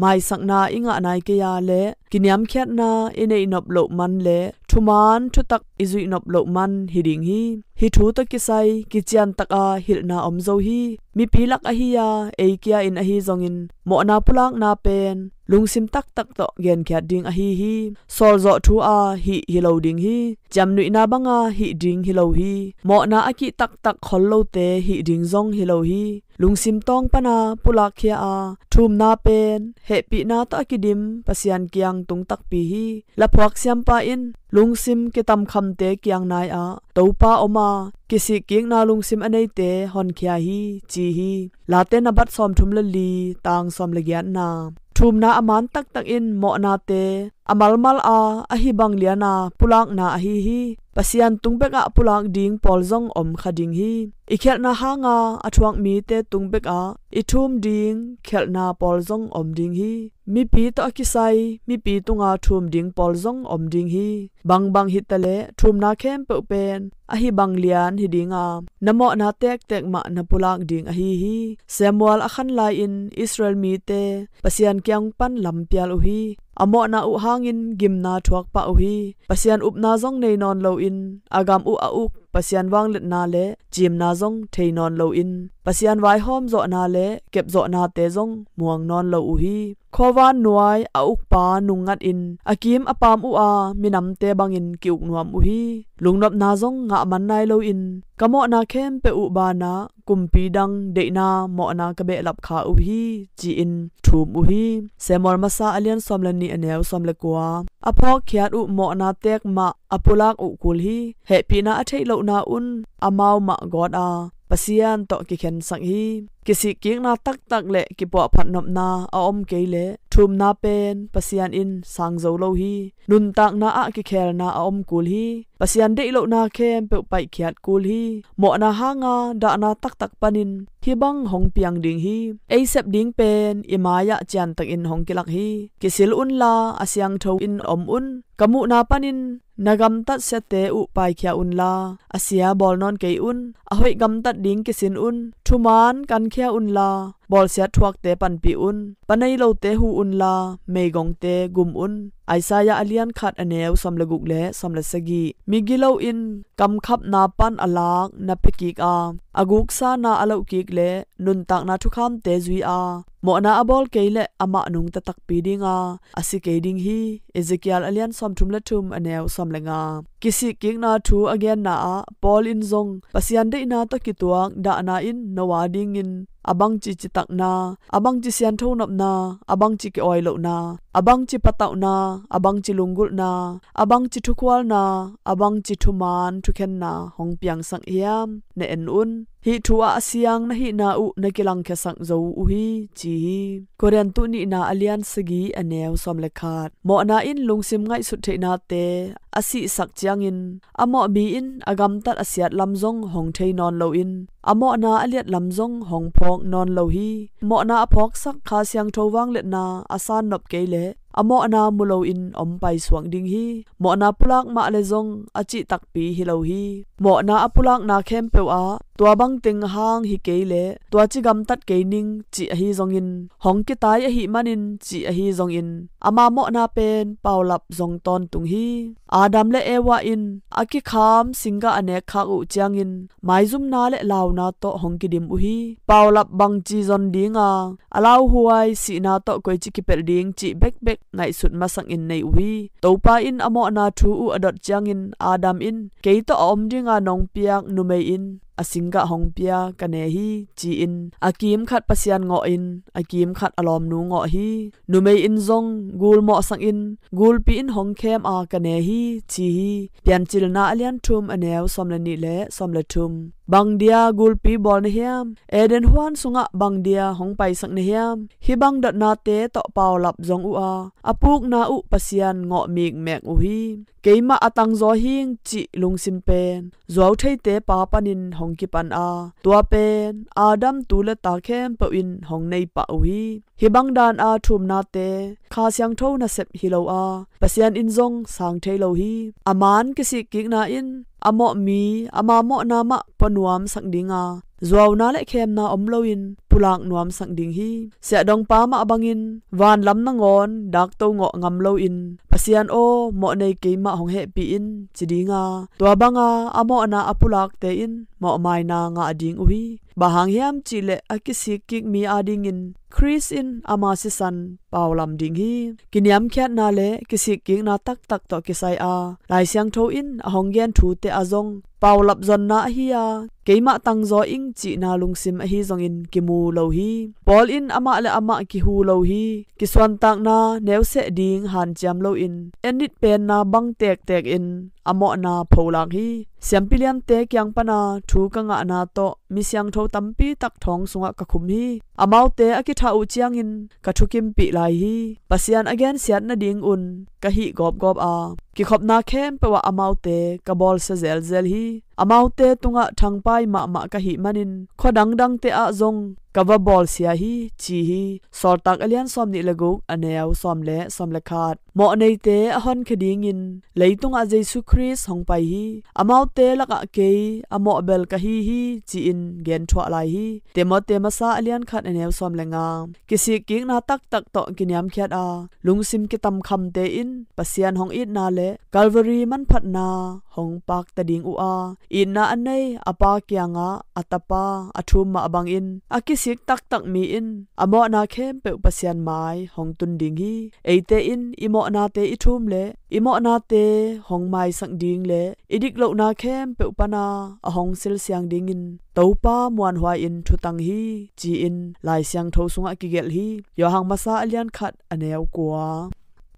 maisakna i ngah nai kei a leh kiniamkhiatna i neih nop loh man le thuman thutak i zuih nop loh man hi ding hi. Hih thu tawh kisai kiciantak a hilhna om zo hi. Mipi lak ahi a, ei kia in ahi zongin mawhna pulakna pen lungsim taktak tawh genkhiat ding ahi hi. Sawlzawh thu a hih hi lo ding hi. Ciamnuihna banga hih ding hi lo hi. Mawhna a kih taktak khol lote hih ding zong hi lo hi. Lungsim tawng pana pulakkhia a, thumna pen hehpihna tawh a kidim Pasian kiang tung takpi hi. Laphuak siampa in lungsim kitamkhamte kiang nai-ah Topa om a, kisikkikna lungsim a neite honkhia hi, ci hi. Late nabat sawmthum le li, tang sawm le giatna. Thumna a man taktak in mawhnate a malmal a, ahi bang liana pulakna ahi hi. Pasian tung bekah pulak ding pawl zong om kha ding hi. I khialhna hanga a thuak mite tung bekah i thum ding khialhna pawl zong om ding hi. Mipi tawh a kisai mipi tunga thum ding pawl zong om ding hi. Bangbang hitaleh thumna khempeuh pen ahi bang lian hi dinga, na mawhna tektek mah na pulak ding ahi hi. Samuel a khan lai-in Israel mite Pasian kiang pan lampial uh hi. A mawhna uh hangin gimna thuak pah uh hi. Pasian upna zong nei nawn loin a gam uh a uk Pasian vangliatna le cimna zong thei nawn loin Pasian vaihawm zawhna le kep zawhnate zong muang nawn lo uh hi. khuavan nuai a ukpa nungngatin a kim a paam uh a minamte bangin ki-uk nuam uh hi. Lungnopna zong ngah man nai loin ka mawhna khempeuh uh banah kumpi dang deihna mawhna ka behlap kha uh hi, ci-in thum uh hi. Samuel masa a lian sawm le nih a neu sawm le kua. A phawkkhiat uh mawhna teek mah a pulak uh kul hi. Hehpihna a theih lohna un amau mah gawt a Pasian tawh kikhensak hi. Kisikkikna taktak le kipuahphat nopna a om kei leh thumna pen Pasian in sang zo lo hi. Nuntakna ah kikhelna a om kul hi. Pasian deih lohna khempeuh paihkhiat kul hi. Mawhna hanga dahna taktak panin hih bang hong piang ding hi. Ei sep ding pen i mai-ah ciantakin hong kilak hi. Kisil unla a siangtho in om un. Ka muhna panin na gamtat siate uh paikhia unla a sia bawl nawn kei un. A hoih gamtat ding kisin un. Thuman kankhia unla bawlsiat thuakte panpih un. Pa nei lote hu unla meigongte gum un. Isaiah a lian khat a neu sawm le guk le sawm le sagih. Migilo in kamkhapna pan a lak na pia kik a, a guksa na a loh kik leh nuntakna thukhamte zui a, mawhna a bawl kei leh amah nungta takpi dinga a si kei ding hi. Ezekiel a lian sawmthum le thum a neu sawm le nga. Kisikkikna thu a genna ah Paul in zong Pasian deihna tawh kituak dahna in no a dingin a bangci citakna, a bangci siantho nopna, a bangci ki-awi lohna, a bangci patauhna, a bangci lunggulhna, a bangci thukhualna, a bangci thuman thukhenna hong piangsak hiam na en un. Hih thu ah a siang na hihna uh na kilangkhiasak zo uh hi, ci hi. Korintu nihna a lian sagih a neu sawm le khat. Mawhna in lungsim ngaihsut theihnate a sihsak ciangin a mawhmi in a gamtat a siat lam zong hong thei nawn loin a mawhna a liat lam zong hong phawk nawn lo hi. Mawhna a phawksak Kha Siangtho vangliatna a sannop kei leh a mawhna mu loin om paisuak ding hi. Mawhna pulak mah le zong a cih takpi hi lo hi. Mawhna a pulakna khempeuh ah tua bang teng hang hi kei leh tua ci gamtat kei ning cih ahi zongin, hong kitai ahih manin cih ahi zongin ama mawhna pen paulap zong tawntung hi. Adam le Eva in a kikham singgah a nekkhak uh ciangin maizumna le launa tawh hong kidim uh hi. Paulap bangci zon dinga a lauhuai sihna tawh koici kipelh ding cih bekbek ngaihsut masakin nei uh hi. Topa in a mawhna thu uh a dot ciangin Adam in, "Kei tawh a om dinga nong piak numei in a singgah hong pia ka ne hi," ci-in a kimkhat Pasian ngawhin a kimkhat a lawmnu ngawh hi. Numei in zong gul mawhsakin gulpi in hong khem a ka ne hi, ci hi. Piancilna a lian thum a neu sawm le nih le sawm le thum. Bang dia gulpi bawl na hiam? Eden huan sungah bang dia hong paisak na hiam? Hih bang dotnate tawh paulap zong uh a, a pukna uh Pasian ngawh mikmek uh hi. Keimah a tangzaw hing cih lungsim pen zuautheite pa panin hong kipan a, tua pen Adam tu le ta khempeuh in hong nei pah uh hi. Hih bang dan a thumnate Kha Siangtho nasep hi lo a, Pasian in zong sang thei lo hi. A man kisikkikna in a mawhmi ama mawhna mah pua nuamsak dinga, zuauna le khemna om loin pulak nuamsak ding hi. Siahdongpa mah bangin vanlam nangawn dakto ngawh ngam loin, "Pasian aw, mawh nei keimah hong hehpih in," ci dinga, tua banga a mawhna a pulakte in mawhmaina ngah ding uh hi. Bang hang hiam cihleh a kisikkik mi adingin Khrist in ama sisan paulam ding hi. Kiniamkhiatna le kisikkikna taktak tawh kisai a, Lai Siangtho in a hong gen thute ah zong paulap zonna ahi a, keimah tangzaw ing cihna lungsim ahi zongin kimu lo hi. Paul in amah le amah kihu lo hi. Kisuantakna neuseh ding hanciam loin, en nitpenna bang tektek in a mawhna pholak hi. Siampi liante kiang pana thu ka ngahna tawh mi siangtho tampi tak thawng sungah ka khum hi. Amaute a kithah uh ciangin ka thukimpih lai hi. Pasian a gensiat nadingun ka hih gawpgawp a, kikhopna khempeuh ah amaute ka bawlsia zelzel hi. Amaute tungah thangpai mahmah ka hih manin khua dangdangte ah zong ka va bawlsia hi, ci hi. Sawltak a lian sawmnih le guk, a neu sawm le sawm le khat. Mawhneite a honkhia dingin leitungah Jesu Khrist hong pai hi. Amaute lakah kei a mawhbel ka hi hi, ci-in genthuah lai hi. Timote masa a lian khat, a neu sawm le nga. Kisikkikna taktak tawh kiniamkhiat a, lungsim kitamkhamte in Pasian hong itna le Calvary manphatna hong pakta ding uh a, itna a nei a Pa kiangah a Tapa a thum mah bangin a kisik taktak mi in a mawhna khempeuh Pasian mai hong tun ding hi. Eite in i mawhnate i thum le i mawhnate hong maisak ding le i diklohna khempeuh pana a hong silsiang dingin Topa muanhuai-in thutang hi, ci-in Lai Siangtho sungah kigelh hi. Johan masa a lian khat a neu kua.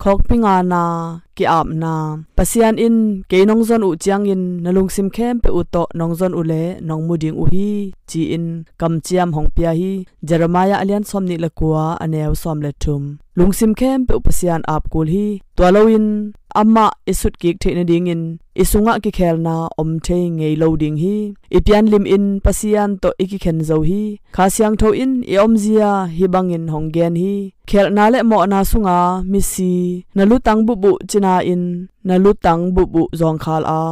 Khawkpi ngana, ki-apna. Pasian in kei nong zon uh ciangin na lungsim khempeuh uh tawh nong zon uh le nong mu ding uh hi, ci-in kamciam hong pia hi. Jeremiah a lian sawmnih le kua a neu sawm le thum. Lungsim khempeuh Pasian ap kul hi. Tua loin amah i sutkik theih nadingin i sungah kikhelna om thei ngei lo ding hi. I pianlim in Pasian tawh i kikhen zo hi. Kha Siangtho in i omzia hih bangin hong gen hi. Khelhna le mawhna sunga misi na lutang bubuh cina in na lutang bubuh zawngkhal a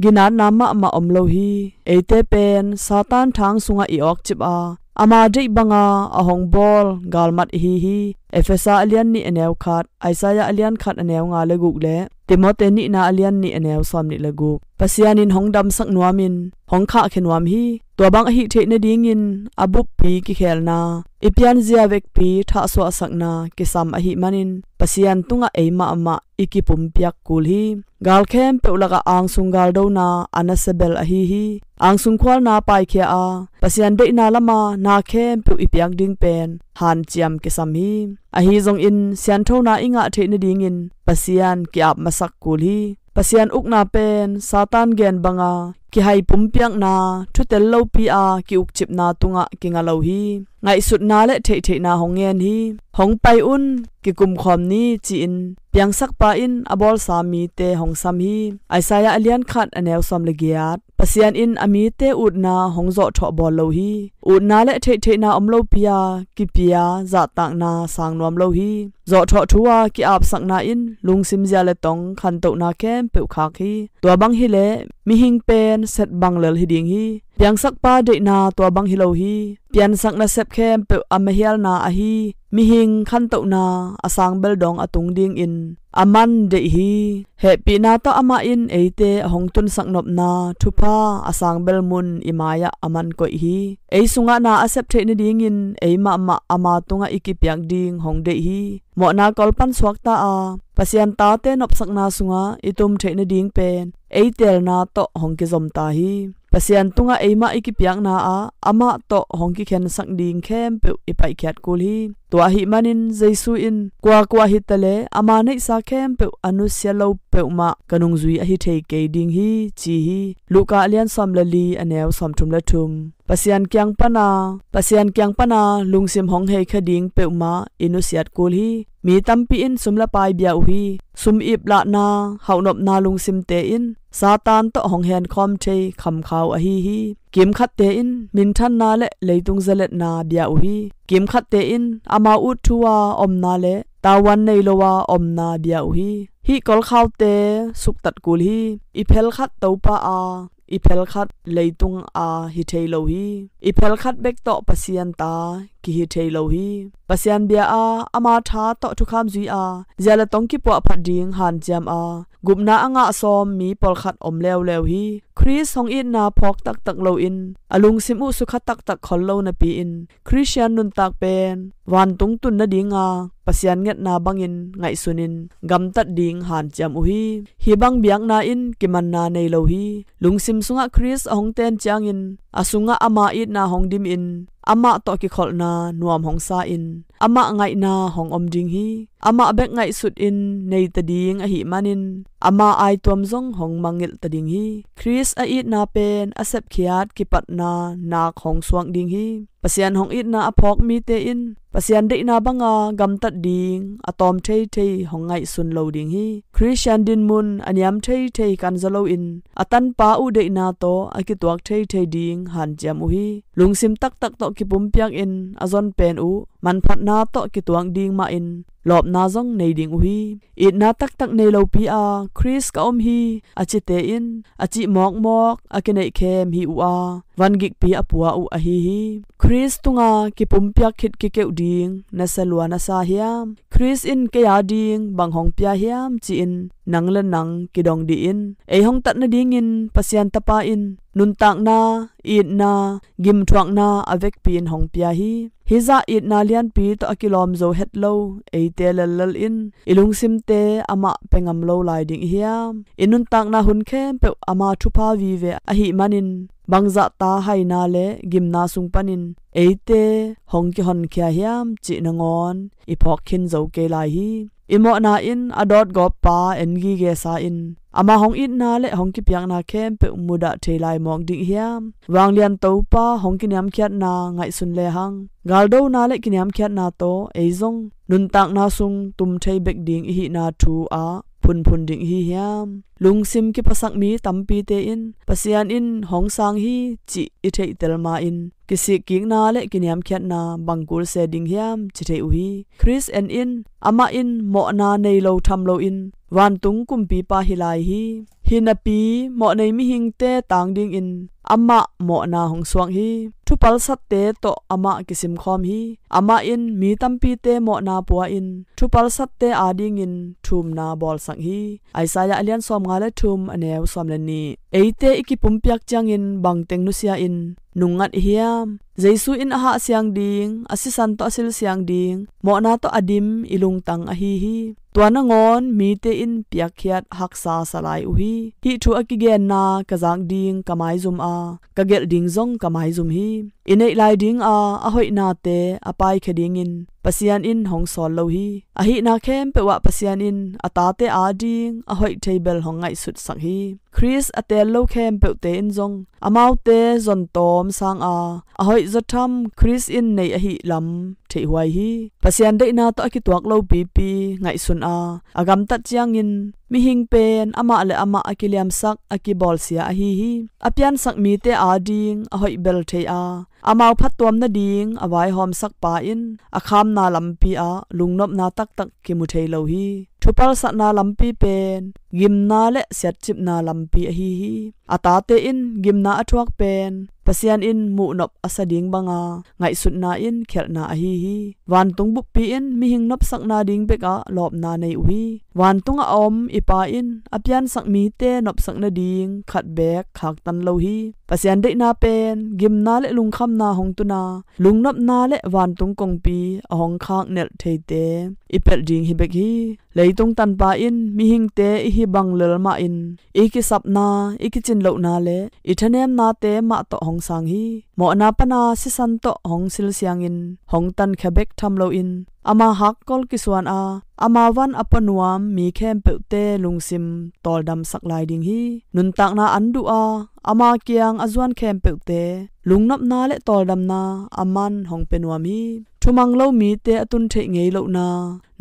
ginatna mahmah om lo hi. Eite pen Satan thang sungah i awkcip a ama deih banga a hong bawl galmat ihi hi. Efesa a lian nih a neu khat, Isaiah a lian khat a neu nga le guk le Timote nihna a lian nih a neu sawmnih le guk. Pasian in hong damsak nuamin hong khahkhia nuam hi. Tua bang ahih theih nadingin a buppi kikhelna, i pianzia vekpi thahsuahsakna kisam ahih manin Pasian tungah ei mahmah i kipumpiak kul hi. Gal khempeuh lakah angsung galdona a nasia bel ahi hi. Angsung khualna paikhia a Pasian deihna lama na khempeuh i piak ding pen hanciam kisam hi. Ahi zongin sianthona i ngah theih nadingin Pasian ki-ap masak kul hi. Pasian ukna pen Satan gen banga kihai pumpiakna, thutel lopi a ki-ukcipna tungah kinga lo hi. Ngaihsutna le theihtheihna hong ngen hi. Hong pai un, kikumkhawm ni, ci-in piangsakpa in a bawlsa mite hong sam hi. Isaiah a lian khat a neu sawm le giat. Pasian in a mite utna hong zawhthawh bawl lo hi. Utna le theihtheihna om lopi a kipia zahtakna sang nuam lo hi. Zawhthawh thu a ki-apsakna in lungsim zia le tong khantohna khempeuh khak hi. Tua bang hileh mihing pen set bang lel hi ding hi. Piangsakpa deihna tua bang hi lo hi. Piansak nasep khempeuh a mahialna ahi mihing khantohna a sang bel dong a tung dingin a man deih hi. Hehpihna tawh amah in eite a hong tunsak nopna thupha a sang bel mun i mai-ah a man koih hi. Ei sungah na a sep theih nadingin ei mahmah ama tungah i kipiak ding hong deih hi. Mawhna kol pan suakta a Pasian tate nopsakna sungah i tum theih nading pen ei teelna tawh hong kizomta hi. Pasian tungah eimah i kipiakna ah amah tawh hong kikhensak ding khempeuh i paihkhiat kul hi. Tua ahih manin Jesu in kuakua hitaleh ama neihsa khempeuh a nusia lo peuhmah ka nungzui ahi thei kei ding hi, ci hi. Luka a lian sawm le li a neu sawmthum le thum. Pasian kiang pana, Pasian kiang pana lungsim hong heikhia ding peuhmah i nusiat kul hi. Mi tampi in sum le pai bia uh hi. Sum iplahna, hauhnopna lungsimte in Satan tawh hong henkhawm thei khamkhau ahi hi. Kimkhatte in minthanna le leitung zaletna bia uh hi. Kimkhatte in amau ut thu a omna le tavuan nei lo a omna bia uh hi. Hih kolkhaute suktat kul hi. I phelkhat Topa a, i phelkhat leitung a hi thei lo hi. I phelkhat bek tawh Pasian ta kihi thei lo hi. Pasian bia a, ama tha tawh thukham zui a, zia le tong kipuahphat ding hanciam a, gupna a ngah sawm mi pawlkhat om leuleu hi. Khrist hong itna phawk taktak loin a lungsim uh sukha taktak khol lo napi-in Khristian nuntak pen vantung tun nadinga Pasian ngetna bangin ngaihsunin gamtat ding hanciam uh hi. Hih bang biakna in kimanna nei lo hi. Lungsim sungah Khrist a hong ten ciangin a sungah ama itna hong dimin amah tawh kikholhna nuam hong sa-in amah ngaihna hong om ding hi. Amah bek ngaihsutin neita ding ahih manin ama aituam zong hong mangngilh ta ding hi. Khrist a itna pen a sepkhiat kipatna nak hong suak ding hi. Pasian hong itna a phawk mite in Pasian deihna banga gamtat ding a tawm theithei hong ngaihsun lo ding hi. Khristian dinmun a niam theithei kanzaw loin a tanpa uh deihna tawh a kituak theithei ding hanciam uh hi. Lungsim taktak tawh kipumpiakin a zon pen uh manphatna tawh kituak ding mahin lawpna zong nei ding uh hi. Itna taktak nei lopi a Khrist ka om hi a cite in a cih mawkmawk a kineihkhem hi uh a vangikpi a pua uh ahi hi. Khrist tunga kipumpiak khit kikeuh ding na sa lua na sa hiam? Khrist in kei a ding bang hong pia hiam ci-in nang le nang kidong dih in. Ei hong tat nadingin Pasian Tapa in nuntakna, itna, gimthuakna a vekpi-in hong pia hi. Hih zah itna lianpi tawh a kilawm zo het lo eite lellel in i lungsimte amah pia ngam lo lai ding i hiam? I nuntakna hun khempeuh ama thupha vive ahih manin bangzah ta haina le gimna sung panin eite hong kihonkhia hiam cih nangawn i phawk khin zo kei lai hi. I mawhna in a dawtgawp pa en gige sa-in ama hong itna le hong kipiakna khempeuh mudah thei lai mawk ding i hiam? Vanglian Topa hong kiniamkhiatna ngaihsun lehang galdona le kiniamkhiatna tawh ei zong nuntakna sung tum thei bek ding i hihna thu ah phunphun ding i hi hiam? Lungsim kiphasak mi tampite in Pasian in hong sang hi cih i theihtel ma-in kisikkikna le kiniamkhiatna bang kul se ding hiam ci thei uh hi. Khrist en in, amah in mawhna nei lo tham loin vantung kumpipa hi lai hi. Hinapi mawhnei mihingte tang dingin amah mawhna hong suak hi. Thupalsatte tawh amah kisimkhawm hi. Amah in mi tampite mawhna pua-in thupalsatte adingin thumna bawlsak hi. Isaiah a lian sawmnga le thum, a neu sawm le nih. Eite i kipumpiak ciangin bangteng nusia-in nungngat i hiam? Jesu in a hahsiang ding, a sisan tawh a silsiang ding mawhna tawh a dim i lungtang ahi hi. Tua nangawn mite in piakkhiat haksa sa lai uh hi. Hih thu a kigenna ka zak ding ka maizum a, ka gelh ding zong ka maizum hi. I neih lai dinga a hoihnate a paikhia dingin Pasian in hong sawl lo hi. A hihna khempeuh ah Pasian in a tate ading a hoih thei bel hong ngaihsutsak hi. Khrist a teel lo khempeuhte in zong amaute zontawm sanga a hoih zaw tham Khrist in nei ahih lam theihhuai hi. Pasian deihna tawh a kituak lo pipi ngaihsun a, a gamtat ciangin mihing pen amah le amah a kiliamsak, a kibawlsia ahi hi. A piansak mite ading a hoih bel thei a, amau phattuam nading a vaihawmsak pa in a khamna lampi ah lungnopna taktak kimu thei lo hi. Thupalsatna lampi pen gimna le siatcipna lampi ahi hi. A tate in gimna a thuak pen Pasian in muhnop a sa ding banga ngaihsutna in khialhna ahi hi. Vantung buppi in mihing nopsakna ding bekah lawpna nei uh hi. Vantungah a om i Pa in a piansak mite nopsak nading khat beek khaktan lo hi. Pasian deihna pen gimna le lungkhamna hong tuna, lungnopna le vantung kongpi a hong khaknelh theite i pelh ding hi bek hi. Leitung tanpa in mihingte i hi bang lel mahin i kisapna, i kicinlohna le i thanemnate mah tawh hong sang hi. Mawhna pana sisan tawh hong silsiangin hong tankhia bek tham loin ama hakkol kisuan a, ama van a pua nuam mi khempeuhte lungsim tawldamsak lai ding hi. Nuntakna an duh a, ama kiang a zuan khempeuhte lungnopna le tawldamna aman hong pia nuam hi. Thumang lo mite a tun theih ngei lohna,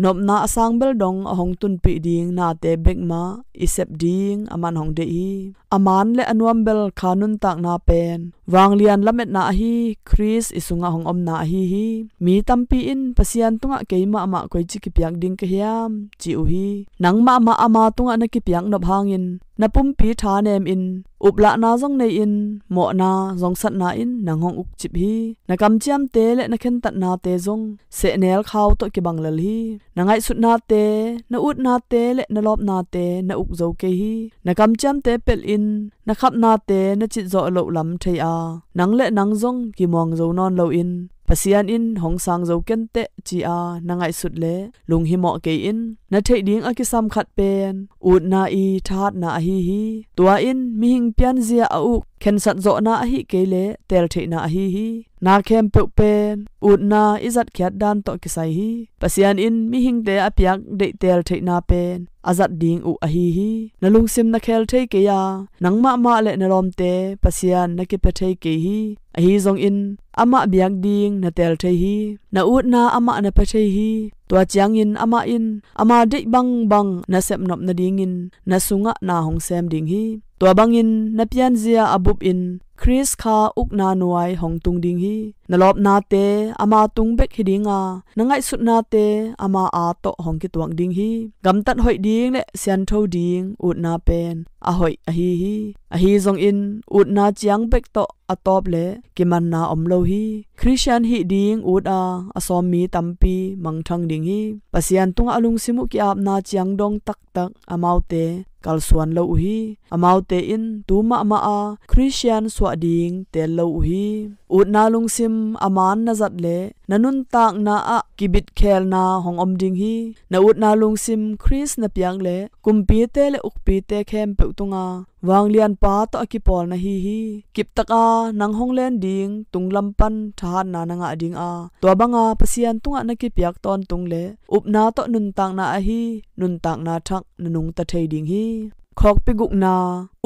nopna a sang bel dong a hong tunpih ding nate bek mah i sep ding aman hong deih hi. A man le a nuam bel kha nuntakna pen vanglian lametna ahi, Khrist i sungah hong omna ahi hi. Mi tampi in Pasian tungah kei mahmah koici kipiak ding ka hiam ci uh hi. Nang mahmah ama tungah na kipiak nop hangin na pumpi thanemin uplahna zong nei-in mawhna zongsatna in nang hong ukcip hi. Na kamciamte le na khentatnate zong sehnel khau tawh kibang lel hi. Na ngaihsutnate, na utnate le na lawpnate na uk zo kei hi. Na kamciamte pelhin na khapnate na citzawh loh lam thei a, nang le nang zong kimuang zo nawn loin Pasian in hong sang zo kenteh ci-a na ngaihsut le lunghimawh kei in. Na theih ding a kisam khat pen utna i thahatna ahi hi. Tua in mihing pianzia a uk khensat zawhna ahih kei leh teeltheihna ahi hi. Na khempeuh pen utna i zatkhiat dan tawh kisai hi. Pasian in mihingte a piak deihtel theihna pen a zat ding uh ahi hi. Na lungsim na khel thei kei a, nang mahmah le na lawmte Pasian na kipia thei kei hi. Ahi zongin amah biak ding na teel thei hi. Na utna amah na pia thei hi. Tua ciangin amah in ama deih bangbang na sepnop nadingin na sungah na hong sem ding hi. Tua bangin na pianzia a bupin Khrist kha ukna nuai hong tung ding hi. Na lawpnate ama tung bek hi dinga, na ngaihsutnate ama aa tawh hong kituak ding hi. Gamtat hoih ding le siantho ding utna pen a hoih ahi hi. Ahi zongin utna ciang bek tawh a tawp le kimanna om lo hi. Khristian hih ding uta a sawm mi tampi mangthang ding hi. Pasian tungah a lungsim uh ki-apna ciang dong taktak amaute kalsuan lo uh hi. Amaute in tu mahmah a Khristian suah ding teel lo uh hi. Utna lungsim a man na zat le na nuntakna ah kibitkhelna hong om ding hi. Na utna lungsim Khrist na piak le kumpite le ukpite khempeuh tunga vanglianpa tawh a kipawl na hi hi. Kiptaka nang hong len ding tunglam pan thahatna na ngah dinga, tua banga Pasian tungah na kipiak tawntung le upna tawh nuntakna ahi nuntakna thak na nungta thei ding hi. Khawkpi gukna,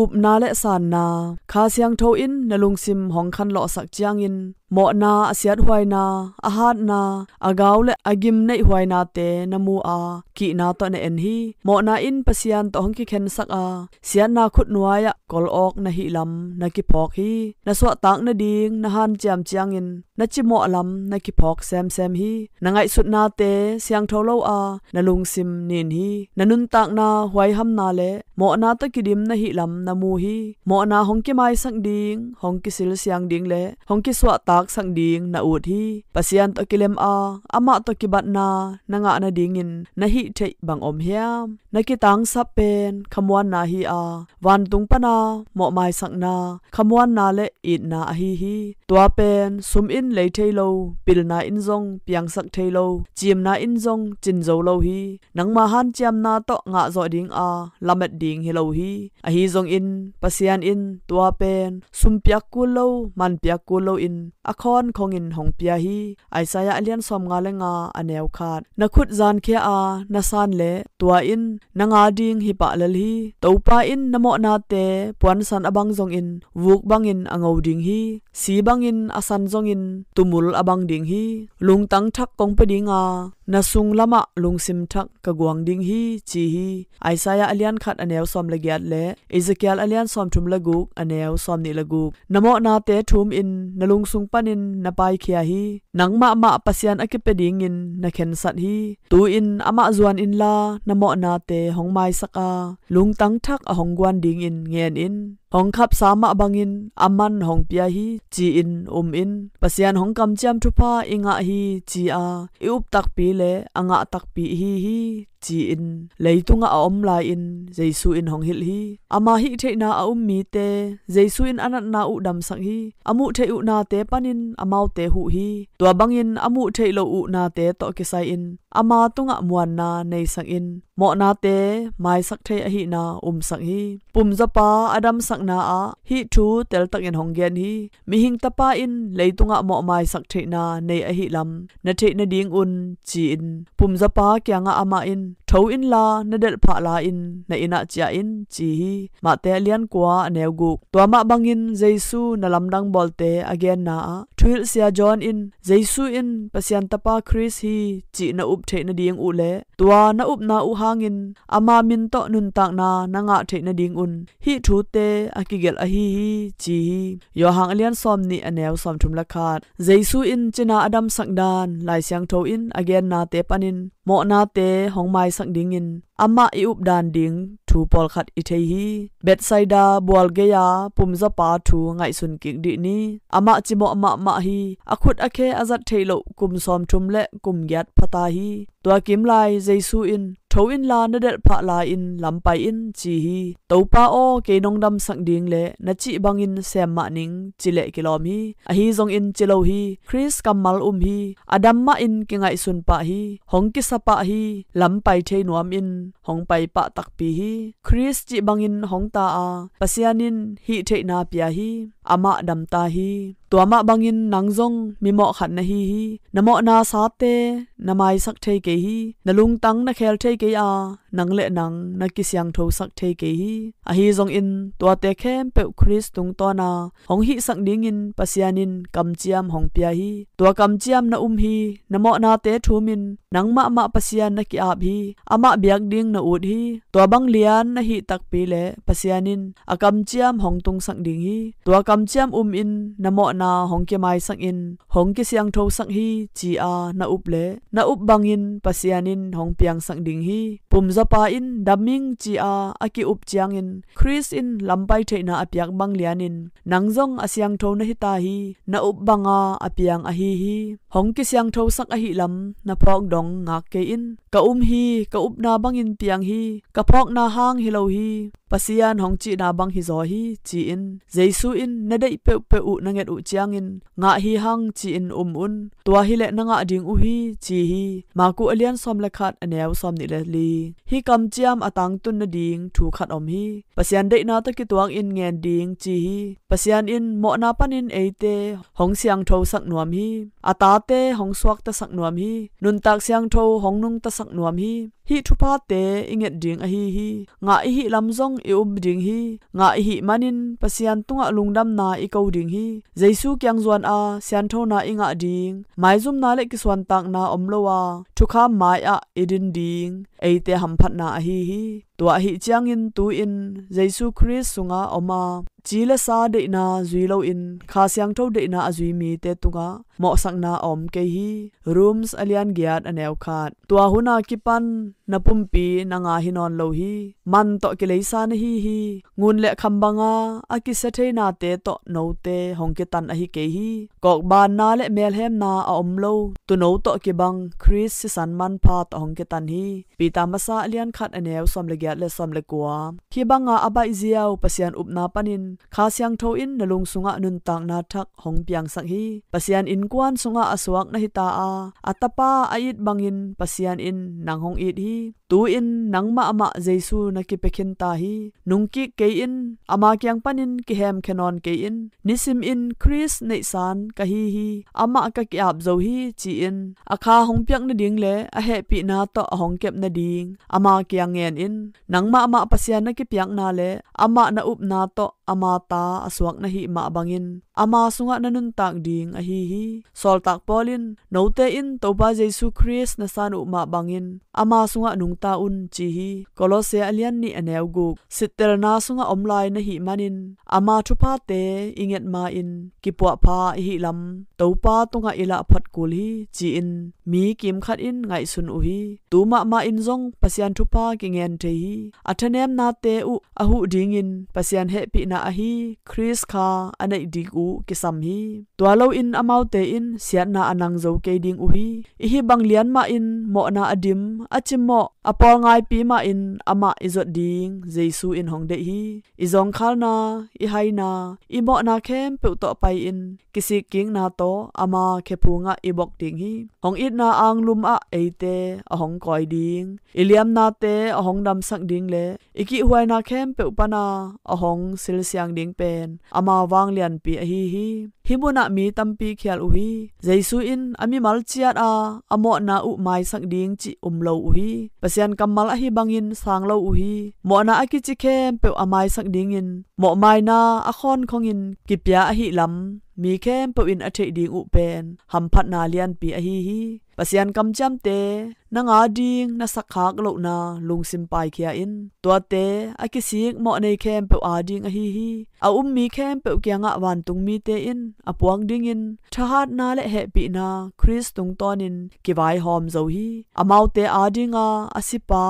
upna le sanna. Kha Siangtho in na lungsim hong khanlawhsak ciangin mawhna, a siathuaina, a hatna, a gau le a gim neihhuainate na mu a kihna tawh na en hi. Mawhna in Pasian tawh hong kikhensak a siatna khutnuai-ah kol awk na hihlam na kiphawk hi. Na suahtak nading na hanciam ciangin na cimawh lam na kiphawk semsem hi. Na ngaihsutnate siangtho lo a na lungsim nin hi. Na nuntakna huaihamna le mawhna tawh kidim na hihlam na mu hi. Mawhna hong kimaisak ding, hong kisilsiang ding le hong kisuahtaksak ding na ut hi. Pasian tawh kilem a amah tawh kibatna na ngah nadingin na hih theih bang om hiam? Na kitangsap pen khamuanna hi a, vantung pana mawhmaisakna, khamuanna le itna ahi hi. Tua pen sum in lei thei lo, pilna in zong piangsak thei lo, cimna in zong cin zo lo hi. Nangma hanciamna tawh ngahzawh dinga lamet ding hi lo hi. Ahi zongin Pasian in tua pen sum piak kul lo, man piak kul loin a khawnkhongin hong pia hi. Isaiah a lian sawmnga le nga, a neu khat. Na khut zankhia a na san le tua in na nga ding hi pah lel hi. Topa in na mawhnate puansan a bang zongin vuk bangin a ngo ding hi. Si bangin a san zongin tumul a bang ding hi. Lungtang thak kong pia dinga na sung lamah lungsim thak ka guang ding hi, ci hi. Isaiah a lian khat, a neu sawm le giat le Ezekiel a lian sawmthum le guk, a neu sawmnih le guk. Na mawhnate thum in na lungsung panin na paikhia hi. Nang mahmah Pasian a kipia dingin na khensat hi. Tu-in amah zuan inla na mawhnate hong maisak a lungtang thak a hong guan dingin ngen in. Hong khapsa mah bangin aman hong pia hi, ci-in um in. Pasian hong kamciam thupha i ngah hi, ci-a i up takpi le a ngah takpi i hi hi, ci-in leitungah a om lai-in Jesu in hong hilh hi. Ama hih theihna a um mite Jesu in a natna uh damsak hi. A muh theih uh nate panin amaute huh hi. Tua bangin a muh theih loh uh nate tawh kisai-in ama tungah muanna neisak in mawhnate maisak thei ahihna umsak hi. Pumzawpa a damsakna ah hih thu teltakin hong gen hi. Mihing Tapa in leitungah mawh maisak theihna nei ahihlam na theih nadingun, ci-in Pumzawpa kiangah amah in, tho inla na delhphah la-in na innah ciah in, ci hi. Matthai a lian kua, a neu guk. Tua mah bangin Jesu na lamdang bawlte a genna ah thuhilhsia John in Jesu in Pasian Tapa Khrist hi cih na up theih nading uh le tua na upna uh hangin ama min tawh nuntakna na ngah theih nadingun hih thute a kigelh ahi hi, ci hi. Johan a lian sawmnih, a neu sawmthum le khat. Jesu in cina a damsak dan Lai Siangtho in a gennate panin mawhnate hong maisak dingin amah i updan ding thu pawlkhat i thei hi. Bethsaida bual gei-a pumzawpa thu ngaihsun kik dih ni. Amah cimawh mahmah hi. A khut a khe a zat theih loh kum sawmthum le kum giat phata hi. Tua kimlai Jesu in, tho inla na delhphah la-in lam pai in, ci hi. Topa aw, kei nong damsak ding le na cih bangin sem mah ning, ci leh kilawm hi. Ahi zongin ci lo hi. Khrist kammal um hi. A dam mahin kingaihsun pah hi. Hong kisa pah hi. Lam pai thei nuamin hong pai pah takpi hi. Khrist cih bangin hong ta a, Pasian in hih theihna pia hi. amah damta hi. Tua mah bangin nang zong mimawh khat na hi hi. Na mawhna sate na maisak thei kei hi. Na lungtang na khel thei kei a, nang le nang na kisiangthosak thei kei hi. Ahi zongin tuate khempeuh Khrist tungtawna hong hihsak dingin Pasian in kamciam hong pia hi. Tua kamciam na um hi. Na mawhnate thumin nang mahmah Pasian na ki-ap hi. Amah biak ding na ut hi. Tua bang lian na hih takpi le Pasian in a kamciam hong tungsak ding hi. Tua kamciam umin na mawhna hong kimaisak in hong kisiangthosak hi ci-a na up le na up bangin Pasian in hong piangsak ding hi. Pumzawpa in dam ing ci-a a ki-up ciangin Khrist in lampai theihna a piak bang lianin nang zong a siangtho na hita hi. Na up banga a piang ahi hi. Hong kisiangthosak ahih lam na phawk dong ngak kei in. Ka um hi, ka upna bangin piang hi. Ka phawkna hang hi lo hi. Pasian hong cihna bang hi zaw hi ci-in Jesu in na deih peuhpeuh uh na nget uh ciangin ngah hi hang ci-in um un. Tua hileh na ngah ding uh hi ci hi. Maku a lian sawm le khat a neu sawm nih le li. Hih kamciam a tangtun nading thu khat om hi. Pasian deihna tawh kituakin ngen ding ci hi. Pasian in mawhna panin eite hong siangthosak nuam hi. A tate hong suaktasak nuam hi. Nuntak siangtho hong nungtasak nuam hi. Hih thuphate i nget ding ahi hi. Ngah i hih lam zong i um ding hi. Ngah i hih manin Pasian tungah lungdamna i ko ding hi. Jesu kiang zuan a sianthona i ngah ding, maizumna le kisuantakna om lo a thukham mai-ah i din ding eite hamphatna ahi hi. Tua ahi ciangin tu-in Jesu Khrist sungah om a, ci le sa deihna zui loin Kha Siangtho deihna a zui mite tungah mawhsakna a om kei hi. Rome a lian giat a neu khat. Tua huna kipan na pumpi nanga hi nawn lo hi. Man tawh kileisa na hi hi. Ngun le kham banga a kisia thei nate tawh note hong kitan ahi kei hi. Kawkbanna le melhemna a om lo tuuno tawh kibang Khrist sisan manpha tawh hong kitan hi. Peter masa a lian khat a neu sawm le giat le sawm le kua. Hih banga a baih ziau Pasian upna panin Kha Siangtho in na lung sungah nuntakna thak hong piangsak hi. Pasian innkuan sungah a suak na hita a, a Tapa a it bangin Pasian in nang hong it hi. Tu-in nang mahmah Jesu na kipia khinta hi. Nungkik kei in, ama kiang panin kihemkhia nawn kei in. Nisimin Khrist neihsan ka hi hi. Amah ka ki-ap zo hi ci-in a kha hong piak nading le a hehpihna tawh a hong kep nading ama kiang ngen in. Nang mahmah Pasian na kipiakna le amah na upna tawh ama ta a suak na hih mah bangin ama sungah na nuntak ding ahi hi. Sawltak Paul in, note in Topa Jesu Khrist na san uh mah bangin ama sungah nungta un ci hi. Kolosse a lian nih a neu guk. Sittelna sungah om lai na hih manin ama thuphate i nget ma-in kipuahpha i hih lam Topa tungah i lah phot kul hi ci-in mi kimkhat in ngaihsun uh hi. Tu mahmah in zong Pasian thupha kingen thei hi. A thanemnate uh a huh dingin Pasian hehpihna ahi Khrist kha a neih ding uh kisam hi. Tua loin amaute in siatna a nang zo kei ding uh hi. I hih bang lian mahin mawhna a dim, a cimawh, a pawl ngaipi mahin amah i zot ding Jesu in hong deih hi. I zawngkhalna, i haina, i mawhna khempeuh tawh pai-in kisikkikna tawh ama khephungah i bok ding hi. Hong itna anglum ah eite a hong kawi ding, i liamnate a hong damsak ding le i kihhuaina khempeuh pana a hong silsiang ding pen ama vanglianpi ahi hi. Hih munah mi tampi khial uh hi. Jesu in a mimal ciat a a mawhna uh maisak ding cih um lo uh hi. Pasian kammal ahi bangin sang lo uh hi. Mawhna a kici khempeuh a maisak dingin mawhmaina a khawnkhongin kipia ahih lam mi khempeuh in a theih ding uh pen hamphatna lianpi ahi hi. Pasian kamciamte nang ading na sakkhak lohna lungsim paikhia in. Tuate a kisik mawhnei khempeuh ading ahi hi. A um mi khempeuh kiangah vantung mite in a puak dingin thahatna le hehpihna Khrist tungtawnin kivaihawm zo hi. Amaute adinga a sipa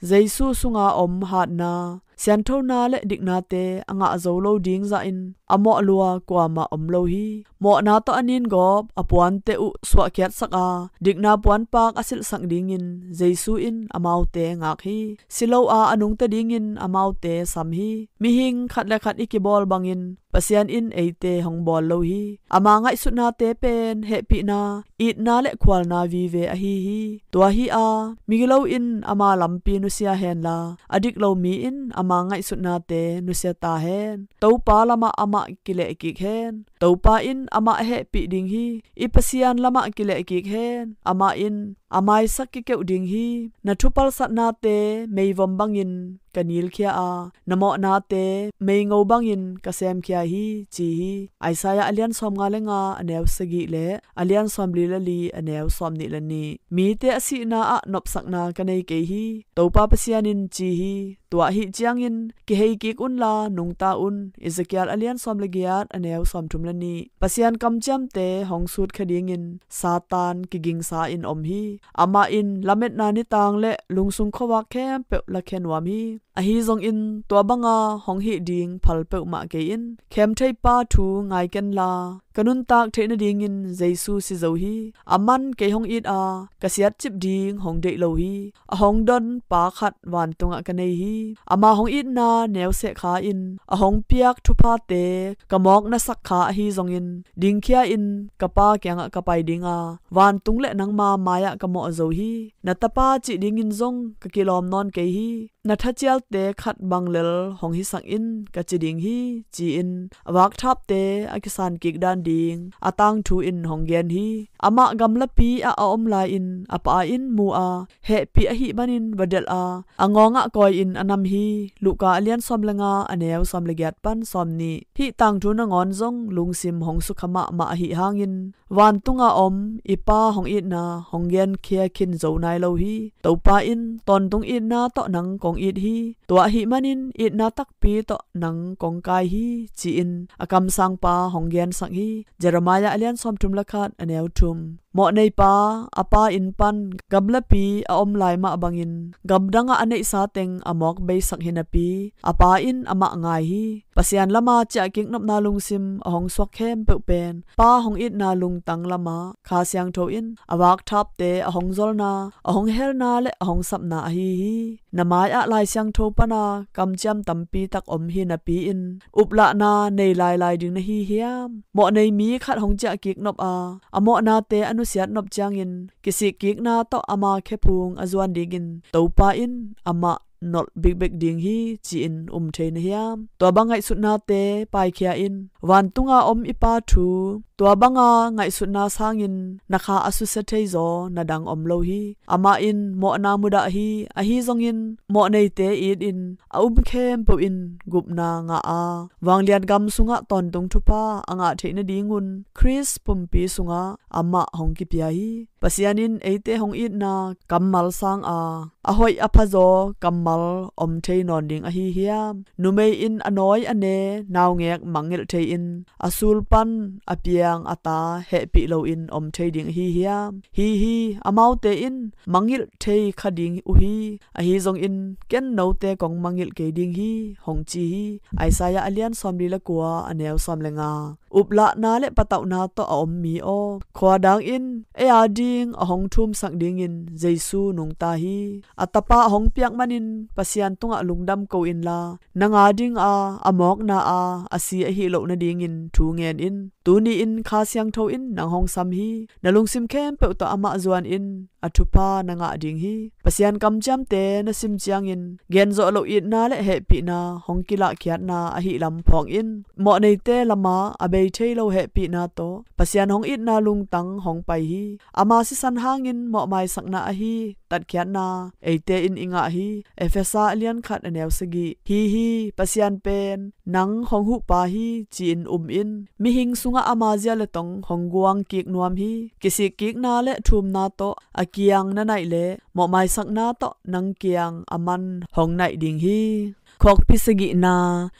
Jesu sunga om hatna, sianthona le diknate a ngah zo lo ding zahin a mawh lua kuamah om lo hi. Mawhna tawh a ningawp a puante uh suahkhiatsak a, dik na puanpak a silhsak dingin Jesu in amaute ngak hi. Si lo a a nungta dingin amaute sam hi. Mihing khat le khat i kibawl bangin Pasian in eite hong bawl lo hi. Ama ngaihsutnate pen hehpihna, itna le khualna vive ahi hi. Tua hi a, migilo in ama lampi nusia henla, a dik lo mi in ama ngaihsutnate nusia ta hen. Topa lamah amah kilehkik hen. Topa in amah a hehpih ding hi. I Pasian lamah kilehkik hen. Amah in a maisak kikeuh ding hi. Na thupalsatnate meivom bangin ka nilkhia a, na mawhnate meingo bangin ka semkhia hi, ci hi. Isaiah a lian sawmnga le nga, a neu sagih le a lian sawmli le li, a neu sawmnih le nih. Mite a sihna ah nopsakna ka nei kei hi, Topa Pasian in ci hi. Tua ahih ciangin kihei kik unla nungta un. Ezekiel a lian sawm le giat, a neu sawmthum le nih. Pasian kamciamte hong sut kha dingin Satan kigingsa in om hi. Amah in lametna nitang le lungsung khuavak khempeuh lakhia nuam hi. Ahi zongin tua banga hong hih ding phal peuhmah kei in, Khemtheipa thu ngai kenla, ka nuntak theih nadingin Jesu si zo hi. Aman kei hong it a, ka siatcip ding hong deih lo hi. A hong don Pa khat vantungah ka nei hi. Ama hong itna neuseh kha in, a hong piak thuphate ka mawk na sak kha ahi zongin, dingkhia in ka Pa kiangah ka pai ding a, vantung le nangma mai-ah ka mawh zo hi. Na tapa cih dingin zong ka kilawm nawn kei hi. Na thacialte khat bang lel hong hisak in ka ci ding hi, ci-in a vakthapte a kisan kik dan ding a tangthu in hong gen hi. Amah gamlapi ah a om lai-in a pa in mu a, hehpih ahih manin va delh a, a ngawngah kawi-in a nam hi. Luka a lian sawm le nga, a neu sawm le giat pan sawmnih. Hih tangthu nangawn zong lungsim hong sukha mahmah ahih hangin, vantunga om i Pa hong itna hong genkhia khin zo nai lo hi. Topa in, tawntung itna tawh nang kong it hi. Tua ahih manin itna takpi tawh nang kong kai hi, ci-in a kamsangpa hong gensak hi. Jeremiah a lian sawmthum le khat, a neu thum. Mawhneipa a pa inn pan gamlapi a om lai mah bangin, gamdangah a neihsa teng a mawk beisak hi napi, a pa in amah ngai hi. Pasian lama ciahkik nopna lungsim a hong suak khempeuh pen Pa hong itna lungtang lama Kha Siangtho in a vakthapte a hong zolna, a hong helna le a hong sapna ahi hi. Na mai-ah Lai Siangtho pana kamciam tampi tak om hi napi-in, uplahna nei lailai ding na hi hiam? Mawhnei mi khat hong ciahkik nop a, a mawhnate a nusiat nop ciangin, kisikkikna tawh ama khephung a zuan dingin Topa in amah nolh bikbek ding hi, ci-in um thei na hiam? Tua bang ngaihsutnate paikhia in, vantunga om i Pa thu, tua banga ngaihsutna sangin na kha a susia theizaw na dang om lo hi. Amah in mawhna mudah hi. Ahi zongin mawhneite it in, a um khempeuh in gupna ngah a, vanglian gam sungah tawntung thupha a ngah theih nadingun Khrist pumpi sungah amah hong kipia hi. Pasian in eite hong itna kammal sang a, a hoih a phazaw kammal om thei nawn ding ahi hiam? Numei in a nawi a ne naungek mangngilh thei-in, a sul pan a piang a ta hehpih loin om thei ding ahi hiam? Hi hi, amaute in mangngilh thei kha ding uh hi. Ahi zongin ken note kong mangngilh kei ding hi, hong ci hi. Isaiah a lian sawmli le kua, a neu sawm le nga. Uplahna le patauhna tawh a om mi aw, khua dang in ei a ding a hong thumsak dingin Jesu nungta hi. A tapa a hong piak manin Pasian tungah lungdam ko inla, nang a dinga a mawkna a a si ahih loh nadingin thu ngen in. Tuni-in Kha Siangtho in nang hong sam hi. Na lungsim khempeuh tawh amah zuan in, a thupha na ngah ding hi. Pasian kamciamte na sim ciangin, genzawh loh itna le hehpihna hong kilahkhiatna ahih lam phawk in. Mawhneite lama a bei thei lo hehpihna tawh Pasian hong itna lungtang hong pai hi. Ama sisan hangin mawhmaisakna ahi tatkhiatna eite in i ngah hi. Efesa a lian khat, a neu sagih. Hi hi, Pasian pen nang hong huhpa hi, ci-in um in. Mihing sungah ama zia le tong hong guang kik nuam hi. Kisikkikna le thumna tawh a kiang na naih leh, mawhmaisakna tawh nang kiang a man hong naih ding hi. Khawkpi sagihna,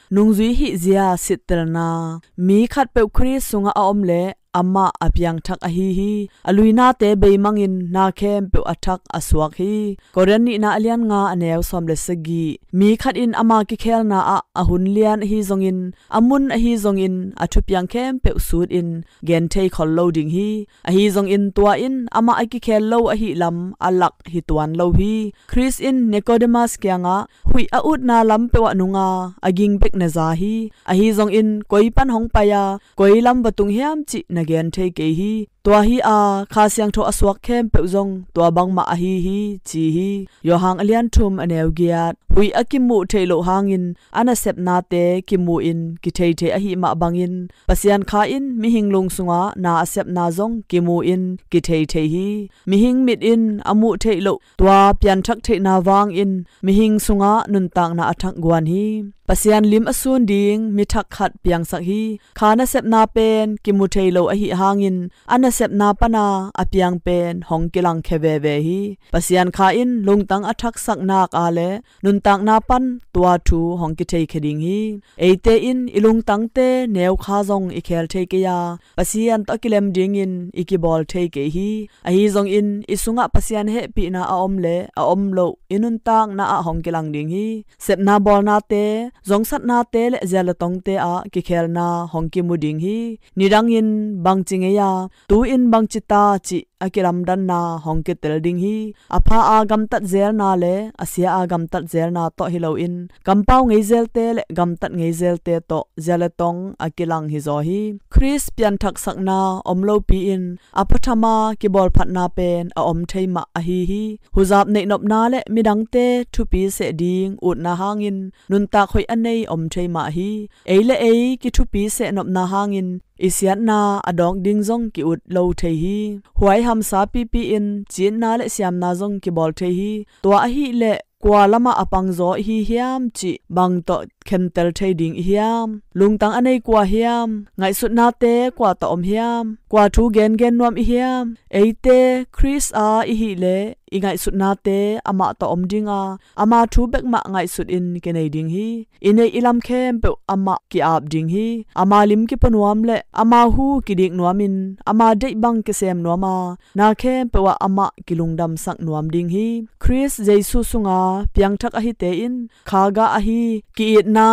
nungzui hihzia sittelna. Mi khatpeuh Khrist sungah a om leh amah a piangthak ahi hi. A luinate beimangin na khempeuh a thak a suak hi. Korin nihna a lian nga a neu sawm le sagih. Mi khat in ama kikhelna ah a hun lian ahi zongin, a mun ahi zongin, a thupiang khempeuh suutin gen thei khol lo ding hi. Ahi zongin tua in amah a kikhel lo ahi lam a lak hi tuan lo hi. Khrist in Nikodemas kiangah huih a utna lam peuh ah nunga a ging bek na za hi. Ahi zongin koi pan hong pai a, koi lam va tung hiam cih na gen thei kei hi. Tua hi a, Kha Siangtho a suak khempeuh zong tua bangmah ahi hi, ci hi. Johan a lian thum a neu giat. Huih a kimuh theih loh hangin a nasepnate kimu in kithei thei ahi mah bangin, Pasian Kha in mihing lung sungah na a sepna zong kimu in kithei thei hi. Mihing mit in a muh theih loh tua pianthak theihna vangin mihing sungah nuntakna a thak guan hi. Pasian lim a sun ding mi thak khat piangsak hi. Kha nasepna pen kimu thei lo ahi hangin a nasepna pana a piang pen hong kilangkhia veve hi. Pasian Kha in lungtang a thaksak nak a le nuntakna pan tua thu hong kitheikhia ding hi. Eite in i lungtangte neu kha zong i khel thei kei a, Pasian tawh a kilem dingin i kibawl thei kei hi. Ahi zongin i sungah Pasian hehpihna a om le a om loh i nuntakna ah hong kilang ding hi. Sepna bawlnate, zongsatnate le zia le tongte ah kikhelna hong kimu ding hi. Nidangin bangci ngei a, tu-in bangci ta cih a kilamdanna hong kitel ding hi. A pha a gamtat zelna le a sia a gamtat zelna tawh hi loin, kampau ngei zelte le gamtat ngei zelte tawh zia le tong a kilang hi zaw hi. Khrist pianthak sakna om lopi in a phathama kibawlphatna pen a om thei mah ahi hi. Huzap neihnopna le midangte thupi seh ding utna hangin nuntak hoih a nei om thei mah hi. Ei le ei kithupi seh nopna hangin i siatna a dawk ding zong ki-ut lo thei hi. Huai hamsa pipi in citna le siamna zong kibawl thei hi. Tua ahih leh kua lamah a pangzaw i hi hiam cih bang tawh khentel thei ding i hiam? Lungtang a nei kua hiam? Ngaihsutnate kua tawh om hiam? Kua thu gengen nuam i hiam? Eite Khrist a i hih leh i ngaihsutnate amah tawh om ding a, ama thu bekmah ngaihsut in kinei ding hi. I neih i lam khempeuh amah ki-ap ding hi. Ama lim kipa nuam le ama hu kidik nuamin ama deih bang kisem nuam a, na khempeuh ah amah kilungdamsak nuam ding hi. Khrist Jesu sunga piangthak ahite in kha gah ahi ki-itna,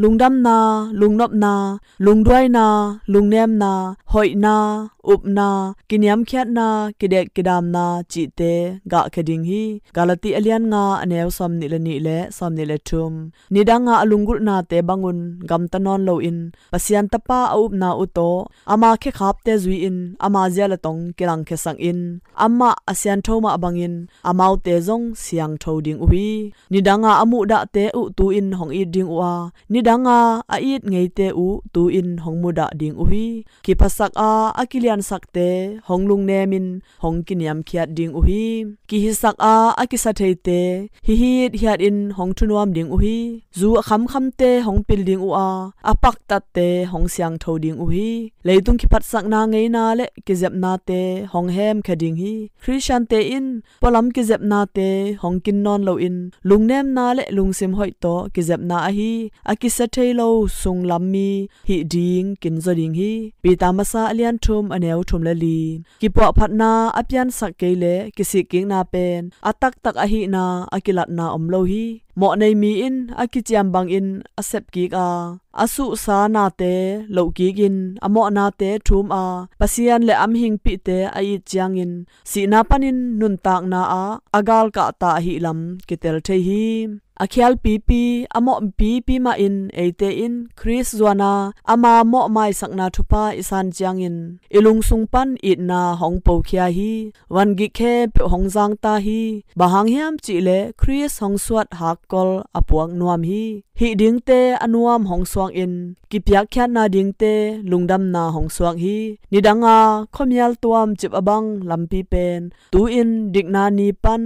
lungdamna, lungnopna, lungduaina, lungnemna, hoihna, upna, kiniamkhiatna, kidek kidamna cihte gahkhia ding hi. Galati a lian nga a neu sawmnih le nih le sawmnih le thum. Nidanga a lunggulhnate bangun gamta nawn loin Pasian Tapa a upna uh tawh ama khekhapte zui-in ama zia le tong kilangkhiasak in, amah a siangtho mah bangin amaute zong siangtho ding uh hi. Nidanga a muhdahte uh tu-in hong it ding uh a, nidanga a it ngeite uh tu-in hong mudah ding uh hi. Kiphasak a a kiliansakte hong lungnemin hong kiniamkhiat ding uh hi. Kihisak a a kisatheite hihit hiatin hong thunuam ding uh hi. Zu a khamkhamte hong pil ding uh a, a paktatte hong siangtho ding uh hi. Leitung kiphatsakna ngeina le kizepnate hong hemkhia ding hi. Khristiante in pualam kizepnate hong kin nawn loin lungnemna le lungsim hoih tawh kizepna ahi a kisa thei lo sunglam mi hih ding kinzaw ding hi. Peter masa a lian thum a neu thum le li. Kipuahphatna a piansak kei le kisikkikna pen a taktak ahihna a kilatna om lo hi. Mawhnei mi in a kiciam bangin a sepkik a, a suhsa nate lohkikin a mawhnate thum a, Pasian le a mihingpihte a it ciangin sihna panin nuntakna ah a galkahta ahih lam kitel thei hi. A khialpipi, a mawhpipi mahin eite in Khrist zuana ama mawhmaisakna thupha i san ciangin i lungsung pan itna hong pokhia hi. Vangik khempeuh hong zangta hi. Bang hang hiam cihleh Khrist hong suat hakkol a puak nuam hi. Hih dingte a nuam hong suakin kipiakkhiatna dingte lungdamna hong suak hi. Nidanga khuamial tuamcip a bang lampi pen tu-in dikna ni pan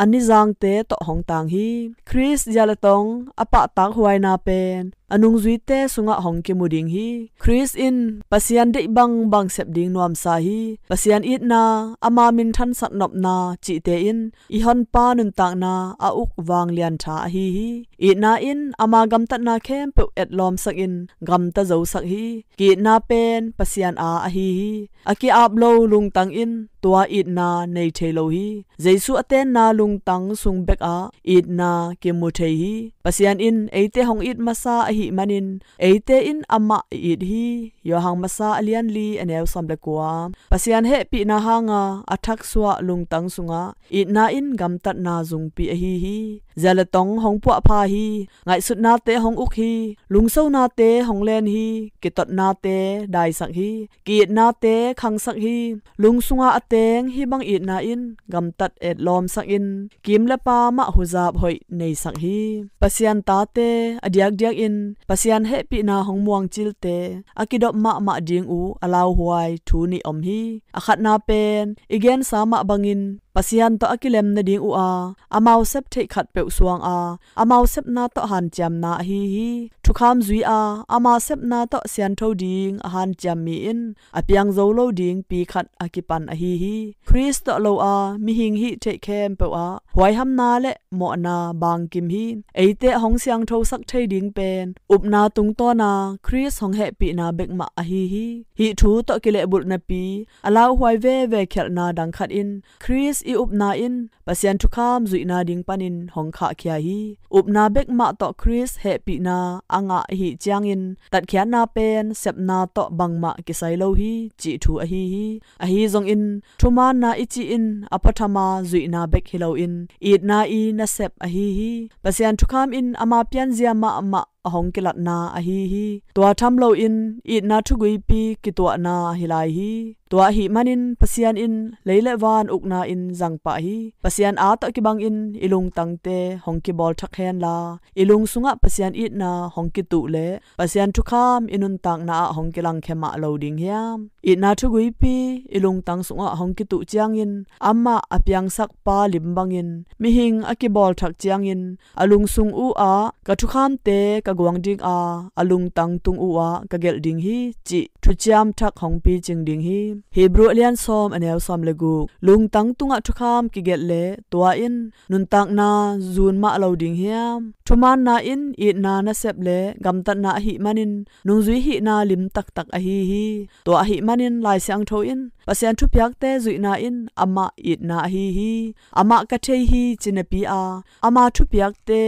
a nizangte tawh hong tang hi. Khrist zia le tong a pahtak huaina pen a nungzuite sungah hong kimu ding hi. Khrist in Pasian deih bangbang sep ding nuamsa hi. Pasian itna, ama minthansak nopna cihte in i Honpa nuntakna a uk vanglian tha ahi hi. Itna in ama gamtatna khempeuh etlawmsak in gamta zosak hi. Ki-itna pen Pasian a ahi hi. A ki-ap lo lungtang in tua itna nei thei lo hi. Jesu a tenna lungtang sung bekah itna kimu thei hi. Pasian in eite hong it masa ahih manin eite in amah i it hi. Johan masa a lian li a neu sawm le kua. Pasian hehpihna hanga a thaksuah lungtang sungah itna in gamtatna zungpi ahi hi. Zia le tong hong puahpha hi. Ngaihsutnate hong uk hi. Lungsonate hong len hi. Kitotnate daisak hi. Ki-itnate khangsak hi. Lungsunga a teng hih bang itna in gamtat etlawmsak in kim le pa mah huzap hoih neisak hi. Pasian tate a diakdiak in Pasian hehpihna hong muangcilte a kidop mahmah ding uh a lauhuai thu nih om hi. A khatna pen i gensa mah bangin Pasian tawh a kilem nading uh a, amau sep theih khatpeuh suang a, amau sepna tawh hanciamna ahi hi. Thukham zui a, ama sepna tawh siantho ding a hanciam mi in a piang zo lo ding pi khat a kipan ahi hi. Khrist tawh lo a mihing hih theih khempeuh ah huaihamna le mawhna bangkim hi. Eite a hong siangthosak thei ding pen upna tungtawna Khrist hong hehpihna bekmah ahi hi. Hih thu tawh kilehbulh napi a lauhuai veve khialhna dang khat in Khrist i upna in Pasian thukham zuihna ding panin hong khahkhia hi. Upna bekmah tawh Khrist hehpihna a ngah ahih ciangin tatkhiatna pen sepna tawh bangmah kisai lo hi cih thu ahi hi. Ahi zongin thumaanna i cih in a pawthama zuihna bek hi loin itna i nasep ahi hi. Pasian thukham in ama pianzia mahmah a hong kilatna ahi hi. Tua tham loin itna thuguipi kituahna hi lai hi. Tua ahih manin Pasian in lei le van ukna in zangpah hi. Pasian a tawh kibangin i lungtangte hong kibawlthak henla i lung sungah Pasian itna hong kituh le Pasian thukham i nuntakna ah hong kilangkhia mah lo ding hiam? Itna thuguipi i lungtang sungah hong kituh ciangin amah a piangsak pa lim bangin mihing a kibawlthak ciangin a lungsung uh ah ka thukhamte ka guang ding a, a lungtang tung uh ah ka gelh ding hi cih thuciam thak hong picing ding hi. Hebru a lian sawm a neu sawm le guk. Lungtang tungah thukham kigelh le tua in nuntakna zun mah lo ding hiam? Thumaanna in itna nasep le gamtatna ahih manin nungzui hihna lim taktak ahi hi. Tua ahih manin Lai Siangtho in Pasian thupiakte zuihna in amah itna ahi hi. Amah ka thei hi ci napi a ama thupiakte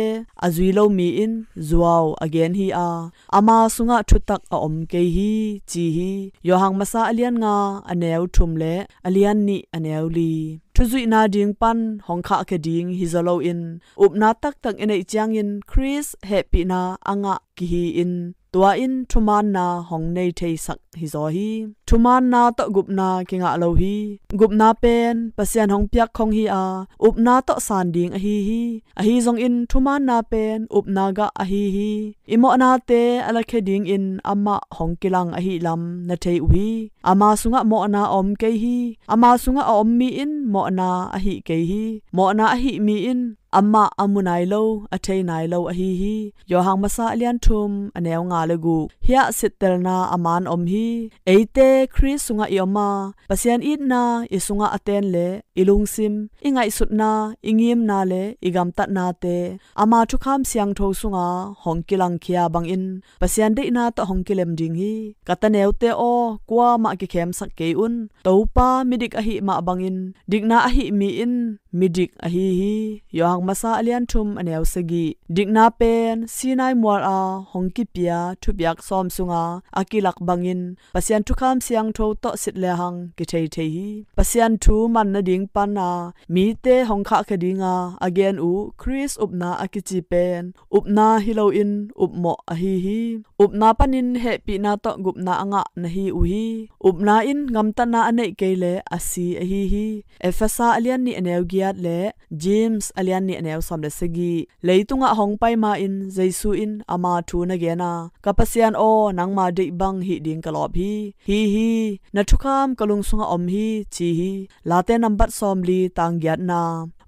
a zui lo mi in zuau a gen hi a, ama sungah thutak a om kei hi ci hi. Johan masa a lian nga a neu thum le a lian nih a neu li. Thuzuihna ding pan hong khahkhia ding hi zaw loin upna taktak i neih ciangin Khrist hehpihna a ngah kihi in tua in thumaanna hong nei theisak hi zaw hi. Thumaanna tawh gupna kingah lo hi. Gupna pen Pasian hong piak khong hi a, upna tawh san ding ahi hi. Ahi zongin thumaanna pen upna gah ahi hi. I mawhnate a lakhia dingin amah hong kilang ahih lam na thei uh hi. Ama sungah mawhna a om kei hi. Ama sungah a om mi in mawhna a hih kei hi. Mawhna a hih mi in amah a mu nai lo, a thei nai lo ahi hi. Johan masa a lian thum a neu nga le guk. Hiah sittelna a man om hi. Eite Khrist sungah i om a, Pasian itna i sungah a ten le i lungsim, i ngaihsutna, i ngimna le i gamtatnate ama thukham siangtho sunga hong kilangkhia bangin Pasian deihna tawh hong kilem ding hi. Ka ta neute aw, kuamah kikhemsak kei un. Topa midik ahih mah bangin dikna ahih mi in midik ahi hi. Johan masa a lian thum a neu sagih. Dikna pen Sinai mual a hong kipia thupiak sawm sunga a kilak bangin Pasian thukham siangtho tawh sit lehang kithei thei hi. Pasian thu man nading pana mite hong khahkhia dinga a gen uh Khrist upna a kici pen upna hi loin upmawh ahi hi. Upna panin hehpihna tawh gupna a ngah na hi uh hi. Upna in gamtatna a neih kei le a si ahi hi. Efesa a lian nih a neu giat le James a lian nih a neu sawm le sagih. Leitungah hong pai ma-in Jesu in ama thu na gen a, ka Pasian aw, nangma deih bang hih ding ka lawp hi. Hi hi, na thukham ka lungsungah om hi ci hi. Late nambat sawmli tang giatna.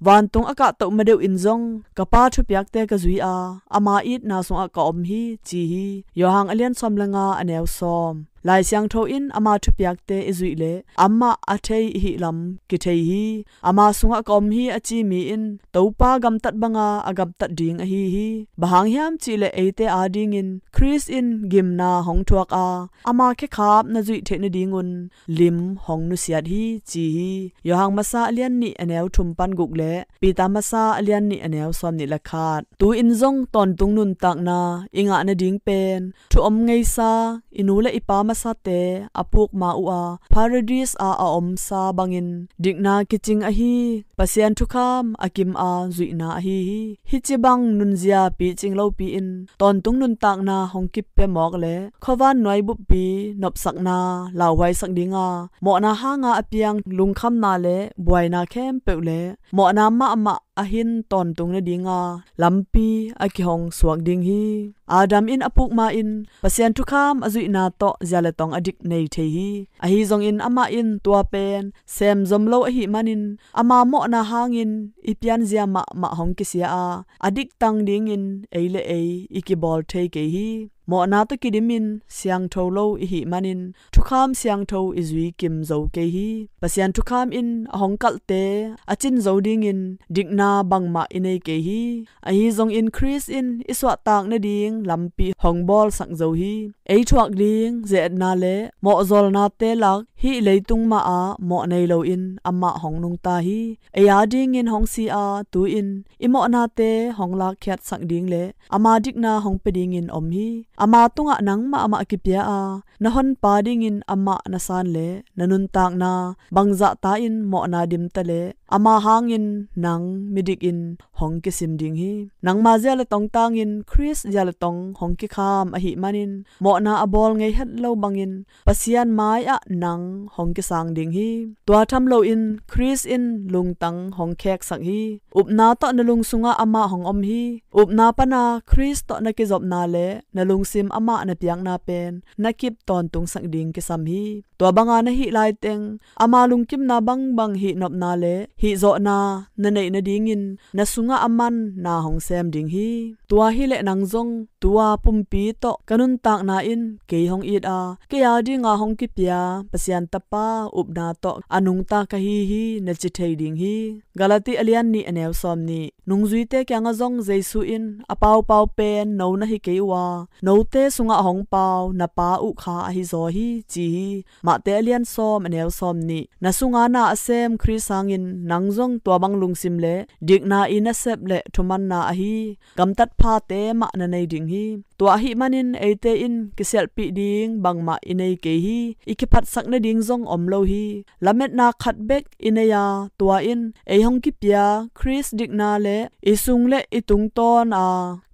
Vantung a kahtoh madeuh in zong ka Pa thupiakte ka zui a, ama itna sungah ka om hi, ci hi. Johan a lian sawm le nga, a neu sawm. Lai Siangtho in ama thupiakte i zuih leh amah a thei i hih lam kithei hi. Ama sungah ka om hi a ci mi in Topa gamtat banga a gamtat ding ahi hi. Bang hang hiam cihleh eite adingin Khrist in gimna hong thuak a, ama khekhap na zuih theih nadingun lim hong nusiat hi, ci hi. Johan masa a lian nih, a neu thum pan guk le Peter masa a lian nih, a neu sawm nih le khat. Tu-in zong tawntung nuntakna i ngah nading pen thu om ngeisa i nu le i pa masate a puk ma uh a, Paradis a a omsa bangin dikna kicing ahi Pasian thukham a kim a zuihna ahi hi. Hih ci bang nunzia picing lopi in tawntung nuntakna hong kipia mawk le khuavan nuai buppi nopsakna lauhuaisak dinga, mawhna hanga a piang lungkhamna le buaina khempeuh le mawhna mahmah a hin tawntung nadinga lampi a kihong suak ding hi. Adam in a puk ma-in Pasian thukham a zuihna tawh zia le tong a dik nei thei hi. Ahi zongin amah in tua pen sem zom lo ahih manin ama mawhna hangin i pianzia mahmah hong kisia a, a diktang dingin ei le ei i kibawl thei kei hi. Mawhna tawh kidimin siangtho lo i hih manin thukham siangtho i zui kim zo kei hi. Pasian thukham in a hong kalhte a cin zo dingin dikna bangmah i nei kei hi. Ahi zongin Khrist in i suahtak nading lampi hong bawlsak zo hi. Ei thuak ding ze-etna le mawhzawlnate lak hih leitung mah ah mawh nei loin amah hong nungta hi. Ei adingin hong si a, tu-in i mawhnate hong lakkhiatsak ding le ama dikna hong pia dingin om hi. Ama tungah nangmah amah kipia a, na honpa dingin amah na san le na nuntakna bangzahta in mawhna dimta le ama hangin nang midikin hong kisim ding hi. Nangma zia le tong tangin Khrist zia le tong hong kikham ahih manin mawhna a bawl ngei het lo bangin Pasian mai-ah nang hong kisang ding hi. Tua tham loin Khrist in lungtang hong kheksak hi. Upna tawh na lung sungah amah hong om hi. Upna pana Khrist tawh na kizopna le na lungsim amah na piakna pen na kip tawntungsak ding kisam hi. Tua banga na hih laiteng ama lungkimna bangbang hihnopna le hihzawhna na neih nadingin na sungah a man na hong sem ding hi. Tua hileh nang zong tua pumpi tawh ka nuntakna in kei hong it a, kei a dinga hong kipia Pasian Tapa upna tawh a nungta ka hi hi na ci thei ding hi. Galati a lian nih, a neu sawm nih. Nungzuite kiangah zong Jesu in, a paupau pen no na hi kei uh a, note sungah hong pau na Pa uh kha ahi zaw hi, ci hi. Mate a lian sawm, a neu sawm nih. Na sunga na a sem Khrist hangin nang zong tua bang lungsim le dikna i nasep le thumanna ahi gamtat phate mah na nei ding hi. Tua ahih manin eite in kisialhpih ding bangmah i nei kei hi. I kiphatsak nading zong om lo hi. Lametna khat bek i nei a, tua in ei hong kipia Khrist dikna le i sung le i tungtawn a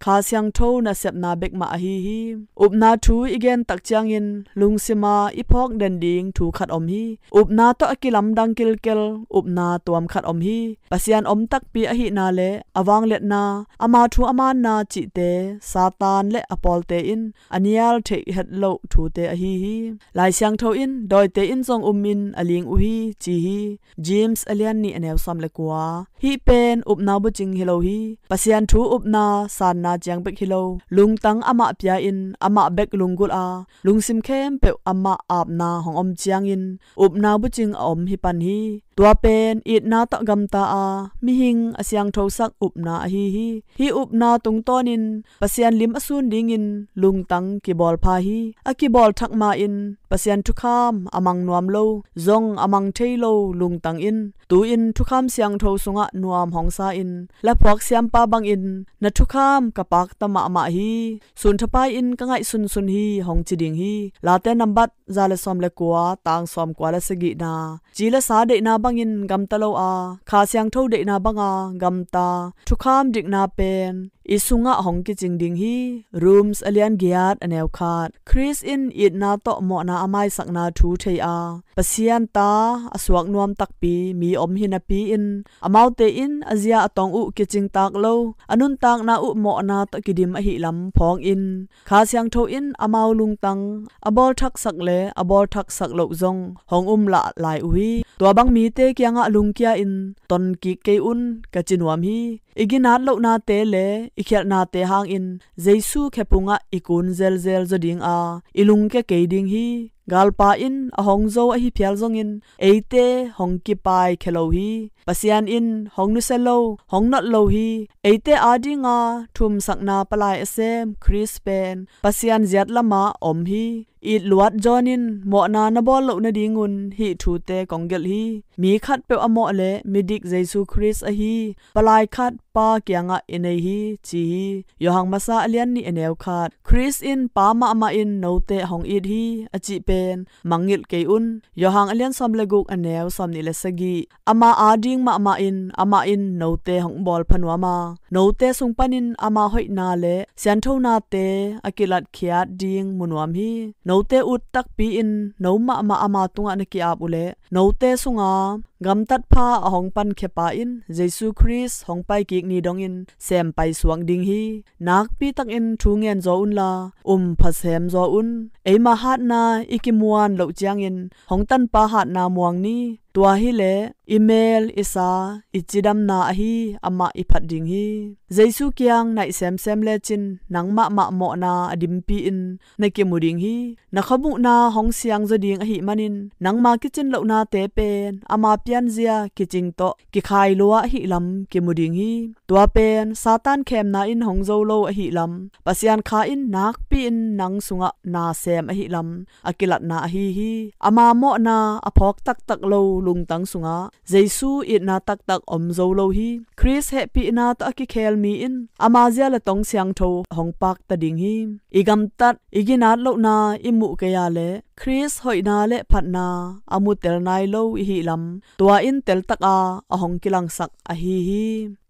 Kha Siangtho nasepna bek mah ahi hi. Upna thu i gen tak ciangin lungsima i phawk den ding thu khat om hi. Upna tawh a kilamdang kilkel upna tuam khat om hi. Pasian om takpi ahihna le a vangliatna, ama thu a manna cihte Satan le a pawlte in a nial theih het loh thute ahi hi. Lai Siangtho in dawite in zong umin a ling uh hi, ci hi. James a lian nih, a neu sawm le kua. Hih pen upna bucing hi lo hi. Pasian thu upna sanna ciang bek hi lo, lungtang amah pia-in amah bek lunggulh a, lungsim khempeuh amah apna hong om ciangin upna bucing a om hi pan hi. Tua pen itna tawh gamta a, mihing a siangthosak upna ahi hi. Hih upna tungtawnin Pasian lim a sun dingin lungtang kibawl pha hi. A kibawl thak ma-in Pasian thukham a mang nuam lo, zong a mang thei lo lungtang in tu-in Thukham Siangtho sungah nuam hong sa-in, laphuak siampa bangin na thukham ka pakta mahmah hi. Sunthapai-in ka ngaihsunsun hi hong ci ding hi. Late nambat za le sawm le kua, tang sawm kua le sagihna. Ci le sa deihna bangin gamta lo a, Kha Siangtho deihna banga gamta thukham dikna pen i sungah hong kicing ding hi. Rome a lian giat a neu khat. Khrist in itna tawh mawhna a maisakna thu thei a, Pasian ta a suak nuam takpi mi om hi napi-in, amaute in a zia a tong uh kicingtak lo, a nuntakna uh mawhna tawh kidim ahih lam phawngin, Kha Siangtho in amau lungtang a bawlthaksak le a bawlthaksak loh zong hong um lah lai uh hi. Tua bang mite kiangah lungkia-in, ton kik kei un, ka ci nuam hi. I ginat lohnate le i khialhnate hangin Jesu khephungah i kun zelzel zaw ding a, i lungkia kei ding hi. Galpa in a hong zo ahi phial zongin, eite hong kipai khia lo hi. Pasian in hong nusia lo, hong nolh lo hi. Eite adinga thumsakna palai a sem Khrist pen Pasian ziat lamah om hi. It luat John in mawhna na bawl loh nadingun hih thute kong gelh hi. Mi khatpeuh a mawh le midik Jesu Khrist ahi palai khat Pa kiangah i nei hi, ci hi. Johan Masa a lian nih a neu khat. Khrist in Pa mahmah in note hong it hi a cih pen mangngilh kei un. Johan a lian sawm le guk a neu sawm nih le sagih. Ama ading mahmah in amah in note hong bawl pha nuam a, note sung panin ama hoihna le sianthonate a kilatkhiat ding mu nuam hi. Note ut takpi in no mahmah ama tungah na ki-ap uhleh, note sunga gamtat pha a hong pankhia pa in Jesu Khrist hong paikik ni dongin sem paisuak ding hi. Nakpi takin thu ngen zaw unla, um pha sem zaw un. Eima hatna i kimuan loh ciangin hong tanpa hatna muang ni. Tua hileh i mel, i sa, i cidamna ahi amah i phat ding hi. Jesu kiang naih semsem lecin nang mahmah mawhna a dimpi-in na kimu ding hi. Na khuamuhna hong siangzaw ding ahih manin nangma kicin lohnate pen ama pianzia kicing tawh kikhai lua ahih lam kimu ding hi. Tua pen Satan khemna in hong zo lo ahih lam, Pasian Kha in nakpi-in nang sungah na sem ahih lam a kilatna ahi hi. Ama mawhna a phawk taktak lo lungtang sungah Jesu itna taktak om zo lo hi. Khrist hehpihna tawh a kikhel mi in ama zia le tong siangtho hong pakta ding hi. I gamtat, i ginat lohna i muh kei a le Khrist hoihna le phatna a mutel nai lo i hih lam, tua in teltaka a hong kilangsak ahi hi.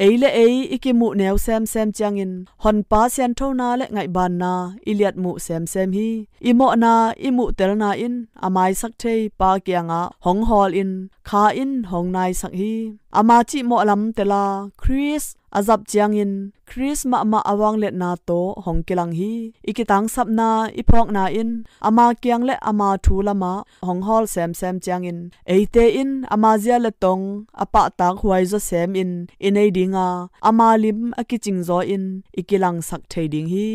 Ei le ei i kimuh neu semsem ciangin Honpa sianthona le ngaihbanna i liatmuh semsem hi. I mawhna i muhtelna in a maisak thei Pa kiangah hong hawlin Kha in hong naisak hi. Ama cihmawh lam tela Khrist a zap ciangin Khrist mahmah a vangliatna tawh hong kilang hi. I kitangsapna i phawkna in ama kiang le ama thu lamah hong hawl semsem ciangin eite in ama zia le tong a pahtak huai zaw semin i nei dinga, ama lim a kicing zaw in i kilangsak thei ding hi.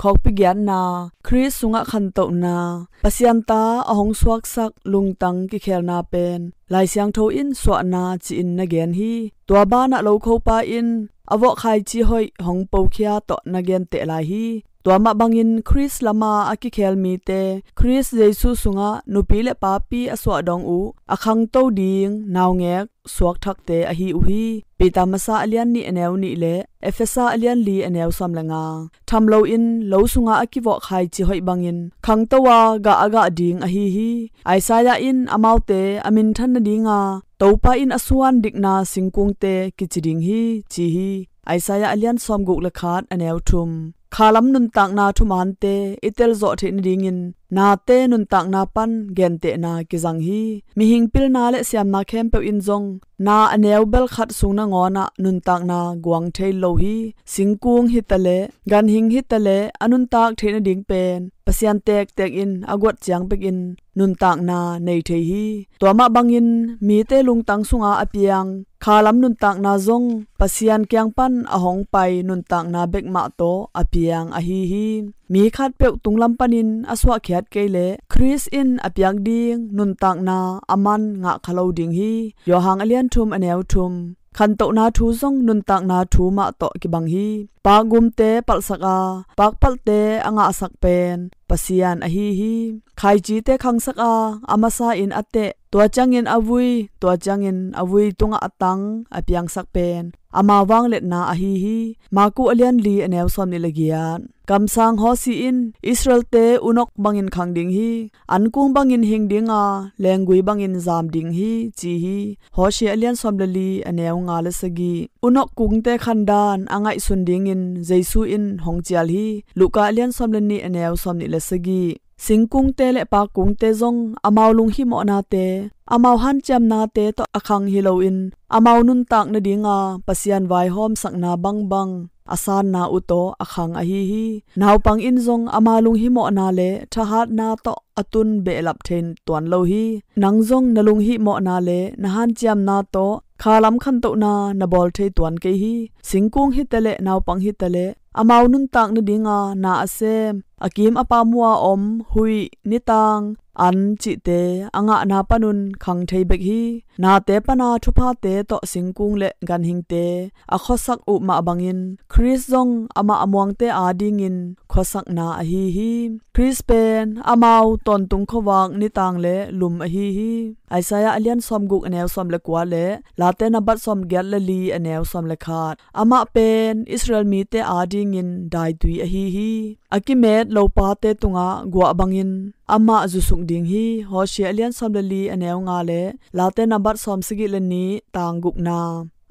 Khawkpi giatna, Khrist sungah khantohna. Pasian ta a hong suaksak lungtang kikhelna pen Lai Siangtho in suahna ci-in na gen hi. Tua banah lokhopa in a vawh khaici hoih hong pokhia tawh na genteh lai hi. Tua mah bangin Khrist lama a kikhel mite Khrist Jesu sungah nupi le papi a suah dong uh a khangto ding naungek suakthakte ahi uh hi. Peter masa a lian nih a neu nih le Efesa a lian li a neu sawm le nga. Tham loin lo sungah a kivawh khaici hoih bangin khangto a gah a gah ding ahi hi. Isaiah in amaute a minthan nadinga Topa in a suan dikna singkungte kici ding hi, ci hi. Isaiah a lian sawmguk le khat a neu thum. Khalam nuntakna thumante i telzawh theih nadingin nate nuntakna pan gentehna kizang hi. Mihing pilna le siamna khempeuh in zong na a neu bel khat sung nangawnah nuntakna guang thei lo hi. Singkung hitaleh, ganhing hitaleh a nuntak theih nading pen Pasian tektek in a guat ciang bekin nuntakna nei thei hi. Tua mah bangin mite lungtang sunga a piang khalam nuntakna zong Pasian kiang pan a hong pai nuntakna bek mah tawh a piang ahi hi. Mi khatpeuh tunglam panin a suahkhiat kei leh Khrist in a piak ding nuntakna a man ngah kha lo ding hi. Johan a lian thum a neu thum. Khantohna thu zong nuntakna thu mah tawh kibang hi. Pakgumte palhsak a, pakpalhte a ngahsak pen Pasian ahi hi. Khaicite khangsak a, a masa in a teh Tua ciangin a vui, tua ciangin a vui tungah a tang a piangsak pen amau vangliatna ahi hi. Maku a lian li a neu sawm nih le giat. Kamsang Hosea in Israel-te unok bangin khang ding hi. Ankung bangin hing dinga, lenggui bangin zam ding hi, ci hi. Hosea a lian sawm le li a neu nga le sagih. Unok kungte khandan a ngaihsun dingin Jesu in hong cial hi. Luka a lian sawm le nih a neu sawm nih le sagih. Singkungte le pakkungte zong amau lunghihmawhnate, amau hanciamnate tawh a khang hi loin, amau nuntak nadinga Pasian vaihawmsakna bangbang a sanna uh tawh a khang ahi hi. Naupang in zong ama lunghihmawhna le thahatna tawh a tun behlap thei tuan lo hi. Nang zong na lunghihmawhna le na hanciamna tawh khalam khantohna na bawl thei tuan kei hi. Singkung hi ta le naupang hi ta le amau nuntak nadinga na a sem, a kim a pam uh a om, huih, nitang, an cihte a ngahna panun khang thei bek hi. Nate pana thuphate tawh singkung le ganhingte a khuasak uh mah bangin, Khrist zong amah a muangte adingin khuasakna ahi hi. Khrist pen amau tawntung khuavak nitang le lum ahi hi. Isaiah a lian sawm guk a neu sawm le kua le Late nambat sawm giat le li a neu sawm le khat. Amah pen Israel mite adingin daitui ahi hi. A kimet lopate tungah guah bangin amah zusuk ding hi. Hosea a lian sawm le li a neu nga le Late nambat sawm sagih le nih tang gukna.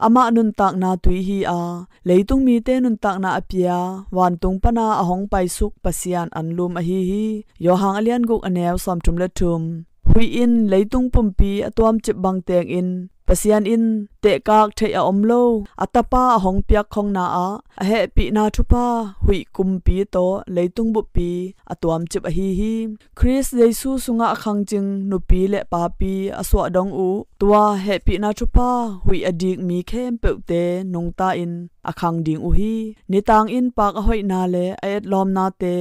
Amah nuntakna tui hi a, leitung mite nuntakna a pia, vantung pana a hong paisuk Pasian anlum ahi hi. Johan a lian guk a neu sawm thum le thum. Huih in leitung pumpi a tuamcip bang tengin Pasian in tehkak theih a om lo, a Tapa a hong piak khongna ah a hehpihna thupha huih kumpi tawh leitung buppi a tuamcip ahi hi. Khrist Jesu sungah a khangcing nupi le papi a suahdong uh tua hehpihna thupha huih a dik mi khempeuhte nungta in a khang ding uh hi. Nitang in paak a hoihna le a etlawmnate,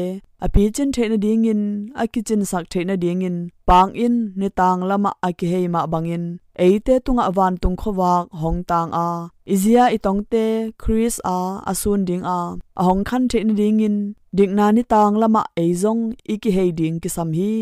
a picin theih nadingin, a kicinsak theih nadingin, paak in nitang lamah a kihei mah bangin, eite tungah vantung khuavak hong tang a, i zia i tongte Khrist a a sun ding a, a hong khan theih nadingin, dikna nitang lamah ei zong i kihei ding kisam hi.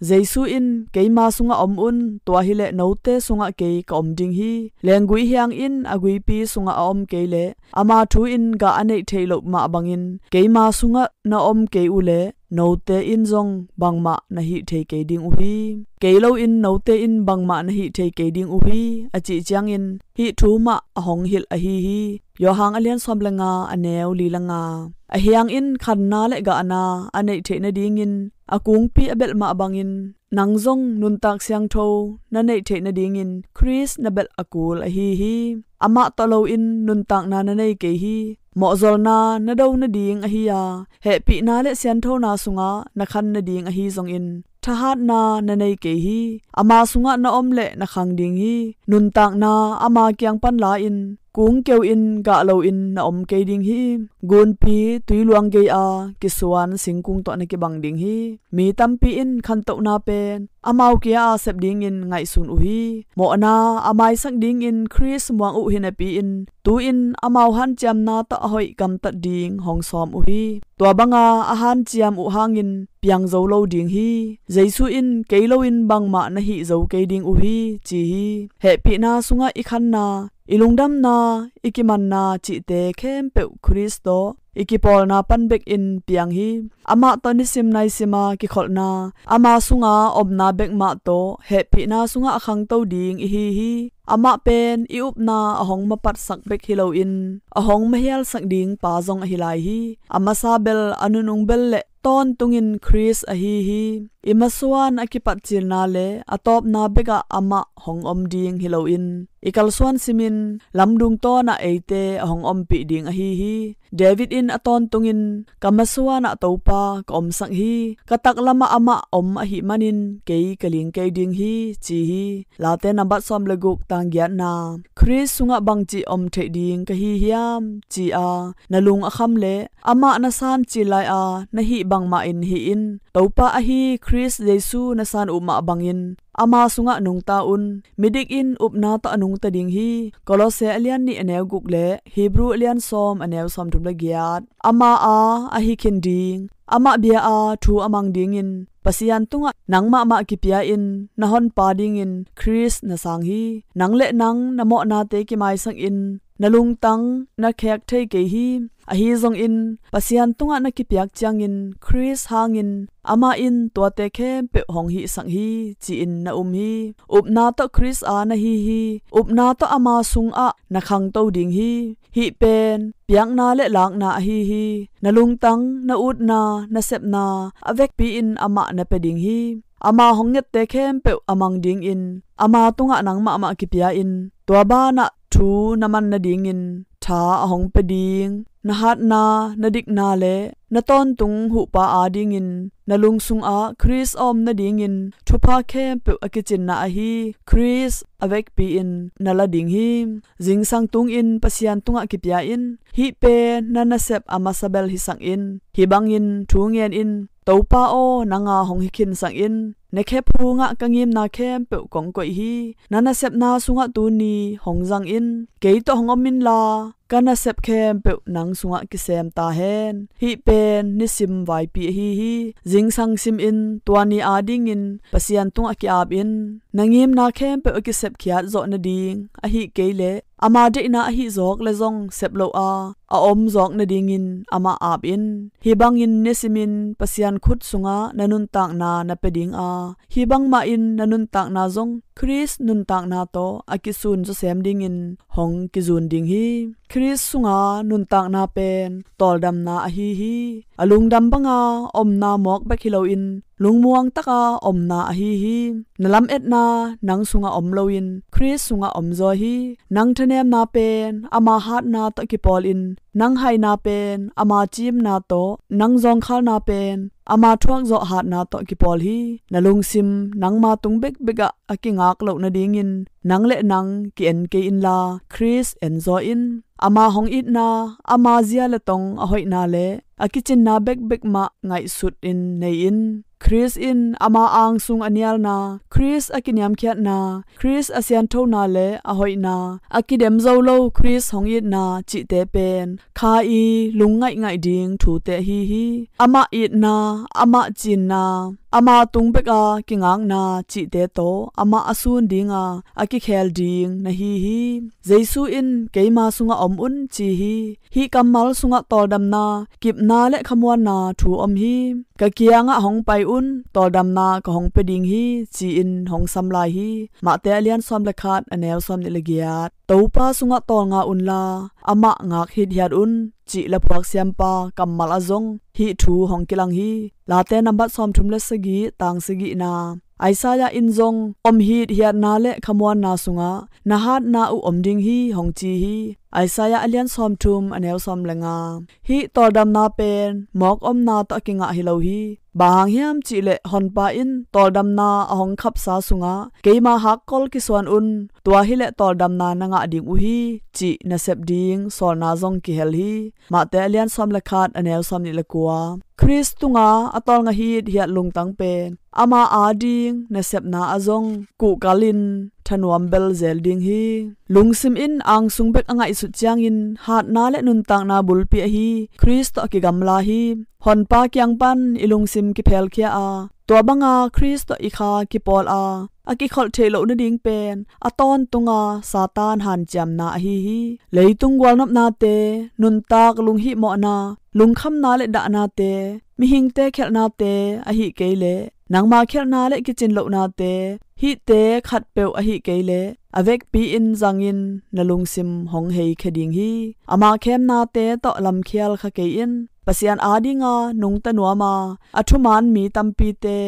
Jesu in, "Keima sungah om un, tua hileh note sungah kei ka om ding hi. Lenggui hiang in a guipi sungah a om kei leh, ama thu in gah a neih theih loh mah bangin, keima sungah na om kei uh leh, note in zong bangmah na hih thei kei ding uh hi. Kei loin note in bangmah na hih thei kei ding uh hi," a cih ciangin, hih thu mah a hong hilh ahi hi. Johan a lian sawm le nga a neu li le nga. A hiang in khanna le gahna a neih theih nadingin a kungpi a belh mah bangin, nang zong nuntak siangtho na neih theih nadingin Khrist na belh a kul ahi hi. Amah tawh loin nuntakna na nei kei hi. Mawhzolna na do nading ahi a, hehpihna le sianthona sungah na khan nading ahi zongin, thahatna na nei kei hi. Ama sungah na om leh na khang ding hi. Nuntakna ama kiang pan la-in, kung keu in gah loin na om kei ding hi. Gunpi tuiluang gei-a kisuan singkung tawh na kibang ding hi. Mi tampi in khantohna pen amau kia-a sep dingin ngaihsun uh hi. Mawhna a maisak dingin Khrist muang uh hi napi-in, tu-in amau hanciamna tawh a hoih gamtat ding hong sawm uh hi. Tua banga a hanciam uh hangin piang zo lo ding hi. Jesu in, "Kei loin bangmah na hih zo kei ding uh hi," ci hi. Hehpihna sungah i khanna, i lungdamna, i kimanna cihte khempeuh Khrist tawh i kipawlna pan bekin piang hi. Amah tawh nisim naisima kikholhna, ama sunga omna bek mah tawh hehpihna sungah a khangto ding i hi hi. Amah pen i upna a hong mapatsak bek hi loin, a hong mahialsak ding pa zong ahi lai hi. A masa bel, a nunung bel le tawntungin Khrist ahi hi. I masuan a kipatcilna le a tawpna bekah amah hong om ding hi loin, i kalsuan simin lamdung tawnah eite a hong ompih ding ahi hi. David in a tawntungin, "Ka masuanah Topa ka omsak hi. Ka taklamah amah om ahih manin kei ka ling kei ding hi," ci hi. Late nambat sawm le guk tang giatna. Khrist sungah bangci om theih ding ka hi hiam, ci-a na lung a kham leh, amah na san cil lai-a na hih bangmah in hih in. Topa ahi Khrist Jesu na san uh mah bangin ama sungah nungta un. Midik in upna tawh a nungta ding hi. Kolose a lian nih a neu guk le Hebru a lian sawm a neu sawm thum le giat. Ama a ahi khin ding, Amah bia-a thu a mang dingin Pasian tungah nang mahmah kipia-in na honpa dingin Khrist na sang hi. Nang le nang na mawhnate kimaisakin na lungtang na khek thei kei hi. Ahi zongin Pasian tungah na kipiak ciangin Khrist hangin amah in tuate khempeuh hong hihsak hi, ci-in na um hi. Upna tawh Khrist a na hi hi. Upna tawh ama sungah na khangto ding hi. Hih pen piakna le lakna ahi hi. Na lungtang, na utna, na sepna a vekpi-in amah na pia ding hi. Ama hong ngette khempeuh a mang dingin ama tungah nang mahmah kipia-in tua banah thu na man nadingin tha a hong pia ding, na hatna, na dikna le na tawntung huhpa adingin na lungsungah Khrist a om nadingin thupha khempeuh a kicinna ahi Khrist a vekpi-in na la ding hi. Zingsang tungin Pasian tungah kipia in, hih pen na nasep a masa bel hisak in. Hih bangin thu ngen in, Topa aw, nanga hong hi khinsak in. Na khephungah ka ngimna khempeuh kong koih hi. Na nasepna sungah tuni hong zang in. Kei tawh hong om inla ka nasep khempeuh nang sungah kisem ta hen. Hih pen nisim vaipi ahi hi. Zingsang simin tua ni adingin Pasian tungah ki-ap in. Na ngimna khempeuh a kisepkhiat zawh nading, ahih kei leh ama deihna ahi zawk le zong sep lo a, a om zawk nadingin amah ap in. Hih bangin nisimin Pasian khut sungah na nuntakna na pia ding a, hih bangmah in na nuntakna zong Khrist nuntakna tawh a kisun zawsem dingin hong kizun ding hi. Khrist sunga nuntakna pen tawldamna ahi hi. A lungdam banga omna mawk bek hi loin lungmuang taka omna ahi hi. Na lametna nang sungah om loin Khrist sungah om zaw hi. Nang thanemna pen ama hatna tawh kipawlin nang haina pen ama cimna tawh, nang zawngkhalna pen ama thuakzawh hatna tawh kipawl hi. Na lungsim nangma tung bekbekah a kingak loh nadingin nang le nang ki-en kei inla Khrist en zaw in. Ama hong itna, ama zia le tong a hoihna le a kicinna bekbek mah ngaihsut in nei in. Khrist in ama angsung a nialna, Khrist a kiniamkhiatna, Khrist a sianthona le a hoihna, a kidem zo lo Khrist hong itna cihte pen kha i lungngaih ngaih ding thute ahi hi. Amah itna, amah cinna, ama tung beka kingakna cihte tawh amah a sun dinga a kikhel ding na hi hi. Jesu in keima sungah om un ci hi. Hih kammal sungah tawldamna, kipna le khamuanna thu om hi. Ka kiangah hong pai un, tawldamna ka hong pia ding hi, ci-in hong sam lai hi. Mahte a lian sawm le khat a neu sawm nih le giat. Topa sungah tawlnga unla amah ngak hithiat un, cih laphuak siampa kammal ah zong hih thu hong kilang hi. Late nambat sawmthum le sagih, tang sagihna. Isaiah in zong om hithiatna le khamuanna sungah na hatna uh om ding hi hong ci hi. Isaiah a lian sawmthum a neu sawm le nga. Hih tawldamna pen mawk omna tawh a kingah hi lo hi. Bang hang hiam cihleh Honpa in tawldamna a hong khapsa sungah keima hakkol kisuan un, tua hileh tawldamna na ngah ding uh hi, cih na sep ding sawlna zong kihel hi. Mahte a lian sawm le khat a neu sawm nih le kua. Khrist tunga a tawlnga hithiat lungtang pen ama ading nasepna ah zong kuhkalin thanuam bel zel ding hi. Lungsim in angsung bek a ngaihsut ciangin hatna le nuntakna bulpi ahi Khrist tawh a kigamla hi. Honpa kiang pan i lungsim kiphelkhia a, tua banga Khrist tawh i kha kipawl a, a kikholh theih loh nading pen a tawntunga Satan hanciamna ahi hi. Leitung gualnopnate, nuntak lunghihmawhna, lungkhamna le dahnate, mihingte khialhnate ahih kei leh nangma khialhna le kicin lohnate, hihte khatpeuh ahih kei leh a vekpi-in zangin na lungsim hong heikhia ding hi. Ama khemnate tawh lamkhial kha kei in. Pasian adinga nungta nuama a thuman mi tampite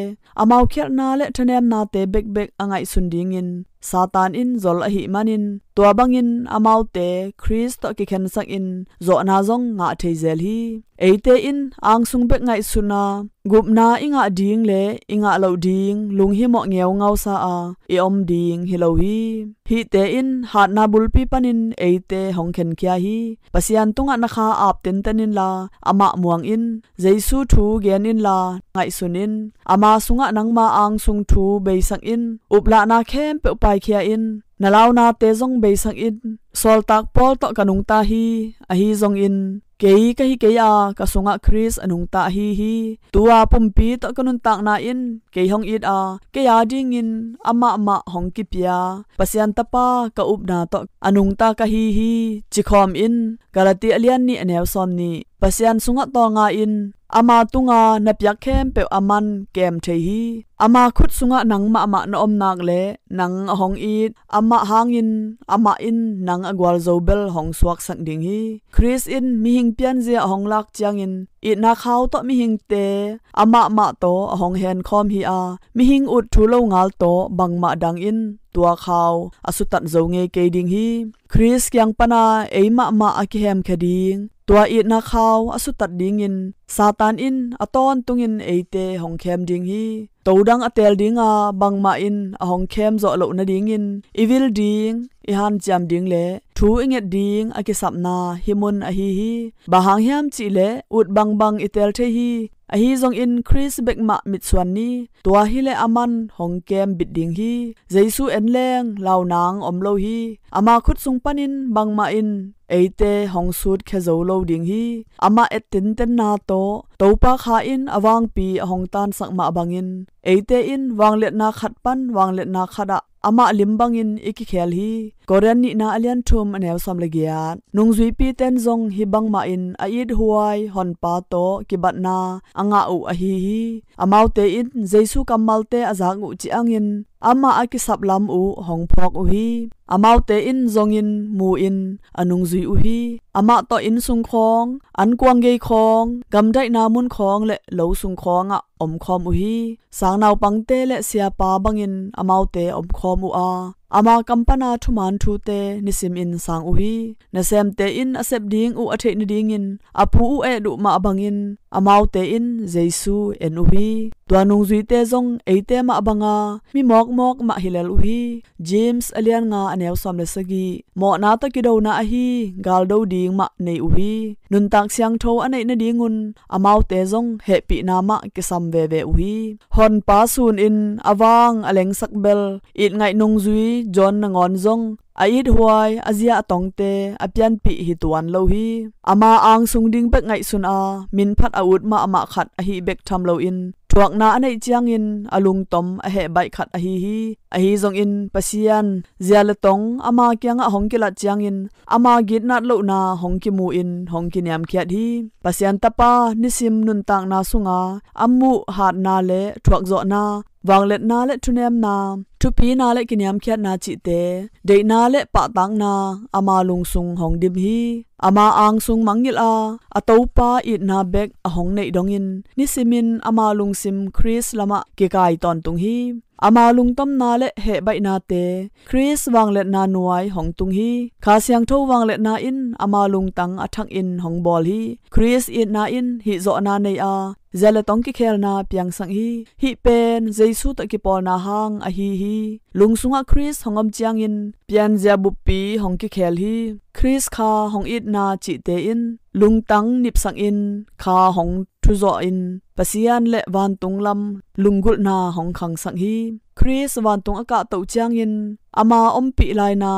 amau khialhna le thanemnate bekbek a ngaihsun dingin Satan in zol ahih manin, tua bangin amaute Khrist tawh kikhensakin zawhna zong ngah thei zel hi. Eite in angsung bek ngaihsun a, gupna i ngah ding le i ngah loh ding lunghimawh ngeungausa a i om ding hi lo hi. Hihte in hatna bulpi panin eite hong khenkhia hi. Pasian tungah na kha ap tenten inla, amah muang in. Jesu thu gen inla, ngaihsun in. Ama sungah nangma angsung thu beisak in. Uplahna khempeuh paikhia in. Na launate zong beisak in. Sawltak Paul tawh ka nungta hi, ahi zongin kei ka hi kei a, ka sungah Khrist a nungta ahi hi. Tu-a pumpi tawh ka nuntakna in kei hong it a, kei a dingin amah mah hong kipia Pasian Tapa ka upna tawh a nungta ka hi hi, ci khawm in. Galati a lian nih a neu sawm nih. Pasian sungah tawlnga in, ama tunga na piak khempeuh aman kem thei hi. Ama khut sungah nang mahmah na om nak leh nang a hong it, amah hangin amah in nang a gualzo bel hong suaksak ding hi. Khrist in mihing pianzia a hong lak ciangin itna khau tawh mihingte amah mah tawh a hong henkhawm hi a, mihing ut thu lo ngal tawh bangmah dang in tua khau a sutat zo ngei kei ding hi. Khrist kiang pana ei mahmah a kihemkhia ding, tua itna khau a sutat dingin Satan in a tawntungin eite hong khem ding hi. To dang a teel dinga bangmah in a hong khem zawh loh nadingin i vil ding, i hanciam ding le thu i nget ding a kisapna hih mun ahi hi. Bang hang hiam cihleh ut bangbang i teel thei hi. Ahi zongin Khrist bek mah mitsuan ni. Tua hileh aman hong kem bit ding hi. Jesu en leng launang om lo hi. Ama khut sung panin bangmah in eite hong sutkhia zo lo ding hi. Amah et tintenna tawh Topa Kha in a vangpi a hong tansak mah bangin eite in vangliatna khat pan vangliatna khatah amah lim bangin i kikhel hi. Korin nihna a lian thum a neu sawm le giat. Nungzuipite in zong hih bangmah in a ithuai Honpa tawh kibatna a ngah uh ahi hi. Amaute in Jesu kammalte a zak uh ciangin amah a kisap lam uh hong phawk uh hi. Amaute in zongin mu-in a nungzui uh hi. Amah tawh inn sung khawng, ankuang gei khawng, gamdaihna mun khawng le lo sung khawngah omkhawm uh hi. Sang naupangte le siapa bangin amaute omkhawm uh a, ama kam pana thuman thute nisimin sang uh hi. Nasemte in a sep ding uh a theih nadingin a pu uh et uh mah bangin amaute in Jesu en uh hi. Tua nungzuite zong eite mah banga mi mawkmawk mah hi lel uh hi. James a lian nga a neu sawm le sagih. Mawhna tawh kidona ahi galdo ding mah nei uh hi. Nuntak siangtho a neih nadingun amaute zong hehpihna mah kisam veve uh hi. Honpa sunin a vang a lengsak bel itngaih nungzui John nangawn zong a ithuai a zia a tongte a pianpih hi tuan lo hi. Ama angsung ding bek ngaihsun a minphat a ut mahmah khat ahi bek tham loin thuakna a neih ciangin a lungtom a hehbaih khat ahi hi. Ahi zongin Pasian zia le tong ama kiangah hong kilat ciangin ama gitnat lohna hong kimu-in hong kiniamkhiat hi. Pasian Tapa nisim nuntakna sunga a muh hatna le thuakzawhna, vangliatna le thunemna, thupina le kiniamkhiatna cihte, deihna le pahtakna ama lungsung hong dim hi. Ama angsung mangngilh a, a Topa itna bek a hong neih dongin nisimin ama lungsim Khrist lamah kikai tawntung hi. Ama lungtomna le hehbaihnate Khrist vangliatna nuai hong tung hi. Kha Siangtho vangliatna in ama lungtang a thakin hong bawl hi. Khrist itna in hihzawhna nei a, zia le tong kikhelna piangsak hi. Hih pen Jesu tawh kipawlna hang ahi hi. Lungsungah Khrist hong om ciangin pianzia buppi hong kikhel hi. Khrist kha hong itna cihte in lungtang nipsakin kha hong thuzawhin Pasian le vantung lam lunggulhna hong khangsak hi. Khrist vantung a kahtoh ciangin ama ompih laina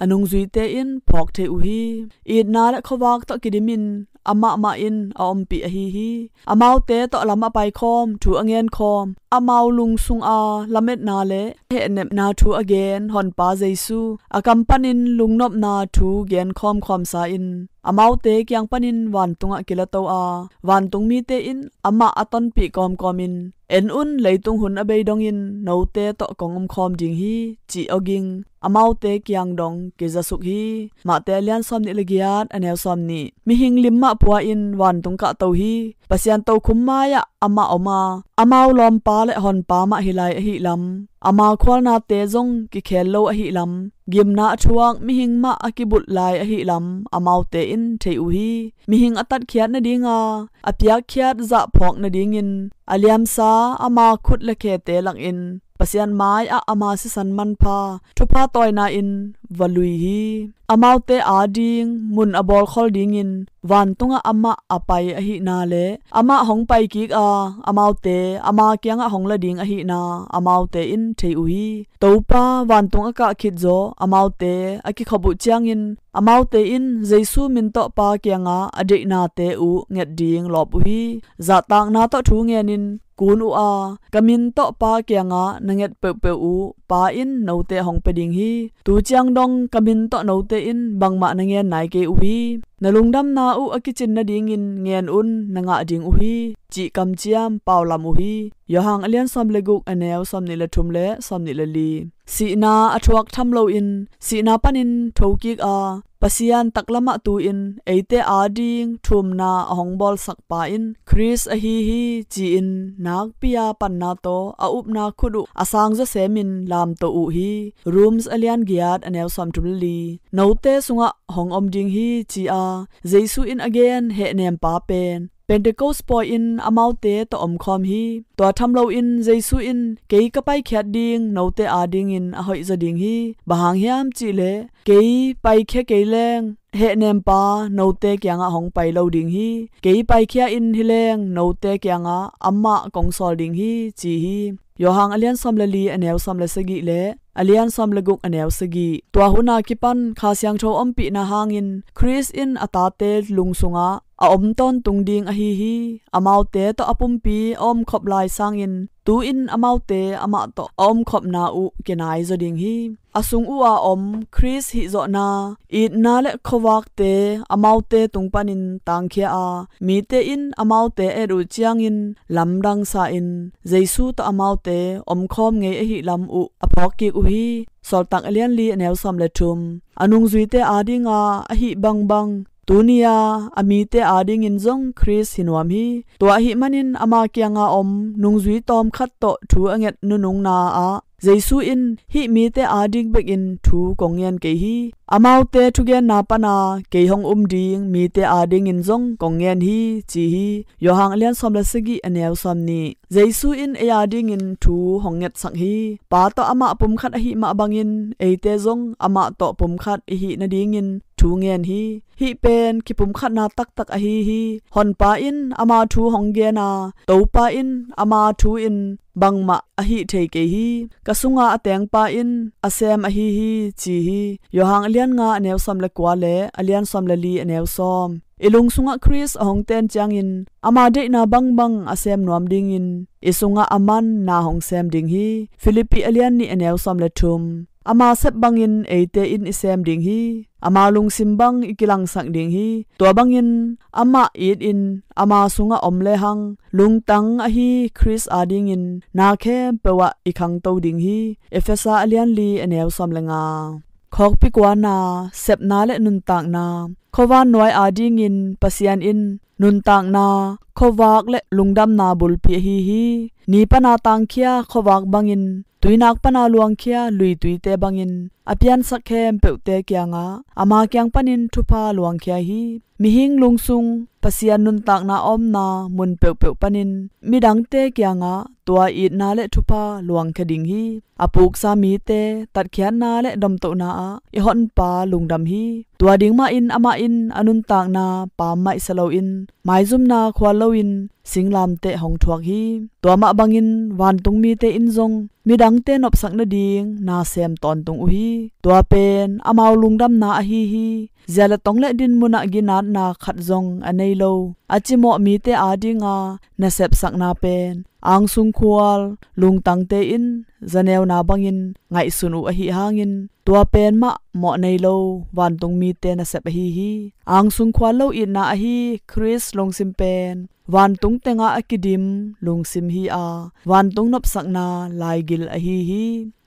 a nungzuite in phawk thei uh hi. Itna le khuavak tawh kidimin amah mah in a ompih ahi hi. Amaute tawh lam a paikhawm, thu a ngenkhawm, amau lungsunga lametna le hehnepna thu a gen Honpa Jesu a kam panin lungnopna thu genkhawm khawmsa in amaute kiang panin vantungah kilato a, vantung mite in amah a tonpih kawmkawmin, "En un, leitung hun a bei dongin note tawh kong omkhawm ding hi," cih awging amaute kiang dong kizasuk hi. Mate a lian sawm nih le giat a neu sawm nih. Mihing lim mah pua in vantung kahto hi. Pasian tokhum mai-ah amah om a, amau lawmpa le honpa mah hi lai ahih lam, ama khualnate zong kikhel lo ahih lam, gimna a thuak mihing mah a kibulh lai ahih lam amaute in thei uh hi. Mihing a tatkhiat nadinga a piakkhiat zahphawk nadingin a liamsa ama khut le khete lakin Pasian mai-ah ama sisan manpha thupha tawina-in va lui hi. Amaute ading mun a bawlkhol dingin vantungah amah a pai ahihna le amah hong paikik a amaute ama kiangah hong la ding ahihna amaute in thei uh hi. Topa vantung a kah khit zaw amaute a kikhop uh ciangin amaute in Jesu min tawh Pa kiangah a deihnate uh nget ding lawp uh hi. Zahtakna tawh thu ngenin kun uh a, ka min tawh Pa kiangah na nget peuhpeuh uh Pa in note a hong pia ding hi. Tu ciang dong ka min tawh note in bangmah na ngen nai kei uh hi. Na lungdamna uh a kicin nadingin ngen un, na ngah ding uh hi, cih kamciam paulam uh hi. Yohang a lian sawm le guk, a neu sawm nih le thum le sawm nih le li. Sihna a thuak tham loin sihna panin thokik a Pasian taklamah tu-in eite ading thumna a hong bawlsak pa in Khrist ahi hi ci-in nakpi-a panna tawh a upna khut uh a sang zaw semin lamto uh hi. Rome a lian giat, a neu sawm thum le li. Note sungah hong om ding hi ci-a Jesu in a gen hehnempa pen Pentecost pawi-in amaute tawh omkhawm hi. Tua tham loin Jesu in kei ka paikhiat ding note adingin a hoih zaw ding hi. Bang hang hiam cihleh kei paikhia kei leng hehnempa note kiangah hong pai lo ding hi. Kei paikhia in hi leng note kiangah amah kong sawl ding hi ci hi. Yohang a lian sawm le li, a neu sawm le sagih le a lian sawm le guk, a neu sagih. Tua hun a kipan Kha Siangtho ompihna hangin Khrist in a tate lung sungah a om tawntung ding ahi hi. Amaute tawh a pumpi a omkhop lai sangin tu-in amaute amah tawh a omkhopna uh kinai zaw ding hi. A sung uh a om Khrist hihzawhna, itna le khuavakte amaute tung panin tangkhia a, mite in amaute a et uh ciangin lamdang sa-in Jesu tawh amaute omkhawm ngei ahih lam uh a phawkkik uh hi. Sawltak a lian li, a neu sawm le thum. A nungzuite adinga ahih bangbang tuni-a a mite adingin zong Khrist hi nuam hi. Tua ahih manin ama kianga om nungzui tawmkhat tawh thu a nget nunungna ah Jesu in hih mite ading bekin thu kong ngen kei hi. Amaute thugenna pana kei hong um ding mite adingin zong kong ngen hi ci hi. Yohang a lian sawm le sagih, a neu sawm nih. Jesu in ei adingin thu hong ngetsak hi. Pa tawh amah pumkhat ahih mah bangin eite zong amah tawh pumkhat i hih nadingin thu ngen hi. Hih pen kipumkhatna taktak ahi hi. Honpa in ama thu hong gen a, Topa in ama thu in bangmah a hih thei kei hi. Ka sunga a tengpa in a sem ahi hi ci hi. Yohang a lian nga, a neu sawm le kua le a lian sawm le li, a neu sawm. I lung sungah Khrist a hong ten ciangin ama deihna bangbang a sem nuam dingin i sungah a man na hong sem ding hi. Filippi a lian nih, a neu sawm le thum. Ama sep bangin eite in i sem ding hi. Ama lungsim bang i kilangsak ding hi. Tua bangin amah itin ama sungah om lehang lungtang ahi Khrist adingin na khempeuh ah i khangto ding hi. Efesa a lian li, a neu sawm le nga. Khawkpi kuana, sepna le nuntakna. Khuavan nuai adingin Pasian in nuntakna, khuavak le lungdamna bulpi ahi hi. Ni pana tangkhia khuavak bangin, tuinak pana luangkhia luituite bangin a piansak khempeuhte kiangah ama kiang panin thupha luangkhia hi. Mihing lungsung Pasian nuntakna a omna mun peuhpeuh panin midangte kiangah tua itna le thupha luangkhia ding hi. A puksa mite tatkhiatna le domtohna ah i honpa lungdam hi. Tua ding mahin amah in a nuntakna pammaih sa loin, maizumna khual loin singlamteh hong thuak hi. Tua mah bangin vantung mite in zong midangte nopsak nading na sem tawntung uh hi. Tua pen amau lungdamna ahi hi. Zia le tong le din munah ginatna khat zong a nei lo, a cimawh mite adinga nasepsakna pen angsung khual lungtangte in zaneuna bangin ngaihsun uh ahih hangin, tua pen mah mawh nei lo vantung mite nasep ahi hi. Angsung khual lo itna ahi Khrist lungsim pen vantung tengah a kidim lungsim hi a, vantung nopsakna laigil ahi hi.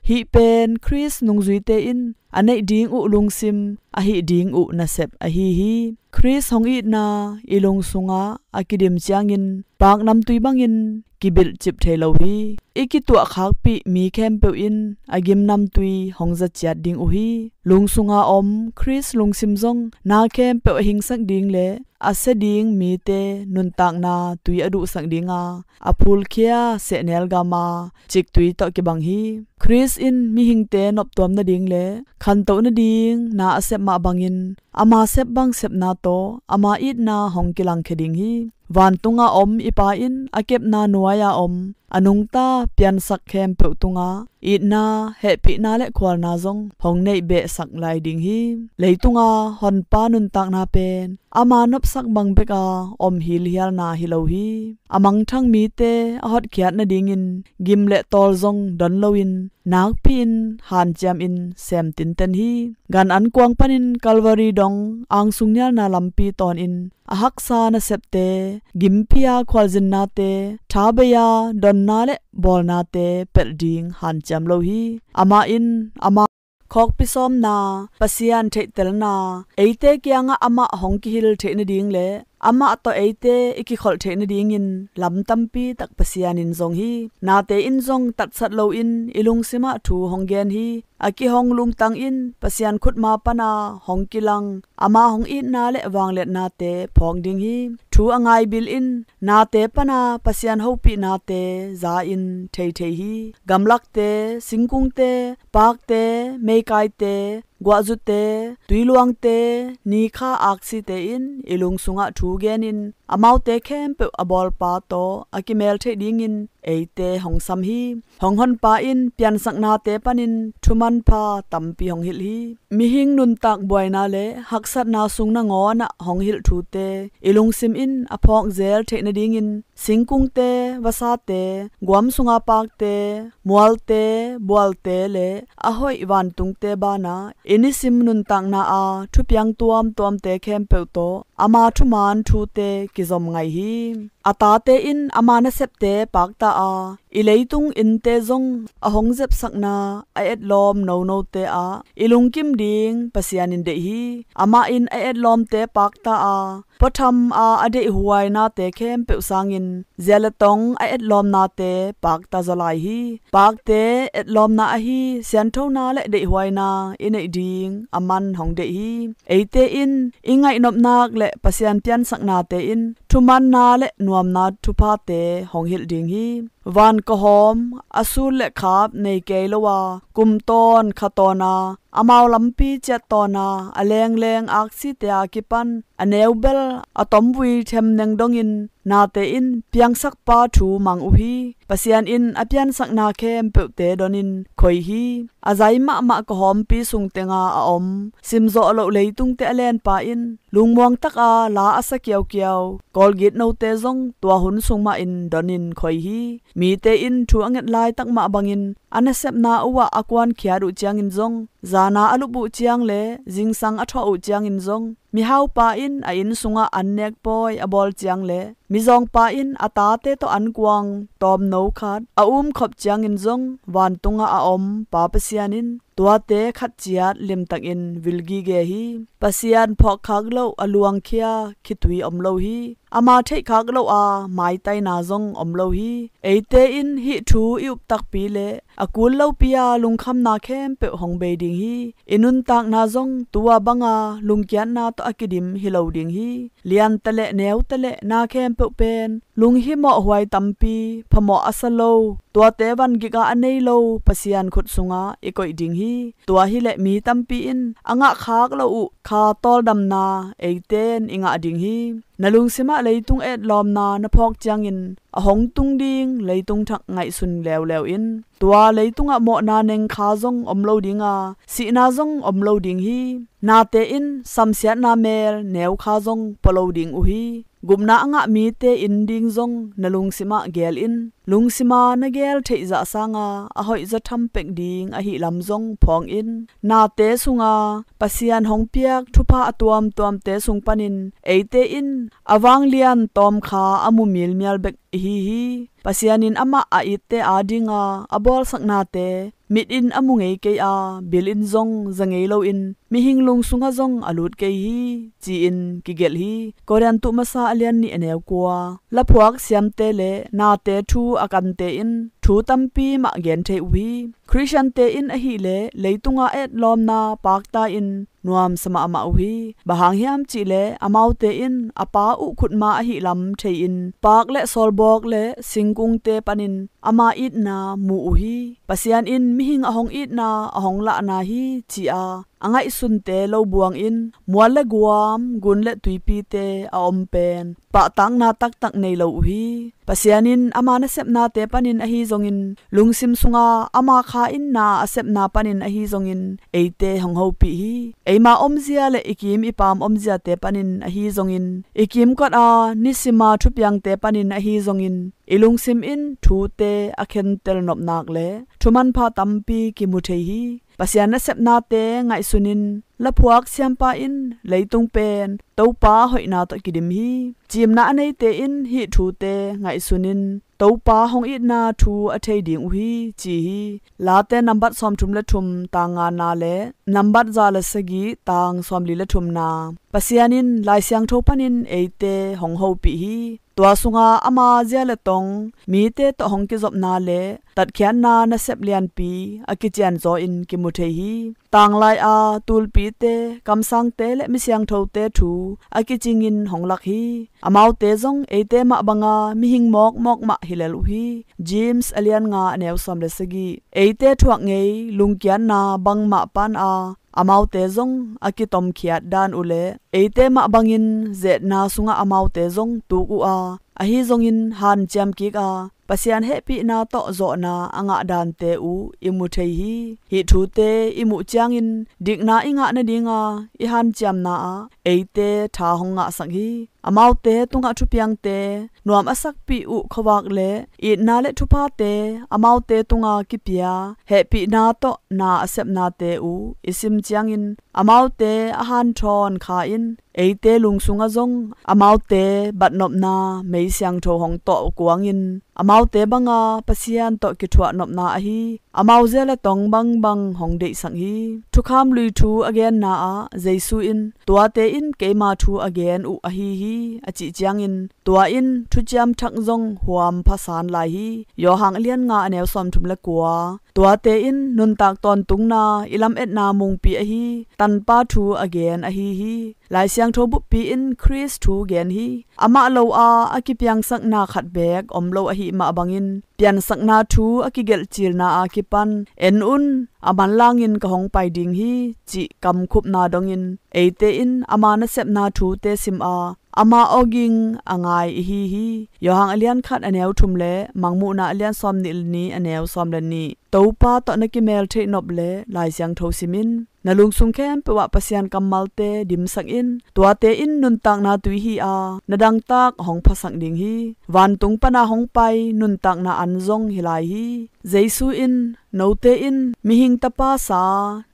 Hih pen Khrist nungzuite in a neih ding uh lungsim, a hih ding uh nasep ahi hi. Khrist hong itna i lung sungah a kidim ciangin paknamtui bangin kibilhcip thei lo hi. I kituah khakpih mi khempeuh in a gimnamtui hong zaciat ding uh hi. Lung sunga om Khrist lungsim zong na khempeuh a hingsak ding le a sia ding mite nuntakna tui a duhsak dinga a phulkhia sehnel gama ciktui tawh kibang hi. Khrist in mihingte noptuam nading le khantoh nading na a sep mah bangin ama sep bang sepna tawh ama itna hong kilangkhia ding hi. Vantunga om i Pa in a kepna nuai-a om a nungta piansak khempeuh tungah itna, hehpihna le khualna zong hong neih behsak lai ding hi. Leitunga Honpa nuntakna pen ama nopsak bang beka om hilhialna hi lo hi. A mangthang mite a hotkhiat nadingin gim le tawl zong don loin nakpi-in hanciamin sem tinten hi. Gan ankuang panin Calvary dong angsung nialna lampi tawnin a haksa nasepte, gimpi-a khualzinnate, thabei-a donna le bawlnate pelh ding hanciam lo hi. Amah in ama khawkpi sawmna, Pasian theihtelna, eite kiangah amah hong kihil theih nading le amah tawh eite i kikholh theih nadingin lam tampi tak Pasian in zong hi. Nate in zong tatsat loin i lungsimah thu hong gen hi. A kihong lungtang in Pasian khutma pana hong kilang ama hong itna le vangliatnate phawk ding hi. Thu a ngaibil in nate pana Pasian hopihnate za-in theithei hi. Gamlakte, singkungte, pakte, meikaite, guahzute, tuiluangte, nikha aksite in i lung sungah thu genin amaute khempeuh a bawlpa tawh a kimel theih dingin eite hong sam hi. Hong Honpa in piansaknate panin thumanpha tampi hong hilh hi. Mihing nuntak buaina le haksatna sung nangawnah hong hilh thute i lungsim in a phawkzel theih nadingin singkungte, vasate, guam sunga pakte, mualte, bualte le a hoih vantungte banah i nisim nuntakna-a thupiang tuamtuamte khempeuh tawh ama thuman thute kizom ngei hi. A tate in ama nasepte pakta a, i leitung innte zong a hong zepsakna a etlawm nonote ah i lungkim ding Pasian in deih hi. Amah in a etlawmte pakta a, puatham a a deihhuainate khempeuh sangin zia le tong a etlawmnate pakta zaw lai hi. Pakte etlawmna ahi sianthona le deihhuaina i neih ding a man hong deih hi. Eite in i ngaihnopnak le Pasian piansaknate in thumanna le nuamna thuphate hong hilh ding hi. Van kawhawm a sul le khap nei kei lo a, kumtawn khatawna, amau lampi ciattawna a lengleng aksite a kipan a neubel a tomvui themneng dongin nate in piangsakpa thu mang uh hi. Pasian in a piansakna khempeuhte donin khoi hi. A zai mahmah kawhawmpi sung tenga a om simzawh loh leitungte a lenpa in lungmuang taka la a sa kiaukiau Kawlgit note zong tua hun sung mahin donin khoi hi. Mite in thu a nget laitak mah bangin a nasepna uhah a kuankhiat uh ciangin zong, zana a lup uh ciang le zingsang a thuah uh ciangin zong, mihaupa in a inn sungah an nek pawi a bawl ciang le mizawngpa in a tate tawh ankuang tawmno khat a umkhop ciangin zong vantungah a om Pa Pasian in tuate khat ciat limtakin vil gige hi. Pasian phawkkhak loh a luangkhia khitui om lo hi. Ama theihkhak loh a maitaina zong om lo hi. Eite in hih thu i up takpi le a kul lopi a lungkhamna khempeuh hong bei ding hi. I nuntakna zong tua banga lungkiatna tawh a kidim hi lo ding hi. Lianta le neuta le na khempeuh pen lunghimawh huai tampi, phamawh a sa lo, tuate van gika a nei lo Pasian khut sungah i koih ding hi. Tua hileh mi tampi in a ngahkhak loh uh kha tawldamna eite in i ngah ding hi. Na lungsimah leitung etlawmna na phawk ciangin a hong tung ding leitung thak ngaihsun leuleu in. Tua leitungah mawhna neng kha zong om lo dinga, sihna zong om lo ding hi. Nate in samsiatna mel neu kha zong pua lo ding uh hi. Gupna a ngah mite inn ding zong na lungsimah geel in. Lungsima na geel theih zah sanga a hoihzaw tham pek ding ahih lam zong phawng in. Nate sunga Pasian hong piak thupha a tuamtuamte sung panin eite in a vanglian tawmkha a mu milmial bek ihi hi. Pasian in amah a itte adinga a bawlsak nate mit in a mu ngei kei a, bil in zong za ngei loin mihing lung sungah zong a lut kei hi, ci-in kigelh hi. Korintu masa a lian nih a neu kua. Laphuak siamte le nate thu a kante in thu tampi mah gen thei uh hi. Khristiante in ahileh leitunga etlawmna pakta in nuamsa mahmah uh hi. Bang hang hiam cihleh amaute in a Pa uh khutma ahi lam thei-in paak le sawlbawk le singkungte panin ama itna mu uh hi. Pasian in mihing a hong itna a hong lahna hi, ci-a a ngaihsunte lo buangin mual le guam, gun le tuipite a om pen pahtakna taktak nei lo uh hi. Pasian in ama nasepnate panin ahi zongin, lungsim sunga ama kha in na a sepna panin ahi zongin eite hong hopih hi. Eima omzia le i kim i paam omziate panin ahi zongin, i kimkot a nisima thupiangte panin ahi zongin, i lungsim in thute a khentel nopnak le thumanpha tampi kimu thei hi. Pasian nasepnate ngaihsunin laphuak siampa in leitung pen Topa hoihna tawh kidim hi. Cimna a neite in hih thute ngaihsunin Topa hong itna thu a thei ding uh hi, ci hi. Late nambat sawmthum le thum tang ngana le nambat za le sagih tang sawmli le thumna. Pasian in Lai Siangtho panin eite hong hopih hi. Tua sunga ama zia le tong mite tawh hong kizopna le tatkhiatna nasep lianpi a kicianzaw in kimu thei hi. Tanglai a tulpite, kamsangte le misiangthote thu a kicingin hong lak hi. Amaute zong eite mah banga mihing mawkmawk mah hi lel uh hi. James a lian nga a neu sawm le sagih. Eite thuak ngei lungkiatna bangmah pan a amaute zong a kitomkhiat dan uh le eite mah bangin zetna sungah amaute zong tuk uh a, ahi zongin hanciam kik a, Pasian hehpihna tawh zawhna a ngah dante uh i mu thei hi. Hih thute i muh ciangin dikna i ngah nadinga i hanciamna ah eite tha hong ngahsak hi. Amaute tungah thupiangte, nuam a sakpih uh khuavak le itna le thuphate amaute tunga kipia hehpihna tawh na a sepnate uh i sim ciangin, amaute a hanthawn kha in eite lung sungah zong amaute batnopna mei siangtho hong tawh kuangin, amaute banga Pasian tawh kithuahnopna ahi amau zia le tong bangbang hong deihsak hi. Thukham lui thu a genna ah Jesu in, tuate in keima thu a gen uh ahi hi, a cih ciangin, tua in thuciam thak zong huam phasan lai hi. Johan a lian nga a neu sawmthum le kua. Tuate in nuntak tawntungna i lametna mungpi ahi Tanpa thu a gen ahi hi. Lai Siangtho buppi in Khrist thu gen hi. Amah lo a a kipiangsakna khat beek om lo ahih mah bangin, piansakna thu a kigelhcilna a kipan, en un, a manlangin ka hong pai ding hi, cih kamkhupna dongin eite in ama nasepna thute sim a, ama awging a ngai ihi hi. Johan a lian khat a neu thum le Mangmuhna a lian sawmnih le nih a neu sawm le nih. Topa tawh na kimel theih nop le Lai Siangtho sim in. Na lungsung khempeuh ah Pasian kammalte dimsak in. Tuate in nuntakna tui hi a, na dangtak hong phasak ding hi. Vantung pana hong pai nuntakna an zong hi lai hi. Jesu in, note in mihing tapa sa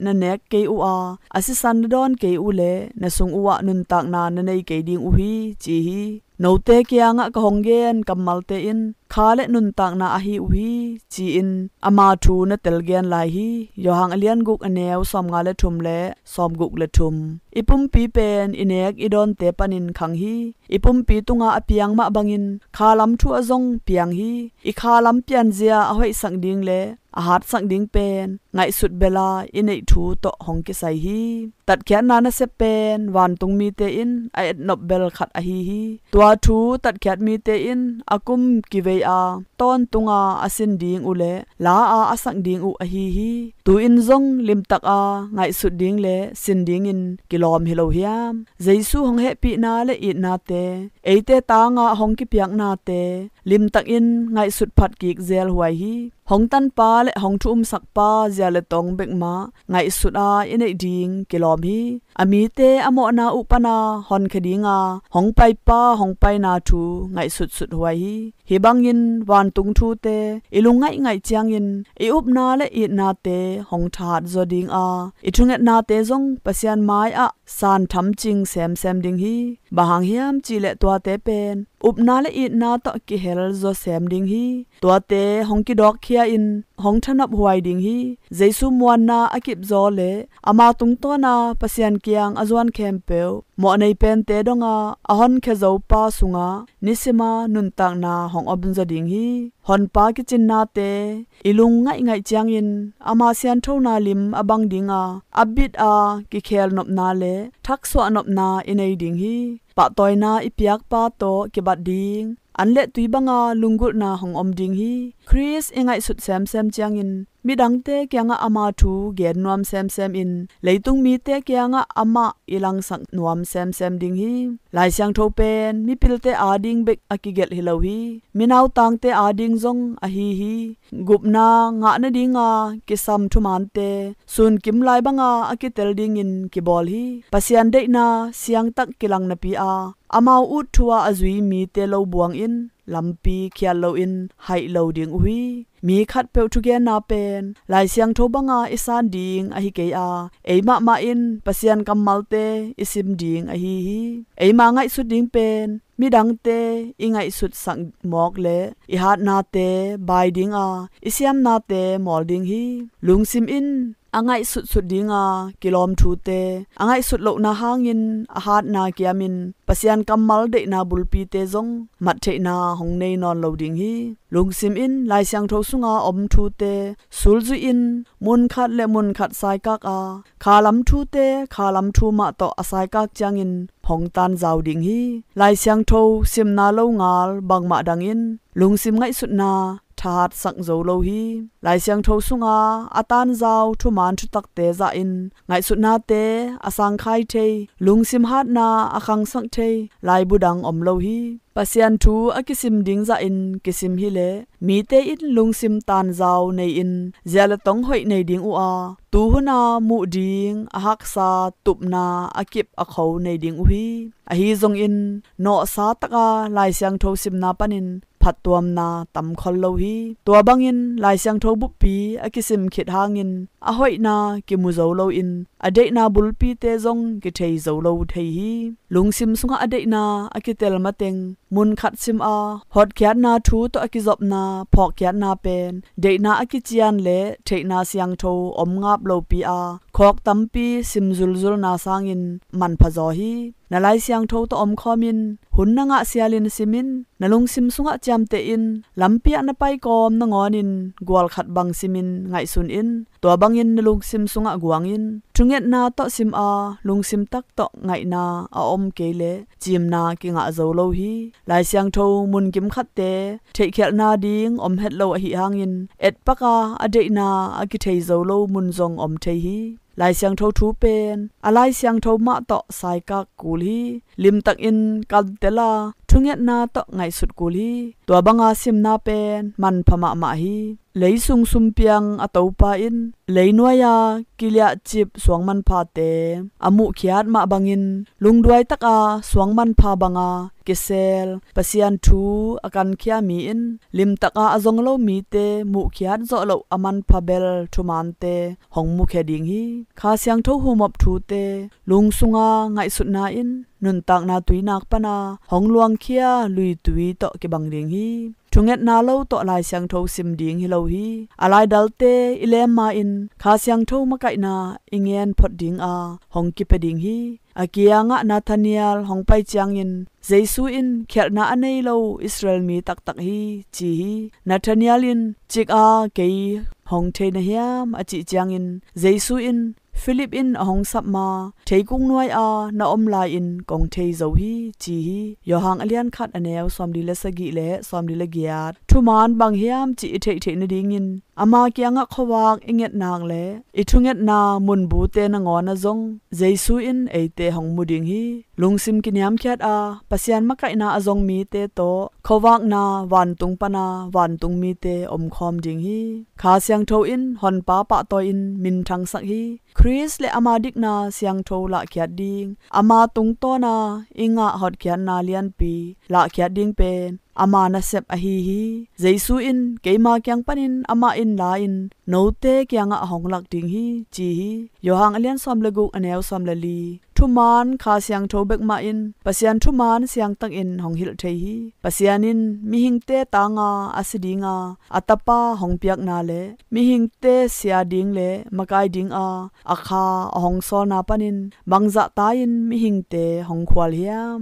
na nek kei uh a, a sisan na dawn kei uh leh na sung uh ah nuntakna na nei kei ding uh hi, ci hi. Note kiangah ka hong gen kammalte in kha le nuntakna ahi uh hi, ci-in ama thu na telgen lai hi. Johan a lian guk a neu sawmnga le thum le sawmguk le thum. I pumpi pen i nek i dawnte panin khang hi. I pumpi tunga a piang mah bangin kha lam thu ah zong piang hi. I kha lam pianzia a hoihsak ding le a hatsak ding pen ngaihsut bela i neih thu tawh hong kisai hi. Tatkhiatna nasep pen vantung mite in a etnop bel khat ahi hi. Tua thu tatkhiat mite in a kum kivei a tawntunga a sin ding uh le la a a sak ding uh ahi hi. Tu-in zong limtak a ngaihsut ding le sin dingin kilawm hi lo hiam? Jesu hong hehpihna le itnate, eite tanga hong kipiaknate limtakin ngaihsut phat kik zelhuai hi. Hong tanpa le hong thu-umsakpa zia le tong bek mah ngaihsut a i neih ding kilawm hi. A mite a mawhna uh pana honkhia dinga hong paipa hong paina thu ngaihsutsut huai hi. Hih bangin vantung thute i lungngaih ngaih ciangin i upna le itnate hong thahat zaw dinga, i thungetnate zong Pasian mai-ah san thamcing semsem ding hi. Bang hang hiam cihleh tuate pen upna le itna tawh kihel zaw sem ding hi. Tuate hong kidawkkhia-in hong thanop huai ding hi. Jesu muanna a kipzaw le ama tungtawna Pasian kiang a zuan khempeuh mawhnei pente donga a honkhia zopa sungah nisima nuntakna hong om zaw ding hi. Honpa kicinnate i lungngaih ngaih ciangin ama sianthona lim a bang dinga, a bit a kikhelnopna le thaksuahnopna i nei ding hi. Pahtawina i piakpa tawh kibat ding, an le tui banga lunggulhna hong om ding hi. Khrist i ngaihsut semsem ciangin midangte kiangah ama thu gen nuam semsem in, leitung mite kiangah amah i langsak nuam semsem ding hi. Lai Siangtho pen mipilte ading bek a kigelh hi lo hi. Minautangte ading zong ahi hi. Gupna ngah nadinga kisam thumaante sunkim lai banga a kitel dingin kibawl hi. Pasian deihna siangtak kilang napi-a amau ut thu-a a zui mite lo buangin lampi khial loin haih lo ding uh hi. Mi khatpeuh thugenna pen Lai Siangtho banga i san ding ahi kei a, ei mahmah in Pasian kammalte i sim ding ahi hi. Eima ngaihsut ding pen midangte i ngaihsutsak mawk le i hatnate bai dinga, i siamnate mawl ding hi. Lungsim in a ngaihsutsut dinga kilawm thute a ngaihsut lohna hangin a hatna kiamin Pasian kammal deihna bulpite zong mat theihna hong nei nawn lo ding hi. Lungsim in Lai Siangtho sunga om thute sulzuih in munkhat le munkhat saikak a, khalam thute khalam thu mah tawh a saikak ciangin hong tanzau ding hi. Lai Siangtho simna lo ngal bangmah dangin lungsim ngaihsutna thahatsak zo lo hi. Lai Siangtho sunga a tanzau thuman thutakte zahin ngaihsutnate a sangkhai thei, lungsim hatna a khangsak thei laibu dang om lo hi. Pasian thu a kisim ding zahin kisim hileh mite in lungsim tanzau nei-in zia le tong hoih nei ding uh a, tuhuna muh ding a haksa tupna a kip a kho nei ding uh hi. Ahi zongin nawhsa taka Lai Siangtho simna panin phattuamna tam khol lo hi. Tua bangin Lai Siangtho buppi a kisim khit hangin a hoihna kimu zo loin a deihna bulpite zong kithei zo lo thei hi. Lungsim sungah a deihna a kitel mateng munkhat sim a, hotkhiatna thu tawh a kizopna phawkkhiatna pen deihna a kician le theihna siangtho om ngap lopi a, khawk tampi sim zulzulna sangin manpha zaw hi. Na Lai Siangtho tawh omkhawmin hun na ngah sialin simin, na lungsim sungah ciamteh in, lampi ah na paikawm nangawnin gual khat bang simin ngaihsun in. Tua bangin na lungsim sungah guangin thungetna tawh sim a, lungsim tak tawh ngaihna a om kei leh cimna kingah zo lo hi. Lai Siangtho mun kimkhatte theihkhialhna ding om het lo ahi hangin etpaka a deihna a kithei zo lo mun zong om thei hi. Lai Siangtho thu pen a Lai Siangtho mah tawh saikak kul hi. Limtakin kantel a thungetna tawh ngaihsut kul hi. Tua banga simna pen manpha mahmah hi. Leisung sumpiang a Topa in leinuai-a kiliahcip suangmanphate a muhkhiat mah bangin lungduai taka suangmanpha banga kisel Pasian thu a kankhia mi in limtaka a zong lo mite muhkhiat zawh loh a manpha bel thumante hong mukhia ding hi. Kha Siangtho humop thute lungsunga ngaihsutna in nuntakna tuinak pana hong luangkhia luitui tawh kibang ding hi. Thungetna lo tawh Lai Siangtho sim ding hi lo hi. A laidalte i lemma in Kha Siangtho makaihna i ngen phot dinga hong kipia ding hi. A kiangah Nathaniel hong pai ciangin Jesu in khialhna a nei lo Israel mi taktak hi ci hi. Nathaniel in cik a kei hong thei na hiam a cih ciangin Jesu in Philip in a hong sapma theikung nuai-a na om lai-in kong thei zo hi ci hi. Johan a lian khat a neu sawmli le sagih le sawmli le giat. Thuman bang hiam cih i theihtheih nadingin ama kiangah khuavak i ngetnak le i thungetna munbute nangawn ah zong Jesu in eite hong mu ding hi. Lungsim kiniamkhiat a Pasian makaihna a zong mite tawh khuavakna vantung pana vantung mite omkhawm ding hi. Kha Siangtho in Honpa pahtawi in minthangsak hi. Khrist le ama dikna siangtho lahkhiat ding, ama tungtawna i ngah hotkhiatna lianpi lahkhiat ding pen ama nasep ahi hi. Jesu in, "Keima kiang panin amah in la-in note kiangah a hong lak ding hi," ci hi. Johan a lian sawm le guk, a neu sawm le li. Thuman Kha Siangtho bek mah in Pasian thuman siangtakin hong hilh thei hi. Pasian in mihingte tanga a si dinga a Tapa hong piakna le mihingte sia ding le makai dinga a Kha a hong sawlna panin bangzah ta-in mihingte hong khual hiam?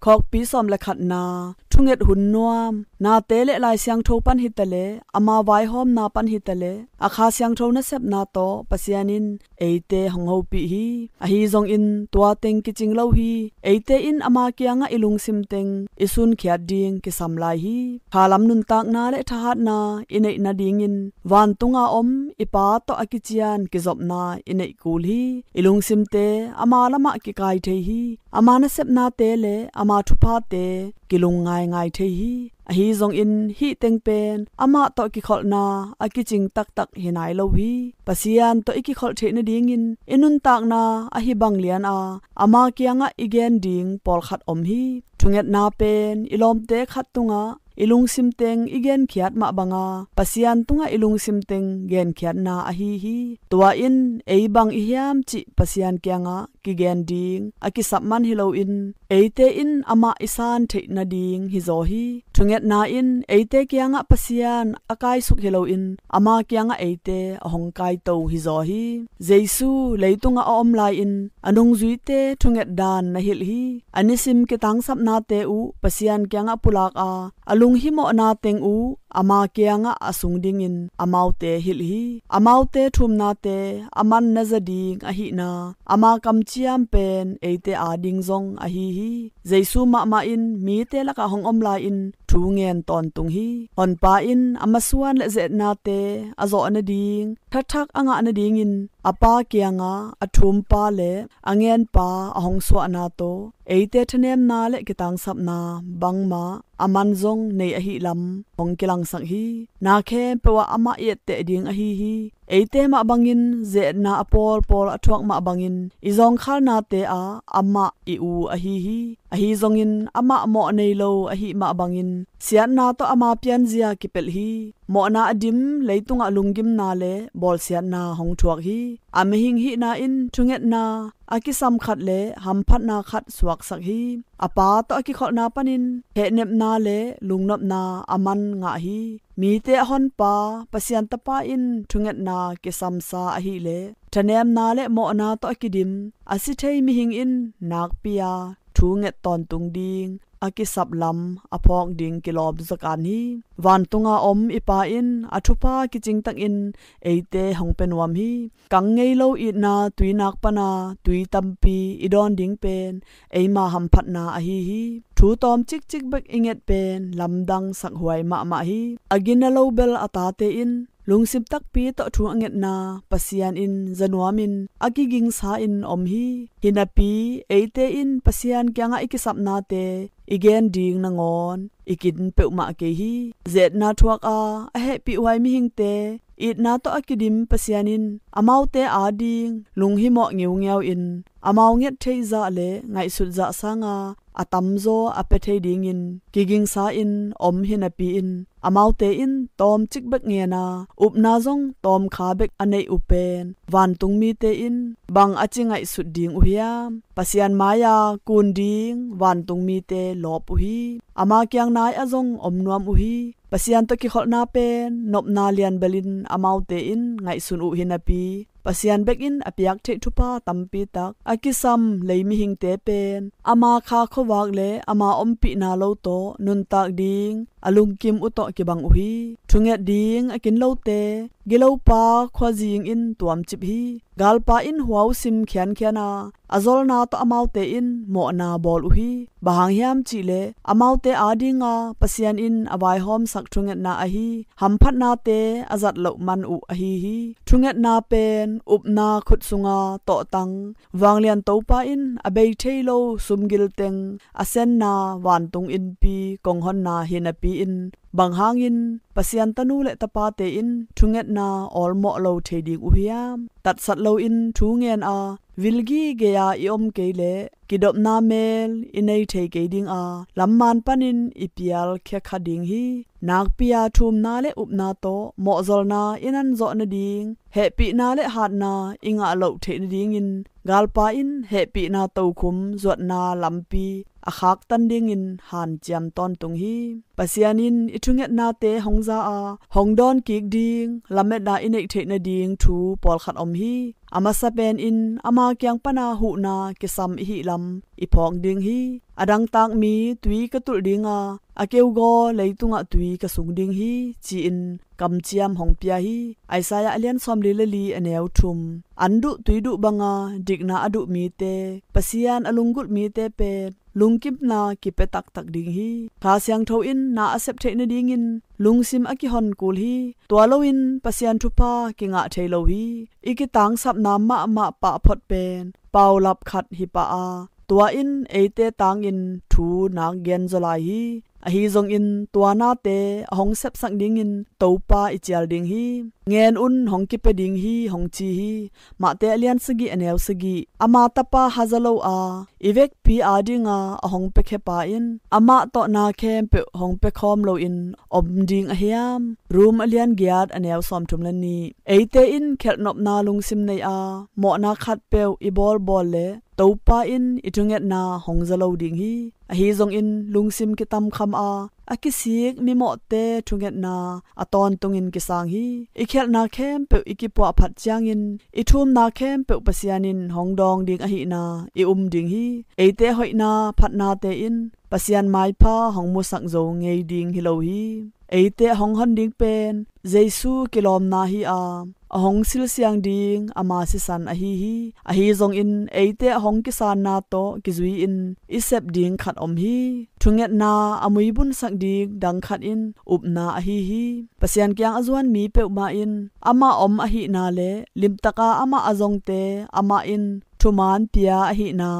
Khawkpi sawm le khatna, thunget hun nuam, nate le Lai Siangtho pan hitaleh, ama vaihawmna pan hitaleh, a Kha Siangtho nasepna tawh Pasian in eite hong hopih hi. Ahi zongin tua teng kicing lo hi. Eite in ama kiangah i lungsim teng i sunkhiat ding kisam lai hi. Khalam nuntakna le thahatna i neih nadingin vantunga om i Pa tawh a kician kizopna i neih kul hi. I lungsimte ama lamah kikai thei hi. Ama nasepnate le ama thuphate kilung ngaingai thei hi. Ahi zongin hih teng pen amah tawh kikholhna a kicing taktak hi nai lo hi. Pasian tawh i kikholh theih nadingin i nuntakna ahi bang lian a, ama kiangah i gen ding pawlkhat om hi. Thungetna pen i lawmte khat tungah i lungsim teng i genkhiat mah banga Pasian tungah i lungsim teng genkhiatna ahi hi. Tua in ei bang i hiam cih Pasian kiangah kigen ding a kisap man hi loin, eite in amah i san theih nading hi zaw hi. Thungetna in eite kiangah Pasian a kaisuk hi loin, ama kiangah eite a hong kaito hi zaw hi. Jesu leitungah a om lai-in a nungzuite thunget dan na hilh hi. A nisim kitangsapnate uh Pasian kiangah pulak a, a lunghimawhna teng uh ama kiangah a sung dingin amaute hilh hi. Amaute thumnate a man na za ding ahihna, ama kamciam pen eite ading zong ahi hi. Jesu mahmah in mite lakah hong om lai-in thu ngen tawntung hi. Honpa in a masuan le ze-etnate a zawh nading thathak a ngah nadingin a Pa kiangah a thumpa le a ngenpa a hong suahna tawh eite thanemna le kitangsapna bangmah a man zong nei ahihlam hong kilangsak hi. Na khempeuh ah amah i etteh ding ahi hi. Eite mah bangin ze-etna a pawlpawl a thuak mah bangin i zawngkhalnate ah amah i u ahi hi. Ahi zongin amah mawh nei lo ahih mah bangin siatna tawh ama pianzia kipelh hi. Mawhna a dim leitungah lunggimna le bawlsiatna hong thuak hi. A mihing hihna in thungetna a kisam khat le hamphatna khat suaksak hi. A Pa tawh a kikholhna panin hehnepna le lungnopna a man ngah hi. Mite a honpa Pasian Tapa in thungetna kisamsa ahileh thanemna le mawhna tawh a kidim a si thei mihing in nakpi-a thu nget tawntung ding a kisap lam a phawk ding kilawm zakan hi. Vantunga om i Pa in a thupha kicingtakin eite hong pia nuam hi. Kang ngei lo itna tuinak pana tui tampi i dawn ding pen eima hamphatna ahi hi. Thu tawm cikcik bek i nget pen lamdang sakhuai mahmah hi. A gina lo bel a tate in lungsim takpi tawh thu a ngetna Pasian in za nuamin a kigingsa in om hi. Hinapi eite in Pasian kiangah i kisapnate i gen ding nangawn i kin peuhmah kei hi. Ze-etna thuak a a hehpihhuai mihingte itna tawh a kidim Pasian in amaute ading lunghimawh ngeungeu in amau nget theih zah le ngaihsut zah sanga a tamzaw a pia thei dingin kigingsa in om hinapi in amaute in tawmcik bek ngen a upna zong tawmkha bek a neih uh pen vantung mite in bang a ci ngaihsut ding uh hiam? Pasian mai-a kun ding vantung mite lawp uh hi. Ama kiang nai-ah zong om nuam uh hi. Pasian tawh kikholhna pen nopna lianbelin amaute in ngaihsun uh hinapi Pasian bekin a piak theih thupha tampitak a kisam lei mihingte pen ama kha khuavak le ama ompihna lo tawh nuntak ding a lungkim uh tawh kibang uh hi. Thunget ding a kin lote gilopa khuazing in tuamcip hi. Galpa in huau sim khiankhian a a zolna tawh amaute in mawhna bawl uh hi. Bang hang hiam cihleh amaute adinga Pasian in a vaihawmsak thungetna ahi hamphatnate a zat loh man uh ahi hi. Thungetna pen upna khut sunga tawhtang vanglian Topa in a bei thei lo sumgil teng a senna vantung innpi konghonna hinapi in Bang hangin Pasian tanu le tapate in thungetna awlmawh lo thei ding uh hiam? Tatsat loin thu ngen a, vilgi gei-a i om kei leh kidopna mel i nei thei kei ding a, lamman panin i pialkhia kha ding hi. Nakpi-a thumna le upna tawh mawhzolna i nanzawh nading, hehpihna le hatna i ngah loh theih nadingin galpa in hehpihna tokhum zuatna lampi a khaktan dingin hanciam tawntung hi. Pasian in i thungetnate hong za a, hong dawn kik ding lametna i neih theih nading thu pawlkhat om hi. A masa pen in ama kiang pana huhna kisam i hih lam i phawk ding hi. A dangtak mi tui ka tulh ding a, a keugaw leitungah tui ka sung ding hi, ci-in kamciam hong pia hi. Isaiah a lian sawmli le li a neu thum. An duh tui duh banga dikna a duh mite, Pasian a lunggulh mite pen lungkimna kipia taktak ding hi. Kha Siangtho in na a sep theih nadingin lungsim a kihon kul hi. Tua loin Pasian thupha kingah thei lo hi. I kitangsapna mahmah pahphot pen paulap khat hi pah a, tua in eite tangin thu nak genzaw lai hi. Ahi zongin tua nate a hong sepsak dingin Topa i cial ding hi. Ngen un, hong kipia ding hi, hong ci hi. Mate a lian sagih a neu sagih. Ama tapa haza lo a i vekpi adinga a hong piakhia pa in amah tawh na khempeuh hong piakhawm loin om ding a hiam? Rom a lian giat a neu sawmthum le nih. Eite in khelhnopna lungsim nei a, mawhna khatpeuh i bawlbawl leh Topa in i thungetna hong za lo ding hi. Ahi zongin lungsim kitamkham a, a kisik mimawhte thungetna a tawntungin kisang hi. I khialhna khempeuh i kipuah phat ciangin i thumna khempeuh Pasian in hong dawng ding ahihna i um ding hi. Eite hoihna phatnate in Pasian maipha hong musak zo ngei ding hi lo hi. Eite a hong hon ding pen Jesu kilawmna hi a, a hong silsiang ding ama sisan ahi hi. Ahi zongin eite a hong kisanna tawh kizui-in i sep ding khat om hi. Thungetna a muibunsak ding dang khat in upna ahi hi. Pasian kiang a zuan mi peuhmah in amah om ahihna le limtaka amah a zongte amah in thuman pia ahihna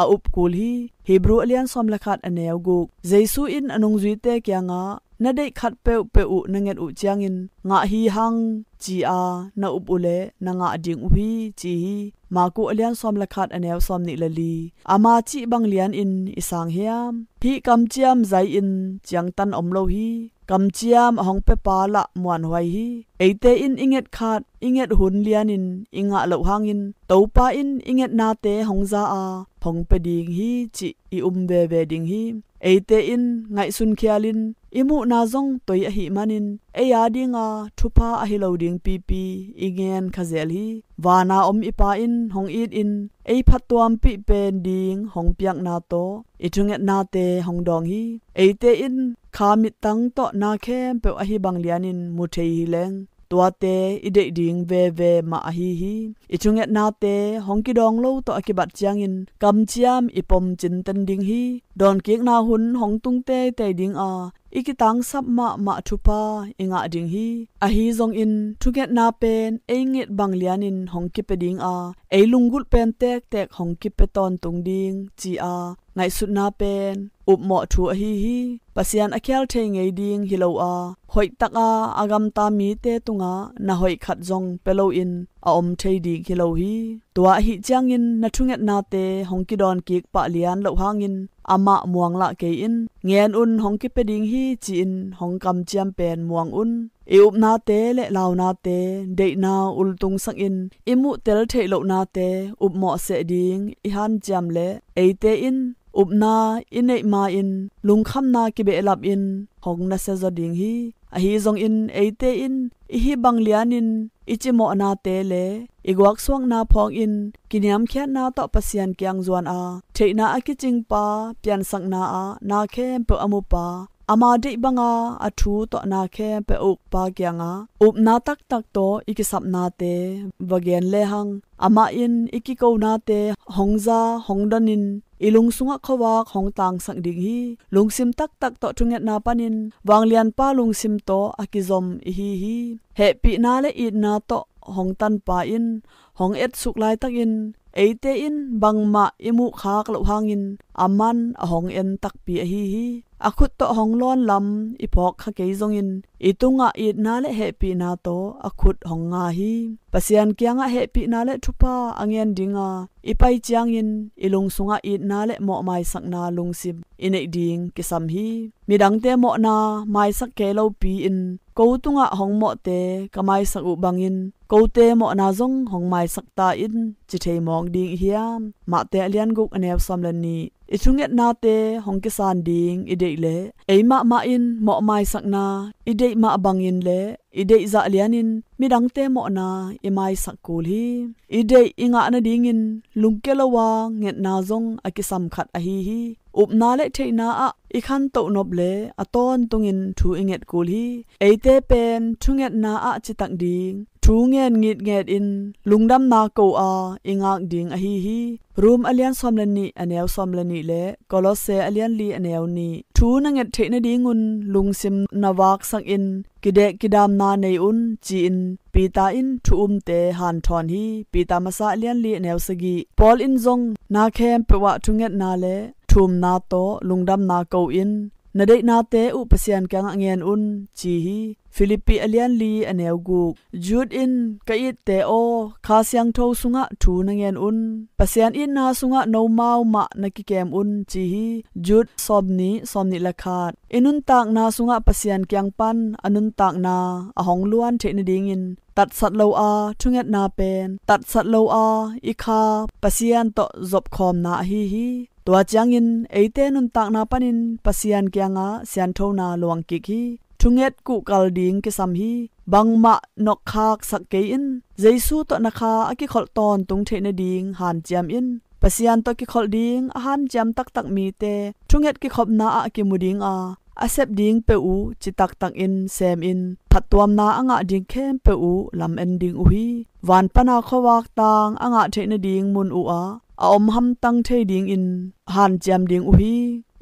a up kul hi. Hebru a lian sawm le khat a neu guk. Jesu in a nungzuite kiangah, na deih khat peuhpeuh uh na nget uh ciangin ngah hi hang, ci-a na up uhleh na ngah ding uh hi, ci hi. Marku a lian sawm le khat a neu sawmnih le li. Ama cih bang lianin i sang hiam? Hih kamciam zai-in ciangtan om lo hi. Kamciam a hong piapa lah muanhuai hi. Eite in i nget khat, i nget hun lianin i ngah loh hangin Topa in i ngetnate hong za a, hong pia ding hi, cih i um veve ding hi. Eite in ngaihsun khialin i muhna zong toi ahih manin ei adinga thupha ahi lo ding pipi i ngen kha zel hi. Vana om i Pa in hong itin ei phattuampih pen ding hong piakna tawh i thungetnate hong dawng hi. Eite in kha mittang tawh na khempeuh ahi bang lianin mu thei hi leng, tuate i deih ding veve mah ahi hi. I thungetnate hong kidawng lo tawh a kibat ciangin kamciam i pom cinten ding hi. Dawnkikna hun hong tung teitei ding a, i kitangsap mahmah thupha i ngah ding hi. Ahi zongin thungetna pen ei nget bang lianin hong kipia ding a, ei lunggulh pen tektek hong kipia tawntung ding, ci-a ngaihsutna pen upmawh thu ahi hi. Pasian a khial thei ngei ding hi lo a, hoihtaka a gamta mite tungah na hoih khat zong pia loin a om thei ding hi lo hi. Tua ahih ciangin na thungetnate hong kidawn kik pah lian loh hangin amah muanglah kei in. Ngen un, hong kipia ding hi, ci-in hong kamciam pen muang un. I upnate le launate deihna ultungsakin i muhtel theih lohnate upmawh seh ding i hanciam leh eite in upna i neih ma-in lungkhamna kibehlapin hong nasia zaw ding hi. Ahi zongin eite in i hih bang lianin i cimawhnate le i guaksuakna phawngin kiniamkhiatna tawh Pasian kiang zuan a, theihna a kicingpa, piansakna ah na khempeuh a mupa, ama deih banga a thu tawh na khempeuh a ukpa kiangah upna taktak tawh i kisapnate va gen lehang, amah in i kikonate hong za hong donin i lung sungah khuavak hong tangsak ding hi. Lungsim taktak tawh thungetna panin vanglianpa lungsim tawh a kizom i hi hi. Hehpihna le itna tawh hong tanpa in hong etsuk laitakin eite in bangmah i muhkhak loh hangin Aman a hong en takpi ahi hi. A khut tawh hong lawn lam i phawk kha kei zongin i tungah itna le hehpihna tawh a khut hong nga hi. Pasian kiangah hehpihna le thupha a ngen dinga i pai ciangin i lung sungah itna le mawhmaisakna lungsim i neih ding kisam hi. Midangte mawhna maisak kei lopi-in ko tungah hong mawhte ka maisak uh bangin kote mawhna zong hong maisak ta in ci thei mawk ding i hiam? Mate a lian guk a neu sawm le nih. I thungetnate hong kisan ding i deih leh ei mahmah in mawhmaisakna i deih mah bangin le i deihzah lianin midangte mawhna i maisak kul hi. I deih i ngah nadingin lungkia lo a ngetna zong a kisam khat ahi hi. Upna le theihna ah i khantoh nop le a tawntungin thu i nget kul hi. Eite pen thungetna ah citak ding thu ngen ngitnget in lungdamna ko a i ngak ding ahi hi. Rom a lian sawm le nih a neu sawm le nih le Kolose a lian li a neu nih. Thu na nget theih nadingun lungsim na vaksak in kidek kidamna nei un ci-in Peter in thu umte hanthawn hi. Peter masa a lian li a neu sagih. Paul in zong na khempeuh ah thungetna le thumna tawh lungdamna ko in na deihnate uh Pasian kiangah ngen un ci hi. Philippi a lian li a neu guk. Jude in ka itte aw, Kha Siangtho sungah thu na ngen un. Pasian itna sungah nomau mah na kikem un ci hi. Jude sawm nih, sawm nih le khat. I nuntakna sungah Pasian kiang pan a nuntakna a hong luan theih nadingin tatsat lo a thungetna pen tatsat lo a i kha Pasian tawh zopkhawmna ahi hi. Tua ciangin eite nuntakna panin Pasian kiangah sianthona luang kik hi. Thunget kuhkal ding kisam hi. Bangmah nokkhaksak kei in. Jesu tawh na kha a kikholh tawntung theih nading hanciam in. Pasian tawh kikholh ding a hanciam taktak mite thunget kikhopna ah kimu dinga a sep ding peuh uh ci taktakin semin phattuamna a ngah ding khempeuh uh lam-en ding uh hi. Van pana khuavak tang a ngah theih nading mun uhah a om hamtang thei dingin hanciam ding uh hi.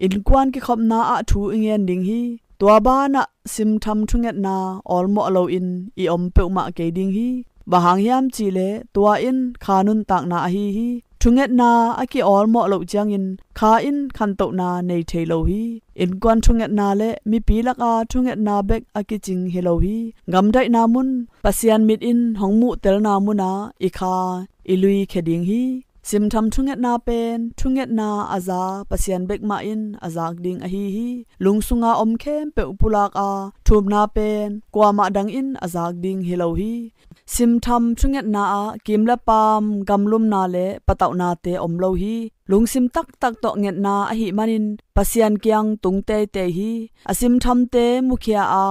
Innkuan kikhopna ah thu i ngen ding hi. Tua banah simtham thungetna awlmawh loin i om peuhmah kei ding hi. Bang hang hiam cihleh tua in kha nuntakna ahi hi. Thungetna a ki-awlmawh loh ciangin kha in khantohna nei thei lo hi. Innkuan thungetna le mipi laka thungetna bek a kicing hi lo hi. Gamdaihna mun, Pasian mit in hong muhtelna munah i kha i luikhia ding hi. Simtham thungetna pen thungetna a za Pasian bek mah in a zak ding ahi hi. Lungsunga om khempeuh pulak a thumna pen kuamah dang in a zak ding hi lo hi. Simtham thungetna ah kim le paam, gamlumna le patauhnate om lo hi. Lungsim taktak tawh ngetna ahih manin Pasian kiang tung teitei hi. A simthamte mukhia a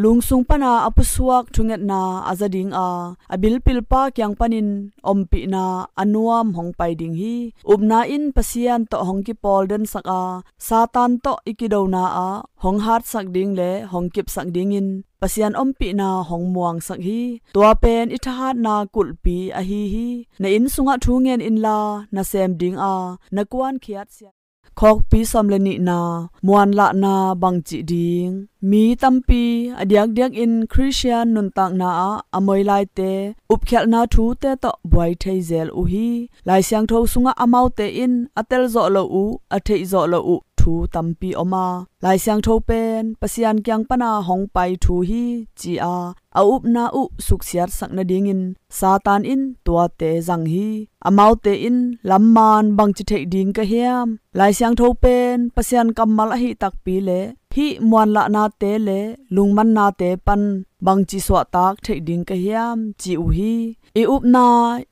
lungsung pana a pusuak thungetna a za dinga a bilpilpa kiang panin ompihna a nuam hong pai ding hi. Upna in Pasian tawh hong kipawl densak a Satan tawh i kidona ah hong hatsak ding le hong kipsak dingin Pasian ompihna hong muangsak hi. Tua pen i thahatna kulhpi ahi hi. Na inn sungah thu ngen inla na sem dinga na kuankhiat sia. Khawkpi sawm le nihna, muanlahna bangcih ding. Mi tampi a diakdiakin Khristian nuntakna ah a moilaite upkhialhna thute tawh buai thei zel uh hi. Lai Siangtho sungah amaute in a telzawh loh uh, a theihzawh loh uh thu tampi om a, Lai Siangtho pen Pasian kiang pana hong pai thu hi ci-a a upna uh suksiatsak nadingin Satan in tuate zang hi. Amaute in lamman bangci theih ding ka hiam? Lai Siangtho pen Pasian kammal ahih takpi le hih muanlahnate le lungmannate pan bangci suahtak theih ding ka hiam ci uh hi. I upna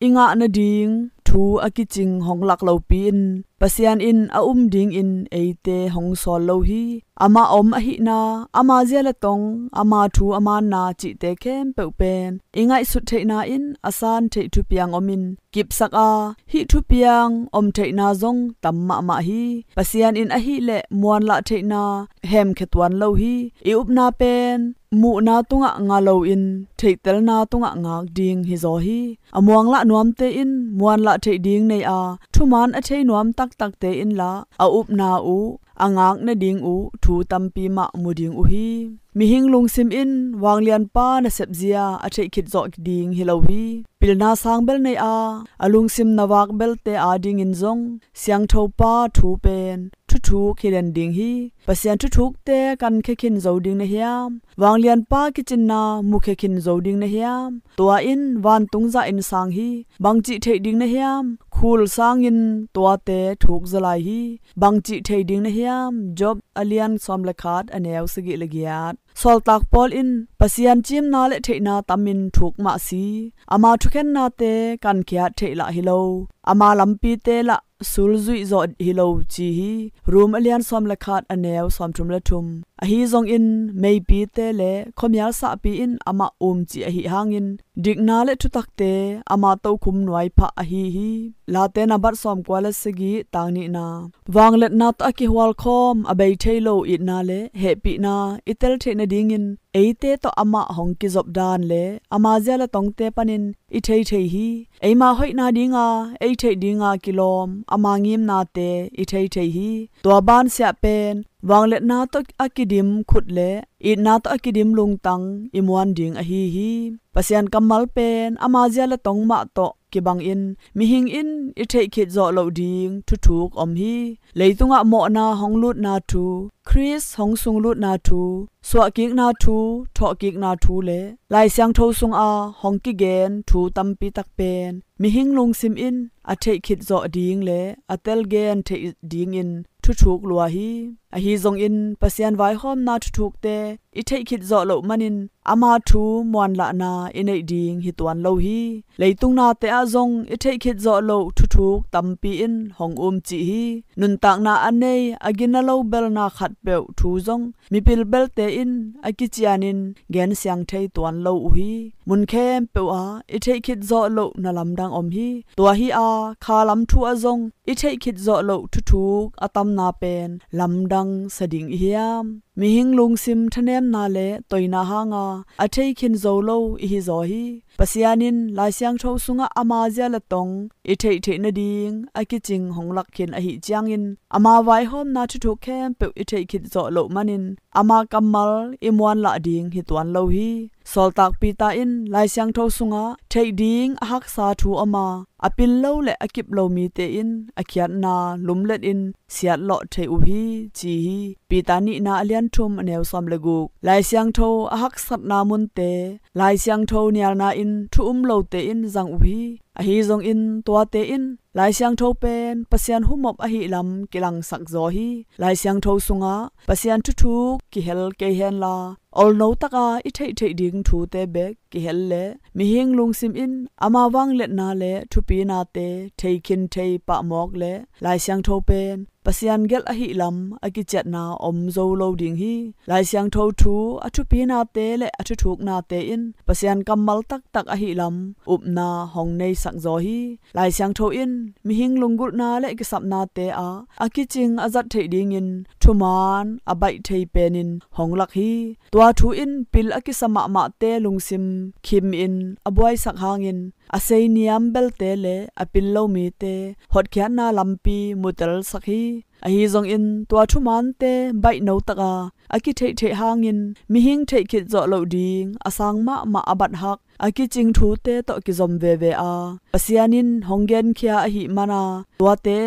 i ngah nading thu a kicing hong lak lopi-in Pasian in a um dingin eite hong sawl lo hi. Amah om ahihna, ama zia le tong, ama thu a manna cihte khempeuh pen i ngaihsut theihna in a san theih thupiang omin kipsak a, hih thupiang om theihna zong tam mahmah hi. Pasian in ahileh muanlah theihna hemkhia tuan lo hi. I upna pen muhna tungah nga loin theihtelna tungah ngak ding hizaw hi. A muanglah nuamte in muanlah theih ding nei a, thuman a thei nuam taktakte in lah a upna uh, a ngak nading uh thu tampi mah mu ding uh hi. Mihing lungsim in vanglianpa nasepzia a theih khit zawh ding hi lo hi. Pilna sang bel nei a, a lungsim na vak belte adingin zong Siangthopa thu pen thuthuk hi den ding hi. Pasian thuthukte kankhia khin zo ding na hiam? Vanglianpa kicinna mukhia khin zo ding na hiam? Tua in vantung zah in sang hi. Bangcih theih ding na hiam? Khul sangin tuate thuk zaw lai hi. Bangcih thei ding na hiam? Job a lian sawm le khat, a neu sagih le giat. Sawltak Paul in Pasian cimna le theihna tamin thuk mah si, ama thukhennate kankhiat theih lah hi lo, ama lampite lah sulzuih zawh hi lo ci hi. Rom a lian sawm le khat, a neu sawmthum le thum. Ahi zongin meipite le khuamial sahpi in amah um cih ahih hangin dikna le thutakte ama tokhum nuai phah ahi hi. Late nabat sawmkua le sagih, tang nihna. Vangliatna tawh a kihualkhawm a bei thei lo itna le hehpihna i tel theih nadingin eite tawh amah hong kizop dan le ama zia le tongte panin i thei thei hi. Eima hoihna dinga ei theih dinga kilawm ama ngimnate i thei thei hi. Tua bansiah pen vangliatna tawh a kidim khut le itna tawh a kidim lungtang i muan ding ahi hi. Pasian kammal pen ama zia le tong mah tawh kibangin mihing in i theih khit zawh loh ding thuthuk om hi. Leitungah mawhna hong lutna thu, Khrist hong sunglutna thu, suahkikna thu, thawhkikna thu le Lai Siangtho sunga hong kigen thu tampi tak pen mihing lungsim in a theih khit zawh ding le a telgen theih dingin thuthuk lua hi. Ahi zongin Pasian vaihawmna thuthukte i theih khit zawh loh manin ama thu muanlahna i neih ding hi tuan lo hi. Leitung nate ah zong i theih khit zawh loh thuthuk tampi in hong um cih hi. Nuntakna a nei a gina lo belna khatpeuh thu zong mipil belte in a kicianin gensiang thei tuan lo uh hi. Mun khempeuh ah i theih khit zawh loh na lamdang om hi. Tua hi a, kha lam thu ah zong i theih khit zawh loh thuthuk a tamna pen lamdang sa ding i hiam? Mihing lungsim thanemna le toina hanga a thei khin zo lo i hi zaw hi. Pasian in Lai Siangtho sungah ama zia le tong i theih theih nading a kicing hong lak khin ahih ciangin ama vaihawmna thuthuk khempeuh i theih khit zawh loh manin ama kammal i muanlah ding hi tuan lo hi. Sawltak Peter in Lai Siangtho sungah theih ding a haksa thu om a, a pil lo le a kip lo mite in a khiatna lumlet in siatlawh thei uh hi ci hi. Peter nihna a lian thum, a neu sawm le guk. Lai Siangtho a haksatna munte Lai Siangtho nialna in thu um lote in zang uh hi. Ahi zongin tuate in Lai Siangtho pen Pasian humop ahih lam kilangsak zaw hi. Lai Siangtho sungah Pasian thuthuk kihel kei henla, olno taka i theih theih ding thute bek kihel le mihing lungsim in ama vangliatna le thupinate thei khin thei pah mawk le Lai Siangtho pen Pasian gelh ahih lam a kiciatna om zo lo ding hi. Lai Siangtho thu a thupinate le a thuthuknate in Pasian kammal taktak ahih lam upna hong neisak zaw hi. Lai Siangtho in mihing lunggulhna le kisapnate ah a kicing a zat theih dingin thumaan a baih thei penin hong lak hi. Tua thu in pil a kisa mahmahte lungsim khimin a buaisak hangin a seiniam belte le a pil lo mite hotkhiatna lampi mutelsak hi. Ahi zongin tua thumaante baihno taka a kitheihtheih hangin mihing theih khit zawh loh ding a sang mahmah a bathak a kicing thute tawh kizom veve a, Pasian in hong genkhia ahih mana tuate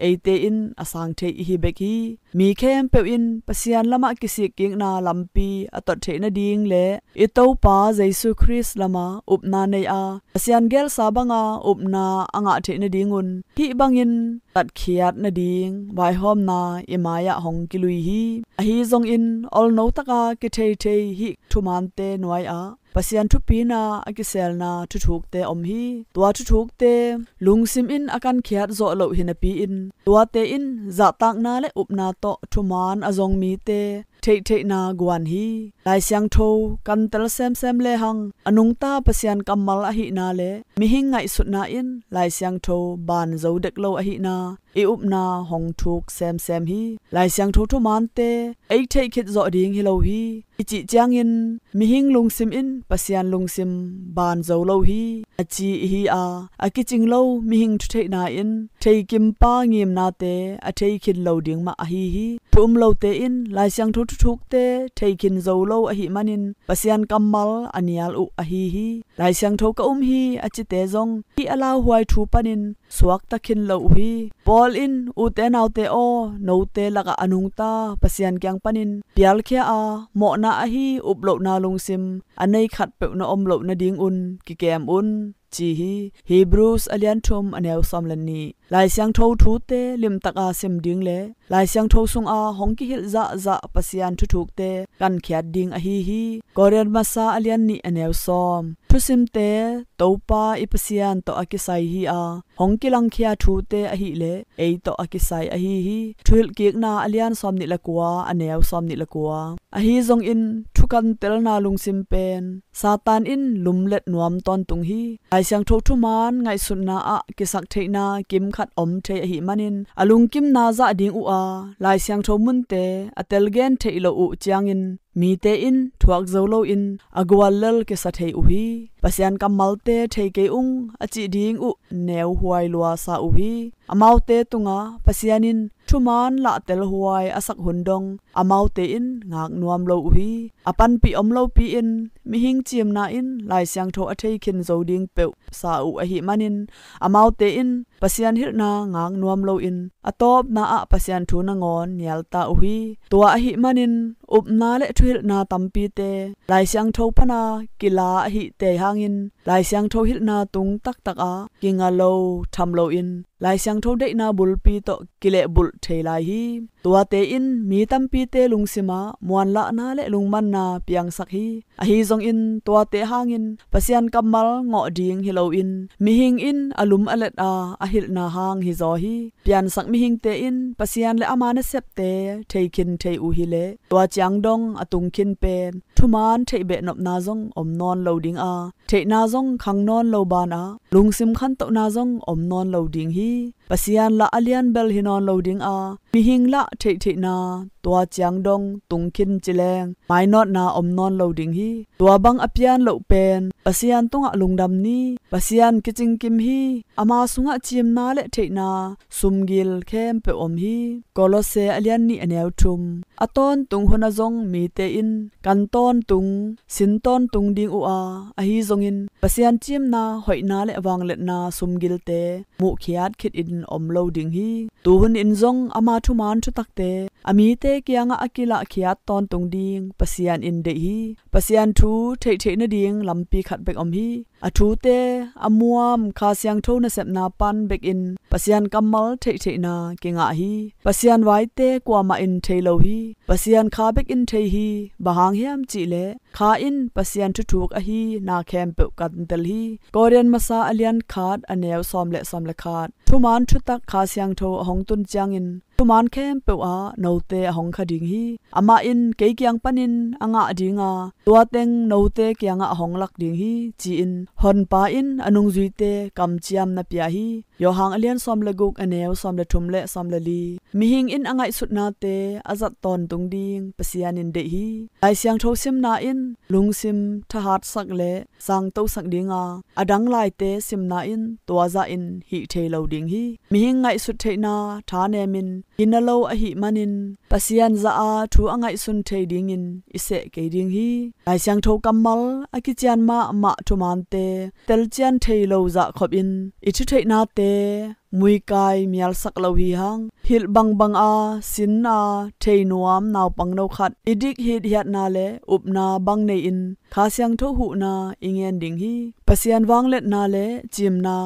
eite in a sang theih i hi bek hi. Mi khempeuh in Pasian lamah kisikkikna lampi a tot theih nading le i Topa Jesu Khrist lama upna nei a, Pasian gelsa banga upna a ngah theih nadingun hih bangin tatkhiat nading vaihawmna i mai-ah hong kilui hi. Ahi zongin olno taka kitheithei hih thumaante nuai-ah Pasian thupina a kiselna thuthukte om hi. Tua thuthukte lungsim in a kankhiat zawh loh hi napi-in tuate in zahtakna le upna tawh thumaan a zong mite theihtheihna guan hi. Lai Siangtho kantel semsem lehang a nungta Pasian kammal ahihna le mihing ngaihsutna in Lai Siangtho ban zo dek lo ahihna i upna hong thuk semsem hi. Lai Siangtho thumaante ei theih khit zawh ding hi lo hi i cih ciangin mihing lungsim in Pasian lungsim ban zo lo hi. a ci ihi a, a kicing lo mihing thutheihna in theikimpa ngimnate a theikhin lo ding mah ahi hi. Thu um lote in Lai Siangtho thuthukte theikhin zo lo ahih manin Pasian kammal a nial uh ahi hi. Lai Siangtho ka um hi a cite zong hih a lauhuai thu panin suakta khin lo uh hi. Paul in, "Ute naute aw, note lakah a nungta Pasian kiang panin pialkhia a, mawhna ahi uplohna lungsim a nei khat peuh na om loh nadingun kikem un," ci hi. Hebrews a lian thum, a neu sawm le nih. Lai Siangtho thute limtaka sim ding le Lai Siangtho sunga hong kihilh zahzah Pasian thuthukte kankhiat ding ahi hi. Korin masa a lian nih, a neu sawm. Thusimte Topa i Pasian tawh a kisai hi a, hong kilangkhia thute ahileh ei tawh a kisai ahi hi. Thuhilhkikna a lian sawm nih le kua, a neu sawm nih le kua. Ahi zongin thukantelna lungsim pen Satan in lumlet nuam tawntung hi. Lai Siangtho thuman ngaihsutna ah kisak theihna kimkhat om thei ahih manin a lungkimna zah ding uh a, Lai Siangtho munte a telgen theih loh uh ciangin mite in thuak zo loin a guallel kisa thei uh hi. Pasian kammalte thei kei ung a cih ding uh neuhuai luasa uh hi. Amaute tunga Pasian in thuman lahtelhuai a sak hun dong amaute in ngak nuam lo uh hi. A panpih om lopi-in mihing cimna in Lai Siangtho a theikhin zo ding peuh sa uh ahih manin amaute in Pasian hilhna ngak nuam loin a tawpna ah Pasian thu nangawn nialta uh hi. Tua ahih manin upna le thuhilhna tampite Lai Siangtho pana kila ahih tei hangin Lai Siangtho hilhna tung taktak ah kinga lo tham loin Lai Siangtho deihna bulpi tawh kilehbulh thei lai hi. Tuate in mi tampite lungsimah muanlahna le lungmanna piangsak hi. Ahi zongin tuate hangin Pasian kammal ngawh ding hi loin mihing in a lum a let a a hilhna hang hizaw hi. Piansak mihingte in Pasian le ama nasepte theikhin thei uh hileh tua ciang dong a tungkhin pen thuman theih behnopna zong om nawn lo ding a, theihna zong khang nawn lo banah lungsim khantohna zong om nawn lo ding hi. Pasian lah a lian bel hi nawn lo ding a, mihing lah theihtheihna tua ciang dong tungkhin cileng mainawtna om nawn lo ding hi. Tua bang a pian loh pen Pasian tungah lungdam ni. Pasian kicingkim hi. Ama sungah cimna le theihna sumgil khempeuh om hi. Kolose a lian nih, a neu thum. A tawntung hunah zong mite in kan tawntung, sin tawntung ding uh a, ahi zongin Pasian cimna, hoihna le vangliatna sumgilte muhkhiat khitin om lo ding hi. Tuhun in zong ama thuman thutakte a mite kiangah a kilahkhiat tawntung ding Pasian in deih hi. Pasian thu theihtheih nading lampi khat bek om hi. A thute a muam Kha Siangtho nasepna pan bekin Pasian kammal theihtheihna kingah hi. Pasian vaite kuamah in thei lo hi. Pasian Kha bekin thei hi. Bang hang hiam cihleh Kha in Pasian thuthuk ahi na khempeuh kantel hi. Korin masa a lian khat, a neu sawm le sawm le khat. Thuman thutak Kha Siangtho a hong tun ciangin thuman khempeuh ah note a hong kha ding hi. Amah in kei kiang panin a ngah ding a, tua teng note kiangah a hong lak ding hi, ci-in Honpa in a nungzuite kamciam na pia hi. Johan a lian sawm le guk, a neu sawm le thum le sawm le li. Mihing in a ngaihsutnate a zat tawntung ding Pasian in deih hi. Lai Siangtho simna in lungsim thahatsak le sangtosak ding a, a dang laite simna in tua zahin hih thei lo ding hi. Mihing ngaihsut theihna thanemin gina lo ahih manin Pasian zah a thu a ngaihsun thei dingin i seh kei ding hi. Lai Siangtho kammal a kician mahmah thumante telcian thei lo zah khopin i thutheihnate muikai mialsak lo hi hang. Hilh bangbang a sin a thei nuam naupangno khat i dik hithiatna le upna bang nei-in Kha Siangtho huhna i ngen ding hi. Pasian vangliatna le cimna,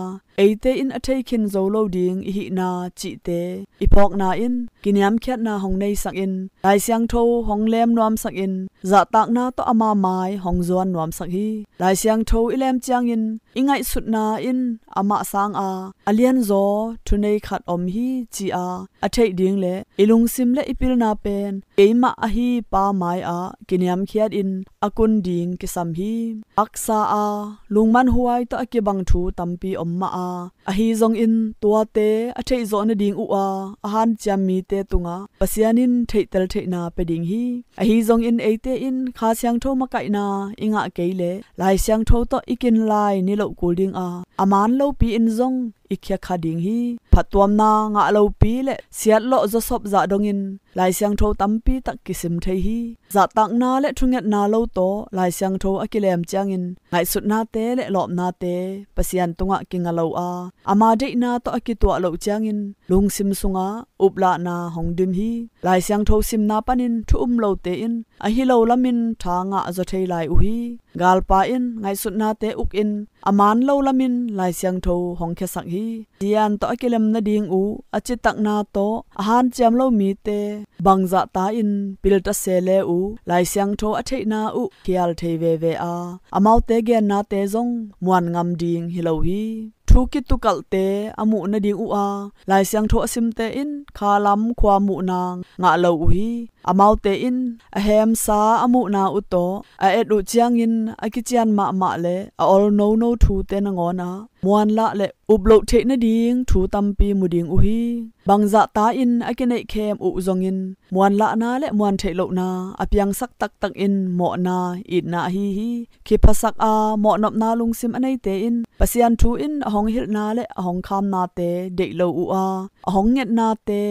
eite in a theikhin zo lo ding i hihna cihte i phawkna in kiniamkhiatna hong neisakin, Lai Siangtho hong lem nuamsakin, zahtakna tawh ama mai hong zuan nuamsak hi. Lai Siangtho i lem ciangin i ngaihsutna in amah sanga a lianzaw thunei khat om hi ci-a a theih ding le i lungsim le i pilna pen keimah ahi Pa mai-ah kiniamkhiatin a kun ding kisam hi. Haksa a lungmanhuai tawh a kibang thu tampi om mah a, ahi zongin tuate a theihzawh nading uh a a hanciam mite tungah Pasian in theihtel theihna pia ding hi. Ahi zongin eite in Kha Siangtho makaihna i ngah kei leh Lai Siangtho tawh i kin lai niloh kul dinga a man lopi in zong i khiakha ding hi. Phattuamna ngah lopi le siatlawh zawsop zah dongin Lai Siangtho tampi tak kisim thei hi. Zahtakna le thungetna lo tawh Lai Siangtho a kilem ciangin ngaihsutnate le lawpnate Pasian tungah kinga lo a, ama deihna tawh a kituah loh ciangin lungsim sungah uplahna hong dim hi. Lai Siangtho simna panin thu um lote in a hi lo lamin tha ngah zaw thei lai uh hi. Galpa in ngaihsutnate ukin a man lo lamin Lai Siangtho hong khiasak hi. Sian tawh a kilem nading uh a citakna tawh a hanciam lo mite bangzah ta in pilta se le uh Lai Siangtho a theihna uh khial thei veve a, amaute gennate zong muan ngam ding hi lo hi. Thu kitukalhte a muh nading uh a Lai Siangtho a simte in khalam khua muhna ngah lo uh hi. Amaute in a hemsa a muhna uh tawh a et uh ciangin a kician mahmah le a ol nono thute nangawnah muanlah le uploh theih nading thu tampi mu ding uh hi. Bangzah ta in a kineihkhem uh zongin muanlahna le muantheih lohna a piangsak taktak in mawhna itna ahi hi. Khiphasak a mawhnopna lungsim a neite in Pasian thu in a hong hilhna le a hong khamnate deih lo uh a, a hong ngetnate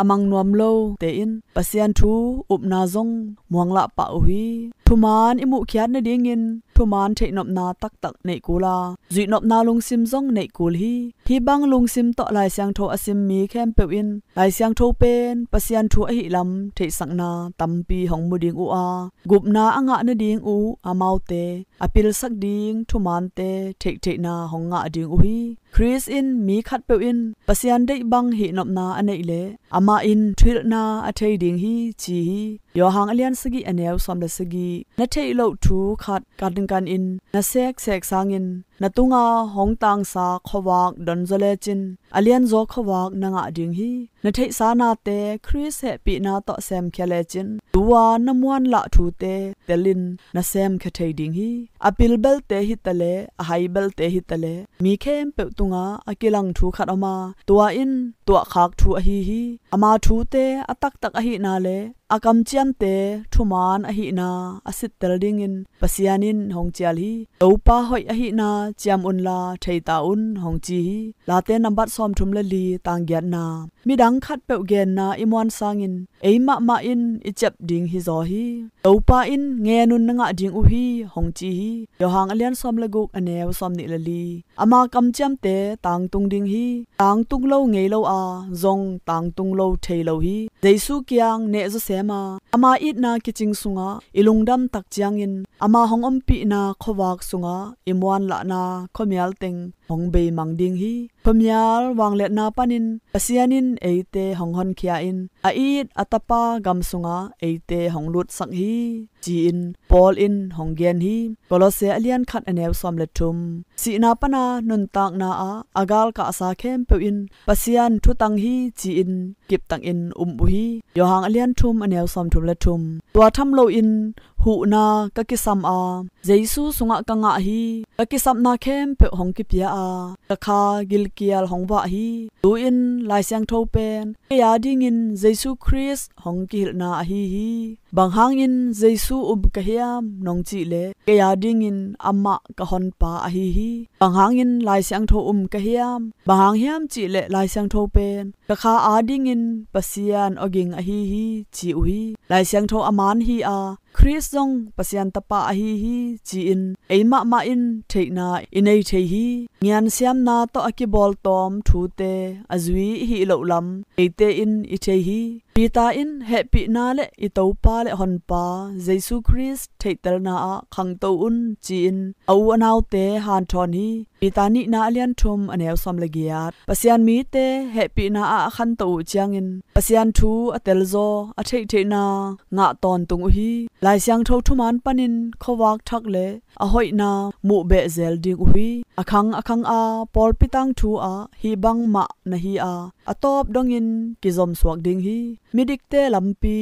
a mang nuam lote in Pasian thu upna zong muanglah pah uh hi. Thuman i muhkhiat nadingin thuman theihnopna taktak neih kul a, zuihnopna lungsim zong neih kul hi. Hih bang lungsim tawh Lai Siangtho a sim mi khempeuh in Lai Siangtho pen Pasian thu ahih lam theihsakna tampi hong mu ding uh a, gupna a ngah nading uh amaute a pilsak ding thumante theihtheihna hong ngah ding uh hi. Khrist in mi khatpeuh in Pasian deih bang hihnopna a neih leh amah in thuhilhna a thei ding hi ci hi. Johan a lian sagih a neu sawm le sagih. Na theih loh thu khat kankan in na seksek sangin na tunga hong tangsa khuavak don zaw lecin a lianzaw khuavak na ngah ding hi. Na theihsa nate Khrist hehpihna tawh semkhia lecin tu-a na muanlah thute telin na semkhia thei ding hi. A pil belte hitaleh a hai belte hitaleh mi khempeuh tungah a kilang thu khat om a, tua in tuahkhak thu ahi hi. Ama thute a taktak ahihna le a kamciamte thuman ahihna a sittel dingin Pasian in hong cial hi. Topa hoih ahihna ciam unla theita un hong ci hi. Late nambat sawmthum le li tang giatna. Midang khatpeuh genna i muan sangin ei mahmah in i ciap ding hi zaw hi. Topa in ngen un na ngah ding uh hi hong ci hi. Johan a lian sawm le guk a neu sawm nih le li. Ama kamciamte tangtung ding hi. Tangtung lo ngei lo a, zong tangtung lo thei lo hi. Jesu kiang neh zaw sem a, ama itna kicing sungah i lungdam tak ciangin ama hong ompihna khuavak sungah i muanlahna khuamial teng hong beimang ding hi. Khuamial vangliatna panin Pasian in eite hong honkhia in a it a tapa gam sungah eite hong lutsak hi ci-in Paul in hong gen hi. Kolose a lian khat a neu sawm le thum. Sihna pana nuntakna ah a galkahsa khempeuh in Pasian thutang hi ci-in kiptakin um uh hi. Johan a lian thum a neu sawmthum le thum. Tua tham loin huhna ka kisam a, Jesu sungah ka ngah hi. Ka kisapna khempeuh hong kipia a, ka kha gilkial hong vah hi. Tu-in Lai Siangtho pen kei a dingin Jesu Khrist hong kihilhna ahi hi. Bang hangin Jesu um ka hiam nong cih leh kei a dingin amah ka honpa ahi hi. Bang hangin Lai Siangtho um ka hiam? Bang hang hiam cih leh Lai Siangtho pen ka kha a dingin Pasian awging ahi hi ci uh hi. Lai Siangtho a man hi a, Khrist zong Pasian tapa ahi hi ci-in ei mahmah in theihna i nei thei hi. Ngiansiamna tawh a kibawltawm thute a zui i hih loh lam eite in i thei hi. Peter in hehpihna le i Topa le Honpa Jesu Khrist theihtelna ah khangto un ci-in a u a naute hanthawn hi. Peter nihna a lian thum a neu sawm le giat. Pasian mite hehpihna ah a khanto uh ciangin Pasian thu a telzaw a theihtheihna ngah tawntung uh hi. Lai Siangtho thuman panin khuavak thak le a hoihna muh behzel ding uh hi. A khang a khang a pawlpi tangthu ah hih bangmah na hi a, a tawp dongin kizomsuak ding hi. Midikte lampi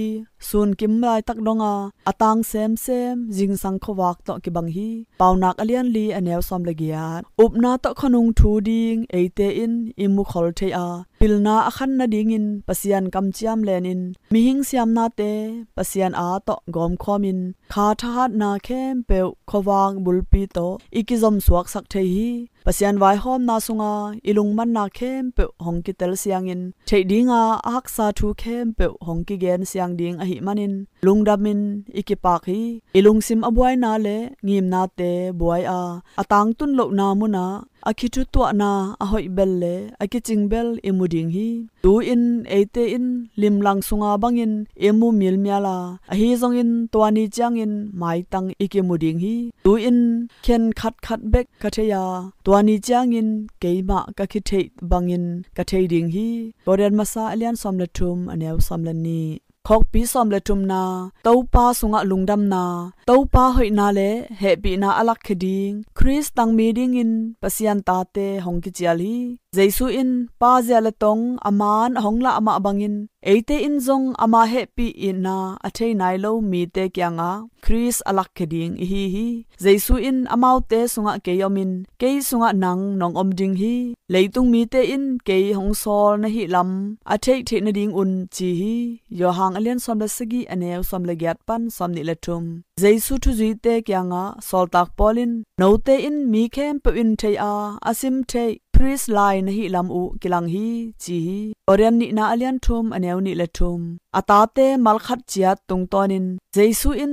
sunkim laitak donga a tang semsem zingsang khuavak tawh kibang hi. Paunak a lian li a neu sawm le giat. Upna tawh khuanung thu ding eite in i mukhol thei a, pilna a khan nadingin Pasian kamciam lenin mihing siamnate Pasian aa tawh gawmkhawmin kha thahatna khempeuh khuavak bulpi tawh i kizomsuaksak thei hi. Pasian vaihawmna sunga i lungmanna khempeuh hong kitel siangin theih dinga a haksa thu khempeuh hong kigen siang ding ahih manin lungdamin i kipak hi. I lungsim a buaina le ngimnate buai a, a tangtun lohna munah a khithutuahna a hoih bel le a kicing bel i mu ding hi. Tu-in eite in limlang sunga bangin i mu milmial a, ahi zongin tua ni ciangin maitang i kimu ding hi. Tu-in khen khatkhat bek ka thei a, tua ni ciangin keimah ka kitheih bangin ka thei ding hi. Korin masa a lian sawm le thum a neu sawm le nih. Khawkpi sawm le thumna, Topa sungah lungdamna, Topa hoihna le hehpihna a lakkhia ding, Khrist tangmi dingin Pasian tate hong kicial hi. Jesu in Pa zia le tong a man a hong lah mah bangin, eite in zong ama hehpih itna a thei nai lo mite kiangah Khrist a lakkhia ding i hi hi. Jesu in amaute sungah kei omin, kei sungah nang nong om ding hi. Leitung mite in kei hong sawl na hih lam a theih theih nadingun ci hi. Johan a lian sawm le sagih a neu sawm le giat pan sawm nih le thum. Jesu thuzuite kiangah sawltak Paul in, note in mi khempeuh in thei a, a sim theih Khrist lai na hih lam uh kilang hi ci hi. Korin nihna a lian thum a neu nih le thum. A tate malkhat ciat tungtawnin Jesu in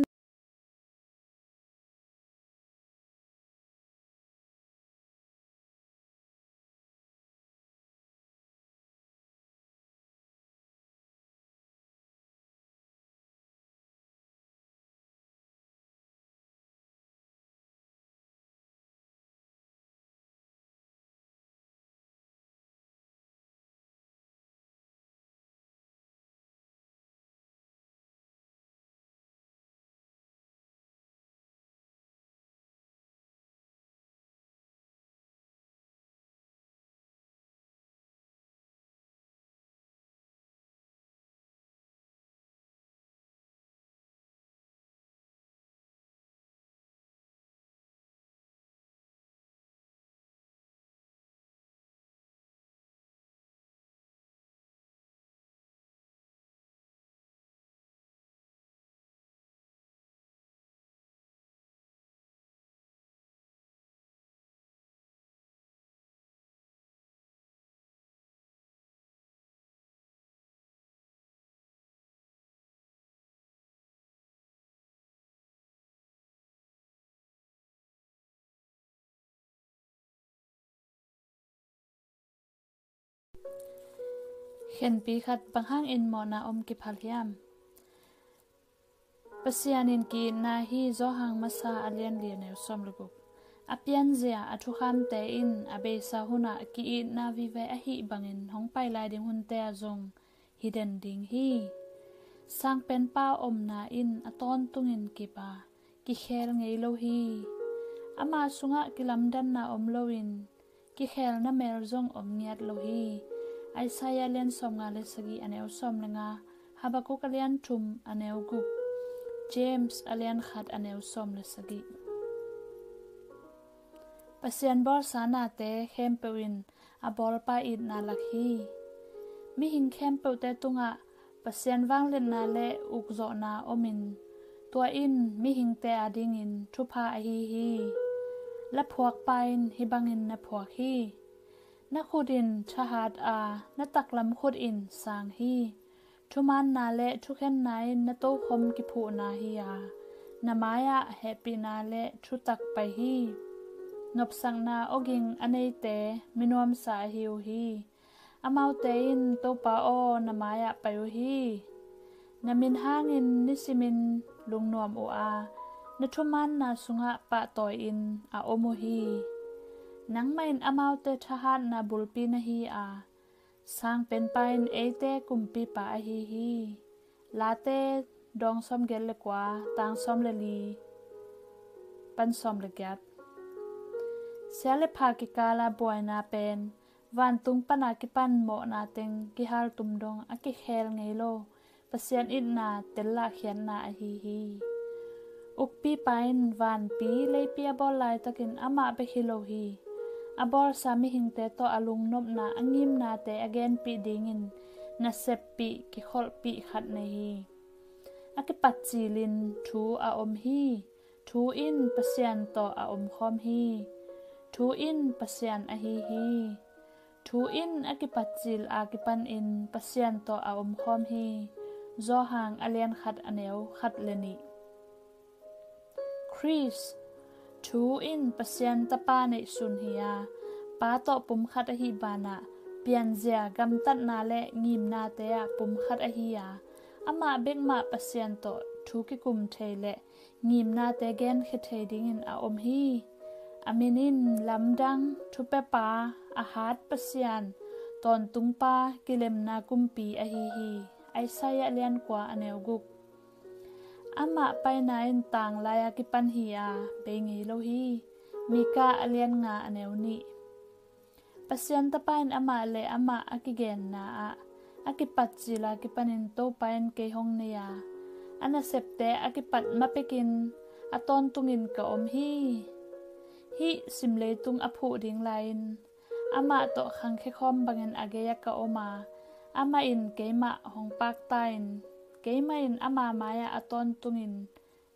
Khenpi khat, bang hangin mawhna om kiphal hiam? Pasian in ki-itna hi. Johan masa a lian li a neu sawm le guk. A pianzia a thukhamte in a beisa hunah ki-itna vive ahih bangin hong pai lai ding hunte ah zong hi den ding hi. Sangpenpa omna in a tawntungin kip a, kikhel ngei lo hi. Ama sungah kilamdanna om loin kikhelna mel zong om ngiat lo hi. Isaiah a lian sawmnga le sagih a neu sawm le nga, Habakkuk a lian thum a neu guk, James a lian khat a neu sawm le sagih. Pasian bawlsa nate khempeuh in a bawlpa itna lak hi. Mihing khempeuhte tungah Pasian vangliatna le ukzawhna omin, tua in mihingte adingin thupha ahi hi. Laphuakpa in hih bangin na phuak hi. Na khut in thahat a, na taklam khut in sang hi. Thumaanna le thukhenna in na tokhom kiphuhna hi a, na mai-ah hehpihna le thutak pai hi. Nopsakna awging a neite mi nuamsa ahi uh hi. Amaute in, Topa aw, na mai-ah pai uh hi. Na min hangin nisimin lungnuam uh a, na thumaanna sungah pahtawi-in a om uh hi. Nangmah in amaute thahatna bulpi na hi a, Sangpenpa in eite kumpipa ahi hi. Late dawng sawmgiat le kua, tang sawm le li pan sawm le giat. Sia le pha kikala buaina pen vantung pana kipan mawhna teng kihaltum dong a kikhel ngei lo Pasian itna tellahkhiatna ahi hi. Ukpipa in vanpi leipi a bawl laitakin amah bek hi lo hi. A bawlsa mihingte tawh a lungnopna a ngimnate a genpih dingin naseppih kikholhpih khat nei hi. A kipatcilin thu a om hi. Thu in Pasian tawh a omkhawm hi. Thu in Pasian ahi hi. Thu in a kipatcil a kipanin Pasian tawh a omkhawm hi. Johan a lian khat a neu khat le nih. Khrist thu in Pasian Tapa neihsun hi a, Pa tawh pumkhat ahi banah pianzia gamtatna le ngimnate ah pumkhat ahi a, amah bekmah Pasian tawh thu kikum thei le ngimnate genkhia thei dingin a om hi. A min in lamdang, thupiapa, a hat Pasian, tawntungpa, kilemna kumpi ahi hi. Isaiah lian kua a neu guk. Amah paina in tanglai a kipan hi a, bei ngei lo hi. Mika a lian nga a neu nih. Pasian Tapa in amah le amah a kigenna ah a kipatcil a kipanin Topa in kei hong nei a, a nasepte a kipat mapekin a tawntungin ka om hi. Hih simleitung a phuh ding lai-in amah tawh khangkhia khawm bangin a gei-ah ka om a, amah in keimah hong pakta in, keimah in ama mai-ah a tawntungin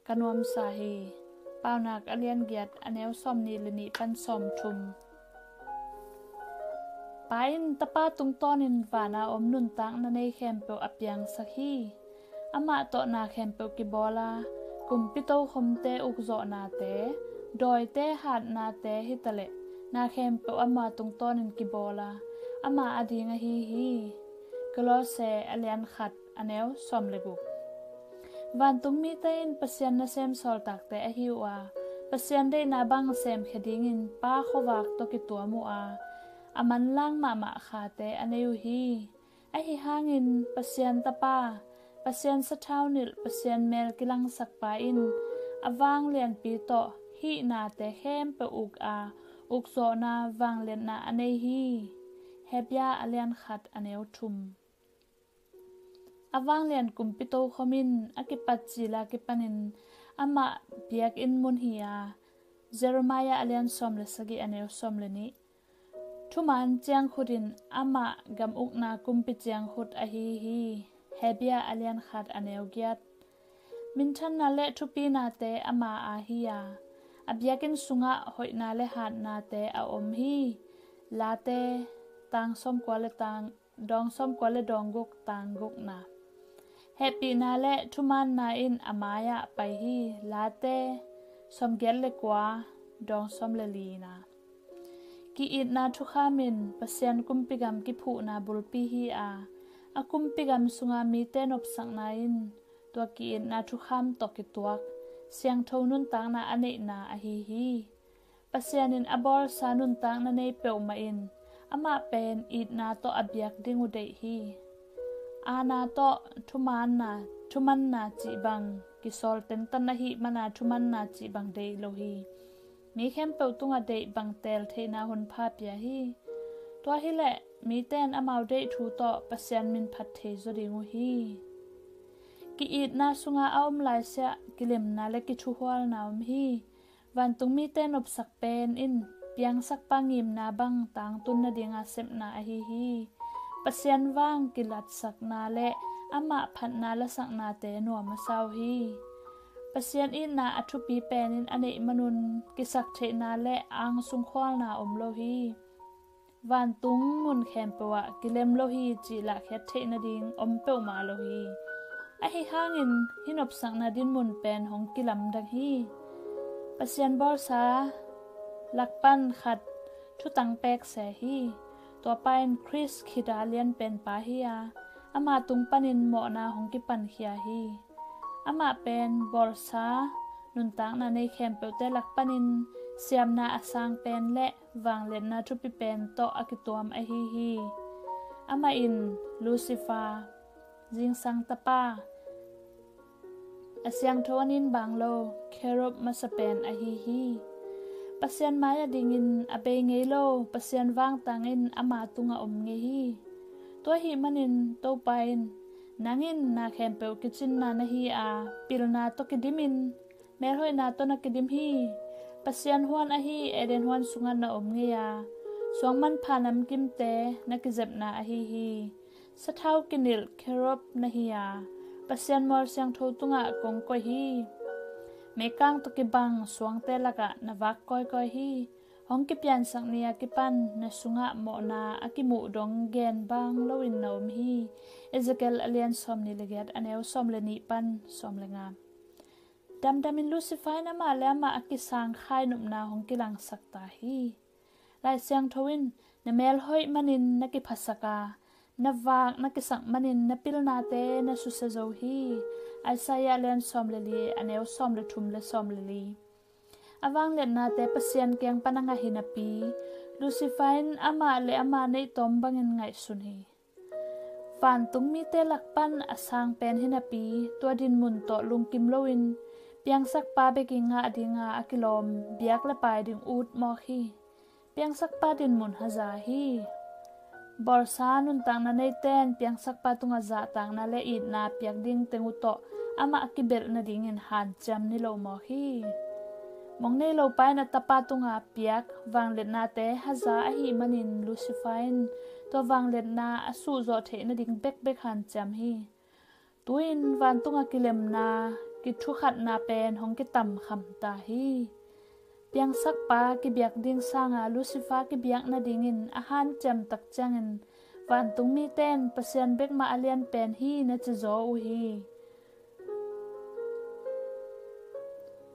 ka nuamsa hi. Paunak a lian giat a neu sawmnih le nih pan sawmthum. Pa in Tapa tungtawnin vana om nuntakna nei khempeuh a piangsak hi. Amah tawh na khempeuh kibawl a, kumpi tokhomte ukzawhnate, dawite hatnate hitaleh na khempeuh ama tungtawnin kibawl a, ama ading ahi hi. Kolose a lian khat a neu sawm le guk. Vantung mite in Pasian nasem sawltakte ahi uh a, Pasian deihna bang semkhia dingin Pa khuavak tawh kituam uh a, a manlang mahmah khate a nei uh hi. Ahi hangin Pasian Tapa, Pasian sathau nilh, Pasian mel kilangsakpa in a vanglianpi tawh hih nate khempeuh uk a, ukzawhna vangliatna a nei hi. Hebia a lian khat a neu thum. A vanglian kumpi tokhom in a kipatcil a kipanin amah biakinn mun hi a, Jeremiah a lian sawm le sagih a neu sawm le nih. Thuman ciangkhut in amah gam ukna kumpi ciangkhut ahi hi. Hebia a lian khat a neu giat. Minthanna le thupinate ama a hi a, a biakinn sungah hoihna le hatnate a om hi. Late tang sawmkua le tang dawng sawmkua le dawng guk tang gukna. Hehpihna le thumaanna in a mai-ah pai hi. Late sawmgiat le kua dawng sawm le lina. Ki-itna thukham in Pasian kumpigam kiphuhna bulpi hi a, a kumpigam sunga mite nopsakna in tua ki-itna thukham tawh kituak siangtho nuntakna a neihna ahi hi. Pasian in a bawlsa nuntakna nei peuhmah in amah pen itna tawh a biak ding uh deih hi. Aana tawh thumaanna, thumanna cih bang kisawl tentan ahih mana thumanna cih bang deih lo hi. Mi khempeuh tungah deih bang teel theihna honpa pia hi. Tua hileh mite in amau deih thu tawh Pasian min phat thei zaw ding uh hi. Ki-itna sunga a om laisiah kilemna le kithuhualna om hi. Vantung mite nopsak pen in piangsakpa ngimna bang tangtun nadinga sepna ahi hi. Pasian vang kilatsakna le amah phatna lasaknate nuam a sa uh hi. Pasian itna a thupi pen in a neih manun kisaktheihna le angsungkhualna om lo hi. Vantung mun khempeuh ah kilem lo hi cih lahkhiat theih nading om peuhmah lo hi. Ahi hangin hih nopsakna dinmun pen hong kilamdang hi. Pasian bawlsa lakpan khat thutang pek se hi. Tuapa in Khrist khita lianpenpa hi a, ama tung panin mawhna hong kipankhia hi. Amah pen bawlsa nuntakna nei khempeuhte lak panin siamna a sang pen le vangliatna thupi pen tawh a kituam ahi hi. Amah in Lucifer, zingsang tapa, a siangtho a nin bang lo, cherub masa pen ahi hi. Pasian mai-ah dingin a bei ngei lo, Pasian vangtang in ama tungah om ngei hi. Tua ahih manin Topa in, "Nang in na khempeuh kicinna na hi a, pilna tawh kidimin, melhoihna tawh na kidim hi. Pasian huan ahi Eden huan sungah na om ngei a, suangmanpha namkimte na kizepna ahi hi. Sathau kinilh cherub na hi a, Pasian mual siangtho tungah kong koih hi. Meikang tawh kibang suangte lakah na vak kawikawi hi. Hong kipiansak ni a kipan na sungah mawhna a kimuh dong gen bang loin na om hi." Ezekiel a lian sawmnih le giat, a neu sawm le nih pan sawm le nga. Damdamin Lucifer in amah le amah a kisang khai nopna hong kilangsak ta hi. Lai Siangtho in, "Na mel hoih manin na kiphasak a, na vak na kisak manin na pilnate na susia zo hi." Isaiah lian sawm le li, a neu sawm le thum le sawm le li. A vangliatnate Pasian kiang pan a ngah hi napi, Lucifer in amah le amah neih tawm bangin ngaihsun hi. Vantung mite lak pan a sang pen hi napi, tua dinmun tawh lungkim loin, piangsakpa bekin ngah dinga a kilawm biak le pai ding ut mawk hi. Piangsakpa dinmun haza hi. Bawlsa nuntakna neiten piangsakpa tungah zahtakna le itna piak ding teng uh tawh amah a kibelh nadingin hanciam ni lo mawk hi. Mong nei lopa in a tapa tungah piak vangliatnate haza ahih manin Lucifer in tua vangliatna a suhzawh theih nading bekbek hanciam hi. Tu-in vantungah kilemna, kithukhatna pen hong kitamkham ta hi. Piangsakpa kibiak ding sanga Lucifer kibiak nadingin a hanciam tak ciangin vantung mite in Pasian bek mah a lian pen hi na cizaw uh hi.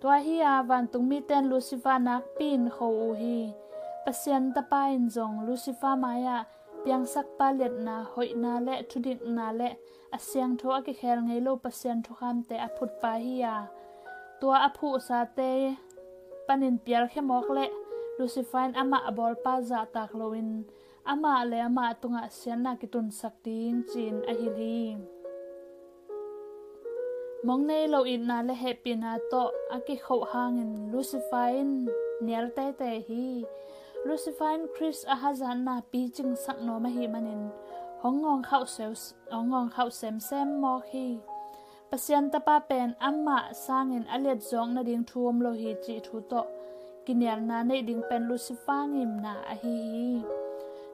Tua hi-a vantung mite in Lucifer nakpi-in kho uh hi. Pasian tapa in zong Lucifer mai-ah piangsakpa liatna, hoihna le thudikna le a siangtho a kikhel ngei lo Pasian thukhamte a phutpa hi-a, tua a phuhsate panin pialkhia mawk le Lucifer in amah a bawlpa zahtak loin amah le amah tungah siatna kitunsak ding ci-in a hilh hi. Mong nei lo itna le hehpihna tawh a kikhoh hangin Lucifer in nial teitei hi. Lucifer in Khrist a hazatna picingsak nuam ahih manin hong ngawngkhauh seu-, hong ngawngkhauh semsem mawk hi. Pasian tapa pen amah sangin a liatzawk nading thu om lo hi cih thu tawh kinialna neih ding pen Lucifer ngimna ahi hi.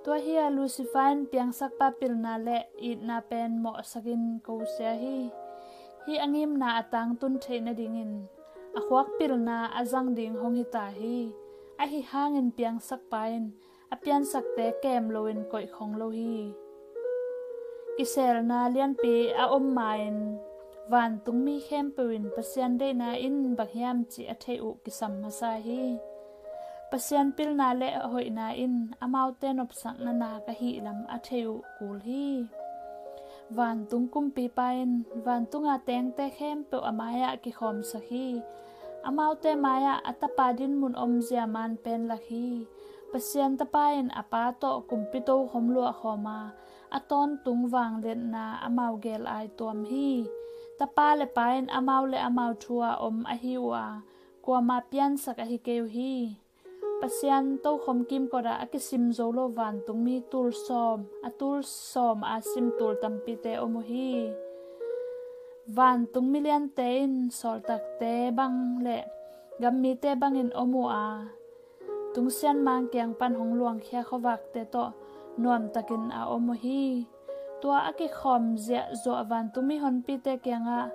Tua hi-a Lucifer in piangsakpa pilna le itna pen mawhsakin kosia hi. Hih a ngimna a tangtun theih nadingin a khuak pilna a zang ding hong hita hi. Ahi hangin piangsakpa in a piansakte kem loin koihkhong lo hi. Kiselna lianpi a om ma-in vantungmi khempeuh in Pasian deihna in bang hiam cih a theih uh kisam masa hi. Pasian pilna le hoihna in amaute nopsakna nak ahih lam a theih uh kul hi. Vantung kumpipa in vantunga tengte khempeuh a mai-ah kikhawmsak hi. Amaute mai-ah a tapa dinmun omzia man pen lak hi. Pasian tapa in a pa tawh kumpi tokhom luahkhawm a, a tawntung vangliatna amau gel aituam hi. Tapa le pa in amau le amau thu-a om ahi uh a, kuama piansak ahi kei uh hi. Pasian tokhom kimkot ah a kisim zo lo vantungmi tul sawm, a tul sawm a sim tul tampite om uh hi. Vantungmi liante in sawltakte bang le gammite bangin om uh a, tungsian mang kiang pan hong luangkhia khuavakte tawh nuamtakin a om uh hi. Tua a kikhawm ziahzuah vantungmi honpite kiangah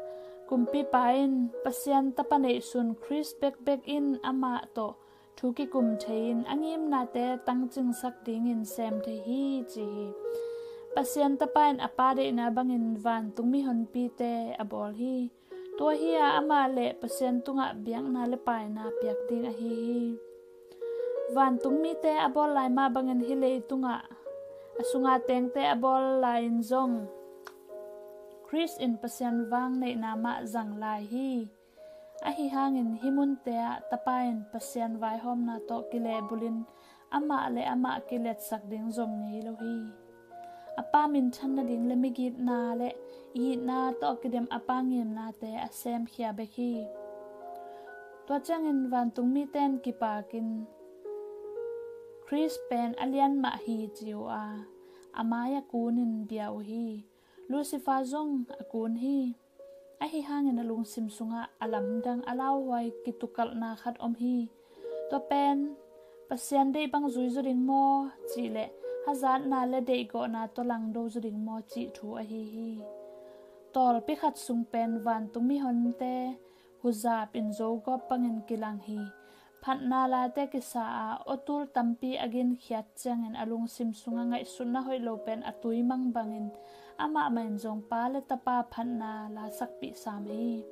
kumpipa in Pasian tapa neihsun Khrist bekbek in amah tawh thu kikum thei-in a ngimnate tangcingsak dingin sem thei hi ci hi. Pasian tapa in a pa deihna bangin vantungmi honpite a bawl hi. Tua hi-a amah le Pasian tungah biakna le paina piak ding ahi hi. Vantungmite a bawl lai mah bangin hih leitungah a sunga tengte a bawl lai-in zong Khrist in Pasian vang neihna mah zang lai hi. Ahi hangin hih munte ah Tapa in Pasian vaihawmna tawh kilehbulhin amah le amah kiletsak ding zong ngei lo hi. A Pa minthan nading le migitna le itna tawh kidem a Pa ngimnate a semkhia bek hi. Tua ciangin vantungmite in kipakin Khrist pen a lian mah hi ci uh a, a mai-ah kunin bia uh hi. Lucifer zong a kun hi. Ahi hangin a lungsim sungah a lamdang a lauhuai kitukalhna khat om hi. Tua pen Pasian deih bang zui zaw ding maw cih le hazatna le deihgawhna tawh langdo zaw ding maw cih thu ahi hi. Tawlpi khat sung pen vantungmi honte huzap in zogawp bangin kilang hi. Phatna late kisa a, awtul tampi a ginkhiat ciangin a lungsim sungah ngaihsutna hoih lo pen a tuimang bangin amah mah in zong Pa le Tapa phatna la sakpih sam hi.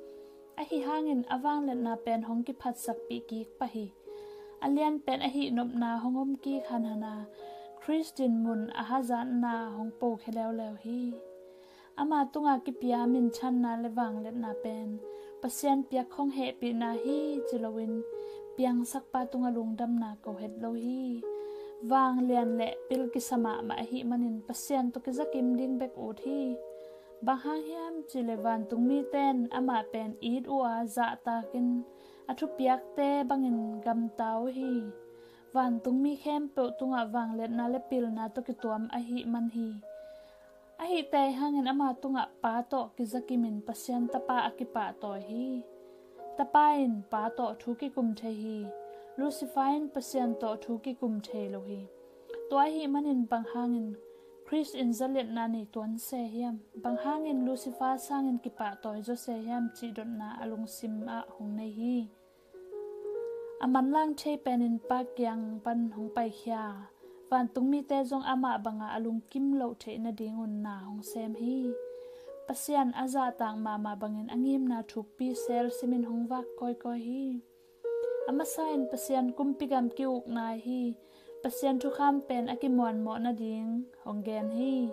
Ahi hangin a vangliatna pen hong kiphatsakpih kik pah hi. A lian pen a hihnopna hong om kik hanhana Khrist dinmun a hazatna hong pokhia leuleu hi. Ama tunga kipia minthanna le vangliatna pen Pasian piak khong hehpihna hi ci loin piangsakpa tunga lungdamna ko het lo hi. Vanglian le pil kisa mahmah ahih manin Pasian tawh kizakim ding bek ut hi. Bang hang hiam cih le vantungmite in amah pen it uh a zahtakin a thupiakte bangin gamta uh hi. Vantungmi khempeuh tungah vangliatna le pilna tawh kituam ahih man hi. Ahih tei hangin ama tungah Pa tawh kizakimin Pasian Tapa a kipahtawi hi. Tapa in Pa tawh thu kikum thei hi. Lucifer in Pasian tawh thu kikum thei lo hi. Tua ahih manin bang hangin Khrist in zaliatna nei tuan se hiam? Bang hangin Lucifer sangin kipahtawi zaw se hiam cih dotna a lungsim ah hong nei hi. A manlang thei penin Pa kiang pan hong paikhia, vantungmite zong amah banga a lungkim loh theih nadingun na hong sem hi. Pasian a zahtak mahmah bangin a ngimna thukpi sel simin hong vak kawikawi hi. A masa in Pasian kumpi gam ki-ukna hi. Pasian thukham pen a kimuanmawh nading hong gen hi.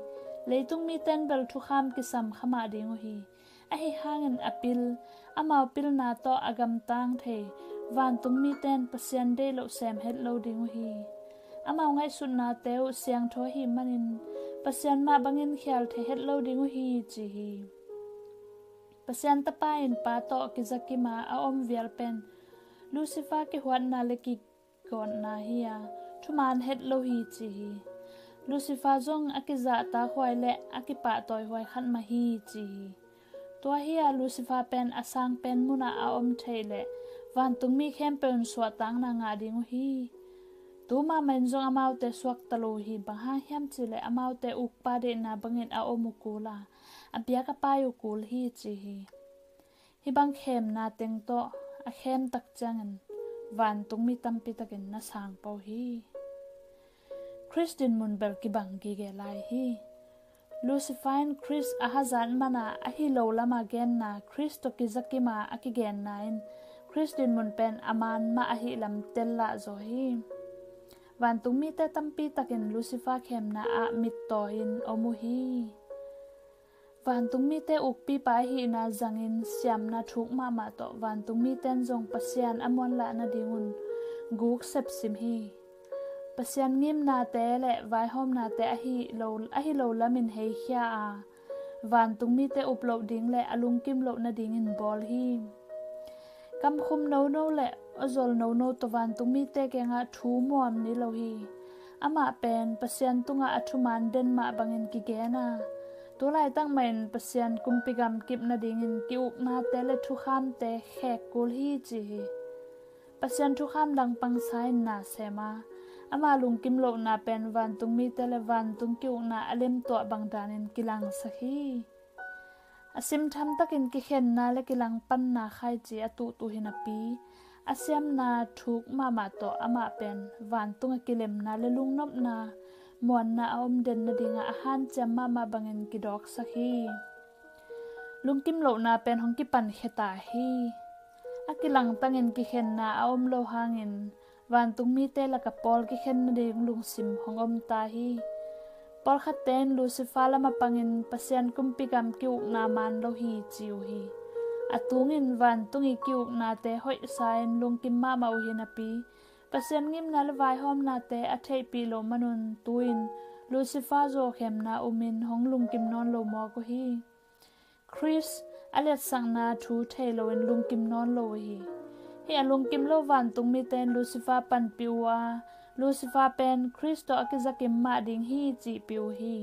Leitung mite in bel thukham kisam kha mah ding uh hi. Ahi hangin a pil, amau pilna tawh a gamtang thei vantungmite in Pasian deih loh sem het lo ding uh hi. Amau ngaihsutnate uh siangtho ahih manin Pasian mah bangin khial thei het lo ding uh hi ci hi. Pasian Tapa in Pa tawh kizakima a om vial pen Lucifer kihuatna le ki gawtna hi a, thuman het lo hi ci hi. Lucifer zong a kizahtakhuai le a kipahtawihuai khat mah hi ci hi. Tua hi a Lucifer pen a sang pen munah a om theih le vantungmi khempeuh in suahtakna ngah ding uh hi. Tu mahmah in zong amaute suakta lo uh hi, bang hang hiam cih le amaute ukpa deihna bangin a om uh kul a, a biak a pai uh kul hi ci hi. Hih bang khemna teng tawh a khem tak ciangin vantungmi tampi takin na sang pah uh hi. Khrist dinmun bel kibang gige lai hi. Lucifer in Khrist a hazat mana a hi lo lama genna Khrist tawh kizakima a kigenna in Khrist dinmun pen a man mah ahih lam tel lah zaw hi. Vantungmite tampi takin Lucifer khemna ah mittawi in om uh hi. Vantungmite ukpipa ahihna zangin siamna thuk mahmah tawh vantungmite in zong Pasian a muanlah nadingun guk sepsim hi. Pasian ngimnate le vaihawmnate ahi lo, ahi lo lamin heikhia a, vantungmite up loh ding le a lungkim loh nadingin bawl hi. Kamkhum nono le awzol nono tawh vantungmite kiangah thu muam ni lo hi. Amah pen Pasian tungah a thuman den mah bangin kigen a, tu laitak mahin Pasian kumpi gam kip nadingin ki-uknate le thukhamte khek kul hi ci hi. Pasian thukham langpangsa in na sem a, ama lungkim lohna pen vantungmite le vantung ki-ukna a lemtuah bang danin kilangsak hi. A simtham takin kikhenna le kilangpanna khaici a tuhtuh hi napi, a siamna thuk mahmah tawh amah pen vantung a kilemna le lungnopna, muanna a om den nadingah a hanciam mahmah bangin kidawksak hi. Lungkim lohna pen hong kipankhia ta hi. A kilangtangin kikhenna a om lo hangin vantungmite laka pawl kikhen nading lungsim hong om ta hi. Pawlkhatte in Lucifer lam a pangin Pasian kumpi gam ki-ukna man lo hi ci uh hi. A tungin vantung i ki-uknate hoihsa-in lungkim mahmah uh hi napi, Pasian ngimna le vaihawmnate a theihpih loh manun tu-in Lucifer zuaukhemna umin hong lungkim nawn lo mawk uh hi. Khrist a letsakna thu thei loin lungkim nawn lo uh hi. Hih a lungkim lo vantungmite in Lucifer panpih uh a, Lucifer pen Khrist tawh a kizakim mah ding hi cihpih uh hi.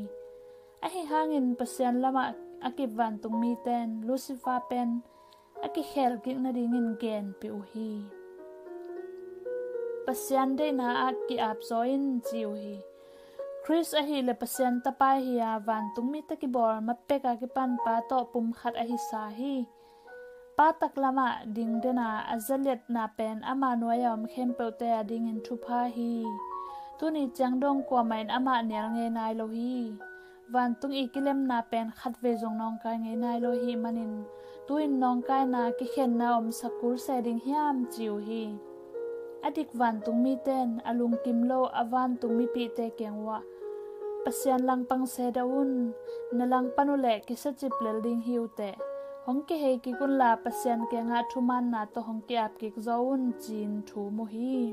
Ahi hangin Pasian lamah a kip vantungmite in Lucifer pen a kikhel kik nadingin genpih uh hi. Pasian deihna ah ki-ap zaw in ci uh hi. Khrist ahih leh Pasian tapa hi a, vantungmite kibawl ma pek a kipan Pa tawh pumkhat ahi sa hi. Pa taklamah ding den a, a zaliatna pen ama nuai a om khempeuhte adingin thupha hi. Tuni ciang dong kuamah in amah nial ngei nai lo hi. Vantung i kilemna pen khatvei zong nawngkai ngei nai lo ahih manin, tu-in nawngkaina kikhenna omsak kul se ding hiam ci uh hi. A dik vantung mite in a lungkim lo a vantung mipihte kiang uh ah, Pasian langpang se dah un, na langpan uh leh kisiacip lel ding hi uh teh. Hong kihei kik unla Pasian kiangah thumaanna tawh hong ki-ap kik zaw un ci-in thu mu hi.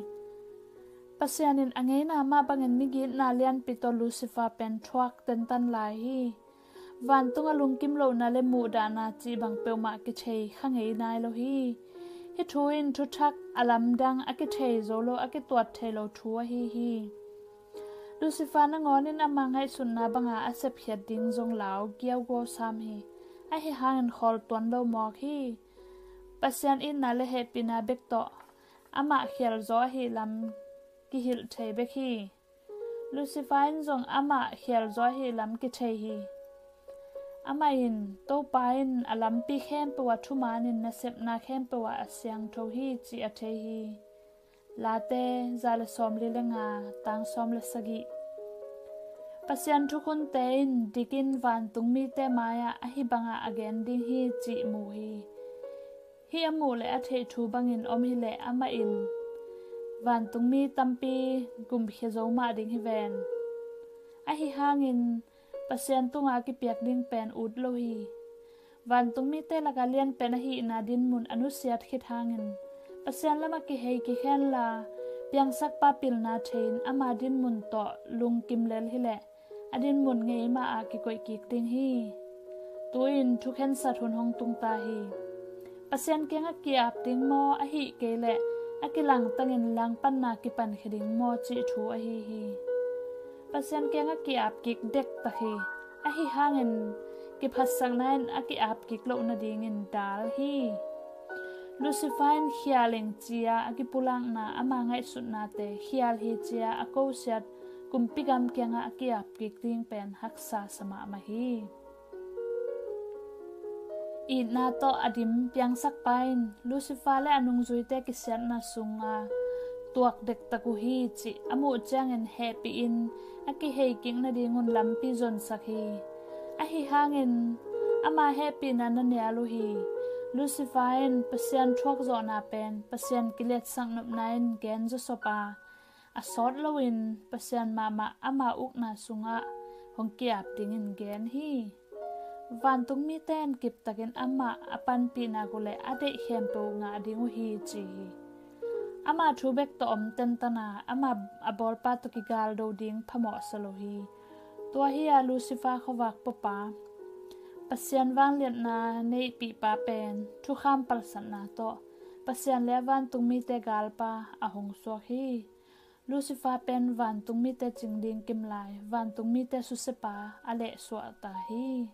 Pasian in a ngeina mah bangin migitna lianpi tawh Lucifer pen thuak tentan lai hi. Vantung a lungkim lohna le muhdahna cih bang peuhmah kithei kha ngei nai lo hi. Hih thu in thuthak a lamdang a kithei zo lo a kituat thei lo thu ahi hi. Lucifer nangawn in ama ngaihsutna banga a sepkhiat ding zong lau giauguau sam hi. Ahi hangin khawl tuan lo mawk hi. Pasian itna le hehpihna bek tawh amah khialzaw ahih lam kihilh thei bek hi. Lucifer in zong amah khialzaw ahih lam kithei hi. Amah in, Topa in a lampi khempeuh ah thumaanin nasepna khempeuh ah a siangtho hi cih a thei hi. Late za le sawmli le nga, tang sawm le sagih. Pasian thukhunte in dikin vantung mite mai-ah ahi bangah a gen ding hi cih mu hi. Hih a muh le a theih thu bangin om hileh amah in vantungmi tampi gumkhia zo mah ding hi ven. Ahi hangin Pasian tunga kipiak ding pen ut lo hi. Vantungmite laka lianpen ahihna dinmun a nusiat khit hangin Pasian lamah kihei kikhenla, piangsakpa pilna thei-in ama dinmun tawh lungkim lel hileh a dinmun ngei mah ah kikoih kik ding hi. Tu-in thukhensat hun hong tungta hi. Pasian kiangah ki-ap ding maw, ahih kei leh a kilangtangin langpanna kipankhia ding maw cih thu ahi hi. Pasian kiangah ki-ap kik dektak hi. Ahi hangin kiphatsakna in a ki-ap kik loh nadingin dal hi. Lucifer in khial ing ci-a a kipulakna ama ngaihsutnate khial hi ci-a a kosiat kumpi gam kiangah a ki-ap kik ding pen haksa sa mahmah hi. Itna tawh a dim piangsakpa in Lucifer le a nungzuite kisiatna sunga tuak dektak uh hi cih a muh ciangin hehpih in a kihei kik nadingun lampi zonsak hi. Ahi hangin ama hehpihna na nial uh hi. Lucifer in Pasian thuakzawhna pen Pasian kiliatsak nopna in gen zawsop a, a sawt loin Pasian mahmah ama ukna sungah hong ki-ap dingin gen hi. Vantungmite in kiptakin amah a panpih nak uh leh a deih khempeuh ngah ding uh hi ci hi. Ama thu bek tawh om tentan a, ama a bawlpa tawh kigaldo ding phamawhsa lo hi. Tua hi-a Lucifer khuavak puapa, Pasian vangliatna neihpihpa pen thukham palsatna tawh Pasian le a vantungmite galpa a hong suak hi. Lucifer pen vantungmite cing ding kimlai, vantungmite susiapa a lehsuahta hi.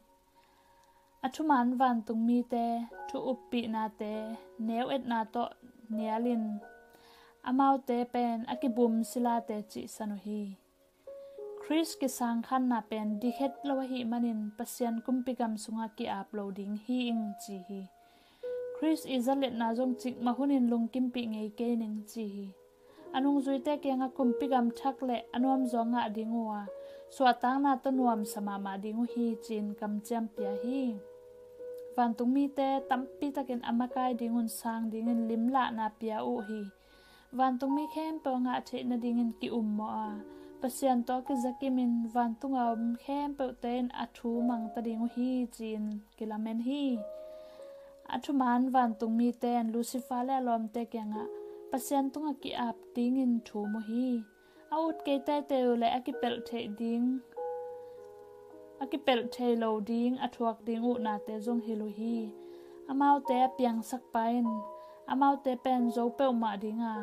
A thumaan vantungmite thu uppihnate neu etna tawh nialin amaute pen a kibum silate cihsan uh hi. Khrist kisangkhanna pen dikhet lo ahih manin Pasian kumpi gam sungah ki-ap lo ding hi ing ci hi. Khrist i zaliatna zong cikmah hunin lungkimpih ngei kei ning ci hi. A nungzuite kiangah kumpi gam thak le a nuamzaw ngah ding uh a, suahtakna tawh nuamsa mahmah ding uh hi ci-in kamciam pia hi. Vantungmite tampitakin a makai dingun sang dingin limlahna pia uh hi. Vantungmi khempeuh a ngah theih nadingin ki-ummawh a, Pasian tawh kizakimin vantunga om khempeuhte in a thu mangta ding uh hi ci-in kilamen hi. A A thuman vantung mite in Lucifer le a lawmte kiangah Pasian tungah ki-ap dingin thum uh hi. A ut kei teitei uh le a kipelh theih ding, a kipelh thei lo ding a thuak ding uhnate zong hilh uh hi. Amaute a piangsak pa in amaute pen zo peuhmah dinga,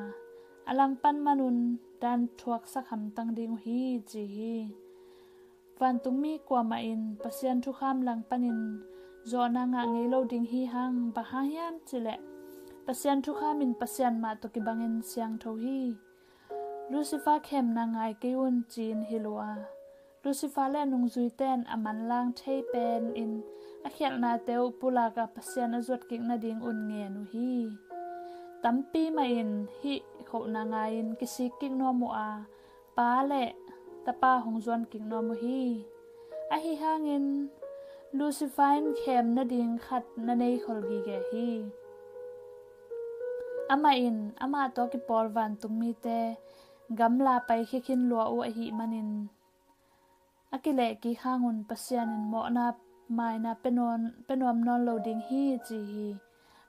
a langpan manun dan thuaksak hamtang ding uh hi, ci hi. Vantungmi kuamah in Pasian thukham langpanin zawhna ngah ngei lo ding hi hang. Bang hang hiam cileh Pasian thukham in Pasian mah tawh kibangin siangtho hi. Lucifer khemna ngai kei un, ci-in hilh uh a, Lucifer le a nungzuite in a manlang thei penin a khialhnate uh pulak a Pasian a zuatkik nadingun ngen uh hi. Tampi mahin hih khohna ngai-in kisik kik nuam uh a, Pa le Tapa hong zuan kik nuam uh hi. Ahi hangin Lucifer in khem nading khat na nei khol gige hi. Amah in amah tawh kipawl vantungmite gamla paikhia khin lua uh ahih manin a kilehkik hangun Pasian in mawhna maina pia nuam nawn lo ding hi, ci hi.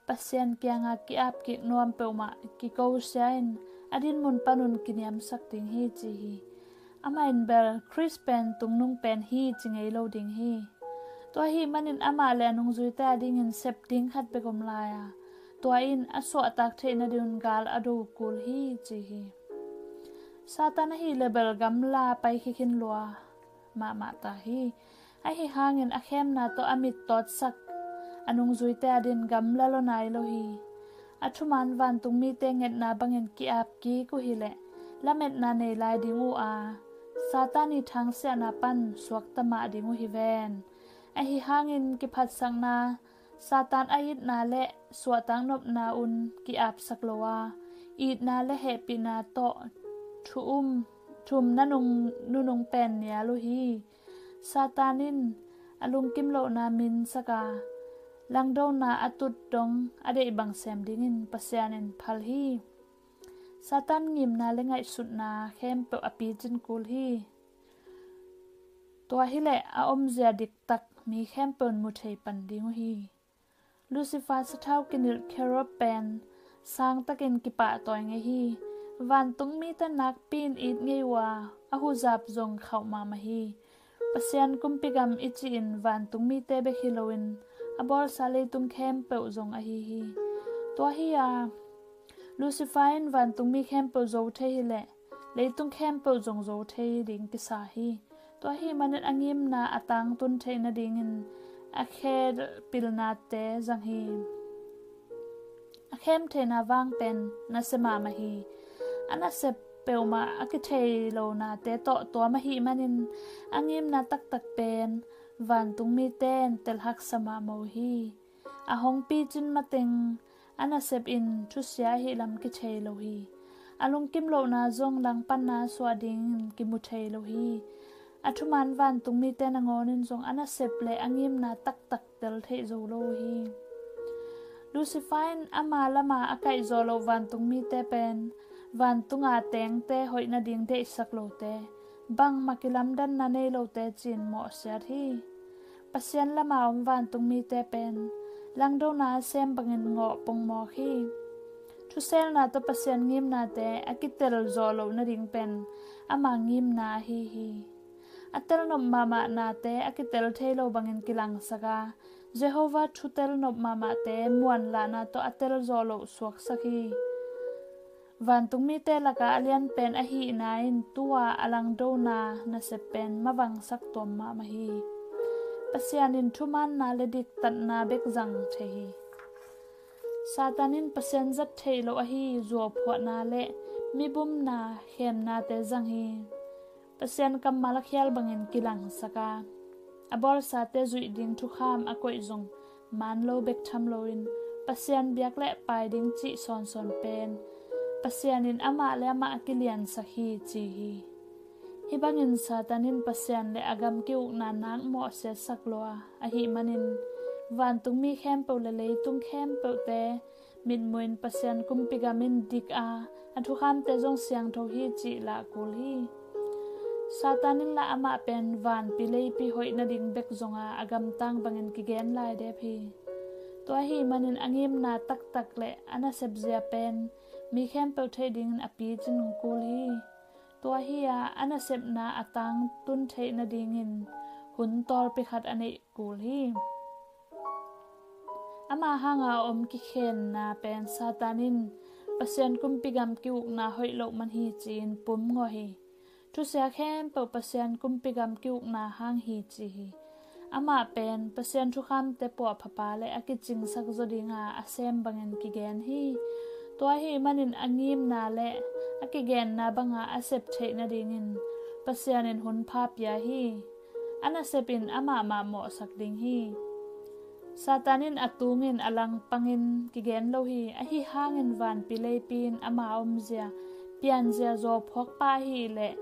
Pasian kianga ki-ap kik nuam peuhmah kikosia in a dinmun panun kiniamsak ding hi, ci hi. Amah in bel Khrist pen tungnung pen hi ci ngei lo ding hi. Tua ahih manin amah le a nungzuite a dingin sep ding khat bek om lai a, tua in a suahtak theih nadingun gal a do kul hi, ci hi. Satan ahih leh bel gamla paikhia khin lua mahmah ta hi. Ahi hangin a khemna tawh a mit tawtsak a nungzuite a din gamla lo nai lo hi. A thuman vantungmite ngetna bangin ki-ap kik uh hileh lametna nei lai ding uh a, Satan i thangsiahna pan suakta mah ding uh hi ven. Ahi hangin kiphatsakna Satan a itna le suahtak nopna un ki-apsak lo a, itna le hehpihna tawh thu um thum na nung nunung pen nial uh hi. Satan in a lungkim lohna minsak a, langdona a tut dong a deih bang sem dingin Pasian in phal hi. Satan ngimna le ngaihsutna khempeuh a picin kul hi. Tua hileh a omzia diktak mi khempeuh in mu thei pan ding uh hi. Lucifer sathau kinilh Cherub pen sangtakin kipahtawi ngei hi. Vantungmite nakpi-in it ngei uh a, a huzap zong khauh mahmah hi. Pasian kumpi gam i cih in vantungmite bek hi loin a bawlsa leitung khempeuh zong ahi hi. Tua hi a, Lucifer in vantungmi khempeuh zo thei hileh leitung khempeuh zong zo thei ding kisa hi. Tua ahih manin a ngimna a tangtun theih nadingin a khe pilnate zang hi. A khem theihna vang pen nasia mahmah hi. A nasep peuhmah a kithei lo nate tawh tuam ahih manin a ngimna taktak pen vantungmite in telhaksa mahmah uh hi. A hong picin mateng a nasep in thusia ahih lam kithei lo hi. A lungkim lohna zong langpanna suah dingin kimu thei lo hi. A thuman vantungmite nangawnin zong a nasep le a ngimna taktak tel theih zo lo uh hi. Lucifer in ama lama a kaihzawh loh vantungmite pen vantunga tengte hoih nading deihsak lote, bangmah kilamdanna nei lote ci-in mawhsiat hi. Pasian lama om vantungmite pen langdona a sem bangin ngawh pongmawk hi. Thuselna tawh Pasian ngimnate a kitel zawh loh nading pen ama ngimna ahi hi. A telnop mahmah nate a kitel thei lo bangin kilangsak a, Jehovah thutel nop mahmahte muanlahna tawh a tel zawh loh suaksak hi. Vantungmite lakah a lianpen ahihna in tu-a a langdona nasep pen mavangsak tuam mahmah hi. Pasian in thumaanna le diktatna bek zang thei hi. Satan in Pasian zat theih loh ahi zuauphuahna le mibumna khemnate zang hi. Pasian kammal a khial bangin kilangsak a, a bawlsate zuih ding thukham a koih zong maan lo bek tham loin Pasian biak le pai ding cih sawnsawn pen Pasian in amah le amah a kiliansak hi ci hi. Hih bangin Satan in Pasian le a gam ki-ukna nak mawhsiatsak lua ahih manin vantungmi khempeuh le leitung khempeuhte mitmuhin Pasian kumpi gam in dik a, a thukhamte zong siangtho hi cih lah kul hi. Satan in lah amah pen vanpi leipi hoih nading bek zonga a gamtang bangin kigen lai dep hi. Tua ahih manin a ngimna taktak le a nasepzia pen mi khempeuh theih dingin a picin hong kul hi. Tua hi-a a nasepna a tangtun theih nadingin hun tawlpi khat a neih kul hi. Ama hanga om kikhenna pen Satan in Pasian kumpi gam kiukna hoih loh man hi ci-in pumngawh hi. Thusia khempeuh Pasian kumpi gam kiukna hang hi ci hi. Amah pen Pasian thukhamte puahphapa le a kicingsak zaw dinga a sem bangin kigen hi. Tua ahih manin a ngimna le a kigenna banga a sep theih nadingin Pasian in hun pha pia hi. A nasep in amah mah mawhsak ding hi. Satan in a tungin a langpangin kigen lo hi. Ahi hangin vanpi leipi in ama omzia, pianzia zawphuakpa ahih leh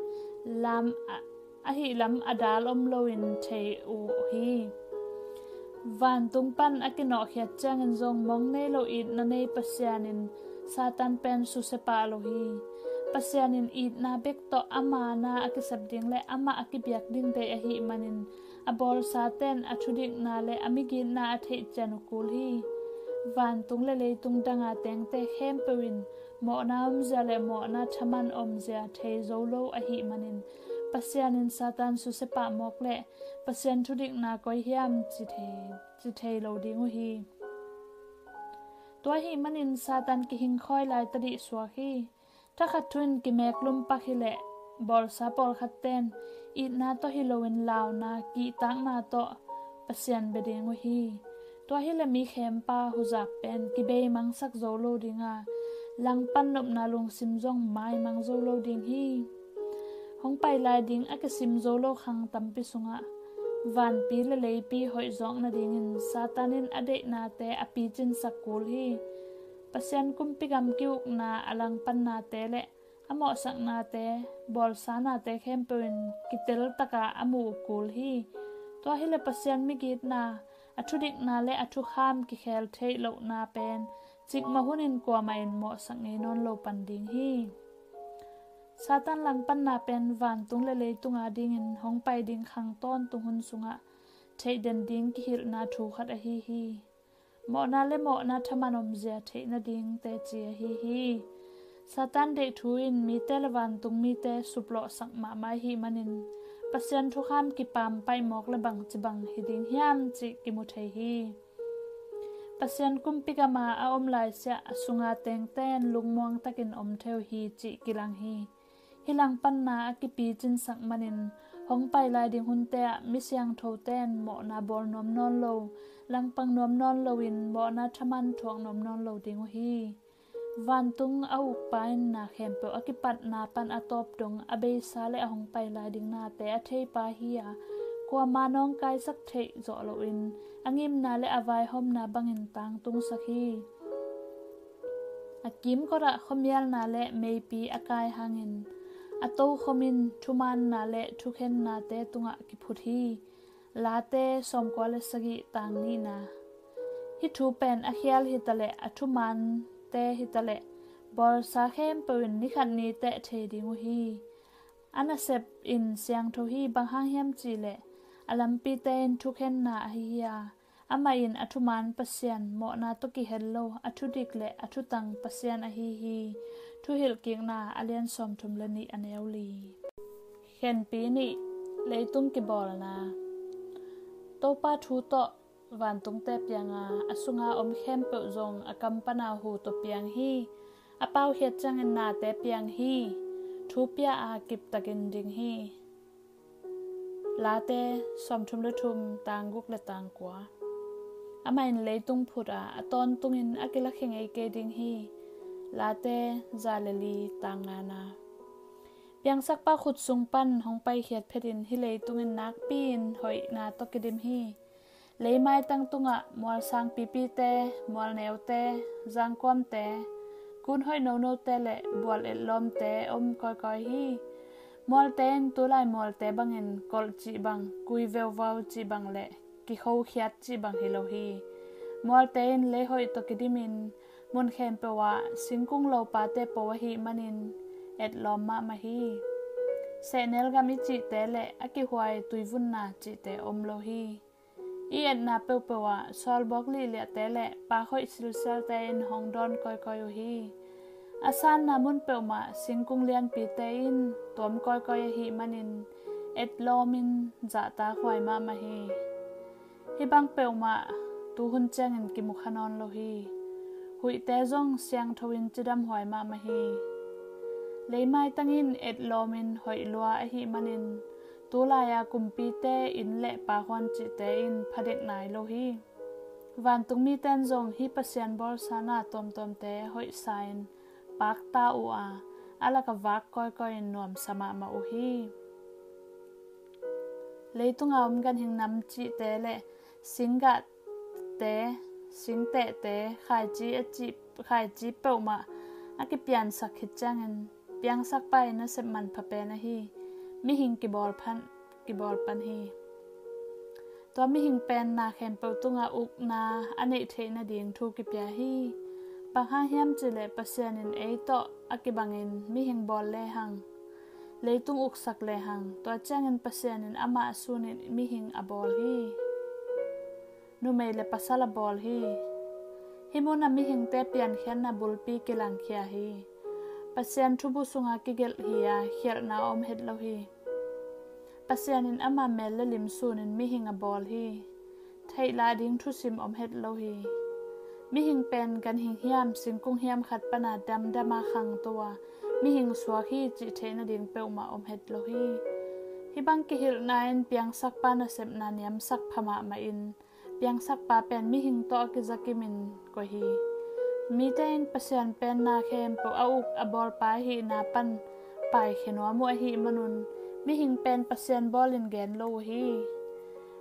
lam a, ahi lam a dal om loin thei uh hi. Vantung pan a kinawhkhiat ciangin zong mong nei lo itna nei Pasian in Satan pen susia pah lo hi. Pasian in itna bek tawh ama na a kisap ding le amah a kibiak ding deih ahih manin a bawlsate'n a thudikna le a migitna a theih cian uh kul hi. Vantung le leitung danga tengte khempeuh in mawhna omzia le mawhna thaman omzia thei zo lo ahih manin Pasian in Satan susia pah mawk le Pasian thudikna koi hiam ci thei, ci thei lo ding uh hi. Tua ahih manin Satan kihingkhawi lai tadih suak hi. Thakhat thu in kimeklum pak hileh bawlsa pawlkhatte'n itna tawh hi loin launa, kihtakna tawh Pasian bia ding uh hi. Tua hileh mi khempa huzap pen kibeimangsak zo lo dinga langpan nopna lungsim zong maimang zo lo ding hi. Hong pai lai ding a kisim zo lo khang tampi sungah vanpi le leipi hoihzawk nadingin Satan in a deihnate a picinsak kul hi. Pasian kumpi gam kiukna a langpannate le a mawhsaknate, bawlsanate khempeuh in kitel taka a mu uh kul hi. Tua hileh Pasian migitna, a thudikna le a thukham kikhel theih lohna pen cikmah hunin kuamah in mawhsak ngei nawn lo pan ding hi. Satan langpanna pen vantung le leitung adingin hong pai ding khang tawntung hun sungah theih den ding kihilhna thu khat ahi hi. Mawhna le mawhna thaman omzia theih nading teci ahi hi. Satan deih thu in mite le vantung mite suplawhsak mahmah ahih manin Pasian thukham kipampaih mawk le bangci bang hi ding hiam cih kimu thei hi. Pasian kumpi gama a om laisiah a sunga tengte'n lungmuang takin om thei uh hi cih kilang hi. Hih langpanna a kipicinsak manin hong pai lai ding hunte ah mi siangthote'n mawhna bawl nuam nawn lo, langpang nuam nawn loin mawhna thaman thuak nuam nawn lo ding uh hi. Vantung a ukpa in na khempeuh a kipatna pan a tawp dong a beisa le a hong pai lai ding nate a theipa hi-a, kuama nawngkaisak theih zawh loin a ngimna le a vaihawmna bangin tangtungsak hi. A kimkotah khuamialna le meipi a kai hangin a tokhom in thumaanna le thukhennate tungah kiphut hi. Late sawmkua le sagih tang nihna. Hih thu pen a khial hitaleh a thumaante hitaleh bawlsa khempeuh in nikhat ni teh thei ding uh hi. A nasep in siangtho hi, bang hang hiam cihleh a lampite in thukhenna ahi hi-a, amah in a thumaan Pasian, mawhna tawh kihel lo a thudik le a thutang Pasian ahi hi. Thuhilhkikna a lian sawmthum le nih a neu li. Khenpi nih. Leitung kibawlna. Topa thu tawh vantungte pianga a sunga om khempeuh zong a kam pana hu tawh piang hi. A paukhiat ciangin nate piang hi. Thu pia a kiptakin ding hi. Late sawmthum le thum, tang guk le tang kua. Amah in leitung phut a a tawntungin a kilakhia ngei kei ding hi. Late za le li, tang ngana. Piangsakpa khut sung pan hong paikhiat phetin hih leitung in nakpi-in hoihna tawh kidim hi. Leimaitang tungah mual sangpipite, mual neute, zangkuamte, kun hoih nonote le bual etlawmte om kawikawi hi. Mualte in tulai mualte bangin kolh cih bang, kui veuvau cih bang le kikhokhiat cih bang hi lo hi. Mualte in leihoih tawh kidimin mun khempeuh ah singkung lopate po ahih manin etlawm mahmah hi. Sehnel gam i cihte le a kihuai tuivunna cihte om lo hi. I etna peuhpeuh ah sawlbawk lihliahte le paak hoih silsialte in hong dawn kawikawi uh hi. A sanna mun peuhmah singkung lianpite in tuam kawikawi ahih manin etlawmin zahtak huai mahmah hi. Hih bang peuhmah tuhun ciangin kimu kha nawn lo hi. Huihte zong siangtho in cidam huai mahmah hi. Leimaitang in etlawmin hoih lua ahih manin tulai-a kumpite inn le paak huan cihte in phadek nai lo hi. Vantung mite in zong hih Pasian bawlsa na tuamtuamte hoihsa-in paakta uh a, a laka vak kawikawi in nuamsa mahmah uh hi. Leitunga om ganhing nam cihte le singgahte, singtehte, khaici a cih, khaici peuhmah a kipiansak khit ciangin piangsakpa ii nasep manpha pen ahi mihing kibawl pan, kibawl pan hi. Tua mihing pen na khempeuh tungah ukna a neih theih nading thu kipia hi. Bang hang hiam cihleh Pasian in ei tawh a kibangin mihing bawl lehang, leitung uksak lehang, tua ciangin Pasian in amah sunin mihing a bawl hi. Numei le pasal a bawl hi. Hih munah mihingte piankhiatna bulpi kilangkhia hi. Pasian thubu sunga kigelh hi-a khialhna a om het lo hi. Pasian in ama mel le lim sunin mihing a bawl hi. Theihlah ding thusim om het lo hi. Mihing pen ganhing hiam, singkung hiam khat pana damdama khangto a mihing suak hi cih theih nading peuhmah om het lo hi. Hih bang kihilhna in piangsakpa nasepna niamsak pha mahmah in, piangsakpa pen mihing tawh a kizakimin koih hi. Mite in Pasian pen na khempeuh a uk a bawlpa ahihna pan paikhia nuam uh ahih manun mihing pen Pasian bawlin gen lo uh hi.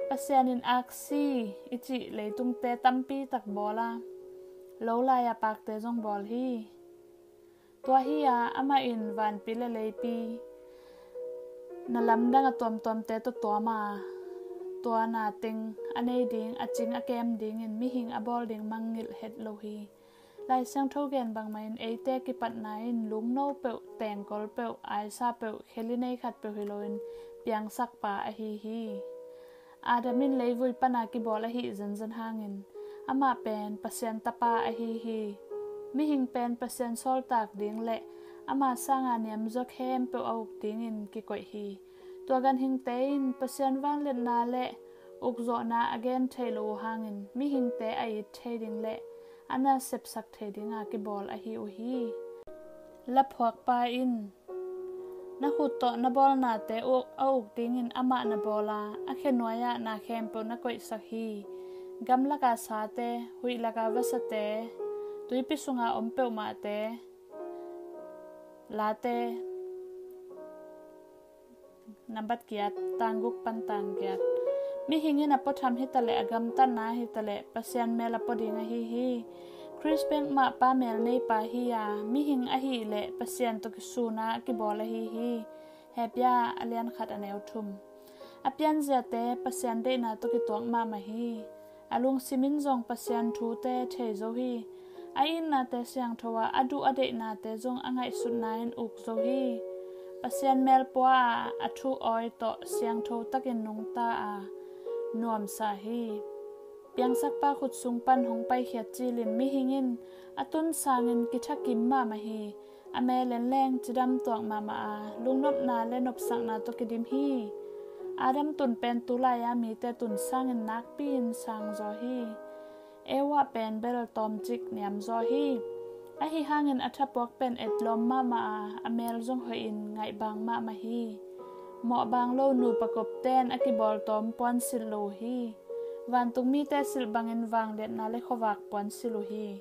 Pasian in aksi i cih leitungte tampi tak bawl a, lo lai-a paakte zong bawl hi. Tua hi-a amah in vanpi le leipi na lamdang a tuamtuamte tawh tuam a, tua na teng a nei ding, a cing a kem dingin mihing a bawl ding mangngilh het lo hi. Lai Siangtho gen bangmah in eite kipatna in lungno peuh, tengkol peuh, aisa peuh, kheli nei khat peuh hi loin piangsakpa ahi hi. Adam in leivui pana kibawl ahih zenzen hangin amah pen Pasian tapa ahi hi. Mihing pen Pasian sawltak ding le ama sanga niamzaw khempeuh a uk dingin kikoih hi. Tua ganhingte in Pasian vangliatna le ukzawhna a gen thei lo uh hangin mihingte a it thei ding le a nasepsak thei dinga kibawl ahi uh hi. Laphuakpa in, na khut tawh na bawlnate uk, a uk dingin amah na bawl a, a khe nuai-ah na khempeuh na koihsak hi. Gamlaka sate, huihlaka vasate, tuipi sunga om peuhmahte, Late nambat giat, tangguk pan tanggiat. Mihing in a puatham hitaleh, a gamtatna hitaleh Pasian mel a pua ding ahi hi. Khrist bek mah pa mel neipa hi-a, mihing ahih leh Pasian tawh kisuna a kibawl ahi hi. Hebru a lian khat a neu thum. A pianziate Pasian deihna tawh kituak mahmah hi. A lungsim in zong Pasian thute thei zo hi. A itnate siangtho a, a duh a deihnate zong a ngaihsutna in uk zo hi. Pasian mel pua a, a thu awi tawh siangtho takin nungta a, nuamsa hi. Piangsakpa khut sung pan hong paikhiat cilin mihing in a tun sangin kithakim mahmah hi. A mel in leng cidam tuak mahmah a, lungnopna le nopsakna tawh kidim hi. Adam tun pen tulai-a mite tun sangin nakpi-in sangzaw hi. Eva pen bel tawmcik niamzaw hi. Ahi hangin a thapuak pen etlawm mahmah a, a mel zong hoihin ngaihbang mahmah hi. Mawhbang lo nupa kopten a kibawltawm puansilh lo uh hi. Vantung mite silh bangin vangliatna le khuavak puansilh uh hi.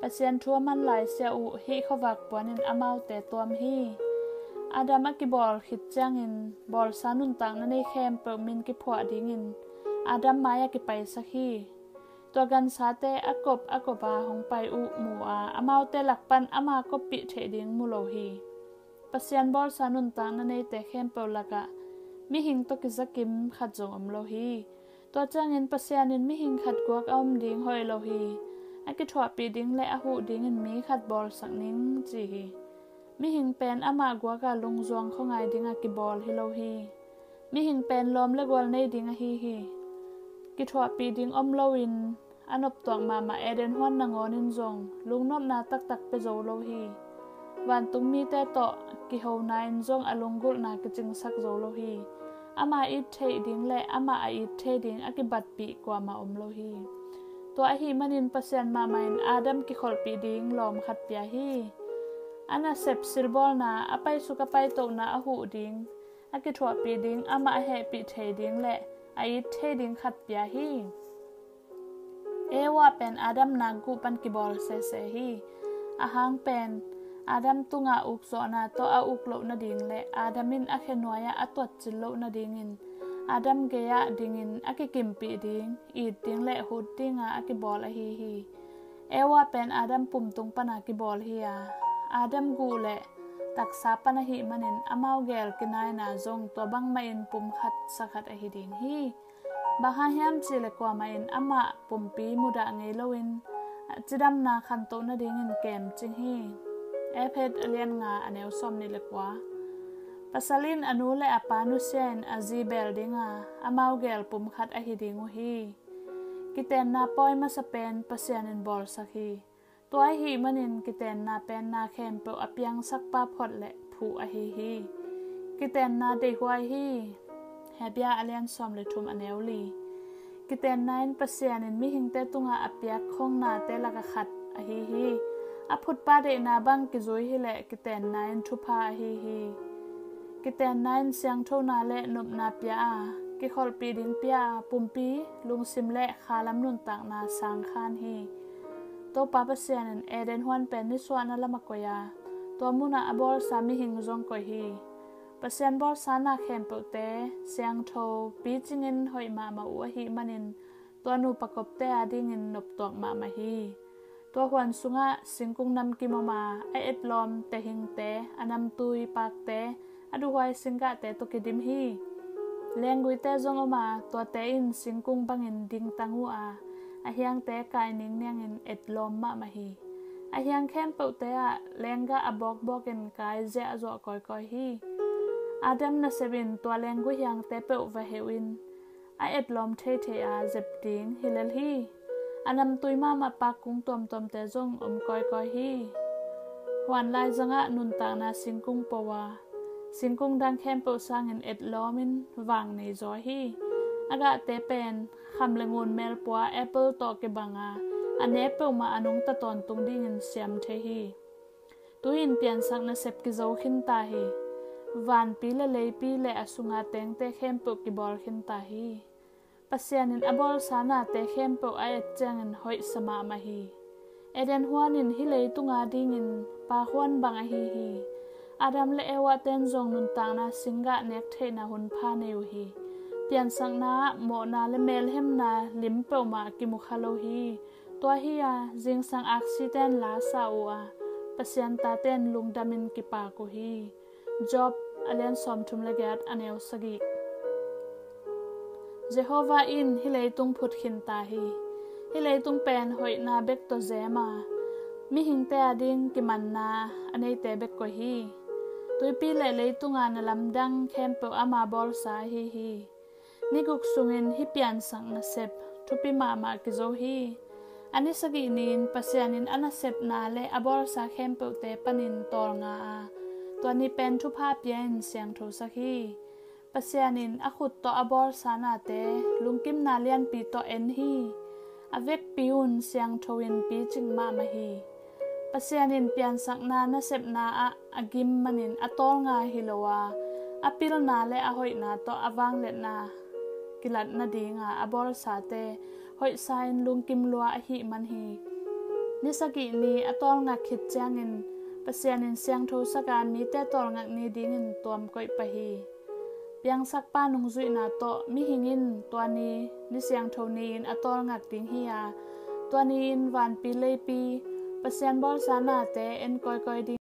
Pasian thu a man laisiah uh hih khuavak puan in amaute tuam hi. Adam a kibawl khit ciangin bawlsa nuntakna nei khempeuh min kiphuah dingin Adam mai-ah kipaisak hi. Tua gansate a kop a kop a hong pai uh mu a, amaute lak pan ama koppih theih ding mu lo hi. Pasian bawlsa nuntakna neite khempeuh lakah mihing tawh kizakim khat zong om lo hi. Tua ciangin Pasian in mihing khat guak a om ding hoih lo hi. A kithuahpih ding le a huh dingin mi khat bawlsak ning ci hi. Mihing pen amah guaka lungzuang khuangai dinga kibawl hi lo hi. Mihing pen lawm le gual nei ding ahi hi. Kithuahpih ding om loin a noptuak mahmah Eden huan nangawn in zong lungnopna taktak pia zo lo hi. Vantung mite tawh kihona in zong a lunggulhna kicingsak zo lo hi. Amah it theih ding le amah a it thei ding a kibatpih kuamah om lo hi. Tua ahih manin Pasian mahmah in Adam kikholhpih ding lawm khat pia hi. A nasep silbawlna, a paisuk a paitohna a huh ding, a kithuahpih ding, amah a hehpih thei ding le a it thei ding khat pia hi. Eva pen Adam nakguh pan kibawl sese hi. A hang pen Adam tungah ukzawhna tawh a uk loh nading le Adam in a khenuai-ah a tuatcil loh nadingin Adam gei-ah dingin a kikimpih ding, it ding le hut dinga a kibawl ahi hi. Eva pen Adam pumtung pana kibawl hi a, Adam guh le taksa pan ahih manin amau gel kinaina zong tua bangmahin pumkhat sakhat ahi ding hi. Bang hang hiam cihleh kuamah in amah pumpi mudah ngei loin cidamna khantoh nadingin kemcing hi. Efesa a lian nga a neu sawmnih le kua. Pasal in a nu le a pa nusia in a zi bel dinga amau gel pumkhat ahi ding uh hi. Kitenna pawi masa pen Pasian in bawlsak hi. Tua ahih manin kitenna pen na khempeuh a piangsakpa phot le phuh ahi hi. Kitenna deihhuai hi. Hebru a lian sawm le thum a neu li. Kitenna in Pasian in mihingte tungah a piak khongnate laka khat ahi hi. A phutpa deihna bang kizui hileh kitenna in thupha ahi hi. Kitenna in siangthona le nopna pia a, kikholhpih ding pia a, pumpi, lungsim le khalam nuntakna sangkhan hi. Topa Pasian in Eden huan pen nisuahna lam a koih a, tua munah a bawlsa mihing zong koih hi. Pasian bawlsa na khempeuhte siangtho, picingin hoih mahmah uh ahih manin tua nupa kopte adingin noptuak mahmah hi. Tua huan sungah singkung namkim om a, a etlawm tehingte, a namtui pakte, a duhhuai singgahte tawh kidim hi. Lengguite zong om a, tuate in singkung bangin dingtang uh a, a hiangte kai ningniangin etlawm mahmah hi. A hiang khempeuhte ah lenggah a bawkbawkin kai ziahzuah kawikawi hi. Adam nasep in tua lenggui hiangte peuh va heuh in a etlawm theithei a zep ding hi lel hi. A namtui mahmah pakkung tuamtuamte zong om kawikawi hi. Huan laizangah nuntakna singkung po a, singkung dang khempeuh sangin etlawmin vang nei zaw hi. A gahte pen kham le ngun melpua apple tawh kibang a, a ne peuhmah a nungta tawntung dingin siam thei hi. Tu-in piansak nasep kizo khinta hi. Vanpi le leipi le a sunga tengte khempeuh kibawl khinta hi. Pasian in a bawlsa nate khempeuh a et ciangin hoihsa mahmah hi. Eden huan in hih leitunga dingin pakhuan bang ahi hi. Adam le Eva ten zong nuntakna singgah nek theihna hunpha nei uh hi. Piansakna ah mawhna le melhemna lim peuhmah kimukha lo hi. Tua hi a, zingsang aksiten lasa uh a, Pasian taten lungdamin kipak uh hi. Job a lian sawmthum le giat a neu sagih. Jehovah in hih leitung phut khinta hi. Hih leitung pen hoihna bek tawh zem a, mihingte ading kimanna a neite bek koih hi. Tuipi le leitunga na lamdang khempeuh ama bawlsa ahi hi. Ni guk sungin hih piansak nasep thupi mahmah kizo hi. A ni sagih ni-in Pasian in a nasepna le a bawlsa khempeuhte panin tawlnga a, tua ni pen thupha pia-in siangthosak hi. Pasian in a khut tawh a bawlsa nate lungkimna lianpi tawh en hi. A vekpi un siangtho in picing mahmah hi. Pasian in piansakna nasepna ah a gim manin a tawlnga hi lo a, a pilna le a hoihna tawh a vangliatna kilat nadinga a bawlsate hoihsa in lungkim lua ahih man hi. Ni sagih ni a tawlngak khit ciangin Pasian in siangthosak a, mite tawlngak ni dingin tuamkoih pah hi. Piangsakpa nungzuihna tawh mihing in tua ni, ni siangtho ni-in a tawlngak ding hi a, tua ni-in vanpi leipi, Pasian bawlsa nate en kawikawi ding